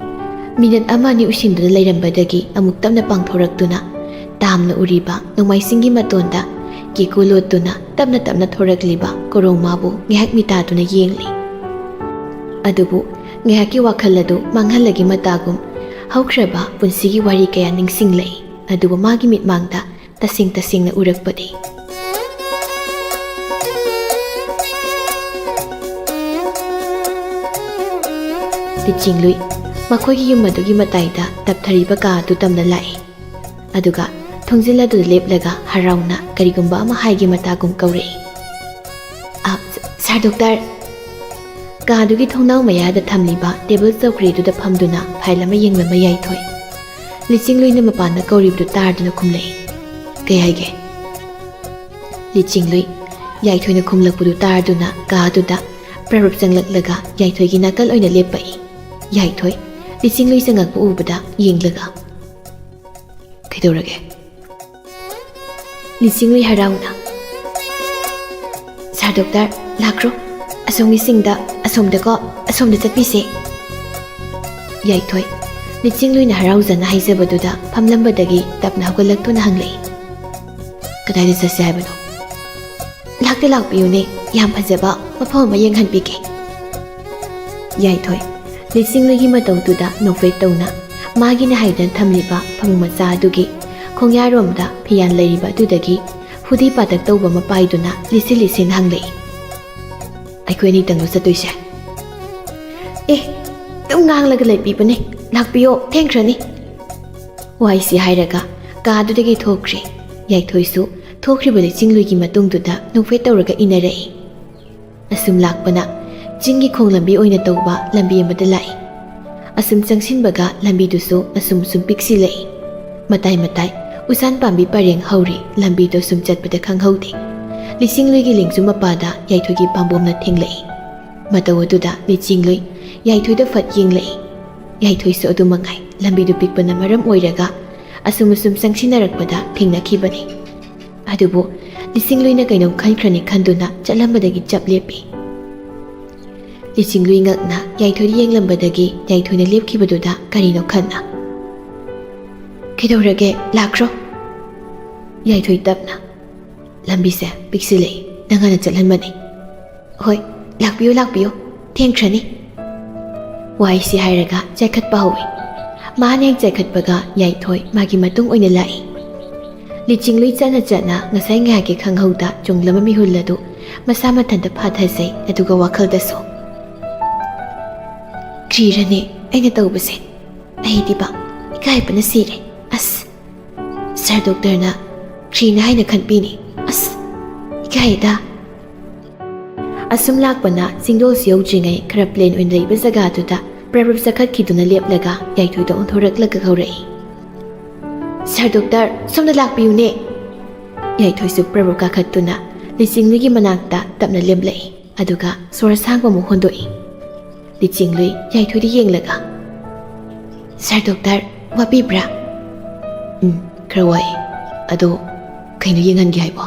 ꯃꯤꯅꯠ ꯑꯃ ꯑꯅꯤ ꯎꯏꯁꯤꯟꯗꯨꯅ ꯂꯩꯔꯝꯕꯗꯒꯤ ꯑꯃꯨꯛ ꯇꯞꯅ ꯄꯥꯡꯊꯣꯔꯛꯇꯨꯅ ꯇꯥꯝꯅ ꯎꯔꯤꯕ ꯅꯣꯡꯃꯥꯏꯁꯤꯡꯒꯤ ꯃꯇꯣꯟꯗ ꯀꯦꯀꯨ ꯂꯣꯠꯇꯨꯅ ꯇꯞꯅ ꯇꯞꯅ ꯊꯣꯔꯛꯂꯤꯕ ꯀꯣꯔꯣꯡꯃꯥꯕꯨ ꯉꯥꯏꯍꯥꯛ ꯃꯤꯇꯥꯗꯨꯅ ꯌꯦꯡꯂꯤ꯫ ꯑꯗꯨꯕꯨ ꯉꯥꯏꯍꯥꯛꯀꯤ ꯋꯥꯈꯜ ꯑꯗꯨ ꯃꯥꯡꯍꯜꯂꯒꯤ ꯃꯇꯥꯒꯨꯝ ꯍꯧꯈ꯭ꯔꯕ ꯄꯨꯟꯁꯤꯒꯤ ꯋꯥꯔꯤ ꯀꯌꯥ ꯅꯤꯡꯁꯤꯡꯂꯛꯏ꯫ ꯑꯗꯨꯕꯨ ꯃꯥꯒꯤ ꯃꯤꯠꯃꯥꯡꯗ ꯇꯁꯦꯡ ꯇꯁꯦꯡꯅ ꯎꯔꯛꯄꯗꯤ ꯂꯤꯆꯤꯡꯂꯨꯏ ꯃꯈꯣꯏꯒꯤ ꯌꯨꯝ ꯑꯗꯨꯒꯤ ꯃꯇꯥꯏꯗ ꯇꯞꯊꯔꯤꯕ ꯀꯥ ꯑꯗꯨ ꯇꯝꯅ ꯂꯥꯛꯏ꯫ ꯑꯗꯨꯒ ꯊꯣꯡꯖꯤꯜ ꯑꯗꯨꯗ ꯂꯦꯞꯂꯒ ꯍꯔꯥꯎꯅ ꯀꯔꯤꯒꯨꯝꯕ ꯑꯃ ꯍꯥꯏꯒꯦ ꯃꯇꯥꯒꯨꯝ ꯀꯧꯔꯛꯏ꯫ "ꯑ, ꯁ-, ꯁꯥꯔ ꯗꯣꯛꯇꯔ!" ꯀꯥ ꯑꯗꯨꯒꯤ ꯊꯣꯡꯅꯥꯎ ꯃꯌꯥꯗ ꯊꯝꯂꯤꯕ ꯇꯦꯕꯜ ꯆꯧꯀ꯭ꯔꯤꯗꯨꯗ ꯐꯝꯗꯨꯅ ꯐꯥꯏꯜ ꯑꯃ ꯌꯦꯡꯂꯝꯕ ꯌꯥꯏꯊꯣꯏ꯫ ꯂꯤꯆꯤꯡꯂꯨꯏꯅ ꯃꯄꯥꯟꯗ ꯀꯧꯔꯤꯕꯗꯨ ꯇꯥꯔꯗꯨꯅ ꯈꯨꯝꯂꯛꯏ꯫ "ꯀꯩ ꯍꯥꯏꯒꯦ?" ꯂꯤꯆꯤꯡꯂꯨꯏ ꯌꯥꯏꯊꯣꯏꯅ ꯈꯨꯝꯂꯛꯄꯗꯨ ꯇꯥꯔꯗꯨꯅ ꯀꯥ ꯑꯗꯨꯗ ꯄ꯭ꯔꯞ ꯄ꯭ꯔꯞ ꯆꯪꯂꯛꯂꯒ ꯌꯥꯏꯊꯣꯏꯒꯤ ꯅꯥꯀꯜ ꯑꯣꯏꯅ ꯂꯦꯞꯄꯛꯏ꯫ ꯌꯥꯏꯊꯣꯏ ꯂꯤꯆꯤꯡꯂꯨꯏ ꯆꯪꯉꯛꯄ ꯎꯕꯗ ꯌꯦꯡꯂꯒ, "ꯀꯩꯗꯧꯔꯒꯦ?" ꯂꯤꯆꯤꯡꯂꯨꯏ ꯍꯔꯥꯎꯅ, "ꯁꯥꯔ ꯗꯣꯛꯇꯔ, ꯂꯥꯛꯈ꯭ꯔꯣ꯫ ꯑꯁꯣꯝꯒꯤꯁꯤꯡꯗ, ꯑꯁꯣꯝꯗꯀꯣ, ꯑꯁꯣꯝꯗ ꯆꯠꯄꯤꯁꯦ꯫" ꯌꯥꯏꯊꯣꯏ ꯂꯤꯆꯤꯡꯂꯨꯏꯅ ꯍꯔꯥꯎꯖꯅ ꯍꯥꯏꯖꯕꯗꯨꯗ ꯐꯝꯂꯝꯕꯗꯒꯤ ꯇꯞꯅ ꯍꯧꯒꯠꯂꯛꯇꯨꯅ ꯍꯪꯂꯛꯏ꯫ "ꯀꯗꯥꯏꯗ ꯆꯠꯁꯦ ꯍꯥꯏꯕꯅꯣ?" "ꯂꯥꯛꯇ ꯂꯥꯛꯄꯤꯌꯨꯅꯦ, ꯌꯥꯝ ꯐꯖꯕ ꯃꯐꯝ ꯑꯃ ꯌꯦꯡꯍꯟꯕꯤꯒꯦ꯫" ꯌꯥꯏꯊꯣꯏ ꯂꯤꯆꯤꯡꯂꯨꯏꯒꯤ ꯃꯇꯧꯗꯨꯗ ꯅꯣꯛꯐꯦꯠ ꯇꯧꯅ ꯃꯥꯒꯤꯅ ꯍꯥꯏꯗꯅ ꯊꯝꯂꯤꯕ ꯐꯃꯨꯡ ꯃꯆꯥ ꯑꯗꯨꯒꯤ ꯈꯣꯡꯌꯥꯔꯣꯝꯗ ꯐꯤꯌꯥꯟ ꯂꯩꯔꯤꯕ ꯑꯗꯨꯗꯒꯤ ꯍꯨꯗꯤ ꯄꯥꯇꯛ ꯇꯧꯕ ꯑꯃ ꯄꯥꯏꯗꯨꯅ ꯂꯤꯁꯤꯟ ꯂꯤꯁꯤꯟ ꯍꯪꯂꯛꯏ꯫ "ꯑꯩꯈꯣꯏ ꯑꯅꯤꯇꯪꯂꯣ ꯆꯠꯇꯣꯏꯁꯦ?" "ꯑꯦ, ꯑꯗꯨꯝ ꯉꯥꯡꯂꯒ ꯂꯩꯕꯤꯕꯅꯦ, ꯂꯥꯛꯄꯤꯌꯣ, ꯊꯦꯡꯈ꯭ꯔꯅꯤ꯫" ꯋꯥꯏꯁꯤ ꯍꯥꯏꯔꯒ ꯀꯥꯗꯨꯗꯒꯤ ꯊꯣꯛꯈ꯭ꯔꯦ꯫ ꯌꯥꯏꯊꯣꯏꯁꯨ ꯊꯣꯛꯈ꯭ꯔꯤꯕ ꯂꯤꯆꯤꯡꯂꯨꯏꯒꯤ ꯃꯇꯨꯡꯗꯨꯗ ꯅꯣꯛꯐꯦꯠ ꯇꯧꯔꯒ ꯏꯟꯅꯔꯛꯏ꯫ ꯑꯁꯨꯝ ꯂꯥꯛꯄꯅ ꯆꯤꯡꯒꯤ ꯈꯣꯡ ꯂꯝꯕꯤ ꯑꯣꯏꯅ ꯇꯧꯕ ꯂꯝꯕꯤ ꯑꯃꯗ ꯂꯥꯛꯏ꯫ ꯑꯁꯨꯝ ꯆꯪꯁꯤꯟꯕꯒ ꯂꯝꯕꯤꯗꯨꯁꯨ ꯑꯁꯨꯝ ꯑꯁꯨꯝ ꯄꯤꯛꯁꯤꯜꯂꯛꯏ꯫ ꯃꯇꯥꯏ ꯃꯇꯥꯏ ꯎꯆꯥꯟ ꯄꯥꯝꯕꯤ ꯄꯔꯦꯡ ꯍꯧꯔꯤ, ꯂꯝꯕꯤꯗꯨ ꯁꯨꯝ ꯆꯠꯄꯗ ꯈꯪꯍꯧꯗꯦ꯫ ꯂꯤꯆꯤꯡꯂꯨꯏꯒꯤ ꯂꯦꯡꯖꯨꯝ ꯃꯄꯥꯗ ꯌꯥꯏꯊꯣꯏꯒꯤ ꯄꯥꯝꯕꯣꯝꯅ ꯊꯦꯡꯂꯛꯏ꯫ ꯃꯇꯧ ꯑꯗꯨꯗ ꯂꯤꯆꯤꯡꯂꯨꯏ ꯌꯥꯏꯊꯣꯏꯗ ꯐꯠ ꯌꯦꯡꯂꯛꯏ꯫ ꯌꯥꯏꯊꯣꯏꯁꯨ ꯑꯗꯨ ꯃꯉꯥꯏ, ꯂꯝꯕꯤꯗꯨ ꯄꯤꯛꯄꯅ ꯃꯔꯝ ꯑꯣꯏꯔꯒ ꯑꯁꯨꯝ ꯑꯁꯨꯝ ꯆꯪꯁꯤꯟꯅꯔꯛꯄꯗ ꯊꯦꯡꯅꯈꯤꯕꯅꯤ꯫ ꯑꯗꯨꯕꯨ ꯂꯤꯆꯤꯡꯂꯨꯏꯅ ꯀꯩꯅꯣꯝ ꯈꯟꯈ꯭ꯔꯅꯤ ꯈꯟꯗꯨꯅ ꯆꯠꯂꯝꯕꯗꯒꯤ ꯆꯞ ꯂꯦꯞꯄꯤ꯫ ꯂꯤꯆꯤꯡꯂꯨꯏ ꯉꯛꯅ ꯌꯥꯏꯊꯣꯏꯗ ꯌꯦꯡꯂꯝꯕꯗꯒꯤ ꯌꯥꯏꯊꯣꯏꯅ ꯂꯦꯞꯈꯤꯕꯗꯨꯗ ꯀꯔꯤꯅꯣ ꯈꯟꯅ, "ꯀꯩꯗꯧꯔꯒꯦ? ꯂꯥꯛꯈ꯭ꯔꯣ꯫" ꯌꯥꯏꯊꯣꯏ ꯇꯞꯅ, "ꯂꯝꯕꯤꯁꯦ ꯄꯤꯛꯁꯤꯜꯂꯛꯏ, ꯅꯪ ꯍꯥꯟꯅ ꯆꯠꯍꯟꯕꯅꯤ꯫" "ꯍꯣꯏ, ꯂꯥꯛꯄꯤꯌꯨ, ꯂꯥꯛꯄꯤꯌꯨ, ꯊꯦꯡꯈ꯭ꯔꯅꯤ꯫" ꯋꯥꯏꯁꯤ ꯍꯥꯏꯔꯒ ꯆꯥꯏꯈꯠꯄ ꯍꯧꯏ꯫ ꯃꯍꯥꯛꯅ ꯍꯦꯛ ꯆꯥꯏꯈꯠꯄꯒ ꯌꯥꯏꯊꯣꯏ ꯃꯥꯒꯤ ꯃꯇꯨꯡ ꯑꯣꯏꯅ ꯂꯥꯛꯏ꯫ ꯂꯤꯆꯤꯡꯂꯨꯏ ꯆꯠꯅ ꯆꯠꯅ ꯉꯁꯥꯏ ꯉꯥꯏꯍꯥꯛꯀꯤ ꯈꯪꯍꯧꯗ ꯆꯣꯡꯂꯝꯕ ꯃꯤꯍꯨꯜ ꯑꯗꯨ ꯃꯁꯥ ꯃꯊꯟꯇ ꯐꯥꯊꯖꯩ, ꯑꯗꯨꯒ ꯋꯥꯈꯜꯗꯁꯨ, "ꯀ꯭ꯔꯤꯔꯅꯦ ꯑꯩꯅ ꯇꯧꯕꯁꯦ? ꯑꯩꯗꯤꯕ ꯏꯀꯥꯏꯕꯅ ꯁꯤꯔꯦ꯫ ꯑꯁ, ꯁꯥꯔ ꯗꯣꯛꯇꯔꯅ ꯀ꯭ꯔꯤꯅ ꯍꯥꯏꯅ ꯈꯟꯕꯤꯅꯤ꯫ ꯑꯁ, ꯏꯀꯥꯏꯗ꯫" ꯑꯁꯨꯝ ꯂꯥꯛꯄꯅ ꯆꯤꯡꯗꯣꯜꯁꯨ ꯌꯧꯗ꯭ꯔꯤꯉꯩ ꯈꯔ ꯄ꯭ꯂꯦꯟ ꯑꯣꯏꯅ ꯂꯩꯕ ꯖꯒꯥꯗꯨꯗ ꯄ꯭ꯔꯞ ꯄ꯭ꯔꯞ ꯆꯈꯠꯈꯤꯗꯨꯅ ꯂꯦꯞꯂꯒ ꯌꯥꯏꯊꯣꯏꯗ ꯑꯣꯟꯊꯣꯔꯛꯂꯒ ꯀꯧꯔꯛꯏ, "ꯁꯥꯔ ꯗꯣꯛꯇꯔ, ꯁꯣꯝꯗ ꯂꯥꯛꯄꯤꯌꯨꯅꯦ!" ꯌꯥꯏꯊꯣꯏꯁꯨ ꯄ꯭ꯔꯞ ꯄ꯭ꯔꯞ ꯀꯥꯈꯠꯇꯨꯅ ꯂꯤꯆꯤꯡꯂꯨꯏꯒꯤ ꯃꯅꯥꯛꯇ ꯇꯞꯅ ꯂꯦꯞꯂꯛꯏ, ꯑꯗꯨꯒ ꯁꯣꯔ ꯑꯁꯥꯡꯕ ꯑꯃꯨꯛ ꯍꯣꯟꯗꯣꯛꯏ꯫ ꯂꯤꯆꯤꯡꯂꯨꯏ ꯌꯥꯏꯊꯣꯏꯗ ꯌꯦꯡꯂꯒ, "ꯁꯥꯔ ꯗꯣꯛꯇꯔ, ꯋꯥꯕꯤꯕ꯭ꯔꯥ?" "ꯎꯝ, ꯈꯔ ꯋꯥꯏ꯫ ꯑꯗꯣ ꯀꯩꯅꯣ ꯌꯦꯡꯍꯟꯒꯦ ꯍꯥꯏꯕꯣ?"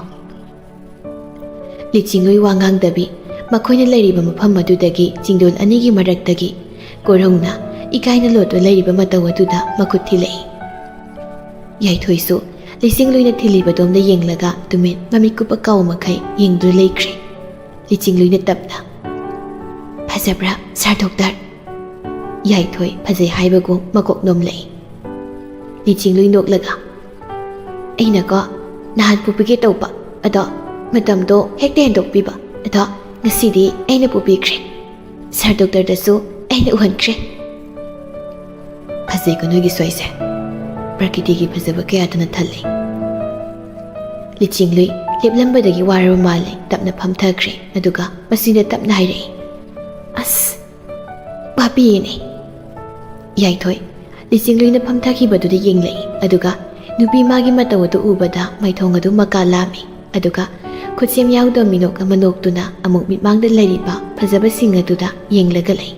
ꯂꯤꯆꯤꯡꯂꯨꯏ ꯋꯥ ꯉꯥꯡꯗꯕꯤ, ꯃꯈꯣꯏꯅ ꯂꯩꯔꯤꯕ ꯃꯐꯝ ꯑꯗꯨꯗꯒꯤ ꯆꯤꯡꯗꯣꯜ ꯑꯅꯤꯒꯤ ꯃꯔꯛꯇꯒꯤ ꯀꯣꯔꯧꯅ ꯏꯀꯥꯏꯅ ꯂꯣꯠꯇꯨꯅ ꯂꯩꯔꯤꯕ ꯃꯇꯧ ꯑꯗꯨꯗ ꯃꯈꯨꯠ ꯊꯤꯜꯂꯛꯏ꯫ ꯌꯥꯏꯊꯣꯏꯁꯨ ꯂꯤꯆꯤꯡꯂꯨꯏꯅ ꯊꯤꯜꯂꯤꯕꯗꯣꯝꯗ ꯌꯦꯡꯂꯒ ꯇꯨꯃꯤꯟ ꯃꯃꯤꯠ ꯀꯨꯞꯄ ꯀꯥꯎ ꯃꯈꯩ ꯌꯦꯡꯗꯨꯅ ꯂꯩꯈ꯭ꯔꯦ꯫ ꯂꯤꯆꯤꯡꯂꯨꯏꯅ ꯇꯞꯅ, "ꯐꯖꯕ꯭ꯔꯥ, ꯁꯥꯔ ꯗꯣꯛꯇꯔ?" ꯌꯥꯏꯊꯣꯏ ꯐꯖꯩ ꯍꯥꯏꯕꯒꯨꯝ ꯃꯀꯣꯛ ꯅꯣꯝꯂꯛꯏ꯫ ꯂꯤꯆꯤꯡꯂꯨꯏ ꯅꯣꯛꯂꯒ, "ꯑꯩꯅꯀꯣ ꯅꯍꯥꯟ ꯄꯨꯕꯤꯒꯦ ꯇꯧꯕ, ꯑꯗꯣ ꯃꯇꯝꯗꯣ ꯍꯦꯛꯇ ꯍꯦꯟꯗꯣꯛꯄꯤꯕ, ꯑꯗꯣ ꯉꯁꯤꯗꯤ ꯑꯩꯅ ꯄꯨꯕꯤꯈ꯭ꯔꯦ꯫ ꯁꯥꯔ ꯗꯣꯛꯇꯔꯗꯁꯨ ꯑꯩꯅ ꯎꯍꯟꯈ꯭ꯔꯦ꯫" "ꯐꯖꯩꯀꯣ ꯅꯣꯏꯒꯤ ꯁꯣꯏꯁꯦ꯫ ꯄ꯭ꯔꯀꯤꯇꯤꯒꯤ ꯐꯖꯕ ꯀꯌꯥꯗꯨꯅ ꯊꯜꯂꯤ꯫" ꯂꯤꯆꯤꯡꯂꯨꯏ ꯂꯦꯞꯂꯝꯕꯗꯒꯤ ꯋꯥꯔꯕ ꯃꯥꯜꯂꯦ, ꯇꯞꯅ ꯐꯝꯊꯈ꯭ꯔꯦ, ꯑꯗꯨꯒ ꯃꯆꯤꯟꯗ ꯇꯞꯅ ꯍꯥꯏꯔꯛꯏ, "ꯑꯁ, ꯋꯥꯕꯤꯌꯦꯅꯦ꯫" ꯌꯥꯏꯊꯣꯏ ꯂꯤꯆꯤꯡꯂꯨꯏꯅ ꯐꯝꯊꯈꯤꯕꯗꯨꯗ ꯌꯦꯡꯂꯛꯏ, ꯑꯗꯨꯒ ꯅꯨꯄꯤ ꯃꯥꯒꯤ ꯃꯇꯧ ꯑꯗꯨ ꯎꯕꯗ ꯃꯥꯏꯊꯣꯡ ꯑꯗꯨ ꯃꯀꯥ ꯂꯥꯝꯃꯤ, ꯑꯗꯨꯒ ꯈꯨꯠꯁꯦꯝ ꯌꯥꯎꯗꯕ ꯃꯤꯅꯣꯛ ꯑꯃ ꯅꯣꯛꯇꯨꯅ ꯑꯃꯨꯛ ꯃꯤꯠꯃꯥꯡꯗ ꯂꯩꯔꯤꯕ ꯐꯖꯕꯁꯤꯡ ꯑꯗꯨꯗ ꯌꯦꯡꯂꯒ ꯂꯩ꯫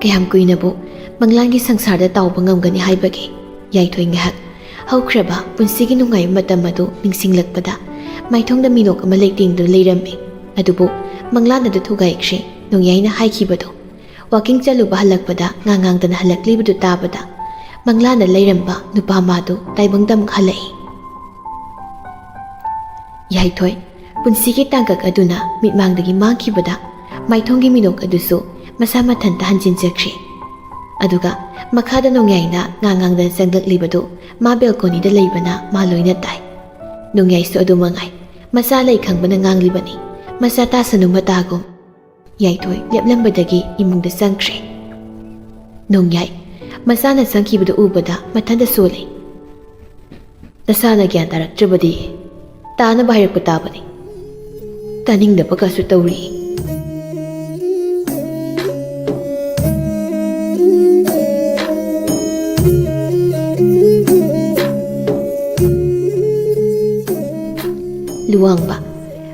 ꯀꯌꯥꯝ ꯀꯨꯏꯅꯕꯨ ꯃꯪꯂꯥꯟꯒꯤ ꯁꯪꯁꯥꯔꯗ ꯇꯥꯎꯕ ꯉꯝꯒꯅꯤ ꯍꯥꯏꯕꯒꯦ? ꯌꯥꯏꯊꯣꯏ ꯉꯥꯏꯍꯥꯛ ꯍꯧꯈ꯭ꯔꯕ ꯄꯨꯟꯁꯤꯒꯤ ꯅꯨꯡꯉꯥꯏꯕ ꯃꯇꯝ ꯑꯗꯨ ꯅꯤꯡꯁꯤꯡꯂꯛꯄꯗ ꯃꯥꯏꯊꯣꯡꯗ ꯃꯤꯅꯣꯛ ꯑꯃ ꯂꯩꯇꯦꯡꯗꯨꯅ ꯂꯩꯔꯝꯃꯤ꯫ ꯑꯗꯨꯕꯨ ꯃꯪꯂꯥꯟ ꯑꯗꯨ ꯊꯨꯒꯥꯏꯈ꯭ꯔꯦ꯫ ꯅꯣꯡꯌꯥꯏꯅ ꯍꯥꯏꯈꯤꯕꯗꯣ, ꯋꯥꯀꯤꯡ ꯆꯠꯂꯨꯕ ꯍꯜꯂꯛꯄꯗ ꯉꯥꯡ ꯉꯥꯡꯗꯅ ꯍꯜꯂꯛꯂꯤꯕꯗꯨ ꯇꯥꯕꯗ ꯃꯪꯂꯥꯟꯗ ꯂꯩꯔꯝꯕ ꯅꯨꯄꯥ ꯃꯥꯗꯨ ꯇꯥꯏꯕꯪꯗ ꯑꯃꯨꯛ ꯍꯜꯂꯛꯏ꯫ ꯌꯥꯏꯊꯣꯏ ꯄꯨꯟꯁꯤꯒꯤ ꯇꯥꯡꯀꯛ ꯑꯗꯨꯅ ꯃꯤꯠꯃꯥꯡꯗꯒꯤ ꯃꯥꯡꯈꯤꯕꯗ ꯃꯥꯏꯊꯣꯡꯒꯤ ꯃꯤꯅꯣꯛ ꯑꯗꯨꯁꯨ ꯃꯁꯥ ꯃꯊꯟꯇ ꯍꯟꯖꯤꯟꯖꯈ꯭ꯔꯦ꯫ ꯑꯗꯨꯒ ꯃꯈꯥꯗ ꯅꯣꯡꯌꯥꯏꯅ ꯉꯥꯡ ꯉꯥꯡꯗꯅ ꯆꯪꯂꯛꯂꯤꯕꯗꯨ ꯃꯥ ꯕꯦꯜꯀꯣꯅꯤꯗ ꯂꯩꯕꯅ ꯃꯥ ꯂꯣꯏꯅ ꯇꯥꯏ꯫ ꯅꯣꯡꯌꯥꯏꯁꯨ ꯑꯗꯨ ꯃꯉꯥꯏ, ꯃꯆꯥ ꯂꯩ ꯈꯪꯕꯅ ꯉꯥꯡꯂꯤꯕꯅꯤ, ꯃꯆꯥ ꯇꯥꯁꯅꯨ ꯃꯇꯥꯒꯨꯝ꯫ ꯌꯥꯏꯊꯣꯏ ꯂꯦꯞꯂꯝꯕꯗꯒꯤ ꯏꯃꯨꯡꯗ ꯆꯪꯈ꯭ꯔꯦ꯫ ꯅꯣꯡꯌꯥꯏ, ꯃꯆꯥꯅ ꯆꯪꯈꯤꯕꯗꯨ ꯎꯕꯗ ꯃꯊꯟꯇ ꯁꯣꯜꯂꯤ꯫ "ꯅꯁꯥꯅ ꯒ꯭ꯌꯥꯟ ꯇꯥꯔꯛꯇ꯭ꯔꯕꯗꯤ ꯇꯥꯅꯕ ꯍꯥꯏꯔꯛꯄ ꯇꯥꯕꯅꯤ꯫ ꯇꯥꯅꯤꯡꯗꯕꯒꯁꯨ ꯇꯧꯔꯤ꯫" ꯂꯨꯋꯥꯡꯕ,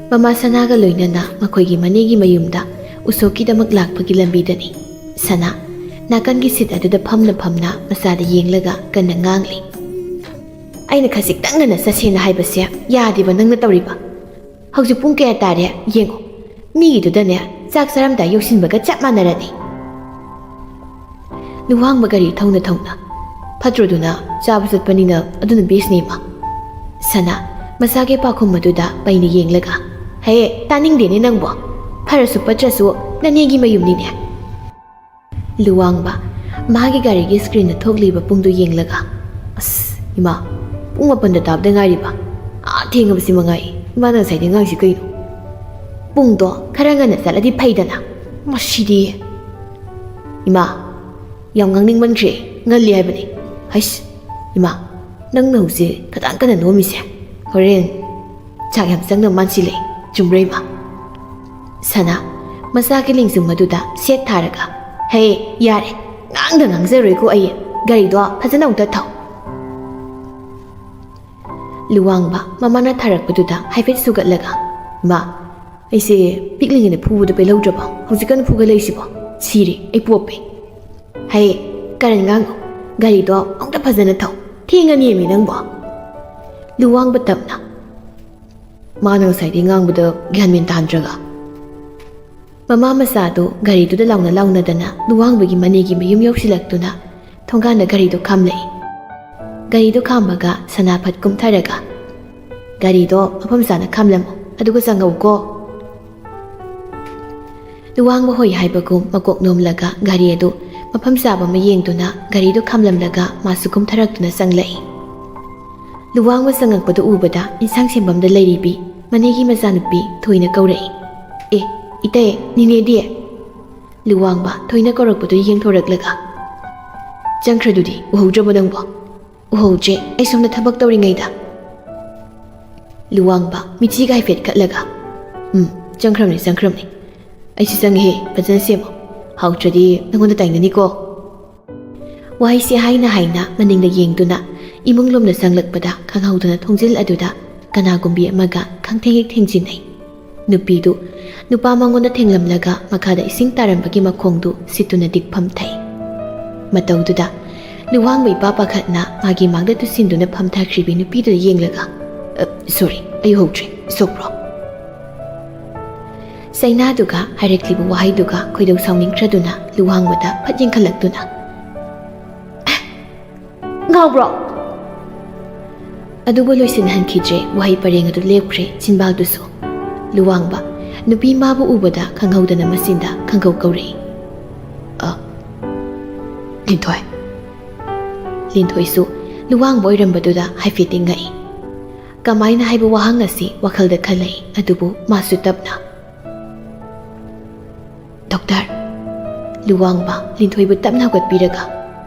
ꯃꯃꯥ ꯁꯅꯥꯒ ꯂꯣꯏꯅꯅ ꯃꯈꯣꯏꯒꯤ ꯃꯅꯦꯒꯤ ꯃꯌꯨꯝꯗ ꯎꯁꯣꯞꯀꯤꯗꯃꯛ ꯂꯥꯛꯄꯒꯤ ꯂꯝꯕꯤꯗꯅꯤ꯫ ꯁꯅꯥ, ꯅꯥꯀꯟꯒꯤ ꯁꯤꯠ ꯑꯗꯨꯗ ꯐꯝꯅ ꯐꯝꯅ ꯃꯆꯥꯗ ꯌꯦꯡꯂꯒ ꯀꯟꯅ ꯉꯥꯡꯂꯤ꯫ "ꯑꯩꯅ ꯈꯖꯤꯛꯇꯪ ꯉꯟꯅ ꯆꯠꯁꯦꯅ ꯍꯥꯏꯕꯁꯦ ꯌꯥꯗꯦꯕ ꯅꯪꯅ ꯇꯧꯔꯤꯕ꯫ ꯍꯧꯖꯤꯛ ꯄꯨꯡ ꯀꯌꯥ ꯇꯥꯔꯦ ꯌꯦꯡꯉꯣ꯫ ꯃꯤꯒꯤꯗꯨꯗꯅꯦ ꯆꯥꯛ ꯆꯥꯔꯝꯗꯥꯏ ꯌꯧꯁꯤꯟꯕꯒ ꯆꯞ ꯃꯥꯟꯅꯔꯅꯤ꯫" ꯂꯨꯋꯥꯡꯕ ꯒꯥꯔꯤ ꯊꯧꯅ ꯊꯧꯅ, "ꯐꯠꯇ꯭ꯔꯣꯗꯨꯅ? ꯆꯥꯕ ꯆꯠꯄꯅꯤꯅ ꯑꯗꯨꯅ ꯕꯦꯁꯅꯦ, ꯏꯃꯥ꯫" ꯁꯅꯥ, ꯃꯆꯥꯒꯤ ꯄꯥꯎꯈꯨꯝ ꯑꯗꯨꯗ ꯄꯩꯅ ꯌꯦꯡꯂꯒ, "ꯍꯦ, ꯇꯥꯅꯤꯡꯗꯦꯅꯦ ꯅꯪꯕꯣ꯫ ꯐꯔꯁꯨ ꯐꯠꯇ꯭ꯔꯁꯨ ꯅꯅꯦꯒꯤ ꯃꯌꯨꯝꯅꯤꯅꯦ꯫" ꯂꯨꯋꯥꯡꯕ, ꯃꯥꯒꯤ ꯒꯥꯔꯤꯒꯤ ꯁ꯭ꯀ꯭ꯔꯤꯟꯗ ꯊꯣꯛꯂꯤꯕ ꯄꯨꯡꯗꯨ ꯌꯦꯡꯂꯒ, "ꯑꯁ, ꯏꯃꯥ, ꯄꯨꯡ ꯃꯥꯄꯟꯗ ꯇꯥꯕꯗ ꯉꯥꯏꯔꯤꯕ꯫ ꯑꯥ ꯊꯦꯡꯉꯕꯁꯤ ꯃꯉꯥꯏ꯫ ꯏꯃꯥꯅ ꯉꯁꯥꯏꯗꯩ ꯉꯥꯡꯉꯤꯁꯤ ꯀꯩꯅꯣ? ꯄꯨꯡꯗꯣ ꯈꯔ ꯉꯟꯅ ꯆꯠꯂꯗꯤ ꯐꯩꯗꯅ꯫ ꯃꯁꯤꯗꯤ꯫" "ꯏꯃꯥ, ꯌꯥꯝ ꯉꯥꯡꯅꯤꯡꯃꯟꯈ꯭ꯔꯦ꯫ ꯉꯜꯂꯤ ꯍꯥꯏꯕꯅꯤ꯫" "ꯍꯩꯁ, ꯏꯃꯥ, ꯅꯪꯅ ꯍꯧꯖꯤꯛ ꯈꯇꯪ ꯀꯟꯅ ꯅꯣꯝꯃꯤꯁꯦ ꯍꯣꯔꯦꯟ ꯆꯥꯛ ꯌꯥꯝ ꯆꯪꯅ ꯃꯥꯟꯁꯤꯜꯂꯦ꯫ ꯆꯨꯝꯕ꯭ꯔꯥ, ꯏꯃꯥ?" ꯁꯅꯥ, ꯃꯆꯥꯒꯤ ꯂꯦꯡꯖꯨꯝ ꯑꯗꯨꯗ ꯁꯦꯠ ꯊꯥꯔꯒ, "ꯍꯦ, ꯌꯥꯔꯦ, ꯉꯥꯡꯗ ꯉꯥꯡꯖꯔꯣꯏꯀꯣ ꯑꯩ꯫ ꯒꯥꯔꯤꯗꯣ ꯐꯖꯅ ꯑꯃꯨꯛꯇ ꯊꯧ꯫" ꯂꯨꯋꯥꯡꯕ, ꯃꯃꯥꯅ ꯊꯥꯔꯛꯄꯗꯨꯗ ꯍꯥꯏꯐꯦꯠ ꯁꯨꯒꯠꯂꯒ, "ꯏꯃꯥ, ꯑꯩꯁꯦ ꯄꯤꯛꯂꯤꯉꯩꯗ ꯐꯨꯕꯗꯣ ꯄꯦꯜꯍꯧꯗ꯭ꯔꯕꯣ? ꯍꯧꯖꯤꯛꯀꯥꯟ ꯐꯨꯒꯠꯂꯛꯏꯁꯤꯕꯣ? ꯁꯤꯔꯦ, ꯑꯩ ꯄꯣꯞꯄꯦ꯫" "ꯍꯩ, ꯀꯔꯟ ꯉꯥꯡꯅꯨ꯫ ꯒꯥꯔꯤꯗꯣ ꯑꯃꯨꯛꯇ ꯐꯖꯅ ꯊꯧ꯫ ꯊꯦꯡꯉꯅꯤꯃꯤ ꯅꯪꯕꯣ꯫" ꯂꯨꯋꯥꯡꯕ ꯇꯞꯅ, "ꯃꯥꯅ ꯉꯁꯥꯏꯗꯩ ꯉꯥꯡꯕꯗ ꯒ꯭ꯌꯥꯟ ꯃꯦꯟ ꯇꯥꯍꯟꯗ꯭ꯔꯒ꯫" ꯃꯃꯥ ꯃꯆꯥꯗꯨ ꯒꯥꯔꯤꯗꯨꯗ ꯂꯥꯎꯅ ꯂꯥꯎꯅꯗꯅ ꯂꯨꯋꯥꯡꯕꯒꯤ ꯃꯅꯦꯒꯤ ꯃꯌꯨꯝ ꯌꯧꯁꯤꯜꯂꯛꯇꯨꯅ ꯊꯣꯡꯒꯥꯟꯗ ꯒꯥꯔꯤꯗꯨ ꯈꯥꯝꯂꯛꯏ꯫ ꯒꯥꯔꯤꯗꯨ ꯈꯥꯝꯕꯒ ꯁꯅꯥ ꯐꯠ ꯀꯨꯝꯊꯔꯒ, "ꯒꯥꯔꯤꯗꯣ ꯃꯐꯝ ꯆꯥꯅ ꯈꯥꯝꯂꯝꯃꯨ, ꯑꯗꯨꯒ ꯆꯪꯉꯛꯎꯀꯣ꯫" ꯂꯨꯋꯥꯡꯕ ꯍꯣꯏ ꯍꯥꯏꯕꯒꯨꯝ ꯃꯀꯣꯛ ꯅꯣꯝꯂꯒ ꯒꯥꯔꯤ ꯑꯗꯨ ꯃꯐꯝ ꯆꯥꯕ ꯑꯃ ꯌꯦꯡꯗꯨꯅ ꯒꯥꯔꯤꯗꯨ ꯈꯥꯝꯂꯝꯂꯒ ꯃꯥꯁꯨ ꯀꯨꯝꯊꯔꯛꯇꯨꯅ ꯆꯪꯂꯛꯏ꯫ ꯂꯨꯋꯥꯡꯕ ꯆꯪꯉꯛꯄꯗꯨ ꯎꯕꯗ ꯏꯟꯁꯥꯡ ꯁꯦꯝꯐꯝꯗ ꯂꯩꯔꯤꯕꯤ ꯃꯅꯦꯒꯤ ꯃꯆꯥꯅꯨꯄꯤ ꯊꯣꯏꯅ ꯀꯧꯔꯛꯏ꯫ "ꯑꯦ, ꯏꯇꯩ, ꯅꯦꯅꯦꯗꯤ?" ꯂꯨꯋꯥꯡꯕ ꯊꯣꯏꯅ ꯀꯧꯔꯛꯄꯗꯨ ꯌꯦꯡꯊꯣꯔꯛꯂꯒ, "ꯆꯪꯈ꯭ꯔꯗꯨꯗꯤ ꯎꯍꯧꯗ꯭ꯔꯕꯣ ꯅꯪꯕꯣ?" "ꯎꯍꯧꯗ꯭ꯔꯦ, ꯑꯩ ꯁꯣꯝꯗ ꯊꯕꯛ ꯇꯧꯔꯤꯉꯩꯗ꯫" ꯂꯨꯋꯥꯡꯕ ꯃꯤꯆꯤꯒ ꯍꯥꯏꯐꯦꯠ ꯈꯠꯂꯒ, "ꯎꯝ, ꯆꯪꯈ꯭ꯔꯕꯅꯤ, ꯆꯪꯈ꯭ꯔꯕꯅꯤ꯫ ꯑꯩꯁꯨ ꯆꯪꯉꯦꯍꯦ, ꯐꯖꯅ ꯁꯦꯝꯃꯣ꯫ ꯍꯥꯎꯇ꯭ꯔꯗꯤ ꯅꯪꯉꯣꯟꯗ ꯇꯥꯏꯅꯅꯤꯀꯣ꯫" ꯋꯥꯍꯩꯁꯤ ꯍꯥꯏꯅ ꯍꯥꯏꯅ ꯃꯅꯤꯡꯗ ꯌꯦꯡꯗꯨꯅ ꯏꯃꯨꯡ ꯂꯣꯝꯗ ꯆꯪꯂꯛꯄꯗ ꯈꯪꯍꯧꯗꯅ ꯊꯣꯡꯖꯤꯜ ꯑꯗꯨꯗ ꯀꯅꯥꯒꯨꯝꯕꯤ ꯑꯃꯒ ꯈꯪꯊꯦꯡ ꯍꯦꯛ ꯊꯦꯡꯖꯤꯟꯅꯩ꯫ ꯅꯨꯄꯤꯗꯨ ꯅꯨꯄꯥ ꯃꯉꯣꯟꯗ ꯊꯦꯡꯂꯝꯂꯒ ꯃꯈꯥꯗ ꯏꯁꯤꯡ ꯇꯥꯔꯝꯕꯒꯤ ꯃꯈꯣꯡꯗꯨ ꯁꯤꯠꯇꯨꯅ ꯗꯤꯛꯐꯝ ꯊꯩ꯫ ꯃꯇꯧꯗꯨꯗ ꯂꯨꯋꯥꯡꯕ ꯏꯄꯥ ꯄꯥꯈꯠꯅ ꯃꯥꯒꯤ ꯃꯥꯡꯗ ꯇꯨꯁꯤꯟꯗꯨꯅ ꯐꯝꯊꯈ꯭ꯔꯤꯕꯤ ꯅꯨꯄꯤꯗꯨꯗ ꯌꯦꯡꯂꯒ, "ꯑ, ꯁꯣꯔꯤ, ꯑꯩ ꯎꯍꯧꯗ꯭ꯔꯦ, ꯁꯣꯛꯄ꯭ꯔꯣ?" ꯆꯩꯅꯥꯗꯨꯒ ꯍꯥꯏꯔꯛꯂꯤꯕ ꯋꯥꯍꯩꯗꯨꯒ ꯈꯣꯏꯗꯧ ꯁꯥꯎꯅꯤꯡꯈ꯭ꯔꯗꯨꯅ ꯂꯨꯋꯥꯡꯕꯗ ꯐꯠ ꯌꯦꯡꯈꯠꯂꯛꯇꯨꯅ, "ꯉꯥꯎꯕ꯭ꯔꯣ?" ꯑꯗꯨꯕꯨ ꯂꯣꯏꯁꯤꯟꯍꯟꯈꯤꯗ꯭ꯔꯦ ꯋꯥꯍꯩ ꯄꯔꯦꯡ ꯑꯗꯨ ꯂꯦꯞꯈ꯭ꯔꯦ ꯆꯤꯟꯕꯥꯜꯗꯨꯁꯨ꯫ ꯂꯨꯋꯥꯡꯕ ꯅꯨꯄꯤ ꯃꯥꯕꯨ ꯎꯕꯗ ꯈꯪꯍꯧꯗꯅ ꯃꯆꯤꯟꯗ ꯈꯪꯒꯧ ꯀꯧꯔꯛꯏ꯫ "ꯑ, ꯂꯤꯟꯊꯣꯏ꯫" ꯂꯤꯟꯊꯣꯏꯁꯨ ꯂꯨꯋꯥꯡꯕ ꯑꯣꯏꯔꯝꯕꯗꯨꯗ ꯍꯥꯏꯐꯦꯠꯇꯤ ꯉꯛꯏ꯫ ꯀꯃꯥꯏꯅ ꯍꯥꯏꯕ ꯋꯥꯍꯪ ꯑꯁꯤ ꯋꯥꯈꯜꯗ ꯈꯜꯂꯛꯏ, ꯑꯗꯨꯕꯨ ꯃꯥꯁꯨ ꯇꯞꯅ, "ꯗꯣꯛꯇꯔ꯫" ꯂꯨꯋꯥꯡꯕ ꯂꯤꯟꯊꯣꯏꯕꯨ ꯇꯞꯅ ꯍꯧꯒꯠꯄꯤꯔꯒ,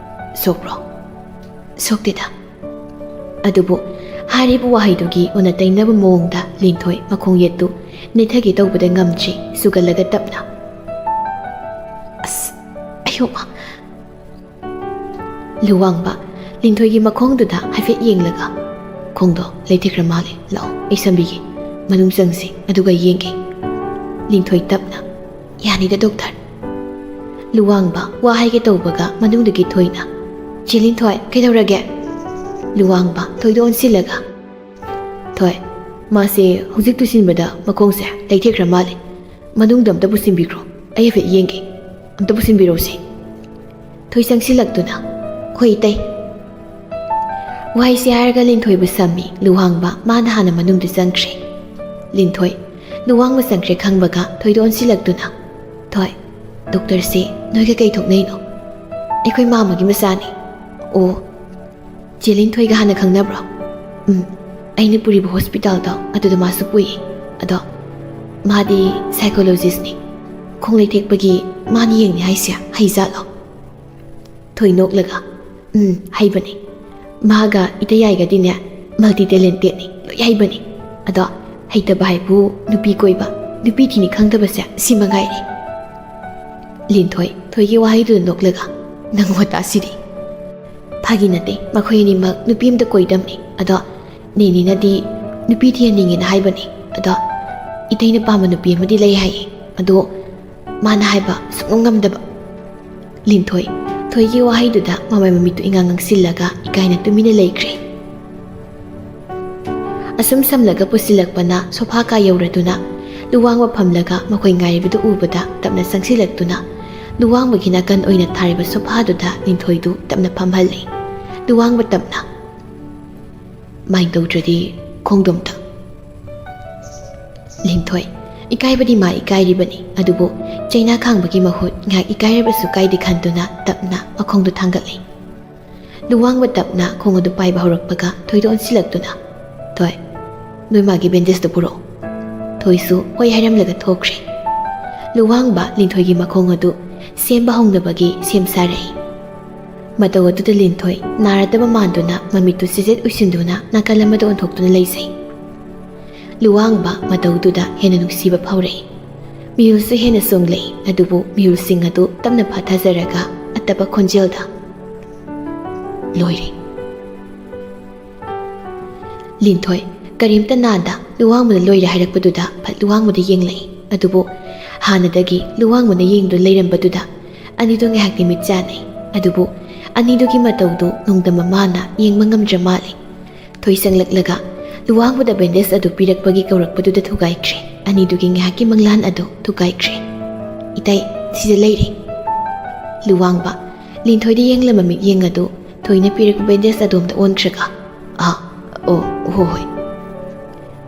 "ꯁꯣꯛꯄ꯭ꯔꯣ?" "ꯁꯣꯛꯇꯦꯗ꯫" ꯑꯗꯨꯕꯨ ꯍꯥꯏꯔꯤꯕ ꯋꯥꯍꯩꯗꯨꯒꯤ ꯑꯣꯟꯅ ꯇꯩꯅꯕ ꯃꯑꯣꯡꯗ ꯂꯤꯟꯊꯣꯏ ꯃꯈꯣꯡ ꯌꯦꯠꯇꯨ ꯅꯦꯠꯊꯒꯦ ꯇꯧꯕꯗ ꯉꯝꯗ꯭ꯔꯤ, ꯁꯨꯒꯠꯂꯒ ꯇꯞꯅ, "ꯑꯁ, ꯑꯌꯣꯃ!" ꯂꯨꯋꯥꯡꯕ ꯂꯤꯟꯊꯣꯏꯒꯤ ꯃꯈꯣꯡꯗꯨꯗ ꯍꯥꯏꯐꯦꯠ ꯌꯦꯡꯂꯒ, "ꯈꯣꯡꯗꯣ ꯂꯩꯊꯦꯛꯈ꯭ꯔ ꯃꯥꯜꯂꯦ, ꯂꯥꯛꯑꯣ, ꯑꯩ ꯁꯝꯕꯤꯒꯦ, ꯃꯅꯨꯡ ꯆꯪꯁꯤ, ꯑꯗꯨꯒ ꯌꯦꯡꯒꯦ꯫" ꯂꯤꯟꯊꯣꯏ ꯇꯞꯅ, "ꯌꯥꯅꯤꯗ, ꯗꯣꯛꯇꯔ꯫" ꯂꯨꯋꯥꯡꯕ ꯋꯥ ꯍꯥꯏꯒꯦ ꯇꯧꯕꯒ ꯃꯅꯨꯡꯗꯒꯤ ꯊꯣꯏꯅ, "ꯆꯦ ꯂꯤꯟꯊꯣꯏ, ꯀꯩꯗꯧꯔꯒꯦ?" ꯂꯨꯋꯥꯡꯕ ꯊꯣꯏꯗ ꯑꯣꯟꯁꯤꯜꯂꯒ, "ꯊꯣꯏ, ꯃꯥꯁꯦ ꯍꯧꯖꯤꯛ ꯇꯨꯁꯤꯟꯕꯗ ꯃꯈꯣꯡꯁꯦ ꯂꯩꯊꯦꯛꯈ꯭ꯔ ꯃꯥꯜꯂꯦ꯫ ꯃꯅꯨꯡꯗ ꯑꯝꯇ ꯄꯨꯁꯤꯟꯕꯤꯈ꯭ꯔꯣ, ꯑꯩ ꯍꯥꯏꯐꯦꯠ ꯌꯦꯡꯒꯦ꯫ ꯑꯝꯇ ꯄꯨꯁꯤꯟꯕꯤꯔꯛꯎꯁꯦ꯫" ꯊꯣꯏ ꯆꯪꯁꯤꯜꯂꯛꯇꯨꯅ, "ꯍꯣꯏ, ꯏꯇꯩ꯫" ꯋꯥꯍꯩꯁꯤ ꯍꯥꯏꯔꯒ ꯂꯤꯟꯊꯣꯏꯕꯨ ꯁꯝꯃꯤ꯫ ꯂꯨꯋꯥꯡꯕ ꯃꯥꯅ ꯍꯥꯟꯅ ꯃꯅꯨꯡꯗ ꯆꯪꯈ꯭ꯔꯦ꯫ ꯂꯤꯟꯊꯣꯏ ꯂꯨꯋꯥꯡꯕ ꯆꯪꯈ꯭ꯔꯦ ꯈꯪꯕꯒ ꯊꯣꯏꯗ ꯑꯣꯟꯁꯤꯜꯂꯛꯇꯨꯅ, "ꯊꯣꯏ, ꯗꯣꯛꯇꯔꯁꯦ ꯅꯣꯏꯒ ꯀꯩ ꯊꯣꯛꯅꯩꯅꯣ?" "ꯑꯩꯈꯣꯏ ꯃꯥꯃꯒꯤ ꯃꯆꯥꯅꯤ꯫" "ꯑꯣ, ꯆꯦ ꯂꯤꯟꯊꯣꯏꯒ ꯍꯥꯟꯅ ꯈꯪꯅꯕ꯭ꯔꯣ?" "ꯎꯝ, ꯑꯩꯅ ꯄꯨꯔꯤꯕ ꯍꯣꯁꯄꯤꯇꯥꯜꯗꯣ ꯑꯗꯨꯗ ꯃꯥꯁꯨ ꯄꯨꯏ꯫ ꯑꯗꯣ ꯃꯥꯗꯤ ꯁꯥꯏꯀꯣꯂꯣꯖꯤꯁꯅꯤ꯫ ꯈꯣꯡꯂꯩ ꯊꯦꯛꯄꯒꯤ ꯃꯥꯅ ꯌꯦꯡꯅꯤ ꯍꯥꯏꯁꯦ ꯍꯩꯖꯥꯠꯂꯣ?" ꯊꯣꯏ ꯅꯣꯛꯂꯒ, "ꯎꯝ, ꯍꯩꯕꯅꯤ꯫ ꯃꯥꯒ ꯏꯇꯩꯌꯥꯏꯒꯗꯤꯅꯦ, ꯃꯜꯇꯤ ꯇꯦꯂꯦꯟꯇꯦꯠꯅꯤ, ꯂꯣꯏ ꯍꯩꯕꯅꯤ꯫ ꯑꯗꯣ ꯍꯩꯇꯕ ꯍꯥꯏꯕꯨ ꯅꯨꯄꯤ ꯀꯣꯏꯕ, ꯅꯨꯄꯤ ꯊꯤꯅꯤ ꯈꯪꯗꯕꯁꯦ ꯁꯤ ꯃꯉꯥꯏꯔꯦ꯫" ꯂꯤꯟꯊꯣꯏ ꯊꯣꯏꯒꯤ ꯋꯥꯍꯩꯗꯨꯗ ꯅꯣꯛꯂꯒ, "ꯅꯪ ꯋꯥꯇꯥꯁꯤꯗꯤ!" "ꯐꯥꯒꯤ ꯅꯠꯇꯦ, ꯃꯈꯣꯏ ꯑꯅꯤꯃꯛ ꯅꯨꯄꯤ ꯑꯃꯗ ꯀꯣꯏꯗꯝꯅꯤ꯫ ꯑꯗꯣ ꯅꯦꯅꯦꯅꯗꯤ ꯅꯨꯄꯤ ꯊꯤꯍꯟꯅꯤꯡꯉꯦꯅ ꯍꯥꯏꯕꯅꯤ꯫ ꯑꯗꯣ ꯏꯇꯩꯅ ꯄꯥꯝꯕ ꯅꯨꯄꯤ ꯑꯃꯗꯤ ꯂꯩ ꯍꯥꯏꯌꯦ꯫ ꯑꯗꯣ ꯃꯥꯅ ꯍꯥꯏꯕ ꯁꯨꯡꯉꯝ ꯉꯝꯗꯕ꯫" ꯂꯤꯟꯊꯣꯏ ꯊꯣꯏꯒꯤ ꯋꯥꯍꯩꯗꯨꯗ ꯃꯃꯥꯏ ꯃꯃꯤꯠꯇꯨ ꯏꯉꯥꯡ ꯉꯥꯡꯁꯤꯜꯂꯒ ꯏꯀꯥꯏꯅ ꯇꯨꯃꯤꯟꯅ ꯂꯩꯈ꯭ꯔꯦ꯫ ꯑꯁꯨꯝ ꯁꯝꯂꯒ ꯄꯨꯁꯤꯜꯂꯛꯄꯅ ꯁꯣꯐꯥ ꯀꯥ ꯌꯧꯔꯗꯨꯅ ꯂꯨꯋꯥꯡꯕ ꯐꯝꯂꯒ ꯃꯈꯣꯏ ꯉꯥꯏꯔꯤꯕꯗꯨ ꯎꯕꯗ ꯇꯞꯅ ꯆꯪꯁꯤꯜꯂꯛꯇꯨꯅ ꯂꯨꯋꯥꯡꯕꯒꯤ ꯅꯥꯀꯟ ꯑꯣꯏꯅ ꯊꯥꯔꯤꯕ ꯁꯣꯐꯥꯗꯨꯗ ꯂꯤꯟꯊꯣꯏꯗꯨ ꯇꯞꯅ ꯐꯝꯍꯜꯂꯤ꯫ ꯂꯨꯋꯥꯡꯕ ꯇꯞꯅ, "ꯃꯥꯏꯟ ꯇꯧꯗ꯭ꯔꯗꯤ ꯈꯣꯡꯗꯣꯝꯇ꯫" ꯂꯤꯟꯊꯣꯏ ꯏꯀꯥꯏꯕꯗꯤ ꯃꯥ ꯏꯀꯥꯏꯔꯤꯕꯅꯤ, ꯑꯗꯨꯕꯨ ꯆꯩꯅꯥ ꯈꯥꯡꯕꯒꯤ ꯃꯍꯨꯠ ꯉꯥꯏꯍꯥꯛ ꯏꯀꯥꯏꯔꯕꯁꯨ ꯀꯥꯏꯗꯦ ꯈꯟꯗꯨꯅ ꯇꯞꯅ ꯃꯈꯣꯡꯗꯨ ꯊꯥꯡꯒꯠꯂꯤ꯫ ꯂꯨꯋꯥꯡꯕ ꯇꯞꯅ ꯈꯣꯡ ꯑꯗꯨ ꯄꯥꯏꯕ ꯍꯧꯔꯛꯄꯒ ꯊꯣꯏꯗ ꯑꯣꯟꯁꯤꯜꯂꯛꯇꯨꯅ, "ꯊꯣꯏ, ꯅꯣꯏ ꯃꯥꯒꯤ ꯕꯦꯟꯗꯦꯖꯇꯨ ꯄꯨꯔꯛꯑꯣ꯫" ꯊꯣꯏꯁꯨ ꯍꯣꯏ ꯍꯥꯏꯔꯝꯂꯒ ꯊꯣꯛꯈ꯭ꯔꯦ꯫ ꯂꯨꯋꯥꯡꯕ ꯂꯤꯟꯊꯣꯏꯒꯤ ꯃꯈꯣꯡ ꯑꯗꯨ ꯁꯦꯝꯕ ꯍꯧꯅꯕꯒꯤ ꯁꯦꯝ ꯁꯥꯔꯛꯏ꯫ ꯃꯇꯧ ꯑꯗꯨꯗ ꯂꯤꯟꯊꯣꯏ ꯅꯥꯔꯗꯕ ꯃꯥꯟꯗꯨꯅ ꯃꯃꯤꯠꯇꯨ ꯆꯤꯖꯦꯠ ꯎꯏꯁꯤꯟꯗꯨꯅ ꯅꯥꯀꯜ ꯑꯃꯗ ꯑꯣꯟꯊꯣꯛꯇꯨꯅ ꯂꯩꯖꯩ꯫ ꯂꯨꯋꯥꯡꯕ ꯃꯇꯧꯗꯨꯗ ꯍꯦꯟꯅ ꯅꯨꯡꯁꯤꯕ ꯐꯥꯎꯔꯛꯏ꯫ ꯃꯤꯍꯨꯜꯁꯨ ꯍꯦꯟꯅ ꯆꯣꯡꯂꯛꯏ, ꯑꯗꯨꯕꯨ ꯃꯤꯍꯨꯜꯁꯤꯡ ꯑꯗꯨ ꯇꯞꯅ ꯐꯥꯊꯖꯔꯒ ꯑꯇꯞꯄ ꯈꯣꯟꯖꯦꯜꯗ, "ꯂꯣꯏꯔꯦ꯫" ꯂꯤꯟꯊꯣꯏ ꯀꯔꯤꯝꯇ ꯅꯥꯗ ꯂꯨꯋꯥꯡꯕꯅ ꯂꯣꯏꯔꯦ ꯍꯥꯏꯔꯛꯄꯗꯨꯗ ꯐꯠ ꯂꯨꯋꯥꯡꯕꯗ ꯌꯦꯡꯂꯛꯏ꯫ ꯑꯗꯨꯕꯨ ꯍꯥꯟꯅꯗꯒꯤ ꯂꯨꯋꯥꯡꯕꯅ ꯌꯦꯡꯗꯨꯅ ꯂꯩꯔꯝꯕꯗꯨꯗ ꯑꯅꯤꯗꯨ ꯉꯥꯏꯍꯥꯛꯇꯤ ꯃꯤꯠ ꯆꯥꯟꯅꯩ꯫ ꯑꯗꯨꯕꯨ ꯑꯅꯤꯗꯨꯒꯤ ꯃꯇꯧꯗꯨ ꯅꯣꯡꯗꯝꯕ ꯃꯥꯅ ꯌꯦꯡꯕ ꯉꯝꯗ꯭ꯔ ꯃꯥꯜꯂꯤ꯫ ꯊꯣꯏ ꯆꯪꯂꯛꯂꯒ ꯂꯨꯋꯥꯡꯕꯗ ꯕꯦꯟꯗꯦꯖ ꯑꯗꯨ ꯄꯤꯔꯛꯄꯒꯤ ꯀꯧꯔꯛꯄꯗꯨꯗ ꯊꯨꯒꯥꯏꯈ꯭ꯔꯦ꯫ ꯑꯅꯤꯗꯨꯒꯤ ꯉꯥꯏꯍꯥꯛꯀꯤ ꯃꯪꯂꯥꯟ ꯑꯗꯨ ꯊꯨꯒꯥꯏꯈ꯭ꯔꯦ꯫ "ꯏꯇꯩ, ꯁꯤꯗ ꯂꯩꯔꯦ꯫" ꯂꯨꯋꯥꯡꯕ ꯂꯤꯟꯊꯣꯏꯗ ꯌꯦꯡꯂꯝꯕ ꯃꯤꯠꯌꯦꯡ ꯑꯗꯨ ꯊꯣꯏꯅ ꯄꯤꯔꯛꯄ ꯕꯦꯟꯗꯦꯖ ꯑꯗꯣꯝꯗ ꯑꯣꯟꯈ꯭ꯔꯒ, "ꯑꯥ, ꯑꯣ, ꯍꯣ ꯍꯣꯏ꯫"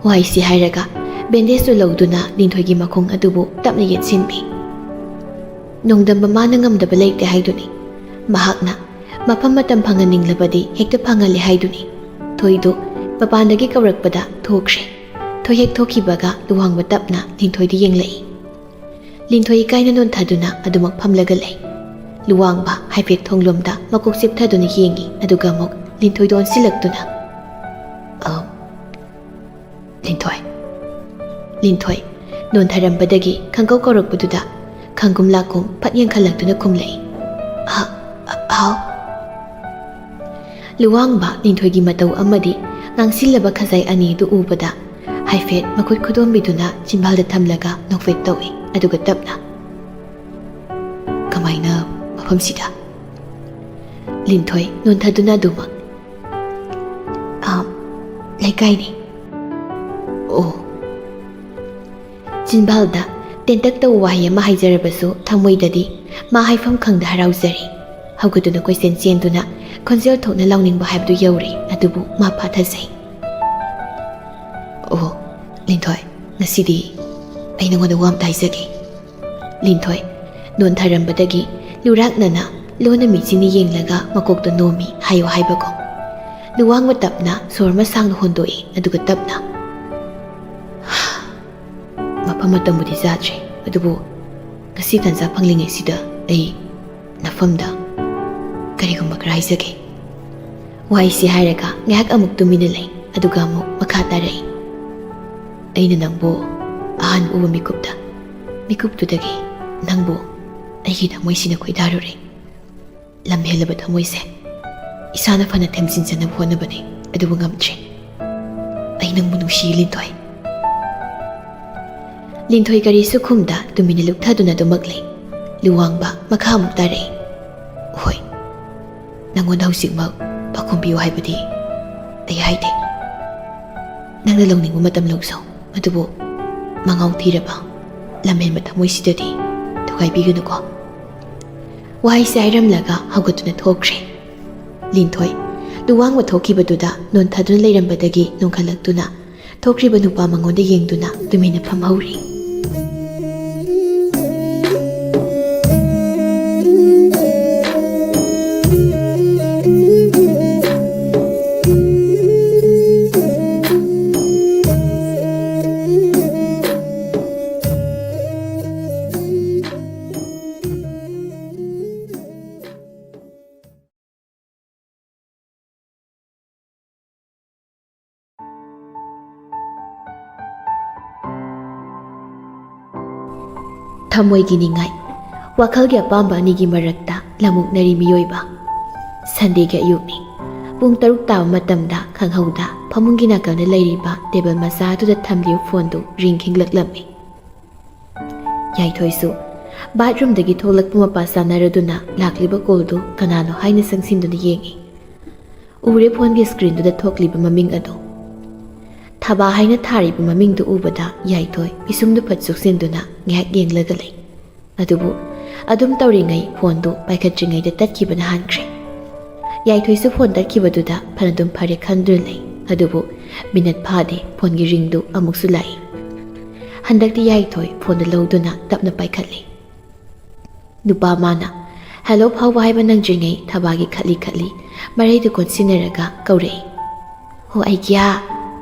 ꯋꯥꯍꯩꯁꯤ ꯍꯥꯏꯔꯒ ꯕꯦꯟꯗꯦꯖꯇꯨ ꯂꯧꯗꯨꯅ ꯂꯤꯟꯊꯣꯏꯒꯤ ꯃꯈꯣꯡ ꯑꯗꯨꯕꯨ ꯇꯞꯅ ꯌꯦꯠꯁꯤꯟꯕꯤ꯫ ꯅꯣꯡꯗꯝꯕ ꯃꯥꯅ ꯉꯝꯗꯕ ꯂꯩꯇꯦ ꯍꯥꯏꯗꯨꯅꯤ꯫ ꯃꯍꯥꯛꯅ ꯃꯐꯝ ꯃꯇꯝ ꯐꯪꯍꯟꯅꯤꯡꯂꯕꯗꯤ ꯍꯦꯛꯇ ꯐꯪꯍꯜꯂꯦ ꯍꯥꯏꯗꯨꯅꯤ꯫ ꯊꯣꯏꯗꯨ ꯃꯄꯥꯟꯗꯒꯤ ꯀꯧꯔꯛꯄꯗ ꯊꯣꯛꯈ꯭ꯔꯦ꯫ ꯊꯣꯏ ꯍꯦꯛ ꯊꯣꯛꯈꯤꯕꯒ ꯂꯨꯋꯥꯡꯕ ꯇꯞꯅ ꯂꯤꯟꯊꯣꯏꯗ ꯌꯦꯡꯂꯛꯏ꯫ ꯂꯤꯟꯊꯣꯏ ꯏꯀꯥꯏꯅ ꯅꯣꯟꯊꯗꯨꯅ ꯑꯗꯨꯃꯛ ꯐꯝꯂꯒ ꯂꯩ꯫ ꯂꯨꯋꯥꯡꯕ ꯍꯥꯏꯐꯦꯠ ꯊꯣꯡꯂꯣꯝꯗ ꯃꯀꯣꯛ ꯆꯦꯞꯊꯗꯨꯅ ꯌꯦꯡꯏ, ꯑꯗꯨꯒ ꯑꯃꯨꯛ ꯂꯤꯟꯊꯣꯏꯗ ꯑꯣꯟꯁꯤꯜꯂꯛꯇꯨꯅ, "ꯑ, ꯂꯤꯟꯊꯣꯏ꯫" ꯂꯤꯟꯊꯣꯏ ꯅꯣꯟꯊꯔꯝꯕꯗꯒꯤ ꯈꯪꯀꯧ ꯀꯧꯔꯛꯄꯗꯨꯗ ꯈꯪꯒꯨꯝ ꯂꯥꯛꯀꯨꯝ ꯐꯠ ꯌꯦꯡꯈꯠꯂꯛꯇꯨꯅ ꯈꯨꯝꯂꯛꯏ, "ꯍ-, ꯍꯥꯎ?" ꯂꯨꯋꯥꯡꯕ ꯂꯤꯟꯊꯣꯏꯒꯤ ꯃꯇꯧ ꯑꯃꯗꯤ ꯉꯥꯡꯁꯤꯜꯂꯕ ꯈꯖꯥꯏ ꯑꯅꯤꯗꯨ ꯎꯕꯗ ꯍꯥꯏꯐꯦꯠ ꯃꯈꯨꯠ ꯈꯨꯗꯣꯝꯕꯤꯗꯨꯅ ꯆꯤꯟꯕꯥꯜꯗ ꯊꯝꯂꯒ ꯅꯣꯛꯐꯦꯠ ꯇꯧꯏ, ꯑꯗꯨꯒ ꯇꯞꯅ, "ꯀꯃꯥꯏꯅ ꯃꯐꯝꯁꯤꯗ?" ꯂꯤꯟꯊꯣꯏ ꯅꯣꯟꯊꯗꯨꯅ ꯑꯗꯨꯃꯛ, "ꯑꯥ, ꯂꯩꯀꯥꯏꯅꯤ꯫" "ꯑꯣ꯫" ꯆꯤꯟꯕꯥꯜꯗ ꯇꯦꯟꯇꯛ ꯇꯧꯕ ꯋꯥꯍꯩ ꯑꯃ ꯍꯥꯏꯖꯔꯕꯁꯨ ꯊꯃꯣꯏꯗꯗꯤ ꯃꯥ ꯍꯥꯏꯐꯝ ꯈꯪꯗ ꯍꯔꯥꯎꯖꯔꯤ꯫ ꯍꯧꯒꯠꯇꯨꯅ ꯀꯣꯏꯆꯦꯟ ꯆꯦꯟꯗꯨꯅ ꯈꯣꯟꯖꯦꯜ ꯊꯣꯛꯅ ꯂꯥꯎꯅꯤꯡꯕ ꯍꯥꯏꯕꯗꯨ ꯌꯧꯔꯦ, ꯑꯗꯨꯕꯨ ꯃꯥ ꯐꯥꯊꯖꯩ꯫ "ꯑꯣ, ꯂꯤꯟꯊꯣꯏ, ꯉꯁꯤꯗꯤ ꯑꯩ ꯅꯉꯣꯟꯗ ꯋꯥ ꯑꯝꯇ ꯍꯥꯏꯖꯒꯦ꯫" ꯂꯤꯟꯊꯣꯏ ꯅꯣꯟꯊꯔꯝꯕꯗꯒꯤ ꯂꯨꯔꯥꯛꯅꯅ ꯂꯣꯟꯅ ꯃꯤꯠꯁꯤꯅ ꯌꯦꯡꯂꯒ ꯃꯀꯣꯛꯇ ꯅꯣꯝꯃꯤ, ꯍꯥꯏꯌꯣ ꯍꯥꯏꯕꯒꯨꯝ꯫ ꯂꯨꯋꯥꯡꯕ ꯇꯞꯅ ꯁꯣꯔ ꯑꯃ ꯁꯥꯡꯅ ꯍꯣꯟꯗꯣꯛꯏ, ꯑꯗꯨꯒ ꯇꯞꯅ, "ꯃꯐꯝ ꯃꯇꯝꯕꯨꯗꯤ ꯆꯥꯗ꯭ꯔꯤ, ꯑꯗꯨꯕꯨ ꯉꯁꯤ ꯇꯥꯟꯖꯥ ꯐꯪꯂꯤꯉꯩꯁꯤꯗ ꯑꯩ ꯅꯐꯝꯗ ꯀꯔꯤꯒꯨꯝꯕ ꯈꯔ ꯍꯥꯏꯖꯒꯦ꯫" ꯋꯥꯍꯩꯁꯤ ꯍꯥꯏꯔꯒ ꯉꯥꯏꯍꯥꯛ ꯑꯃꯨꯛ ꯇꯨꯃꯤꯟꯅ ꯂꯩ, ꯑꯗꯨꯒ ꯑꯃꯨꯛ ꯃꯈꯥ ꯇꯥꯔꯛꯏ, "ꯑꯩꯅ ꯅꯪꯕꯨ ꯑꯍꯥꯟꯕ ꯎꯕ ꯃꯤꯀꯨꯞꯇ, ꯃꯤꯀꯨꯞꯇꯨꯗꯒꯤ ꯅꯪꯕꯨ ꯑꯩꯒꯤ ꯊꯃꯣꯏꯁꯤꯅ ꯈꯣꯏꯗꯥꯔꯨꯔꯦ꯫ ꯂꯝ ꯍꯦꯜꯂꯕ ꯊꯃꯣꯏꯁꯦ ꯏꯁꯥꯅ ꯐꯅ ꯊꯦꯝꯖꯤꯟꯖꯅꯕ ꯍꯣꯠꯅꯕꯅꯤ, ꯑꯗꯨꯕꯨ ꯉꯝꯗ꯭ꯔꯦ꯫ ꯑꯩ ꯅꯪꯕꯨ ꯅꯨꯡꯁꯤ, ꯂꯤꯟꯊꯣꯏ꯫" ꯂꯤꯟꯊꯣꯏ ꯀꯔꯤꯁꯨ ꯈꯨꯝꯗ ꯇꯨꯃꯤꯟꯅ ꯂꯨꯞꯊꯗꯨꯅ ꯑꯗꯨꯃꯛ ꯂꯩ꯫ ꯂꯨꯋꯥꯡꯕ ꯃꯈꯥ ꯑꯃꯨꯛ ꯇꯥꯔꯛꯏ, "ꯍꯣꯏ, ꯅꯪꯉꯣꯟꯗ ꯍꯧꯖꯤꯛꯃꯛ ꯄꯥꯈꯨꯝ ꯄꯤꯌꯨ ꯍꯥꯏꯕꯗꯤ ꯑꯩ ꯍꯥꯏꯗꯦ꯫ ꯅꯪꯅ ꯂꯧꯅꯤꯡꯕ ꯃꯇꯝ ꯂꯧꯖꯧ, ꯑꯗꯨꯕꯨ ꯃꯉꯥꯎ ꯊꯤꯔꯕ ꯂꯝꯍꯦꯟꯕ ꯊꯃꯣꯏꯁꯤꯗꯗꯤ ꯊꯨꯒꯥꯏꯕꯤꯒꯅꯨꯀꯣ꯫" ꯋꯥꯍꯩꯁꯦ ꯍꯥꯏꯔꯝꯂꯒ ꯍꯧꯒꯠꯇꯨꯅ ꯊꯣꯛꯈ꯭ꯔꯦ꯫ ꯂꯤꯟꯊꯣꯏ ꯂꯨꯋꯥꯡꯕ ꯊꯣꯛꯈꯤꯕꯗꯨꯗ ꯅꯣꯟꯊꯗꯨꯅ ꯂꯩꯔꯝꯕꯗꯒꯤ ꯅꯣꯡꯈꯠꯂꯛꯇꯨꯅ ꯊꯣꯛꯈ꯭ꯔꯤꯕ ꯅꯨꯄꯥ ꯃꯉꯣꯟꯗ ꯌꯦꯡꯗꯨꯅ ꯇꯨꯃꯤꯟꯅ ꯐꯝꯍꯧꯔꯤ꯫ ꯊꯃꯣꯏꯒꯤ ꯅꯤꯡꯉꯥꯏ, ꯋꯥꯈꯜꯒꯤ ꯑꯄꯥꯝꯕ ꯑꯅꯤꯒꯤ ꯃꯔꯛꯇ ꯂꯃꯨꯛꯅꯔꯤ ꯃꯤꯑꯣꯏꯕ꯫ ꯁꯟꯗꯦꯒꯤ ꯑꯌꯨꯛꯅꯤ꯫ ꯄꯨꯡ ꯇꯔꯨꯛ ꯇꯥꯕ ꯃꯇꯝꯗ ꯈꯪꯍꯧꯗ ꯐꯃꯨꯡꯒꯤ ꯅꯥꯀꯜꯗ ꯂꯩꯔꯤꯕ ꯇꯦꯕꯜ ꯃꯆꯥ ꯑꯗꯨꯗ ꯊꯝꯂꯤꯕ ꯐꯣꯟꯗꯨ ꯔꯤꯡ ꯈꯤꯡꯂꯛꯂꯝꯃꯤ꯫ ꯌꯥꯏꯊꯣꯏꯁꯨ ꯕꯥꯠꯔꯨꯝꯗꯒꯤ ꯊꯣꯛꯂꯛꯄ ꯃꯄꯥ ꯆꯥꯅꯔꯗꯨꯅ ꯂꯥꯛꯂꯤꯕ ꯀꯣꯜꯗꯨ ꯀꯅꯥꯅꯣ ꯍꯥꯏꯅ ꯆꯪꯁꯤꯟꯗꯨꯅ ꯌꯦꯡꯏ꯫ ꯎꯔꯦ ꯐꯣꯟꯒꯤ ꯁ꯭ꯀ꯭ꯔꯤꯟꯗꯨꯗ ꯊꯣꯛꯂꯤꯕ ꯃꯃꯤꯡ ꯑꯗꯨ꯫ ꯊꯕꯥ ꯍꯥꯏꯅ ꯊꯥꯔꯤꯕ ꯃꯃꯤꯡꯗꯨ ꯎꯕꯗ ꯌꯥꯏꯊꯣꯏ ꯄꯤꯁꯨꯝꯗꯨ ꯐꯠ ꯆꯨꯛꯁꯤꯟꯗꯨꯅ ꯉꯥꯏꯍꯥꯛ ꯌꯦꯡꯂꯒ ꯂꯩ꯫ ꯑꯗꯨꯕꯨ ꯑꯗꯨꯝ ꯇꯧꯔꯤꯉꯩ ꯐꯣꯟꯗꯨ ꯄꯥꯏꯈꯠꯇ꯭ꯔꯤꯉꯩꯗ ꯇꯠꯈꯤꯕꯅ ꯍꯥꯟꯈ꯭ꯔꯦ꯫ ꯌꯥꯏꯊꯣꯏꯁꯨ ꯐꯣꯟ ꯇꯠꯈꯤꯕꯗꯨꯗ ꯐꯅꯗꯨꯝ ꯐꯔꯦ ꯈꯟꯗꯨꯅ ꯂꯩ꯫ ꯑꯗꯨꯕꯨ ꯃꯤꯅꯠ ꯐꯥꯗꯦ ꯐꯣꯟꯒꯤ ꯔꯤꯡꯗꯨ ꯑꯃꯨꯛꯁꯨ ꯂꯥꯛꯏ꯫ ꯍꯟꯗꯛꯇꯤ ꯌꯥꯏꯊꯣꯏ ꯐꯣꯟꯗꯨ ꯂꯧꯗꯨꯅ ꯇꯞꯅ ꯄꯥꯏꯈꯠꯂꯤ꯫ ꯅꯨꯄꯥ ꯃꯥꯅ "ꯍꯦꯜꯂꯣ" ꯐꯥꯎꯕ ꯍꯥꯏꯕ ꯅꯪꯗ꯭ꯔꯤꯉꯩ ꯊꯕꯥꯒꯤ ꯈꯠꯂꯤ ꯈꯠꯂꯤ ꯃꯔꯩꯗꯨ ꯀꯣꯟꯁꯤꯟꯅꯔꯒ ꯀꯧꯔꯛꯏ꯫ "ꯍꯣ ꯑꯩꯒ꯭ꯌꯥ!"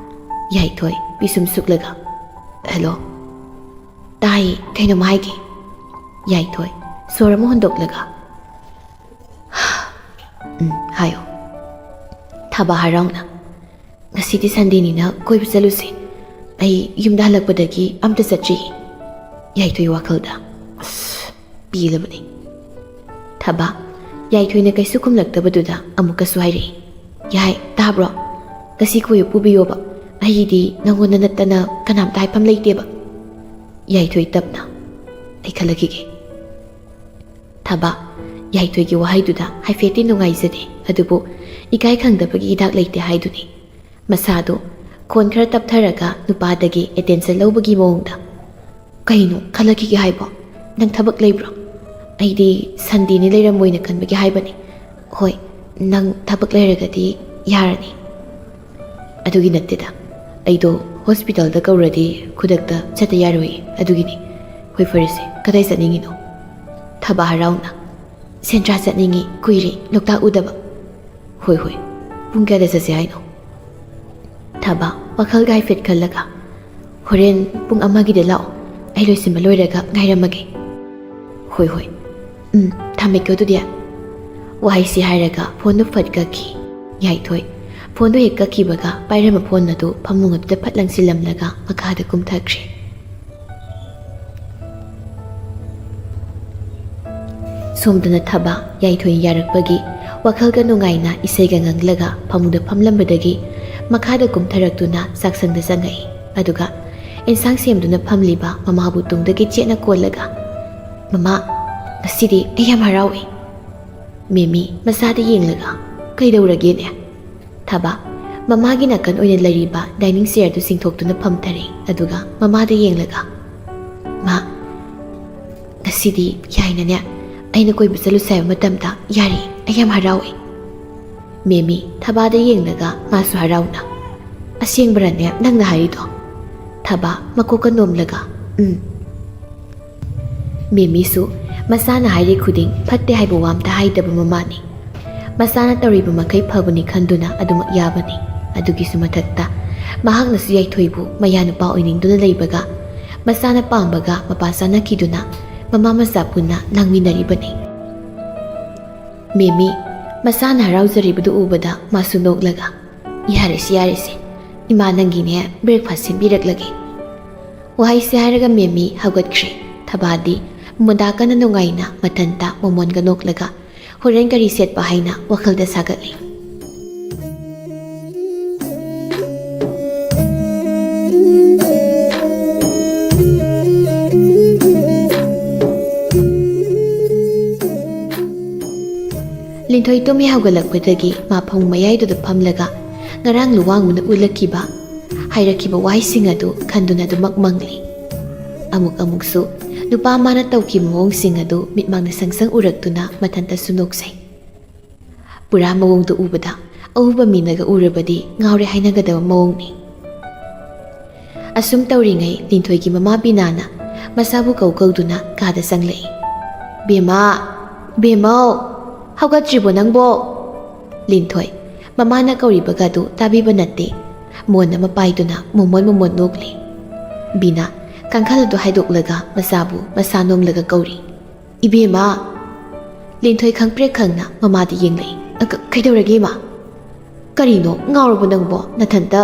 ꯌꯥꯏꯊꯣꯏ ꯄꯤꯁꯨꯝ ꯁꯨꯛꯂꯒ "ꯍꯦꯜꯂꯣ!" "ꯇꯥꯏ, ꯀꯩꯅꯣꯝ ꯍꯥꯏꯒꯦ꯫" ꯌꯥꯏꯊꯣꯏ ꯁꯣꯔ ꯑꯃ ꯍꯣꯟꯗꯣꯛꯂꯒ "ꯎꯝ, ꯍꯥꯏꯌꯣ꯫" ꯊꯕꯥ ꯍꯔꯥꯎꯅ "ꯉꯁꯤꯗꯤ ꯁꯟꯗꯦꯅꯤꯅ ꯀꯣꯏꯕ ꯆꯠꯂꯨꯁꯦ꯫ ꯑꯩ ꯌꯨꯝꯗ ꯍꯜꯂꯛꯄꯗꯒꯤ ꯑꯝꯇ ꯆꯠꯇ꯭ꯔꯤ꯫" ꯌꯥꯏꯊꯣꯏ ꯋꯥꯈꯜꯗ "ꯑꯁ, ꯄꯦꯜꯂꯕꯅꯤ꯫" ꯊꯕꯥ ꯌꯥꯏꯊꯣꯏꯅ ꯀꯩꯁꯨ ꯈꯨꯝꯂꯛꯇꯕꯗꯨꯗ ꯑꯃꯨꯛꯀꯁꯨ ꯍꯥꯏꯔꯛꯏ꯫ "ꯌꯥꯏ, ꯇꯥꯕ꯭ꯔꯣ? ꯉꯁꯤ ꯀꯣꯏꯕ ꯄꯨꯕꯤꯌꯣꯕ꯫ ꯑꯩꯒꯤꯗꯤ ꯅꯪꯉꯣꯟꯗ ꯅꯠꯇꯅ ꯀꯅꯥꯝꯇ ꯍꯥꯏꯐꯝ ꯂꯩꯇꯦꯕ꯫" ꯌꯥꯏꯊꯣꯏ ꯇꯞꯅ "ꯑꯩ ꯈꯜꯂꯛꯈꯤꯒꯦ꯫" ꯊꯕꯥ ꯌꯥꯏꯊꯣꯏꯒꯤ ꯋꯥꯍꯩꯗꯨꯗ ꯍꯥꯏꯐꯦꯠꯇꯤ ꯅꯨꯡꯉꯥꯏꯖꯗꯦ, ꯑꯗꯨꯕꯨ ꯏꯀꯥꯏ ꯈꯪꯗꯕꯒꯤ ꯍꯤꯗꯥꯛ ꯂꯩꯇꯦ ꯍꯥꯏꯗꯨꯅꯤ꯫ ꯃꯁꯥꯗꯨ ꯈꯣꯟ ꯈꯔ ꯇꯞꯊꯔꯒ ꯅꯨꯄꯥꯗꯒꯤ ꯑꯦꯇꯦꯟꯁꯟ ꯂꯧꯕꯒꯤ ꯃꯑꯣꯡꯗ, "ꯀꯩꯅꯣ ꯈꯜꯂꯛꯈꯤꯒꯦ ꯍꯥꯏꯕꯣ? ꯅꯪ ꯊꯕꯛ ꯂꯩꯕ꯭ꯔꯣ? ꯑꯩꯗꯤ ꯁꯟꯗꯦꯅꯤ ꯂꯩꯔꯝꯃꯣꯏꯅ ꯈꯟꯕꯒꯤ ꯍꯥꯏꯕꯅꯤ꯫ ꯍꯣꯏ, ꯅꯪ ꯊꯕꯛ ꯂꯩꯔꯒꯗꯤ ꯌꯥꯔꯅꯤ꯫" "ꯑꯗꯨꯒꯤ ꯅꯠꯇꯦꯗ, ꯑꯩꯗꯣ ꯍꯣꯁꯄꯤꯇꯥꯜꯗ ꯀꯧꯔꯗꯤ ꯈꯨꯗꯛꯇ ꯆꯠꯇ ꯌꯥꯔꯣꯏꯌꯦ, ꯑꯗꯨꯒꯤꯅꯤ꯫" "ꯍꯣꯏ, ꯐꯔꯦꯁꯦ, ꯀꯗꯥꯏ ꯆꯠꯅꯤꯡꯉꯤꯅꯣ?" ꯊꯕꯥ ꯍꯔꯥꯎꯅ "ꯁꯦꯟꯗ꯭ꯔꯥ ꯆꯠꯅꯤꯡꯉꯤ, ꯀꯨꯏꯔꯦ ꯂꯣꯛꯇꯥꯛ ꯎꯗꯕ꯫" "ꯍꯣꯏ ꯍꯣꯏ, ꯄꯨꯡ ꯀꯌꯥꯗ ꯆꯠꯁꯦ ꯍꯥꯏꯅꯣ?" ꯊꯕꯥ ꯋꯥꯈꯜꯒ ꯍꯥꯏꯐꯦꯠ ꯈꯜꯂꯒ, "ꯍꯣꯔꯦꯟ ꯄꯨꯡ ꯑꯃꯒꯤꯗ ꯂꯥꯛꯑꯣ, ꯑꯩ ꯂꯣꯏꯁꯤꯟꯕ ꯂꯣꯏꯔꯒ ꯉꯥꯏꯔꯝꯃꯒꯦ꯫" "ꯍꯣꯏ ꯍꯣꯏ, ꯎꯝ, ꯊꯝꯃꯦꯀꯣ ꯑꯗꯨꯗꯤ꯫" ꯋꯥꯍꯩꯁꯤ ꯍꯥꯏꯔꯒ ꯐꯣꯟꯗꯨ ꯐꯠ ꯀꯛꯈꯤ꯫ ꯌꯥꯏꯊꯣꯏ ꯐꯣꯟꯗꯨ ꯍꯦꯛ ꯀꯛꯈꯤꯕꯒ ꯄꯥꯏꯔꯝꯕ ꯐꯣꯟ ꯑꯗꯨ ꯐꯃꯨꯡ ꯑꯗꯨꯗ ꯐꯠ ꯂꯪꯁꯤꯜꯂꯝꯂꯒ ꯃꯈꯥꯗ ꯀꯨꯝꯊꯈ꯭ꯔꯦ꯫ ꯁꯣꯝꯗꯅ ꯊꯕꯥ ꯌꯥꯏꯊꯣꯏ ꯌꯥꯔꯛꯄꯒꯤ ꯋꯥꯈꯜꯒ ꯅꯨꯡꯉꯥꯏꯅ ꯏꯁꯩꯒ ꯉꯪꯂꯒ ꯐꯃꯨꯡꯗ ꯐꯝꯂꯝꯕꯗꯒꯤ ꯃꯈꯥꯗ ꯀꯨꯝꯊꯔꯛꯇꯨꯅ ꯆꯥꯛꯁꯪꯗ ꯆꯪꯉꯛꯏ꯫ ꯑꯗꯨꯒ ꯑꯦꯟꯁꯥꯡ ꯁꯦꯝꯗꯨꯅ ꯐꯝꯂꯤꯕ ꯃꯃꯥꯕꯨ ꯇꯨꯡꯗꯒꯤ ꯆꯦꯠꯅ ꯀꯣꯜꯂꯒ, "ꯃꯃꯥ, ꯉꯁꯤꯗꯤ ꯑꯩ ꯌꯥꯝ ꯍꯔꯥꯎꯏ꯫" ꯃꯦꯃꯤ ꯃꯆꯥꯗ ꯌꯦꯡꯂꯒ, "ꯀꯩꯗꯧꯔꯒꯦꯅꯦ?" ꯊꯕꯥ ꯃꯃꯥꯒꯤ ꯅꯥꯀꯟ ꯑꯣꯏꯅ ꯂꯩꯔꯤꯕ ꯗꯥꯏꯅꯤꯡ ꯆꯤꯌꯔꯗꯨ ꯆꯤꯡꯊꯣꯛꯇꯨꯅ ꯐꯝꯊꯔꯦ꯫ ꯑꯗꯨꯒ ꯃꯃꯥꯗ ꯌꯦꯡꯂꯒ, "ꯃꯥ, ꯉꯁꯤꯗꯤ ꯌꯥꯏꯅꯅꯦ ꯑꯩꯅ ꯀꯣꯏꯕ ꯆꯠꯂꯨꯁꯦ ꯍꯥꯏꯕ ꯃꯇꯝꯗ ꯌꯥꯔꯦ꯫ ꯑꯩ ꯌꯥꯝ ꯍꯔꯥꯎꯏ꯫" ꯃꯦꯃꯤ ꯊꯕꯥꯗ ꯌꯦꯡꯂꯒ ꯃꯥꯁꯨ ꯍꯔꯥꯎꯅ, "ꯑꯁꯦꯡꯕꯔꯅꯦ ꯅꯪꯅ ꯍꯥꯏꯔꯤꯗꯣ?" ꯊꯕꯥ ꯃꯀꯣꯛꯀ ꯅꯣꯝꯂꯒ, "ꯎꯝ꯫" ꯃꯦꯃꯤꯁꯨ ꯃꯆꯥꯅ ꯍꯥꯏꯔꯤ ꯈꯨꯗꯤꯡ ꯐꯠꯇꯦ ꯍꯥꯏꯕ ꯋꯥ ꯑꯝꯇ ꯍꯥꯏꯗꯕ ꯃꯃꯥꯅꯤ꯫ ꯃꯆꯥꯅ ꯇꯧꯔꯤꯕ ꯃꯈꯩ ꯐꯕꯅꯤ ꯈꯟꯗꯨꯅ ꯑꯗꯨꯃꯛ ꯌꯥꯕꯅꯤ꯫ ꯑꯗꯨꯒꯤꯁꯨ ꯃꯊꯛꯇ ꯃꯍꯥꯛꯅꯁꯨ ꯌꯥꯏꯊꯣꯏꯕꯨ ꯃꯌꯥ ꯅꯨꯄꯥ ꯑꯣꯏꯅꯤꯡꯗꯨꯅ ꯂꯩꯕꯒ ꯃꯆꯥꯅ ꯄꯥꯝꯕꯒ ꯃꯄꯥ ꯆꯥꯅꯈꯤꯗꯨꯅ ꯃꯃꯥ ꯃꯆꯥ ꯄꯨꯟꯅ ꯂꯥꯡꯃꯤꯟꯅꯔꯤꯕꯅꯤ꯫ ꯃꯦꯃꯤ ꯃꯆꯥꯅ ꯍꯔꯥꯎꯖꯔꯤꯕꯗꯨ ꯎꯕꯗ ꯃꯥꯁꯨ ꯅꯣꯛꯂꯒ, "ꯌꯥꯔꯦꯁꯦ, ꯌꯥꯔꯦꯁꯦ, ꯏꯃꯥ ꯅꯪꯒꯤꯅꯦ ꯕ꯭ꯔꯦꯛꯐꯥꯁ ꯁꯦꯝꯕꯤꯔꯛꯂꯒꯦ꯫" ꯋꯥꯍꯩꯁꯦ ꯍꯥꯏꯔꯒ ꯃꯦꯃꯤ ꯍꯧꯒꯠꯈ꯭ꯔꯦ꯫ ꯊꯕꯥꯗꯤ ꯃꯨꯟꯗꯥ ꯀꯟꯅ ꯅꯨꯡꯉꯥꯏꯅ ꯃꯊꯟꯇ ꯃꯣꯃꯣꯟꯒ ꯅꯣꯛꯂꯒ ꯍꯣꯔꯦꯟ ꯀꯔꯤ ꯁꯦꯠꯄ ꯍꯥꯏꯅ ꯋꯥꯈꯜꯗ ꯁꯥꯒꯠꯂꯤ꯫ ꯂꯤꯟꯊꯣꯏ ꯇꯨꯝꯃꯤ ꯍꯧꯒꯠꯂꯛꯄꯗꯒꯤ ꯃꯥ ꯐꯃꯨꯡ ꯃꯌꯥꯏꯗꯨꯗ ꯐꯝꯂꯒ ꯉꯔꯥꯡ ꯂꯨꯋꯥꯡꯕꯅ ꯎꯠꯂꯛꯈꯤꯕ, ꯍꯥꯏꯔꯛꯈꯤꯕ ꯋꯥꯍꯩꯁꯤꯡ ꯑꯗꯨ ꯈꯟꯗꯨꯅ ꯑꯗꯨꯃꯛ ꯃꯪꯂꯤ꯫ ꯑꯃꯨꯛ ꯑꯃꯨꯛꯁꯨ ꯅꯨꯄꯥ ꯃꯥꯅ ꯇꯧꯈꯤꯕ ꯃꯑꯣꯡꯁꯤꯡ ꯑꯗꯨ ꯃꯤꯠꯃꯥꯡꯗ ꯁꯪꯁꯪ ꯎꯔꯛꯇꯨꯅ ꯃꯊꯟꯇꯁꯨ ꯅꯣꯛꯆꯩ꯫ ꯄꯨꯔꯥ ꯃꯑꯣꯡꯗꯨ ꯎꯕꯗ ꯑꯎꯕ ꯃꯤꯅꯒ ꯎꯔꯕꯗꯤ ꯉꯥꯎꯔꯦ ꯍꯥꯏꯅꯒꯗꯕ ꯃꯑꯣꯡꯅꯤ꯫ ꯑꯁꯨꯝ ꯇꯧꯔꯤꯉꯩ ꯂꯤꯟꯊꯣꯏꯒꯤ ꯃꯃꯥ ꯕꯤꯅꯥꯅ ꯃꯆꯥꯕꯨ ꯀꯧ ꯀꯧꯗꯨꯅ ꯀꯥꯗ ꯆꯪꯂꯛꯏ꯫ "ꯕꯦꯝꯃ! ꯕꯦꯝꯃꯧ! ꯍꯧꯒꯠꯇ꯭ꯔꯤꯕꯣ ꯅꯪꯕꯣ?" ꯂꯤꯟꯊꯣꯏ ꯃꯃꯥꯅ ꯀꯧꯔꯤꯕꯒꯗꯨ ꯇꯥꯕꯤꯕ ꯅꯠꯇꯦ꯫ ꯃꯣꯟ ꯑꯃ ꯄꯥꯏꯗꯨꯅ ꯃꯣꯃꯣꯟ ꯃꯣꯃꯣꯟ ꯅꯣꯛꯂꯤ꯫ ꯕꯤꯅꯥ ꯀꯥꯡꯈꯜ ꯑꯗꯨ ꯍꯥꯏꯗꯣꯛꯂꯒ ꯃꯆꯥꯕꯨ ꯃꯁꯥ ꯅꯣꯝꯂꯒ ꯀꯧꯔꯤ꯫ "ꯏꯕꯦꯝꯃ!" ꯂꯤꯟꯊꯣꯏ ꯈꯪꯄ꯭ꯔꯦꯛ ꯈꯪꯅ ꯃꯃꯥꯗ ꯌꯦꯡꯂꯛꯏ꯫ "ꯑ, ꯀ-, ꯀꯩꯗꯧꯔꯒꯦ, ꯏꯃꯥ? ꯀꯔꯤꯅꯣ, ꯉꯥꯎꯔꯕꯣ ꯅꯪꯕꯣ? ꯅꯊꯟꯇ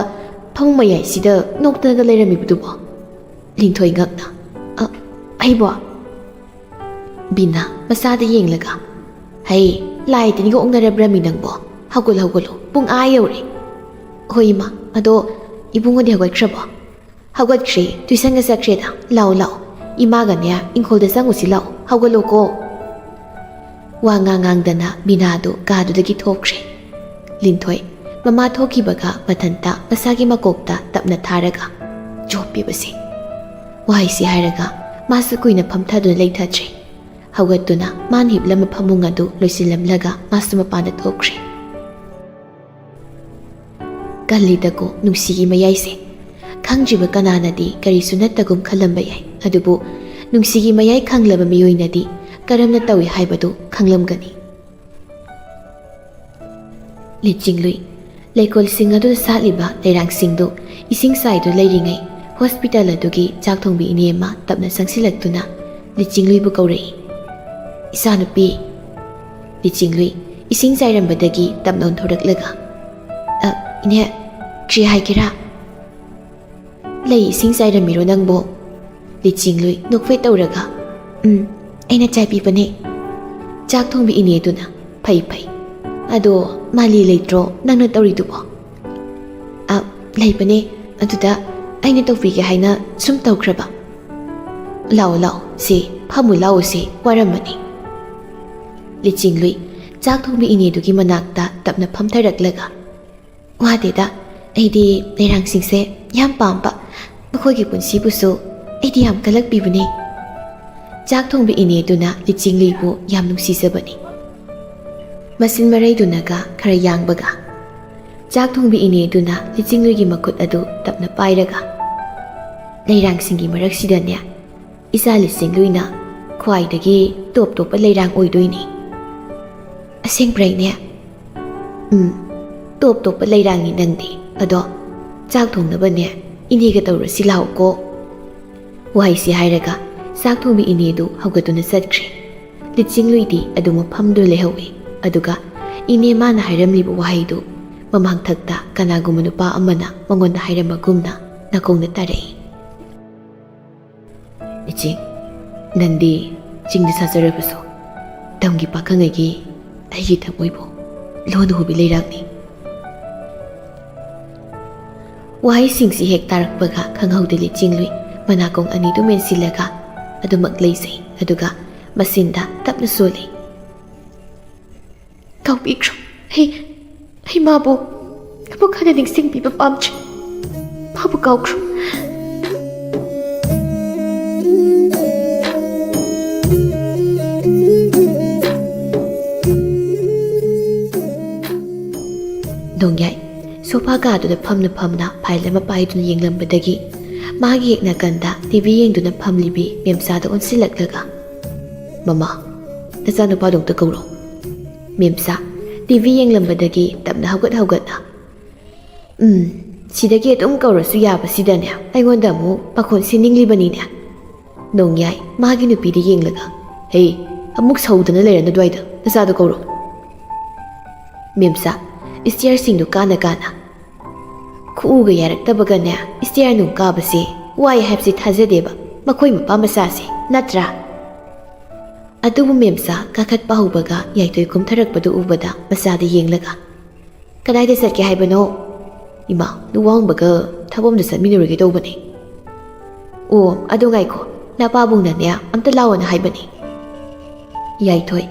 ꯐꯃꯨꯡ ꯃꯌꯥꯏꯁꯤꯗ ꯅꯣꯛꯇꯅꯒ ꯂꯩꯔꯝꯃꯤꯕꯗꯨꯕꯣ?" ꯂꯤꯟꯊꯣꯏ ꯉꯛꯅ, "ꯑ, ꯑꯩꯕꯣ?" ꯕꯤꯅꯥ ꯃꯆꯥꯗ ꯌꯦꯡꯂꯒ, "ꯍꯩ, ꯂꯥꯏ ꯇꯤꯟꯒ ꯑꯣꯛꯅꯔꯕ꯭ꯔꯃꯤ ꯅꯪꯕꯣ? ꯍꯧꯒꯠꯂꯨ, ꯍꯧꯒꯠꯂꯨ, ꯄꯨꯡ ꯑꯥ ꯌꯧꯔꯦ꯫ ꯍꯣꯏ ꯏꯃꯥ, ꯑꯗꯣ ꯏꯕꯨꯡꯉꯣꯗꯤ ꯍꯧꯒꯠꯈ꯭ꯔꯕꯣ?" "ꯍꯧꯒꯠꯈ꯭ꯔꯦ, ꯇꯨꯏꯁꯟꯒ ꯆꯠꯈ꯭ꯔꯦꯗ꯫ ꯂꯥꯛꯑꯣ, ꯂꯥꯛꯑꯣ, ꯏꯃꯥꯒꯅꯦ ꯏꯪꯈꯣꯜꯗ ꯆꯪꯉꯨꯁꯤ ꯂꯥꯛꯑꯣ, ꯍꯧꯒꯠꯂꯣꯀꯣ꯫" ꯋꯥ ꯉꯥꯡ ꯉꯥꯡꯗꯅ ꯕꯤꯅꯥꯗꯨ ꯀꯥꯗꯨꯗꯒꯤ ꯊꯣꯛꯈ꯭ꯔꯦ꯫ ꯂꯤꯟꯊꯣꯏ ꯃꯃꯥ ꯊꯣꯛꯈꯤꯕꯒ ꯃꯊꯟꯇ ꯃꯁꯥꯒꯤ ꯃꯀꯣꯛꯇ ꯇꯞꯅ ꯊꯥꯔꯒ, "ꯆꯣꯞꯄꯤꯕꯁꯦ!" ꯋꯥꯍꯩꯁꯤ ꯍꯥꯏꯔꯒ ꯃꯥꯁꯨ ꯀꯨꯏꯅ ꯐꯝꯊꯗꯨꯅ ꯂꯩꯊꯗ꯭ꯔꯦ꯫ ꯍꯧꯒꯠꯇꯨꯅ ꯃꯥꯅ ꯍꯤꯞꯂꯝꯕ ꯐꯃꯨꯡ ꯑꯗꯨ ꯂꯣꯏꯁꯤꯜꯂꯝꯂꯒ ꯃꯥꯁꯨ ꯃꯄꯥꯟꯗ ꯊꯣꯛꯈ꯭ꯔꯦ꯫ ꯀꯜꯂꯤꯗꯀꯣ ꯅꯨꯡꯁꯤꯒꯤ ꯃꯌꯥꯏꯁꯦ꯫ ꯈꯪꯗ꯭ꯔꯤꯕ ꯀꯅꯥꯅꯗꯤ ꯀꯔꯤꯁꯨ ꯅꯠꯇꯒꯨꯝ ꯈꯜꯂꯝꯕ ꯌꯥꯏ, ꯑꯗꯨꯕꯨ ꯅꯨꯡꯁꯤꯒꯤ ꯃꯌꯥꯏ ꯈꯪꯂꯕ ꯃꯤꯑꯣꯏꯅꯗꯤ ꯀꯔꯝꯅ ꯇꯧꯏ ꯍꯥꯏꯕꯗꯨ ꯈꯪꯂꯝꯒꯅꯤ꯫ ꯂꯤꯆꯤꯡꯂꯨꯏ ꯂꯩꯀꯣꯜꯁꯤꯡ ꯑꯗꯨꯗ ꯁꯥꯠꯂꯤꯕ ꯂꯩꯔꯥꯡꯁꯤꯡꯗꯨ ꯏꯁꯤꯡ ꯆꯥꯏꯗꯨꯅ ꯂꯩꯔꯤꯉꯩ, ꯍꯣꯁꯄꯤꯇꯥꯜ ꯑꯗꯨꯒꯤ ꯆꯥꯛ ꯊꯣꯡꯕꯤ ꯏꯅꯦ ꯑꯃ ꯇꯞꯅ ꯆꯪꯁꯤꯜꯂꯛꯇꯨꯅ ꯂꯤꯆꯤꯡꯂꯨꯏꯕꯨ ꯀꯧꯔꯛꯏ꯫ "ꯏꯆꯥꯅꯨꯄꯤ꯫" ꯂꯤꯆꯤꯡꯂꯨꯏ ꯏꯁꯤꯡ ꯆꯥꯏꯔꯝꯕꯗꯒꯤ ꯇꯞꯅ ꯑꯣꯟꯊꯣꯔꯛꯂꯒ, "ꯑ, ꯏꯅꯦ, ꯀ꯭ꯔꯤ ꯍꯥꯏꯒꯦꯔꯥ?" "ꯂꯩ ꯏꯁꯤꯡ ꯆꯥꯏꯔꯝꯃꯤꯔꯣ ꯅꯪꯕꯣ?" ꯂꯤꯆꯤꯡꯂꯨꯏ ꯅꯣꯛꯐꯦꯠ ꯇꯧꯔꯒ, "ꯎꯝ, ꯑꯩꯅ ꯆꯥꯏꯕꯤꯕꯅꯦ꯫" ꯆꯥꯛ ꯊꯣꯡꯕꯤ ꯏꯅꯦꯗꯨꯅ, "ꯐꯩ, ꯐꯩ꯫ ꯑꯗꯣ ꯃꯥꯂꯤ ꯂꯩꯇ꯭ꯔꯣ ꯅꯪꯅ ꯇꯧꯔꯤꯗꯨꯕꯣ?" "ꯑ, ꯂꯩꯕꯅꯦ꯫ ꯑꯗꯨꯗ ꯑꯩꯅ ꯇꯧꯕꯤꯒꯦ ꯍꯥꯏꯅ ꯁꯨꯝ ꯇꯧꯈ꯭ꯔꯕ꯫" "ꯂꯥꯛꯑꯣ, ꯂꯥꯛꯑꯣ, ꯁꯦ, ꯐꯝꯃꯨ ꯂꯥꯛꯑꯣ, ꯁꯦ, ꯋꯥꯔꯝꯃꯅꯤ꯫" ꯂꯤꯆꯤꯡꯂꯨꯏ ꯆꯥꯛ ꯊꯣꯡꯕꯤ ꯏꯅꯦꯗꯨꯒꯤ ꯃꯅꯥꯛꯇ ꯇꯞꯅ ꯐꯝꯊꯔꯛꯂꯒ, "ꯋꯥꯗꯦꯗ, ꯑꯩꯗꯤ ꯂꯩꯔꯥꯡꯁꯤꯡꯁꯦ ꯌꯥꯝ ꯄꯥꯝꯕ, ꯃꯈꯣꯏꯒꯤ ꯄꯨꯟꯁꯤꯕꯨꯁꯨ ꯑꯩꯗꯤ ꯌꯥꯝ ꯀꯜꯂꯛꯄꯤꯕꯅꯦ꯫" ꯆꯥꯛ ꯊꯣꯡꯕꯤ ꯏꯅꯦꯗꯨꯅ ꯂꯤꯆꯤꯡꯂꯨꯏꯕꯨ ꯌꯥꯝ ꯅꯨꯡꯁꯤꯖꯕꯅꯤ꯫ ꯃꯆꯤꯟ ꯃꯔꯩꯗꯨꯅꯒ ꯈꯔ ꯌꯥꯡꯕꯒ꯫ ꯆꯥꯛ ꯊꯣꯡꯕꯤ ꯏꯅꯦꯗꯨꯅ ꯂꯤꯆꯤꯡꯂꯨꯏꯒꯤ ꯃꯈꯨꯠ ꯑꯗꯨ ꯇꯞꯅ ꯄꯥꯏꯔꯒ, "ꯂꯩꯔꯥꯡꯁꯤꯡꯒꯤ ꯃꯔꯛꯁꯤꯗꯅꯦ, ꯏꯆꯥ ꯂꯤꯆꯤꯡꯂꯨꯏꯅ ꯈ꯭ꯋꯥꯏꯗꯒꯤ ꯇꯣꯞ ꯇꯣꯞꯄ ꯂꯩꯔꯥꯡ ꯑꯣꯏꯗꯣꯏꯅꯦ꯫" "ꯑꯁꯦꯡꯕ꯭ꯔꯥ ꯏꯅꯦ?" "ꯎꯝ, ꯇꯣꯞ ꯇꯣꯞꯄ ꯂꯩꯔꯥꯡꯅꯤ ꯅꯪꯗꯤ꯫ ꯑꯗꯣ ꯆꯥꯛ ꯊꯣꯡꯅꯕꯅꯦ ꯏꯅꯦꯒ ꯇꯧꯔꯁꯤ ꯂꯥꯛꯑꯣꯀꯣ꯫" ꯋꯥꯍꯩꯁꯤ ꯍꯥꯏꯔꯒ ꯆꯥꯛ ꯊꯣꯡꯕꯤ ꯏꯅꯦꯗꯨ ꯍꯧꯒꯠꯇꯨꯅ ꯆꯠꯈ꯭ꯔꯦ꯫ ꯂꯤꯆꯤꯡꯂꯨꯏꯗꯤ ꯑꯗꯨ ꯃꯐꯝꯗꯨ ꯂꯩꯍꯧꯏ꯫ ꯑꯗꯨꯒ ꯏꯅꯦ ꯃꯥꯅ ꯍꯥꯏꯔꯝꯂꯤꯕ ꯋꯥꯍꯩꯗꯨ ꯃꯃꯥꯡꯊꯛꯇ ꯀꯅꯥꯒꯨꯝꯕ ꯅꯨꯄꯥ ꯑꯃꯅ ꯃꯉꯣꯟꯗ ꯍꯥꯏꯔꯝꯕꯒꯨꯝꯅ ꯅꯥꯀꯣꯡꯗ ꯇꯥꯔꯛꯏ꯫ "ꯏꯆꯦ, ꯅꯪꯗꯤ ꯆꯤꯡꯗ ꯁꯥꯖꯔꯕꯁꯨ ꯇꯝꯒꯤ ꯄꯥꯈꯪꯉꯩꯒꯤ ꯑꯩꯒꯤ ꯊꯃꯣꯏꯕꯨ ꯂꯣꯟꯅ ꯍꯨꯕꯤ ꯂꯩꯔꯥꯛꯅꯤ꯫ ꯋꯥꯍꯩꯁꯤꯡꯁꯤ ꯍꯦꯛ ꯇꯥꯔꯛꯄꯒ ꯈꯪꯍꯧꯗ ꯂꯤꯆꯤꯡꯂꯨꯏ꯫ ꯃꯅꯥꯀꯣꯡ ꯑꯅꯤꯗꯨ ꯃꯦꯟꯁꯤꯜꯂꯒ ꯑꯗꯨꯃꯛ ꯂꯩꯖꯩ, ꯑꯗꯨꯒ ꯃꯆꯤꯟꯗ ꯇꯞꯅ ꯁꯣꯜꯂꯤ꯫ ꯀꯥꯎꯕꯤꯈ꯭ꯔꯣ꯫ ꯑꯩ, ꯑꯩ ꯃꯥꯕꯨ ꯑꯃꯨꯛ ꯍꯟꯅ ꯅꯤꯡꯁꯤꯡꯕꯤꯕ ꯄꯥꯝꯗ꯭ꯔꯦ꯫ ꯃꯥꯕꯨ ꯀꯥꯎꯈ꯭ꯔꯣ꯫ ꯅꯣꯡꯌꯥꯏ ꯁꯣꯐꯥ ꯀꯥꯗꯨꯗ ꯐꯝꯅ ꯐꯝꯅ ꯐꯥꯏꯜ ꯑꯃ ꯄꯥꯏꯗꯨꯅ ꯌꯦꯡꯂꯝꯕꯗꯒꯤ, ꯃꯥꯒꯤ ꯍꯦꯛ ꯅꯥꯀꯟꯗ ꯇꯤ ꯚꯤ ꯌꯦꯡꯗꯨꯅ ꯐꯝꯂꯤꯕꯤ ꯃꯦꯝꯆꯥꯗ ꯑꯣꯟꯁꯤꯜꯂꯛꯂꯒ, "ꯃꯃꯥ, ꯅꯆꯥꯅꯨꯄꯥꯗꯣ ꯑꯝꯇ ꯀꯧꯔꯣ꯫" ꯃꯦꯝꯆꯥ ꯇꯤ ꯚꯤ ꯌꯦꯡꯂꯝꯕꯗꯒꯤ ꯇꯞꯅ ꯍꯧꯒꯠ ꯍꯧꯒꯠꯅ, "ꯎꯝ, ꯁꯤꯗꯒꯤ ꯑꯗꯨꯝ ꯀꯧꯔꯁꯨ ꯌꯥꯕꯁꯤꯗꯅꯦ, ꯑꯩꯉꯣꯟꯗ ꯑꯃꯨꯛ ꯄꯥꯈꯣꯟ ꯁꯤꯅꯤꯡꯂꯤꯕꯅꯤꯅꯦ꯫" ꯅꯣꯡꯌꯥꯏ ꯃꯥꯒꯤ ꯅꯨꯄꯤꯗ ꯌꯦꯡꯂꯒ, "ꯍꯦ, ꯑꯃꯨꯛ ꯁꯧꯗꯅ ꯂꯩꯔꯅꯨ ꯑꯗꯨꯋꯥꯏꯗ, ꯅꯆꯥꯗꯣ ꯀꯧꯔꯣ꯫" ꯃꯦꯝꯆꯥ ꯏꯁꯇꯤꯌꯔꯁꯤꯡꯗꯨ ꯀꯥꯅ ꯀꯥꯅ, "ꯈꯨꯎꯒ ꯌꯥꯔꯛꯇꯕꯒꯅꯦ, ꯏꯁꯇꯤꯌꯔ ꯅꯨꯡ ꯀꯥꯕꯁꯦ ꯋꯥꯏ ꯍꯥꯏꯕꯁꯤ ꯊꯥꯖꯗꯦꯕ, ꯃꯈꯣꯏ ꯃꯄꯥ ꯃꯆꯥꯁꯦ, ꯅꯠꯇ꯭ꯔꯥ?" ꯑꯗꯨꯕꯨ ꯃꯦꯝꯆꯥ ꯀꯥꯈꯠꯄ ꯍꯧꯕꯒ ꯌꯥꯏꯊꯣꯏ ꯀꯨꯝꯊꯔꯛꯄꯗꯨ ꯎꯕꯗ ꯃꯆꯥꯗ ꯌꯦꯡꯂꯒ, "ꯀꯗꯥꯏꯗ ꯆꯠꯀꯦ ꯍꯥꯏꯕꯅꯣ?" "ꯏꯃꯥ, ꯂꯨꯋꯥꯡꯕꯒ ꯊꯕꯛ ꯑꯃꯗ ꯆꯠꯃꯤꯟꯅꯔꯨꯒꯦ ꯇꯧꯕꯅꯦ꯫" "ꯑꯣ, ꯑꯗꯨ ꯉꯥꯏꯈꯣ, ꯅꯄꯥꯕꯨꯡꯅꯅꯦ ꯑꯝꯇ ꯂꯥꯛꯑꯣꯅ ꯍꯥꯏꯕꯅꯦ꯫" ꯌꯥꯏꯊꯣꯏ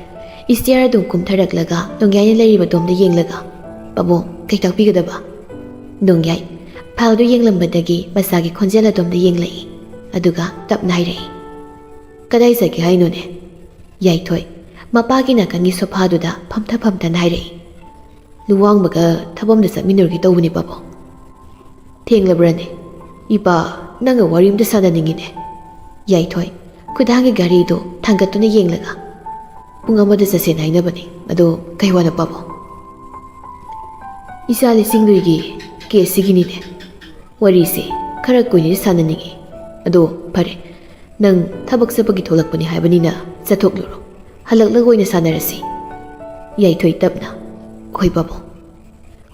ꯏꯁꯇꯤꯌꯔ ꯑꯗꯨꯝ ꯀꯨꯝꯊꯔꯛꯂꯒ ꯅꯣꯡꯌꯥꯏꯅ ꯂꯩꯔꯤꯕ ꯑꯗꯣꯝꯗ ꯌꯦꯡꯂꯒ, "ꯄꯥꯕꯨꯡ, ꯀꯩ ꯇꯥꯛꯄꯤꯒꯗꯕ?" ꯅꯣꯡꯌꯥꯏ ꯐꯥꯏꯜꯗꯨ ꯌꯦꯡꯂꯝꯕꯗꯒꯤ ꯃꯆꯥꯒꯤ ꯈꯣꯟꯖꯦꯜ ꯑꯗꯣꯝꯗ ꯌꯦꯡꯂꯛꯏ, ꯑꯗꯨꯒ ꯇꯞꯅ ꯍꯥꯏꯔꯛꯏ, "ꯀꯗꯥꯏ ꯆꯠꯀꯦ ꯍꯥꯏꯅꯣꯅꯦ?" ꯌꯥꯏꯊꯣꯏ ꯃꯄꯥꯒꯤ ꯅꯥꯀꯟꯒꯤ ꯁꯣꯐꯥꯗꯨꯗ ꯐꯝꯊ ꯐꯝꯊꯅ ꯍꯥꯏꯔꯛꯏ, "ꯂꯨꯋꯥꯡꯕꯒ ꯊꯕꯛ ꯑꯃꯗ ꯆꯠꯃꯤꯟꯅꯔꯨꯒꯦ ꯇꯧꯕꯅꯦ, ꯄꯥꯕꯨꯡ꯫" "ꯊꯦꯡꯂꯕ꯭ꯔꯅꯦ? ꯏꯄꯥ, ꯅꯪꯒ ꯋꯥꯔꯤ ꯑꯝꯇ ꯁꯥꯟꯅꯅꯤꯡꯉꯤꯅꯦ꯫" ꯌꯥꯏꯊꯣꯏ ꯈꯨꯗꯥꯡꯒꯤ ꯘꯔꯤꯗꯨ ꯊꯥꯡꯒꯠꯇꯨꯅ ꯌꯦꯡꯂꯒ, "ꯄꯨꯡ ꯑꯃꯗ ꯆꯠꯁꯦꯅ ꯍꯥꯏꯅꯕꯅꯦ꯫ ꯑꯗꯣ ꯀꯩ ꯋꯥꯅꯣ, ꯄꯥꯕꯨꯡ?" "ꯏꯆꯥ ꯂꯤꯁꯤꯡꯗꯨꯒꯤ ꯀꯦꯁꯁꯤꯒꯤꯅꯤꯅꯦ꯫ ꯋꯥꯔꯤꯁꯦ ꯈꯔ ꯀꯨꯏꯅꯗꯤ ꯁꯥꯟꯅꯅꯤꯡꯉꯤ꯫ ꯑꯗꯣ ꯐꯔꯦ, ꯅꯪ ꯊꯕꯛ ꯆꯠꯄꯒꯤ ꯊꯣꯛꯂꯛꯄꯅꯤ ꯍꯥꯏꯕꯅꯤꯅ ꯆꯠꯊꯣꯛꯂꯨꯔꯣ꯫ ꯍꯜꯂꯛꯂꯒ ꯑꯣꯏꯅ ꯁꯥꯟꯅꯔꯁꯤ꯫" ꯌꯥꯏꯊꯣꯏ ꯇꯞꯅ, "ꯍꯣꯏ, ꯄꯥꯕꯨꯡ꯫"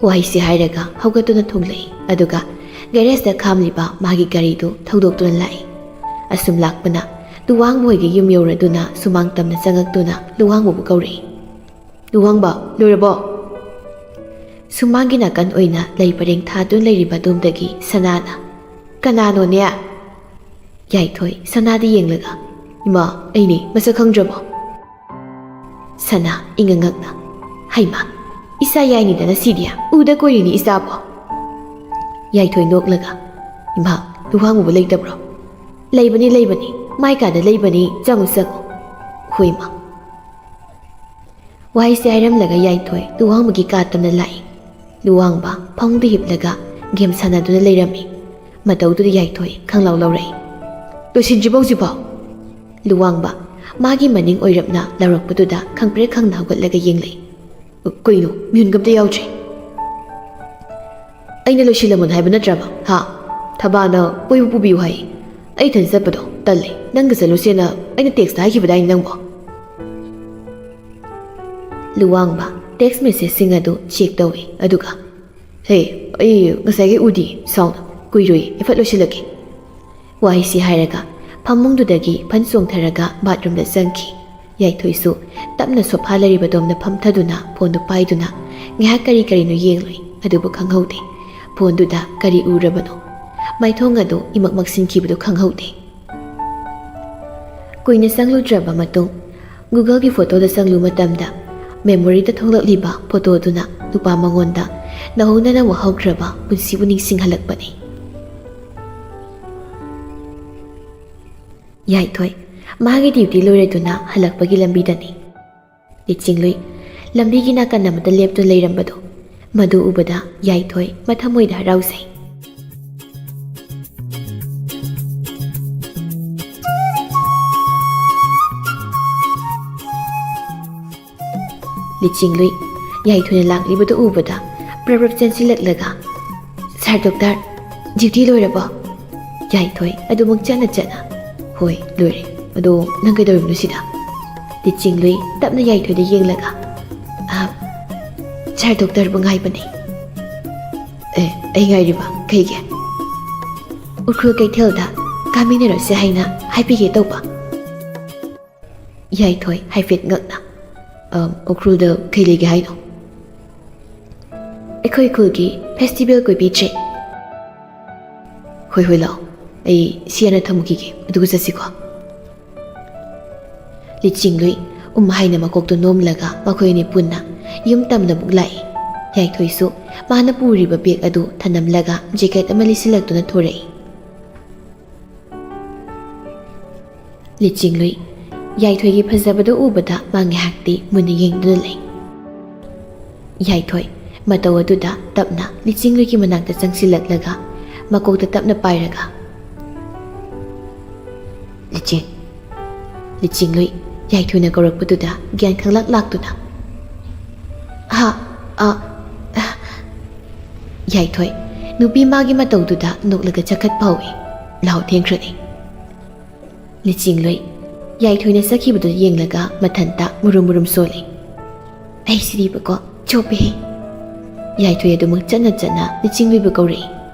ꯋꯥꯍꯩꯁꯤ ꯍꯥꯏꯔꯒ ꯍꯧꯒꯠꯇꯨꯅ ꯊꯣꯛꯂꯛꯏ, ꯑꯗꯨꯒ ꯒꯦꯔꯦꯖꯇ ꯈꯥꯝꯂꯤꯕ ꯃꯥꯒꯤ ꯒꯥꯔꯤꯗꯨ ꯊꯧꯗꯣꯛꯇꯨꯅ ꯂꯥꯛꯏ꯫ ꯑꯁꯨꯝ ꯂꯥꯛꯄꯅ ꯂꯨꯋꯥꯡꯕ ꯍꯣꯏꯒꯤ ꯌꯨꯝ ꯌꯧꯔꯗꯨꯅ ꯁꯨꯃꯥꯡ ꯇꯝꯅ ꯆꯪꯉꯛꯇꯨꯅ ꯂꯨꯋꯥꯡꯕꯕꯨ ꯀꯧꯔꯛꯏ꯫ "ꯂꯨꯋꯥꯡꯕ, ꯂꯣꯏꯔꯕꯣ?" ꯁꯨꯃꯥꯡꯒꯤ ꯅꯥꯀꯟ ꯑꯣꯏꯅ ꯂꯩ ꯄꯔꯦꯡ ꯊꯥꯗꯨꯅ ꯂꯩꯔꯤꯕ ꯑꯗꯣꯝꯗꯒꯤ ꯁꯅꯥꯅ, "ꯀꯅꯥꯅꯣꯅꯦ?" ꯌꯥꯏꯊꯣꯏ ꯁꯅꯥꯗ ꯌꯦꯡꯂꯒ, "ꯏꯃꯥ, ꯑꯩꯅꯦ, ꯃꯁꯛ ꯈꯪꯗ꯭ꯔꯕꯣ?" ꯁꯅꯥ ꯏꯉꯛ ꯉꯛꯅ, "ꯍꯩꯃꯥ, ꯏꯆꯥ ꯌꯥꯏꯅꯤꯗꯅ ꯁꯤꯗꯤ, ꯎꯗ ꯀꯨꯏꯔꯦꯅꯦ ꯏꯆꯥꯕꯣ?" ꯌꯥꯏꯊꯣꯏ ꯅꯣꯛꯂꯒ, "ꯏꯃꯥ, ꯂꯨꯋꯥꯡꯕꯕꯨ ꯂꯩꯇꯕ꯭ꯔꯣ?" "ꯂꯩꯕꯅꯤ, ꯂꯩꯕꯅꯤ, ꯃꯥꯏ ꯀꯥꯗ ꯂꯩꯕꯅꯤ, ꯆꯪꯉꯨ, ꯆꯪꯉꯨ꯫" "ꯍꯣꯏ, ꯏꯃꯥ꯫" ꯋꯥꯍꯩꯁꯦ ꯍꯥꯏꯔꯝꯂꯒ ꯌꯥꯏꯊꯣꯏ ꯂꯨꯋꯥꯡꯕꯒꯤ ꯀꯥ ꯇꯝꯅ ꯂꯥꯛꯏ꯫ ꯂꯨꯋꯥꯡꯕ ꯐꯃꯨꯡꯗ ꯍꯤꯞꯂꯒ ꯒꯦꯝ ꯁꯥꯟꯅꯗꯨꯅ ꯂꯩꯔꯝꯃꯤ꯫ ꯃꯇꯧꯗꯨꯗ ꯌꯥꯏꯊꯣꯏ ꯈꯪꯂꯥꯎ ꯂꯥꯎꯔꯛꯏ꯫ "ꯂꯣꯏꯁꯤꯟꯗ꯭ꯔꯤꯕꯣ ꯍꯧꯖꯤꯛꯐꯥꯎ?" ꯂꯨꯋꯥꯡꯕ ꯃꯥꯒꯤ ꯃꯅꯤꯡ ꯑꯣꯏꯔꯞꯅ ꯂꯥꯎꯔꯛꯄꯗꯨꯗ ꯈꯪꯄ꯭ꯔꯦꯛ ꯈꯪꯅ ꯍꯧꯒꯠꯂꯒ ꯌꯦꯡꯂꯛꯏ꯫ "ꯀꯩꯅꯣ, ꯃꯤꯍꯨꯟꯒ ꯑꯝꯇ ꯌꯥꯎꯗ꯭ꯔꯦ?" "ꯑꯩꯅ ꯂꯣꯏꯁꯤꯜꯂꯝꯃꯣꯅ ꯍꯥꯏꯕ ꯅꯠꯇ꯭ꯔꯕ? ꯍꯥ? ꯊꯕꯥꯅ ꯀꯣꯏꯕ ꯄꯨꯕꯤꯌꯨ ꯍꯥꯏ꯫ ꯑꯩ ꯏꯊꯟ ꯆꯠꯄꯗꯣ ꯇꯜꯂꯦ꯫ ꯅꯪꯒ ꯆꯠꯂꯨꯁꯦꯅ ꯑꯩꯅ ꯇꯦꯛꯁꯇ ꯍꯥꯏꯈꯤꯕꯗꯥꯏꯅꯦ ꯅꯪꯕꯣ?" ꯂꯨꯋꯥꯡꯕ ꯇꯦꯛꯁ ꯃꯦꯁꯦꯖꯁꯤꯡ ꯑꯗꯨ ꯆꯦꯛ ꯇꯧꯏ, ꯑꯗꯨꯒ, "ꯍꯦ, ꯑꯩ ꯉꯁꯥꯏꯒꯤ ꯎꯗꯤ, ꯁꯥꯎꯅ, ꯀꯨꯏꯔꯣꯏ, ꯑꯩ ꯐꯠ ꯂꯣꯏꯁꯤꯜꯂꯒꯦ꯫" ꯋꯥꯍꯩꯁꯤ ꯍꯥꯏꯔꯒ ꯐꯃꯨꯡꯗꯨꯗꯒꯤ ꯐꯟ ꯆꯣꯡꯊꯔꯒ ꯕꯥꯠꯔꯨꯝꯗ ꯆꯪꯈꯤ꯫ ꯌꯥꯏꯊꯣꯏꯁꯨ ꯇꯞꯅ ꯁꯣꯐꯥ ꯂꯩꯔꯤꯕꯗꯣꯝꯗ ꯐꯝꯊꯗꯨꯅ ꯐꯣꯟꯗꯨ ꯄꯥꯏꯗꯨꯅ ꯉꯥꯏꯍꯥꯛ ꯀꯔꯤ ꯀꯔꯤꯅꯣ ꯌꯦꯡꯂꯨꯏ, ꯑꯗꯨꯕꯨ ꯈꯪꯍꯧꯗꯦ꯫ ꯐꯣꯟꯗꯨꯗ ꯀꯔꯤ ꯎꯔꯕꯅꯣ? ꯃꯥꯏꯊꯣꯡ ꯑꯗꯨ ꯏꯃꯛ ꯃꯛꯁꯤꯟꯈꯤꯕꯗꯨ ꯈꯪꯍꯧꯗꯦ꯫ ꯀꯨꯏꯅ ꯆꯪꯂꯨꯗ꯭ꯔꯕ ꯃꯇꯨꯡ, ꯒꯨꯒꯜꯒꯤ ꯐꯣꯇꯣꯗ ꯆꯪꯂꯨ ꯃꯇꯝꯗ, ꯃꯦꯃꯣꯔꯤꯗ ꯊꯣꯛꯂꯛꯂꯤꯕ ꯐꯣꯇꯣꯗꯨꯅ ꯅꯨꯄꯥ ꯃꯉꯣꯟꯗ ꯅꯧꯍꯧꯅꯅ ꯋꯥꯍꯧꯈ꯭ꯔꯕ ꯄꯨꯟꯁꯤꯕꯨ ꯅꯤꯡꯁꯤꯡꯍꯜꯂꯛꯄꯅꯤ꯫ ꯌꯥꯏꯊꯣꯏ ꯃꯥꯒꯤ ꯗ꯭ꯌꯨꯇꯤ ꯂꯣꯏꯔꯗꯨꯅ ꯍꯜꯂꯛꯄꯒꯤ ꯂꯝꯕꯤꯗꯅꯤ꯫ ꯂꯤꯆꯤꯡꯂꯨꯏ ꯂꯝꯕꯤꯒꯤ ꯅꯥꯀꯟ ꯑꯃꯗ ꯂꯦꯞꯇꯨꯅ ꯂꯩꯔꯝꯕꯗꯨ, ꯃꯗꯨ ꯎꯕꯗ ꯌꯥꯏꯊꯣꯏ ꯃꯊꯃꯣꯏꯗ ꯍꯔꯥꯎꯖꯩ꯫ ꯂꯤꯆꯤꯡꯂꯨꯏ ꯌꯥꯏꯊꯣꯏꯅ ꯂꯥꯛꯂꯤꯕꯗꯨ ꯎꯕꯗ ꯄ꯭ꯔꯞ ꯄ꯭ꯔꯞ ꯆꯦꯟꯁꯤꯜꯂꯛꯂꯒ, "ꯁꯥꯔ ꯗꯣꯛꯇꯔ, ꯗ꯭ꯌꯨꯇꯤ ꯂꯣꯏꯔꯕꯣ?" ꯌꯥꯏꯊꯣꯏ ꯑꯗꯨꯃꯛ ꯆꯠꯅ ꯆꯠꯅ, "ꯍꯣꯏ, ꯂꯣꯏꯔꯦ꯫ ꯑꯗꯣ ꯅꯪ ꯀꯩꯗꯧꯔꯤꯕꯅꯣ ꯁꯤꯗ?" ꯂꯤꯆꯤꯡꯂꯨꯏ ꯇꯞꯅ ꯌꯥꯏꯊꯣꯏꯗ ꯌꯦꯡꯂꯒ, "ꯑ, ꯁꯥꯔ ꯗꯣꯛꯇꯔꯕꯨ ꯉꯥꯏꯕꯅꯦ꯫" "ꯑꯦ, ꯑꯩ ꯉꯥꯏꯔꯤꯕ ꯀꯩꯒꯤ?" "ꯎꯈ꯭ꯔꯨꯜ ꯀꯩꯊꯦꯜꯗ ꯀꯥꯃꯤꯟꯅꯔꯁꯦ ꯍꯥꯏꯅ ꯍꯥꯏꯕꯤꯒꯦ ꯇꯧꯕ꯫ ꯌꯥꯏꯊꯣꯏ ꯍꯥꯏꯐꯦꯠ ꯉꯛꯅ, "ꯑ, ꯎꯈ꯭ꯔꯨꯜꯗ ꯀꯩ ꯂꯩꯒꯦ ꯍꯥꯏꯅꯣ?" "ꯑꯩꯈꯣꯏ ꯈꯨꯜꯒꯤ ꯐꯦꯁꯇꯤꯚꯦꯜ ꯀꯣꯏꯕꯤ ꯆꯦ꯫" "ꯍꯣꯏ ꯍꯣꯏ, ꯂꯥꯛꯑꯣ, ꯑꯩ ꯁꯤ ꯍꯥꯟꯅ ꯊꯝꯃꯨꯈꯤꯒꯦ, ꯑꯗꯨꯒ ꯆꯠꯁꯤꯀꯣ꯫" ꯂꯤꯆꯤꯡꯂꯨꯏ ꯎꯝ ꯍꯥꯏꯅ ꯃꯀꯣꯛꯇꯨ ꯅꯣꯝꯂꯒ ꯃꯈꯣꯏ ꯑꯅꯤ ꯄꯨꯟꯅ ꯌꯨꯝ ꯇꯝꯅ ꯑꯃꯨꯛ ꯂꯥꯛꯏ꯫ ꯌꯥꯏꯊꯣꯏꯁꯨ ꯃꯥꯅ ꯄꯨꯔꯤꯕ ꯕꯦꯒ ꯑꯗꯨ ꯊꯅꯝꯂꯒ ꯖꯦꯀꯦꯠ ꯑꯃ ꯂꯤꯠꯁꯤꯜꯂꯛꯇꯨꯅ ꯊꯣꯔꯛꯏ꯫ ꯂꯤꯆꯤꯡꯂꯨꯏ ꯌꯥꯏꯊꯣꯏꯒꯤ ꯐꯖꯕꯗꯨ ꯎꯕꯗ ꯃꯥ ꯉꯥꯏꯍꯥꯛꯇꯤ ꯃꯨꯟꯅ ꯌꯦꯡꯗꯨꯅ ꯂꯩ꯫ ꯌꯥꯏꯊꯣꯏ ꯃꯇꯧ ꯑꯗꯨꯗ ꯇꯞꯅ ꯂꯤꯆꯤꯡꯂꯨꯏꯒꯤ ꯃꯅꯥꯛꯇ ꯆꯪꯁꯤꯜꯂꯛꯂꯒ ꯃꯀꯣꯛꯇ ꯇꯞꯅ ꯄꯥꯏꯔꯒ, "ꯂꯤꯆꯤꯡ, ꯂꯤꯆꯤꯡꯂꯨꯏ," ꯌꯥꯏꯊꯣꯏꯅ ꯀꯧꯔꯛꯄꯗꯨꯗ ꯒ꯭ꯌꯥꯟ ꯈꯪꯂꯥꯛ ꯂꯥꯛꯇꯨꯅ, "ꯍꯥ, ꯑ, ꯑ," ꯌꯥꯏꯊꯣꯏ ꯅꯨꯄꯤ ꯃꯥꯒꯤ ꯃꯇꯧꯗꯨꯗ ꯅꯣꯛꯂꯒ ꯆꯈꯠꯄ ꯍꯧꯏ꯫ "ꯂꯥꯎ, ꯊꯦꯡꯈ꯭ꯔꯅꯤ꯫" ꯂꯤꯆꯤꯡꯂꯨꯏ ꯌꯥꯏꯊꯣꯏꯅ ꯆꯠꯈꯤꯕꯗꯨ ꯌꯦꯡꯂꯒ ꯃꯊꯟꯇ ꯃꯨꯔꯨꯝ ꯃꯨꯔꯨꯝ ꯁꯣꯜꯂꯤ꯫ "ꯑꯩ ꯁꯤꯗꯤꯕꯀꯣ, ꯆꯣꯞꯄꯦꯍꯦ꯫" ꯌꯥꯏꯊꯣꯏ ꯑꯗꯨꯃꯛ ꯆꯠꯅ ꯆꯠꯅ ꯂꯤꯆꯤꯡꯂꯨꯏꯕꯨ ꯀꯧꯔꯛꯏ꯫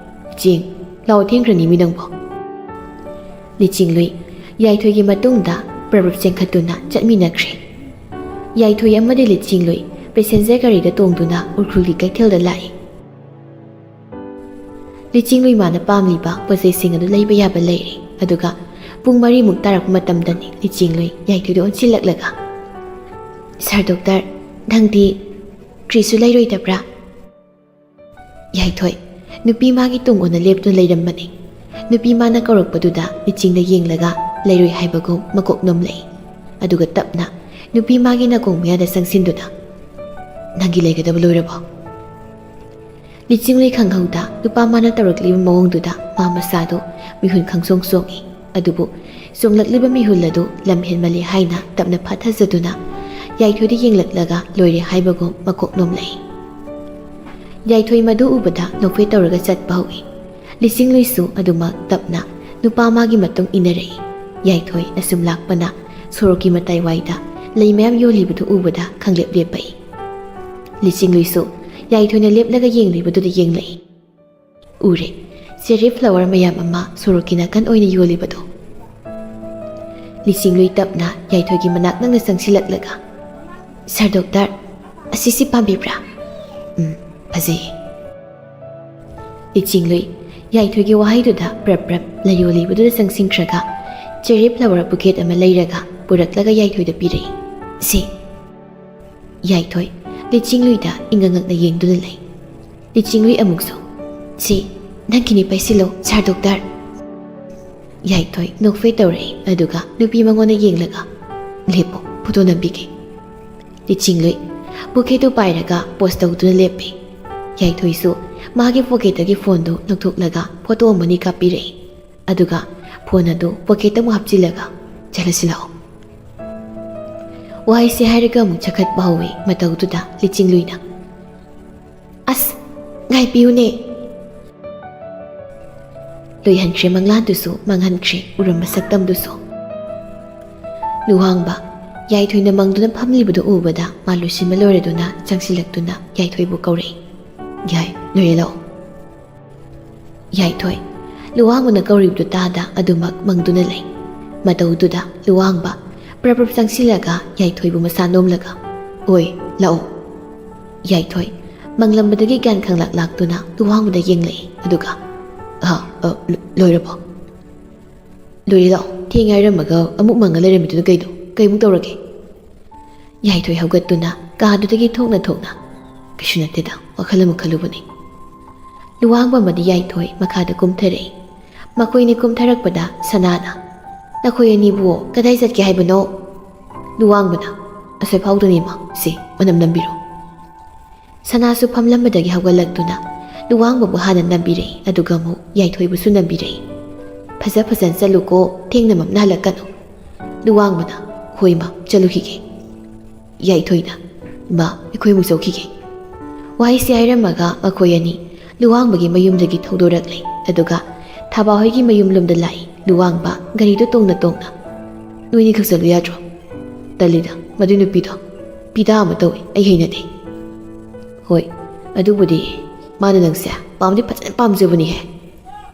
"ꯂꯤꯆꯤꯡ, ꯂꯥꯎ, ꯊꯦꯡꯈ꯭ꯔꯅꯤ ꯃꯤ ꯅꯪꯕꯣ꯫" ꯂꯤꯆꯤꯡꯂꯨꯏ ꯌꯥꯏꯊꯣꯏꯒꯤ ꯃꯇꯨꯡꯗ ꯄ꯭ꯔꯕꯞ ꯆꯦꯟꯈꯠꯇꯨꯅ ꯆꯠꯃꯤꯟꯅꯈ꯭ꯔꯦ꯫ ꯌꯥꯏꯊꯣꯏ ꯑꯃꯗꯤ ꯂꯤꯆꯤꯡꯂꯨꯏ ꯄꯦꯁꯦꯟꯖꯔ ꯒꯥꯔꯤꯗ ꯇꯣꯡꯗꯨꯅ ꯎꯈ꯭ꯔꯨꯜꯒꯤ ꯀꯩꯊꯦꯜꯗ ꯂꯥꯛꯏ꯫ ꯂꯤꯆꯤꯡꯂꯨꯏ ꯃꯥꯅ ꯄꯥꯝꯂꯤꯕ ꯄꯣꯠꯆꯩꯁꯤꯡ ꯑꯗꯨ ꯂꯩꯕ ꯌꯥꯕ ꯂꯩꯔꯦ꯫ ꯑꯗꯨꯒ ꯄꯨꯡ ꯃꯔꯤꯃꯨꯛ ꯇꯥꯔꯛꯄ ꯃꯇꯝꯗꯅꯤ ꯂꯤꯆꯤꯡꯂꯨꯏ ꯌꯥꯏꯊꯣꯏꯗ ꯑꯣꯟꯁꯤꯜꯂꯛꯂꯒ, "ꯁꯥꯔ ꯗꯣꯛꯇꯔ, ꯅꯪꯗꯤ ꯀ꯭ꯔꯤꯁꯨ ꯂꯩꯔꯣꯏꯗꯕ꯭ꯔꯥ?" ꯌꯥꯏꯊꯣꯏ ꯅꯨꯄꯤ ꯃꯥꯒꯤ ꯇꯨꯡ ꯑꯣꯟꯅ ꯂꯦꯞꯇꯨꯅ ꯂꯩꯔꯝꯕꯅꯤ꯫ ꯅꯨꯄꯤ ꯃꯥꯅ ꯀꯧꯔꯛꯄꯗꯨꯗ ꯂꯤꯆꯤꯡꯗ ꯌꯦꯡꯂꯒ ꯂꯩꯔꯣꯏ ꯍꯥꯏꯕꯒꯨꯝ ꯃꯀꯣꯛ ꯅꯣꯝꯂꯛꯏ꯫ ꯑꯗꯨꯒ ꯇꯞꯅ ꯅꯨꯄꯤ ꯃꯥꯒꯤ ꯅꯥꯀꯣꯡ ꯃꯌꯥꯗ ꯆꯪꯁꯤꯟꯗꯨꯅ, "ꯅꯪꯒꯤ ꯂꯩꯒꯗꯕ ꯂꯣꯏꯔꯕꯣ?" ꯂꯤꯆꯤꯡꯂꯨꯏ ꯈꯪꯍꯧꯗ ꯅꯨꯄꯥ ꯃꯥꯅ ꯇꯧꯔꯛꯂꯤꯕ ꯃꯑꯣꯡꯗꯨꯗ ꯃꯥ ꯃꯁꯥꯗꯨ ꯃꯤꯍꯨꯟ ꯈꯪꯆꯣꯡ ꯆꯣꯡꯏ꯫ ꯑꯗꯨꯕꯨ ꯆꯣꯡꯂꯛꯂꯤꯕ ꯃꯤꯍꯨꯜ ꯑꯗꯨ ꯂꯝ ꯍꯦꯟꯃꯜꯂꯤ ꯍꯥꯏꯅ ꯇꯞꯅ ꯐꯥꯊꯖꯗꯨꯅ ꯌꯥꯏꯊꯣꯏꯗ ꯌꯦꯡꯂꯛꯂꯒ ꯂꯣꯏꯔꯦ ꯍꯥꯏꯕꯒꯨꯝ ꯃꯀꯣꯛ ꯅꯣꯝꯂꯛꯏ꯫ ꯌꯥꯏꯊꯣꯏ ꯃꯗꯨ ꯎꯕꯗ ꯅꯣꯛꯐꯦꯠ ꯇꯧꯔꯒ ꯆꯠꯄ ꯍꯧꯏ꯫ ꯂꯤꯆꯤꯡꯂꯨꯏꯁꯨ ꯑꯗꯨꯃꯛ ꯇꯞꯅ ꯅꯨꯄꯥ ꯃꯥꯒꯤ ꯃꯇꯨꯡ ꯏꯟꯅꯔꯛꯏ꯫ ꯌꯥꯏꯊꯣꯏ ꯑꯁꯨꯝ ꯂꯥꯛꯄꯅ ꯁꯣꯔꯣꯛꯀꯤ ꯃꯇꯥꯏꯋꯥꯏꯗ ꯂꯩ ꯃꯌꯥꯝ ꯌꯣꯜꯂꯤꯕꯗꯨ ꯎꯕꯗ ꯈꯪꯂꯦꯞ ꯂꯦꯞꯄꯛꯏ꯫ ꯂꯤꯆꯤꯡꯂꯨꯏꯁꯨ ꯌꯥꯏꯊꯣꯏꯅ ꯂꯦꯞꯂꯒ ꯌꯦꯡꯂꯤꯕꯗꯨꯗ ꯌꯦꯡꯂꯛꯏ꯫ ꯎꯔꯦ, ꯆꯦꯔꯤ ꯐ꯭ꯂꯥꯋꯔ ꯃꯌꯥꯝ ꯑꯃ ꯁꯣꯔꯣꯛꯀꯤ ꯅꯥꯀꯟ ꯑꯣꯏꯅ ꯌꯣꯜꯂꯤꯕꯗꯣ꯫ ꯂꯤꯆꯤꯡꯂꯨꯏ ꯇꯞꯅ ꯌꯥꯏꯊꯣꯏꯒꯤ ꯃꯅꯥꯛ ꯅꯛꯅ ꯆꯪꯁꯤꯜꯂꯛꯂꯒ, "ꯁꯥꯔ ꯗꯣꯛꯇꯔ, ꯑꯁꯤꯁꯤ ꯄꯥꯝꯕꯤꯕ꯭ꯔꯥ?" "ꯎꯝ, ꯐꯖꯩꯌꯦ꯫" ꯂꯤꯆꯤꯡꯂꯨꯏ ꯌꯥꯏꯊꯣꯏꯒꯤ ꯋꯥꯍꯩꯗꯨꯗ ꯄ꯭ꯔꯞ ꯄ꯭ꯔꯞ ꯂꯥꯏꯌꯣꯜꯂꯤꯕꯗꯨꯗ ꯆꯪꯁꯤꯟꯈ꯭ꯔꯒ ꯆꯦꯔꯤ ꯐ꯭ꯂꯥꯋꯔ ꯕꯨꯀꯦꯠ ꯑꯃ ꯂꯩꯔꯒ ꯄꯨꯔꯛꯂꯒ ꯌꯥꯏꯊꯣꯏꯗ ꯄꯤꯔꯛꯏ꯫ "ꯁꯤ꯫" ꯌꯥꯏꯊꯣꯏ ꯂꯤꯆꯤꯡꯂꯨꯏꯗ ꯏꯪꯉꯉꯛꯅ ꯌꯦꯡꯗꯨꯅ ꯂꯩ꯫ ꯂꯤꯆꯤꯡꯂꯨꯏ ꯑꯃꯨꯛꯁꯨ, "ꯁꯤ, ꯅꯪꯒꯤꯅꯤ, ꯄꯥꯏꯁꯤꯜꯂꯣ, ꯁꯥꯔ ꯗꯣꯛꯇꯔ꯫" ꯌꯥꯏꯊꯣꯏ ꯅꯣꯛꯐꯦ ꯇꯧꯔꯛꯏ, ꯑꯗꯨꯒ ꯅꯨꯄꯤ ꯃꯉꯣꯟꯗ ꯌꯦꯡꯂꯒ, "ꯂꯦꯞꯄꯣ, ꯐꯣꯇꯣ ꯅꯝꯕꯤꯒꯦ꯫" ꯂꯤꯆꯤꯡꯂꯨꯏ ꯕꯨꯀꯦꯠꯇꯨ ꯄꯥꯏꯔꯒ ꯄꯣꯁ ꯇꯧꯗꯨꯅ ꯂꯦꯞꯄꯤ꯫ ꯌꯥꯏꯊꯣꯏꯁꯨ ꯃꯥꯒꯤ ꯄꯣꯀꯦꯠꯇꯒꯤ ꯐꯣꯟꯗꯨ ꯂꯧꯊꯣꯛꯂꯒ ꯐꯣꯇꯣ ꯑꯃꯅꯤ ꯀꯥꯞꯄꯤꯔꯛꯏ꯫ ꯑꯗꯨꯒ ꯐꯣꯟ ꯑꯗꯨ ꯄꯣꯀꯦꯠꯇ ꯑꯃꯨꯛ ꯍꯥꯞꯆꯤꯜꯂꯒ, "ꯆꯠꯂꯁꯤ ꯂꯥꯛꯑꯣ꯫" ꯋꯥꯍꯩꯁꯦ ꯍꯥꯏꯔꯒ ꯑꯃꯨꯛ ꯆꯈꯠꯄ ꯍꯧꯏ꯫ ꯃꯇꯧꯗꯨꯗ ꯂꯤꯆꯤꯡꯂꯨꯏꯅ, "ꯑꯁ, ꯉꯥꯏꯕꯤꯌꯨꯅꯦ!" ꯂꯣꯏꯍꯟꯈ꯭ꯔꯦ ꯃꯪꯂꯥꯟꯗꯨꯁꯨ, ꯃꯥꯡꯍꯟꯈ꯭ꯔꯦ ꯎꯔꯝꯕ ꯁꯛꯇꯝꯗꯨꯁꯨ꯫ ꯂꯨꯋꯥꯡꯕ ꯌꯥꯏꯊꯣꯏꯅ ꯃꯪꯗꯨꯅ ꯐꯝꯂꯤꯕꯗꯨ ꯎꯕꯗ ꯃꯥ ꯂꯣꯏꯁꯤꯟꯕ ꯂꯣꯏꯔꯗꯨꯅ ꯆꯪꯁꯤꯜꯂꯛꯇꯨꯅ ꯌꯥꯏꯊꯣꯏꯕꯨ ꯀꯧꯔꯛꯏ꯫ "ꯌꯥꯏ, ꯂꯣꯏꯔꯦ, ꯂꯥꯛꯑꯣ꯫" ꯌꯥꯏꯊꯣꯏ ꯂꯨꯋꯥꯡꯕꯅ ꯀꯧꯔꯤꯕꯗꯨ ꯇꯥꯗ ꯑꯗꯨꯃꯛ ꯃꯪꯗꯨꯅ ꯂꯩ꯫ ꯃꯇꯧꯗꯨꯗ ꯂꯨꯋꯥꯡꯕ ꯄ꯭ꯔꯞ ꯄ꯭ꯔꯞ ꯆꯪꯁꯤꯜꯂꯒ ꯌꯥꯏꯊꯣꯏꯕꯨ ꯃꯁꯥ ꯅꯣꯝꯂꯒ, "ꯑꯣꯏ, ꯂꯥꯛꯑꯣ꯫" ꯌꯥꯏꯊꯣꯏ ꯃꯪꯂꯝꯕꯗꯒꯤ ꯒ꯭ꯌꯥꯟ ꯈꯪꯂꯥꯛ ꯂꯥꯛꯇꯨꯅ ꯂꯨꯋꯥꯡꯕꯗ ꯌꯦꯡꯂꯛꯏ, ꯑꯗꯨꯒ, "ꯑ, ꯑ, ꯂꯣ-, ꯂꯣꯏꯔꯕꯣ?" "ꯂꯣꯏꯔꯦ, ꯂꯥꯛꯑꯣ꯫ ꯊꯦꯡꯉꯦ ꯍꯥꯏꯔꯝꯃꯒ ꯑꯃꯨꯛ ꯃꯪꯉ ꯂꯩꯔꯝꯃꯤꯗꯨꯅ ꯀꯩꯗꯣ? ꯀꯩꯃꯨꯛ ꯇꯧꯔꯒꯦ?" ꯌꯥꯏꯊꯣꯏ ꯍꯧꯒꯠꯇꯨꯅ ꯀꯥꯗꯨꯗꯒꯤ ꯊꯣꯛꯅ ꯊꯣꯛꯅ, "ꯀꯩꯁꯨ ꯅꯠꯇꯦꯗ, ꯋꯥꯈꯜ ꯑꯃ ꯈꯜꯂꯨꯕꯅꯤ꯫" ꯂꯨꯋꯥꯡꯕ ꯑꯃꯗꯤ ꯌꯥꯏꯊꯣꯏ ꯃꯈꯥꯗ ꯀꯨꯝꯊꯔꯛꯏ꯫ ꯃꯈꯣꯏꯅꯤ ꯀꯨꯝꯊꯔꯛꯄꯗ ꯁꯅꯥꯅ, "ꯅꯈꯣꯏ ꯑꯅꯤꯕꯨ ꯀꯗꯥꯏ ꯆꯠꯀꯦ ꯍꯥꯏꯕꯅꯣ?" ꯂꯨꯋꯥꯡꯕꯅ, "ꯑꯁꯣꯏ ꯐꯥꯎꯗꯅꯤ ꯏꯃꯥ, ꯁꯤ ꯃꯅꯝ ꯅꯝꯕꯤꯔꯣ꯫" ꯁꯅꯥꯁꯨ ꯐꯝꯂꯝꯕꯗꯒꯤ ꯍꯧꯒꯠꯂꯛꯇꯨꯅ ꯂꯨꯋꯥꯡꯕꯕꯨ ꯍꯥꯟꯅ ꯅꯝꯕꯤꯔꯛꯏ, ꯑꯗꯨꯒ ꯑꯃꯨꯛ ꯌꯥꯏꯊꯣꯏꯕꯨꯁꯨ ꯅꯝꯕꯤꯔꯛꯏ꯫ "ꯐꯖ ꯐꯖꯅ ꯆꯠꯂꯨꯀꯣ, ꯊꯦꯡꯅ ꯃꯝꯅ ꯍꯜꯂꯛꯀꯅꯨ꯫" ꯂꯨꯋꯥꯡꯕꯅ, "ꯍꯣꯏ ꯏꯃꯥ, ꯆꯠꯂꯨꯈꯤꯒꯦ꯫" ꯌꯥꯏꯊꯣꯏꯅ, "ꯏꯃꯥ, ꯑꯩꯈꯣꯏ ꯑꯃꯨꯛ ꯆꯧꯈꯤꯒꯦ꯫" ꯋꯥꯍꯩꯁꯤ ꯍꯥꯏꯔꯝꯃꯒ ꯃꯈꯣꯏ ꯑꯅꯤ ꯂꯨꯋꯥꯡꯕꯒꯤ ꯃꯌꯨꯝꯗꯒꯤ ꯊꯧꯗꯣꯔꯛꯂꯦ, ꯑꯗꯨꯒ ꯊꯥꯕꯥ ꯍꯣꯏꯒꯤ ꯃꯌꯨꯝꯂꯣꯝꯗ ꯂꯥꯛꯏ꯫ ꯂꯨꯋꯥꯡꯕ ꯒꯥꯔꯤꯗꯨ ꯇꯣꯡꯅ ꯇꯣꯡꯅ, "ꯅꯣꯏꯅꯤ ꯈꯛ ꯆꯠꯂꯨ ꯌꯥꯗ꯭ꯔꯣ?" "ꯇꯜꯂꯤꯗ, ꯃꯗꯨꯏ ꯅꯨꯄꯤꯗꯣ ꯄꯤꯗꯥ ꯑꯃ ꯇꯧꯏ, ꯑꯩ ꯍꯩꯅꯗꯦ꯫" "ꯍꯣꯏ, ꯑꯗꯨꯕꯨꯗꯤ ꯃꯥꯅ ꯅꯪꯁꯦ ꯄꯥꯝꯗꯤ ꯐꯖꯅ ꯄꯥꯝꯖꯕꯅꯤꯍꯦ꯫"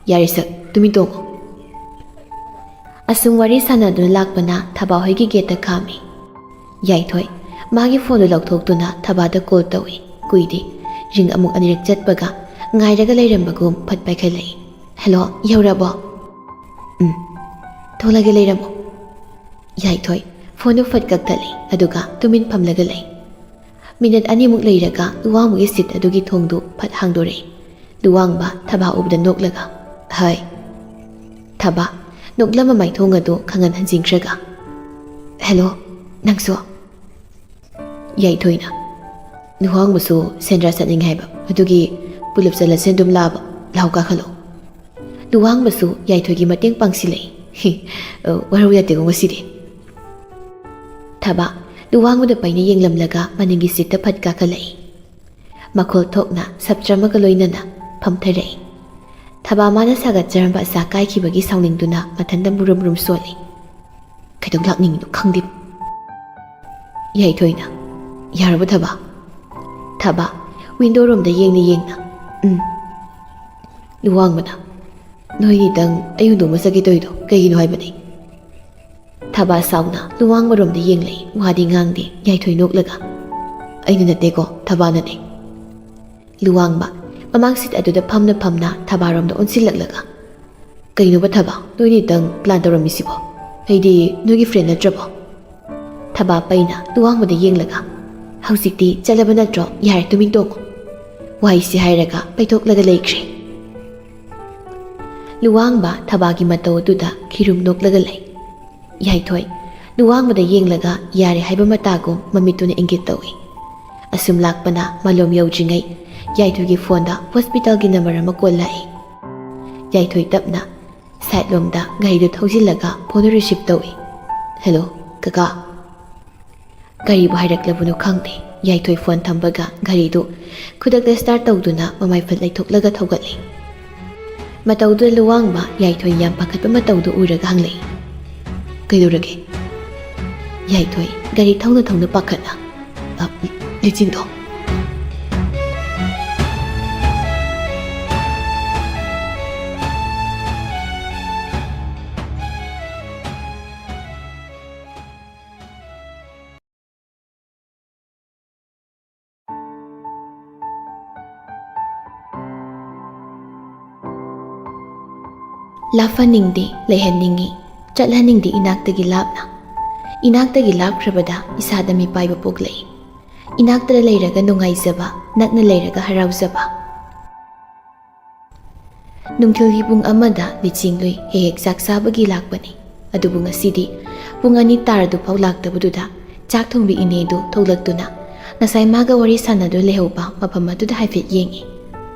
"ꯌꯥꯔꯦ ꯁꯛ, ꯇꯨꯃꯤꯟ ꯇꯣꯡꯉꯣ꯫" ꯑꯁꯨꯝ ꯋꯥꯔꯤ ꯁꯥꯟꯅꯗꯨꯅ ꯂꯥꯛꯄꯅ ꯊꯕꯥ ꯍꯣꯏꯒꯤ ꯒꯦꯠꯇ ꯈꯥꯝꯃꯤ꯫ ꯌꯥꯏꯊꯣꯏ ꯃꯥꯒꯤ ꯐꯣꯟꯗꯨ ꯂꯧꯊꯣꯛꯇꯨꯅ ꯊꯕꯥꯗ ꯀꯣꯜ ꯇꯧꯏ꯫ ꯀꯨꯏꯗꯦ, ꯔꯤꯡ ꯑꯃꯨꯛ ꯑꯅꯤꯔꯛ ꯆꯠꯄꯒ ꯉꯥꯏꯔꯒ ꯂꯩꯔꯝꯕꯒꯨꯝ ꯐꯠ ꯄꯥꯏꯈꯠꯂꯛꯏ꯫ "ꯍꯦꯜꯂꯣ, ꯌꯧꯔꯕꯣ?" "ꯎꯝ, ꯊꯣꯛꯂꯒꯦ, ꯂꯩꯔꯝꯃꯣ꯫" ꯌꯥꯏꯊꯣꯏ ꯐꯣꯟꯗꯨ ꯐꯠ ꯀꯛꯊꯠꯂꯤ, ꯑꯗꯨꯒ ꯇꯨꯃꯤꯟ ꯐꯝꯂꯒ ꯂꯩ꯫ ꯃꯤꯅꯠ ꯑꯅꯤꯃꯨꯛ ꯂꯩꯔꯒ ꯂꯨꯋꯥꯡꯕꯒꯤ ꯁꯤꯠ ꯑꯗꯨꯒꯤ ꯊꯣꯡꯗꯨ ꯐꯠ ꯍꯥꯡꯗꯣꯔꯛꯏ꯫ ꯂꯨꯋꯥꯡꯕ ꯊꯕꯥ ꯎꯕꯗ ꯅꯣꯛꯂꯒ, "ꯍꯥꯏ꯫" ꯊꯕꯥ ꯅꯣꯛꯂꯝꯕ ꯃꯥꯏꯊꯣꯡ ꯑꯗꯨ ꯈꯪꯍꯟ ꯍꯟꯖꯤꯟꯈ꯭ꯔꯒ, "ꯍꯦꯜꯂꯣ, ꯅꯪꯁꯨ?" ꯌꯥꯏꯊꯣꯏꯅ, "ꯂꯨꯋꯥꯡꯕꯁꯨ ꯁꯦꯟꯗ꯭ꯔꯥ ꯆꯠꯅꯤꯡꯉꯦ ꯍꯥꯏꯕ, ꯑꯗꯨꯒꯤ ꯄꯨꯂꯞ ꯆꯠꯂꯁꯦ ꯑꯗꯨꯝ ꯂꯥꯛꯑꯕ꯫ ꯂꯥꯎ ꯀꯥꯈꯠꯂꯣ꯫" ꯂꯨꯋꯥꯡꯕꯁꯨ ꯌꯥꯏꯊꯣꯏꯒꯤ ꯃꯇꯦꯡ ꯄꯥꯡꯁꯤꯜꯂꯛꯏ꯫ ꯍꯤ, ꯑ, ꯋꯥꯔꯧ ꯌꯥꯗꯦꯀꯣ ꯉꯁꯤꯗꯤ꯫ ꯊꯕꯥ ꯂꯨꯋꯥꯡꯕꯗ ꯄꯩꯅ ꯌꯦꯡꯂꯝꯂꯒ ꯃꯅꯤꯡꯒꯤ ꯁꯤꯠꯇ ꯐꯠ ꯀꯥꯈꯠꯂꯛꯏ꯫ ꯃꯈꯣꯜ ꯊꯣꯛꯅ ꯁꯞꯇ꯭ꯔ ꯑꯃꯒ ꯂꯣꯏꯅꯅ ꯐꯝꯊꯔꯛꯏ꯫ ꯊꯕꯥ ꯃꯥꯅ ꯁꯥꯒꯠꯆꯔꯝꯕ ꯑꯁꯥ ꯀꯥꯏꯈꯤꯕꯒꯤ ꯁꯥꯎꯅꯤꯡꯗꯨꯅ ꯃꯊꯟꯇ ꯃꯨꯔꯨꯝ ꯃꯨꯔꯨꯝ ꯁꯣꯜꯂꯤ꯫ ꯀꯩꯗꯧ ꯂꯥꯛꯅꯤꯡꯉꯤꯅꯣ ꯈꯪꯗꯦ꯫ ꯌꯥꯏꯊꯣꯏꯅ, "ꯌꯥꯔꯕ ꯊꯕꯥ?" ꯊꯕꯥ ꯋꯤꯟꯗꯣ ꯔꯣꯝꯗ ꯌꯦꯡꯅ ꯌꯦꯡꯅ, "ꯎꯝ꯫" ꯂꯨꯋꯥꯡꯕꯅ, "ꯅꯣꯏꯅꯤꯗꯪ ꯑꯩ ꯍꯨꯟꯗꯣꯛꯅ ꯆꯠꯀꯦ ꯇꯧꯔꯤꯗꯣ ꯀꯩꯒꯤꯅꯣ ꯍꯥꯏꯕꯅꯤ?" ꯊꯕꯥ ꯁꯥꯎꯅ ꯂꯨꯋꯥꯡꯕꯔꯣꯝꯗ ꯌꯦꯡꯂꯛꯏ, ꯋꯥꯗꯤ ꯉꯥꯡꯗꯦ꯫ ꯌꯥꯏꯊꯣꯏ ꯅꯣꯛꯂꯒ, "ꯑꯩꯅ ꯅꯠꯇꯦꯀꯣ, ꯊꯕꯥꯅꯅꯦ꯫" ꯂꯨꯋꯥꯡꯕ ꯃꯃꯥꯡ ꯁꯤꯠ ꯑꯗꯨꯗ ꯐꯝꯅ ꯐꯝꯅ ꯊꯕꯥꯔꯣꯝꯗ ꯑꯣꯟꯁꯤꯜꯂꯛꯂꯒ, "ꯀꯩꯅꯣꯕ ꯊꯕꯥ, ꯅꯣꯏꯅꯤꯗꯪ ꯄ꯭ꯂꯥꯟ ꯇꯧꯔꯝꯃꯤꯁꯤꯕꯣ? ꯑꯩꯗꯤ ꯅꯣꯏꯒꯤ ꯐ꯭ꯔꯦꯟ ꯅꯠꯇ꯭ꯔꯕꯣ?" ꯊꯕꯥ ꯄꯩꯅ ꯂꯨꯋꯥꯡꯕꯗ ꯌꯦꯡꯂꯒ, "ꯍꯧꯖꯤꯛꯇꯤ ꯆꯠꯂꯕ ꯅꯠꯇ꯭ꯔꯣ? ꯌꯥꯔꯦ, ꯇꯨꯃꯤꯟ ꯇꯣꯡꯉꯣ꯫" ꯋꯥꯍꯩꯁꯤ ꯍꯥꯏꯔꯒ ꯄꯩꯊꯣꯛꯂꯒ ꯂꯩꯈ꯭ꯔꯦ꯫ ꯂꯨꯋꯥꯡꯕ ꯊꯕꯥꯒꯤ ꯃꯇꯧ ꯑꯗꯨꯗ ꯈꯤꯔꯨꯝ ꯅꯣꯛꯂꯒ ꯂꯩ꯫ ꯌꯥꯏꯊꯣꯏ ꯂꯨꯋꯥꯡꯕꯗ ꯌꯦꯡꯂꯒ ꯌꯥꯔꯦ ꯍꯥꯏꯕ ꯃꯇꯥꯒꯨꯝ ꯃꯃꯤꯠꯇꯨꯅ ꯏꯪꯒꯤꯠ ꯇꯧꯏ꯫ ꯑꯁꯨꯝ ꯂꯥꯛꯄꯅ ꯃꯂꯣꯝ ꯌꯧꯗ꯭ꯔꯤꯉꯩ ꯌꯥꯏꯊꯣꯏꯒꯤ ꯐꯣꯟꯗ ꯍꯣꯁꯄꯤꯇꯥꯜꯒꯤ ꯅꯝꯕꯔ ꯑꯃ ꯀꯣꯜ ꯂꯥꯛꯏ꯫ ꯌꯥꯏꯊꯣꯏ ꯇꯞꯅ ꯁꯥꯏꯠ ꯂꯣꯝꯗ ꯒꯥꯔꯤꯗꯨ ꯊꯧꯖꯤꯜꯂꯒ ꯐꯣꯟꯗꯨ ꯔꯤꯁꯤꯞ ꯇꯧꯏ꯫ "ꯍꯦꯜꯂꯣ, ꯀꯀꯥ꯫" ꯀꯔꯤꯕꯨ ꯍꯥꯏꯔꯛꯂꯕꯅꯣ ꯈꯪꯗꯦ, ꯌꯥꯏꯊꯣꯏ ꯐꯣꯟ ꯊꯝꯕꯒ ꯒꯥꯔꯤꯗꯨ ꯈꯨꯗꯛꯇ ꯁ꯭ꯇꯥꯔꯠ ꯇꯧꯗꯨꯅ ꯃꯃꯥꯏ ꯐꯠ ꯂꯩꯊꯣꯛꯂꯒ ꯊꯧꯒꯠꯂꯤ꯫ ꯃꯇꯧꯗꯨꯗ ꯂꯨꯋꯥꯡꯕ ꯌꯥꯏꯊꯣꯏ ꯌꯥꯝ ꯄꯥꯈꯠꯄ ꯃꯇꯧꯗꯨ ꯎꯔꯒ ꯍꯪꯂꯛꯏ, "ꯀꯩꯗꯧꯔꯒꯦ?" ꯌꯥꯏꯊꯣꯏ ꯒꯥꯔꯤ ꯊꯧꯅ ꯊꯧꯅ ꯄꯥꯈꯠꯅ, "ꯑ, ꯂꯤꯆꯤꯟꯗꯣ?" ꯂꯥꯞꯍꯟꯅꯤꯡꯗꯦ, ꯂꯩꯍꯟꯅꯤꯡꯏ, ꯆꯠꯍꯟꯅꯤꯡꯗꯦ ꯏꯅꯥꯛꯇꯒꯤ ꯂꯥꯞꯅ꯫ ꯏꯅꯥꯛꯇꯒꯤ ꯂꯥꯞꯈ꯭ꯔꯕꯗ ꯏꯁꯥꯗ ꯃꯤꯄꯥꯏꯕ ꯄꯣꯛꯂꯛꯏ꯫ ꯏꯅꯥꯛꯇ ꯂꯩꯔꯒ ꯅꯨꯡꯉꯥꯏꯖꯕ, ꯅꯛꯅ ꯂꯩꯔꯒ ꯍꯔꯥꯎꯖꯕ꯫ ꯅꯨꯡꯊꯤꯜꯒꯤ ꯄꯨꯡ ꯑꯃꯗ ꯂꯤꯆꯤꯡꯂꯨꯏ ꯍꯦꯛ ꯍꯦꯛ ꯆꯥꯛ ꯆꯥꯕꯒꯤ ꯂꯥꯛꯄꯅꯤ꯫ ꯑꯗꯨꯕꯨ ꯉꯁꯤꯗꯤ ꯄꯨꯡ ꯑꯅꯤ ꯇꯥꯔꯗꯨꯐꯥꯎ ꯂꯥꯛꯇꯕꯗꯨꯗ ꯆꯥꯛ ꯊꯣꯡꯕꯤ ꯏꯅꯦꯗꯨ ꯊꯣꯛꯂꯛꯇꯨꯅ ꯉꯁꯥꯏ ꯃꯥꯒ ꯋꯥꯔꯤ ꯁꯥꯟꯅꯗꯨꯅ ꯂꯩꯍꯧꯕ ꯃꯐꯝ ꯑꯗꯨꯗ ꯍꯥꯏꯐꯦꯠ ꯌꯦꯡꯏ꯫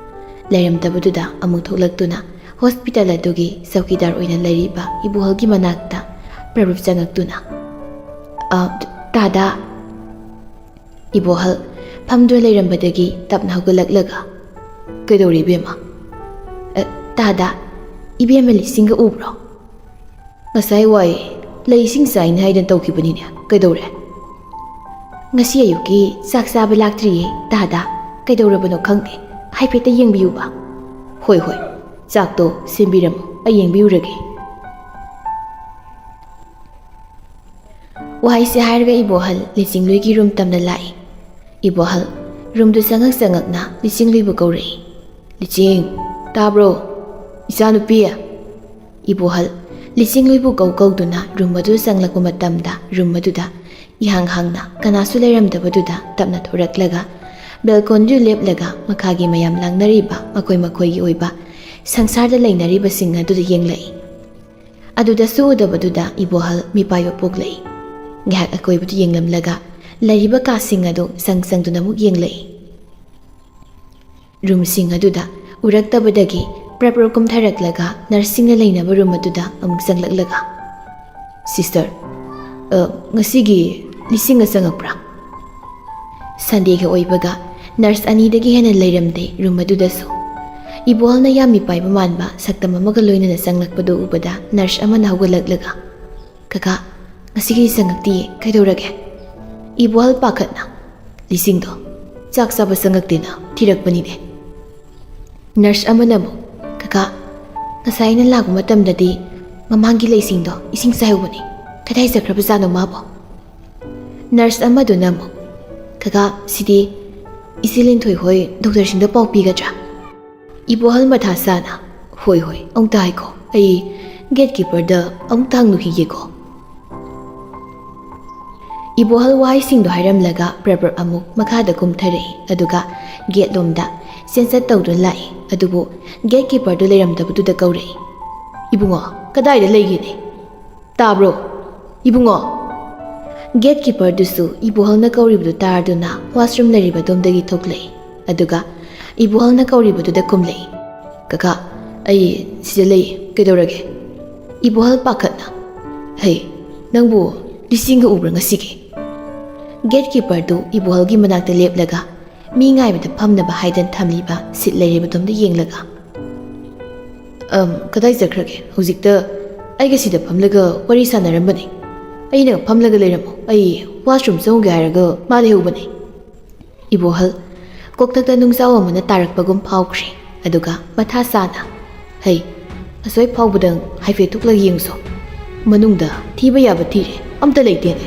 ꯂꯩꯔꯝꯗꯕꯗꯨꯗ ꯑꯃꯨꯛ ꯊꯣꯛꯂꯛꯇꯨꯅ ꯍꯣꯁꯄꯤꯇꯥꯜ ꯑꯗꯨꯒꯤ ꯆꯧꯀꯤꯗꯥꯔ ꯑꯣꯏꯅ ꯂꯩꯔꯤꯕ ꯏꯕꯣꯍꯜꯒꯤ ꯃꯅꯥꯛꯇ ꯄ꯭ꯔꯞ ꯄ꯭ꯔꯞ ꯆꯪꯉꯛꯇꯨꯅ, "ꯑ, ꯇꯥꯗꯥ?" ꯏꯕꯣꯍꯜ ꯐꯝꯗꯨꯅ ꯂꯩꯔꯝꯕꯗꯒꯤ ꯇꯞꯅ ꯍꯧꯒꯠꯂꯛꯂꯒ, "ꯀꯩꯗꯧꯔꯦ ꯏꯕꯦꯝꯃ?" "ꯑ, ꯇꯥꯗꯥ, ꯏꯕꯦꯝꯃ ꯂꯤꯁꯤꯡꯒ ꯎꯕ꯭ꯔꯣ?" "ꯉꯁꯥꯏ ꯋꯥꯏ ꯂꯩ ꯏꯁꯤꯡ ꯆꯥꯏꯅꯤ ꯍꯥꯏꯗꯅ ꯇꯧꯈꯤꯕꯅꯤꯅꯦ, ꯀꯩꯗꯧꯔꯦ?" "ꯉꯁꯤ ꯑꯌꯨꯛꯀꯤ ꯆꯥꯛ ꯆꯥꯕ ꯂꯥꯛꯇ꯭ꯔꯤꯌꯦ ꯇꯥꯗꯥ, ꯀꯩꯗꯧꯔꯕꯅꯣ ꯈꯪꯗꯦ, ꯍꯥꯏꯐꯦꯠꯇ ꯌꯦꯡꯕꯤꯌꯨꯕ?" "ꯍꯣꯏ, ꯍꯣꯏ, ꯆꯥꯛꯇꯣ ꯁꯦꯝꯕꯤꯔꯝꯃꯣ, ꯑꯩ ꯌꯦꯡꯕꯤꯔꯨꯔꯒꯦ꯫" ꯋꯥꯍꯩꯁꯦ ꯍꯥꯏꯔꯒ ꯏꯕꯣꯍꯜ ꯂꯤꯆꯤꯡꯂꯨꯏꯒꯤ ꯔꯨꯝ ꯇꯝꯅ ꯂꯥꯛꯏ꯫ ꯏꯕꯣꯍꯜ ꯔꯨꯝꯗꯨ ꯆꯪꯉꯛ ꯆꯪꯉꯛꯅ ꯂꯤꯆꯤꯡꯂꯨꯏꯕꯨ ꯀꯧꯔꯛꯏ꯫ "ꯂꯤꯆꯤꯡ, ꯇꯥꯕ꯭ꯔꯣ? ꯏꯆꯥꯅꯨꯄꯤ!" ꯏꯕꯣꯍꯜ ꯂꯤꯆꯤꯡꯂꯨꯏꯕꯨ ꯀꯧ ꯀꯧꯗꯨꯅ ꯔꯨꯝ ꯑꯗꯨ ꯆꯪꯂꯛꯄ ꯃꯇꯝꯗ ꯔꯨꯝ ꯑꯗꯨꯗ ꯏꯍꯥꯡ ꯍꯥꯡꯅ ꯀꯅꯥꯁꯨ ꯂꯩꯔꯝꯗꯕꯗꯨꯗ ꯇꯞꯅ ꯊꯣꯔꯛꯂꯒ ꯕꯦꯜꯀꯣꯅꯤꯗꯨ ꯂꯦꯞꯂꯒ ꯃꯈꯥꯒꯤ ꯃꯌꯥꯝ ꯂꯥꯡꯅꯔꯤꯕ ꯃꯈꯣꯏ ꯃꯈꯣꯏꯒꯤ ꯑꯣꯏꯕ ꯁꯪꯁꯥꯔꯗ ꯂꯩꯅꯔꯤꯕꯁꯤꯡ ꯑꯗꯨꯗ ꯌꯦꯡꯂꯛꯏ꯫ ꯑꯗꯨꯗꯁꯨ ꯎꯗꯕꯗꯨꯗ ꯏꯕꯣꯍꯜ ꯃꯤꯄꯥꯏꯕ ꯄꯣꯛꯂꯛꯏ꯫ ꯉꯥꯏꯍꯥꯛ ꯑꯀꯣꯏꯕꯗꯨ ꯌꯦꯡꯂꯝꯂꯒ ꯂꯩꯔꯤꯕ ꯀꯥꯁꯤꯡ ꯑꯗꯨ ꯆꯪ ꯆꯪꯗꯨꯅ ꯑꯃꯨꯛ ꯌꯦꯡꯂꯛꯏ꯫ ꯔꯨꯝꯁꯤꯡ ꯑꯗꯨꯗ ꯎꯔꯛꯇꯕꯗꯒꯤ ꯄ꯭ꯔꯞ ꯄ꯭ꯔꯞ ꯀꯨꯝꯊꯔꯛꯂꯒ ꯅꯔꯁꯁꯤꯡꯅ ꯂꯩꯅꯕ ꯔꯨꯝ ꯑꯗꯨꯗ ꯑꯃꯨꯛ ꯆꯪꯂꯛꯂꯒ, "ꯁꯤꯁꯇꯔ, ꯑ, ꯉꯁꯤꯒꯤ ꯂꯤꯁꯤꯡꯒ ꯆꯪꯉꯛꯄ꯭ꯔꯥ?" ꯁꯟꯗꯦꯒ ꯑꯣꯏꯕꯒ ꯅꯔꯁ ꯑꯅꯤꯗꯒꯤ ꯍꯦꯟꯅ ꯂꯩꯔꯝꯗꯦ ꯔꯨꯝ ꯑꯗꯨꯗꯁꯨ꯫ ꯏꯕꯣꯍꯜꯅ ꯌꯥꯝ ꯃꯤꯄꯥꯏꯕ ꯃꯥꯟꯕ ꯁꯛꯇꯝ ꯑꯃꯒ ꯂꯣꯏꯅꯅ ꯆꯪꯂꯛꯄꯗꯨ ꯎꯕꯗ ꯅꯔꯁ ꯑꯃꯅ ꯍꯧꯒꯠꯂꯛꯂꯒ, "ꯀꯀꯥ, ꯉꯁꯤꯒꯤ ꯆꯪꯉꯛꯇꯤꯌꯦ, ꯀꯩꯗꯧꯔꯒꯦ?" ꯏꯕꯣꯍꯜ ꯄꯥꯈꯠꯅ, "ꯂꯤꯁꯤꯡꯗꯣ ꯆꯥꯛ ꯆꯥꯕ ꯆꯪꯉꯛꯇꯦꯅ ꯊꯤꯔꯛꯄꯅꯤꯅꯦ꯫" ꯅꯔꯁ ꯑꯃꯅ ꯑꯃꯨꯛ, "ꯀꯀꯥ, ꯉꯁꯥꯏ ꯑꯩꯅ ꯂꯥꯛꯄ ꯃꯇꯝꯗꯗꯤ ꯃꯃꯥꯡꯒꯤ ꯂꯩꯁꯤꯡꯗꯣ ꯏꯁꯤꯡ ꯆꯥꯏꯍꯧꯕꯅꯤ, ꯀꯗꯥꯏ ꯆꯠꯈ꯭ꯔꯕꯖꯥꯠꯅꯣ ꯃꯥꯕꯣ?" ꯅꯔꯁ ꯑꯃꯗꯨꯅ ꯑꯃꯨꯛ, "ꯀꯀꯥ, ꯁꯤꯗꯤ ꯏꯆꯦ ꯂꯤꯟꯊꯣꯏ ꯍꯣꯏ ꯗꯣꯛꯇꯔꯁꯤꯡꯗ ꯄꯥꯎ ꯄꯤꯒꯗ꯭ꯔꯥ?" ꯏꯕꯣꯍꯜ ꯃꯊꯥ ꯁꯥꯅ, "ꯍꯣꯏ, ꯍꯣꯏ, ꯑꯃꯨꯛꯇ ꯍꯥꯏꯈꯣ, ꯑꯩ ꯒꯦꯠꯀꯤꯄꯔꯗ ꯑꯃꯨꯛꯇ ꯍꯪꯂꯨꯈꯤꯒꯦꯀꯣ꯫ ꯏꯕꯣꯍꯜ ꯋꯥꯍꯩꯁꯤꯡꯗꯣ ꯍꯥꯏꯔꯝꯂꯒ ꯄ꯭ꯔꯞ ꯄ꯭ꯔꯞ ꯑꯃꯨꯛ ꯃꯈꯥꯗ ꯀꯨꯝꯊꯔꯛꯏ, ꯑꯗꯨꯒ ꯒꯦꯠ ꯂꯣꯝꯗ ꯆꯦꯟꯆꯠ ꯇꯧꯗꯨꯅ ꯂꯥꯛꯏ꯫ ꯑꯗꯨꯕꯨ ꯒꯦꯠꯀꯤꯄꯔꯗꯨ ꯂꯩꯔꯝꯗꯕꯗꯨꯗ ꯀꯧꯔꯛꯏ, "ꯏꯕꯨꯡꯉꯣ, ꯀꯗꯥꯏꯗ ꯂꯩꯒꯦꯅꯦ? ꯇꯥꯕ꯭ꯔꯣ? ꯏꯕꯨꯡꯉꯣ!" ꯒꯦꯠꯀꯤꯄꯔꯗꯨꯁꯨ ꯏꯕꯣꯍꯜꯅ ꯀꯧꯔꯤꯕꯗꯨ ꯇꯥꯔꯗꯨꯅ ꯋꯥꯁꯔꯨꯝ ꯂꯩꯔꯤꯕ ꯑꯗꯣꯝꯗꯒꯤ ꯊꯣꯛꯂꯛꯏ, ꯑꯗꯨꯒ ꯏꯕꯣꯍꯜꯅ ꯀꯧꯔꯤꯕꯗꯨꯗ ꯀꯨꯝꯂꯛꯏ꯫ "ꯀꯀꯥ, ꯑꯩ ꯁꯤꯗ ꯂꯩ, ꯀꯩꯗꯧꯔꯒꯦ?" ꯏꯕꯣꯍꯜ ꯄꯥꯈꯠꯅ, "ꯍꯩ, ꯅꯪꯕꯨ ꯂꯤꯁꯤꯡꯒ ꯎꯕ꯭ꯔꯥ ꯉꯁꯤꯒꯤ?" ꯒꯦꯠꯀꯤꯄꯔꯗꯨ ꯏꯕꯣꯍꯜꯒꯤ ꯃꯅꯥꯛꯇ ꯂꯦꯞꯂꯒ ꯃꯤ ꯉꯥꯏꯕꯗ ꯐꯝꯅꯕ ꯍꯥꯏꯗꯅ ꯊꯝꯂꯤꯕ ꯁꯤꯠ ꯂꯩꯔꯤꯕꯗꯣꯝꯗ ꯌꯦꯡꯂꯒ, "ꯑꯝ, ꯀꯗꯥꯏ ꯆꯠꯈ꯭ꯔꯒꯦ? ꯍꯧꯖꯤꯛꯇ ꯑꯩꯒ ꯁꯤꯗ ꯐꯝꯂꯒ ꯋꯥꯔꯤ ꯁꯥꯟꯅꯔꯝꯕꯅꯤ꯫ ꯑꯩꯅ ꯐꯝꯂꯒ ꯂꯩꯔꯝꯃꯣ, ꯑꯩ ꯋꯥꯁꯔꯨꯝ ꯆꯪꯉꯨꯒꯦ ꯍꯥꯏꯔꯒ ꯃꯥ ꯂꯩꯍꯧꯕꯅꯤ꯫" ꯏꯕꯣꯍꯜ ꯀꯣꯛꯊꯛꯇ ꯅꯨꯡꯖꯥꯎ ꯑꯃꯅ ꯇꯥꯔꯛꯄꯒꯨꯝ ꯐꯥꯎꯈ꯭ꯔꯦ, ꯑꯗꯨꯒ ꯃꯊꯥ ꯁꯥꯅ, "ꯍꯩ, ꯑꯁꯣꯏ ꯐꯥꯎꯕꯗꯪ ꯍꯥꯏꯐꯦꯠ ꯊꯣꯛꯂꯒ ꯌꯦꯡꯁꯣ꯫ ꯃꯅꯨꯡꯗ ꯊꯤꯕ ꯌꯥꯕ ꯊꯤꯔꯦ, ꯑꯝꯇ ꯂꯩꯇꯦꯅꯦ꯫"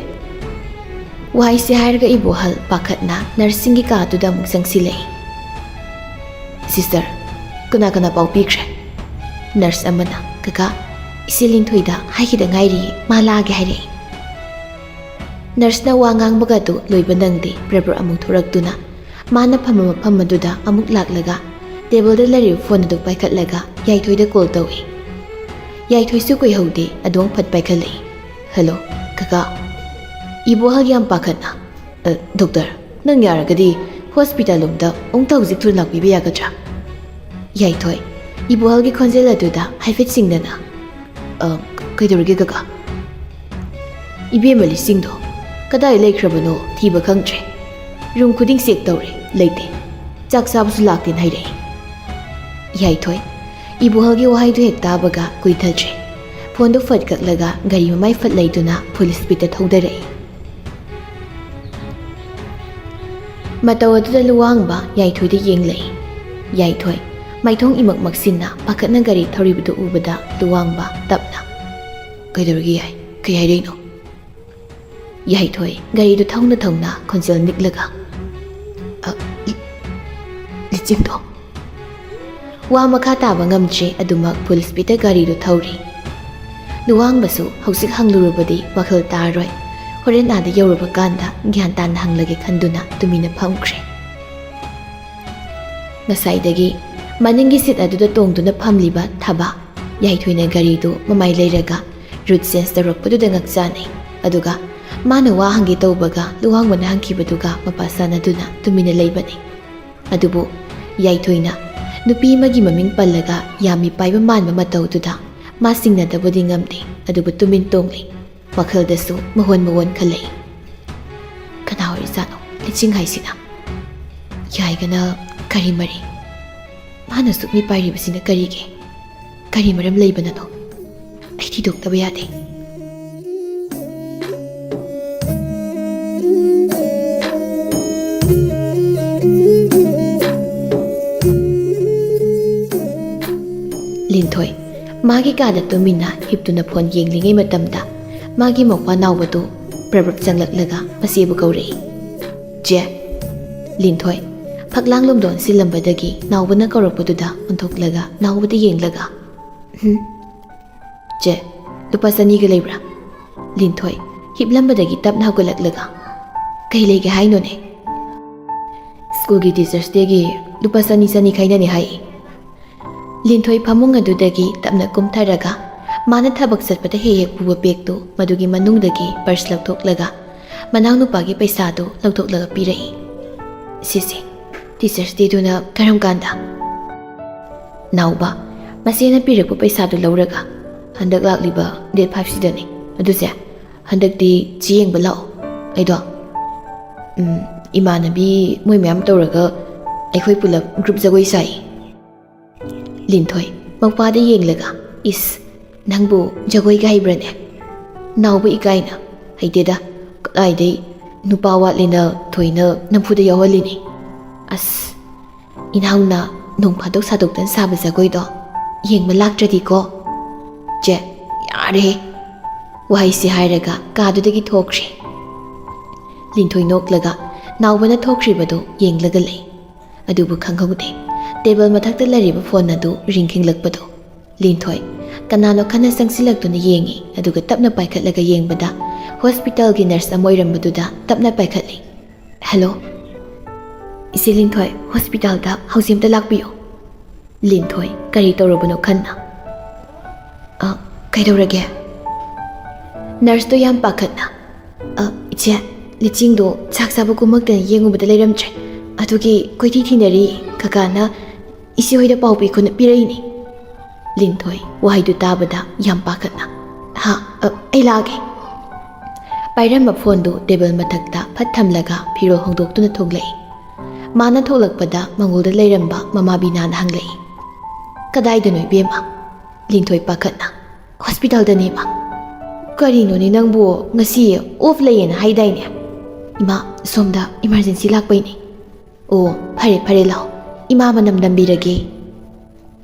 ꯋꯥꯍꯩꯁꯦ ꯍꯥꯏꯔꯒ ꯏꯕꯣꯍꯜ ꯄꯥꯈꯠꯅ ꯅꯔꯁꯁꯤꯡꯒꯤ ꯀꯥꯗꯨꯗ ꯑꯃꯨꯛ ꯆꯪꯁꯤꯜꯂꯛꯏ꯫ "ꯁꯤꯁꯇꯔ, ꯀꯅꯥ ꯀꯅꯥ ꯄꯥꯎ ꯄꯤꯈ꯭ꯔꯦ?" ꯅꯔꯁ ꯑꯃꯅ, "ꯀꯀꯥ, ꯏꯆꯦ ꯂꯤꯟꯊꯣꯏꯗ ꯍꯥꯏꯈꯤꯗ ꯉꯥꯏꯔꯤ, ꯃꯥ ꯂꯥꯛꯑꯒꯦ ꯍꯥꯏꯔꯛꯏ꯫" ꯅꯔꯁꯅ ꯋꯥ ꯉꯥꯡꯕꯒ ꯑꯗꯨ ꯂꯣꯏꯕ ꯅꯪꯗꯦ, ꯕ꯭ꯔꯕ꯭ꯔ ꯑꯃꯨꯛ ꯊꯣꯔꯛꯇꯨꯅ ꯃꯥꯅ ꯐꯝꯕ ꯃꯐꯝ ꯑꯗꯨꯗ ꯑꯃꯨꯛ ꯂꯥꯛꯂꯒ ꯇꯦꯕꯜꯗ ꯂꯩꯔꯤꯕ ꯐꯣꯟ ꯑꯗꯨ ꯄꯥꯏꯈꯠꯂꯒ ꯌꯥꯏꯊꯣꯏꯗ ꯀꯣꯜ ꯇꯧꯏ꯫ ꯌꯥꯏꯊꯣꯏꯁꯨ ꯀꯨꯏꯍꯧꯗꯦ, ꯑꯗꯨꯝ ꯐꯠ ꯄꯥꯏꯈꯠꯂꯛꯏ꯫ "ꯍꯜꯂꯣ, ꯀꯀꯥ꯫" ꯏꯕꯣꯍꯜ ꯌꯥꯝ ꯄꯥꯈꯠꯅ, "ꯑ, ꯗꯣꯛꯇꯔ, ꯅꯪ ꯌꯥꯔꯒꯗꯤ ꯍꯣꯁꯄꯤꯇꯥꯜ ꯂꯣꯝꯗ ꯑꯃꯨꯛꯇ ꯍꯧꯖꯤꯛ ꯊꯨꯅ ꯂꯥꯛꯄꯤꯕ ꯌꯥꯒꯗ꯭ꯔꯥ?" ꯌꯥꯏꯊꯣꯏ, ꯏꯕꯣꯍꯜꯒꯤ ꯈꯣꯟꯖꯦꯜ ꯑꯗꯨꯗ ꯍꯥꯏꯐꯦꯠ ꯆꯤꯡꯅꯅ, "ꯑ, ꯀꯩꯗꯧꯔꯒꯦ ꯀꯀꯥ?" "ꯏꯕꯦꯝꯃ ꯂꯤꯁꯤꯡꯗꯣ ꯀꯗꯥꯏ ꯂꯩꯈ꯭ꯔꯕꯅꯣ ꯊꯤꯕ ꯈꯪꯗ꯭ꯔꯦ꯫ ꯔꯨꯝ ꯈꯨꯗꯤꯡ ꯆꯦꯛ ꯇꯧꯔꯦ, ꯂꯩꯇꯦ꯫ ꯆꯥꯛ ꯆꯥꯕꯁꯨ ꯂꯥꯛꯇꯦꯅ ꯍꯥꯏꯔꯛꯏ꯫" ꯌꯥꯏꯊꯣꯏ, ꯏꯕꯣꯍꯜꯒꯤ ꯋꯥꯍꯩꯗꯨ ꯍꯦꯛ ꯇꯥꯕꯒ ꯀꯨꯏꯊꯗ꯭ꯔꯦ꯫ ꯐꯣꯟꯗꯨ ꯐꯠ ꯀꯛꯂꯒ ꯒꯥꯔꯤ ꯃꯃꯥꯏ ꯐꯠ ꯂꯩꯗꯨꯅ ꯐꯨꯜ ꯁ꯭ꯄꯤꯗꯇ ꯊꯧꯗꯔꯛꯏ꯫ ꯃꯇꯧ ꯑꯗꯨꯗ ꯂꯨꯋꯥꯡꯕ ꯌꯥꯏꯊꯣꯏꯗ ꯌꯦꯡꯂꯛꯏ꯫ ꯌꯥꯏꯊꯣꯏ, ꯃꯥꯏꯊꯣꯡ ꯏꯃꯛ ꯃꯛꯁꯤꯟꯅ ꯄꯥꯈꯠꯅ ꯒꯥꯔꯤ ꯊꯧꯔꯤꯕꯗꯨ ꯎꯕꯗ ꯂꯨꯋꯥꯡꯕ ꯇꯞꯅ, "ꯀꯩꯗꯧꯔꯒꯦ ꯌꯥꯏ? ꯀꯩ ꯍꯥꯏꯔꯛꯏꯅꯣ?" ꯌꯥꯏꯊꯣꯏ ꯒꯥꯔꯤꯗꯨ ꯊꯧꯅ ꯊꯧꯅ ꯈꯣꯟꯖꯦꯜ ꯅꯤꯛꯂꯒ, "ꯑ, ꯂꯤ-, ꯂꯤꯆꯤꯡꯗꯣ, ꯋꯥ ꯃꯈꯥ ꯇꯥꯕ ꯉꯝꯗ꯭ꯔꯦ, ꯑꯗꯨꯃꯛ ꯐꯨꯜ ꯁ꯭ꯄꯤꯗꯇ ꯒꯥꯔꯤꯗꯨ ꯊꯧꯔꯤ꯫ ꯂꯨꯋꯥꯡꯕꯁꯨ ꯍꯧꯖꯤꯛ ꯍꯪꯂꯨꯔꯕꯗꯤ ꯋꯥꯈꯜ ꯇꯥꯔꯔꯣꯏ, ꯍꯣꯔꯦꯟ ꯑꯥꯗ ꯌꯧꯔꯕ ꯀꯥꯟꯗ ꯒ꯭ꯌꯥꯟ ꯇꯥꯅ ꯍꯪꯂꯒꯦ ꯈꯟꯗꯨꯅ ꯇꯨꯃꯤꯟꯅ ꯐꯝꯈ꯭ꯔꯦ꯫ ꯉꯁꯥꯏꯗꯒꯤ ꯃꯅꯤꯡꯒꯤ ꯁꯤꯠ ꯑꯗꯨꯗ ꯇꯣꯡꯗꯨꯅ ꯐꯝꯂꯤꯕ ꯊꯕꯥ ꯌꯥꯏꯊꯣꯏꯅ ꯒꯥꯔꯤꯗꯨ ꯃꯃꯥꯏ ꯂꯩꯔꯒ ꯔꯨꯠ ꯆꯦꯟꯖ ꯇꯧꯔꯛꯄꯗꯨꯗ ꯉꯛꯆꯥꯅꯩ꯫ ꯑꯗꯨꯒ ꯃꯥꯅ ꯋꯥ ꯍꯪꯒꯦ ꯇꯧꯕꯒ ꯂꯨꯋꯥꯡꯕꯅ ꯍꯪꯈꯤꯕꯗꯨꯒ ꯃꯄꯥ ꯆꯥꯟꯅꯗꯨꯅ ꯇꯨꯃꯤꯟꯅ ꯂꯩꯕꯅꯤ꯫ ꯑꯗꯨꯕꯨ ꯌꯥꯏꯊꯣꯏꯅ ꯅꯨꯄꯤ ꯑꯃꯒꯤ ꯃꯃꯤꯡ ꯄꯜꯂꯒ ꯌꯥꯝ ꯃꯤꯄꯥꯏꯕ ꯃꯥꯟꯕ ꯃꯇꯧꯗꯨꯗ ꯃꯥ ꯆꯤꯡꯅꯗꯕꯨꯗꯤ ꯉꯝꯗꯦ, ꯑꯗꯨꯕꯨ ꯇꯨꯃꯤꯟ ꯇꯣꯡꯂꯤ꯫ ꯋꯥꯈꯜꯗꯁꯨ ꯃꯍꯣꯟ ꯃꯍꯣꯟ ꯈꯜꯂꯛꯏ꯫ ꯀꯅꯥ ꯑꯣꯏꯔꯤꯖꯥꯠꯅꯣ ꯂꯤꯆꯤꯡ ꯍꯥꯏꯁꯤꯅ? ꯌꯥꯏꯒꯅ ꯀꯔꯤ ꯃꯔꯤ? ꯃꯥꯅ ꯁꯨꯛ ꯃꯤꯄꯥꯏꯔꯤꯕꯁꯤꯅ ꯀꯔꯤꯒꯤ? ꯀꯔꯤ ꯃꯔꯝ ꯂꯩꯕꯅꯅꯣ? ꯑꯩ ꯊꯤꯗꯣꯛꯇꯕ ꯌꯥꯗꯦ꯫ ꯂꯤꯟꯊꯣꯏ ꯃꯥꯒꯤ ꯀꯥꯗ ꯇꯨꯃꯤꯟꯅ ꯍꯤꯞꯇꯨꯅ ꯐꯣꯟ ꯌꯦꯡꯂꯤꯉꯩ ꯃꯇꯝꯗ ꯃꯥꯒꯤ ꯃꯧꯄ꯭ꯋꯥ ꯅꯥꯎꯕꯗꯨ ꯄ꯭ꯔꯞ ꯄ꯭ꯔꯞ ꯆꯪꯂꯛꯂꯒ ꯃꯆꯦꯕꯨ ꯀꯧꯔꯛꯏ꯫ "ꯆꯦ꯫" ꯂꯤꯟꯊꯣꯏ ꯐꯛꯂꯥꯡꯂꯣꯝꯗ ꯑꯣꯟꯁꯤꯜꯂꯝꯕꯗꯒꯤ ꯅꯥꯎꯕꯅ ꯀꯧꯔꯛꯄꯗꯨꯗ ꯑꯣꯟꯊꯣꯛꯂꯒ ꯅꯥꯎꯕꯗ ꯌꯦꯡꯂꯒ, "ꯍꯨꯝ? ꯆꯦ, ꯂꯨꯄꯥ ꯆꯅꯤꯒ ꯂꯩꯕ꯭ꯔꯥ?" ꯂꯤꯟꯊꯣꯏ ꯍꯤꯞꯂꯝꯕꯗꯒꯤ ꯇꯞꯅ ꯍꯧꯒꯠꯂꯛꯂꯒ, "ꯀꯩ ꯂꯩꯒꯦ ꯍꯥꯏꯅꯣꯅꯦ?" "ꯁ꯭ꯀꯨꯜꯒꯤ ꯇꯤꯆꯔꯁ ꯗꯦꯒꯤ ꯂꯨꯄꯥ ꯆꯅꯤ ꯆꯅꯤ ꯈꯥꯏꯅꯅꯤ ꯍꯥꯏ꯫" ꯂꯤꯟꯊꯣꯏ ꯐꯃꯨꯡ ꯑꯗꯨꯗꯒꯤ ꯇꯞꯅ ꯀꯨꯝꯊꯔꯒ ꯃꯥꯅ ꯊꯕꯛ ꯆꯠꯄꯗ ꯍꯦꯛ ꯍꯦꯛ ꯄꯨꯕ ꯕꯦꯒꯇꯨ ꯃꯗꯨꯒꯤ ꯃꯅꯨꯡꯗꯒꯤ ꯄꯔꯁ ꯂꯧꯊꯣꯛꯂꯒ ꯃꯅꯥꯎꯅꯨꯄꯥꯒꯤ ꯄꯩꯁꯥꯗꯨ ꯂꯧꯊꯣꯛꯂꯒ ꯄꯤꯔꯛꯏ꯫ "ꯁꯤꯁꯦ, ꯇꯤꯆꯔꯁ ꯗꯦꯗꯨꯅ ꯀꯔꯝ ꯀꯥꯟꯗ?" ꯅꯥꯎꯕ ꯃꯆꯦꯅ ꯄꯤꯔꯛꯄ ꯄꯩꯁꯥꯗꯨ ꯂꯧꯔꯒ, "ꯍꯟꯗꯛ ꯂꯥꯛꯂꯤꯕ ꯗꯦꯠ ꯐꯥꯏꯚꯁꯤꯗꯅꯤ꯫ ꯑꯗꯨꯁꯦ, ꯍꯟꯗꯛꯇꯤ ꯆꯦ ꯌꯦꯡꯕ ꯂꯥꯛꯑꯣ꯫ ꯑꯩꯗꯣ, ꯎꯝ, ꯏꯃꯥꯟꯅꯕꯤ ꯃꯣꯏ ꯃꯌꯥꯝ ꯇꯧꯔꯒ ꯑꯩꯈꯣꯏ ꯄꯨꯂꯞ ꯒ꯭ꯔꯨꯞ ꯖꯒꯣꯏ ꯁꯥꯏ꯫" ꯂꯤꯟꯊꯣꯏ ꯃꯧꯄꯥꯗ ꯌꯦꯡꯂꯒ, "ꯏꯁ, ꯅꯪꯕꯨ ꯖꯒꯣꯏꯒ ꯍꯩꯕ꯭ꯔꯅꯦ?" ꯅꯥꯎꯕ ꯏꯀꯥꯏꯅ, "ꯍꯩꯇꯦꯗ, ꯀꯗꯥꯏꯗꯩ ꯅꯨꯄꯥ ꯋꯥꯠꯂꯦꯅ ꯊꯣꯏꯅ ꯅꯝꯐꯨꯗ ꯌꯥꯎꯍꯜꯂꯤꯅꯤ꯫" "ꯑꯁ, ꯏꯅꯥꯎꯅ ꯅꯣꯡ ꯐꯥꯗꯣꯛ ꯁꯥꯗꯣꯛꯇꯅ ꯁꯥꯕ ꯖꯒꯣꯏꯗꯣ ꯌꯦꯡꯕ ꯂꯥꯛꯇ꯭ꯔꯗꯤꯀꯣ꯫" "ꯆꯦ, ꯌꯥꯔꯦꯍꯦ꯫" ꯋꯥꯍꯩꯁꯤ ꯍꯥꯏꯔꯒ ꯀꯥꯗꯨꯗꯒꯤ ꯊꯣꯛꯈ꯭ꯔꯦ꯫ ꯂꯤꯟꯊꯣꯏ ꯅꯣꯛꯂꯒ ꯅꯥꯎꯕꯅ ꯊꯣꯛꯈ꯭ꯔꯤꯕꯗꯨ ꯌꯦꯡꯂꯒ ꯂꯩ꯫ ꯑꯗꯨꯕꯨ ꯈꯪꯍꯧꯗꯦ, ꯇꯦꯕꯜ ꯃꯊꯛꯇ ꯂꯩꯔꯤꯕ ꯐꯣꯟ ꯑꯗꯨ ꯔꯤꯡ ꯈꯤꯡꯂꯛꯄꯗꯨ ꯂꯤꯟꯊꯣꯏ ꯀꯅꯥꯅꯣ ꯈꯟꯅ ꯆꯪꯁꯤꯜꯂꯛꯇꯨꯅ ꯌꯦꯡꯉꯤ, ꯑꯗꯨꯒ ꯇꯞꯅ ꯄꯥꯏꯈꯠꯂꯒ ꯌꯦꯡꯕꯗ ꯍꯣꯁꯄꯤꯇꯥꯜꯒꯤ ꯅꯔꯁ ꯑꯃ ꯑꯣꯏꯔꯝꯕꯗꯨꯗ ꯇꯞꯅ ꯄꯥꯏꯈꯠꯂꯤ꯫ "ꯍꯦꯜꯂꯣ, ꯏꯆꯦ ꯂꯤꯟꯊꯣꯏ, ꯍꯣꯁꯄꯤꯇꯥꯜꯗ ꯍꯧꯖꯤꯛ ꯑꯝꯇ ꯂꯥꯛꯄꯤꯌꯨ꯫" ꯂꯤꯟꯊꯣꯏ ꯀꯔꯤ ꯇꯧꯔꯕꯅꯣ ꯈꯟꯅ, "ꯑ, ꯀꯩꯗꯧꯔꯒꯦ?" ꯅꯔꯁꯇꯣ ꯌꯥꯝ ꯄꯥꯈꯠꯅ, "ꯑ, ꯏꯆꯦ, ꯂꯤꯆꯤꯡꯗꯣ ꯆꯥꯛ ꯆꯥꯕ ꯀꯨꯝꯃꯛꯇꯅ ꯌꯦꯡꯉꯨꯕꯗ ꯂꯩꯔꯝꯗ꯭ꯔꯦ, ꯑꯗꯨꯒꯤ ꯀꯣꯏꯊꯤ ꯊꯤꯅꯔꯤ꯫ ꯀꯀꯥꯅ ꯏꯆꯦ ꯍꯣꯏꯗ ꯄꯥꯎ ꯄꯤꯈꯣꯅ ꯄꯤꯔꯛꯏꯅꯦ꯫" ꯂꯤꯟꯊꯣꯏ ꯋꯥꯍꯩꯗꯨ ꯇꯥꯕꯗ ꯌꯥꯝ ꯄꯥꯈꯠꯅ, "ꯍꯥ, ꯑ, ꯑꯩ ꯂꯥꯛꯑꯒꯦ꯫" ꯄꯥꯏꯔꯝꯕ ꯐꯣꯟꯗꯨ ꯇꯦꯕꯜ ꯃꯊꯛꯇ ꯐꯠ ꯊꯝꯂꯒ ꯐꯤꯔꯣꯜ ꯍꯣꯡꯗꯣꯛꯇꯨꯅ ꯊꯣꯛꯂꯛꯏ꯫ ꯃꯥꯅ ꯊꯣꯛꯂꯛꯄꯗ ꯃꯉꯣꯟꯗ ꯂꯩꯔꯝꯕ ꯃꯃꯥ ꯕꯤꯅꯥꯅ ꯍꯪꯂꯛꯏ, "ꯀꯗꯥꯏꯗꯅꯣ ꯏꯕꯦꯝꯃ?" ꯂꯤꯟꯊꯣꯏ ꯄꯥꯈꯠꯅ, "ꯍꯣꯁꯄꯤꯇꯥꯜꯗꯅꯦꯕ꯫" "ꯀꯔꯤꯅꯣꯅꯦ ꯅꯪꯕꯨ, ꯉꯁꯤ ꯑꯣꯐ ꯂꯩꯌꯦꯅ ꯍꯥꯏꯗꯥꯏꯅꯦ?" "ꯏꯃꯥ, ꯁꯣꯝꯗ ꯏꯃꯥꯔꯖꯦꯟꯁꯤ ꯂꯥꯛꯄꯩꯅꯦ꯫" "ꯑꯣ, ꯐꯔꯦ ꯐꯔꯦ, ꯂꯥꯛꯑꯣ, ꯏꯃꯥ ꯃꯅꯝ ꯅꯝꯕꯤꯔꯒꯦ꯫"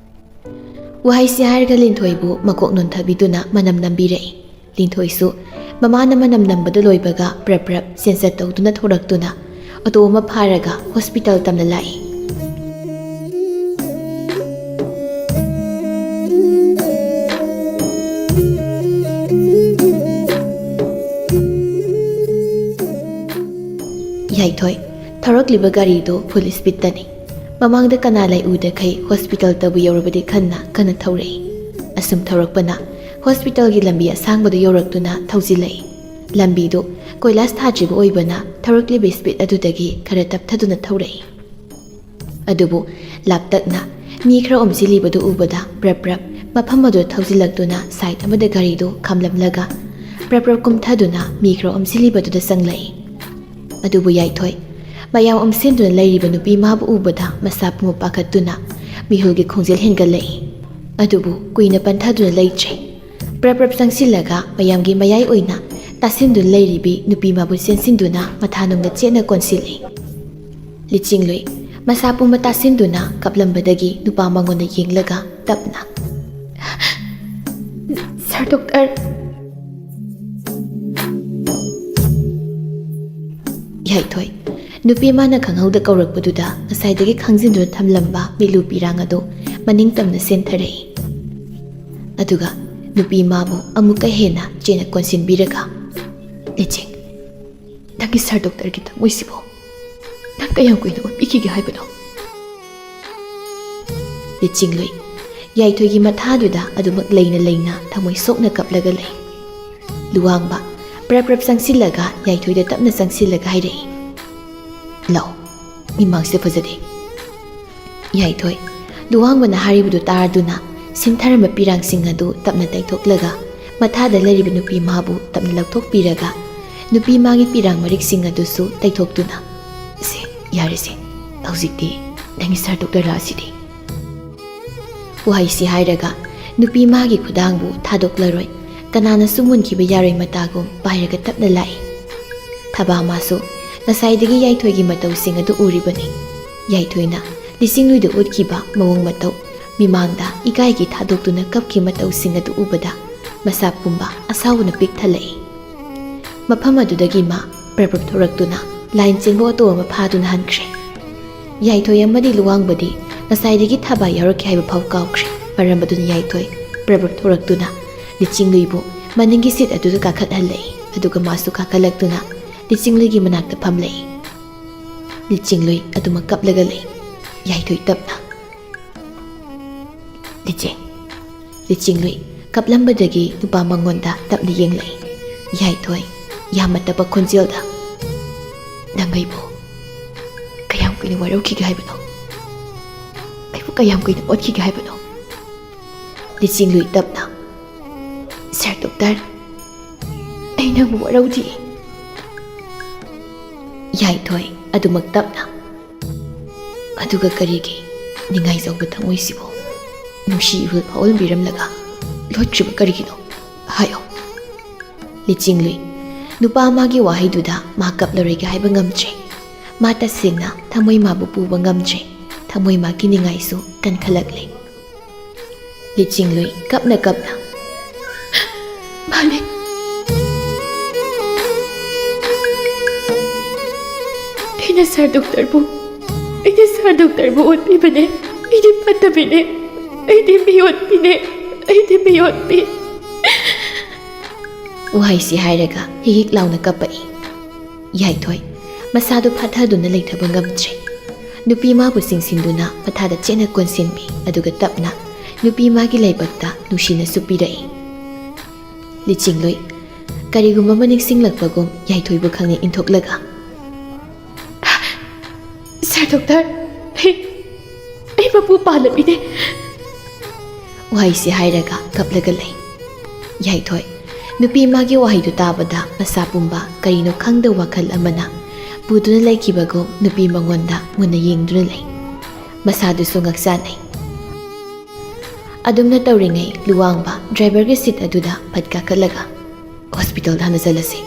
ꯋꯥꯍꯩꯁꯤ ꯍꯥꯏꯔꯒ ꯂꯤꯟꯊꯣꯏꯕꯨ ꯃꯀꯣꯛ ꯅꯣꯟꯊꯕꯤꯗꯨꯅ ꯃꯅꯝ ꯅꯝꯕꯤꯔꯛꯏ꯫ ꯂꯤꯟꯊꯣꯏꯁꯨ ꯃꯃꯥꯅ ꯃꯅꯝ ꯅꯝꯕꯗꯨ ꯂꯣꯏꯕꯒ ꯄ꯭ꯔꯞ ꯄ꯭ꯔꯞ ꯆꯦꯟꯆꯠ ꯇꯧꯗꯨꯅ ꯊꯣꯔꯛꯇꯨꯅ ꯑꯣꯇꯣ ꯑꯃ ꯐꯥꯔꯒ ꯍꯣꯁꯄꯤꯇꯥꯜ ꯇꯝꯅ ꯂꯥꯛꯏ꯫ ꯌꯥꯏꯊꯣꯏ ꯊꯧꯔꯛꯂꯤꯕ ꯒꯥꯔꯤꯗꯨ ꯐꯨꯜ ꯁ꯭ꯄꯤꯗꯇꯅꯤ꯫ ꯃꯃꯥꯡꯗ ꯀꯅꯥ ꯂꯩ ꯎꯗꯈꯩ ꯍꯣꯁꯄꯤꯇꯥꯜ ꯇꯧꯕ ꯌꯧꯔꯕꯗꯤ ꯈꯟꯅ ꯀꯟꯅ ꯊꯧꯔꯛꯏ꯫ ꯑꯁꯨꯝ ꯊꯧꯔꯛꯄꯅ ꯍꯣꯁꯄꯤꯇꯥꯜꯒꯤ ꯂꯝꯕꯤ ꯑꯁꯥꯡꯕꯗꯨ ꯌꯧꯔꯛꯇꯨꯅ ꯊꯧꯖꯤꯜꯂꯛꯏ꯫ ꯂꯝꯕꯤꯗꯨ ꯀꯣꯏꯂꯥꯁ ꯊꯥꯗ꯭ꯔꯤꯕ ꯑꯣꯏꯕꯅ ꯊꯧꯔꯛꯂꯤꯕ ꯁ꯭ꯄꯤꯗ ꯑꯗꯨꯗꯒꯤ ꯈꯔ ꯇꯞꯊꯗꯨꯅ ꯊꯧꯔꯛꯏ꯫ ꯑꯗꯨꯕꯨ ꯂꯥꯞꯇꯛꯅ ꯃꯤ ꯈꯔ ꯑꯣꯝꯁꯤꯜꯂꯤꯕꯗꯨ ꯎꯕꯗ ꯄ꯭ꯔꯞ ꯄ꯭ꯔꯞ ꯃꯐꯝ ꯑꯗꯨꯗ ꯊꯧꯖꯤꯜꯂꯛꯇꯨꯅ ꯁꯥꯏꯗ ꯑꯃꯗ ꯒꯥꯔꯤꯗꯨ ꯈꯥꯝꯂꯝꯂꯒ ꯄ꯭ꯔꯞ ꯄ꯭ꯔꯞ ꯀꯨꯝꯊꯗꯨꯅ ꯃꯤ ꯈꯔ ꯑꯣꯝꯁꯤꯜꯂꯤꯕꯗꯨꯗ ꯆꯪꯂꯛꯏ꯫ ꯑꯗꯨꯕꯨ ꯌꯥꯏꯊꯣꯏ ꯃꯌꯥꯝ ꯑꯣꯝꯁꯤꯟꯗꯨꯅ ꯂꯩꯔꯤꯕ ꯅꯨꯄꯤ ꯃꯥꯕꯨ ꯎꯕꯗ ꯃꯁꯥ ꯄꯨꯝꯕ ꯄꯥꯈꯠꯇꯨꯅ ꯃꯤꯍꯨꯜꯒꯤ ꯈꯣꯡꯖꯦꯜ ꯍꯦꯟꯒꯠꯂꯛꯏ꯫ ꯑꯗꯨꯕꯨ ꯀꯨꯏꯅ ꯄꯟꯊꯗꯨꯅ ꯂꯩꯇ꯭ꯔꯦ꯫ ꯄ꯭ꯔꯞ ꯄ꯭ꯔꯞ ꯆꯪꯁꯤꯜꯂꯒ ꯃꯌꯥꯝꯒꯤ ꯃꯌꯥꯏ ꯑꯣꯏꯅ ꯇꯥꯁꯤꯟꯗꯨꯅ ꯂꯩꯔꯤꯕꯤ ꯅꯨꯄꯤ ꯃꯥꯕꯨ ꯆꯦꯟꯁꯤꯟꯗꯨꯅ ꯃꯊꯥ ꯅꯨꯡꯗ ꯆꯦꯠꯅ ꯀꯣꯟꯁꯤꯜꯂꯤ꯫ ꯂꯤꯆꯤꯡꯂꯨꯏ ꯃꯁꯥ ꯄꯨꯝꯕ ꯇꯥꯁꯤꯟꯗꯨꯅ ꯀꯞꯂꯝꯕꯗꯒꯤ ꯅꯨꯄꯥ ꯃꯉꯣꯟꯗ ꯌꯦꯡꯂꯒ ꯇꯞꯅ, "ꯁꯥꯔ ꯗꯣꯛꯇꯔ!" ꯌꯥꯏꯊꯣꯏ ꯅꯨꯄꯤ ꯑꯃꯅ ꯈꯪꯍꯧꯗ ꯀꯧꯔꯛꯄꯗꯨꯗ ꯉꯁꯥꯏꯗꯒꯤ ꯈꯥꯡꯖꯤꯟꯗꯨꯅ ꯊꯝꯂꯝꯕ ꯃꯤꯠꯂꯨ ꯄꯤꯔꯥꯡ ꯑꯗꯨ ꯃꯅꯤꯡ ꯇꯝꯅ ꯆꯦꯟꯊꯔꯛꯏ꯫ ꯑꯗꯨꯒ ꯅꯨꯄꯤ ꯑꯃꯕꯨ ꯑꯃꯨꯛꯀ ꯍꯦꯟꯅ ꯆꯦꯟꯅ ꯀꯣꯟꯁꯤꯟꯕꯤꯔꯒ, "ꯂꯤꯆꯤꯡ, ꯅꯪꯒꯤ ꯁꯥꯔ ꯗꯣꯛꯇꯔꯒꯤ ꯊꯃꯣꯏꯁꯤꯕꯨ ꯅꯪ ꯀꯌꯥꯝ ꯀꯨꯏꯅ ꯑꯣꯠꯄꯤꯈꯤꯒꯦ ꯍꯥꯏꯕꯅꯣ?" ꯂꯤꯆꯤꯡꯂꯨꯏ ꯌꯥꯏꯊꯣꯏꯒꯤ ꯃꯊꯥꯗꯨꯗ ꯑꯗꯨꯃꯛ ꯂꯩꯅ ꯂꯩꯅ ꯊꯃꯣꯏ ꯁꯣꯛꯅ ꯀꯞꯂꯒ ꯂꯩ꯫ ꯂꯨꯋꯥꯡꯕ ꯄ꯭ꯔꯞ ꯄ꯭ꯔꯞ ꯆꯪꯁꯤꯜꯂꯒ ꯌꯥꯏꯊꯣꯏꯗ ꯇꯞꯅ ꯆꯪꯁꯤꯜꯂꯒ ꯍꯥꯏꯔꯛꯏ, "ꯂꯥꯛꯑꯣ, ꯃꯤꯃꯥꯡꯁꯤꯗ ꯐꯖꯗꯦ꯫" ꯌꯥꯏꯊꯣꯏ ꯂꯨꯋꯥꯡꯕꯅ ꯍꯥꯏꯔꯤꯕꯗꯨ ꯇꯥꯔꯗꯨꯅ ꯁꯤꯟꯊꯔꯝꯕ ꯄꯤꯔꯥꯡꯁꯤꯡ ꯑꯗꯨ ꯇꯞꯅ ꯇꯩꯊꯣꯛꯂꯒ ꯃꯊꯥꯗ ꯂꯩꯔꯤꯕ ꯅꯨꯄꯤ ꯃꯥꯕꯨ ꯇꯞꯅ ꯂꯧꯊꯣꯛꯄꯤꯔꯒ ꯅꯨꯄꯤ ꯃꯥꯒꯤ ꯄꯤꯔꯥꯡ ꯃꯔꯤꯛꯁꯤꯡ ꯑꯗꯨꯁꯨ ꯇꯩꯊꯣꯛꯇꯨꯅ, "ꯁꯦ, ꯌꯥꯔꯦꯁꯦ, ꯍꯧꯖꯤꯛꯇꯤ ꯅꯪꯒꯤ ꯁꯥꯔ ꯗꯣꯛꯇꯔ ꯂꯥꯛꯑꯁꯤꯗꯤ꯫" ꯋꯥꯍꯩꯁꯤ ꯍꯥꯏꯔꯒ ꯅꯨꯄꯤ ꯃꯥꯒꯤ ꯈꯨꯗꯥꯡꯕꯨ ꯊꯥꯗꯣꯛꯂꯔꯣꯏ, ꯀꯅꯥꯅꯁꯨ ꯃꯨꯟꯈꯤꯕ ꯌꯥꯔꯣꯏ ꯃꯇꯥꯒꯨꯝ ꯄꯥꯏꯔꯒ ꯇꯞꯅ ꯂꯥꯛꯏ꯫ ꯊꯕꯥ ꯃꯥꯁꯨ ꯉꯁꯥꯏꯗꯒꯤ ꯌꯥꯏꯊꯣꯏꯒꯤ ꯃꯇꯧꯁꯤꯡ ꯑꯗꯨ ꯎꯔꯤꯕꯅꯤ꯫ ꯌꯥꯏꯊꯣꯏꯅ ꯂꯤꯆꯤꯡꯂꯨꯏꯗ ꯎꯠꯈꯤꯕ ꯃꯑꯣꯡ ꯃꯇꯧ, ꯃꯤꯃꯥꯡꯗ ꯏꯀꯥꯏꯒꯤ ꯊꯥꯗꯣꯛꯇꯨꯅ ꯀꯞꯈꯤ ꯃꯇꯧꯁꯤꯡ ꯑꯗꯨ ꯎꯕꯗ ꯃꯁꯥ ꯄꯨꯝꯕ ꯑꯁꯥꯎꯕꯅ ꯄꯤꯛ ꯊꯜꯂꯛꯏ꯫ ꯃꯐꯝ ꯑꯗꯨꯗꯒꯤ ꯃꯥ ꯄ꯭ꯔꯞ ꯄ꯭ꯔꯞ ꯊꯣꯔꯛꯇꯨꯅ ꯂꯥꯏꯟ ꯆꯦꯟꯕ ꯑꯣꯇꯣ ꯑꯃ ꯐꯥꯗꯨꯅ ꯍꯟꯈ꯭ꯔꯦ꯫ ꯌꯥꯏꯊꯣꯏ ꯑꯃꯗꯤ ꯂꯨꯋꯥꯡꯕꯗꯤ ꯉꯁꯥꯏꯗꯒꯤ ꯊꯥꯕ ꯌꯥꯎꯔꯛꯈꯤ ꯍꯥꯏꯕ ꯐꯥꯎ ꯀꯥꯎꯈ꯭ꯔꯦ꯫ ꯃꯔꯝ ꯑꯗꯨꯅ ꯌꯥꯏꯊꯣꯏ ꯄ꯭ꯔꯞ ꯄ꯭ꯔꯞ ꯊꯣꯔꯛꯇꯨꯅ ꯂꯤꯆꯤꯡꯂꯨꯏꯕꯨ ꯃꯅꯤꯡꯒꯤ ꯁꯤꯠ ꯑꯗꯨꯗ ꯀꯥꯈꯠꯍꯜꯂꯛꯏ꯫ ꯑꯗꯨꯒ ꯃꯥꯁꯨ ꯀꯥꯈꯠꯂꯛꯇꯨꯅ ꯂꯤꯆꯤꯡꯂꯨꯏꯒꯤ ꯃꯅꯥꯛꯇ ꯐꯝꯂꯛꯏ꯫ ꯂꯤꯆꯤꯡꯂꯨꯏ ꯑꯗꯨꯃꯛ ꯀꯞꯂꯒ ꯂꯩ꯫ ꯌꯥꯏꯊꯣꯏ ꯇꯞꯅ, "ꯂꯤꯆꯤꯡ꯫" ꯂꯤꯆꯤꯡꯂꯨꯏ ꯀꯞꯂꯝꯕꯗꯒꯤ ꯅꯨꯄꯥ ꯃꯉꯣꯟꯗ ꯇꯞꯅ ꯌꯦꯡꯂꯛꯏ꯫ ꯌꯥꯏꯊꯣꯏ ꯌꯥꯝꯅ ꯇꯞꯄ ꯈꯣꯟꯖꯦꯜꯗ, "ꯅꯪ ꯑꯩꯕꯨ ꯀꯌꯥꯝ ꯀꯨꯏꯅ ꯋꯥꯔꯧꯈꯤꯒꯦ ꯍꯥꯏꯕꯅꯣ? ꯑꯩꯕꯨ ꯀꯌꯥꯝ ꯀꯨꯏꯅ ꯑꯣꯠꯈꯤꯒꯦ ꯍꯥꯏꯕꯅꯣ?" ꯂꯤꯆꯤꯡꯂꯨꯏ ꯇꯞꯅ, "ꯁꯥꯔ ꯗꯣꯛꯇꯔ, ꯑꯩ ꯅꯪꯕꯨ ꯋꯥꯔꯧꯗꯤꯌꯦ꯫" ꯌꯥꯏꯊꯣꯏ ꯑꯗꯨꯃꯛ ꯇꯞꯅ, "ꯑꯗꯨꯒ ꯀꯔꯤꯒꯤ ꯅꯤꯡꯉꯥꯏꯖꯧꯕ ꯊꯃꯣꯏꯁꯤꯕꯨ ꯅꯨꯡꯁꯤ ꯏꯍꯨꯜ ꯐꯥꯎꯍꯟꯕꯤꯔꯝꯂꯒ ꯂꯣꯠꯈ꯭ꯔꯤꯕ ꯀꯔꯤꯒꯤꯅꯣ? ꯍꯥꯏꯌꯣ꯫" ꯂꯤꯆꯤꯡꯂꯨꯏ ꯅꯨꯄꯥ ꯑꯃꯒꯤ ꯋꯥꯍꯩꯗꯨꯗ ꯃꯥ ꯀꯞꯂꯔꯣꯏꯒꯦ ꯍꯥꯏꯕ ꯉꯝꯗ꯭ꯔꯦ꯫ ꯃꯥ ꯇꯁꯦꯡꯅ ꯊꯃꯣꯏ ꯃꯥꯕꯨ ꯄꯨꯕ ꯉꯝꯗ꯭ꯔꯦ꯫ ꯊꯃꯣꯏ ꯃꯥꯒꯤ ꯅꯤꯡꯉꯥꯏꯁꯨ ꯀꯟꯈꯠꯂꯛꯂꯦ꯫ ꯂꯤꯆꯤꯡꯂꯨꯏ ꯀꯞꯅ ꯀꯞꯅ, "ꯃꯥꯂꯦ, ꯑꯩ ꯑꯩꯅ ꯁꯥꯔ ꯗꯣꯛꯇꯔꯕꯨ, ꯑꯩꯅ ꯁꯥꯔ ꯗꯣꯛꯇꯔꯕꯨ ꯑꯣꯠꯄꯤꯕꯅꯦ꯫ ꯑꯩꯗꯤ ꯐꯠꯇꯕꯤꯅꯦ꯫ ꯑꯩꯗꯤ ꯃꯤꯑꯣꯠꯄꯤꯅꯦ꯫ ꯑꯩꯗꯤ ꯃꯤꯑꯣꯠꯄꯤ꯫ ꯋꯥꯍꯩꯁꯤ ꯍꯥꯏꯔꯒ ꯍꯤꯛ ꯍꯤꯛ ꯂꯥꯎꯅ ꯀꯞꯄꯛꯏ꯫ ꯌꯥꯏꯊꯣꯏ ꯃꯁꯥꯗꯨ ꯐꯥꯊꯗꯨꯅ ꯂꯩꯊꯕ ꯉꯝꯗ꯭ꯔꯦ꯫ ꯅꯨꯄꯤ ꯃꯥꯕꯨ ꯆꯤꯡꯁꯤꯟꯗꯨꯅ ꯃꯊꯥꯗ ꯆꯦꯠꯅ ꯀꯣꯟꯁꯤꯟꯕꯤ, ꯑꯗꯨꯒ ꯇꯞꯅ ꯅꯨꯄꯤ ꯃꯥꯒꯤ ꯂꯥꯏꯕꯛꯇ ꯅꯨꯡꯁꯤꯅ ꯆꯨꯞꯄꯤꯔꯛꯏ꯫ ꯂꯤꯆꯤꯡꯂꯨꯏ ꯀꯔꯤꯒꯨꯝꯕ ꯑꯃ ꯅꯤꯡꯁꯤꯡꯂꯛꯄꯒꯨꯝ ꯌꯥꯏꯊꯣꯏꯕꯨ ꯈꯪꯅ ꯏꯟꯊꯣꯛꯂꯒ, "ꯁꯥꯔ ꯗꯣꯛꯇꯔ, ꯑꯩ, ꯑꯩ ꯃꯄꯨ ꯄꯥꯜꯂꯕꯤꯅꯦ!" ꯋꯥꯍꯩꯁꯤ ꯍꯥꯏꯔꯒ ꯀꯞꯂꯒ ꯂꯩ꯫ ꯌꯥꯏꯊꯣꯏ ꯅꯨꯄꯤ ꯃꯥꯒꯤ ꯋꯥꯍꯩꯗꯨ ꯇꯥꯕꯗ ꯃꯁꯥ ꯄꯨꯝꯕ ꯀꯔꯤꯅꯣ ꯈꯪꯗ ꯋꯥꯈꯜ ꯑꯃꯅ ꯄꯨꯗꯨꯅ ꯂꯩꯈꯤꯕꯒꯨꯝ ꯅꯨꯄꯤ ꯃꯉꯣꯟꯗ ꯃꯨꯟꯅ ꯌꯦꯡꯗꯨꯅ ꯂꯩ꯫ ꯃꯁꯥꯗꯨꯁꯨ ꯉꯛꯆꯥꯟꯅꯩ꯫ ꯑꯗꯨꯝꯅ ꯇꯧꯔꯤꯉꯩ ꯂꯨꯋꯥꯡꯕ ꯗ꯭ꯔꯥꯏꯚꯔꯒꯤ ꯁꯤꯠ ꯑꯗꯨꯗ ꯐꯠ ꯀꯥꯈꯠꯂꯒ, "ꯍꯣꯁꯄꯤꯇꯥꯜꯗ ꯍꯥꯟꯅ ꯆꯠꯂꯁꯤ꯫"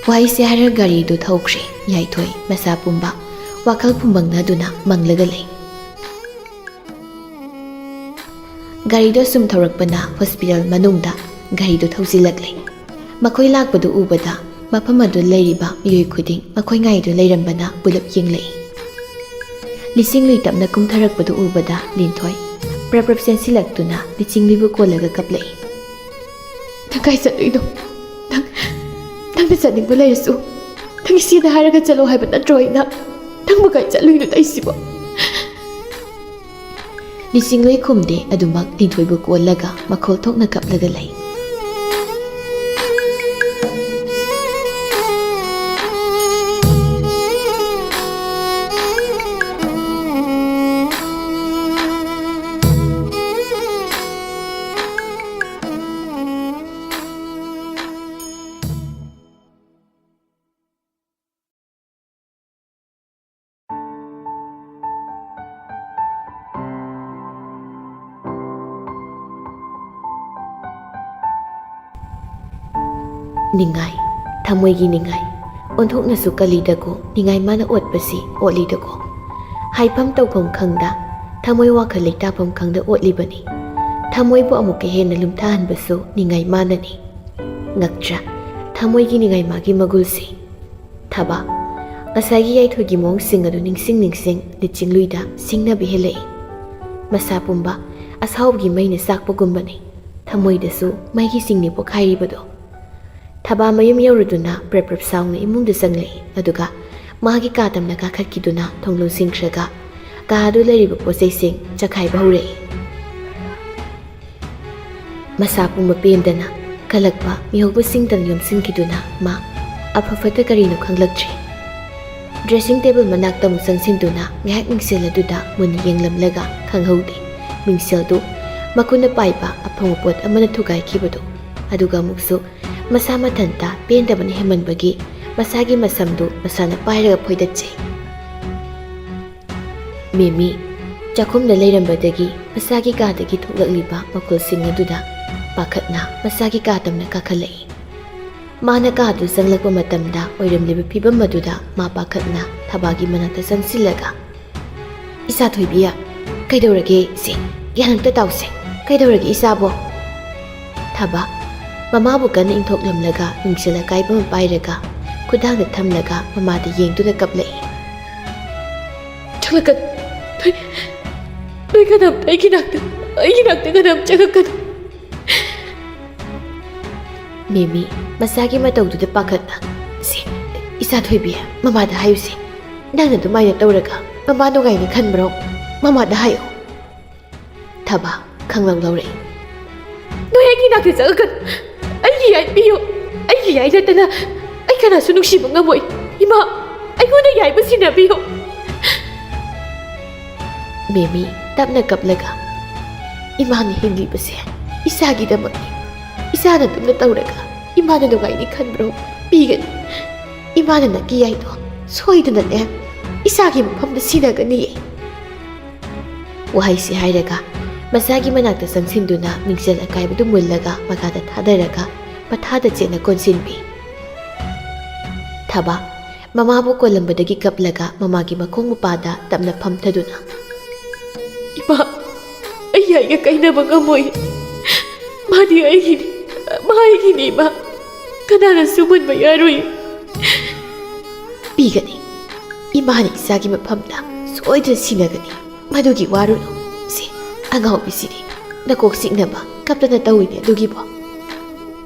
ꯋꯥꯍꯩꯁꯦ ꯍꯥꯏꯔꯒ ꯒꯥꯔꯤꯗꯨ ꯊꯧꯈ꯭ꯔꯦ꯫ ꯌꯥꯏꯊꯣꯏ ꯃꯁꯥ ꯄꯨꯝꯕ ꯋꯥꯈꯜ ꯐꯨꯝꯕꯪꯅꯗꯨꯅ ꯃꯪꯂꯒ ꯂꯩ꯫ ꯒꯥꯔꯤꯗꯣ ꯁꯨꯝ ꯊꯧꯔꯛꯄꯅ ꯍꯣꯁꯄꯤꯇꯥꯜ ꯃꯅꯨꯡꯗ ꯒꯥꯔꯤꯗꯣ ꯊꯧꯖꯤꯜꯂꯛꯂꯦ꯫ ꯃꯈꯣꯏ ꯂꯥꯛꯄꯗꯨ ꯎꯕꯗ ꯃꯐꯝ ꯑꯗꯨ ꯂꯩꯔꯤꯕ ꯃꯤꯑꯣꯏ ꯈꯨꯗꯤꯡ ꯃꯈꯣꯏ ꯉꯥꯏꯗꯨꯅ ꯂꯩꯔꯝꯕꯅ ꯄꯨꯂꯞ ꯌꯦꯡꯂꯛꯏ꯫ ꯂꯤꯁꯤꯡꯂꯨꯏ ꯇꯞꯅ ꯀꯨꯝꯊꯔꯛꯄꯗꯨ ꯎꯕꯗ ꯂꯤꯟꯊꯣꯏ ꯄ꯭ꯔꯞ ꯄ꯭ꯔꯞ ꯆꯦꯟꯁꯤꯜꯂꯛꯇꯨꯅ ꯂꯤꯆꯤꯡꯂꯨꯏꯕꯨ ꯀꯣꯜꯂꯒ ꯀꯞꯂꯛꯏ꯫ "ꯅꯪ ꯀꯥꯏ ꯆꯠꯂꯨꯏꯅꯣ? ꯅꯪ, ꯅꯪꯅ ꯆꯠꯅꯤꯡꯕ ꯂꯩꯔꯁꯨ ꯅꯪ ꯏꯆꯦꯗ ꯍꯥꯏꯔꯒ ꯆꯠꯂꯣ ꯍꯥꯏꯕ ꯅꯠꯇ꯭ꯔꯣ ꯑꯩꯅ? ꯅꯪꯕꯨ ꯀꯥꯏ ꯆꯠꯂꯨꯏꯅꯣ ꯇꯧꯏꯁꯤꯕꯣ?" ꯂꯤꯆꯤꯡꯂꯨꯏ ꯈꯨꯝꯗꯦ, ꯑꯗꯨꯃꯛ ꯂꯤꯟꯊꯣꯏꯕꯨ ꯀꯣꯜꯂꯒ ꯃꯈꯣꯜ ꯊꯣꯛꯅ ꯀꯞꯂꯒ ꯂꯩ꯫ ꯅꯤꯡꯉꯥꯏ, ꯊꯃꯣꯏꯒꯤ ꯅꯤꯡꯉꯥꯏ꯫ ꯑꯣꯟꯊꯣꯛꯅꯁꯨ ꯀꯜꯂꯤꯗꯀꯣ, ꯅꯤꯡꯉꯥꯏ ꯃꯥꯅ ꯑꯣꯠꯄꯁꯤ ꯑꯣꯠꯂꯤꯗꯀꯣ꯫ ꯍꯥꯏꯐꯝ ꯇꯧꯐꯝ ꯈꯪꯗ, ꯊꯃꯣꯏ ꯋꯥꯈꯜ ꯂꯩꯇꯥꯐꯝ ꯈꯪꯗ ꯑꯣꯠꯂꯤꯕꯅꯤ꯫ ꯊꯃꯣꯏꯕꯨ ꯑꯃꯨꯛꯀ ꯍꯦꯟꯅ ꯂꯨꯝꯊꯍꯟꯕꯁꯨ ꯅꯤꯡꯉꯥꯏ ꯃꯥꯅꯅꯤ꯫ ꯉꯛꯇ꯭ꯔꯥ ꯊꯃꯣꯏꯒꯤ ꯅꯤꯡꯉꯥꯏ ꯃꯥꯒꯤ ꯃꯒꯨꯜꯁꯤ? ꯊꯕꯥ, ꯉꯁꯥꯏꯒꯤ ꯌꯥꯏꯊꯣꯏꯒꯤ ꯃꯑꯣꯡꯁꯤꯡ ꯑꯗꯨ ꯅꯤꯡꯁꯤꯡ ꯅꯤꯡꯁꯤꯡ ꯂꯤꯆꯤꯡꯂꯨꯏꯗ ꯁꯤꯡꯅꯕ ꯍꯦꯜꯂꯛꯏ꯫ ꯃꯁꯥ ꯄꯨꯝꯕ ꯑꯁꯥꯎꯕꯒꯤ ꯃꯩꯅ ꯆꯥꯛꯄꯒꯨꯝꯕꯅꯤ꯫ ꯊꯃꯣꯏꯗꯁꯨ ꯃꯩꯒꯤ ꯆꯤꯡꯅꯤ ꯄꯣꯈꯥꯏꯔꯤꯕꯗꯣ꯫ ꯊꯕꯥ ꯃꯌꯨꯝ ꯌꯧꯔꯗꯨꯅ ꯄ꯭ꯔꯞ ꯄ꯭ꯔꯞ ꯁꯥꯎꯅ ꯏꯃꯨꯡꯗ ꯆꯪꯂꯛꯏ, ꯑꯗꯨꯒ ꯃꯥꯒꯤ ꯀꯥ ꯇꯝꯅ ꯀꯥꯈꯠꯈꯤꯗꯨꯅ ꯊꯣꯡ ꯂꯣꯟꯁꯤꯟꯈ꯭ꯔꯒ ꯀꯥ ꯑꯗꯨ ꯂꯩꯔꯤꯕ ꯄꯣꯠ ꯆꯩꯁꯤꯡ ꯆꯈꯥꯏꯕ ꯍꯧꯔꯛꯏ꯫ ꯃꯁꯥ ꯄꯨꯝꯕ ꯄꯦꯟꯗꯅ ꯀꯜꯂꯛꯄ ꯃꯤꯍꯧꯕꯁꯤꯡꯗꯪ ꯌꯣꯝꯁꯤꯟꯈꯤꯗꯨꯅ ꯃꯥ ꯑꯐ ꯐꯠꯇ ꯀꯔꯤꯅꯣ ꯈꯪꯂꯛꯇ꯭ꯔꯤ꯫ ꯗ꯭ꯔꯦꯁꯤꯡ ꯇꯦꯕꯜ ꯃꯅꯥꯛꯇ ꯑꯃꯨꯛ ꯆꯪꯁꯤꯟꯗꯨꯅ ꯉꯥꯏꯍꯥꯛ ꯃꯤꯡꯁꯦꯜ ꯑꯗꯨꯗ ꯃꯨꯟꯅ ꯌꯦꯡꯂꯝꯂꯒ ꯈꯪꯍꯧꯗꯦ ꯃꯤꯡꯁꯦꯜꯗꯨ ꯃꯈꯨꯠꯅ ꯄꯥꯏꯕ ꯑꯐꯪꯕ ꯄꯣꯠ ꯑꯃꯅ ꯊꯨꯒꯥꯏꯈꯤꯕꯗꯨ꯫ ꯑꯗꯨꯒ ꯑꯃꯨꯛꯁꯨ ꯃꯁꯥ ꯃꯊꯟꯇ ꯄꯦꯟꯗꯕꯅ ꯍꯦꯟꯃꯟꯕꯒꯤ ꯃꯁꯥꯒꯤ ꯃꯁꯝꯗꯨ ꯃꯁꯥꯅ ꯄꯥꯏꯔꯒ ꯐꯣꯏꯗꯠꯆꯩ꯫ ꯃꯦꯃꯤ ꯆꯥꯛꯈꯨꯝꯗ ꯂꯩꯔꯝꯕꯗꯒꯤ ꯃꯁꯥꯒꯤ ꯀꯥꯗꯒꯤ ꯊꯣꯛꯂꯛꯂꯤꯕ ꯃꯈꯣꯜꯁꯤꯡ ꯑꯗꯨꯗ ꯄꯥꯈꯠꯅ ꯃꯁꯥꯒꯤ ꯀꯥ ꯇꯝꯅ ꯀꯥꯈꯠꯂꯛꯏ꯫ ꯃꯥꯅ ꯀꯥꯗꯨ ꯆꯪꯂꯛꯄ ꯃꯇꯝꯗ ꯑꯣꯏꯔꯝꯂꯤꯕ ꯐꯤꯕꯝ ꯑꯗꯨꯗ ꯃꯥ ꯄꯥꯈꯠꯅ ꯊꯕꯥꯒꯤ ꯃꯅꯥꯛꯇ ꯆꯪꯁꯤꯜꯂꯒ, "ꯏꯆꯥ ꯊꯣꯏꯕꯤ, ꯀꯩꯗꯧꯔꯒꯦ ꯏꯆꯦ? ꯒ꯭ꯌꯥꯟ ꯑꯝꯇ ꯇꯥꯎꯁꯦ꯫ ꯀꯩꯗꯧꯔꯒꯦ ꯏꯆꯥꯕꯣ?" ꯊꯕꯥ ꯃꯃꯥꯕꯨ ꯀꯟꯅ ꯏꯟꯊꯣꯛꯂꯝꯂꯒ ꯅꯨꯡꯁꯤꯜ ꯑꯀꯥꯏꯕ ꯑꯃ ꯄꯥꯏꯔꯒ ꯈꯨꯗꯥꯡꯗ ꯊꯝꯂꯒ ꯃꯃꯥꯗ ꯌꯦꯡꯗꯨꯅ ꯀꯞꯂꯛꯏ꯫ "ꯆꯪꯂꯛꯀꯅꯨ꯫ ꯅꯣꯏ, ꯅꯣꯏ ꯀꯅꯥꯝꯇ ꯑꯩꯒꯤ ꯅꯥꯛꯇ, ꯑꯩꯒꯤ ꯅꯥꯛꯇ ꯀꯅꯥꯝ ꯆꯪꯂꯛꯀꯅꯨ꯫" ꯃꯦꯃꯤ ꯃꯁꯥꯒꯤ ꯃꯇꯧꯗꯨꯗ ꯄꯥꯈꯠꯅ, "ꯁꯤ, ꯏꯆꯥ ꯊꯣꯏꯕꯤ, ꯃꯃꯥꯗ ꯍꯥꯏꯌꯨꯁꯦ꯫ ꯅꯪꯅ ꯑꯗꯨꯃꯥꯏꯅ ꯇꯧꯔꯒ ꯃꯃꯥ ꯅꯨꯡꯉꯥꯏꯅꯤ ꯈꯟꯕ꯭ꯔꯣ? ꯃꯃꯥꯗ ꯍꯥꯏꯌꯨ꯫" ꯊꯕꯥ ꯈꯪꯂꯧ ꯂꯧꯔꯛꯏ꯫ "ꯅꯣꯏ ꯑꯩꯒꯤ ꯅꯥꯛꯇ ꯆꯪꯉꯛꯀꯅꯨ꯫ ꯑꯩꯒꯤ ꯌꯥꯏ ꯄꯤꯌꯨ꯫ ꯑꯩꯒꯤ ꯌꯥꯏ ꯅꯠꯇꯅ ꯑꯩ ꯀꯅꯥꯁꯨ ꯅꯨꯡꯁꯤꯕ ꯉꯝꯃꯣꯏ꯫ ꯏꯃꯥ, ꯑꯩꯉꯣꯟꯗ ꯌꯥꯏꯕ ꯁꯤꯟꯅꯕꯤꯌꯨ꯫" ꯃꯦꯃꯤ ꯇꯞꯅ ꯀꯞꯂꯒ, "ꯏꯃꯥꯅ ꯍꯤꯡꯂꯤꯕꯁꯦ ꯏꯆꯥꯒꯤꯗꯃꯛꯅꯤ꯫ ꯏꯆꯥꯅ ꯑꯗꯨꯝꯅ ꯇꯧꯔꯒ ꯏꯃꯥꯅ ꯅꯨꯡꯉꯥꯏꯅꯤ ꯈꯟꯕ꯭ꯔꯣ? ꯄꯤꯒꯅꯤ꯫ ꯏꯃꯥꯅ ꯅꯪꯒꯤ ꯌꯥꯏꯗꯣ ꯁꯣꯏꯗꯅꯅꯦ ꯏꯆꯥꯒꯤ ꯃꯐꯝꯗ ꯁꯤꯟꯅꯒꯅꯤꯌꯦ꯫" ꯋꯥꯍꯩꯁꯤ ꯍꯥꯏꯔꯒ ꯃꯁꯥꯒꯤ ꯃꯅꯥꯛꯇ ꯆꯪꯁꯤꯟꯗꯨꯅ ꯃꯤꯡꯁꯦꯜ ꯑꯀꯥꯏꯕꯗꯨ ꯃꯨꯜꯂꯒ ꯃꯈꯥꯗ ꯊꯥꯗꯔꯒ ꯃꯊꯥꯗ ꯆꯦꯠꯅ ꯀꯣꯟꯁꯤꯟꯕꯤ꯫ ꯊꯕꯥ ꯃꯃꯥꯕꯨ ꯀꯣꯜꯂꯝꯕꯗꯒꯤ ꯀꯞꯂꯒ ꯃꯃꯥꯒꯤ ꯃꯈꯣꯡ ꯃꯄꯥꯗ ꯇꯞꯅ ꯐꯝꯊꯗꯨꯅ, "ꯏꯃꯥ, ꯑꯩ ꯌꯥꯏꯒ ꯀꯥꯏꯅꯕ ꯉꯝꯃꯣꯏ꯫ ꯃꯥꯗꯤ ꯑꯩꯒꯤꯅꯤ, ꯃꯥ ꯑꯩꯒꯤꯅꯤ ꯏꯃꯥ꯫ ꯀꯅꯥꯅꯁꯨ ꯃꯨꯟꯕ ꯌꯥꯔꯣꯏ꯫" "ꯄꯤꯒꯅꯤ, ꯏꯃꯥꯅ ꯏꯆꯥꯒꯤ ꯃꯐꯝꯗ ꯁꯣꯏꯗꯅ ꯁꯤꯟꯅꯒꯅꯤ꯫ ꯃꯗꯨꯒꯤ ꯋꯥꯔꯨꯅꯨ꯫ ꯁꯦ, ꯑꯉꯥꯎꯕꯤꯁꯤꯗꯤ ꯅꯀꯣꯛ ꯆꯤꯛꯅꯕ ꯀꯞꯇꯅ ꯇꯧꯏꯅꯦ ꯑꯗꯨꯒꯤꯕꯣ꯫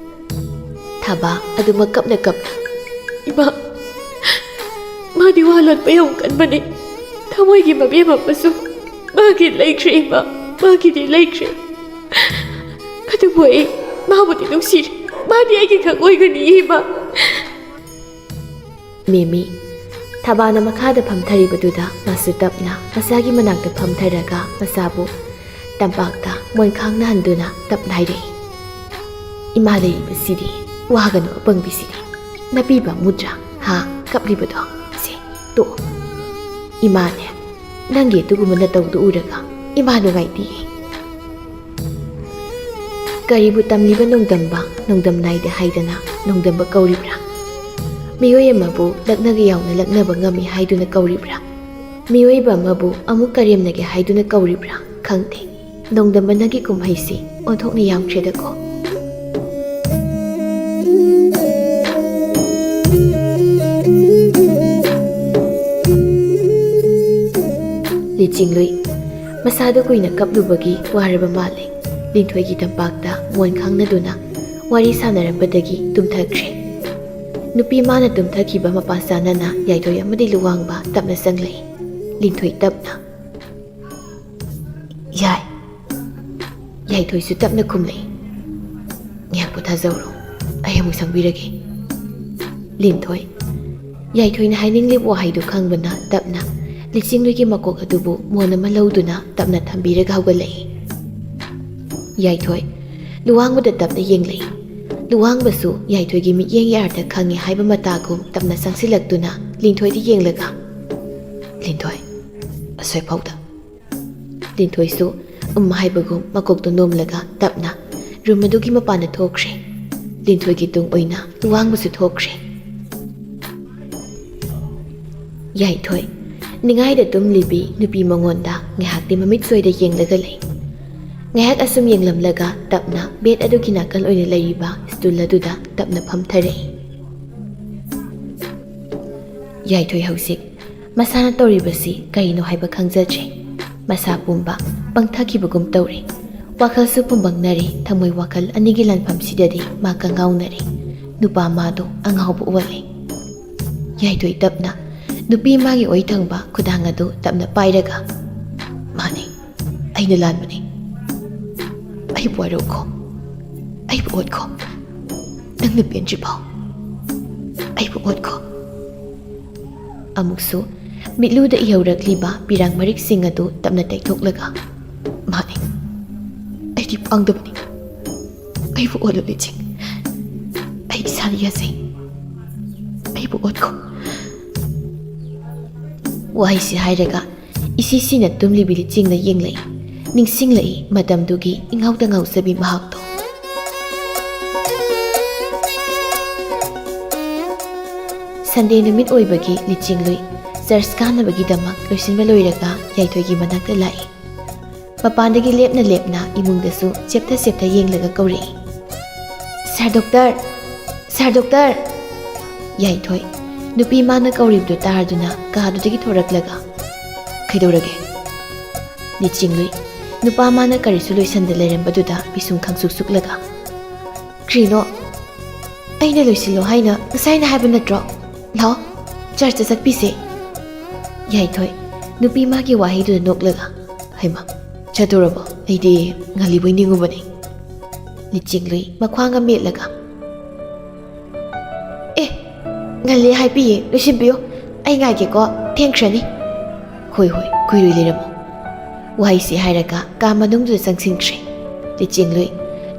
ꯊꯕꯥ ꯑꯗꯨꯃꯛ ꯀꯞꯅ ꯀꯞꯅ, "ꯏꯃꯥ, ꯃꯥꯗꯤ ꯋꯥ ꯂꯣꯠꯄ ꯌꯥꯝ ꯀꯟꯕꯅꯤ꯫ ꯊꯃꯣꯏꯒꯤ ꯃꯕꯦꯝ ꯑꯃꯁꯨ ꯃꯥꯒꯤ ꯂꯩꯈ꯭ꯔꯦ ꯏꯃꯥ, ꯃꯥꯒꯤꯗꯤ ꯂꯩꯈ꯭ꯔꯦ꯫ ꯑꯗꯨꯕꯨ ꯑꯩ ꯃꯥꯕꯨꯗꯤ ꯅꯨꯡꯁꯤꯔꯦ꯫ ꯃꯥꯗꯤ ꯑꯩꯒꯤ ꯈꯛ ꯑꯣꯏꯒꯅꯤ ꯏꯃꯥ꯫" ꯃꯦꯃꯤ, ꯊꯕꯥꯅ ꯃꯈꯥꯗ ꯐꯝꯊꯔꯤꯕꯗꯨꯗ ꯃꯥꯁꯨ ꯇꯞꯅ ꯃꯆꯥꯒꯤ ꯃꯅꯥꯛꯇ ꯐꯝꯊꯔꯒ ꯃꯆꯥꯕꯨ ꯇꯝꯄꯥꯛꯇ ꯃꯣꯟꯈꯥꯡꯅꯍꯟꯗꯨꯅ ꯇꯞꯅ ꯍꯥꯏꯔꯛꯏ, "ꯏꯃꯥ ꯂꯩꯔꯤꯕꯁꯤꯗꯤ, ꯋꯥꯒꯅꯨ ꯑꯄꯪꯕꯤꯁꯤꯗꯤ꯫ ꯅꯄꯤ ꯄꯥꯝꯃꯨꯗ꯭ꯔꯥ, ꯍꯥ, ꯀꯞꯂꯤꯕꯗꯣ? ꯁꯦ, ꯇꯣꯛꯑꯣ꯫ ꯏꯃꯥꯅꯦ, ꯅꯪꯒꯤ ꯑꯗꯨꯒꯨꯝꯕ ꯅꯇꯧꯗꯨ ꯎꯔꯒ ꯏꯃꯥ ꯅꯨꯡꯉꯥꯏꯇꯦ꯫" ꯀꯔꯤꯕꯨ ꯇꯝꯂꯤꯕ ꯅꯣꯡꯗꯝꯕ, ꯅꯣꯡꯗꯝ ꯅꯥꯏꯗꯦ ꯍꯥꯏꯗꯅ ꯅꯣꯡꯗꯝꯕ ꯀꯧꯔꯤꯕ꯭ꯔꯥ? ꯃꯤꯑꯣꯏ ꯑꯃꯕꯨ ꯂꯛꯅꯒ ꯌꯥꯎꯅ ꯂꯛꯅꯕ ꯉꯝꯃꯤ ꯍꯥꯏꯗꯨꯅ ꯀꯧꯔꯤꯕ꯭ꯔꯥ? ꯃꯤꯑꯣꯏꯕ ꯑꯃꯕꯨ ꯑꯃꯨꯛ ꯀꯔꯦꯝꯅꯒꯦ ꯍꯥꯏꯗꯨꯅ ꯀꯧꯔꯤꯕ꯭ꯔꯥ? ꯈꯪꯗꯦ꯫ ꯅꯣꯡꯗꯝꯕ ꯅꯪꯒꯤ ꯀꯨꯝꯍꯩꯁꯤ ꯑꯣꯟꯊꯣꯛꯅ ꯌꯥꯝꯈ꯭ꯔꯦꯗꯀꯣ꯫ ꯂꯤꯆꯤꯡꯂꯨꯏ꯫ ꯃꯁꯥꯗꯨ ꯀꯨꯏꯅ ꯀꯞꯂꯨꯕꯒꯤ ꯋꯥꯔꯕ ꯃꯥꯜꯂꯦ꯫ ꯂꯤꯟꯊꯣꯏꯒꯤ ꯇꯝꯄꯥꯛꯇ ꯃꯣꯟ ꯈꯥꯡꯅꯗꯨꯅ ꯋꯥꯔꯤ ꯁꯥꯟꯅꯔꯝꯕꯗꯒꯤ ꯇꯨꯝꯊꯈ꯭ꯔꯦ꯫ ꯅꯨꯄꯤ ꯃꯥꯅ ꯇꯨꯝꯊꯈꯤꯕ ꯃꯄꯥ ꯆꯥꯅꯅ ꯌꯥꯏꯊꯣꯏ ꯑꯃꯗꯤ ꯂꯨꯋꯥꯡꯕ ꯇꯞꯅ ꯆꯪꯂꯛꯏ꯫ ꯂꯤꯟꯊꯣꯏ ꯇꯞꯅ, "ꯌꯥꯏ꯫" ꯌꯥꯏꯊꯣꯏꯁꯨ ꯇꯞꯅ ꯈꯨꯝꯂꯛꯏ, "ꯉꯥꯏꯍꯥꯛ ꯄꯣꯊꯥꯖꯧꯔꯣ, ꯑꯩ ꯑꯃꯨꯛ ꯁꯪꯕꯤꯔꯒꯦ꯫" ꯂꯤꯟꯊꯣꯏ꯫ ꯌꯥꯏꯊꯣꯏꯅ ꯍꯥꯏꯅꯤꯡꯂꯤꯕ ꯋꯥꯍꯩꯗꯨ ꯈꯪꯕꯅ ꯇꯞꯅ ꯂꯤꯆꯤꯡꯂꯨꯏꯒꯤ ꯃꯀꯣꯛ ꯑꯗꯨꯕꯨ ꯃꯣꯟ ꯑꯃ ꯂꯧꯗꯨꯅ ꯇꯞꯅ ꯊꯝꯕꯤꯔꯒ ꯍꯧꯒꯠꯂꯛꯏ꯫ ꯌꯥꯏꯊꯣꯏ ꯂꯨꯋꯥꯡꯕꯗ ꯇꯞꯅ ꯌꯦꯡꯂꯛꯏ꯫ ꯂꯨꯋꯥꯡꯕꯁꯨ ꯌꯥꯏꯊꯣꯏꯒꯤ ꯃꯤꯠꯌꯦꯡꯒꯤ ꯑꯥꯔꯊ ꯈꯪꯉꯦ ꯍꯥꯏꯕ ꯃꯇꯥꯒꯨꯝ ꯇꯞꯅ ꯆꯪꯁꯤꯜꯂꯛꯇꯨꯅ ꯂꯤꯟꯊꯣꯏꯗ ꯌꯦꯡꯂꯒ, "ꯂꯤꯟꯊꯣꯏ, ꯑꯁꯣꯏꯐꯥꯎꯗ꯫" ꯂꯤꯟꯊꯣꯏꯁꯨ ꯎꯝ ꯍꯥꯏꯕꯒꯨꯝ ꯃꯀꯣꯛꯇꯨ ꯅꯣꯝꯂꯒ ꯇꯞꯅ ꯔꯨꯝ ꯑꯗꯨꯒꯤ ꯃꯄꯥꯟꯗ ꯊꯣꯛꯈ꯭ꯔꯦ꯫ ꯂꯤꯟꯊꯣꯏꯒꯤ ꯇꯨꯡ ꯑꯣꯏꯅ ꯂꯨꯋꯥꯡꯕꯁꯨ ꯊꯣꯛꯈ꯭ꯔꯦ꯫ ꯌꯥꯏꯊꯣꯏ ꯅꯤꯡꯉꯥꯏꯗ ꯇꯨꯝꯂꯤꯕꯤ ꯅꯨꯄꯤ ꯃꯉꯣꯟꯗ ꯉꯥꯏꯍꯥꯛꯇꯤ ꯃꯃꯤꯠ ꯁꯣꯏꯗ ꯌꯦꯡꯂꯒ ꯂꯩ꯫ ꯉꯥꯏꯍꯥꯛ ꯑꯁꯨꯝ ꯌꯦꯡꯂꯝꯂꯒ ꯇꯞꯅ ꯕꯦꯗ ꯑꯗꯨꯒꯤ ꯅꯥꯀꯜ ꯑꯣꯏꯅ ꯂꯩꯔꯤꯕ ꯁ꯭ꯇꯨꯜ ꯑꯗꯨꯗ ꯇꯞꯅ ꯐꯝꯊꯔꯛꯏ꯫ ꯌꯥꯏꯊꯣꯏ ꯍꯧꯖꯤꯛ ꯃꯁꯥꯅ ꯇꯧꯔꯤꯕꯁꯤ ꯀꯔꯤꯅꯣ ꯍꯥꯏꯕ ꯈꯪꯖꯗ꯭ꯔꯦ꯫ ꯃꯁꯥ ꯄꯨꯝꯕ ꯄꯪꯊꯈꯤꯕꯒꯨꯝ ꯇꯧꯔꯦ꯫ ꯋꯥꯈꯜꯁꯨ ꯄꯨꯝꯕꯪꯅꯔꯦ꯫ ꯊꯃꯣꯏ ꯋꯥꯈꯜ ꯑꯅꯤꯒꯤ ꯂꯥꯟꯐꯝꯁꯤꯗꯗꯤ ꯃꯥ ꯀꯪꯉꯥꯎꯅꯔꯦ꯫ ꯅꯨꯄꯥ ꯃꯥꯗꯣ ꯑꯉꯥꯎꯕ ꯑꯣꯜꯂꯦ꯫ ꯌꯥꯏꯊꯣꯏ ꯇꯞꯅ ꯅꯨꯄꯤ ꯃꯥꯒꯤ ꯑꯣꯏ ꯊꯪꯕ ꯈꯨꯗꯥꯡ ꯑꯗꯨ ꯇꯞꯅ ꯄꯥꯏꯔꯒ, "ꯃꯥꯅꯤ, ꯑꯩꯅ ꯂꯥꯟꯕꯅꯤ꯫ ꯑꯩꯕꯨ ꯋꯥꯔꯧꯈꯣ꯫ ꯑꯩꯕꯨ ꯑꯣꯠꯈꯣ꯫ ꯅꯪꯅ ꯄꯦꯟꯗ꯭ꯔꯤꯐꯥꯎ ꯑꯩꯕꯨ ꯑꯣꯠꯈꯣ꯫" ꯑꯃꯨꯛꯁꯨ ꯃꯤꯠꯂꯨꯗ ꯏꯍꯧꯔꯛꯂꯤꯕ ꯄꯤꯔꯥꯡ ꯃꯔꯤꯛꯁꯤꯡ ꯑꯗꯨ ꯇꯞꯅ ꯇꯩꯊꯣꯛꯂꯒ, "ꯃꯥꯅꯤ, ꯑꯩꯗꯤ ꯄꯥꯡꯗꯕꯅꯤ꯫ ꯑꯩꯕꯨ ꯑꯣꯠꯂꯨ ꯂꯤꯆꯤꯡ꯫ ꯑꯩ ꯏꯁꯥꯅ ꯌꯥꯖꯩ꯫ ꯑꯩꯕꯨ ꯑꯣꯠꯈꯣ꯫" ꯋꯥꯍꯩꯁꯤ ꯍꯥꯏꯔꯒ ꯏꯁꯤ ꯁꯤꯅ ꯇꯨꯝꯂꯤꯕꯤ ꯂꯤꯆꯤꯡꯅ ꯌꯦꯡꯂꯛꯏ꯫ ꯅꯤꯡꯁꯤꯡꯂꯛꯏ ꯃꯇꯝꯗꯨꯒꯤ ꯏꯉꯥꯎꯗ ꯉꯥꯎꯖꯕꯤ ꯃꯍꯥꯛꯇꯣ꯫ ꯁꯟꯗꯦ ꯅꯨꯃꯤꯠ ꯑꯣꯏꯕꯒꯤ ꯂꯤꯆꯤꯡꯂꯨꯏ ꯆꯔꯆ ꯀꯥꯅꯕꯒꯤꯗꯃꯛ ꯂꯣꯏꯁꯤꯟꯕ ꯂꯣꯏꯔꯒ ꯌꯥꯏꯊꯣꯏꯒꯤ ꯃꯅꯥꯛꯇ ꯂꯥꯛꯏ꯫ ꯃꯄꯥꯟꯗꯒꯤ ꯂꯦꯞꯅ ꯂꯦꯞꯅ ꯏꯃꯨꯡꯗꯁꯨ ꯆꯦꯞꯊ ꯆꯦꯞꯊ ꯌꯦꯡꯂꯒ ꯀꯧꯔꯛꯏ, "ꯁꯥꯔ ꯗꯣꯛꯇꯔ! ꯁꯥꯔ ꯗꯣꯛꯇꯔ!" ꯌꯥꯏꯊꯣꯏ ꯅꯨꯄꯤ ꯃꯥꯅ ꯀꯧꯔꯤꯕꯗꯨ ꯇꯥꯔꯗꯨꯅ ꯀꯥꯗꯨꯗꯒꯤ ꯊꯣꯔꯛꯂꯒ, "ꯀꯩꯗꯧꯔꯒꯦ?" ꯂꯤꯆꯤꯡꯂꯨꯏ ꯅꯨꯄꯥ ꯃꯥꯅ ꯀꯔꯤꯁꯨ ꯂꯣꯏꯁꯟꯗ ꯂꯩꯔꯝꯕꯗꯨꯗ ꯄꯤꯁꯨꯝ ꯈꯪꯁꯨꯛ ꯁꯨꯛꯂꯒ, "ꯀ꯭ꯔꯤꯅꯣ? ꯑꯩꯅ ꯂꯣꯏꯁꯤꯜꯂꯣ ꯍꯥꯏꯅ ꯉꯁꯥꯏꯅ ꯍꯥꯏꯕ ꯅꯠꯇ꯭ꯔꯣ? ꯂꯥꯛꯑꯣ, ꯆꯔꯆꯇ ꯆꯠꯄꯤꯁꯦ꯫" ꯌꯥꯏꯊꯣꯏ ꯅꯨꯄꯤ ꯃꯥꯒꯤ ꯋꯥꯍꯩꯗꯨꯗ ꯅꯣꯛꯂꯒ, "ꯍꯩꯃ, ꯆꯠꯇꯣꯔꯕꯣ? ꯑꯩꯗꯤ ꯉꯜꯂꯤꯕꯣꯏ ꯅꯤꯡꯉꯨꯕꯅꯤ꯫" ꯂꯤꯆꯤꯡꯂꯨꯏ ꯃꯈ꯭ꯋꯥꯡꯒ ꯃꯦꯠꯂꯒ, "ꯑꯦ, ꯉꯜꯂꯦ ꯍꯥꯏꯕꯤꯌꯦ, ꯂꯣꯏꯁꯤꯟꯕꯤꯌꯣ꯫ ꯑꯩ ꯉꯥꯏꯒꯦꯀꯣ, ꯊꯦꯡꯈ꯭ꯔꯅꯤ꯫" "ꯍꯣꯏ, ꯍꯣꯏ, ꯀꯨꯏꯔꯣꯏ, ꯂꯩꯔꯝꯃꯣ꯫" ꯋꯥꯍꯩꯁꯤ ꯍꯥꯏꯔꯒ ꯀꯥ ꯃꯅꯨꯡꯗꯨꯗ ꯆꯪꯁꯤꯟꯈ꯭ꯔꯦ꯫ ꯂꯤꯆꯤꯡꯂꯨꯏ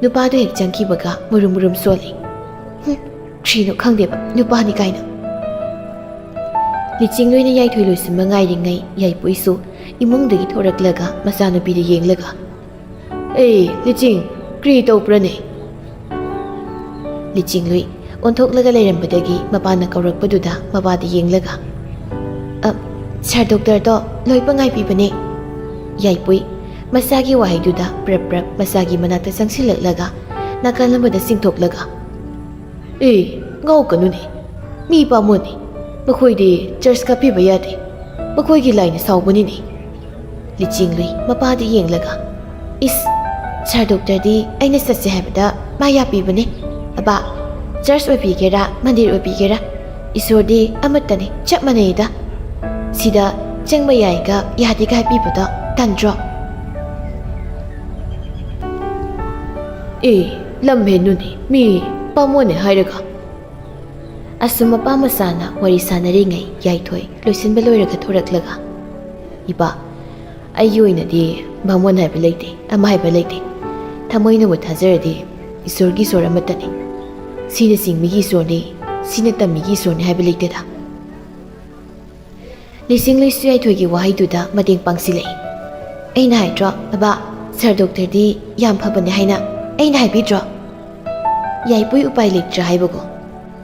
ꯅꯨꯄꯥꯗꯨ ꯍꯦꯛ ꯆꯪꯈꯤꯕꯒ ꯃꯨꯔꯨꯝ ꯃꯨꯔꯨꯝ ꯁꯣꯜꯂꯤ꯫ "ꯍꯨꯝ, ꯀ꯭ꯔꯤꯅꯣ ꯈꯪꯗꯦꯕ, ꯅꯨꯄꯥꯅꯤ ꯀꯥꯏꯅ꯫" ꯂꯤꯆꯤꯡꯂꯨꯏꯅ ꯌꯥꯏꯊꯣꯏ ꯂꯣꯏꯁꯤꯟꯕ ꯉꯥꯏꯔꯤꯉꯩ ꯌꯥꯏꯄꯨꯏꯁꯨ ꯏꯃꯨꯡꯗꯒꯤ ꯊꯣꯔꯛꯂꯒ ꯃꯆꯥꯅꯨꯄꯤꯗ ꯌꯦꯡꯂꯒ, "ꯑꯦ, ꯂꯤꯆꯤꯡ, ꯀ꯭ꯔꯤ ꯇꯧꯕ꯭ꯔꯅꯦ?" ꯂꯤꯆꯤꯡꯂꯨꯏ ꯑꯣꯟꯊꯣꯛꯂꯒ ꯂꯩꯔꯝꯕꯗꯒꯤ ꯃꯄꯥꯅ ꯀꯧꯔꯛꯄꯗꯨꯗ ꯃꯄꯥꯗ ꯌꯦꯡꯂꯒ, "ꯑ, ꯁꯥꯔ ꯗꯣꯛꯇꯔꯗꯣ ꯂꯣꯏꯕ ꯉꯥꯏꯕꯤꯕꯅꯦ꯫" ꯌꯥꯏꯄꯨꯏ ꯃꯆꯥꯒꯤ ꯋꯥꯍꯩꯗꯨꯗ ꯄ꯭ꯔꯞ ꯄ꯭ꯔꯞ ꯃꯆꯥꯒꯤ ꯃꯅꯥꯛꯇ ꯆꯪꯁꯤꯜꯂꯛꯂꯒ ꯅꯥꯀꯜ ꯑꯃꯗ ꯆꯤꯡꯊꯣꯛꯂꯒ, "ꯑꯦ, ꯉꯥꯎꯀꯅꯨꯅꯦ, ꯃꯤ ꯕꯥꯃꯣꯟꯅꯤ, ꯃꯈꯣꯏꯗꯤ ꯆꯔꯆ ꯀꯥꯞꯄꯤꯕ ꯌꯥꯗꯦ꯫ ꯃꯈꯣꯏꯒꯤ ꯂꯥꯏꯅ ꯁꯥꯎꯕꯅꯤꯅꯦ꯫ ꯂꯤꯆꯤꯡꯂꯨꯏ ꯃꯄꯥꯗ ꯌꯦꯡꯂꯒ, "ꯏꯁ, ꯁꯥꯔ ꯗꯣꯛꯇꯔꯗꯤ ꯑꯩꯅ ꯆꯠꯁꯦ ꯍꯥꯏꯕꯗ ꯃꯥ ꯌꯥꯄꯤꯕꯅꯦ꯫ ꯑꯕꯥ, ꯆꯔꯆ ꯑꯣꯏꯕꯤꯒꯦꯔꯥ, ꯃꯟꯗꯤꯔ ꯑꯣꯏꯕꯤꯒꯦꯔꯥ, ꯏꯁꯣꯔꯗꯤ ꯑꯃꯠꯇꯅꯦ, ꯆꯞ ꯃꯥꯟꯅꯩꯗ꯫ ꯁꯤꯗ ꯆꯪꯕ ꯌꯥꯏꯒ ꯌꯥꯗꯦꯒ ꯍꯥꯏꯕꯤꯕꯗꯣ ꯇꯟꯗ꯭ꯔꯣ?" "ꯑꯦ, ꯂꯝ ꯍꯦꯟꯅꯨꯅꯦ, ꯃꯤ ꯕꯥꯃꯣꯟꯅꯦ ꯍꯥꯏꯔꯒ꯫" ꯑꯁꯨꯝ ꯃꯄꯥ ꯃꯆꯥꯅ ꯋꯥꯔꯤ ꯁꯥꯟꯅꯔꯤꯉꯩ ꯌꯥꯏꯊꯣꯏ ꯂꯣꯏꯁꯤꯟꯕ ꯂꯣꯏꯔꯒ ꯊꯣꯔꯛꯂꯒ, "ꯏꯄꯥ, ꯑꯩꯒꯤ ꯑꯣꯏꯅꯗꯤ ꯕꯥꯃꯣꯟ ꯍꯥꯏꯕ ꯂꯩꯇꯦ, ꯑꯃ ꯍꯥꯏꯕ ꯂꯩꯇꯦ꯫ ꯊꯃꯣꯏꯅꯕꯨ ꯊꯥꯖꯔꯗꯤ ꯏꯁꯣꯔꯒꯤ ꯏꯁꯣꯔ ꯑꯃꯠꯇꯅꯤ꯫ ꯁꯤꯅ ꯆꯤꯡꯃꯤꯒꯤ ꯏꯁꯣꯔꯅꯤ, ꯁꯤꯅ ꯇꯝꯃꯤꯒꯤ ꯏꯁꯣꯔꯅꯤ ꯍꯥꯏꯕ ꯂꯩꯇꯦꯗ꯫" ꯂꯤꯆꯤꯡꯂꯨꯏꯁꯨ ꯌꯥꯏꯊꯣꯏꯒꯤ ꯋꯥꯍꯩꯗꯨꯗ ꯃꯇꯦꯡ ꯄꯥꯡꯁꯤꯜꯂꯛꯏ꯫ "ꯑꯩꯅ ꯍꯥꯏꯗ꯭ꯔꯣ, ꯕꯕꯥ, ꯁꯥꯔ ꯗꯣꯛꯇꯔꯗꯤ ꯌꯥꯝ ꯐꯕꯅꯦ ꯍꯥꯏꯅ ꯑꯩꯅ ꯍꯥꯏꯕꯤꯗ꯭ꯔꯣ?" ꯌꯥꯏꯄꯨꯏ ꯎꯄꯥꯏ ꯂꯩꯇ꯭ꯔꯥ ꯍꯥꯏꯕꯀꯣ꯫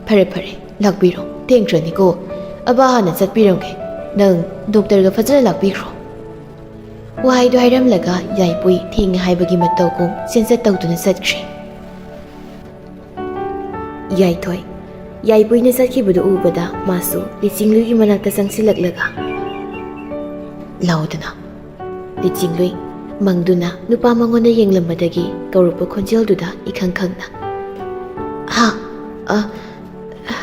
"ꯐꯔꯦ, ꯐꯔꯦ, ꯂꯥꯛꯄꯤꯔꯣ꯫ ꯊꯦꯡꯈ꯭ꯔꯅꯤꯀꯣ꯫ ꯑꯕꯥ ꯍꯥꯟꯅ ꯆꯠꯄꯤꯔꯝꯒꯦ꯫ ꯅꯪ ꯗꯣꯛꯇꯔꯒ ꯐꯖꯅ ꯂꯥꯛꯄꯤꯈ꯭ꯔꯣ꯫" ꯋꯥꯍꯩꯗꯨ ꯍꯥꯏꯔꯝꯂꯒ ꯌꯥꯏꯄꯨꯏ ꯊꯦꯡꯉꯦ ꯍꯥꯏꯕꯒꯤ ꯃꯇꯧꯒꯨꯝ ꯆꯦꯟꯆꯠ ꯇꯧꯗꯨꯅ ꯆꯠꯈ꯭ꯔꯦ꯫ ꯌꯥꯏꯊꯣꯏ꯫ ꯌꯥꯏꯄꯨꯏꯅ ꯆꯠꯈꯤꯕꯗꯨ ꯎꯕꯗ ꯃꯥꯁꯨ ꯂꯤꯆꯤꯡꯂꯨꯏꯒꯤ ꯃꯅꯥꯛꯇ ꯆꯪꯁꯤꯜꯂꯛꯂꯒ, "ꯂꯥꯎꯗꯅ꯫" ꯂꯤꯆꯤꯡꯂꯨꯏ ꯃꯪꯗꯨꯅ ꯅꯨꯄꯥ ꯃꯉꯣꯟꯗ ꯌꯦꯡꯂꯝꯕꯗꯒꯤ ꯀꯧꯔꯛꯄ ꯈꯣꯟꯖꯦꯜꯗꯨꯗ ꯏꯈꯪ ꯈꯪꯅ, "ꯍꯥ? ꯑ, ꯑ,"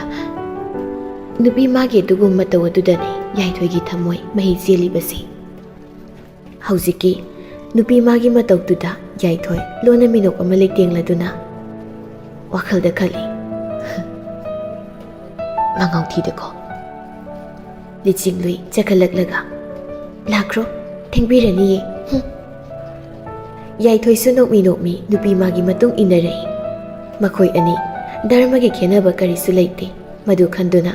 ꯅꯨꯄꯤ ꯃꯥꯒꯤ ꯑꯗꯨꯒꯨꯝꯕ ꯃꯇꯧ ꯑꯗꯨꯗꯅꯤ ꯌꯥꯏꯊꯣꯏꯒꯤ ꯊꯃꯣꯏ ꯃꯍꯤ ꯆꯦꯜꯂꯤꯕꯁꯤ꯫ ꯍꯧꯖꯤꯛꯀꯤ ꯅꯨꯄꯤ ꯃꯥꯒꯤ ꯃꯇꯧꯗꯨꯗ ꯌꯥꯏꯊꯣꯏ ꯂꯣꯟꯅ ꯃꯤꯅꯣꯛ ꯑꯃ ꯂꯩꯇꯦꯡꯂꯗꯨꯅ ꯋꯥꯈꯜꯗ ꯈꯜꯂꯤ, "ꯃꯉꯥꯎ ꯊꯤꯗꯀꯣ꯫" ꯂꯤꯆꯤꯡꯂꯨꯏ ꯆꯈꯠꯂꯛꯂꯒ, "ꯂꯥꯛꯈ꯭ꯔꯣ, ꯊꯦꯡꯕꯤꯔꯅꯤꯌꯦ꯫" ꯍꯨꯝ꯫ ꯌꯥꯏꯊꯣꯏꯁꯨ ꯅꯣꯛꯃꯤ ꯅꯣꯛꯃꯤ ꯅꯨꯄꯤ ꯃꯥꯒꯤ ꯃꯇꯨꯡ ꯏꯟꯅꯔꯛꯏ꯫ ꯃꯈꯣꯏ ꯑꯅꯤ ꯙꯔꯃꯒꯤ ꯈꯦꯠꯅꯕ ꯀꯔꯤꯁꯨ ꯂꯩꯇꯦ꯫ ꯃꯗꯨ ꯈꯟꯗꯨꯅ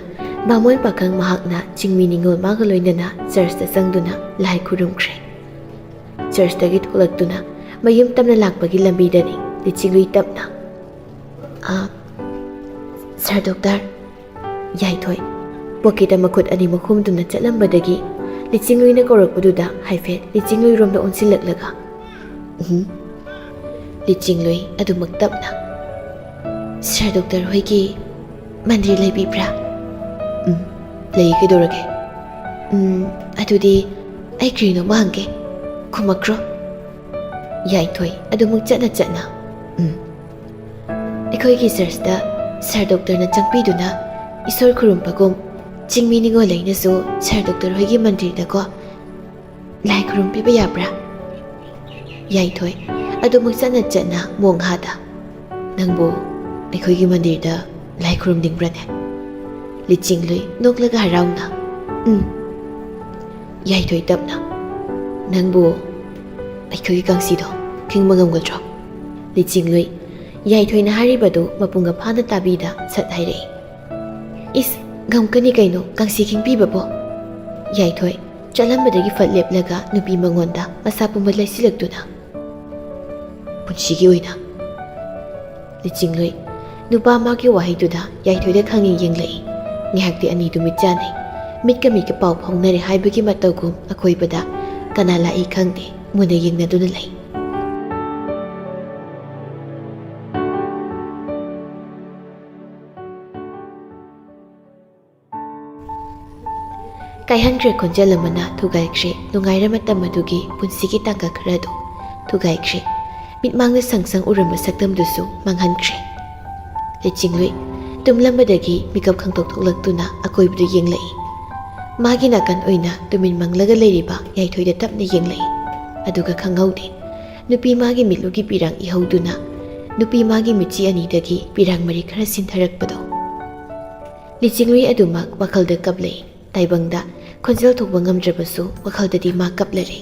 ꯕꯥꯃꯣꯟ ꯄꯥꯈꯪ ꯃꯍꯥꯛꯅ ꯆꯤꯡꯃꯤ ꯅꯤꯉꯣꯜ ꯃꯥꯒ ꯂꯣꯏꯅꯅ ꯆꯔꯆꯇ ꯆꯪꯗꯨꯅ ꯂꯥꯏ ꯈꯨꯔꯨꯝꯈ꯭ꯔꯦ꯫ ꯆꯔꯆꯇꯒꯤ ꯊꯣꯛꯂꯛꯇꯨꯅ ꯃꯌꯨꯝ ꯇꯝꯅ ꯂꯥꯛꯄꯒꯤ ꯂꯝꯕꯤꯗꯅꯤ ꯂꯤꯆꯤꯡꯂꯨꯏ ꯇꯞꯅ, "ꯑ, ꯁꯥꯔ ꯗꯣꯛꯇꯔ꯫" ꯌꯥꯏꯊꯣꯏ ꯄꯣꯀꯦꯠꯇ ꯃꯈꯨꯠ ꯑꯅꯤꯃꯛ ꯍꯨꯝꯗꯨꯅ ꯆꯠꯂꯝꯕꯗꯒꯤ ꯂꯤꯆꯤꯡꯂꯨꯏꯅ ꯀꯧꯔꯛꯄꯗꯨꯗ ꯍꯥꯏꯐꯦꯠ ꯂꯤꯆꯤꯡꯂꯨꯏꯔꯣꯝꯗ ꯑꯣꯟꯁꯤꯜꯂꯛꯂꯒ, "ꯎꯝ?" ꯂꯤꯆꯤꯡꯂꯨꯏ ꯑꯗꯨꯃꯛ ꯇꯞꯅ, "ꯁꯥꯔ ꯗꯣꯛꯇꯔ ꯍꯣꯏꯒꯤ ꯃꯟꯗꯤꯔ ꯂꯩꯕꯤꯕ꯭ꯔꯥ?" "ꯎꯝ, ꯂꯩ, ꯀꯩꯗꯧꯔꯒꯦ?" "ꯎꯝ, ꯑꯗꯨꯗꯤ ꯑꯩ ꯀꯔꯤꯅꯣꯃ ꯍꯪꯒꯦ, ꯈꯨꯝꯃꯛꯈ꯭ꯔꯣ?" ꯌꯥꯏꯊꯣꯏ ꯑꯗꯨꯃꯛ ꯆꯠꯅ ꯆꯠꯅ, "ꯎꯝ, ꯑꯩꯈꯣꯏꯒꯤ ꯆꯔꯆꯇ ꯁꯥꯔ ꯗꯣꯛꯇꯔꯅ ꯆꯪꯕꯤꯗꯨꯅ ꯏꯁꯣꯔ ꯈꯨꯔꯨꯝꯕꯒꯨꯝ, ꯆꯤꯡꯃꯤ ꯅꯤꯉꯣꯜ ꯑꯩꯅꯁꯨ ꯁꯥꯔ ꯗꯣꯛꯇꯔ ꯍꯣꯏꯒꯤ ꯃꯟꯗꯤꯔꯗꯀꯣ ꯂꯥꯏ ꯈꯨꯔꯨꯝꯕꯤꯕ ꯌꯥꯕ꯭ꯔꯥ?" ꯌꯥꯏꯊꯣꯏ ꯑꯗꯨꯃꯛ ꯆꯠꯅ ꯆꯠꯅ ꯃꯣꯡꯍꯥꯗ, "ꯅꯪꯕꯨ ꯑꯩꯈꯣꯏꯒꯤ ꯃꯟꯗꯤꯔꯗ ꯂꯥꯏ ꯈꯨꯔꯨꯝꯅꯤꯡꯕ꯭ꯔꯅꯦ?" ꯂꯤꯆꯤꯡꯂꯨꯏ ꯅꯣꯛꯂꯒ ꯍꯔꯥꯎꯅ, "ꯎꯝ꯫" ꯌꯥꯏꯊꯣꯏ ꯇꯞꯅ, "ꯅꯪꯕꯨ ꯑꯩꯈꯣꯏꯒꯤ ꯀꯥꯡꯁꯤꯗꯣ ꯈꯤꯡꯕ ꯉꯝꯒꯗ꯭ꯔꯣ?" ꯂꯤꯆꯤꯡꯂꯨꯏ ꯌꯥꯏꯊꯣꯏꯅ ꯍꯥꯏꯔꯤꯕꯗꯨ ꯃꯄꯨꯡ ꯐꯥꯅ ꯇꯥꯕꯤꯗ ꯁꯠ ꯍꯥꯏꯔꯛꯏ, "ꯏꯁ, ꯉꯝꯒꯅꯤ ꯀꯩꯅꯣ ꯀꯥꯡꯁꯤ ꯈꯤꯡꯕꯤꯕꯕꯣ?" ꯌꯥꯏꯊꯣꯏ ꯆꯠꯂꯝꯕꯗꯒꯤ ꯐꯠ ꯂꯦꯞꯂꯒ ꯅꯨꯄꯤ ꯃꯉꯣꯟꯗ ꯃꯁꯥ ꯄꯨꯝꯕ ꯂꯩꯁꯤꯜꯂꯛꯇꯨꯅ, "ꯄꯨꯟꯁꯤꯒꯤ ꯑꯣꯏꯅ?" ꯂꯤꯆꯤꯡꯂꯨꯏ ꯅꯨꯄꯥ ꯃꯥꯒꯤ ꯋꯥꯍꯩꯗꯨꯗ ꯌꯥꯏꯊꯣꯏꯗ ꯈꯪꯉꯤ ꯌꯦꯡꯂꯛꯏ꯫ ꯉꯥꯏꯍꯥꯛꯇꯤ ꯑꯅꯤꯗꯨ ꯃꯤꯠ ꯆꯥꯟꯅꯩ꯫ ꯃꯤꯠꯀ ꯃꯤꯠꯀ ꯄꯥꯎ ꯐꯥꯎꯅꯔꯦ ꯍꯥꯏꯕꯒꯤ ꯃꯇꯧꯒꯨꯝ ꯑꯀꯣꯏꯕꯗ ꯀꯅꯥ ꯂꯥꯛꯏ ꯈꯪꯗꯦ ꯃꯨꯟꯅ ꯌꯦꯡꯅꯗꯨꯅ ꯂꯩ꯫ ꯀꯥꯏꯍꯟꯈ꯭ꯔꯦ ꯈꯣꯟꯖꯦꯜ ꯑꯃꯅ ꯊꯨꯒꯥꯏꯈ꯭ꯔꯦ ꯅꯨꯡꯉꯥꯏꯔ ꯃꯇꯝ ꯑꯗꯨꯒꯤ ꯄꯨꯟꯁꯤꯒꯤ ꯇꯥꯡꯀꯛ ꯈꯔꯗꯨ ꯊꯨꯒꯥꯏꯈ꯭ꯔꯦ꯫ ꯃꯤꯠꯃꯥꯡꯗ ꯁꯪ ꯁꯪ ꯎꯔꯝꯕ ꯁꯛꯇꯝꯗꯨꯁꯨ ꯃꯥꯡꯍꯟꯈ꯭ꯔꯦ꯫ ꯂꯤꯆꯤꯡꯂꯨꯏ ꯇꯨꯝꯂꯝꯕꯗꯒꯤ ꯃꯤꯀꯞ ꯈꯪꯇꯣꯛ ꯊꯣꯛꯂꯛꯇꯨꯅ ꯑꯀꯣꯏꯕꯗꯨ ꯌꯦꯡꯂꯛꯏ꯫ ꯃꯥꯒꯤ ꯅꯥꯀꯟ ꯑꯣꯏꯅ ꯇꯨꯃꯤꯟ ꯃꯪꯂꯒ ꯂꯩꯔꯤꯕ ꯌꯥꯏꯊꯣꯏꯗ ꯇꯞꯅ ꯌꯦꯡꯂꯛꯏ꯫ ꯑꯗꯨꯒ ꯈꯪꯍꯧꯗꯦ ꯅꯨꯄꯤ ꯃꯥꯒꯤ ꯃꯤꯠꯂꯨꯒꯤ ꯄꯤꯔꯥꯡ ꯏꯍꯧꯗꯨꯅ ꯅꯨꯄꯤ ꯃꯥꯒꯤ ꯃꯤꯠꯆꯤ ꯑꯅꯤꯗꯒꯤ ꯄꯤꯔꯥꯡ ꯃꯔꯤ ꯈꯔ ꯁꯤꯟꯊꯔꯛꯄꯗꯣ꯫ ꯂꯤꯆꯤꯡꯂꯨꯏ ꯑꯗꯨꯃꯛ ꯋꯥꯈꯜꯗ ꯀꯞꯂꯛꯏ꯫ ꯇꯥꯏꯕꯪꯗ ꯈꯣꯟꯖꯦꯜ ꯊꯣꯛꯄ ꯉꯝꯗ꯭ꯔꯕꯁꯨ ꯋꯥꯈꯜꯗꯗꯤ ꯃꯥ ꯀꯞꯂꯔꯦ꯫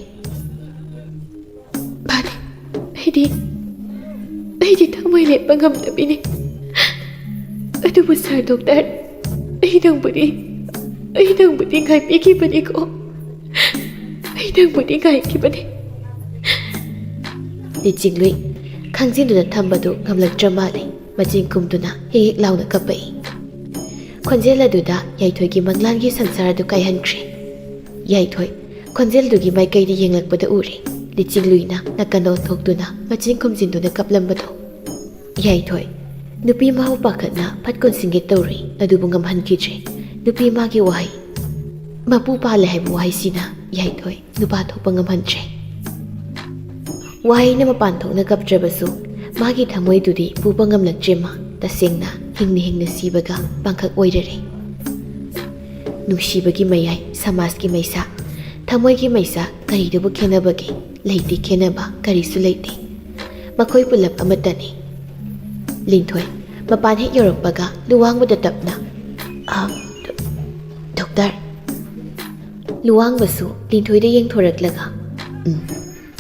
"ꯃꯥꯅꯦ, ꯑꯩꯗꯤ, ꯑꯩꯗꯤ ꯊꯃꯣꯏ ꯂꯦꯞꯄ ꯉꯝꯗꯕꯤꯅꯤ꯫ ꯑꯗꯨꯕꯨ ꯁꯥꯔ ꯗꯣꯛꯇꯔ, ꯑꯩ ꯅꯪꯕꯨꯗꯤ, ꯑꯩ ꯅꯪꯕꯨꯗꯤ ꯉꯥꯏꯕꯤꯈꯤꯕꯅꯤꯀꯣ꯫ ꯑꯩ ꯅꯪꯕꯨꯗꯤ ꯉꯥꯏꯈꯤꯕꯅꯤ꯫" ꯂꯤꯆꯤꯡꯂꯨꯏ ꯈꯪꯖꯤꯟꯗꯨꯅ ꯊꯝꯕꯗꯨ ꯉꯝꯂꯛꯇ꯭ꯔ ꯃꯥꯜꯂꯦ꯫ ꯃꯆꯤꯟ ꯈꯨꯝꯗꯨꯅ ꯍꯤꯛ ꯍꯤꯛ ꯂꯥꯎꯅ ꯀꯞꯄꯛꯏ꯫ ꯈꯣꯟꯖꯦꯜ ꯑꯗꯨꯗ ꯌꯥꯏꯊꯣꯏꯒꯤ ꯃꯪꯂꯥꯟꯒꯤ ꯁꯪꯁꯥꯔ ꯑꯗꯨ ꯀꯥꯏꯍꯟꯈ꯭ꯔꯦ꯫ ꯌꯥꯏꯊꯣꯏ ꯈꯣꯟꯖꯦꯜꯗꯨꯒꯤ ꯃꯥꯏꯀꯩꯗ ꯌꯦꯡꯂꯛꯄꯗ ꯎꯔꯦ꯫ ꯂꯤꯆꯤꯡꯂꯨꯏꯅ ꯅꯥꯀꯟ ꯑꯣꯟꯊꯣꯛꯇꯨꯅ ꯃꯆꯤꯟ ꯈꯨꯝꯖꯤꯟꯗꯨꯅ ꯀꯞꯂꯝꯕꯗꯣ꯫ ꯌꯥꯏꯊꯣꯏ ꯅꯨꯄꯤ ꯃꯥꯕꯨ ꯄꯥꯈꯠꯅ ꯐꯠ ꯀꯣꯟꯁꯤꯟꯒꯦ ꯇꯧꯔꯤ, ꯑꯗꯨꯕꯨ ꯉꯝꯍꯟꯈꯤꯗ꯭ꯔꯦ꯫ ꯅꯨꯄꯤ ꯃꯥꯒꯤ ꯋꯥꯍꯩ, ꯃꯄꯨ ꯄꯥꯜꯂꯦ ꯍꯥꯏꯕ ꯋꯥꯍꯩꯁꯤꯅ ꯌꯥꯏꯊꯣꯏ ꯅꯨꯄꯥ ꯊꯣꯛꯄ ꯉꯝꯍꯟꯗ꯭ꯔꯦ꯫ ꯋꯥꯍꯩꯅ ꯃꯄꯥꯟ ꯊꯣꯛꯅ ꯀꯞꯇ꯭ꯔꯕꯁꯨ ꯃꯥꯒꯤ ꯊꯃꯣꯏꯗꯨꯗꯤ ꯄꯨꯕ ꯉꯝꯂꯛꯇ꯭ꯔꯦ꯫ ꯃꯥ ꯇꯁꯦꯡꯅ ꯍꯤꯡꯅ ꯍꯤꯡꯅ ꯁꯤꯕꯒ ꯄꯥꯡꯈꯛ ꯑꯣꯏꯔꯔꯦ꯫ ꯅꯨꯡꯁꯤꯕꯒꯤ ꯃꯌꯥꯏ, ꯁꯃꯥꯖꯀꯤ ꯃꯩꯁꯥ, ꯊꯃꯣꯏꯒꯤ ꯃꯩꯁꯥ, ꯀꯔꯤꯗꯕꯨ ꯈꯦꯠꯅꯕꯒꯦ? ꯂꯩꯇꯦ ꯈꯦꯠꯅꯕ, ꯀꯔꯤꯁꯨ ꯂꯩꯇꯦ꯫ ꯃꯈꯣꯏ ꯄꯨꯂꯞ ꯑꯃꯠꯇꯅꯤ꯫ ꯂꯤꯟꯊꯣꯏ ꯃꯄꯥꯟ ꯍꯦꯛ ꯌꯧꯔꯛꯄꯒ ꯂꯨꯋꯥꯡꯕꯗ ꯇꯞꯅ, "ꯑ, ꯗꯣ-, ꯗꯣꯛꯇꯔ?" ꯂꯨꯋꯥꯡꯕꯁꯨ ꯂꯤꯟꯊꯣꯏꯗ ꯌꯦꯡꯊꯣꯔꯛꯂꯒ, "ꯎꯝ,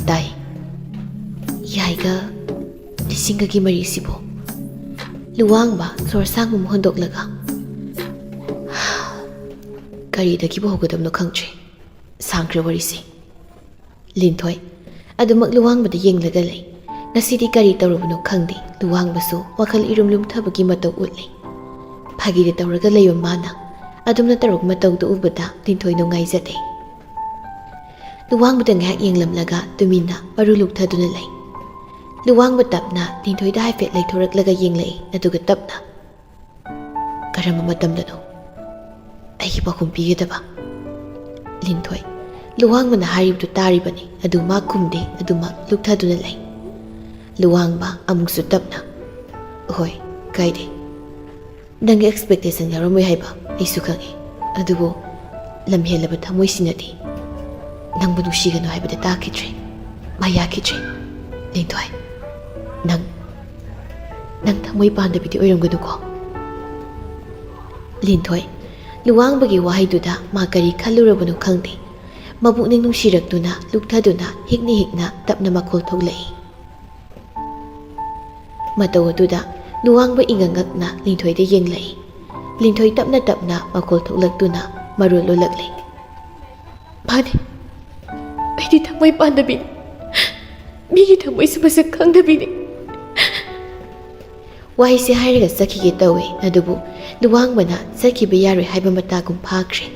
ꯇꯥꯏ꯫ ꯌꯥꯏꯒ ꯂꯤꯁꯤꯡꯒꯒꯤ ꯃꯔꯤꯁꯤꯕꯨ?" ꯂꯨꯋꯥꯡꯕ ꯁꯣꯔ ꯁꯥꯡꯕ ꯑꯃ ꯍꯣꯟꯗꯣꯛꯂꯒ, "ꯀꯔꯤꯗꯒꯤꯕꯨ ꯍꯧꯒꯗꯕꯅꯣ ꯈꯪꯗ꯭ꯔꯦ꯫ ꯁꯥꯡꯈ꯭ꯔꯦ ꯋꯥꯔꯤꯁꯦ꯫" ꯂꯤꯟꯊꯣꯏ ꯑꯗꯨꯃꯛ ꯂꯨꯋꯥꯡꯕꯗ ꯌꯦꯡꯂꯒ ꯂꯩ꯫ ꯉꯁꯤꯗꯤ ꯀꯔꯤ ꯇꯧꯔꯨꯕꯅꯣ ꯈꯪꯗꯦ, ꯂꯨꯋꯥꯡꯕꯁꯨ ꯋꯥꯈꯜ ꯏꯔꯨꯝ ꯂꯨꯝꯊꯕꯒꯤ ꯃꯇꯧ ꯎꯠꯂꯤ꯫ ꯐꯥꯒꯤꯗꯤ ꯇꯧꯔꯒ ꯂꯩꯕ ꯃꯥꯅ ꯑꯗꯨꯝꯅ ꯇꯧꯔꯛꯄ ꯃꯇꯧꯗꯨ ꯎꯕꯗ ꯂꯤꯟꯊꯣꯏ ꯅꯨꯡꯉꯥꯏꯖꯗꯦ꯫ ꯂꯨꯋꯥꯡꯕꯗ ꯉꯥꯏꯍꯥꯛ ꯌꯦꯡꯂꯝꯂꯒ ꯇꯨꯃꯤꯟꯅ ꯃꯔꯨ ꯂꯨꯛꯊꯗꯨꯅ ꯂꯩ꯫ ꯂꯨꯋꯥꯡꯕ ꯇꯞꯅ ꯂꯤꯟꯊꯣꯏꯗ ꯍꯥꯏꯐꯦꯠ ꯂꯩꯊꯣꯔꯛꯂꯒ ꯌꯦꯡꯂꯛꯏ, ꯑꯗꯨꯒ ꯇꯞꯅ, "ꯀꯔꯝꯕ ꯃꯇꯝꯗꯅꯣ ꯑꯩꯒꯤ ꯄꯥꯎꯈꯨꯝ ꯄꯤꯒꯗꯕ?" ꯂꯤꯟꯊꯣꯏ ꯂꯨꯋꯥꯡꯕꯅ ꯍꯥꯏꯔꯤꯕꯗꯨ ꯇꯥꯔꯤꯕꯅꯤ, ꯑꯗꯨ ꯃꯥ ꯈꯨꯝꯗꯦ, ꯑꯗꯨꯃꯛ ꯂꯨꯛꯊꯗꯨꯅ ꯂꯩ꯫ ꯂꯨꯋꯥꯡꯕ ꯑꯃꯨꯛꯁꯨ ꯇꯞꯅ, "ꯍꯣꯏ, ꯀꯥꯏꯗꯦ꯫ ꯅꯪꯒꯤ expectation ꯌꯥꯎꯔꯝꯃꯣꯏ ꯍꯥꯏꯕ ꯑꯩꯁꯨ ꯈꯪꯏ, ꯑꯗꯨꯕꯨ ꯂꯝꯍꯦꯜꯂꯕ ꯊꯃꯣꯏꯁꯤꯅꯗꯤ ꯅꯪꯕꯨ ꯅꯨꯡꯁꯤꯒꯅꯨ ꯍꯥꯏꯕꯗ ꯇꯥꯈꯤꯗ꯭ꯔꯦ, ꯃꯥ ꯌꯥꯈꯤꯗ꯭ꯔꯦ꯫ ꯂꯤꯟꯊꯣꯏ, ꯅꯪ, ꯅꯪ ꯊꯃꯣꯏ ꯄꯥꯟꯗꯕꯤꯗꯤ ꯑꯣꯏꯔꯝꯒꯅꯨꯀꯣ꯫" ꯂꯤꯟꯊꯣꯏ ꯂꯨꯋꯥꯡꯕꯒꯤ ꯋꯥꯍꯩꯗꯨꯗ ꯃꯥ ꯀꯔꯤ ꯈꯜꯂꯨꯔꯕꯅꯣ ꯈꯪꯗꯦ꯫ ꯃꯕꯨꯛꯅꯤꯡ ꯅꯨꯡꯁꯤꯔꯛꯇꯨꯅ ꯂꯨꯛꯊꯗꯨꯅ ꯍꯤꯛꯅ ꯍꯤꯛꯅ ꯇꯞꯅ ꯃꯈꯣꯜ ꯊꯣꯛꯂꯛꯏ꯫ ꯃꯇꯧ ꯑꯗꯨꯗ ꯂꯨꯋꯥꯡꯕ ꯏꯉꯛ ꯉꯛꯅ ꯂꯤꯟꯊꯣꯏꯗ ꯌꯦꯡꯂꯛꯏ꯫ ꯂꯤꯟꯊꯣꯏ ꯇꯞꯅ ꯇꯞꯅ ꯃꯈꯣꯜ ꯊꯣꯛꯂꯛꯇꯨꯅ ꯃꯔꯣꯜ ꯂꯣꯜꯂꯛꯂꯤ꯫ "ꯃꯥꯅꯤ, ꯑꯩꯗꯤ ꯊꯃꯣꯏ ꯄꯥꯟꯗꯕꯤꯅꯤ꯫ ꯃꯤꯒꯤ ꯊꯃꯣꯏꯁꯨ ꯃꯁꯛ ꯈꯪꯗꯕꯤꯅꯤ꯫" ꯋꯥꯍꯩꯁꯦ ꯍꯥꯏꯔꯒ ꯆꯠꯈꯤꯒꯦ ꯇꯧꯏ, ꯑꯗꯨꯕꯨ ꯂꯨꯋꯥꯡꯕꯅ ꯆꯠꯈꯤꯕ ꯌꯥꯔꯣꯏ ꯍꯥꯏꯕ ꯃꯇꯥꯒꯨꯝ ꯐꯥꯈ꯭ꯔꯦ꯫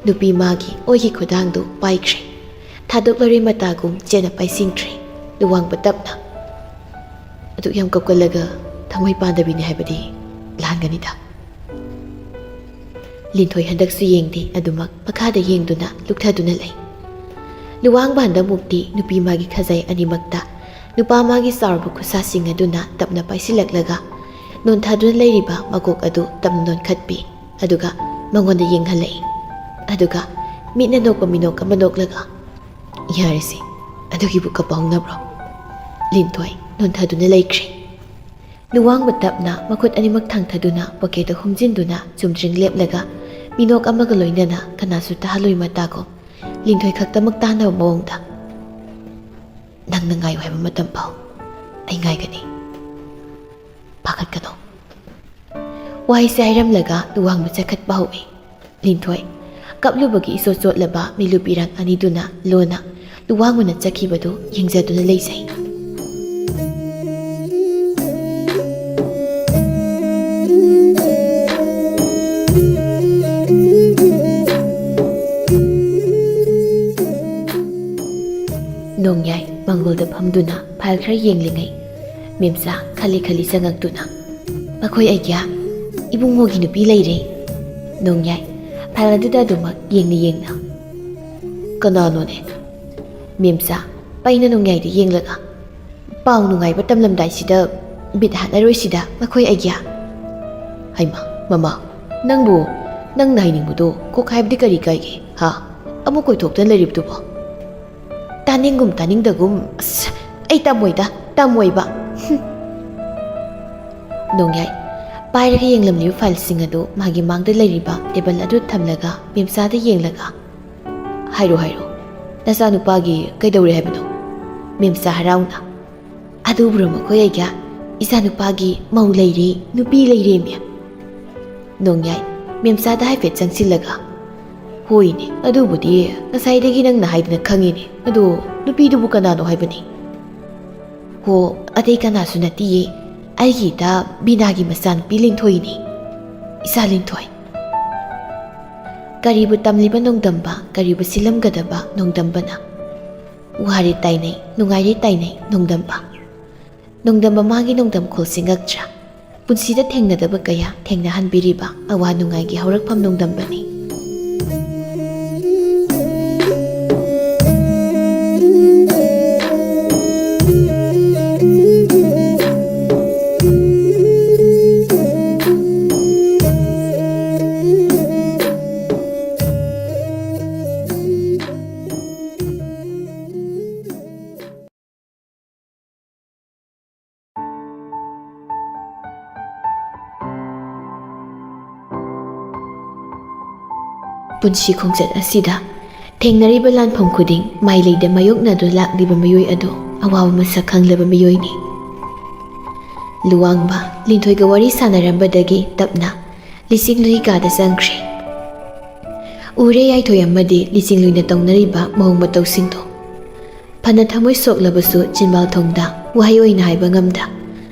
ꯅꯨꯄꯤ ꯃꯥꯒꯤ ꯑꯣꯏꯒꯤ ꯈꯨꯗꯥꯡꯗꯨ ꯄꯥꯏꯈ꯭ꯔꯦ꯫ ꯊꯥꯗꯣꯛꯂꯔꯣꯏ ꯃꯇꯥꯒꯨꯝ ꯆꯦꯠꯅ ꯄꯥꯏꯁꯤꯟꯈ꯭ꯔꯦ꯫ ꯂꯨꯋꯥꯡꯕ ꯇꯞꯅ, "ꯑꯗꯨꯛ ꯌꯥꯝ ꯀꯞꯀꯜꯂꯒ ꯊꯃꯣꯏ ꯄꯥꯟꯗꯕꯤꯅꯤ ꯍꯥꯏꯕꯗꯤ ꯂꯥꯟꯒꯅꯤꯗ꯫" ꯂꯤꯟꯊꯣꯏ ꯍꯟꯗꯛꯁꯨ ꯌꯦꯡꯗꯦ, ꯑꯗꯨꯃꯛ ꯃꯈꯥꯗ ꯌꯦꯡꯗꯨꯅ ꯂꯨꯞꯊꯗꯨꯅ ꯂꯩ꯫ ꯂꯨꯋꯥꯡꯕ ꯍꯟꯗꯛꯃꯨꯛꯇꯤ ꯅꯨꯄꯤ ꯃꯥꯒꯤ ꯈꯖꯩ ꯑꯅꯤꯃꯛꯇ ꯅꯨꯄꯥ ꯃꯥꯒꯤ ꯆꯥꯎꯔꯕ ꯈꯨꯠꯁꯥꯁꯤꯡ ꯑꯗꯨꯅ ꯇꯞꯅ ꯄꯥꯏꯁꯤꯜꯂꯛꯂꯒ ꯅꯣꯟꯊꯗꯨꯅ ꯂꯩꯔꯤꯕ ꯃꯀꯣꯛ ꯑꯗꯨ ꯇꯞꯅ ꯅꯣꯟꯈꯠꯄꯤ꯫ ꯑꯗꯨꯒ ꯃꯉꯣꯟꯗ ꯌꯦꯡꯍꯜꯂꯛꯏ꯫ ꯑꯗꯨꯒ ꯃꯤꯠꯅ ꯅꯣꯛꯄ ꯃꯤꯅꯣꯛ ꯑꯃ ꯅꯣꯛꯂꯒ, "ꯌꯥꯔꯦꯁꯦ, ꯑꯗꯨꯒꯤꯕꯨ ꯀꯞꯄ ꯍꯧꯅꯕ꯭ꯔꯣ?" ꯂꯤꯟꯊꯣꯏ ꯅꯣꯟꯊꯗꯨꯅ ꯂꯩꯈ꯭ꯔꯦ꯫ ꯂꯨꯋꯥꯡꯕ ꯇꯞꯅ ꯃꯈꯨꯠ ꯑꯅꯤꯃꯛ ꯊꯥꯡꯊꯗꯨꯅ ꯄꯣꯀꯦꯠꯇ ꯍꯨꯝꯖꯤꯟꯗꯨꯅ ꯆꯨꯝꯗ꯭ꯔꯤꯡ ꯂꯦꯞꯂꯒ ꯃꯤꯅꯣꯛ ꯑꯃꯒ ꯂꯣꯏꯅꯅ ꯀꯅꯥꯁꯨ ꯇꯥꯍꯜꯂꯣꯏ ꯃꯇꯥꯒꯨꯝ ꯂꯤꯟꯊꯣꯏ ꯈꯛꯇꯃꯛ ꯇꯥꯅꯕ ꯃꯑꯣꯡꯗ, "ꯅꯪꯅ ꯉꯥꯏꯌꯨ ꯍꯥꯏꯕ ꯃꯇꯝ ꯐꯥꯎ ꯑꯩ ꯉꯥꯏꯒꯅꯤ꯫ ꯄꯥꯈꯠꯀꯅꯨ꯫" ꯋꯥꯍꯩꯁꯦ ꯍꯥꯏꯔꯝꯂꯒ ꯂꯨꯋꯥꯡꯕ ꯆꯠꯈꯠꯄ ꯍꯧꯏ꯫ ꯂꯤꯟꯊꯣꯏ ꯀꯞꯂꯨꯕꯒꯤ ꯏꯆꯣꯠ ꯆꯣꯠꯂꯕ ꯃꯤꯠꯂꯨ ꯄꯤꯔꯥꯡ ꯑꯅꯤꯗꯨꯅ ꯂꯣꯟꯅ ꯂꯨꯋꯥꯡꯕꯅ ꯆꯠꯈꯤꯕꯗꯨ ꯌꯦꯡꯖꯗꯨꯅ ꯂꯩꯖꯩ꯫ ꯅꯣꯡꯌꯥꯏ ꯃꯪꯒꯣꯜꯗ ꯐꯝꯗꯨꯅ ꯐꯥꯏꯜ ꯈꯔ ꯌꯦꯡꯂꯤꯉꯩ ꯃꯦꯝꯆꯥ ꯈꯜꯂꯤ ꯈꯜꯂꯤ ꯆꯪꯉꯛꯇꯨꯅ, "ꯃꯈꯣꯏ ꯑꯩꯒ꯭ꯌꯥ, ꯏꯕꯨꯡꯉꯣꯒꯤ ꯅꯨꯄꯤ ꯂꯩꯔꯦ꯫" ꯅꯣꯡꯌꯥꯏ ꯐꯥꯏꯜ ꯑꯗꯨꯗ ꯑꯗꯨꯃꯛ ꯌꯦꯡꯅ ꯌꯦꯡꯅ, "ꯀꯅꯥꯅꯣꯅꯦ?" ꯃꯦꯝꯆꯥ ꯄꯩꯅ ꯅꯣꯡꯌꯥꯏꯗ ꯌꯦꯡꯂꯒ, "ꯄꯥꯎ ꯅꯨꯡꯉꯥꯏꯕ ꯇꯝꯂꯝꯗꯥꯏꯁꯤꯗ ꯕꯤꯠ ꯍꯥꯠꯂꯔꯣꯏꯁꯤꯗ ꯃꯈꯣꯏ ꯑꯩꯒ꯭ꯌꯥ꯫" "ꯍꯩꯃꯥ, ꯃꯃꯥ, ꯅꯪꯕꯨ ꯅꯪꯅ ꯍꯩꯅꯤꯡꯕꯗꯣ ꯀꯣꯛ ꯍꯥꯏꯕꯗꯤ ꯀꯔꯤ ꯀꯥꯏꯒꯦ, ꯍꯥ? ꯑꯃꯨꯛ ꯀꯣꯏꯊꯣꯛꯇꯅ ꯂꯩꯔꯤꯕꯗꯨꯕꯣ?" "ꯇꯥꯅꯤꯡꯒꯨꯝ ꯇꯥꯅꯤꯡꯗꯒꯨꯝ, ꯑꯁ, ꯑꯩ ꯇꯝꯃꯣꯏꯗ, ꯇꯝꯃꯣꯏꯕ꯫" ꯍꯨꯝ꯫ ꯅꯣꯡꯌꯥꯏ ꯄꯥꯏꯔꯒ ꯌꯦꯡꯂꯝꯂꯤꯕ ꯐꯥꯏꯜꯁꯤꯡ ꯑꯗꯨ ꯃꯥꯒꯤ ꯃꯥꯡꯗ ꯂꯩꯔꯤꯕ ꯇꯦꯕꯜ ꯑꯗꯨ ꯊꯝꯂꯒ ꯃꯦꯝꯆꯥꯗ ꯌꯦꯡꯂꯒ, "ꯍꯥꯏꯔꯣ, ꯍꯥꯏꯔꯣ, ꯅꯆꯥꯅꯨꯄꯥꯒꯤ ꯀꯩꯗꯧꯔꯦ ꯍꯥꯏꯕꯅꯣ?" ꯃꯦꯝꯆꯥ ꯍꯔꯥꯎꯅ, "ꯑꯗꯨꯕꯨꯔꯣ ꯃꯈꯣꯏ ꯑꯩꯒ, ꯏꯆꯥꯅꯨꯄꯥꯒꯤ ꯃꯧ ꯂꯩꯔꯦ, ꯅꯨꯄꯤ ꯂꯩꯔꯦꯃꯤ꯫" ꯅꯣꯡꯌꯥꯏ ꯃꯦꯝꯆꯥꯗ ꯍꯥꯏꯐꯦꯠ ꯆꯪꯁꯤꯜꯂꯒ, "ꯍꯣꯏꯅꯦ, ꯑꯗꯨꯕꯨꯗꯤ ꯉꯁꯥꯏꯗꯒꯤ ꯅꯪꯅ ꯍꯥꯏꯗꯅ ꯈꯪꯉꯤꯅꯦ꯫ ꯑꯗꯣ ꯅꯨꯄꯤꯗꯨꯕꯨ ꯀꯅꯥꯅꯣ ꯍꯥꯏꯕꯅꯤ?" "ꯍꯣ, ꯑꯇꯩ ꯀꯅꯥꯁꯨ ꯅꯠꯇꯤꯌꯦ, ꯑꯩꯒꯤ ꯏꯇꯥ ꯕꯤꯅꯥꯒꯤ ꯃꯆꯥꯅꯨꯄꯤ ꯂꯤꯟꯊꯣꯏꯅꯤ, ꯏꯆꯥ ꯂꯤꯟꯊꯣꯏ꯫" ꯀꯔꯤꯕꯨ ꯇꯝꯂꯤꯕ ꯅꯣꯡꯗꯝꯕ, ꯀꯔꯤꯕꯨ ꯁꯤꯜꯂꯝꯒꯗꯕ ꯅꯣꯡꯗꯝꯕꯅ? ꯋꯥꯔꯦ ꯇꯥꯏꯅꯩ, ꯅꯨꯡꯉꯥꯏꯔꯦ ꯇꯥꯏꯅꯩ ꯅꯣꯡꯗꯝꯕ꯫ ꯅꯣꯡꯗꯝꯕ ꯃꯥꯒꯤ ꯅꯣꯡꯗꯝ ꯈꯣꯜꯁꯤ ꯉꯛꯇ꯭ꯔꯥ? ꯄꯨꯟꯁꯤꯗ ꯊꯦꯡꯅꯗꯕ ꯀꯌꯥ ꯊꯦꯡꯅꯍꯟꯕꯤꯔꯤꯕ ꯑꯋꯥ ꯅꯨꯡꯉꯥꯏꯒꯤ ꯍꯧꯔꯛꯐꯝ ꯅꯣꯡꯗꯝꯕꯅꯤ꯫ ꯄꯨꯟꯁꯤ ꯈꯣꯡꯆꯠ ꯑꯁꯤꯗ ꯊꯦꯡꯅꯔꯤꯕ ꯂꯥꯟꯐꯝ ꯈꯨꯗꯤꯡ ꯃꯥꯏꯂꯩꯗ ꯃꯥꯌꯣꯛꯅꯗꯨꯅ ꯂꯥꯛꯂꯤꯕ ꯃꯤꯑꯣꯏ ꯑꯗꯨ ꯑꯋꯥꯕ ꯃꯁꯛ ꯈꯪꯂꯕ ꯃꯤꯑꯣꯏꯅꯤ꯫ ꯂꯨꯋꯥꯡꯕ ꯂꯤꯟꯊꯣꯏꯒ ꯋꯥꯔꯤ ꯁꯥꯟꯅꯔꯝꯕꯗꯒꯤ ꯇꯞꯅ ꯂꯤꯆꯤꯡꯂꯨꯏ ꯀꯥꯗ ꯆꯪꯈ꯭ꯔꯦ꯫ ꯎꯔꯦ ꯌꯥꯏꯊꯣꯏ ꯑꯃꯗꯤ ꯂꯤꯆꯤꯡꯂꯨꯏꯅ ꯇꯧꯅꯔꯤꯕ ꯃꯑꯣꯡ ꯃꯇꯧꯁꯤꯡꯗꯣ꯫ ꯐꯅ ꯊꯃꯣꯏ ꯁꯣꯛꯂꯕꯁꯨ ꯆꯤꯟꯕꯥꯜ ꯊꯣꯡꯗ ꯋꯥꯍꯩ ꯑꯣꯏꯅ ꯍꯥꯏꯕ ꯉꯝꯗ꯫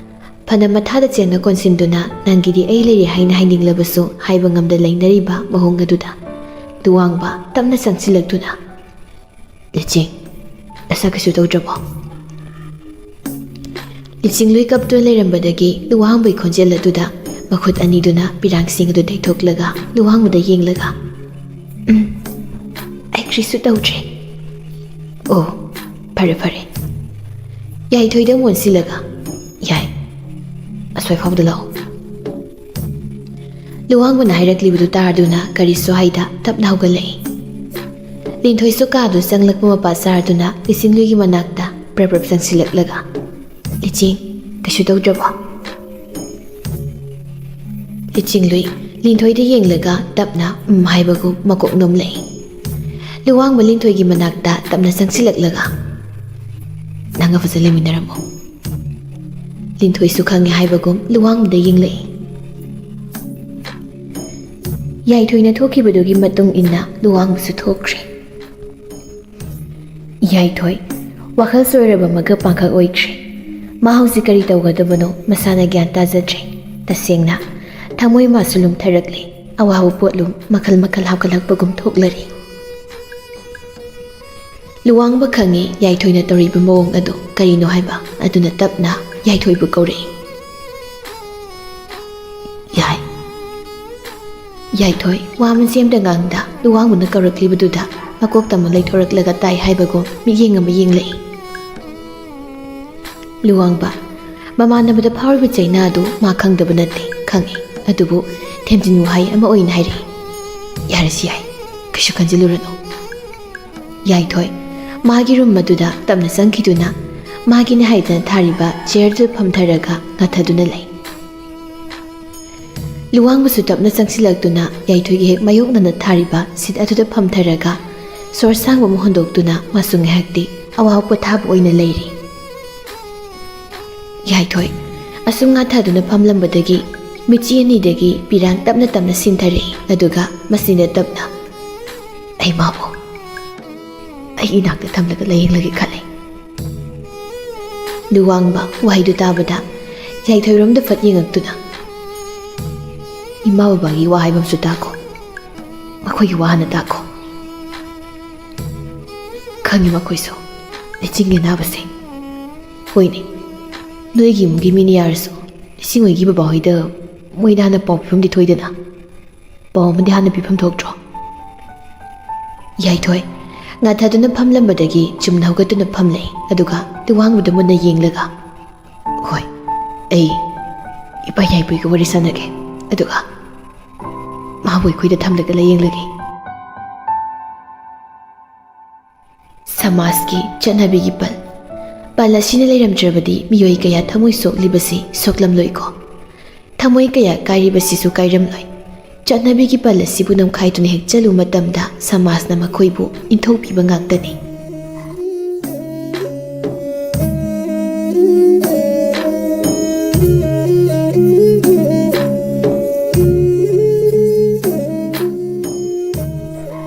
ꯐꯅ ꯃꯊꯥꯗ ꯆꯦꯠꯅ ꯀꯣꯟꯁꯤꯟꯗꯨꯅ "ꯅꯪꯒꯤꯗꯤ ꯑꯩ ꯂꯩꯔꯦ" ꯍꯥꯏꯅ ꯍꯥꯏꯅꯤꯡꯂꯕꯁꯨ ꯍꯥꯏꯕ ꯉꯝꯗ ꯂꯩꯅꯔꯤꯕ ꯃꯑꯣꯡ ꯑꯗꯨꯗ ꯂꯨꯋꯥꯡꯕ ꯇꯞꯅ ꯆꯪꯁꯤꯜꯂꯛꯇꯨꯅ, "ꯂꯤꯆꯤꯡ, ꯅꯁꯥ ꯀꯩꯁꯨ ꯇꯧꯗ꯭ꯔꯕꯣ?" ꯂꯤꯆꯤꯡꯂꯨꯏ ꯀꯞꯇꯨꯅ ꯂꯩꯔꯝꯕꯗꯒꯤ ꯂꯨꯋꯥꯡꯕꯒꯤ ꯈꯣꯟꯖꯦꯜ ꯑꯗꯨꯗ ꯃꯈꯨꯠ ꯑꯅꯤꯗꯨꯅ ꯄꯤꯔꯥꯡꯁꯤꯡ ꯑꯗꯨ ꯇꯩꯊꯣꯛꯂꯒ ꯂꯨꯋꯥꯡꯕꯗ ꯌꯦꯡꯂꯒ, "ꯎꯝ, ꯑꯩ ꯀꯔꯤꯁꯨ ꯇꯧꯗ꯭ꯔꯦ"꯫ "ꯑꯣ, ꯐꯔꯦ ꯐꯔꯦ"꯫ ꯌꯥꯏꯊꯣꯏꯗ ꯑꯃꯨꯛ ꯑꯣꯟꯁꯤꯜꯂꯒ, "ꯌꯥꯏ, ꯑꯁ꯭ꯋꯥꯏ ꯐꯥꯎꯕꯗ ꯂꯥꯛꯑꯣ"꯫ ꯂꯨꯋꯥꯡꯕꯅ ꯍꯥꯏꯔꯛꯂꯤꯕꯗꯨ ꯇꯥꯔꯗꯨꯅ ꯀꯔꯤꯁꯨ ꯍꯥꯏꯗ ꯇꯞꯅ ꯍꯧꯒꯠꯂꯛꯏ꯫ ꯂꯤꯟꯊꯣꯏꯁꯨ ꯀꯥꯗꯨ ꯆꯪꯂꯛꯄ ꯃꯄꯥ ꯆꯥꯔꯗꯨꯅ ꯂꯤꯆꯤꯡꯂꯨꯏꯒꯤ ꯃꯅꯥꯛꯇ ꯄ꯭ꯔꯞ ꯄ꯭ꯔꯞ ꯆꯪꯁꯤꯜꯂꯛꯂꯒ, "ꯂꯤꯆꯤꯡ, ꯀꯩꯁꯨ ꯇꯧꯗ꯭ꯔꯕꯣ?" ꯂꯤꯆꯤꯡꯂꯨꯏ ꯂꯤꯟꯊꯣꯏꯗ ꯌꯦꯡꯂꯒ ꯇꯞꯅ "ꯎꯝ" ꯍꯥꯏꯕꯒꯨꯝ ꯃꯀꯣꯛ ꯅꯣꯝꯂꯛꯏ꯫ ꯂꯨꯋꯥꯡꯕ ꯂꯤꯟꯊꯣꯏꯒꯤ ꯃꯅꯥꯛꯇ ꯇꯞꯅ ꯆꯪꯁꯤꯜꯂꯛꯂꯒ, "ꯅꯪꯒ ꯐꯖꯅ ꯂꯩꯃꯤꯟꯅꯔꯝꯃꯣ"꯫ ꯂꯤꯟꯊꯣꯏꯁꯨ ꯈꯪꯉꯦ ꯍꯥꯏꯕꯒꯨꯝ ꯂꯨꯋꯥꯡꯕꯗ ꯌꯦꯡꯂꯛꯏ꯫ ꯌꯥꯏꯊꯣꯏꯅ ꯊꯣꯛꯈꯤꯕꯗꯨꯒꯤ ꯃꯇꯨꯡ ꯏꯟꯅ ꯂꯨꯋꯥꯡꯕꯁꯨ ꯊꯣꯛꯈ꯭ꯔꯦ꯫ ꯌꯥꯏꯊꯣꯏ ꯋꯥꯈꯜ ꯆꯣꯏꯔꯕ ꯃꯒ ꯄꯥꯡꯈꯛ ꯑꯣꯏꯈ꯭ꯔꯦ꯫ ꯃꯥ ꯍꯧꯖꯤꯛ ꯀꯔꯤ ꯇꯧꯒꯗꯕꯅꯣ ꯃꯁꯥꯅ ꯒ꯭ꯌꯥꯟ ꯇꯥꯖꯗ꯭ꯔꯦ꯫ ꯇꯁꯦꯡꯅ ꯊꯃꯣꯏ ꯃꯥꯁꯨ ꯂꯨꯝꯊꯔꯛꯂꯦ꯫ ꯑꯋꯥꯕ ꯄꯣꯠꯂꯨꯝ ꯃꯈꯜ ꯃꯈꯜ ꯍꯥꯞꯀꯠꯂꯛꯄꯒꯨꯝ ꯊꯣꯛꯂꯔꯦ꯫ ꯂꯨꯋꯥꯡꯕ ꯈꯪꯉꯦ ꯌꯥꯏꯊꯣꯏꯅ ꯇꯧꯔꯤꯕ ꯃꯑꯣꯡ ꯑꯗꯨ ꯀꯔꯤꯅꯣ ꯍꯥꯏꯕ꯫ ꯑꯗꯨꯅ ꯇꯞꯅ ꯌꯥꯏꯊꯣꯏꯕꯨ ꯀꯧꯔꯛꯏ꯫ ꯌꯥꯏꯊꯣꯏ ꯋꯥ ꯃꯆꯦꯝꯇ ꯉꯥꯡꯗ ꯂꯨꯋꯥꯡꯕꯅ ꯀꯧꯔꯛꯂꯤꯕꯗꯨꯗ ꯃꯀꯣꯛ ꯇꯝꯅ ꯂꯩꯊꯣꯔꯛꯂꯒ ꯇꯥꯏ ꯍꯥꯏꯕꯒꯨꯝ ꯃꯤꯠꯌꯦꯡ ꯑꯃ ꯌꯦꯡꯂꯛꯏ꯫ ꯂꯨꯋꯥꯡꯕ, ꯃꯃꯥꯟꯅꯕꯗ ꯐꯥꯎꯔꯤꯕ ꯆꯩꯅꯥ ꯑꯗꯨ ꯃꯥ ꯈꯪꯗꯕ ꯅꯠꯇꯦ, ꯈꯪꯏ꯫ ꯑꯗꯨꯕꯨ ꯊꯦꯝꯖꯤꯟ ꯋꯥꯍꯩ ꯑꯃ ꯑꯣꯏꯅ ꯍꯥꯏꯔꯛꯏ꯫ ꯌꯥꯔꯦꯁꯤ ꯌꯥꯏ, ꯀꯩꯁꯨ ꯈꯟꯖꯤꯜꯂꯨꯔꯅꯨ꯫ ꯌꯥꯏꯊꯣꯏ ꯃꯥꯒꯤ ꯔꯨꯝ ꯑꯗꯨꯗ ꯇꯞꯅ ꯆꯪꯈꯤꯗꯨꯅ ꯃꯥꯒꯤꯅꯤ ꯍꯥꯏꯗꯅ ꯊꯥꯔꯤꯕ ꯆꯤꯌꯔꯗꯨꯗ ꯐꯝꯊꯔꯒ ꯉꯥꯊꯗꯨꯅ ꯂꯩ꯫ ꯂꯨꯋꯥꯡꯕꯁꯨ ꯇꯞꯅ ꯆꯪꯁꯤꯜꯂꯛꯇꯨꯅ ꯌꯥꯏꯊꯣꯏꯒꯤ ꯍꯦꯛ ꯃꯥꯌꯣꯛꯅꯅ ꯊꯥꯔꯤꯕ ꯁꯤꯠ ꯑꯗꯨꯗ ꯐꯝꯊꯔꯒ ꯁꯣꯔ ꯁꯥꯡꯕ ꯑꯃ ꯍꯣꯟꯗꯣꯛꯇꯨꯅ ꯃꯥꯁꯨ ꯉꯥꯏꯍꯥꯛꯇꯤ ꯑꯋꯥ ꯄꯣꯊꯥꯕ ꯑꯣꯏꯅ ꯂꯩꯔꯤ꯫ ꯌꯥꯏꯊꯣꯏ ꯑꯁꯨꯝ ꯉꯥꯊꯗꯨꯅ ꯐꯝꯂꯝꯕꯗꯒꯤ ꯃꯤꯠꯆꯤ ꯑꯅꯤꯗꯒꯤ ꯄꯤꯔꯥꯡ ꯇꯞꯅ ꯇꯞꯅ ꯁꯤꯟꯊꯔꯛꯏ, ꯑꯗꯨꯒ ꯃꯁꯤꯅ ꯇꯞꯅ, "ꯑꯩ ꯃꯥꯕꯨ ꯑꯩ ꯏꯅꯥꯛꯇ ꯊꯝꯂꯒ ꯂꯥꯌꯦꯡꯂꯒꯦ ꯈꯜꯂꯤ꯫" ꯂꯨꯋꯥꯡꯕ ꯋꯥꯍꯩꯗꯨ ꯇꯥꯕꯗ ꯌꯥꯏꯊꯣꯏꯔꯣꯝꯗ ꯐꯠ ꯌꯦꯡꯉꯛꯇꯨꯅ, "ꯏꯃꯥ ꯕꯕꯥꯒꯤ ꯋꯥ ꯍꯥꯏꯕ ꯑꯃꯁꯨ ꯇꯥꯈꯣ, ꯃꯈꯣꯏꯒꯤ ꯋꯥ ꯍꯥꯟꯅ ꯇꯥꯈꯣ꯫ ꯈꯪꯉꯤ ꯃꯈꯣꯏꯁꯨ ꯂꯤꯆꯤꯡꯒꯤ ꯑꯅꯥꯕꯁꯦ꯫ ꯍꯣꯏꯅꯦ, ꯅꯣꯏꯒꯤ ꯏꯃꯨꯡꯒꯤ ꯃꯤꯅ ꯌꯥꯔꯁꯨ ꯂꯤꯆꯤꯡ ꯍꯣꯏꯒꯤ ꯕꯕꯥ ꯍꯣꯏꯗ ꯃꯣꯏꯗ ꯍꯥꯟꯅ ꯄꯥꯎ ꯄꯤꯐꯝꯗꯤ ꯊꯣꯛꯏꯗꯅ꯫ ꯄꯥꯎ ꯑꯃꯗꯤ ꯍꯥꯟꯅ ꯄꯤꯐꯝ ꯊꯣꯛꯇ꯭ꯔꯣ?" ꯌꯥꯏꯊꯣꯏ ꯉꯥꯊꯗꯨꯅ ꯐꯝꯂꯝꯕꯗꯒꯤ ꯆꯨꯝꯅ ꯍꯧꯒꯠꯇꯨꯅ ꯐꯝꯂꯦ, ꯑꯗꯨꯒ ꯂꯨꯋꯥꯡꯕꯗ ꯃꯨꯟꯅ ꯌꯦꯡꯂꯒ, "ꯍꯣꯏ, ꯑꯩ ꯏꯄꯥ ꯌꯥꯏꯕꯨꯏꯒ ꯋꯥꯔꯤ ꯁꯥꯟꯅꯒꯦ, ꯑꯗꯨꯒ ꯃꯥꯕꯨ ꯑꯩꯈꯣꯏꯗ ꯊꯝꯂꯒ ꯂꯥꯌꯦꯡꯂꯒꯦ꯫" ꯁꯃꯥꯖꯀꯤ ꯆꯠꯅꯕꯤꯒꯤ ꯄꯜ꯫ ꯄꯜ ꯑꯁꯤꯅ ꯂꯩꯔꯝꯗ꯭ꯔꯕꯗꯤ ꯃꯤꯑꯣꯏ ꯀꯌꯥ ꯊꯃꯣꯏ ꯁꯣꯛꯂꯤꯕꯁꯤ ꯁꯣꯛꯂꯝꯂꯣꯏꯀꯣ꯫ ꯊꯃꯣꯏ ꯀꯌꯥ ꯀꯥꯏꯔꯤꯕꯁꯤꯁꯨ ꯀꯥꯏꯔꯝꯂꯣꯏ꯫ ꯆꯠꯅꯕꯤꯒꯤ ꯄꯜ ꯑꯁꯤꯕꯨ ꯅꯝꯈꯥꯏꯗꯨꯅ ꯍꯦꯛ ꯆꯠꯂꯨ ꯃꯇꯝꯗ ꯁꯃꯥꯖꯅ ꯃꯈꯣꯏꯕꯨ ꯏꯟꯊꯣꯛꯄꯤꯕ ꯉꯥꯛꯇꯅꯤ꯫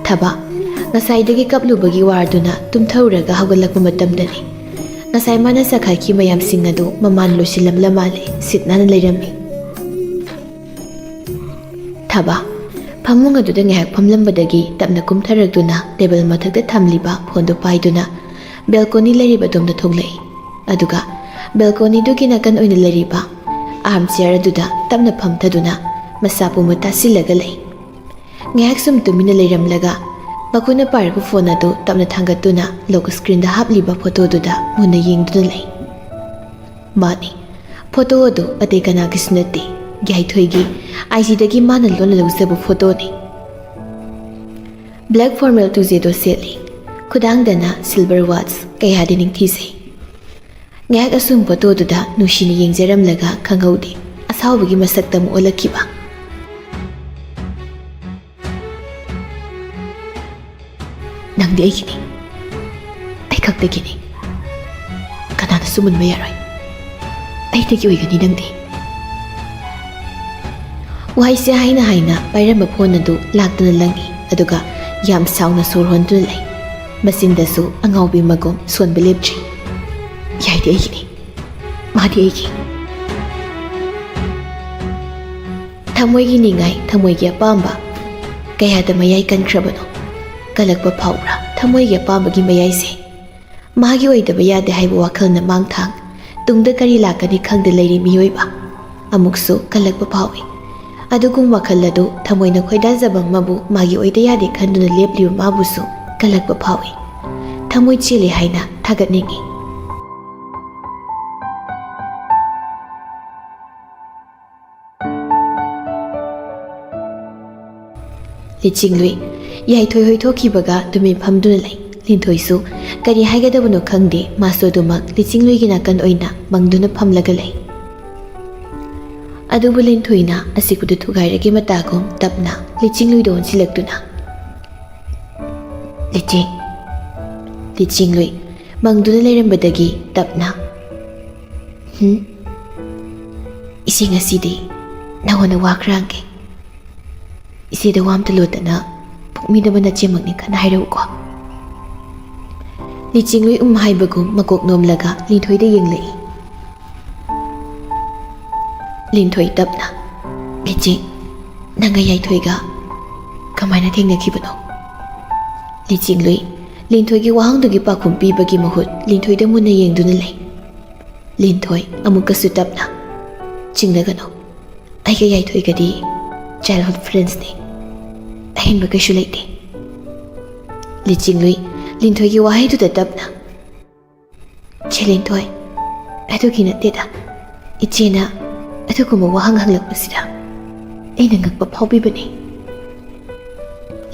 ꯊꯕꯥ, ꯉꯁꯥꯏꯗꯒꯤ ꯀꯞꯂꯨꯕꯒꯤ ꯋꯥꯔꯗꯨꯅ ꯇꯨꯝꯊꯔꯨꯔꯒ ꯍꯧꯒꯠꯂꯛꯄ ꯃꯇꯝꯗꯅꯤ꯫ ꯉꯁꯥꯏ ꯃꯥꯅ ꯆꯈꯥꯏꯈꯤ ꯃꯌꯥꯝꯁꯤꯡ ꯑꯗꯨ ꯃꯃꯥꯟ ꯂꯣꯏꯁꯤꯜꯂꯝꯂ ꯃꯥꯜꯂꯦ, ꯁꯤꯠ ꯅꯥꯟꯅ ꯂꯩꯔꯝꯃꯤ꯫ ꯊꯕꯥ, ꯐꯃꯨꯡ ꯑꯗꯨꯗ ꯉꯥꯏꯍꯥꯛ ꯐꯝꯂꯝꯕꯗꯒꯤ ꯇꯞꯅ ꯀꯨꯝꯊꯔꯛꯇꯨꯅ ꯇꯦꯕꯜ ꯃꯊꯛꯇ ꯊꯝꯂꯤꯕ ꯐꯣꯟꯗꯨ ꯄꯥꯏꯗꯨꯅ ꯕꯦꯜꯀꯣꯅꯤ ꯂꯩꯔꯤꯕ ꯑꯗꯣꯝꯗ ꯊꯣꯛꯂꯛꯏ꯫ ꯑꯗꯨꯒ ꯕꯦꯜꯀꯣꯅꯤꯗꯨꯒꯤ ꯅꯥꯀꯟ ꯑꯣꯏꯅ ꯂꯩꯔꯤꯕ ꯑꯥꯔꯝ ꯆꯤꯌꯔ ꯑꯗꯨꯗ ꯇꯞꯅ ꯐꯝꯊꯗꯨꯅ ꯃꯁꯥ ꯄꯨꯝꯕ ꯇꯥꯁꯤꯜꯂꯒ ꯂꯩ꯫ ꯉꯥꯏꯍꯥꯛ ꯁꯨꯝ ꯇꯨꯃꯤꯟꯅ ꯂꯩꯔꯝꯂꯒ ꯃꯈꯨꯠꯅ ꯄꯥꯏꯔꯛꯄ ꯐꯣꯟ ꯑꯗꯨ ꯇꯞꯅ ꯊꯥꯡꯒꯠꯇꯨꯅ ꯂꯣꯛ ꯁ꯭ꯀ꯭ꯔꯤꯟꯗ ꯍꯥꯞꯂꯤꯕ ꯐꯣꯇꯣꯗꯨꯗ ꯃꯨꯟꯅ ꯌꯦꯡꯗꯨꯅ ꯂꯩ꯫ ꯃꯥꯅꯤ, ꯐꯣꯇꯣ ꯑꯗꯨ ꯑꯇꯩ ꯀꯅꯥꯒꯤꯁꯨ ꯅꯠꯇꯦ, ꯌꯥꯏꯊꯣꯏꯒꯤ ꯑꯥꯏꯖꯤꯗꯒꯤ ꯃꯥꯅ ꯂꯣꯟꯅ ꯂꯧꯖꯕ ꯐꯣꯇꯣꯅꯤ꯫ ꯕ꯭ꯂꯦꯛ ꯐꯣꯔꯃꯦꯜ ꯇꯨꯖꯦꯗꯣ ꯁꯦꯠꯂꯤ, ꯈꯨꯗꯥꯡꯗꯅ ꯁꯤꯜꯚꯔ ꯋꯥꯠꯆ, ꯀꯌꯥꯗꯤ ꯅꯤꯡꯊꯤꯖꯩ꯫ ꯉꯥꯏꯍꯥꯛ ꯑꯁꯨꯝ ꯐꯣꯇꯣꯗꯨꯗ ꯅꯨꯡꯁꯤꯅ ꯌꯦꯡꯖꯔꯝꯂꯒ ꯈꯪꯍꯧꯗꯦ ꯑꯁꯥꯎꯕꯒꯤ ꯃꯁꯛꯇ ꯑꯃꯨꯛ ꯑꯣꯜꯂꯛꯈꯤꯕ꯫ "ꯅꯪꯗꯤ ꯑꯩꯒꯤꯅꯤ, ꯑꯩ ꯈꯛꯇꯒꯤꯅꯤ, ꯀꯅꯥꯅꯁꯨ ꯃꯨꯟꯕ ꯌꯥꯔꯣꯏ, ꯑꯩꯗꯒꯤ ꯑꯣꯏꯒꯅꯤ ꯅꯪꯗꯤ꯫" ꯋꯥꯍꯩꯁꯦ ꯍꯥꯏꯅ ꯍꯥꯏꯅ ꯄꯥꯏꯔꯝꯕ ꯐꯣꯟ ꯑꯗꯨ ꯂꯥꯛꯇꯨꯅ ꯂꯪꯏ, ꯑꯗꯨꯒ ꯌꯥꯝ ꯁꯥꯎꯅ ꯁꯣꯔ ꯍꯣꯟꯗꯨꯅ ꯂꯩ꯫ ꯃꯆꯤꯟꯗꯁꯨ ꯑꯉꯥꯎꯕꯤ ꯃꯒꯨꯝ ꯁꯣꯟꯕ ꯂꯦꯞꯇ꯭ꯔꯤ꯫ "ꯌꯥꯏꯗꯤ ꯑꯩꯒꯤꯅꯤ, ꯃꯥꯗꯤ ꯑꯩꯒꯤ꯫" ꯊꯃꯣꯏꯒꯤ ꯅꯤꯡꯉꯥꯏ, ꯊꯃꯣꯏꯒꯤ ꯑꯄꯥꯝꯕ ꯀꯌꯥꯗ ꯃꯌꯥꯏ ꯀꯟꯈ꯭ꯔꯕꯅꯣ꯫ ꯀꯜꯂꯛꯄ ꯐꯥꯎꯕ꯭ꯔꯥ ꯊꯃꯣꯏꯒꯤ ꯑꯄꯥꯝꯕꯒꯤ ꯃꯌꯥꯏꯁꯦ? ꯃꯥꯒꯤ ꯑꯣꯏꯗꯕ ꯌꯥꯗꯦ ꯍꯥꯏꯕ ꯋꯥꯈꯜꯅ ꯃꯥꯡꯊꯥꯡ, ꯇꯨꯡꯗ ꯀꯔꯤ ꯂꯥꯛꯀꯅꯤ ꯈꯪꯗ ꯂꯩꯔꯤ ꯃꯤꯑꯣꯏꯕ꯫ ꯑꯃꯨꯛꯁꯨ ꯀꯜꯂꯛꯄ ꯐꯥꯎꯏ꯫ ꯑꯗꯨꯒꯨꯝ ꯋꯥꯈꯜ ꯑꯗꯨ ꯊꯃꯣꯏꯅ ꯈꯣꯏꯗꯥꯖꯕ ꯑꯃꯕꯨ ꯃꯥꯒꯤ ꯑꯣꯏꯗ ꯌꯥꯗꯦ ꯈꯟꯗꯨꯅ ꯂꯦꯞꯂꯤꯕ ꯃꯥꯕꯨꯁꯨ ꯀꯜꯂꯛꯄ ꯐꯥꯎꯏ꯫ ꯊꯃꯣꯏ ꯆꯦꯜꯂꯤ ꯍꯥꯏꯅ ꯊꯥꯒꯠꯅꯤꯡꯏ꯫ ꯂꯤꯆꯤꯡꯂꯨꯏ꯫ ꯌꯥꯏꯊꯣꯏ ꯍꯣꯏ ꯊꯣꯛꯈꯤꯕꯒ ꯇꯨꯃꯤꯟ ꯐꯝꯗꯨꯅ ꯂꯩ꯫ ꯂꯤꯟꯊꯣꯏꯁꯨ ꯀꯔꯤ ꯍꯥꯏꯒꯗꯕꯅꯣ ꯈꯪꯗꯦ, ꯃꯥꯁꯨ ꯑꯗꯨꯃꯛ ꯂꯤꯆꯤꯡꯂꯨꯏꯒꯤ ꯅꯥꯀꯟ ꯑꯣꯏꯅ ꯃꯪꯗꯨꯅ ꯐꯝꯂꯒ ꯂꯩ꯫ ꯑꯗꯨꯕꯨ ꯂꯤꯟꯊꯣꯏꯅ ꯑꯁꯤꯕꯨꯗꯨ ꯊꯨꯒꯥꯏꯔꯒꯦ ꯃꯇꯥꯒꯨꯝ ꯇꯞꯅ ꯂꯤꯆꯤꯡꯂꯨꯏꯗ ꯑꯣꯟꯁꯤꯜꯂꯛꯇꯨꯅ, "ꯂꯤꯆꯤꯡ, ꯂꯤꯆꯤꯡꯂꯨꯏ," ꯃꯪꯗꯨꯅ ꯂꯩꯔꯝꯕꯗꯒꯤ ꯇꯞꯅ, "ꯍꯨꯝ? ꯏꯆꯦ, ꯉꯁꯤꯗꯤ ꯅꯉꯣꯟꯗ ꯋꯥ ꯈꯔ ꯍꯪꯒꯦ꯫ ꯏꯆꯦꯗ ꯋꯥ ꯑꯝꯇ ꯂꯣꯠꯇꯅ ꯄꯣꯛꯃꯤꯟꯅꯕ ꯅꯆꯦꯃꯛꯅꯤ ꯈꯟꯅ ꯍꯥꯏꯔꯛꯎꯀꯣ꯫" ꯂꯤꯆꯤꯡꯂꯨꯏ ꯎꯝ ꯍꯥꯏꯕꯒꯨꯝ ꯃꯀꯣꯛ ꯅꯣꯝꯂꯒ ꯂꯤꯟꯊꯣꯏꯗ ꯌꯦꯡꯂꯛꯏ꯫ ꯂꯤꯟꯊꯣꯏ ꯇꯞꯅ, "ꯂꯤꯆꯤꯡ, ꯅꯪꯒ ꯌꯥꯏꯊꯣꯏꯒ ꯀꯃꯥꯏꯅ ꯊꯦꯡꯅꯈꯤꯕꯅꯣ?" ꯂꯤꯆꯤꯡꯂꯨꯏ ꯂꯤꯟꯊꯣꯏꯒꯤ ꯋꯥꯍꯪꯗꯨꯒꯤ ꯄꯥꯎꯈꯨꯝ ꯄꯤꯕꯒꯤ ꯃꯍꯨꯠ ꯂꯤꯟꯊꯣꯏꯗ ꯃꯨꯟꯅ ꯌꯦꯡꯗꯨꯅ ꯂꯩ꯫ ꯂꯤꯟꯊꯣꯏ ꯑꯃꯨꯛꯀꯁꯨ ꯇꯞꯅ, "ꯆꯤꯡꯅꯒꯅꯨ, ꯑꯩꯒ ꯌꯥꯏꯊꯣꯏꯒꯗꯤ childhood friendsꯅꯤ꯫ ꯑꯍꯦꯟꯕ ꯀꯩꯁꯨ ꯂꯩꯇꯦ꯫ ꯂꯤꯆꯤꯡꯂꯨꯏ ꯂꯤꯟꯊꯣꯏꯒꯤ ꯋꯥꯍꯩꯗꯨꯗ ꯇꯞꯅ, "ꯆꯦ ꯂꯤꯟꯊꯣꯏ, ꯑꯗꯨꯒꯤ ꯅꯠꯇꯦꯗ꯫ ꯏꯆꯦꯅ ꯑꯗꯨꯒꯨꯝꯕ ꯋꯥꯍꯪ ꯍꯪꯂꯛꯄꯁꯤꯗ ꯑꯩꯅ ꯉꯛꯄ ꯐꯥꯎꯕꯤꯕꯅꯤ꯫"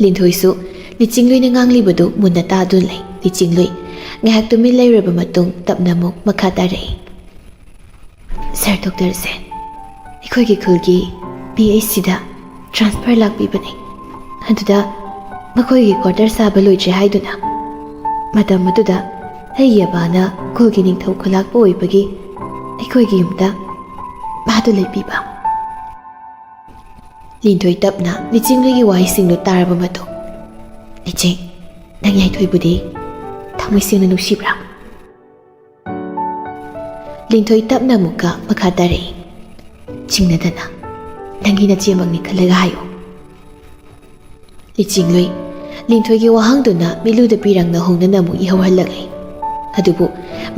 ꯂꯤꯟꯊꯣꯏꯁꯨ ꯂꯤꯆꯤꯡꯂꯨꯏꯅ ꯉꯥꯡꯂꯤꯕꯗꯨ ꯃꯨꯟꯅ ꯇꯥꯗꯨꯅ ꯂꯩ꯫ ꯂꯤꯆꯤꯡꯂꯨꯏ ꯉꯥꯏꯍꯥꯛ ꯇꯨꯃꯤꯟ ꯂꯩꯔꯕ ꯃꯇꯨꯡ ꯇꯞꯅ ꯑꯃꯨꯛ ꯃꯈꯥ ꯇꯥꯔꯛꯏ꯫ "ꯁꯥꯔ, ꯗꯣꯛꯇꯔꯁꯦ ꯑꯩꯈꯣꯏꯒꯤ ꯈꯨꯜꯒꯤ ꯄꯤ ꯑꯩꯆ ꯁꯤꯗ ꯇ꯭ꯔꯥꯟꯁꯐꯔ ꯂꯥꯛꯄꯤꯕꯅꯤ꯫ ꯑꯗꯨꯗ ꯃꯈꯣꯏꯒꯤ ꯀ꯭ꯋꯥꯇꯔ ꯁꯥꯕ ꯂꯣꯏꯗ꯭ꯔꯤ ꯍꯥꯏꯗꯨꯅ ꯃꯇꯝ ꯑꯗꯨꯗ ꯑꯩꯒꯤ ꯑꯕꯥꯅ ꯈꯨꯜꯒꯤ ꯅꯤꯡꯊꯧ ꯈꯨꯂꯥꯛꯄ ꯑꯣꯏꯕꯒꯤ ꯑꯩꯈꯣꯏꯒꯤ ꯌꯨꯝꯗ ꯃꯥꯗꯨ ꯂꯩꯕꯤꯕ꯫" ꯂꯤꯟꯊꯣꯏ ꯇꯞꯅ ꯂꯤꯆꯤꯡꯂꯨꯏꯒꯤ ꯋꯥꯍꯩꯁꯤꯡꯗꯨ ꯇꯥꯔꯕ ꯃꯇꯨꯡ, "ꯂꯤꯆꯤꯡ, ꯅꯪ ꯌꯥꯏꯊꯣꯏꯕꯨꯗꯤ ꯊꯃꯣꯏ ꯁꯦꯡꯅ ꯅꯨꯡꯁꯤꯕ꯭ꯔꯥ?" ꯂꯤꯟꯊꯣꯏ ꯇꯞꯅ ꯑꯃꯨꯛꯀ ꯃꯈꯥ ꯇꯥꯔꯛꯏ꯫ "ꯆꯤꯡꯅꯗꯅ ꯅꯪꯒꯤ ꯅꯆꯦꯃꯛꯅꯤ ꯈꯜꯂꯒ ꯍꯥꯏꯌꯨ꯫" ꯂꯤꯆꯤꯡꯂꯨꯏ ꯂꯤꯟꯊꯣꯏꯒꯤ ꯋꯥꯍꯪꯗꯨꯅ ꯃꯤꯠꯂꯨꯗ ꯄꯤꯔꯥꯡꯅ ꯍꯣꯡꯗꯅ ꯑꯃꯨꯛ ꯏꯍꯧꯍꯜꯂꯛꯂꯤ꯫ ꯑꯗꯨꯕꯨ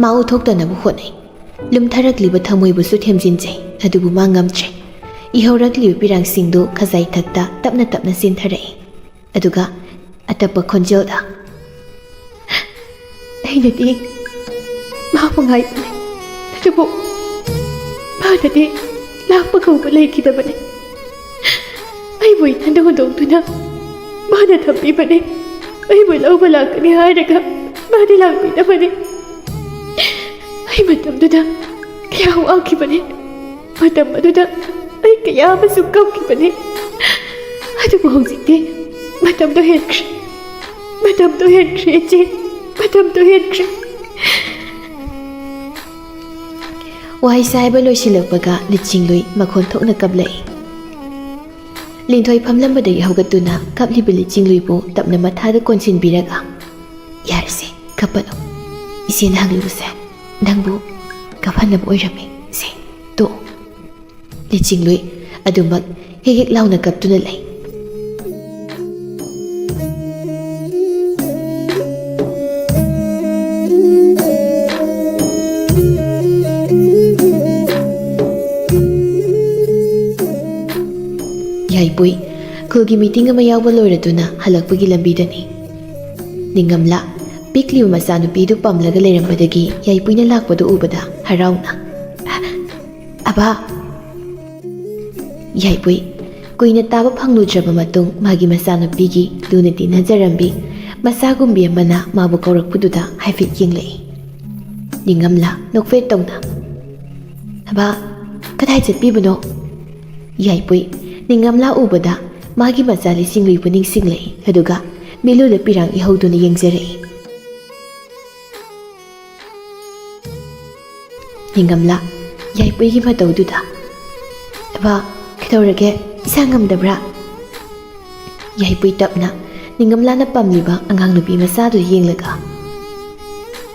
ꯃꯥ ꯎꯠꯊꯣꯛꯇꯅꯕ ꯍꯣꯠꯅꯩ꯫ ꯂꯨꯝꯊꯔꯛꯂꯤꯕ ꯊꯃꯣꯏꯕꯨꯁꯨ ꯊꯦꯝꯖꯤꯟꯖꯩ, ꯑꯗꯨꯕꯨ ꯃꯥ ꯉꯝꯗ꯭ꯔꯦ꯫ ꯏꯍꯧꯔꯛꯂꯤꯕ ꯄꯤꯔꯥꯡꯁꯤꯡꯗꯨ ꯈꯖꯥꯏ ꯊꯛꯇ ꯇꯞꯅ ꯇꯞꯅ ꯆꯦꯟꯊꯔꯛꯏ꯫ ꯑꯗꯨꯒ ꯑꯇꯞꯄ ꯈꯣꯟꯖꯦꯜꯗ, "ꯑꯩꯅꯗꯤ ꯃꯥꯕꯨ ꯉꯥꯏꯕꯅꯤ, ꯑꯗꯨꯕꯨ ꯃꯥꯅꯗꯤ ꯂꯥꯛꯄ ꯀꯧꯕ ꯂꯩꯈꯤꯗꯕꯅꯤ꯫ ꯑꯩꯕꯨ ꯏꯊꯟꯗ ꯍꯨꯟꯗꯣꯛꯇꯨꯅ ꯃꯥꯅ ꯊꯝꯕꯤꯕꯅꯤ꯫ ꯑꯩꯕꯨ ꯂꯧꯕ ꯂꯥꯛꯀꯅꯤ ꯍꯥꯏꯔꯒ ꯃꯥꯗꯤ ꯂꯥꯛꯄꯤꯗꯕꯅꯤ꯫ ꯑꯩ ꯃꯇꯝꯗꯨꯗ ꯀꯌꯥ ꯋꯥꯈꯤꯕꯅꯤ꯫ ꯃꯇꯝ ꯑꯗꯨꯗ ꯑꯩ ꯀꯌꯥ ꯑꯃꯁꯨ ꯀꯞꯈꯤꯕꯅꯤ꯫ ꯑꯗꯨꯕꯨ ꯍꯧꯖꯤꯛꯇꯤ ꯃꯇꯝꯗꯣ ꯍꯦꯟꯈ꯭ꯔꯦ꯫ ꯃꯇꯝꯗꯣ ꯍꯦꯟꯈ꯭ꯔꯦ, ꯏꯆꯦ꯫ ꯃꯇꯝꯗꯣ ꯍꯦꯟꯈ꯭ꯔꯦ꯫" ꯋꯥꯍꯩꯁꯦ ꯍꯥꯏꯕ ꯂꯣꯏꯁꯤꯜꯂꯛꯄꯒ ꯂꯤꯆꯤꯡꯂꯨꯏ ꯃꯈꯣꯟ ꯊꯣꯛꯅ ꯀꯞꯂꯛꯏ꯫ ꯂꯤꯟꯊꯣꯏ ꯐꯝꯂꯝꯕꯗꯒꯤ ꯍꯧꯒꯠꯇꯨꯅ ꯀꯞꯂꯤꯕ ꯂꯤꯆꯤꯡꯂꯨꯏꯕꯨ ꯇꯞꯅ ꯃꯊꯥꯗ ꯀꯣꯟꯁꯤꯟꯕꯤꯔꯒ, "ꯌꯥꯔꯦꯁꯦ, ꯀꯞꯄꯅꯨ꯫ ꯏꯆꯦꯅ ꯍꯪꯂꯤꯕꯁꯦ ꯅꯪꯕꯨ ꯀꯞꯍꯟꯅꯕ ꯑꯣꯏꯔꯝꯃꯦ꯫ ꯁꯦ, ꯇꯣꯛꯑꯣ꯫" ꯂꯤꯆꯤꯡꯂꯨꯏ ꯑꯗꯨꯃꯛ ꯍꯦꯛ ꯍꯦꯛ ꯂꯥꯎꯅ ꯀꯞꯇꯨꯅ ꯂꯩ꯫ ꯌꯥꯏꯄꯨꯏ ꯈꯨꯜꯒꯤ ꯃꯤꯇꯤꯡ ꯑꯃ ꯌꯥꯎꯕ ꯂꯣꯏꯔꯗꯨꯅ ꯍꯜꯂꯛꯄꯒꯤ ꯂꯝꯕꯤꯗꯅꯤ꯫ ꯅꯤꯡꯉꯝꯂꯥ ꯄꯤꯛꯂꯤꯕ ꯃꯆꯥꯅꯨꯄꯤꯗꯨ ꯄꯝꯂꯒ ꯂꯩꯔꯝꯕꯗꯒꯤ ꯌꯥꯏꯄꯨꯏꯅ ꯂꯥꯛꯄꯗꯨ ꯎꯕꯗ ꯍꯔꯥꯎꯅ, "ꯑꯕꯥ!" ꯌꯥꯏꯄꯨꯏ ꯀꯨꯏꯅ ꯇꯥꯕ ꯐꯪꯂꯨꯗ꯭ꯔꯕ ꯃꯇꯨꯡ ꯃꯥꯒꯤ ꯃꯆꯥꯅꯨꯄꯤꯒꯤ ꯂꯨꯅ ꯇꯤꯟꯅꯖꯔꯝꯕꯤ ꯃꯆꯥꯒꯨꯝꯕꯤ ꯑꯃꯅ ꯃꯥꯕꯨ ꯀꯧꯔꯛꯄꯗꯨꯗ ꯍꯥꯏꯐꯦꯠ ꯌꯦꯡꯂꯛꯏ꯫ ꯅꯤꯡꯉꯝꯂꯥ ꯅꯣꯛꯐꯦꯠ ꯇꯧꯅ, "ꯑꯕꯥ, ꯀꯗꯥꯏ ꯆꯠꯄꯤꯕꯅꯣ?" ꯌꯥꯏꯄꯨꯏ ꯅꯤꯡꯉꯝꯂꯥ ꯎꯕꯗ ꯃꯥꯒꯤ ꯃꯆꯥ ꯂꯤꯆꯤꯡꯂꯨꯏꯕꯨ ꯅꯤꯡꯁꯤꯡꯂꯛꯏ, ꯑꯗꯨꯒ ꯃꯤꯠꯂꯨꯗ ꯄꯤꯔꯥꯡ ꯏꯍꯧꯗꯨꯅ ꯌꯦꯡꯖꯔꯛꯏ꯫ ꯅꯤꯡꯉꯝꯂꯥ ꯌꯥꯏꯄꯨꯏꯒꯤ ꯃꯇꯧꯗꯨꯗ, "ꯑꯕꯥ, ꯀꯩꯗꯧꯔꯒꯦ? ꯏꯁꯥ ꯉꯝꯗꯕ꯭ꯔꯥ?" ꯌꯥꯏꯄꯨꯏ ꯇꯞꯅ ꯅꯤꯡꯉꯝꯂꯥꯅ ꯄꯝꯂꯤꯕ ꯑꯉꯥꯡ ꯅꯨꯄꯤ ꯃꯆꯥꯗꯨ ꯌꯦꯡꯂꯒ,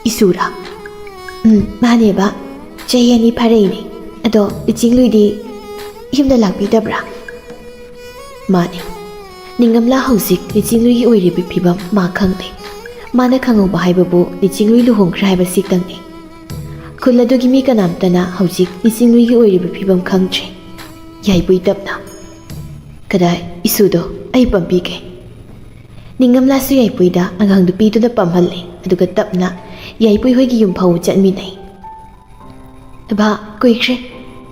"ꯏꯁꯨꯔꯥ?" "ꯎꯝ, ꯃꯥꯅꯦꯕ꯫ ꯆꯍꯤ ꯑꯅꯤ ꯐꯥꯔꯛꯏꯅꯦ꯫ ꯑꯗꯣ ꯂꯤꯆꯤꯡꯂꯨꯏꯗꯤ ꯌꯨꯝꯗ ꯂꯥꯛꯄꯤꯗꯕ꯭ꯔꯥ?" ꯃꯥꯅꯦ꯫ ꯅꯤꯡꯉꯝꯂꯥ ꯍꯧꯖꯤꯛ ꯂꯤꯆꯤꯡꯂꯨꯏꯒꯤ ꯑꯣꯏꯔꯤꯕ ꯐꯤꯕꯝ ꯃꯥ ꯈꯪꯗꯦ꯫ ꯃꯥꯅ ꯈꯪꯍꯧꯕ ꯍꯥꯏꯕꯕꯨ ꯂꯤꯆꯤꯡꯂꯨꯏ ꯂꯨꯍꯣꯡꯈ꯭ꯔꯦ ꯍꯥꯏꯕ ꯁꯤꯇꯪꯅꯤ꯫ ꯈꯨꯜ ꯑꯗꯨꯒꯤ ꯃꯤ ꯀꯅꯥꯝꯇꯅ ꯍꯧꯖꯤꯛ ꯂꯤꯆꯤꯡꯂꯨꯏꯒꯤ ꯑꯣꯏꯔꯤꯕ ꯐꯤꯕꯝ ꯈꯪꯗ꯭ꯔꯤ꯫ ꯌꯥꯏꯄꯨꯏ ꯇꯞꯅ, "ꯀꯗꯥꯏ, ꯏꯁꯨꯗꯣ ꯑꯩ ꯄꯝꯕꯤꯒꯦ?" ꯅꯤꯡꯉꯝꯂꯥꯁꯨ ꯌꯥꯏꯄꯨꯏꯗ ꯑꯉꯥꯡ ꯅꯨꯄꯤꯗꯨꯗ ꯄꯝꯍꯜꯂꯦ, ꯑꯗꯨꯒ ꯇꯞꯅ ꯌꯥꯏꯄꯨꯏ ꯍꯣꯏꯒꯤ ꯌꯨꯝ ꯐꯥꯎꯕ ꯆꯠꯃꯤꯟꯅꯩ꯫ "ꯑꯕꯥ, ꯀꯨꯏꯈ꯭ꯔꯦ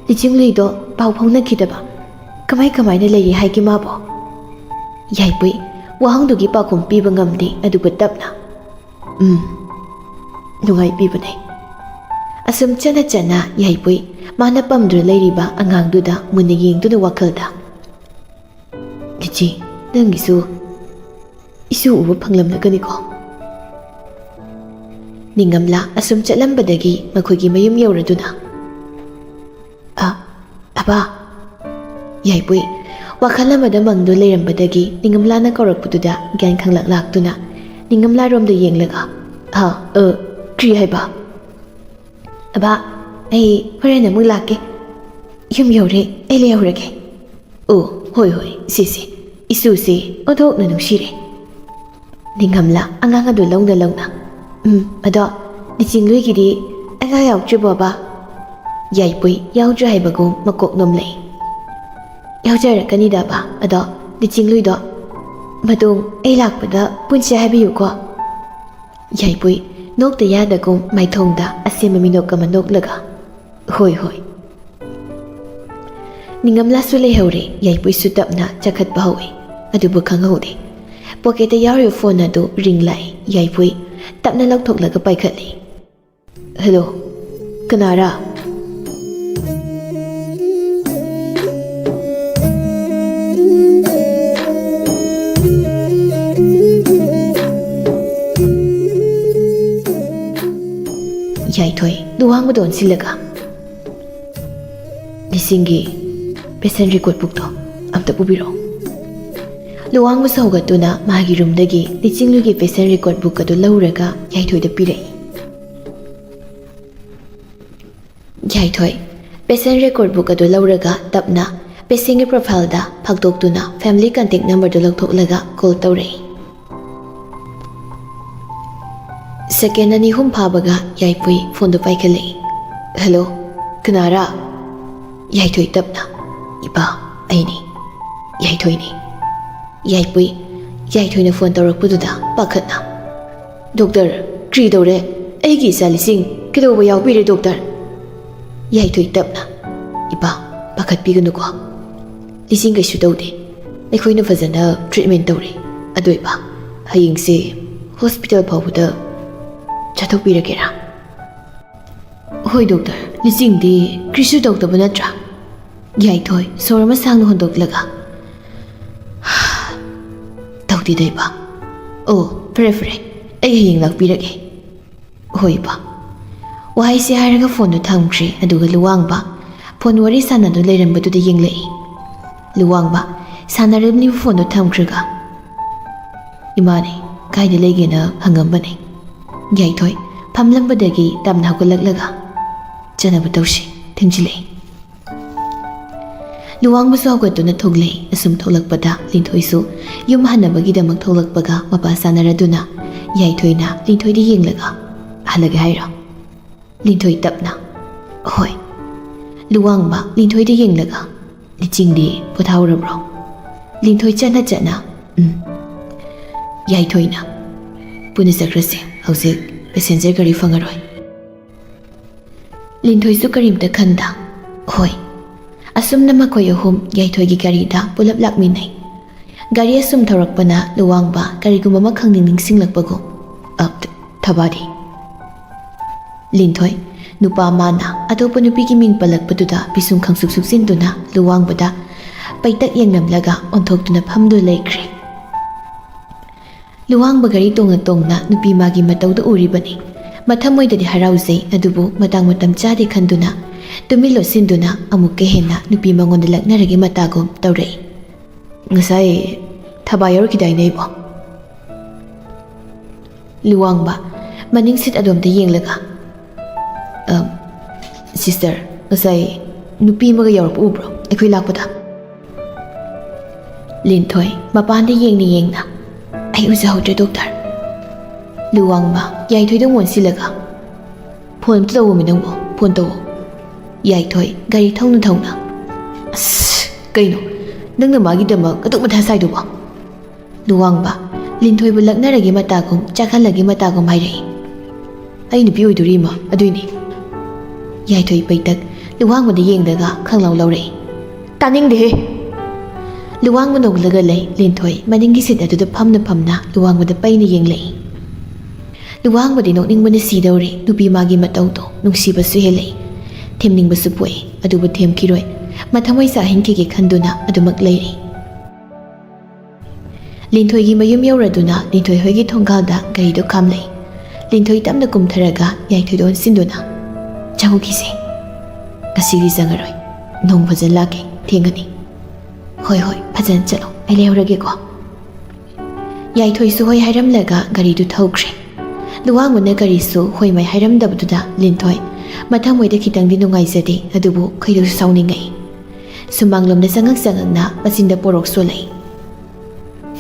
ꯂꯤꯆꯤꯡꯂꯨꯏꯗꯣ ꯄꯥꯎ ꯐꯥꯎꯅꯈꯤꯗꯕ꯫ ꯀꯃꯥꯏ ꯀꯃꯥꯏꯅ ꯂꯩꯔꯤ ꯍꯥꯏꯒꯦ ꯃꯥꯕꯣ?" ꯌꯥꯏꯄꯨꯏ ꯋꯥꯍꯪꯗꯨꯒꯤ ꯄꯥꯎꯈꯨꯝ ꯄꯤꯕ ꯉꯝꯗꯦ, ꯑꯗꯨꯒ ꯇꯞꯅ, "ꯎꯝ, ꯅꯨꯡꯉꯥꯏꯕꯤꯕꯅꯦ꯫" ꯑꯁꯨꯝ ꯆꯠꯅ ꯆꯠꯅ ꯌꯥꯏꯄꯨꯏ ꯃꯥꯅ ꯄꯝꯗꯨꯅ ꯂꯩꯔꯤꯕ ꯑꯉꯥꯡꯗꯨꯗ ꯃꯨꯟꯅ ꯌꯦꯡꯗꯨꯅ ꯋꯥꯈꯜꯗ, "ꯂꯤꯆꯤ, ꯅꯪꯒꯤꯁꯨ ꯏꯁꯨ ꯎꯕ ꯐꯪꯂꯝꯂꯒꯅꯤꯀꯣ?" ꯅꯤꯡꯉꯝꯂꯥ ꯑꯁꯨꯝ ꯆꯠꯂꯝꯕꯗꯒꯤ ꯃꯈꯣꯏꯒꯤ ꯃꯌꯨꯝ ꯌꯧꯔꯗꯨꯅ, "ꯑ, ꯑꯕꯥ!" ꯌꯥꯏꯄꯨꯏ ꯋꯥꯈꯜ ꯑꯃꯗ ꯃꯪꯗꯨꯅ ꯂꯩꯔꯝꯕꯗꯒꯤ ꯅꯤꯡꯉꯝꯂꯥꯅ ꯀꯧꯔꯛꯄꯗꯨꯗ ꯒ꯭ꯌꯥꯟ ꯈꯪꯂꯛ ꯂꯥꯛꯇꯨꯅ ꯅꯤꯡꯉꯝꯂꯥꯔꯣꯝꯗ ꯌꯦꯡꯂꯒ, "ꯍꯥ? ꯑ, ꯀ꯭ꯔꯤ ꯍꯥꯏꯕ?" "ꯑꯕꯥ, ꯑꯩ ꯍꯣꯔꯦꯟ ꯑꯃꯨꯛ ꯂꯥꯛꯀꯦ꯫ ꯌꯨꯝ ꯌꯧꯔꯦ, ꯑꯩ ꯂꯩꯍꯧꯔꯒꯦ꯫" "ꯑꯣ, ꯍꯣꯏ, ꯍꯣꯏ, ꯁꯦ, ꯁꯦ꯫ ꯏꯁꯨꯁꯦ ꯑꯣꯟꯊꯣꯛꯅ ꯅꯨꯡꯁꯤꯔꯦ꯫" ꯅꯤꯡꯉꯝꯂꯥ ꯑꯉꯥꯡ ꯑꯗꯨ ꯂꯧꯅ ꯂꯧꯅ, "ꯎꯝ, ꯑꯗꯣ ꯂꯤꯆꯤꯡꯂꯨꯏꯒꯤꯗꯤ ꯑꯉꯥꯡ ꯌꯥꯎꯗ꯭ꯔꯤꯕꯣꯕ?" ꯌꯥꯏꯄꯨꯏ ꯌꯥꯎꯗ꯭ꯔꯦ ꯍꯥꯏꯕꯒꯨꯝ ꯃꯀꯣꯛ ꯅꯣꯝꯂꯛꯏ꯫ "ꯌꯥꯎꯖꯔꯛꯀꯅꯤꯗ, ꯑꯕꯥ꯫ ꯑꯗꯣ ꯂꯤꯆꯤꯡꯂꯨꯏꯗꯣ, ꯃꯇꯨꯡ ꯑꯩ ꯂꯥꯛꯄꯗ ꯄꯨꯟꯁꯦ ꯍꯥꯏꯕꯤꯌꯨꯀꯣ꯫ ꯌꯥꯏꯄꯨꯏ ꯅꯣꯛꯇ ꯌꯥꯗꯒꯨꯝ ꯃꯥꯏꯊꯣꯡꯗ ꯑꯁꯦꯝꯕ ꯃꯤꯅꯣꯛ ꯑꯃ ꯅꯣꯛꯂꯒ, "ꯍꯣꯏ, ꯍꯣꯏ"꯫ ꯅꯤꯡꯉꯝꯂꯥꯁꯨ ꯂꯩꯍꯧꯔꯦ, ꯌꯥꯏꯄꯨꯏꯁꯨ ꯇꯞꯅ ꯆꯈꯠꯄ ꯍꯧꯏ꯫ ꯑꯗꯨꯕꯨ ꯈꯪꯍꯧꯗꯦ꯫ ꯄꯣꯀꯦꯠꯇ ꯌꯥꯎꯔꯤꯕ ꯐꯣꯟ ꯑꯗꯨ ꯔꯤꯡ ꯂꯥꯛꯏ꯫ ꯌꯥꯏꯄꯨꯏ ꯇꯞꯅ ꯂꯧꯊꯣꯛꯂꯒ ꯄꯥꯏꯈꯠꯂꯤ꯫ "ꯍꯦꯜꯂꯣ, ꯀꯅꯥꯔꯥ?" ꯌꯥꯏꯊꯣꯏ ꯂꯨꯋꯥꯡꯕꯗ ꯑꯣꯟꯁꯤꯜꯂꯒ, "ꯂꯤꯆꯤꯡꯒꯤ ꯄꯦꯁꯦꯟ ꯔꯦꯀꯣꯔꯠ ꯕꯨꯛꯇꯣ ꯑꯝꯇ ꯄꯨꯕꯤꯔꯛꯑꯣ"꯫ ꯂꯨꯋꯥꯡꯕꯁꯨ ꯍꯧꯒꯠꯇꯨꯅ ꯃꯥꯒꯤ ꯔꯨꯝꯗꯒꯤ ꯂꯤꯆꯤꯡꯂꯨꯒꯤ ꯄꯦꯁꯦꯟ ꯔꯦꯀꯣꯔꯠ ꯕꯨꯛ ꯑꯗꯨ ꯂꯧꯔꯒ ꯌꯥꯏꯊꯣꯏꯗ ꯄꯤꯔꯛꯏ꯫ ꯌꯥꯏꯊꯣꯏ ꯄꯦꯁꯦꯟ ꯔꯦꯀꯣꯔꯠ ꯕꯨꯛ ꯑꯗꯨ ꯂꯧꯔꯒ ꯇꯞꯅ ꯄꯦꯁꯦꯟꯒꯤ ꯄ꯭ꯔꯣꯐꯥꯏꯜꯗ ꯐꯥꯛꯇꯣꯛꯇꯨꯅ ꯐꯦꯃꯤꯂꯤ ꯀꯟꯇꯦꯛ ꯅꯝꯕꯔꯗꯨ ꯂꯧꯊꯣꯛꯂꯒ ꯀꯣꯜ ꯇꯧꯔꯛꯏ꯫ ꯁꯦꯀꯦꯟ ꯑꯅꯤ ꯑꯍꯨꯝ ꯐꯥꯕꯒ ꯌꯥꯏꯄꯨꯏ ꯐꯣꯟꯗꯨ ꯄꯥꯏꯈꯠꯂꯛꯏ꯫ "ꯍꯦꯜꯂꯣ, ꯀꯅꯥꯔꯥ?" ꯌꯥꯏꯊꯣꯏ ꯇꯞꯅ, "ꯏꯄꯥ, ꯑꯩꯅꯤ, ꯌꯥꯏꯊꯣꯏꯅꯤ"꯫ ꯌꯥꯏꯄꯨꯏ ꯌꯥꯏꯊꯣꯏꯅ ꯐꯣꯟ ꯇꯧꯔꯛꯄꯗꯨꯗ ꯄꯥꯈꯠꯅ, "ꯗꯣꯛꯇꯔ, ꯀ꯭ꯔꯤ ꯇꯧꯔꯦ? ꯑꯩꯒꯤ ꯏꯆꯥ ꯂꯤꯆꯤꯡ ꯀꯩꯗꯧꯕ ꯌꯥꯎꯕꯤꯔꯦ, ꯗꯣꯛꯇꯔ?" ꯌꯥꯏꯊꯣꯏ ꯇꯞꯅ, "ꯏꯄꯥ, ꯄꯥꯈꯠꯄꯤꯒꯅꯨꯀꯣ꯫ ꯂꯤꯆꯤꯡ ꯀꯩꯁꯨ ꯇꯧꯗꯦ꯫ ꯑꯩꯈꯣꯏꯅ ꯐꯖꯅ ꯇ꯭ꯔꯤꯠꯃꯦꯟ ꯇꯧꯔꯦ꯫ ꯑꯗꯣ ꯏꯄꯥ, ꯍꯌꯦꯡꯁꯦ ꯍꯣꯁꯄꯤꯇꯥꯜ ꯐꯥꯎꯕꯗ ꯆꯠꯊꯣꯛꯄꯤꯔꯒꯦꯔꯥ?" "ꯍꯣꯏ ꯗꯣꯛꯇꯔ, ꯂꯤꯆꯤꯡꯗꯤ ꯀ꯭ꯔꯤꯁꯨ ꯇꯧꯗꯕ ꯅꯠꯇ꯭ꯔꯥ?" ꯌꯥꯏꯊꯣꯏ ꯁꯣꯔ ꯑꯃ ꯁꯥꯡꯅ ꯍꯣꯟꯗꯣꯛꯂꯒ, "ꯇꯧꯗꯦꯗ ꯏꯄꯥ꯫ ꯑꯣ, ꯐꯔꯦ ꯐꯔꯦ, ꯑꯩ ꯍꯌꯦꯡ ꯂꯥꯛꯄꯤꯔꯒꯦ"꯫ "ꯍꯣꯏ ꯏꯄꯥ"꯫ ꯋꯥꯍꯩꯁꯤ ꯍꯥꯏꯔꯒ ꯐꯣꯟꯗꯨ ꯊꯝꯈ꯭ꯔꯦ, ꯑꯗꯨꯒ ꯂꯨꯋꯥꯡꯕ ꯐꯣꯟ ꯋꯥꯔꯤ ꯁꯥꯟꯅꯗꯨꯅ ꯂꯩꯔꯝꯕꯗꯨꯗ ꯌꯦꯡꯂꯛꯏ꯫ ꯂꯨꯋꯥꯡꯕ ꯁꯥꯟꯅꯔꯝꯂꯤꯕ ꯐꯣꯟꯗꯨ ꯊꯝꯈ꯭ꯔꯒ, "ꯏꯃꯥꯅꯦ, ꯀꯥꯏꯗ ꯂꯩꯒꯦꯅ ꯍꯪꯉꯝꯕꯅꯦ"꯫ ꯌꯥꯏꯊꯣꯏ ꯐꯝꯂꯝꯕꯗꯒꯤ ꯇꯞꯅ ꯍꯧꯒꯠꯂꯛꯂꯒ, "ꯆꯠꯅꯕ ꯇꯧꯁꯤ, ꯊꯦꯡꯖꯤꯜꯂꯛꯏ"꯫ ꯂꯨꯋꯥꯡꯕꯁꯨ ꯍꯧꯒꯠꯇꯨꯅ ꯊꯣꯛꯂꯛꯏ꯫ ꯑꯁꯨꯝ ꯊꯣꯛꯂꯛꯄꯗ ꯂꯤꯟꯊꯣꯏꯁꯨ ꯌꯨꯝ ꯍꯟꯅꯕꯒꯤꯗꯃꯛ ꯊꯣꯛꯂꯛꯄꯒ ꯃꯄꯥ ꯆꯥꯅꯔꯗꯨꯅ ꯌꯥꯏꯊꯣꯏꯅ ꯂꯤꯟꯊꯣꯏꯗ ꯌꯦꯡꯂꯒ, "ꯍꯜꯂꯒꯦ ꯍꯥꯏꯔꯣ?" ꯂꯤꯟꯊꯣꯏ ꯇꯞꯅ, "ꯍꯣꯏ"꯫ ꯂꯨꯋꯥꯡꯕ ꯂꯤꯟꯊꯣꯏꯗ ꯌꯦꯡꯂꯒ, "ꯂꯤꯆꯤꯡꯗꯤ ꯄꯣꯊꯥꯍꯧꯔꯕ꯭ꯔꯣ?" ꯂꯤꯟꯊꯣꯏ ꯆꯠꯅ ꯆꯠꯅ, "ꯎꯝ, ꯌꯥꯏꯊꯣꯏꯅ ꯄꯨꯟꯅ ꯆꯠꯈ꯭ꯔꯁꯦ, ꯍꯧꯖꯤꯛ ꯄꯦꯁꯦꯟꯖꯔ ꯒꯥꯔꯤ ꯐꯪꯉꯔꯣꯏ꯫" ꯂꯤꯟꯊꯣꯏꯁꯨ ꯀꯔꯤꯝꯇ ꯈꯟꯗ, "ꯍꯣꯏ꯫" ꯑꯁꯨꯝꯅ ꯃꯈꯣꯏ ꯑꯍꯨꯝ ꯌꯥꯏꯊꯣꯏꯒꯤ ꯒꯥꯔꯤꯗ ꯄꯨꯂꯞ ꯂꯥꯛꯃꯤꯟꯅꯩ꯫ ꯒꯥꯔꯤ ꯑꯁꯨꯝ ꯊꯧꯔꯛꯄꯅ ꯂꯨꯋꯥꯡꯕ ꯀꯔꯤꯒꯨꯝꯕ ꯑꯃꯈꯛ ꯅꯤꯡꯁꯤꯡꯂꯛꯄꯒꯨꯝ, "ꯑ, ꯊ-, ꯊꯕꯥꯗꯤ?" ꯂꯤꯟꯊꯣꯏ, ꯅꯨꯄꯥ ꯃꯥꯅ ꯑꯇꯣꯞꯄ ꯅꯨꯄꯤꯒꯤ ꯃꯤꯡ ꯄꯜꯂꯛꯄꯗꯨꯗ ꯄꯤꯁꯨꯝ ꯈꯪꯁꯨꯛ ꯁꯨꯛꯆꯤꯟꯗꯨꯅ ꯂꯨꯋꯥꯡꯕꯗ ꯄꯩꯇꯛ ꯌꯦꯡꯂꯝꯂꯒ ꯑꯣꯟꯊꯣꯛꯇꯨꯅ ꯐꯝꯗꯨꯅ ꯂꯩꯈ꯭ꯔꯦ꯫ ꯂꯨꯋꯥꯡꯕ ꯒꯥꯔꯤ ꯇꯣꯡꯅ ꯇꯣꯡꯅ ꯅꯨꯄꯤ ꯃꯥꯒꯤ ꯃꯇꯧꯗꯨ ꯎꯔꯤꯕꯅꯤ꯫ ꯃꯊꯃꯣꯏꯗꯗꯤ ꯍꯔꯥꯎꯖꯩ, ꯑꯗꯨꯕꯨ ꯃꯇꯥꯡ ꯃꯇꯝ ꯆꯥꯗꯦ ꯈꯟꯗꯨꯅ ꯇꯨꯃꯤꯟ ꯂꯣꯠꯁꯤꯟꯗꯨꯅ ꯑꯃꯨꯛꯀ ꯍꯦꯟꯅ ꯅꯨꯄꯤ ꯃꯉꯣꯟꯗ ꯂꯛꯅꯔꯒꯦ ꯃꯇꯥꯒꯨꯝ ꯇꯧꯔꯛꯏ꯫ "ꯉꯁꯥꯏ ꯊꯕꯥ ꯌꯥꯎꯔꯛꯈꯤꯗꯥꯏꯅꯦ ꯑꯩꯕꯣ?" ꯂꯨꯋꯥꯡꯕ, ꯃꯅꯤꯡ ꯁꯤꯠ ꯑꯗꯣꯝꯗ ꯌꯦꯡꯂꯒ, "ꯑ, ꯁꯤꯁꯇꯔ, ꯉꯁꯥꯏ ꯅꯨꯄꯤ ꯑꯃꯒ ꯌꯥꯎꯔꯛꯄ ꯎꯕ꯭ꯔꯣ ꯑꯩꯈꯣꯏ ꯂꯥꯛꯄꯗ?" ꯂꯤꯟꯊꯣꯏ, ꯃꯄꯥꯟꯗ ꯌꯦꯡꯅ ꯌꯦꯡꯅ, "ꯑꯩ ꯎꯖꯍꯧꯗ꯭ꯔꯦ, ꯗꯣꯛꯇꯔ꯫" ꯂꯨꯋꯥꯡꯕ, ꯌꯥꯏꯊꯣꯏꯗ ꯑꯣꯟꯁꯤꯜꯂꯒ, "ꯐꯣꯟ ꯑꯝꯇ ꯇꯧꯑꯣꯃꯤ ꯅꯪꯕꯣ, ꯐꯣꯟ ꯇꯧꯑꯣ꯫" ꯌꯥꯏꯊꯣꯏ, ꯒꯥꯔꯤ ꯊꯧꯅ ꯊꯧꯅ, "ꯑꯁ, ꯀꯩꯅꯣ ꯅꯪꯅ ꯃꯥꯒꯤꯗꯃꯛ ꯑꯗꯨꯛ ꯃꯊꯥ ꯁꯥꯏꯗꯨꯕꯣ?" ꯂꯨꯋꯥꯡꯕ, ꯂꯤꯟꯊꯣꯏꯕꯨ ꯂꯛꯅꯔꯒꯦ ꯃꯇꯥꯒꯨꯝ, ꯆꯥꯛꯍꯜꯂꯒꯦ ꯃꯇꯥꯒꯨꯝ ꯍꯥꯏꯔꯛꯏ꯫ "ꯑꯩ ꯅꯨꯄꯤ ꯑꯣꯏꯗꯣꯔꯤ ꯏꯃꯥ, ꯑꯗꯨꯏꯅꯤ꯫" ꯌꯥꯏꯊꯣꯏ ꯄꯩꯇꯛ, ꯂꯨꯋꯥꯡꯕꯗ ꯌꯦꯡꯂꯒ ꯈꯪꯂꯥꯎ ꯂꯥꯎꯔꯛꯏ꯫ "ꯇꯥꯅꯤꯡꯗꯦꯍꯦ!" ꯂꯨꯋꯥꯡꯕ ꯅꯣꯛꯂꯒ ꯂꯩ꯫ ꯂꯤꯟꯊꯣꯏ ꯃꯅꯤꯡꯒꯤ ꯁꯤꯠ ꯑꯗꯨꯗ ꯐꯝꯅ ꯐꯝꯅ ꯂꯨꯋꯥꯡꯕꯗ ꯄꯩꯅ ꯌꯦꯡꯂꯛꯏ꯫ ꯂꯨꯋꯥꯡꯕꯗꯤ ꯅꯣꯛꯅꯤꯡꯕꯅ ꯁꯤꯗꯧꯔꯦ꯫ ꯅꯨꯄꯤ ꯃꯥꯒꯤ ꯃꯇꯧꯗꯣ ꯅꯨꯡꯁꯤꯕꯁꯨ ꯍꯦꯜꯂꯛꯏ, ꯊꯦꯝꯅꯤꯡꯕꯁꯨ ꯄꯣꯛꯏ, ꯑꯗꯨꯕꯨ ꯊꯦꯝꯈꯤꯔꯣꯏ꯫ ꯃꯊꯃꯣꯏ ꯆꯥꯛꯍꯟꯈꯤꯒꯦ ꯈꯟꯗꯨꯅ ꯑꯗꯨꯃꯛ ꯂꯩꯔꯤ꯫ ꯂꯤꯟꯊꯣꯏꯒꯤ ꯃꯌꯨꯝ ꯌꯧꯔꯗꯨꯅ ꯂꯤꯟꯊꯣꯏ ꯍꯣꯏꯒꯤ ꯊꯣꯡꯒꯥꯜꯗ ꯒꯥꯔꯤꯗꯨ ꯈꯥꯝꯂꯛꯏ꯫ ꯂꯤꯟꯊꯣꯏ ꯇꯞꯅ ꯀꯨꯝꯊꯔꯒ ꯌꯥꯏꯊꯣꯏꯗ ꯑꯣꯟꯁꯤꯟꯗꯨꯅ, "ꯆꯪꯉꯨꯈꯤꯁꯦ꯫ ꯉꯁꯤꯗꯤ ꯆꯪꯉꯔꯣꯏ꯫ ꯅꯣꯡ ꯐꯖꯅ ꯂꯥꯛꯀꯦ, ꯊꯦꯡꯉꯅꯤ꯫" "ꯍꯣꯏ, ꯍꯣꯏ, ꯐꯖꯅ ꯆꯠꯂꯣ, ꯑꯩ ꯂꯩꯍꯧꯔꯒꯦꯀꯣ꯫" ꯌꯥꯏꯊꯣꯏꯁꯨ ꯍꯣꯏ ꯍꯥꯏꯔꯝꯂꯒ ꯒꯥꯔꯤꯗꯨ ꯊꯧꯈ꯭ꯔꯦ꯫ ꯂꯨꯋꯥꯡꯕꯅ ꯀꯔꯤꯁꯨ ꯍꯣꯏ ꯃꯥꯏ ꯍꯥꯏꯔꯝꯗꯕꯗꯨꯗ ꯂꯤꯟꯊꯣꯏ ꯃꯊꯃꯣꯏꯗ ꯈꯤꯇꯪꯗꯤ ꯅꯨꯡꯉꯥꯏꯖꯗꯦ, ꯑꯗꯨꯕꯨ ꯈꯣꯏꯗꯧꯁꯨ ꯁꯥꯎꯅꯤꯡꯉꯛꯏ꯫ ꯁꯨꯃꯥꯡꯂꯣꯝꯗ ꯆꯪꯉꯛ ꯆꯪꯉꯛꯅ ꯃꯆꯤꯟꯗ ꯄꯣꯔꯣꯛ ꯁꯣꯜꯂꯛꯏ꯫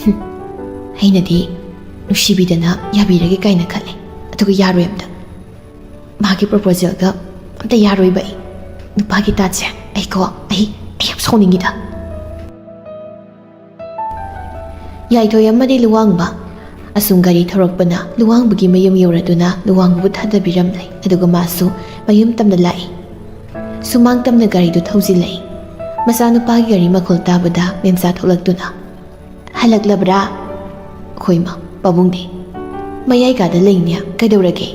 "ꯍꯨꯝ, ꯑꯩꯅꯗꯤ ꯅꯨꯡꯁꯤꯕꯤꯗꯅ ꯌꯥꯕꯤꯔꯒꯦ ꯀꯥꯏꯅ ꯈꯜꯂꯦ, ꯑꯗꯨꯒ ꯌꯥꯔꯣꯏ ꯑꯝꯇ꯫ ꯃꯥꯒꯤ ꯄ꯭ꯔꯣꯄꯣꯖꯦꯜꯒ ꯑꯝꯇ ꯌꯥꯔꯣꯏꯕ ꯑꯩ꯫ ꯅꯨꯄꯥꯒꯤ ꯇꯥꯠꯁꯦ ꯑꯩꯀꯣ, ꯑꯩ, ꯑꯩ ꯌꯥꯝ ꯁꯥꯎꯅꯤꯡꯉꯤꯗ꯫" ꯌꯥꯏꯊꯣꯏ ꯑꯃꯗꯤ ꯂꯨꯋꯥꯡꯕ ꯑꯁꯨꯝ ꯒꯥꯔꯤ ꯊꯧꯔꯛꯄꯅ ꯂꯨꯋꯥꯡꯕꯒꯤ ꯃꯌꯨꯝ ꯌꯧꯔꯗꯨꯅ ꯂꯨꯋꯥꯡꯕꯕꯨ ꯊꯥꯗꯕꯤꯔꯝꯂꯦ꯫ ꯑꯗꯨꯒ ꯃꯥꯁꯨ ꯃꯌꯨꯝ ꯇꯝꯅ ꯂꯥꯛꯏ꯫ ꯁꯨꯃꯥꯡ ꯇꯝꯅ ꯒꯥꯔꯤꯗꯨ ꯊꯧꯖꯤꯜꯂꯛꯏ꯫ ꯃꯆꯥꯅꯨꯄꯥꯒꯤ ꯒꯥꯔꯤ ꯃꯈꯣꯜ ꯇꯥꯕꯗ ꯃꯦꯝꯆꯥ ꯊꯣꯛꯂꯛꯇꯨꯅ, "ꯍꯜꯂꯛꯂꯕ꯭ꯔꯥ?" "ꯍꯣꯏ ꯃꯥ, ꯄꯥꯕꯨꯡꯗꯤ ꯃꯌꯥꯏ ꯀꯥꯗ ꯂꯩꯅꯦ, ꯀꯩꯗꯧꯔꯒꯦ?"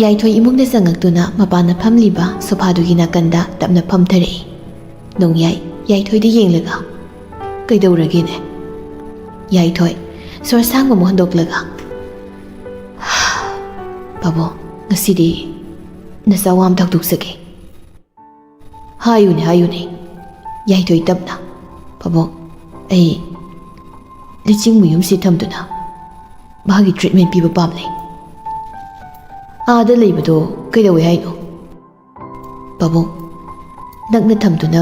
ꯌꯥꯏꯊꯣꯏ ꯏꯃꯨꯡꯗ ꯆꯪꯉꯛꯇꯨꯅ ꯃꯄꯥꯟꯅ ꯐꯝꯂꯤꯕ ꯁꯣꯐꯥꯗꯨꯒꯤ ꯅꯥꯀꯟꯗ ꯇꯞꯅ ꯐꯝꯊꯔꯛꯏ꯫ ꯅꯣꯡꯌꯥꯏ ꯌꯥꯏꯊꯣꯏꯗ ꯌꯦꯡꯂꯒ, "ꯀꯩꯗꯧꯔꯒꯦꯅꯦ?" ꯌꯥꯏꯊꯣꯏ ꯁꯣꯔ ꯁꯥꯡꯕ ꯑꯃ ꯍꯣꯟꯗꯣꯛꯂꯒ, "ꯄꯥꯕꯨꯡ, ꯉꯁꯤꯗꯤ ꯅꯆꯥ ꯋꯥ ꯑꯃ ꯊꯛꯇꯣꯛꯆꯒꯦ꯫" "ꯍꯥꯏꯌꯨꯅꯦ, ꯍꯥꯏꯌꯨꯅꯦ꯫" ꯌꯥꯏꯊꯣꯏ ꯇꯞꯅ, "ꯄꯥꯕꯨꯡ, ꯑꯩ ꯂꯤꯆꯤꯡ ꯃꯌꯨꯝꯁꯤ ꯊꯝꯗꯨꯅ ꯃꯥꯒꯤ ꯇ꯭ꯔꯤꯠꯃꯦꯟ ꯄꯤꯕ ꯄꯥꯝꯂꯦ꯫" "ꯑꯥꯗ ꯂꯩꯕꯗꯣ ꯀꯩꯗꯧꯋꯦ ꯍꯥꯏꯅꯣ?" "ꯄꯥꯕꯨꯡ, ꯅꯛꯅ ꯊꯝꯗꯨꯅ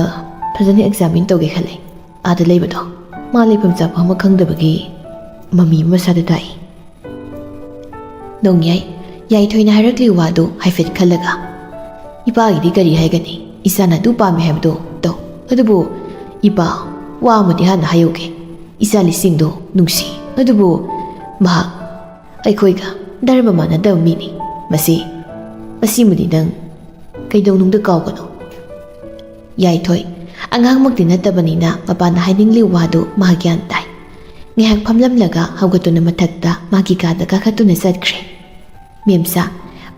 ꯐꯖꯅ ꯑꯦꯛꯖꯥꯃꯤꯟ ꯇꯧꯒꯦ ꯈꯜꯂꯦ꯫ ꯑꯥꯗ ꯂꯩꯕꯗꯣ ꯃꯥ ꯂꯩꯐꯝ ꯆꯥꯐꯝ ꯑꯃ ꯈꯪꯗꯕꯒꯤ ꯃꯃꯤ ꯑꯃ ꯃꯁꯥꯗ ꯇꯥꯛꯏ꯫" ꯅꯣꯡꯌꯥꯏ ꯌꯥꯏꯊꯣꯏꯅ ꯍꯥꯏꯔꯛꯂꯤꯕ ꯋꯥꯗꯨ ꯍꯥꯏꯐꯦꯠ ꯈꯜꯂꯒ, "ꯏꯄꯥꯒꯤꯗꯤ ꯀꯔꯤ ꯍꯥꯏꯒꯅꯤ? ꯏꯆꯥꯅ ꯑꯗꯨ ꯄꯥꯝꯃꯤ ꯍꯥꯏꯕꯗꯣ ꯇꯧ꯫ ꯑꯗꯨꯕꯨ ꯏꯄꯥ, ꯋꯥ ꯑꯃꯗꯤ ꯍꯥꯟꯅ ꯍꯥꯏꯍꯧꯒꯦ꯫ ꯏꯆꯥ ꯂꯤꯁꯤꯡꯗꯣ ꯅꯨꯡꯁꯤ, ꯑꯗꯨꯕꯨ ꯃꯍꯥꯛ ꯑꯩꯈꯣꯏꯒ ꯙꯔꯃ ꯃꯥꯟꯅꯗꯕ ꯃꯤꯅꯤ꯫ ꯃꯁꯤ, ꯃꯁꯤꯃꯗꯤ ꯅꯪ ꯀꯩꯗꯧꯅꯨꯡꯗ ꯀꯥꯎꯒꯅꯨ꯫" ꯌꯥꯏꯊꯣꯏ ꯑꯉꯥꯡꯃꯛꯇꯤ ꯅꯠꯇꯕꯅꯤꯅ ꯃꯄꯥꯅ ꯍꯥꯏꯅꯤꯡꯂꯤꯕ ꯋꯥꯗꯨ ꯃꯥ ꯒ꯭ꯌꯥꯟ ꯇꯥꯏ꯫ ꯉꯥꯏꯍꯥꯛ ꯐꯝꯂꯝꯂꯒ ꯍꯧꯒꯠꯇꯨꯅ ꯃꯊꯛꯇ ꯃꯥꯒꯤ ꯀꯥꯗ ꯀꯥꯈꯠꯇꯨꯅ ꯆꯠꯈ꯭ꯔꯦ꯫ ꯃꯦꯝꯆꯥ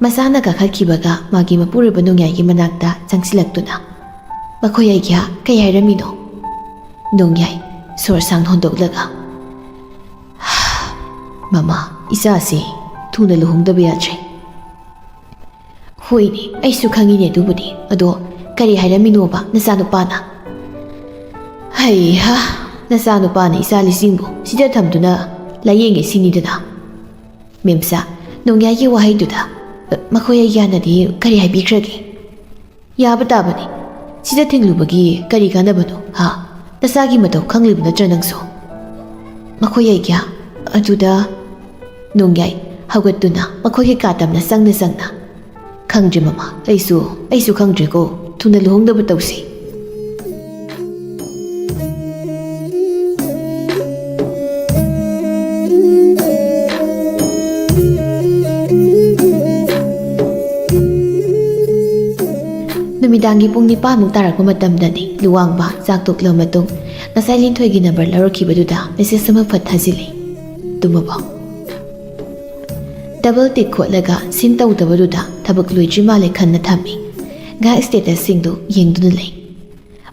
ꯃꯆꯥꯅ ꯀꯥꯈꯠꯈꯤꯕꯒ ꯃꯥꯒꯤ ꯃꯄꯨꯔꯣꯏꯕ ꯅꯣꯡꯌꯥꯏꯒꯤ ꯃꯅꯥꯛꯇ ꯆꯪꯁꯤꯜꯂꯛꯇꯨꯅ, "ꯃꯈꯣꯏ ꯑꯩꯒꯤ ꯀꯩ ꯍꯥꯏꯔꯝꯃꯤꯅꯣ?" ꯅꯣꯡꯌꯥꯏ ꯁꯣꯔ ꯁꯥꯡꯅ ꯍꯣꯟꯗꯣꯛꯂꯒ, "ꯃꯃꯥ, ꯏꯆꯥꯁꯤ ꯊꯨꯅ ꯂꯨꯍꯣꯡꯗꯕ ꯌꯥꯗ꯭ꯔꯦ꯫" "ꯍꯣꯏꯅꯦ, ꯑꯩꯁꯨ ꯈꯪꯉꯤꯅꯦ ꯑꯗꯨꯕꯨꯗꯤ꯫ ꯑꯗꯣ ꯀꯔꯤ ꯍꯥꯏꯔꯝꯃꯤꯅꯣꯕ ꯅꯆꯥꯅꯨꯄꯥꯅ?" "ꯍꯩꯍꯥ, ꯅꯆꯥꯅꯨꯄꯥꯅ ꯏꯆꯥ ꯂꯤꯁꯤꯡꯕꯨ ꯁꯤꯗ ꯊꯝꯗꯨꯅ ꯂꯥꯏꯌꯦꯡꯒꯦ ꯁꯤꯅꯤꯗꯅ꯫" ꯃꯦꯝꯆꯥ ꯅꯣꯡꯌꯥꯏꯒꯤ ꯋꯥꯍꯩꯗꯨꯗ ꯃꯈꯣꯏ ꯑꯩꯒꯤ ꯍꯥꯟꯅꯗꯤ ꯀꯔꯤ ꯍꯥꯏꯕꯤꯈ꯭ꯔꯒꯦ? "ꯌꯥꯕ ꯇꯥꯕꯅꯤ꯫ ꯁꯤꯗ ꯊꯤꯡꯂꯨꯕꯒꯤ ꯀꯔꯤ ꯀꯥꯟꯅꯕꯅꯣ, ꯍꯥ? ꯅꯆꯥꯒꯤ ꯃꯇꯧ ꯈꯪꯂꯤꯕ ꯅꯠꯇ꯭ꯔ ꯅꯪꯁꯨ?" "ꯃꯈꯣꯏ ꯑꯩꯒꯤ ꯑꯗꯨꯗ꯫" ꯅꯣꯡꯌꯥꯏ ꯍꯧꯒꯠꯇꯨꯅ ꯃꯈꯣꯏꯒꯤ ꯀꯥ ꯇꯝꯅ ꯆꯪꯅ ꯆꯪꯅ, "ꯈꯪꯗ꯭ꯔꯦ ꯃꯃꯥ, ꯑꯩꯁꯨ, ꯑꯩꯁꯨ ꯈꯪꯗ꯭ꯔꯦꯀꯣ꯫ ꯊꯨꯅ ꯂꯨꯍꯣꯡꯗꯕ ꯇꯧꯁꯤ꯫" ꯅꯨꯃꯤꯗꯥꯡꯒꯤ ꯄꯨꯡ ꯅꯤꯄꯥꯟꯃꯨꯛ ꯇꯥꯔꯛꯄ ꯃꯇꯝꯗꯅꯤ ꯂꯨꯋꯥꯡꯕ ꯆꯥꯛ ꯇꯣꯛꯂꯕ ꯃꯇꯨꯡ ꯉꯁꯥꯏ ꯂꯤꯟꯊꯣꯏꯒꯤ ꯅꯝꯕꯔ ꯂꯧꯔꯛꯈꯤꯕꯗꯨꯗ ꯃꯦꯁꯦꯖ ꯑꯃ ꯐꯠ ꯊꯥꯖꯤꯜꯂꯤ꯫ "ꯇꯨꯝꯃꯕꯣ?" ꯗꯕꯜ ꯇꯤꯛ ꯈꯣꯠꯂꯒ ꯁꯤꯟ ꯇꯧꯗꯕꯗꯨꯗ ꯊꯕꯛ ꯂꯣꯏꯗ꯭ꯔꯤ ꯃꯥꯜꯂꯦ ꯈꯟꯅ ꯊꯝꯃꯤ꯫ ꯉꯥꯏꯍꯥꯛ ꯁ꯭ꯇꯦꯇꯁꯁꯤꯡꯗꯨ ꯌꯦꯡꯗꯨꯅ ꯂꯩ꯫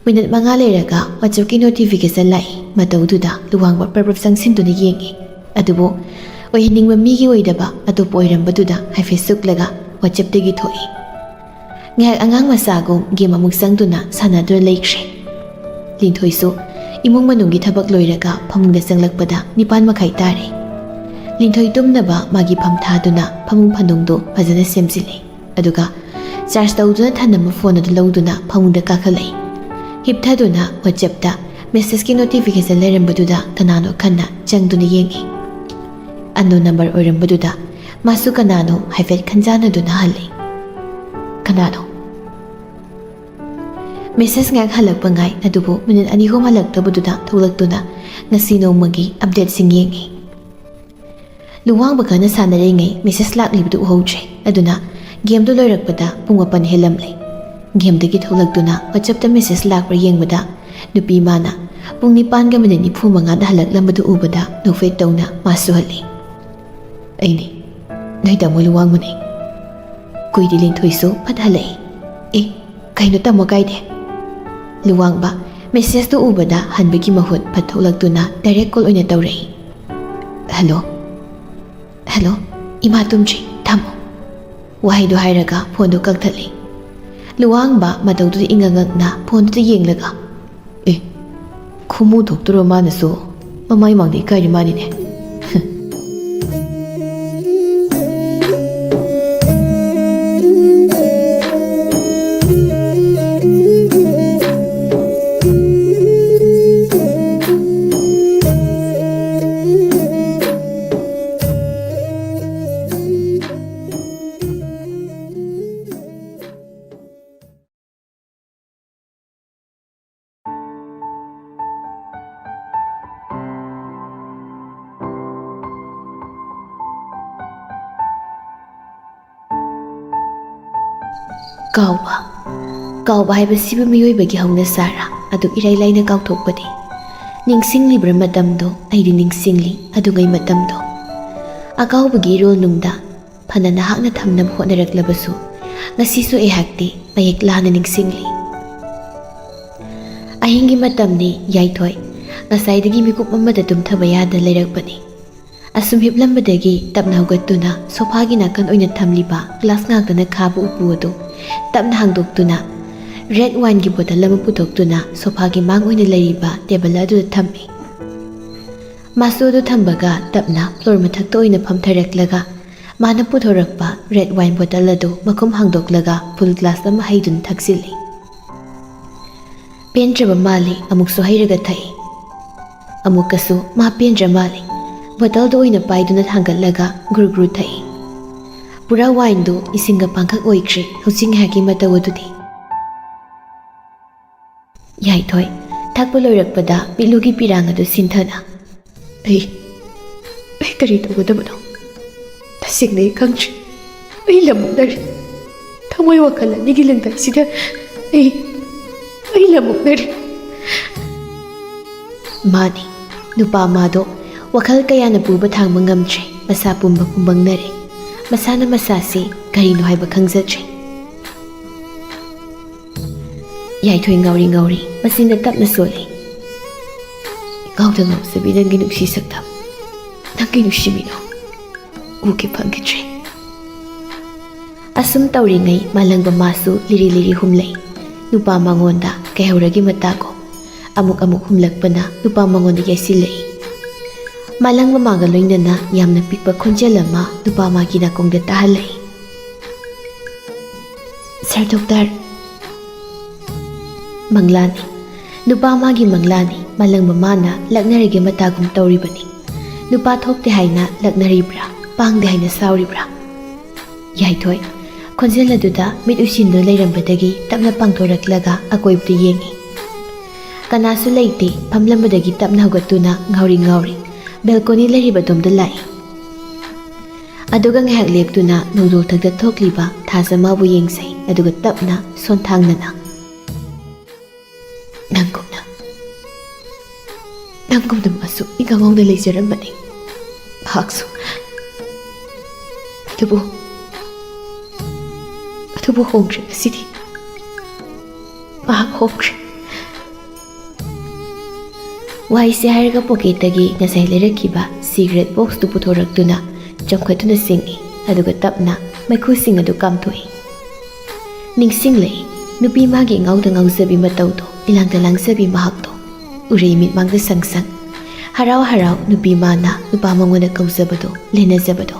ꯃꯤꯅꯤꯠ ꯃꯉꯥ ꯂꯩꯔꯒ ꯋꯥꯆꯞꯀꯤ ꯅꯣꯇꯤꯐꯤꯀꯦꯁꯟ ꯂꯥꯛꯏ꯫ ꯃꯇꯧꯗꯨꯗ ꯂꯨꯋꯥꯡꯕ ꯄ꯭ꯔꯞ ꯄ꯭ꯔꯞ ꯆꯪꯁꯤꯟꯗꯨꯅ ꯌꯦꯡꯉꯤ꯫ ꯑꯗꯨꯕꯨ ꯑꯣꯏꯍꯟꯅꯤꯡꯕ ꯃꯤꯒꯤ ꯑꯣꯏꯗꯕ ꯑꯇꯣꯞꯄ ꯑꯣꯏꯔꯝꯕꯗꯨꯗ ꯍꯥꯏꯐꯦꯠ ꯁꯨꯛꯂꯒ ꯋꯥꯆꯞꯇꯒꯤ ꯊꯣꯛꯏ꯫ ꯉꯥꯏꯍꯥꯛ ꯑꯉꯥꯡ ꯃꯆꯥꯒꯨꯝ ꯒꯦꯝ ꯑꯃꯨꯛ ꯆꯪꯗꯨꯅ ꯁꯥꯟꯅꯗꯨꯅ ꯂꯩꯈ꯭ꯔꯦ꯫ ꯂꯤꯟꯊꯣꯏꯁꯨ ꯏꯃꯨꯡ ꯃꯅꯨꯡꯒꯤ ꯊꯕꯛ ꯂꯣꯏꯔꯒ ꯐꯃꯨꯡꯗ ꯆꯪꯂꯛꯄꯗ ꯅꯤꯄꯥꯟ ꯃꯈꯥꯏ ꯇꯥꯔꯦ꯫ ꯂꯤꯟꯊꯣꯏ ꯇꯨꯝꯅꯕ ꯃꯥꯒꯤ ꯐꯝ ꯊꯥꯗꯨꯅ ꯐꯃꯨꯡ ꯐꯅꯨꯡꯗꯨ ꯐꯖꯅ ꯁꯦꯝꯖꯤꯜꯂꯤ꯫ ꯑꯗꯨꯒ ꯆꯥꯔꯖ ꯇꯧꯗꯨꯅ ꯊꯅꯝꯕ ꯐꯣꯟ ꯑꯗꯨ ꯂꯧꯗꯨꯅ ꯐꯃꯨꯡꯗ ꯀꯥꯈꯠꯂꯛꯏ꯫ ꯍꯤꯞꯊꯗꯨꯅ ꯋꯥꯆꯞꯇ ꯃꯦꯁꯦꯖꯀꯤ ꯅꯣꯇꯤꯐꯤꯀꯦꯁꯟ ꯂꯩꯔꯝꯕꯗꯨꯗ ꯀꯅꯥꯅꯣ ꯈꯟꯅ ꯆꯪꯗꯨꯅ ꯌꯦꯡꯉꯤ꯫ ꯑꯟꯅꯣꯟ ꯅꯝꯕꯔ ꯑꯣꯏꯔꯝꯕꯗꯨꯗ ꯃꯥꯁꯨ ꯀꯅꯥꯅꯣ ꯍꯥꯏꯐꯦꯠ ꯈꯟꯖꯥꯟꯅꯗꯨꯅ ꯍꯜꯂꯤ꯫ "ꯀꯅꯥꯅꯣ?" ꯃꯦꯁꯦꯖ ꯉꯥꯏꯍꯥꯛ ꯍꯜꯂꯛꯄ ꯉꯥꯏ, ꯑꯗꯨꯕꯨ ꯃꯤꯅꯤꯠ ꯑꯅꯤ ꯑꯍꯨꯝ ꯍꯜꯂꯛꯇꯕꯗꯨꯗ ꯊꯣꯛꯂꯛꯇꯨꯅ ꯉꯁꯤ ꯅꯣꯡꯃꯒꯤ ꯑꯞꯗꯦꯠꯁꯤꯡ ꯌꯦꯡꯉꯤ꯫ ꯂꯨꯋꯥꯡꯕ ꯈꯔꯅ ꯁꯥꯟꯅꯔꯤꯉꯩ ꯃꯦꯁꯦꯖ ꯂꯥꯛꯂꯤꯕꯗꯨ ꯎꯍꯧꯗ꯭ꯔꯦ꯫ ꯑꯗꯨꯅ ꯒꯦꯝꯗꯨ ꯂꯣꯏꯔꯛꯄꯗ ꯄꯨꯡ ꯃꯥꯄꯟ ꯍꯦꯜꯂꯝꯂꯦ꯫ ꯒꯦꯝꯗꯒꯤ ꯊꯣꯛꯂꯛꯇꯨꯅ ꯋꯥꯆꯞꯇ ꯃꯦꯁꯦꯖ ꯂꯥꯛꯄ꯭ꯔꯥ ꯌꯦꯡꯕꯗ ꯅꯨꯄꯤ ꯃꯥꯅ ꯄꯨꯡ ꯅꯤꯄꯥꯟꯒ ꯃꯤꯅꯤꯠ ꯅꯤꯐꯨ ꯃꯉꯥꯗ ꯍꯜꯂꯛꯂꯝꯕꯗꯨ ꯎꯕꯗ ꯅꯣꯛꯐꯦꯠ ꯇꯧꯅ ꯃꯥꯁꯨ ꯍꯜꯂꯤ꯫ "ꯑꯩꯅꯤ, ꯅꯣꯏ ꯇꯥꯃꯣ ꯂꯨꯋꯥꯡꯕꯅꯤ꯫" ꯀꯨꯏꯗꯤ ꯂꯤꯟꯊꯣꯏꯁꯨ ꯐꯠ ꯍꯜꯂꯛꯏ꯫ "ꯑꯦ, ꯀꯩꯅꯣ ꯇꯥꯃꯣ ꯀꯥꯏꯗꯦ?" ꯂꯨꯋꯥꯡꯕ ꯃꯦꯁꯦꯖꯇꯨ ꯎꯕꯗ ꯍꯟꯕꯒꯤ ꯃꯍꯨꯠ ꯐꯠ ꯊꯣꯛꯂꯛꯇꯨꯅ ꯗꯥꯏꯔꯦꯛ ꯀꯣꯜ ꯑꯣꯏꯅ ꯇꯧꯔꯛꯏ꯫ "ꯍꯜꯂꯣ, ꯍꯜꯂꯣ, ꯏꯃꯥ ꯇꯨꯝꯗ꯭ꯔꯤ, ꯊꯝꯃꯣ꯫" ꯋꯥꯍꯩꯗꯨ ꯍꯥꯏꯔꯒ ꯐꯣꯟꯗꯨ ꯀꯛꯊꯠꯂꯤ꯫ ꯂꯨꯋꯥꯡꯕ ꯃꯇꯧꯗꯨꯗ ꯏꯉꯛ ꯉꯛꯅ ꯐꯣꯟꯗꯨꯗ ꯌꯦꯡꯂꯒ, "ꯑꯦ, ꯈꯨꯃꯨ ꯊꯣꯛꯇꯨꯔꯣ ꯃꯥꯅꯁꯨ? ꯃꯃꯥꯏ ꯃꯥꯡꯗ ꯏꯀꯥꯏꯔꯤ ꯃꯥꯅꯤꯅꯦ꯫" ꯀꯥꯎꯕ꯫ ꯀꯥꯎꯕ ꯍꯥꯏꯕꯁꯤꯕꯨ ꯃꯤꯑꯣꯏꯕꯒꯤ ꯍꯧꯅꯁꯥꯔ? ꯑꯗꯨꯛ ꯏꯔꯥꯏ ꯂꯥꯏꯅ ꯀꯥꯎꯊꯣꯛꯄꯗꯤ꯫ ꯅꯤꯡꯁꯤꯡꯂꯤꯕ꯭ꯔꯥ ꯃꯇꯝꯗꯣ? ꯑꯩꯗꯤ ꯅꯤꯡꯁꯤꯡꯂꯤ ꯑꯗꯨꯉꯩ ꯃꯇꯝꯗꯣ꯫ ꯑꯀꯥꯎꯕꯒꯤ ꯏꯔꯣꯜ ꯅꯨꯡꯗ ꯐꯅ ꯅꯍꯥꯛꯅ ꯊꯝꯅꯕ ꯍꯣꯠꯅꯔꯛꯂꯕꯁꯨ, ꯉꯁꯤꯁꯨ ꯑꯩꯍꯥꯛꯇꯤ ꯃꯌꯦꯛ ꯂꯥꯅ ꯅꯤꯡꯁꯤꯡꯂꯤ꯫ ꯑꯍꯤꯡꯒꯤ ꯃꯇꯝꯅꯤ, ꯌꯥꯏꯊꯣꯏ꯫ ꯉꯁꯥꯏꯗꯒꯤ ꯃꯤꯀꯨꯞ ꯑꯃꯗ ꯇꯨꯝꯊꯕ ꯌꯥꯗ ꯂꯩꯔꯛꯄꯅꯤ꯫ ꯑꯁꯨꯝ ꯍꯤꯞꯂꯝꯕꯗꯒꯤ ꯇꯞꯅ ꯍꯧꯒꯠꯇꯨꯅ ꯁꯣꯐꯥꯒꯤ ꯅꯥꯀꯟ ꯑꯣꯏꯅ ꯊꯝꯂꯤꯕ ꯒ꯭ꯂꯥꯁ ꯉꯥꯛꯇꯅ ꯈꯥꯕ ꯎꯄꯨ ꯑꯗꯨ ꯇꯞꯅ ꯍꯥꯡꯗꯣꯛꯇꯨꯅ ꯔꯦꯗ ꯋꯥꯏꯟꯒꯤ ꯕꯣꯇꯜ ꯑꯃ ꯄꯨꯊꯣꯛꯇꯨꯅ ꯁꯣꯐꯥꯒꯤ ꯃꯥꯡ ꯑꯣꯏꯅ ꯂꯩꯔꯤꯕ ꯇꯦꯕꯜ ꯑꯗꯨꯗ ꯊꯝꯃꯤ꯫ ꯃꯥꯁꯨ ꯑꯗꯨ ꯊꯝꯕꯒ ꯇꯞꯅ ꯐ꯭ꯂꯣꯔ ꯃꯊꯛꯇ ꯑꯣꯏꯅ ꯐꯝꯊꯔꯛꯂꯒ ꯃꯥꯅ ꯄꯨꯊꯣꯔꯛꯄ ꯔꯦꯗ ꯋꯥꯏꯟ ꯕꯣꯇꯜ ꯑꯗꯨ ꯃꯈꯨꯝ ꯍꯥꯡꯗꯣꯛꯂꯒ ꯐꯨꯜ ꯒ꯭ꯂꯥꯁ ꯑꯃ ꯍꯩꯗꯨꯅ ꯊꯛꯆꯤꯜꯂꯤ꯫ ꯄꯦꯟꯗ꯭ꯔꯕ ꯃꯥꯜꯂꯤ, ꯑꯃꯨꯛꯁꯨ ꯍꯩꯔꯒ ꯊꯛꯏ꯫ ꯑꯃꯨꯛꯀꯁꯨ ꯃꯥ ꯄꯦꯟꯗ꯭ꯔ ꯃꯥꯜꯂꯤ, ꯕꯣꯇꯜꯗꯨ ꯑꯣꯏꯅ ꯄꯥꯏꯗꯨꯅ ꯊꯥꯡꯒꯠꯂꯒ ꯒꯨꯔꯨ ꯒꯨꯔꯨ ꯊꯛꯏ꯫ ꯄꯨꯔꯥ ꯋꯥꯏꯟꯗꯨ ꯏꯁꯤꯡꯒ ꯄꯥꯡꯈꯛ ꯑꯣꯏꯈ꯭ꯔꯦ ꯍꯧꯖꯤꯛ ꯉꯥꯏꯍꯥꯛꯀꯤ ꯃꯇꯧ ꯑꯗꯨꯗꯤ꯫ ꯌꯥꯏꯊꯣꯏ, ꯊꯛꯄ ꯂꯣꯏꯔꯛꯄꯗ ꯃꯤꯠꯂꯨꯒꯤ ꯄꯤꯔꯥꯡ ꯑꯗꯨ ꯁꯤꯟꯊꯅ, "ꯑꯩ, ꯑꯩ ꯀꯔꯤ ꯇꯧꯒꯗꯕꯅꯣ? ꯇꯁꯦꯡꯅ ꯑꯩ ꯈꯪꯗ꯭ꯔꯦ꯫ ꯑꯩ ꯂꯝꯃꯨꯛꯅꯔꯦ꯫ ꯊꯃꯣꯏ ꯋꯥꯈꯜ ꯑꯅꯤꯒꯤ ꯂꯪꯗꯥꯏꯁꯤꯗ ꯑꯩ, ꯑꯩ ꯂꯝꯃꯨꯛꯅꯔꯦ꯫" ꯃꯥꯅꯤ, ꯅꯨꯄꯥ ꯃꯥꯗꯣ ꯋꯥꯈꯜ ꯀꯌꯥꯅ ꯄꯨꯕ ꯊꯥꯡꯕ ꯉꯝꯗ꯭ꯔꯦ꯫ ꯃꯁꯥ ꯄꯨꯝꯕ ꯄꯨꯝꯕꯪꯅꯔꯦ꯫ ꯃꯁꯥꯅ ꯃꯁꯥꯁꯤ ꯀꯔꯤꯅꯣ ꯍꯥꯏꯕ ꯈꯪꯖꯗ꯭ꯔꯦ꯫ ꯌꯥꯏꯊꯣꯏ ꯉꯥꯎꯔꯤ ꯉꯥꯎꯔꯤ ꯃꯆꯤꯟꯗ ꯇꯞꯅ ꯁꯣꯜꯂꯤ꯫ ꯉꯥꯎꯗ ꯉꯥꯎꯖꯕꯤ ꯅꯪꯒꯤ ꯅꯨꯡꯁꯤ ꯁꯛꯇꯝ, ꯅꯪꯒꯤ ꯅꯨꯡꯁꯤꯕꯤꯗꯣ ꯎꯒꯦ ꯐꯪꯈꯤꯗ꯭ꯔꯦ꯫ ꯑꯁꯨꯝ ꯇꯧꯔꯤꯉꯩ ꯃꯥꯂꯪꯕ ꯃꯥꯁꯨ ꯂꯤꯔꯤ ꯂꯤꯔꯤ ꯍꯨꯝꯂꯛꯏ꯫ ꯅꯨꯄꯥ ꯃꯉꯣꯟꯗ ꯀꯩꯍꯧꯔꯒꯦ ꯃꯇꯥꯒꯨꯝ꯫ ꯑꯃꯨꯛ ꯑꯃꯨꯛ ꯍꯨꯝꯂꯛꯄꯅ ꯅꯨꯄꯥ ꯃꯉꯣꯟꯗ ꯌꯩꯁꯤꯜꯂꯛꯏ꯫ ꯃꯥꯂꯪꯕ ꯃꯥꯒ ꯂꯣꯏꯅꯅ ꯌꯥꯝꯅ ꯄꯤꯛꯄ ꯈꯣꯟꯖꯦꯜ ꯑꯃ ꯅꯨꯄꯥ ꯃꯥꯒꯤ ꯅꯥꯀꯣꯡꯗ ꯇꯥꯍꯜꯂꯛꯏ꯫ "ꯁꯥꯔ ꯗꯣꯛꯇꯔ꯫" ꯃꯪꯂꯥꯅꯤ꯫ ꯅꯨꯄꯥ ꯃꯥꯒꯤ ꯃꯪꯂꯥꯅꯤ꯫ ꯃꯥꯂꯪꯕ ꯃꯥꯅ ꯂꯛꯅꯔꯒꯦ ꯃꯇꯥꯒꯨꯝ ꯇꯧꯔꯤꯕꯅꯤ꯫ ꯅꯨꯄꯥ ꯊꯣꯛꯇꯦ ꯍꯥꯏꯅ ꯂꯛꯅꯔꯤꯕ꯭ꯔꯥ? ꯄꯥꯡꯗꯦ ꯍꯥꯏꯅ ꯁꯥꯎꯔꯤꯕ꯭ꯔꯥ? ꯌꯥꯏꯊꯣꯏ꯫ ꯈꯣꯟꯖꯦꯜ ꯑꯗꯨꯗ ꯃꯤꯠ ꯎꯏꯁꯤꯟꯗꯨꯅ ꯂꯩꯔꯝꯕꯗꯒꯤ ꯇꯞꯅ ꯄꯥꯡꯊꯣꯔꯛꯂꯒ ꯑꯀꯣꯏꯕꯗ ꯌꯦꯡꯉꯤ꯫ ꯀꯅꯥꯁꯨ ꯂꯩꯇꯦ꯫ ꯐꯝꯂꯝꯕꯗꯒꯤ ꯇꯞꯅ ꯍꯧꯒꯠꯇꯨꯅ ꯉꯥꯎꯔꯤ ꯉꯥꯎꯔꯤ ꯕꯦꯜꯀꯣꯅꯤ ꯂꯩꯔꯤꯕ ꯑꯗꯣꯝꯗ ꯂꯥꯛꯏ꯫ ꯑꯗꯨꯒ ꯉꯥꯏꯍꯥꯛ ꯂꯦꯞꯇꯨꯅ ꯅꯣꯡꯗꯣꯜꯊꯛꯇ ꯊꯣꯛꯂꯤꯕ ꯊꯥꯖ ꯃꯥꯕꯨ ꯌꯦꯡꯖꯩ, ꯑꯗꯨꯒ ꯇꯞꯅ ꯁꯣꯟꯊꯥꯡꯅꯅ, ꯅꯪꯒꯨꯝꯅ, ꯅꯪꯒꯨꯝꯅ ꯃꯥꯁꯨ ꯏꯉꯥꯎ ꯉꯥꯎꯅ ꯂꯩꯖꯔꯝꯕꯅꯤ꯫ ꯃꯍꯥꯛꯁꯨ꯫ ꯑꯗꯨꯕꯨ, ꯑꯗꯨꯕꯨ ꯍꯣꯡꯈ꯭ꯔꯦ ꯉꯁꯤꯗꯤ꯫ ꯃꯍꯥꯛ ꯍꯣꯡꯈ꯭ꯔꯦ꯫ ꯋꯥꯍꯩꯁꯦ ꯍꯥꯏꯔꯒ ꯄꯣꯀꯦꯠꯇꯒꯤ ꯉꯁꯥꯏ ꯂꯩꯔꯛꯈꯤꯕ ꯁꯤꯒꯔꯦꯠ ꯕꯣꯛꯁꯇꯨ ꯄꯨꯊꯣꯔꯛꯇꯨꯅ ꯆꯣꯡꯈꯠꯇꯨꯅ ꯁꯤꯡꯏ, ꯑꯗꯨꯒ ꯇꯞꯅ ꯃꯩꯈꯨꯁꯤꯡ ꯑꯗꯨ ꯀꯥꯝꯊꯣꯛꯏ꯫ ꯅꯤꯡꯁꯤꯡꯂꯛꯏ, ꯅꯨꯄꯤ ꯃꯥꯒꯤ ꯏꯉꯥꯎꯗ ꯉꯥꯎꯖꯕꯤ ꯃꯇꯧꯗꯣ, ꯏꯂꯥꯡꯗ ꯂꯥꯡꯖꯕꯤ ꯃꯍꯥꯛꯇꯣ꯫ ꯎꯔꯩ ꯃꯤꯠꯃꯥꯡꯗ ꯁꯪ ꯁꯪ꯫ ꯍꯔꯥꯎ ꯍꯔꯥꯎ ꯅꯨꯄꯤ ꯃꯥꯅ ꯅꯨꯄꯥ ꯃꯉꯣꯟꯗ ꯀꯧꯖꯕꯗꯣ, ꯂꯦꯟꯅꯖꯕꯗꯣ꯫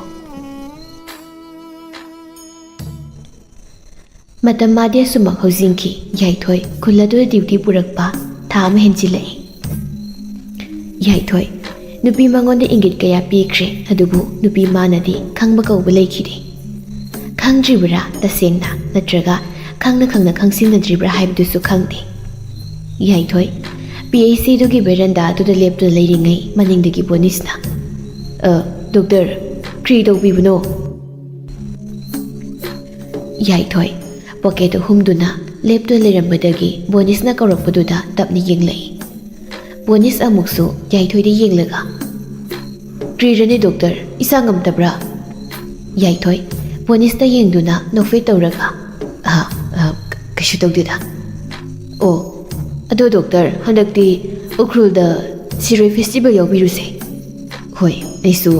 ꯃꯇꯝ ꯃꯥꯗꯤ ꯑꯁꯨꯝꯃꯛ ꯍꯧꯖꯤꯟꯈꯤ꯫ ꯌꯥꯏꯊꯣꯏ ꯈꯨꯜ ꯑꯗꯨꯗ ꯗ꯭ꯌꯨꯇꯤ ꯄꯨꯔꯛꯄ ꯊꯥ ꯑꯃ ꯍꯦꯟꯖꯤꯜꯂꯛꯏ꯫ ꯌꯥꯏꯊꯣꯏ, ꯅꯨꯄꯤ ꯃꯉꯣꯟꯗ ꯏꯪꯒꯤꯠ ꯀꯌꯥ ꯄꯤꯈ꯭ꯔꯦ, ꯑꯗꯨꯕꯨ ꯅꯨꯄꯤ ꯃꯥꯅꯗꯤ ꯈꯪꯕ ꯀꯧꯕ ꯂꯩꯈꯤꯗꯦ꯫ ꯈꯪꯗ꯭ꯔꯤꯕ꯭ꯔꯥ ꯇꯁꯦꯡꯅ, ꯅꯠꯇ꯭ꯔꯒ ꯈꯪꯅ ꯈꯪꯅ ꯈꯪꯁꯤꯟꯅꯗ꯭ꯔꯤꯕ꯭ꯔꯥ ꯍꯥꯏꯕꯗꯨꯁꯨ ꯈꯪꯗꯦ꯫ ꯌꯥꯏꯊꯣꯏ, ꯄꯤ ꯑꯩꯆ ꯁꯤꯗꯨꯒꯤ ꯕꯦꯔꯟꯗꯥ ꯑꯗꯨꯗ ꯂꯦꯞꯇꯨꯅ ꯂꯩꯔꯤꯉꯩ ꯃꯅꯤꯡꯗꯒꯤ ꯕꯣꯅꯤꯁꯅ, "ꯑ, ꯗꯣꯛꯇꯔ, ꯀ꯭ꯔꯤ ꯇꯧꯕꯤꯕꯅꯣ?" ꯌꯥꯏꯊꯣꯏ, ꯄꯣꯀꯦꯠꯇ ꯍꯨꯝꯗꯨꯅ ꯂꯦꯞꯇꯨꯅ ꯂꯩꯔꯝꯕꯗꯒꯤ ꯕꯣꯅꯤꯁꯅ ꯀꯧꯔꯛꯄꯗꯨꯗ ꯇꯞꯅ ꯌꯦꯡꯂꯛꯏ꯫ ꯕꯣꯅꯤꯁ ꯑꯃꯨꯛꯁꯨ ꯌꯥꯏꯊꯣꯏꯗ ꯌꯦꯡꯂꯒ, "ꯀ꯭ꯔꯤꯔꯅꯦ ꯗꯣꯛꯇꯔ, ꯏꯁꯥ ꯉꯝꯗꯕ꯭ꯔꯥ?" ꯌꯥꯏꯊꯣꯏ, ꯕꯣꯅꯤꯁꯇ ꯌꯦꯡꯗꯨꯅ ꯅꯣꯛꯐꯦꯠ ꯇꯧꯔꯒ, "ꯑ, ꯑ, ꯀꯩꯁꯨ ꯇꯧꯗꯦꯗ꯫ ꯑꯣ, ꯑꯗꯣ ꯗꯣꯛꯇꯔ, ꯍꯟꯗꯛꯇꯤ ꯎꯈ꯭ꯔꯨꯜꯗ ꯁꯤꯔꯣꯏ ꯐꯦꯁꯇꯤꯚꯦꯜ ꯌꯥꯎꯕꯤꯔꯨꯁꯦ꯫ ꯍꯣꯏ, ꯑꯩꯁꯨ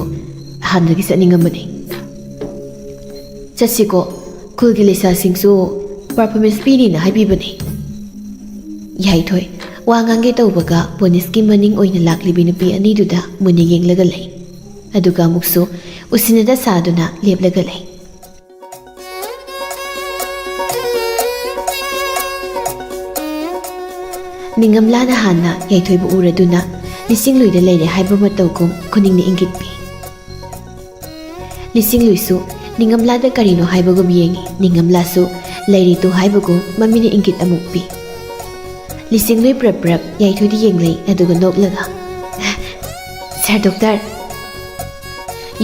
ꯍꯥꯟꯅꯗꯒꯤ ꯆꯠꯅꯤꯡꯉꯝꯕꯅꯤ꯫ ꯆꯠꯁꯤꯀꯣ, ꯈꯨꯜꯒꯤ ꯂꯩꯁꯥꯁꯤꯡꯁꯨ ꯄꯔꯐꯣꯔꯃꯦꯟꯁ ꯄꯤꯅꯤꯅ ꯍꯥꯏꯕꯤꯕꯅꯤ꯫" ꯌꯥꯏꯊꯣꯏ ꯋꯥ ꯉꯥꯡꯒꯦ ꯇꯧꯕꯒ ꯕꯣꯅꯤꯁꯀꯤ ꯃꯅꯤꯡ ꯑꯣꯏꯅ ꯂꯥꯛꯂꯤꯕꯤ ꯅꯨꯄꯤ ꯑꯅꯤꯗꯨꯗ ꯃꯨꯟꯅ ꯌꯦꯡꯂꯒ ꯂꯩ꯫ ꯑꯗꯨꯒ ꯑꯃꯨꯛꯁꯨ ꯎꯁꯤꯟꯅꯗ ꯁꯥꯗꯨꯅ ꯂꯦꯞꯂꯒ ꯂꯩ꯫ ꯅꯤꯡꯉꯝꯂꯥꯅ ꯍꯥꯟꯅ ꯌꯥꯏꯊꯣꯏꯕꯨ ꯎꯔꯗꯨꯅ ꯂꯤꯁꯤꯡꯂꯨꯏꯗ ꯂꯩꯔꯦ ꯍꯥꯏꯕ ꯃꯇꯧꯒꯨꯝ ꯈꯨꯅꯤꯡꯅ ꯏꯪꯒꯤꯠꯄꯤ꯫ ꯂꯤꯁꯤꯡꯂꯨꯏꯁꯨ ꯅꯤꯡꯉꯝꯂꯥꯗ ꯀꯔꯤꯅꯣ ꯍꯥꯏꯕꯒꯨꯝ ꯌꯦꯡꯏ꯫ ꯅꯤꯡꯉꯝꯂꯥꯁꯨ ꯂꯩꯔꯤꯗꯨ ꯍꯥꯏꯕꯒꯨꯝ ꯃꯃꯤꯠꯅ ꯏꯪꯒꯤꯠ ꯑꯃꯨꯛ ꯄꯤ꯫ ꯂꯤꯁꯤꯡꯂꯨꯏ ꯄ꯭ꯔꯞ ꯄ꯭ꯔꯞ ꯌꯥꯏꯊꯣꯏꯗ ꯌꯦꯡꯂꯩ, ꯑꯗꯨꯒ ꯅꯣꯛꯂꯒ, "ꯁꯥꯔ ꯗꯣꯛꯇꯔ!"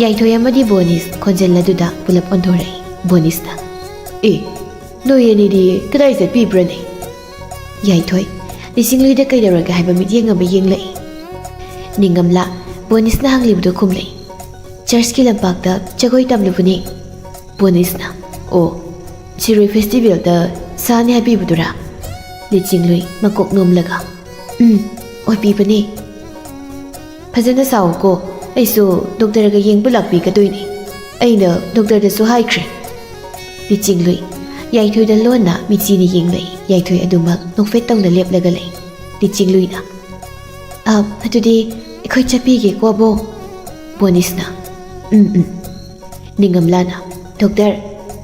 ꯌꯥꯏꯊꯣꯏ ꯑꯃꯗꯤ ꯕꯣꯅꯤꯁ ꯈꯣꯟꯖꯦꯜ ꯑꯗꯨꯗ ꯄꯨꯂꯞ ꯑꯣꯟꯊꯣꯔꯛꯏ꯫ ꯕꯣꯅꯤꯁꯅ, "ꯑꯦ, ꯅꯣꯏ ꯑꯅꯤꯗꯤ ꯀꯗꯥꯏ ꯆꯠꯄꯤꯕ꯭ꯔꯅꯦ?" ꯌꯥꯏꯊꯣꯏ, ꯂꯤꯆꯤꯡꯂꯨꯏꯗ ꯀꯩꯗꯧꯔꯒꯦ ꯍꯥꯏꯕ ꯃꯤꯠꯌꯦꯡ ꯑꯃ ꯌꯦꯡꯂꯛꯏ꯫ ꯅꯤꯡꯉꯝꯂꯥ ꯕꯣꯅꯤꯁꯅ ꯍꯪꯂꯤꯕꯗꯨ ꯈꯨꯝꯂꯛꯏ꯫ "ꯆꯔꯆꯀꯤ ꯂꯝꯄꯥꯛꯇ ꯖꯒꯣꯏ ꯇꯝꯂꯨꯕꯅꯤ"꯫ ꯕꯣꯅꯤꯁꯅ, "ꯑꯣ, ꯁꯤꯔꯣꯏ ꯐꯦꯁꯇꯤꯚꯦꯜꯗ ꯁꯥꯅꯤ ꯍꯥꯏꯕꯤꯕꯗꯨꯔꯥ?" ꯂꯤꯆꯤꯡꯂꯨꯏ ꯃꯀꯣꯛ ꯅꯣꯝꯂꯒ, "ꯎꯝ, ꯑꯣꯏꯕꯤꯕꯅꯤ"꯫ "ꯐꯖꯅ ꯁꯥꯎꯀꯣ, ꯑꯩꯁꯨ ꯗꯣꯛꯇꯔꯒ ꯌꯦꯡꯕ ꯂꯥꯛꯄꯤꯒꯗꯣꯏꯅꯤ꯫ ꯑꯩꯅ ꯗꯣꯛꯇꯔꯗꯁꯨ ꯍꯥꯏꯈ꯭ꯔꯦ"꯫ ꯂꯤꯆꯤꯡꯂꯨꯏ ꯌꯥꯏꯊꯣꯏꯗ ꯂꯣꯟꯅ ꯃꯤꯆꯤꯅ ꯌꯦꯡꯂꯛꯏ꯫ ꯌꯥꯏꯊꯣꯏ ꯑꯗꯨꯃꯛ ꯅꯣꯛꯐꯦꯠ ꯇꯧꯅ ꯂꯦꯞꯂꯒ ꯂꯩ꯫ ꯂꯤꯆꯤꯡꯂꯨꯏꯅ, "ꯑ, ꯑꯗꯨꯗꯤ ꯑꯩꯈꯣꯏ ꯆꯠꯄꯤꯒꯦꯀꯣ, ꯑꯕꯣꯛ"꯫ ꯕꯣꯅꯤꯁꯅ, "ꯎꯝ, ꯎꯝ"꯫ ꯅꯤꯡꯉꯝꯂꯥꯅ, "ꯗꯣꯛꯇꯔ,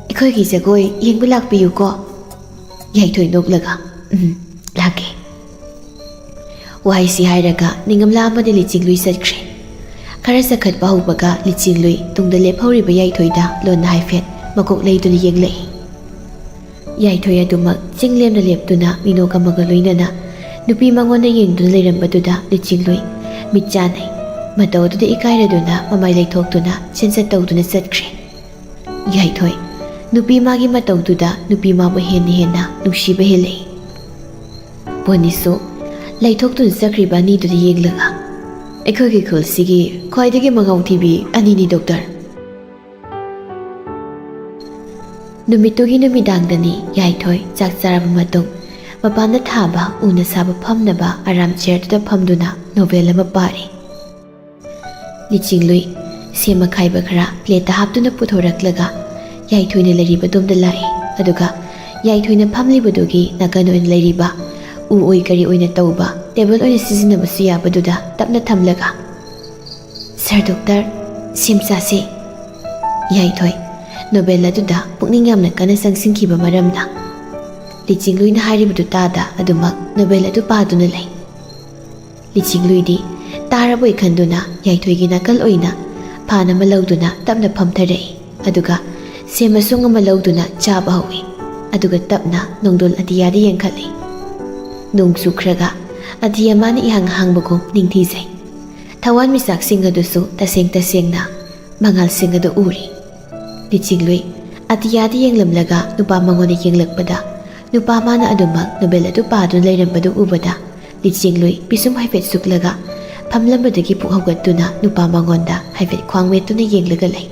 ꯑꯩꯈꯣꯏꯒꯤ ꯖꯒꯣꯏ ꯌꯦꯡꯕ ꯂꯥꯛꯄꯤꯌꯨꯀꯣ"꯫ ꯌꯥꯏꯊꯣꯏ ꯅꯣꯛꯂꯒ, "ꯎꯝ, ꯂꯥꯛꯀꯦ"꯫ ꯋꯥꯍꯩꯁꯤ ꯍꯥꯏꯔꯒ ꯅꯤꯡꯉꯝꯂꯥ ꯑꯃꯗꯤ ꯂꯤꯆꯤꯡꯂꯨꯏ ꯆꯠꯈ꯭ꯔꯦ꯫ ꯈꯔ ꯆꯈꯠꯄ ꯍꯧꯕꯒ ꯂꯤꯆꯤꯡꯂꯨꯏ ꯇꯨꯡꯗ ꯂꯦꯞꯍꯧꯔꯤꯕ ꯌꯥꯏꯊꯣꯏꯗ ꯂꯣꯟꯅ ꯍꯥꯏꯐꯦꯠ ꯃꯀꯣꯛ ꯂꯩꯗꯨꯅ ꯌꯦꯡꯂꯛꯏ꯫ ꯌꯥꯏꯊꯣꯏ ꯑꯗꯨꯃꯛ ꯆꯤꯡ ꯂꯦꯝꯅ ꯂꯦꯞꯇꯨꯅ ꯃꯤꯅꯣꯛ ꯑꯃꯒ ꯂꯣꯏꯅꯅ ꯅꯨꯄꯤ ꯃꯉꯣꯟꯗ ꯌꯦꯡꯗꯨꯅ ꯂꯩꯔꯝꯕꯗꯨꯗ ꯂꯤꯆꯤꯡꯂꯨꯏ ꯃꯤꯠ ꯆꯥꯟꯅꯩ꯫ ꯃꯇꯧ ꯑꯗꯨꯗ ꯏꯀꯥꯏꯔꯗꯨꯅ ꯃꯃꯥꯏ ꯂꯩꯊꯣꯛꯇꯨꯅ ꯆꯦꯟꯆꯠ ꯇꯧꯗꯨꯅ ꯆꯠꯈ꯭ꯔꯦ꯫ ꯌꯥꯏꯊꯣꯏ, ꯅꯨꯄꯤ ꯃꯥꯒꯤ ꯃꯇꯧꯗꯨꯗ ꯅꯨꯄꯤ ꯃꯥꯕꯨ ꯍꯦꯟꯅ ꯍꯦꯟꯅ ꯅꯨꯡꯁꯤꯕ ꯍꯦꯜꯂꯛꯏ꯫ ꯕꯣꯅꯤꯁꯨ ꯂꯩꯊꯣꯛꯇꯨꯅ ꯆꯠꯈ꯭ꯔꯤꯕ ꯑꯅꯤꯗꯨꯗ ꯌꯦꯡꯂꯒ, "ꯑꯩꯈꯣꯏꯒꯤ ꯈꯨꯜꯁꯤꯒꯤ ꯈ꯭ꯋꯥꯏꯗꯒꯤ ꯃꯉꯥꯎ ꯊꯤꯕꯤ ꯑꯅꯤꯅꯤ, ꯗꯣꯛꯇꯔ"꯫ ꯅꯨꯃꯤꯠꯇꯨꯒꯤ ꯅꯨꯃꯤꯗꯥꯡꯗꯅꯤ ꯌꯥꯏꯊꯣꯏ ꯆꯥꯛ ꯆꯥꯔꯕ ꯃꯇꯨꯡ ꯃꯄꯥꯟꯗ ꯊꯥꯕ ꯎꯅ ꯁꯥꯕ ꯐꯝꯅꯕ ꯑꯔꯥꯝ ꯆꯤꯌꯔꯗꯨꯗ ꯐꯝꯗꯨꯅ ꯅꯣꯚꯦꯜ ꯑꯃ ꯄꯥꯔꯤ꯫ ꯂꯤꯆꯤꯡꯂꯨꯏ ꯁꯦꯝ ꯑꯈꯥꯏꯕ ꯈꯔ ꯄ꯭ꯂꯦꯠꯇ ꯍꯥꯞꯇꯨꯅ ꯄꯨꯊꯣꯔꯛꯂꯒ ꯌꯥꯏꯊꯣꯏꯅ ꯂꯩꯔꯤꯕꯗꯣꯝꯗ ꯂꯥꯛꯏ꯫ ꯑꯗꯨꯒ ꯌꯥꯏꯊꯣꯏꯅ ꯐꯝꯂꯤꯕꯗꯨꯒꯤ ꯅꯥꯀꯟ ꯑꯣꯏꯅ ꯂꯩꯔꯤꯕ ꯎ ꯑꯣꯏ ꯀꯔꯤ ꯑꯣꯏꯅ ꯇꯧꯕ ꯇꯦꯕꯜ ꯑꯣꯏꯅ ꯁꯤꯖꯤꯟꯅꯕꯁꯨ ꯌꯥꯕꯗꯨꯗ ꯇꯞꯅ ꯊꯝꯂꯒ, "ꯁꯥꯔ ꯗꯣꯛꯇꯔ, ꯁꯦꯝ ꯆꯥꯁꯦ"꯫ ꯌꯥꯏꯊꯣꯏ ꯅꯣꯕꯦꯜ ꯑꯗꯨꯗ ꯄꯨꯛꯅꯤꯡ ꯌꯥꯝꯅ ꯀꯟꯅ ꯆꯪꯁꯤꯟꯈꯤꯕ ꯃꯔꯝꯅ ꯂꯤꯆꯤꯡꯂꯨꯏꯅ ꯍꯥꯏꯔꯤꯕꯗꯨ ꯇꯥꯗ ꯑꯗꯨꯃꯛ ꯅꯣꯕꯦꯜ ꯑꯗꯨ ꯄꯥꯗꯨꯅ ꯂꯩ꯫ ꯂꯤꯆꯤꯡꯂꯨꯏꯗꯤ ꯇꯥꯔꯕꯣꯏ ꯈꯟꯗꯨꯅ ꯌꯥꯏꯊꯣꯏꯒꯤ ꯅꯥꯀꯜ ꯑꯣꯏꯅ ꯐꯥꯟ ꯑꯃ ꯂꯧꯗꯨꯅ ꯇꯞꯅ ꯐꯝꯊꯔꯛꯏ꯫ ꯑꯗꯨꯒ ꯁꯦꯝ ꯃꯁꯨꯡ ꯑꯃ ꯂꯧꯗꯨꯅ ꯆꯥꯕ ꯍꯧꯏ꯫ ꯑꯗꯨꯒ ꯇꯞꯅ ꯅꯣꯡꯗꯣꯜ ꯑꯇꯤꯌꯥꯗ ꯌꯦꯡꯈꯠꯂꯤ꯫ ꯅꯣꯡ ꯆꯨꯈ꯭ꯔꯒ ꯑꯇꯤꯌꯥ ꯃꯥꯅ ꯏꯍꯥꯡ ꯍꯥꯡꯕꯒꯨꯝ ꯅꯤꯡꯊꯤꯖꯩ꯫ ꯊꯋꯥꯟꯃꯤꯆꯥꯛꯁꯤꯡ ꯑꯗꯨꯁꯨ ꯇꯁꯦꯡ ꯇꯁꯦꯡꯅ ꯃꯉꯥꯜꯁꯤꯡ ꯑꯗꯨ ꯎꯔꯤ꯫ ꯂꯤꯆꯤꯡꯂꯨꯏ ꯑꯇꯤꯌꯥꯗ ꯌꯦꯡꯂꯝꯂꯒ ꯅꯨꯄꯥ ꯃꯉꯣꯟꯗ ꯌꯦꯡꯂꯛꯄꯗ ꯅꯨꯄꯥ ꯃꯥꯅ ꯑꯗꯨꯃꯛ ꯅꯣꯕꯦꯜ ꯑꯗꯨ ꯄꯥꯗꯨꯅ ꯂꯩꯔꯝꯕꯗꯨ ꯎꯕꯗ ꯂꯤꯆꯤꯡꯂꯨꯏ ꯄꯤꯁꯨꯝ ꯍꯥꯏꯐꯦꯠ ꯁꯨꯛꯂꯒ ꯐꯝꯂꯝꯕꯗꯒꯤ ꯄꯨꯛ ꯍꯧꯒꯠꯇꯨꯅ ꯅꯨꯄꯥ ꯃꯉꯣꯟꯗ ꯍꯥꯏꯐꯦꯠ ꯈ꯭ꯋꯥꯡ ꯃꯦꯠꯇꯨꯅ ꯌꯦꯡꯂꯒ ꯂꯩ꯫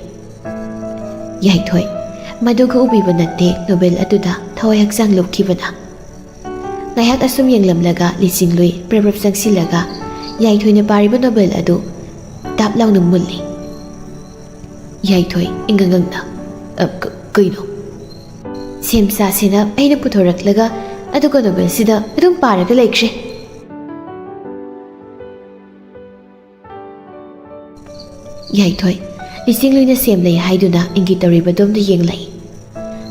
ꯌꯥꯏꯊꯣꯏ, ꯃꯗꯨꯒ ꯎꯕꯤꯕ ꯅꯠꯇꯦ ꯅꯣꯕꯦꯜ ꯑꯗꯨꯗ ꯊꯋꯥꯏ ꯍꯛꯆꯥꯡ ꯂꯨꯞꯈꯤꯕꯅ꯫ ꯉꯥꯏꯍꯥꯛ ꯑꯁꯨꯝ ꯌꯦꯡꯂꯝꯂꯒ ꯂꯤꯆꯤꯡꯂꯨꯏ ꯄ꯭ꯔꯞ ꯄ꯭ꯔꯞ ꯆꯪꯁꯤꯜꯂꯒ ꯌꯥꯏꯊꯣꯏꯅ ꯄꯥꯔꯤꯕ ꯅꯣꯕꯦꯜ ꯑꯗꯨ ꯇꯥꯞ ꯂꯥꯎꯅ ꯃꯨꯜꯂꯤ꯫ ꯌꯥꯏꯊꯣꯏ, ꯏꯪꯒꯪꯒꯪꯅ, "ꯑ, ꯀ-, ꯀꯩꯅꯣ?" "ꯁꯦꯝ ꯁꯥꯁꯦꯅ ꯑꯩꯅ ꯄꯨꯊꯣꯔꯛꯂꯒ ꯑꯗꯨꯒ ꯅꯣꯕꯦꯜꯁꯤꯗ ꯑꯗꯨꯝ ꯄꯥꯔꯒ ꯂꯩꯈ꯭ꯔꯦ꯫" ꯌꯥꯏꯊꯣꯏ, ꯂꯤꯆꯤꯡꯂꯨꯏꯅ ꯁꯦꯝ ꯂꯩ ꯍꯥꯏꯗꯨꯅ ꯏꯪꯒꯤꯠ ꯇꯧꯔꯤꯕ ꯑꯗꯣꯝꯗ ꯌꯦꯡꯂꯛꯏ꯫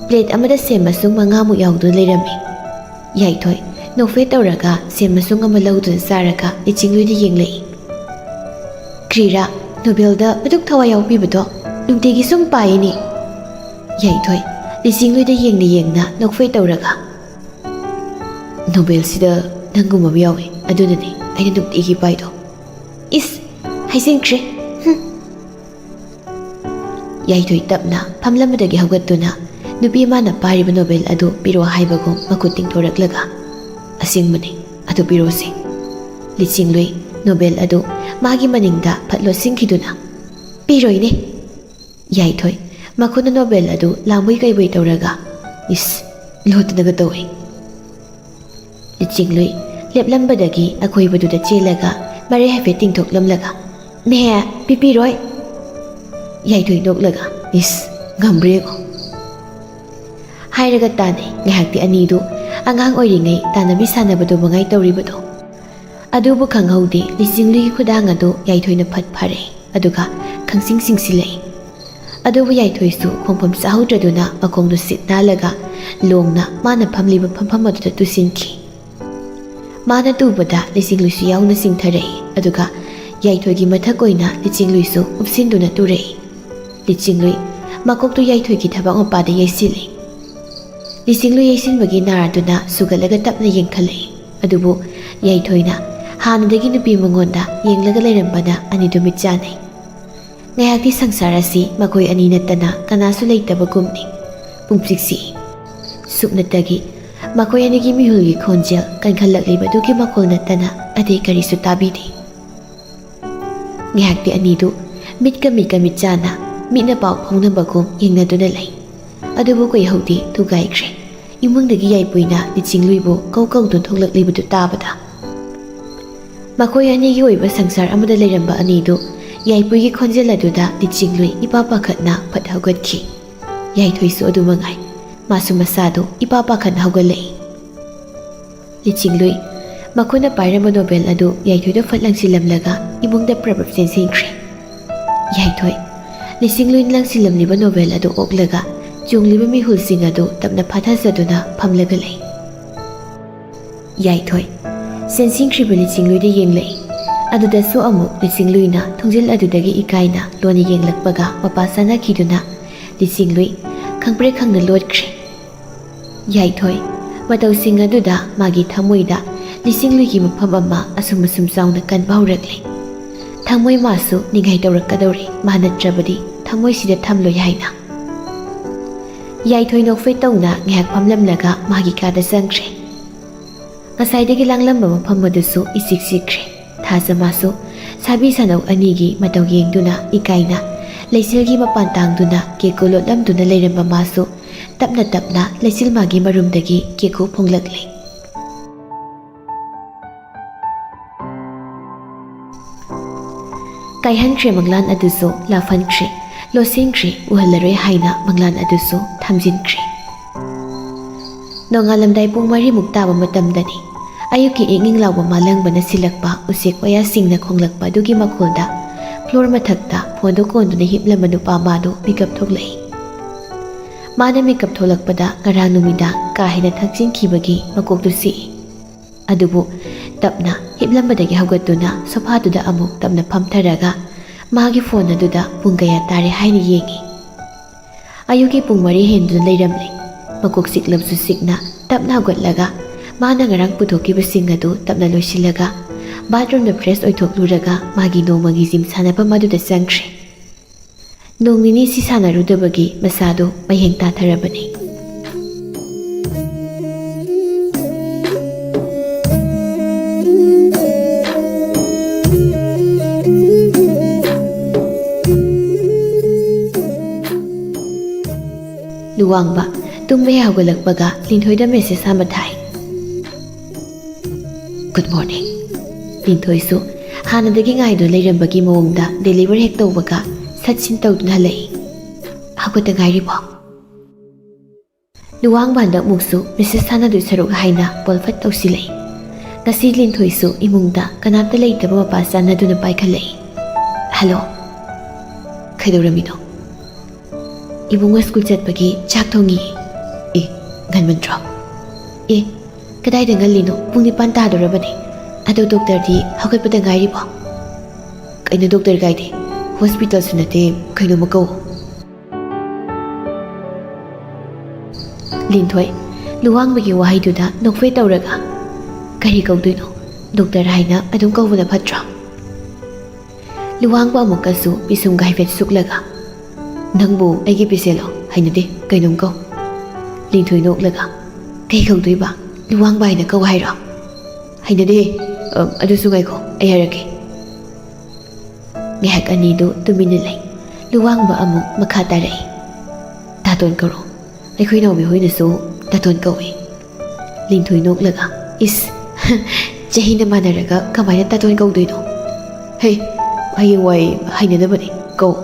ꯄ꯭ꯂꯦꯠ ꯑꯃꯗ ꯁꯦꯝ ꯃꯁꯨꯡ ꯃꯉꯥꯃꯨꯛ ꯌꯥꯎꯗꯨꯅ ꯂꯩꯔꯝꯃꯤ꯫ ꯌꯥꯏꯊꯣꯏ, ꯅꯣꯛꯐꯦꯠ ꯇꯧꯔꯒ ꯁꯦꯝ ꯃꯁꯨꯡ ꯑꯃ ꯂꯧꯗꯨꯅ ꯆꯥꯔꯒ ꯂꯤꯆꯤꯡꯂꯨꯏꯗ ꯌꯦꯡꯂꯛꯏ꯫ "ꯀ꯭ꯔꯤꯔꯥ, ꯅꯣꯕꯦꯜꯗ ꯑꯗꯨꯛ ꯊꯋꯥꯏ ꯌꯥꯎꯕꯤꯕꯗꯣ ꯅꯨꯡꯇꯤꯒꯤ ꯁꯨꯝ ꯄꯥꯏꯅꯦ꯫" ꯌꯥꯏꯊꯣꯏ, ꯂꯤꯆꯤꯡꯂꯨꯏꯗ ꯌꯦꯡꯅ ꯌꯦꯡꯅ ꯅꯣꯛꯐꯦꯠ ꯇꯧꯔꯒ, "ꯅꯣꯕꯦꯜꯁꯤꯗ ꯅꯪꯒꯨꯝꯕ ꯑꯃ ꯌꯥꯎꯋꯦ, ꯑꯗꯨꯅꯅꯦ ꯑꯩꯅ ꯅꯨꯡꯇꯤꯒꯤ ꯄꯥꯏꯗꯣ꯫" "ꯏꯁ, ꯍꯥꯏꯖꯤꯟꯈ꯭ꯔꯦ꯫ ꯍꯨꯝ꯫" ꯌꯥꯏꯊꯣꯏ ꯇꯞꯅ ꯐꯝꯂꯝꯕꯗꯒꯤ ꯍꯧꯒꯠꯇꯨꯅ ꯅꯨꯄꯤ ꯑꯃꯅ ꯄꯥꯏꯔꯤꯕ ꯅꯣꯕꯦꯜ ꯑꯗꯨ ꯄꯤꯔꯛꯑꯣ ꯍꯥꯏꯕꯒꯨꯝ ꯃꯈꯨꯠ ꯇꯤꯡꯊꯣꯔꯛꯂꯒ, "ꯑꯁꯦꯡꯕꯅꯤ, ꯑꯗꯨ ꯄꯤꯔꯛꯑꯣꯁꯦ꯫" ꯂꯤꯆꯤꯡꯂꯨꯏ ꯅꯣꯕꯦꯜ ꯑꯗꯨ ꯃꯥꯒꯤ ꯃꯅꯤꯡꯗ ꯐꯠ ꯂꯣꯠꯁꯤꯟꯈꯤꯗꯨꯅ, "ꯄꯤꯔꯣꯏꯅꯦ꯫" ꯌꯥꯏꯊꯣꯏ ꯃꯈꯨꯠꯅ ꯅꯣꯕꯦꯜ ꯑꯗꯨ ꯂꯥꯡꯕꯣꯏ ꯀꯩꯕꯣꯏ ꯇꯧꯔꯒ, "ꯏꯁ, ꯂꯣꯠꯇꯅꯒ ꯇꯧꯏ꯫" ꯂꯤꯆꯤꯡꯂꯨꯏ ꯂꯦꯞꯂꯝꯕꯗꯒꯤ ꯑꯀꯣꯏꯕꯗꯨꯗ ꯆꯦꯜꯂꯒ ꯃꯔꯩ ꯍꯥꯏꯐꯦꯠ ꯇꯤꯡꯊꯣꯛꯂꯝꯂꯒ, "ꯅꯦ, ꯄꯤꯕꯤꯔꯣꯏ꯫" ꯌꯥꯏꯊꯣꯏ ꯅꯣꯛꯂꯒ, "ꯏꯁ, ꯉꯝꯕ꯭ꯔꯥ ꯌꯦꯡꯉꯣ꯫" ꯍꯥꯏꯔꯒ ꯇꯥꯟꯅꯩ꯫ ꯉꯥꯏꯍꯥꯛꯇꯤ ꯑꯅꯤꯗꯨ ꯑꯉꯥꯡ ꯑꯣꯏꯔꯤꯉꯩ ꯇꯥꯟꯅꯕꯤ ꯁꯥꯟꯅꯕꯗꯨ ꯃꯉꯥꯏ ꯇꯧꯔꯤꯕꯗꯣ꯫ ꯑꯗꯨꯕꯨ ꯈꯪꯍꯧꯗꯦ, ꯂꯤꯆꯤꯡꯂꯨꯏꯒꯤ ꯈꯨꯗꯥꯡ ꯑꯗꯨ ꯌꯥꯏꯊꯣꯏꯅ ꯐꯠ ꯐꯥꯔꯛꯏ, ꯑꯗꯨꯒ ꯈꯪꯁꯤꯡ ꯁꯤꯡꯁꯤꯜꯂꯛꯏ꯫ ꯑꯗꯨꯕꯨ ꯌꯥꯏꯊꯣꯏꯁꯨ ꯈꯣꯡꯐꯝ ꯆꯥꯍꯧꯗ꯭ꯔꯗꯨꯅ ꯃꯈꯣꯡꯗꯨ ꯁꯤꯠ ꯅꯥꯜꯂꯒ ꯂꯣꯡꯅ ꯃꯥꯅ ꯐꯝꯂꯤꯕ ꯐꯝꯐꯝ ꯑꯗꯨꯗ ꯇꯨꯁꯤꯟꯈꯤ꯫ ꯃꯥꯅ ꯇꯨꯕꯗ ꯂꯤꯆꯤꯡꯂꯨꯏꯁꯨ ꯌꯥꯎꯅ ꯆꯤꯡꯊꯔꯛꯏ, ꯑꯗꯨꯒ ꯌꯥꯏꯊꯣꯏꯒꯤ ꯃꯊꯛ ꯑꯣꯏꯅ ꯂꯤꯆꯤꯡꯂꯨꯏꯁꯨ ꯎꯞꯁꯤꯟꯗꯨꯅ ꯇꯨꯔꯛꯏ꯫ ꯂꯤꯆꯤꯡꯂꯨꯏ ꯃꯀꯣꯛꯇꯨ ꯌꯥꯏꯊꯣꯏꯒꯤ ꯊꯕꯥꯛ ꯃꯄꯥꯗ ꯌꯩꯁꯤꯜꯂꯤ꯫ ꯂꯤꯆꯤꯡꯂꯨꯏ ꯌꯩꯁꯤꯟꯕꯒꯤ ꯅꯥꯔꯗꯨꯅ ꯁꯨꯒꯠꯂꯒ ꯇꯞꯅ ꯌꯦꯡꯈꯠꯂꯛꯏ꯫ ꯑꯗꯨꯕꯨ ꯌꯥꯏꯊꯣꯏꯅ ꯍꯥꯟꯅꯗꯒꯤ ꯅꯨꯄꯤ ꯃꯉꯣꯟꯗ ꯌꯦꯡꯂꯒ ꯂꯩꯔꯝꯕꯅ ꯑꯅꯤꯗꯨ ꯃꯤꯠ ꯆꯥꯟꯅꯩ꯫ ꯉꯥꯏꯍꯥꯛꯇꯤ ꯁꯪꯁꯥꯔ ꯑꯁꯤ ꯃꯈꯣꯏ ꯑꯅꯤ ꯅꯠꯇꯅ ꯀꯅꯥꯁꯨ ꯂꯩꯇꯕꯒꯨꯝꯅꯤ꯫ ꯄꯨꯡꯆꯤꯛ ꯆꯤꯛꯏ꯫ ꯁꯨꯞꯅꯇꯒꯤ ꯃꯈꯣꯏ ꯑꯅꯤꯒꯤ ꯃꯤꯍꯨꯜꯒꯤ ꯈꯣꯟꯖꯦꯜ ꯀꯟꯈꯠꯂꯛꯂꯤꯕꯗꯨꯒꯤ ꯃꯈꯣꯜ ꯅꯠꯇꯅ ꯑꯇꯩ ꯀꯔꯤꯁꯨ ꯇꯥꯕꯤꯗꯦ꯫ ꯉꯥꯏꯍꯥꯛꯇꯤ ꯑꯅꯤꯗꯨ ꯃꯤꯠꯀ ꯃꯤꯠꯀ ꯃꯤꯠ ꯆꯥꯅ, ꯃꯤꯠꯅ ꯄꯥꯎ ꯐꯥꯎꯅꯕꯒꯨꯝ ꯌꯦꯡꯅꯗꯨꯅ ꯂꯩ꯫ ꯑꯗꯨꯕꯨ ꯀꯨꯏꯍꯧꯗꯦ, ꯊꯨꯒꯥꯏꯈ꯭ꯔꯦ꯫ ꯏꯃꯨꯡꯗꯒꯤ ꯌꯥꯏꯄꯨꯏꯅ ꯂꯤꯆꯤꯡꯂꯨꯏꯕꯨ ꯀꯧ ꯀꯧꯗꯨꯅ ꯊꯣꯛꯂꯛꯂꯤꯕꯗꯨ ꯇꯥꯕꯗ꯫ ꯃꯈꯣꯏ ꯑꯅꯤꯒꯤ ꯑꯣꯏꯕ ꯁꯪꯁꯥꯔ ꯑꯃꯗ ꯂꯩꯔꯝꯕ ꯑꯅꯤꯗꯨ ꯌꯥꯏꯄꯨꯏꯒꯤ ꯈꯣꯟꯖꯦꯜ ꯑꯗꯨꯗ ꯂꯤꯆꯤꯡꯂꯨꯏ ꯏꯄꯥ ꯄꯥꯈꯠꯅ ꯐꯠ ꯍꯧꯒꯠꯈꯤ꯫ ꯌꯥꯏꯊꯣꯏꯁꯨ ꯑꯗꯨ ꯃꯉꯥꯏ, ꯃꯥꯁꯨ ꯃꯁꯥꯗꯨ ꯏꯄꯥ ꯄꯥꯈꯠꯅ ꯍꯧꯒꯠꯂꯛꯏ꯫ ꯂꯤꯆꯤꯡꯂꯨꯏ ꯃꯈꯨꯠꯅ ꯄꯥꯏꯔꯝꯕ ꯅꯣꯕꯦꯜ ꯑꯗꯨ ꯌꯥꯏꯊꯣꯏꯗ ꯐꯠ ꯂꯪꯁꯤꯜꯂꯝꯂꯒ ꯏꯃꯨꯡꯗ ꯄ꯭ꯔꯞ ꯄ꯭ꯔꯞ ꯆꯦꯟꯁꯤꯟꯈ꯭ꯔꯦ꯫ ꯌꯥꯏꯊꯣꯏ ꯂꯤꯆꯤꯡꯂꯨꯏꯅ ꯂꯪꯁꯤꯜꯂꯝꯂꯤꯕ ꯅꯣꯕꯦꯜ ꯑꯗꯨ ꯑꯣꯛꯂꯒ ꯆꯣꯡꯂꯤꯕ ꯃꯤꯍꯨꯜꯁꯤꯡ ꯑꯗꯨ ꯇꯞꯅ ꯐꯥꯊꯖꯗꯨꯅ ꯐꯝꯂꯒ ꯂꯩ꯫ ꯌꯥꯏꯊꯣꯏ ꯆꯦꯟꯁꯤꯟꯈ꯭ꯔꯤꯕ ꯂꯤꯆꯤꯡꯂꯨꯏꯗ ꯌꯦꯡꯂꯛꯏ꯫ ꯑꯗꯨꯗꯁꯨ ꯑꯃꯨꯛ ꯂꯤꯆꯤꯡꯂꯨꯏꯅ ꯊꯣꯡꯖꯤꯜ ꯑꯗꯨꯗꯒꯤ ꯏꯀꯥꯏꯅ ꯂꯣꯟꯅ ꯌꯦꯡꯂꯛꯄꯒ ꯃꯄꯥ ꯆꯥꯅꯈꯤꯗꯨꯅ ꯂꯤꯆꯤꯡꯂꯨꯏ ꯈꯪꯄ꯭ꯔꯦꯛ ꯈꯪꯅ ꯂꯣꯠꯈ꯭ꯔꯦ꯫ ꯌꯥꯏꯊꯣꯏ ꯃꯇꯧꯁꯤꯡ ꯑꯗꯨꯗ ꯃꯥꯒꯤ ꯊꯃꯣꯏꯗ ꯂꯤꯆꯤꯡꯂꯨꯏꯒꯤ ꯃꯐꯝ ꯑꯃ ꯑꯁꯨꯝ ꯑꯁꯨꯝ ꯆꯥꯎꯅ ꯀꯟꯕ ꯍꯧꯔꯛꯂꯦ꯫ ꯊꯃꯣꯏ ꯃꯥꯁꯨ ꯅꯤꯡꯉꯥꯏ ꯇꯧꯔꯛꯀꯗꯧꯔꯦ, ꯃꯥ ꯅꯠꯇ꯭ꯔꯕꯗꯤ ꯊꯃꯣꯏꯁꯤꯗ ꯊꯝꯂꯣꯏ ꯍꯥꯏꯅ꯫ ꯌꯥꯏꯊꯣꯏ ꯅꯣꯛꯐꯦꯠ ꯇꯧꯅ ꯉꯥꯏꯍꯥꯛ ꯐꯝꯂꯝꯂꯒ ꯃꯥꯒꯤ ꯀꯥꯗ ꯆꯪꯈ꯭ꯔꯦ꯫ ꯉꯁꯥꯏꯗꯒꯤ ꯂꯥꯡꯂꯝꯕ ꯃꯐꯝ ꯑꯗꯨꯁꯨ ꯏꯆꯤꯛ ꯆꯤꯛꯈ꯭ꯔꯦ꯫ ꯊꯥꯖ ꯃꯥꯁꯨ ꯁꯥꯕꯤ ꯁꯥꯅꯧ ꯑꯅꯤꯒꯤ ꯃꯇꯧ ꯌꯦꯡꯗꯨꯅ ꯏꯀꯥꯏꯅ ꯂꯩꯆꯤꯜꯒꯤ ꯃꯄꯥꯟ ꯇꯥꯡꯗꯨꯅ ꯀꯦꯀꯨ ꯂꯣꯠꯂꯝꯗꯨꯅ ꯂꯩꯔꯝꯕ ꯃꯥꯁꯨ ꯇꯞꯅ ꯇꯞꯅ ꯂꯩꯆꯤꯜ ꯃꯥꯒꯤ ꯃꯔꯨꯝꯗꯒꯤ ꯀꯦꯀꯨ ꯐꯣꯡꯂꯛꯂꯦ꯫ ꯀꯥꯏꯍꯟꯈ꯭ꯔꯦ ꯃꯪꯂꯥꯟ ꯑꯗꯨꯁꯨ ꯂꯥꯐꯟꯈ꯭ꯔꯦ, ꯂꯣꯠꯁꯤꯟꯈ꯭ꯔꯦ, ꯎꯍꯜꯂꯔꯣꯏ ꯍꯥꯏꯅ ꯃꯪꯂꯥꯟ ꯑꯗꯨꯁꯨ ꯊꯝꯖꯤꯟꯈ꯭ꯔꯦ꯫ ꯅꯣꯡꯉꯥꯜꯂꯝꯗꯥꯏ ꯄꯨꯡ ꯃꯔꯤꯃꯨꯛ ꯇꯥꯕ ꯃꯇꯝꯗꯅꯤ꯫ ꯑꯌꯨꯛꯀꯤ ꯏꯪ ꯏꯪ ꯂꯥꯎꯕ ꯃꯥꯂꯪꯕꯅ ꯁꯤꯜꯂꯛꯄ ꯎꯆꯦꯛ ꯋꯥꯌꯥꯁꯤꯡꯅ ꯈꯣꯡꯂꯛꯄ ꯑꯗꯨꯒꯤ ꯃꯈꯣꯜꯗ ꯐ꯭ꯂꯣꯔ ꯃꯊꯛꯇ ꯐꯣꯟꯗꯨ ꯀꯣꯟꯗꯨꯅ ꯍꯤꯞꯂꯝꯕ ꯅꯨꯄꯥ ꯑꯃꯗꯨ ꯃꯤꯀꯞ ꯊꯣꯛꯂꯛꯏ꯫ ꯃꯥꯅ ꯃꯤꯀꯞ ꯊꯣꯛꯂꯛꯄꯗ ꯉꯔꯥꯡ ꯅꯨꯃꯤꯗꯥꯡ ꯀꯥ ꯍꯦꯟꯅ ꯊꯛꯆꯤꯟꯈꯤꯕꯒꯤ ꯃꯀꯣꯛꯇꯨ ꯆꯤꯛꯏ꯫ ꯑꯗꯨꯕꯨ ꯇꯞꯅ ꯍꯤꯞꯂꯝꯕꯗꯒꯤ ꯍꯧꯒꯠꯇꯨꯅ ꯁꯣꯐꯥꯗꯨꯗ ꯑꯃꯨꯛ ꯇꯞꯅ ꯐꯝꯊꯔꯒ ꯃꯥꯒꯤ ꯐꯣꯟ ꯑꯗꯨꯗ ꯄꯨꯡ ꯀꯌꯥ ꯇꯥꯔꯦ ꯍꯥꯏꯅ ꯌꯦꯡꯏ꯫ ꯑꯌꯨꯛꯀꯤ ꯄꯨꯡ ꯃꯔꯤ ꯍꯦꯟꯗꯨꯅ ꯂꯩꯔꯝꯂꯦ꯫ ꯃꯀꯣꯛ ꯆꯤꯛꯂꯕꯁꯨ ꯆꯤꯛꯅ ꯇꯞꯅ ꯍꯧꯒꯠꯂꯒ ꯃꯥꯅ ꯉꯔꯥꯡ ꯄꯨꯊꯣꯛꯈꯤꯕꯁꯤꯡ ꯑꯗꯨ ꯇꯞꯅ ꯂꯣꯏꯁꯤꯜꯂꯒ ꯕꯥꯠꯔꯨꯝꯗ ꯐ꯭ꯔꯦꯁ ꯑꯣꯏꯊꯣꯛꯂꯨꯔꯒ ꯃꯥꯒꯤ ꯅꯣꯡꯃꯒꯤ ꯖꯤꯝ ꯁꯥꯟꯅꯐꯝ ꯑꯗꯨꯗ ꯆꯪꯈ꯭ꯔꯦ꯫ ꯅꯣꯡ ꯅꯤꯅꯤ ꯁꯤ ꯁꯥꯟꯅꯔꯨꯗꯕꯒꯤ ꯃꯁꯥꯗꯨ ꯃꯌꯦꯡ ꯇꯥꯊꯔꯕꯅꯤ꯫ ꯋꯥꯡꯕ ꯇꯨꯝꯕ ꯍꯦꯛ ꯍꯧꯒꯠꯂꯛꯄꯒ ꯂꯤꯟꯊꯣꯏꯗ ꯃꯦꯁꯦꯖ ꯑꯃ ꯊꯥꯏ꯫ "Good morning." ꯂꯤꯟꯊꯣꯏꯁꯨ ꯍꯥꯟꯅꯗꯒꯤ ꯉꯥꯏꯗꯨꯅ ꯂꯩꯔꯝꯕꯒꯤ ꯃꯑꯣꯡꯗ ꯗꯦꯂꯤꯚꯔ ꯍꯦꯛ ꯇꯧꯕꯒ ꯁꯠ ꯁꯤꯟ ꯇꯧꯗꯨꯅ ꯍꯜꯂꯛꯏ꯫ "ꯍꯧꯒꯠꯇ ꯉꯥꯏꯔꯤꯕꯣ?" ꯂꯨꯋꯥꯡꯕ ꯍꯟꯗꯛꯃꯨꯛꯁꯨ ꯃꯦꯁꯦꯖ ꯊꯥꯅꯗꯣꯏ ꯁꯔꯨꯛ ꯍꯥꯏꯅ ꯄꯣꯜꯐꯠ ꯇꯧꯁꯤꯜꯂꯛꯏ꯫ ꯉꯁꯤ ꯂꯤꯟꯊꯣꯏꯁꯨ ꯏꯃꯨꯡꯗ ꯀꯅꯥꯝꯇ ꯂꯩꯇꯕ ꯃꯄꯥ ꯆꯥꯅꯗꯨꯅ ꯄꯥꯏꯈꯠꯂꯛꯏ꯫ "ꯍꯜꯂꯣ꯫ ꯀꯩꯗꯧꯔꯝꯃꯤꯅꯣ?" "ꯏꯕꯨꯡꯉꯣ ꯁ꯭ꯀꯨꯜ ꯆꯠꯄꯒꯤ ꯆꯥꯛ ꯊꯣꯡꯉꯤ꯫" "ꯑꯦ, ꯉꯟꯃꯟꯗ꯭ꯔꯣ?" "ꯑꯦ, ꯀꯗꯥꯏꯗ ꯉꯜꯂꯤꯅꯣ? ꯄꯨꯡ ꯅꯤꯄꯥꯟ ꯇꯥꯗꯣꯔꯕꯅꯦ꯫ ꯑꯗꯣ ꯗꯣꯛꯇꯔꯗꯤ ꯍꯧꯒꯠꯄꯗ ꯉꯥꯏꯔꯤꯕꯣ?" "ꯀꯩꯅꯣ ꯗꯣꯛꯇꯔ ꯀꯥꯏꯗꯤ? ꯍꯣꯁꯄꯤꯇꯥꯜꯁꯨ ꯅꯠꯇꯦ, ꯀꯩꯅꯣꯝꯃ ꯀꯧ꯫" ꯂꯤꯟꯊꯣꯏ ꯂꯨꯋꯥꯡꯕꯒꯤ ꯋꯥꯍꯩꯗꯨꯗ ꯅꯣꯛꯐꯦ ꯇꯧꯔꯒ, "ꯀꯔꯤ ꯀꯧꯗꯣꯏꯅꯣ? ꯗꯣꯛꯇꯔ ꯍꯥꯏꯅ ꯑꯗꯨꯝ ꯀꯧꯕꯅ ꯐꯠꯇ꯭ꯔꯣ?" ꯂꯨꯋꯥꯡꯕ ꯑꯃꯨꯛꯀꯁꯨ ꯄꯤꯁꯨꯝꯒ ꯍꯥꯏꯐꯦꯠ ꯁꯨꯛꯂꯒ, "ꯅꯪꯕꯨ ꯑꯩꯒꯤ ꯄꯤꯁꯦꯜꯂꯣ? ꯍꯩꯅꯗꯦ, ꯀꯩꯅꯣꯝ ꯀꯧ꯫" ꯂꯤꯟꯊꯣꯏ ꯅꯣꯛꯂꯒ, "ꯀꯩ ꯀꯧꯗꯣꯏꯕ? ꯂꯨꯋꯥꯡꯕ ꯍꯥꯏꯅ ꯀꯧ ꯍꯥꯏꯔꯣ?" "ꯍꯩꯅꯗꯦ꯫ ꯑ, ꯑꯗꯨꯁꯨ ꯉꯥꯏꯈꯣ, ꯑꯩ ꯍꯥꯏꯔꯛꯀꯦ꯫" ꯉꯥꯏꯍꯥꯛ ꯑꯅꯤꯗꯨ ꯇꯨꯃꯤꯟꯅ ꯂꯩ꯫ ꯂꯨꯋꯥꯡꯕ ꯑꯃꯨꯛ ꯃꯈꯥ ꯇꯥꯔꯛꯏ꯫ "ꯇꯥꯇꯣꯟ ꯀꯧꯔꯣ꯫ ꯑꯩꯈꯣꯏ ꯅꯥꯎꯕꯤ ꯍꯣꯏꯅꯁꯨ ꯇꯥꯇꯣꯟ ꯀꯧꯏ꯫" ꯂꯤꯟꯊꯣꯏ ꯅꯣꯛꯂꯒ, "ꯏꯁ, ꯆꯍꯤꯅ ꯃꯥꯟꯅꯔꯒ ꯀꯃꯥꯏꯅ ꯇꯥꯇꯣꯟ ꯀꯧꯗꯣꯏꯅꯣ? ꯍꯦ, ꯍꯌꯦꯡꯋꯥꯏ ꯍꯩꯅꯗꯕꯅꯤ, ꯀꯧ꯫"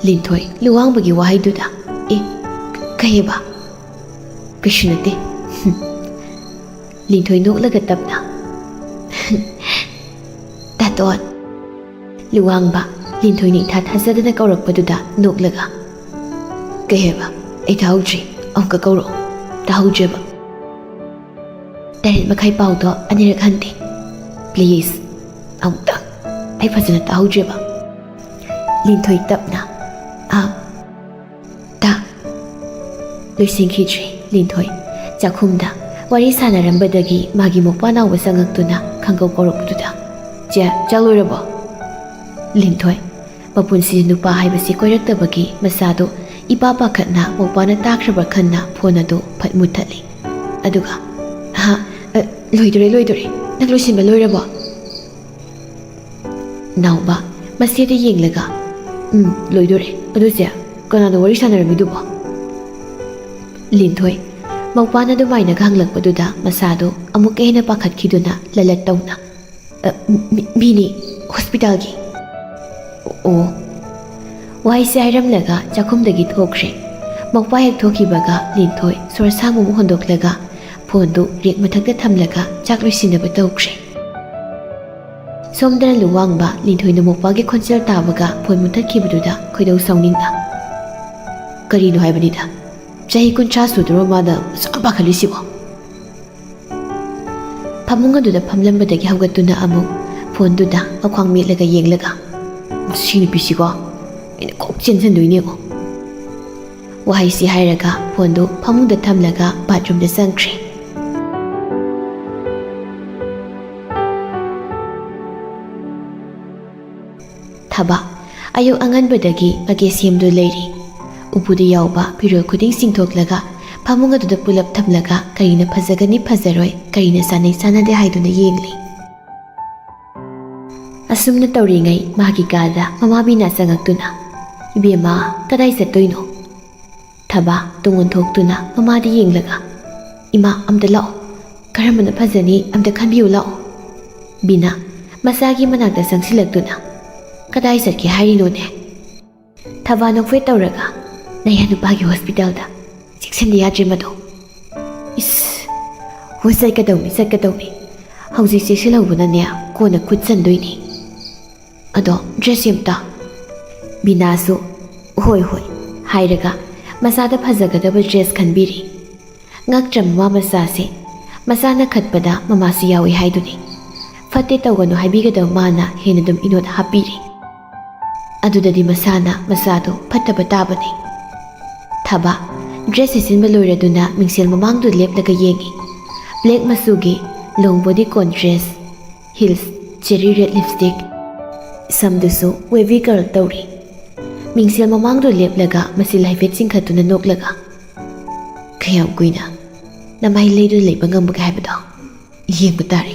ꯂꯤꯟꯊꯣꯏ ꯂꯨꯋꯥꯡꯕꯒꯤ ꯋꯥꯍꯩꯗꯨꯗ, "ꯑꯦ, ꯀꯩꯑꯕ?" "ꯀꯩꯁꯨ ꯅꯠꯇꯦ꯫" ꯂꯤꯟꯊꯣꯏ ꯅꯣꯛꯂꯒ ꯇꯞꯅ, "ꯇꯥꯇꯣꯟ꯫" ꯂꯨꯋꯥꯡꯕ ꯂꯤꯟꯊꯣꯏꯅ ꯏꯊꯥ ꯊꯥꯖꯗꯅ ꯀꯧꯔꯛꯄꯗꯨꯗ ꯅꯣꯛꯂꯒ, "ꯀꯩ ꯍꯥꯏꯕ? ꯑꯩ ꯇꯥꯍꯧꯗ꯭ꯔꯤ꯫ ꯑꯃꯨꯛꯀ ꯀꯧꯔꯛꯑꯣ꯫ ꯇꯥꯍꯧꯗ꯭ꯔꯦꯕ꯫ ꯇꯔꯦꯠ ꯃꯈꯥꯏ ꯄꯥꯎꯗꯣ ꯑꯅꯤꯔꯛ ꯍꯟꯗꯦ꯫ ꯄ꯭ꯂꯤꯖ, ꯑꯃꯨꯛꯇꯪ꯫ ꯑꯩ ꯐꯖꯅ ꯇꯥꯍꯧꯗ꯭ꯔꯦꯕ꯫" ꯂꯤꯟꯊꯣꯏ ꯇꯞꯅ, "ꯑꯥ, ꯇꯥ꯫" ꯂꯣꯏꯁꯤꯟꯈꯤꯗ꯭ꯔꯤ꯫ ꯂꯤꯟꯊꯣꯏ ꯆꯥꯛꯈꯨꯝꯗ ꯋꯥꯔꯤ ꯁꯥꯟꯅꯔꯝꯕꯗꯒꯤ ꯃꯥꯒꯤ ꯃꯧꯄ꯭ꯋꯥ ꯅꯥꯎꯕ ꯆꯪꯉꯛꯇꯨꯅ ꯈꯪꯀꯧ ꯀꯧꯔꯛꯄꯗꯨꯗ, "ꯆꯦ, ꯆꯥꯛ ꯂꯣꯏꯔꯕꯣ?" ꯂꯤꯟꯊꯣꯏ ꯃꯄꯨꯟꯁꯤꯗ ꯅꯨꯄꯥ ꯍꯥꯏꯕꯁꯤ ꯀꯣꯏꯔꯛꯇꯕꯒꯤ ꯃꯁꯥꯗꯣ ꯏꯄꯥ ꯄꯥꯈꯠꯅ ꯃꯧꯄ꯭ꯋꯥꯅ ꯇꯥꯈ꯭ꯔꯕ꯭ꯔꯥ ꯈꯟꯅ ꯐꯣꯟ ꯑꯗꯨ ꯐꯠ ꯃꯨꯠꯊꯠꯂꯤ꯫ ꯑꯗꯨꯒ, "ꯍꯥ? ꯑ, ꯂꯣꯏꯗꯣꯔꯦ, ꯂꯣꯏꯗꯣꯔꯦ꯫ ꯅꯪ ꯂꯣꯏꯁꯤꯟꯕ ꯂꯣꯏꯔꯕꯣ?" ꯅꯥꯎꯕ ꯃꯆꯦꯗ ꯌꯦꯡꯂꯒ, "ꯎꯝ, ꯂꯣꯏꯗꯣꯔꯦ꯫ ꯑꯗꯨ ꯆꯦ, ꯀꯅꯥꯅꯣ ꯋꯥꯔꯤ ꯁꯥꯟꯅꯔꯝꯃꯤꯗꯨꯕꯣ? ꯂꯤꯟꯊꯣꯏ ꯃꯧꯄꯥꯅ ꯑꯗꯨꯃꯥꯏꯅꯒ ꯍꯪꯂꯛꯄꯗꯨꯗ ꯃꯁꯥꯗꯣ ꯑꯃꯨꯛꯀ ꯍꯦꯟꯅ ꯄꯥꯈꯠꯈꯤꯗꯨꯅ ꯂꯂꯠ ꯇꯧꯅ, "ꯑ, ꯃꯤ-, ꯃꯤꯅꯤ, ꯍꯣꯁꯄꯤꯇꯥꯜꯒꯤ"꯫ ꯑꯣ꯫ ꯋꯥꯍꯩꯁꯦ ꯍꯥꯏꯔꯝꯂꯒ ꯆꯥꯛꯈꯨꯝꯗꯒꯤ ꯊꯣꯛꯈ꯭ꯔꯦ꯫ ꯃꯧꯄꯥ ꯍꯦꯛ ꯊꯣꯛꯈꯤꯕꯒ ꯂꯤꯟꯊꯣꯏ ꯁꯣꯔ ꯁꯥꯡꯕ ꯑꯃ ꯍꯣꯟꯗꯣꯛꯂꯒ ꯐꯣꯟꯗꯨ ꯔꯦꯛ ꯃꯊꯛꯇ ꯊꯝꯂꯒ ꯆꯥꯛ ꯂꯣꯏꯁꯤꯟꯅꯕ ꯇꯧꯈ꯭ꯔꯦ꯫ ꯁꯣꯝꯗꯅ ꯂꯨꯋꯥꯡꯕ ꯂꯤꯟꯊꯣꯏꯅ ꯃꯧꯄꯥꯒꯤ ꯈꯣꯟꯖꯦꯜ ꯇꯥꯕꯒ ꯐꯣꯟ ꯃꯨꯊꯠꯈꯤꯕꯗꯨꯗ ꯈꯣꯏꯗꯧ ꯁꯥꯎꯅꯤꯡꯅ, "ꯀꯔꯤꯅꯣ ꯍꯥꯏꯕꯅꯤꯗ? ꯆꯍꯤ ꯀꯨꯟꯊ꯭ꯔꯥ ꯁꯨꯗ꯭ꯔꯣ ꯃꯥꯅ ꯑꯁꯨꯛ ꯌꯥꯝ ꯄꯥꯈꯠꯂꯤꯁꯤꯕꯣ?" ꯐꯃꯨꯡ ꯑꯗꯨꯗ ꯐꯝꯂꯝꯕꯗꯒꯤ ꯍꯧꯒꯠꯇꯨꯅ ꯑꯃꯨꯛ ꯐꯣꯟꯗꯨꯗ ꯃꯈ꯭ꯋꯥꯡ ꯃꯦꯠꯂꯒ ꯌꯦꯡꯂꯒ, "ꯁꯤ ꯅꯨꯄꯤꯁꯤꯀꯣ ꯑꯩꯅ ꯀꯣꯛ ꯆꯦꯟꯁꯤꯟꯗꯣꯏꯅꯦꯕꯣ"꯫ ꯋꯥꯍꯩꯁꯤ ꯍꯥꯏꯔꯒ ꯐꯣꯟꯗꯨ ꯐꯃꯨꯡꯗ ꯊꯝꯂꯒ ꯕꯥꯠꯔꯨꯝꯗ ꯆꯪꯈ꯭ꯔꯦ꯫ ꯊꯕ ꯑꯌꯨꯛ ꯑꯉꯟꯕꯗꯒꯤ ꯃꯀꯦ ꯁꯦꯝꯗꯨ ꯂꯩꯔꯤ꯫ ꯎꯄꯨꯗ ꯌꯥꯎꯕ ꯐꯤꯔꯣꯜ ꯈꯨꯗꯤꯡ ꯆꯤꯡꯊꯣꯛꯂꯒ ꯐꯃꯨꯡ ꯑꯗꯨꯗ ꯄꯨꯂꯞ ꯊꯝꯂꯒ ꯀꯔꯤꯅ ꯐꯖꯒꯅꯤ ꯐꯖꯔꯣꯏ, ꯀꯔꯤꯅ ꯆꯥꯅꯩ ꯆꯥꯅꯗꯦ ꯍꯥꯏꯗꯨꯅ ꯌꯦꯡꯂꯤ꯫ ꯑꯁꯨꯝꯅ ꯇꯧꯔꯤꯉꯩ ꯃꯥꯒꯤ ꯀꯥꯗ ꯃꯃꯥ ꯕꯤꯅꯥ ꯆꯪꯉꯛꯇꯨꯅ, "ꯏꯕꯦꯝꯃ, ꯀꯗꯥꯏ ꯆꯠꯇꯣꯏꯅꯣ?" ꯊꯕ ꯇꯨꯡ ꯑꯣꯟꯊꯣꯛꯇꯨꯅ ꯃꯃꯥꯗ ꯌꯦꯡꯂꯒ, "ꯏꯃꯥ, ꯑꯝꯇ ꯂꯥꯛꯑꯣ, ꯀꯔꯝꯕꯅ ꯐꯖꯅꯤ ꯑꯝꯇ ꯈꯟꯕꯤꯌꯨ ꯂꯥꯛꯑꯣ"꯫ ꯕꯤꯅꯥ ꯃꯆꯥꯒꯤ ꯃꯅꯥꯛꯇ ꯆꯪꯁꯤꯜꯂꯛꯇꯨꯅ, "ꯀꯗꯥꯏ ꯆꯠꯀꯦ ꯍꯥꯏꯔꯤꯅꯣꯅꯦ?" ꯊꯕ ꯅꯣꯛꯐꯦꯠ ꯇꯧꯔꯒ, "ꯅꯌꯥ ꯅꯨꯄꯥꯒꯤ ꯍꯣꯁꯄꯤꯇꯥꯜꯗ꯫ ꯆꯦꯛꯁꯤꯟꯗ ꯌꯥꯗ꯭ꯔꯦ ꯃꯗꯣ"꯫ "ꯏꯁ! ꯍꯣꯏ, ꯆꯠꯀꯗꯧꯅꯤ, ꯆꯠꯀꯗꯧꯅꯤ꯫ ꯍꯧꯖꯤꯛ ꯆꯦꯛꯁꯤꯜꯍꯧꯕꯅꯅꯦ ꯀꯣꯟꯅ ꯈꯨꯠ ꯆꯟꯗꯣꯏꯅꯤ꯫ ꯑꯗꯣ ꯗ꯭ꯔꯦꯁ ꯑꯝꯇ"꯫ ꯕꯤꯅꯥꯁꯨ "ꯍꯣꯏ, ꯍꯣꯏ" ꯍꯥꯏꯔꯒ ꯃꯆꯥꯗ ꯐꯖꯒꯗꯕ ꯗ꯭ꯔꯦꯁ ꯈꯟꯕꯤꯔꯤ꯫ ꯉꯛꯇ꯭ꯔ ꯃꯃꯥ ꯃꯆꯥꯁꯦ? ꯃꯆꯥꯅ ꯈꯠꯄꯗ ꯃꯃꯥꯁꯨ ꯌꯥꯎꯏ ꯍꯥꯏꯗꯨꯅꯤ꯫ ꯐꯠꯇꯦ ꯇꯧꯒꯅꯨ ꯍꯥꯏꯕꯤꯒꯗꯕ ꯃꯥꯅ ꯍꯦꯟꯅ ꯑꯗꯨꯝ ꯏꯅꯣꯠ ꯍꯥꯞꯄꯤꯔꯤ꯫ ꯑꯗꯨꯗꯗꯤ ꯃꯁꯥꯅ ꯃꯆꯥꯗꯣ ꯐꯠꯇꯕ ꯇꯥꯕꯅꯤ꯫ ꯊꯕ ꯗ꯭ꯔꯦꯁ ꯁꯦꯠꯆꯤꯟꯕ ꯂꯣꯏꯔꯗꯨꯅ ꯃꯤꯡꯁꯦꯜ ꯃꯃꯥꯡꯗꯨ ꯂꯦꯞꯂꯒ ꯌꯦꯡꯏ꯫ ꯕ꯭ꯂꯦꯛ ꯃꯆꯨꯒꯤ long bodycon dress, heels, cherry red lipstick, ꯁꯝꯗꯨꯁꯨ ꯋꯦꯚꯤ ꯀꯔꯜ ꯇꯧꯔꯤ꯫ ꯃꯤꯡꯁꯦꯜ ꯃꯃꯥꯡꯗꯨ ꯂꯦꯞꯂꯒ ꯃꯆꯤꯜ ꯍꯥꯏꯐꯦꯠ ꯆꯤꯡꯈꯠꯇꯨꯅ ꯅꯣꯛꯂꯒ, "ꯀꯌꯥꯝ ꯀꯨꯏꯅ ꯅꯃꯥꯏ ꯂꯩꯗꯨꯅ ꯂꯩꯕ ꯉꯝꯕꯒꯦ ꯍꯥꯏꯕꯗꯣ ꯌꯦꯡꯕ ꯇꯥꯔꯦ"꯫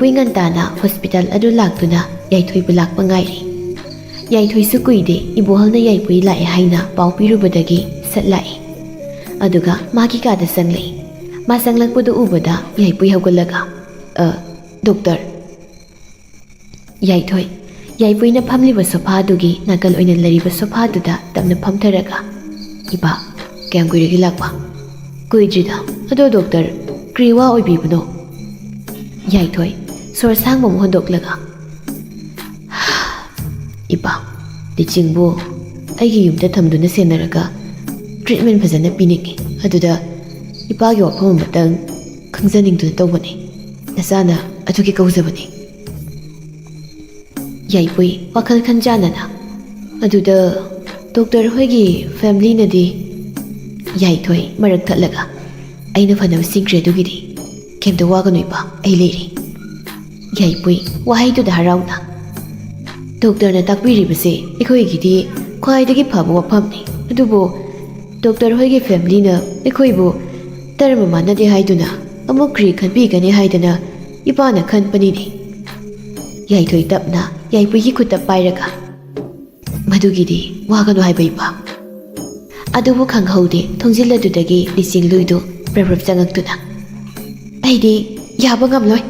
ꯌꯥꯏꯄꯨꯏ ꯉꯟꯇꯥꯅ ꯍꯣꯁꯄꯤꯇꯥꯜ ꯑꯗꯨ ꯂꯥꯛꯇꯨꯅ ꯌꯥꯏꯊꯣꯏꯕꯨ ꯂꯥꯛꯄ ꯉꯥꯏꯔꯤ꯫ ꯌꯥꯏꯊꯣꯏꯁꯨ ꯀꯨꯏꯗꯦ ꯏꯕꯣꯍꯜꯅ ꯌꯥꯏꯄꯨꯏ ꯂꯥꯛꯑꯦ ꯍꯥꯏꯅ ꯄꯥꯎ ꯄꯤꯔꯨꯕꯗꯒꯤ ꯁꯠ ꯂꯥꯛꯏ꯫ ꯑꯗꯨꯒ ꯃꯥꯒꯤ ꯀꯥꯗ ꯆꯪꯂꯛꯏ꯫ ꯃꯥ ꯆꯪꯂꯛꯄꯗꯨ ꯎꯕꯗ ꯌꯥꯏꯄꯨꯏ ꯍꯧꯒꯠꯂꯒ, "ꯑ, ꯗꯣꯛꯇꯔ!" ꯌꯥꯏꯊꯣꯏ, ꯌꯥꯏꯄꯨꯏꯅ ꯐꯝꯂꯤꯕ ꯁꯣꯐꯥꯗꯨꯒꯤ ꯅꯥꯀꯜ ꯑꯣꯏꯅ ꯂꯩꯔꯤꯕ ꯁꯣꯐꯥꯗꯨꯗ ꯇꯞꯅ ꯐꯝꯊꯔꯒ, "ꯏꯄꯥ, ꯀꯌꯥꯝ ꯀꯨꯏꯔꯒꯦ ꯂꯥꯛꯄ?" "ꯀꯨꯏꯗ꯭ꯔꯤꯗ꯫ ꯑꯗꯣ ꯗꯣꯛꯇꯔ, ꯀꯔꯤ ꯋꯥ ꯑꯣꯏꯕꯤꯕꯅꯣ?" ꯌꯥꯏꯊꯣꯏ, ꯁꯣꯔ ꯁꯥꯡꯕ ꯑꯃ ꯍꯣꯟꯗꯣꯛꯂꯒ, "ꯏꯄꯥ, ꯂꯤꯆꯤꯡꯕꯨ ꯑꯩꯒꯤ ꯌꯨꯝꯗ ꯊꯝꯗꯨꯅ ꯁꯦꯟꯅꯔꯒ ꯇ꯭ꯔꯤꯠꯃꯦꯟ ꯐꯖꯅ ꯄꯤꯅꯤꯡꯉꯤ꯫ ꯑꯗꯨꯗ ꯏꯄꯥꯒꯤ ꯋꯥꯐꯝ ꯑꯃꯇꯪ ꯈꯪꯖꯅꯤꯡꯗꯨꯅ ꯇꯧꯕꯅꯤ꯫ ꯅꯆꯥꯅ ꯑꯗꯨꯒꯤ ꯀꯧꯖꯕꯅꯤ꯫" ꯌꯥꯏꯄꯨꯏ, ꯋꯥꯈꯜ ꯈꯟꯖꯥꯟꯅꯅ, "ꯑꯗꯨꯗ ꯗꯣꯛꯇꯔ ꯍꯣꯏꯒꯤ ꯐꯦꯃꯤꯂꯤꯅꯗꯤ?" ꯌꯥꯏꯊꯣꯏ, ꯃꯔꯛ ꯊꯠꯂꯒ, "ꯑꯩꯅ ꯐꯅꯕ ꯁꯤꯟꯈ꯭ꯔꯦ ꯑꯗꯨꯒꯤꯗꯤ꯫ ꯀꯩꯝꯇ ꯋꯥꯒꯅꯨ ꯏꯄꯥ, ꯑꯩ ꯂꯩꯔꯤ꯫" ꯌꯥꯏꯄꯨꯏ, ꯋꯥꯍꯩꯗꯨꯗ ꯍꯔꯥꯎꯅ, "ꯗꯣꯛꯇꯔꯅ ꯇꯥꯛꯄꯤꯔꯤꯕꯁꯦ ꯑꯩꯈꯣꯏꯒꯤꯗꯤ ꯈ꯭ꯋꯥꯏꯗꯒꯤ ꯐꯕ ꯋꯥꯐꯝꯅꯤ꯫ ꯑꯗꯨꯕꯨ ꯗꯣꯛꯇꯔ ꯍꯣꯏꯒꯤ ꯐꯦꯃꯤꯂꯤꯅ ꯑꯩꯈꯣꯏꯕꯨ ꯙꯔꯃ ꯃꯥꯟꯅꯗꯦ ꯍꯥꯏꯗꯨꯅ ꯑꯃꯨꯛ ꯀ꯭ꯔꯤ ꯈꯟꯕꯤꯒꯅꯤ ꯍꯥꯏꯗꯅ ꯏꯄꯥꯅ ꯈꯟꯕꯅꯤꯅꯦ꯫" ꯌꯥꯏꯊꯣꯏ ꯇꯞꯅ ꯌꯥꯏꯄꯨꯏꯒꯤ ꯈꯨꯠꯇ ꯄꯥꯏꯔꯒ, "ꯃꯗꯨꯒꯤꯗꯤ ꯋꯥꯒꯅꯨ ꯍꯥꯏꯕ ꯏꯄꯥ꯫" ꯑꯗꯨꯕꯨ ꯈꯪꯍꯧꯗꯦ, ꯊꯣꯡꯖꯤꯜ ꯑꯗꯨꯗꯒꯤ ꯂꯤꯆꯤꯡꯂꯨꯏꯗꯨ ꯄ꯭ꯔꯞ ꯄ꯭ꯔꯞ ꯆꯪꯉꯛꯇꯨꯅ, "ꯑꯩꯗꯤ ꯌꯥꯕ ꯉꯝꯂꯣꯏ,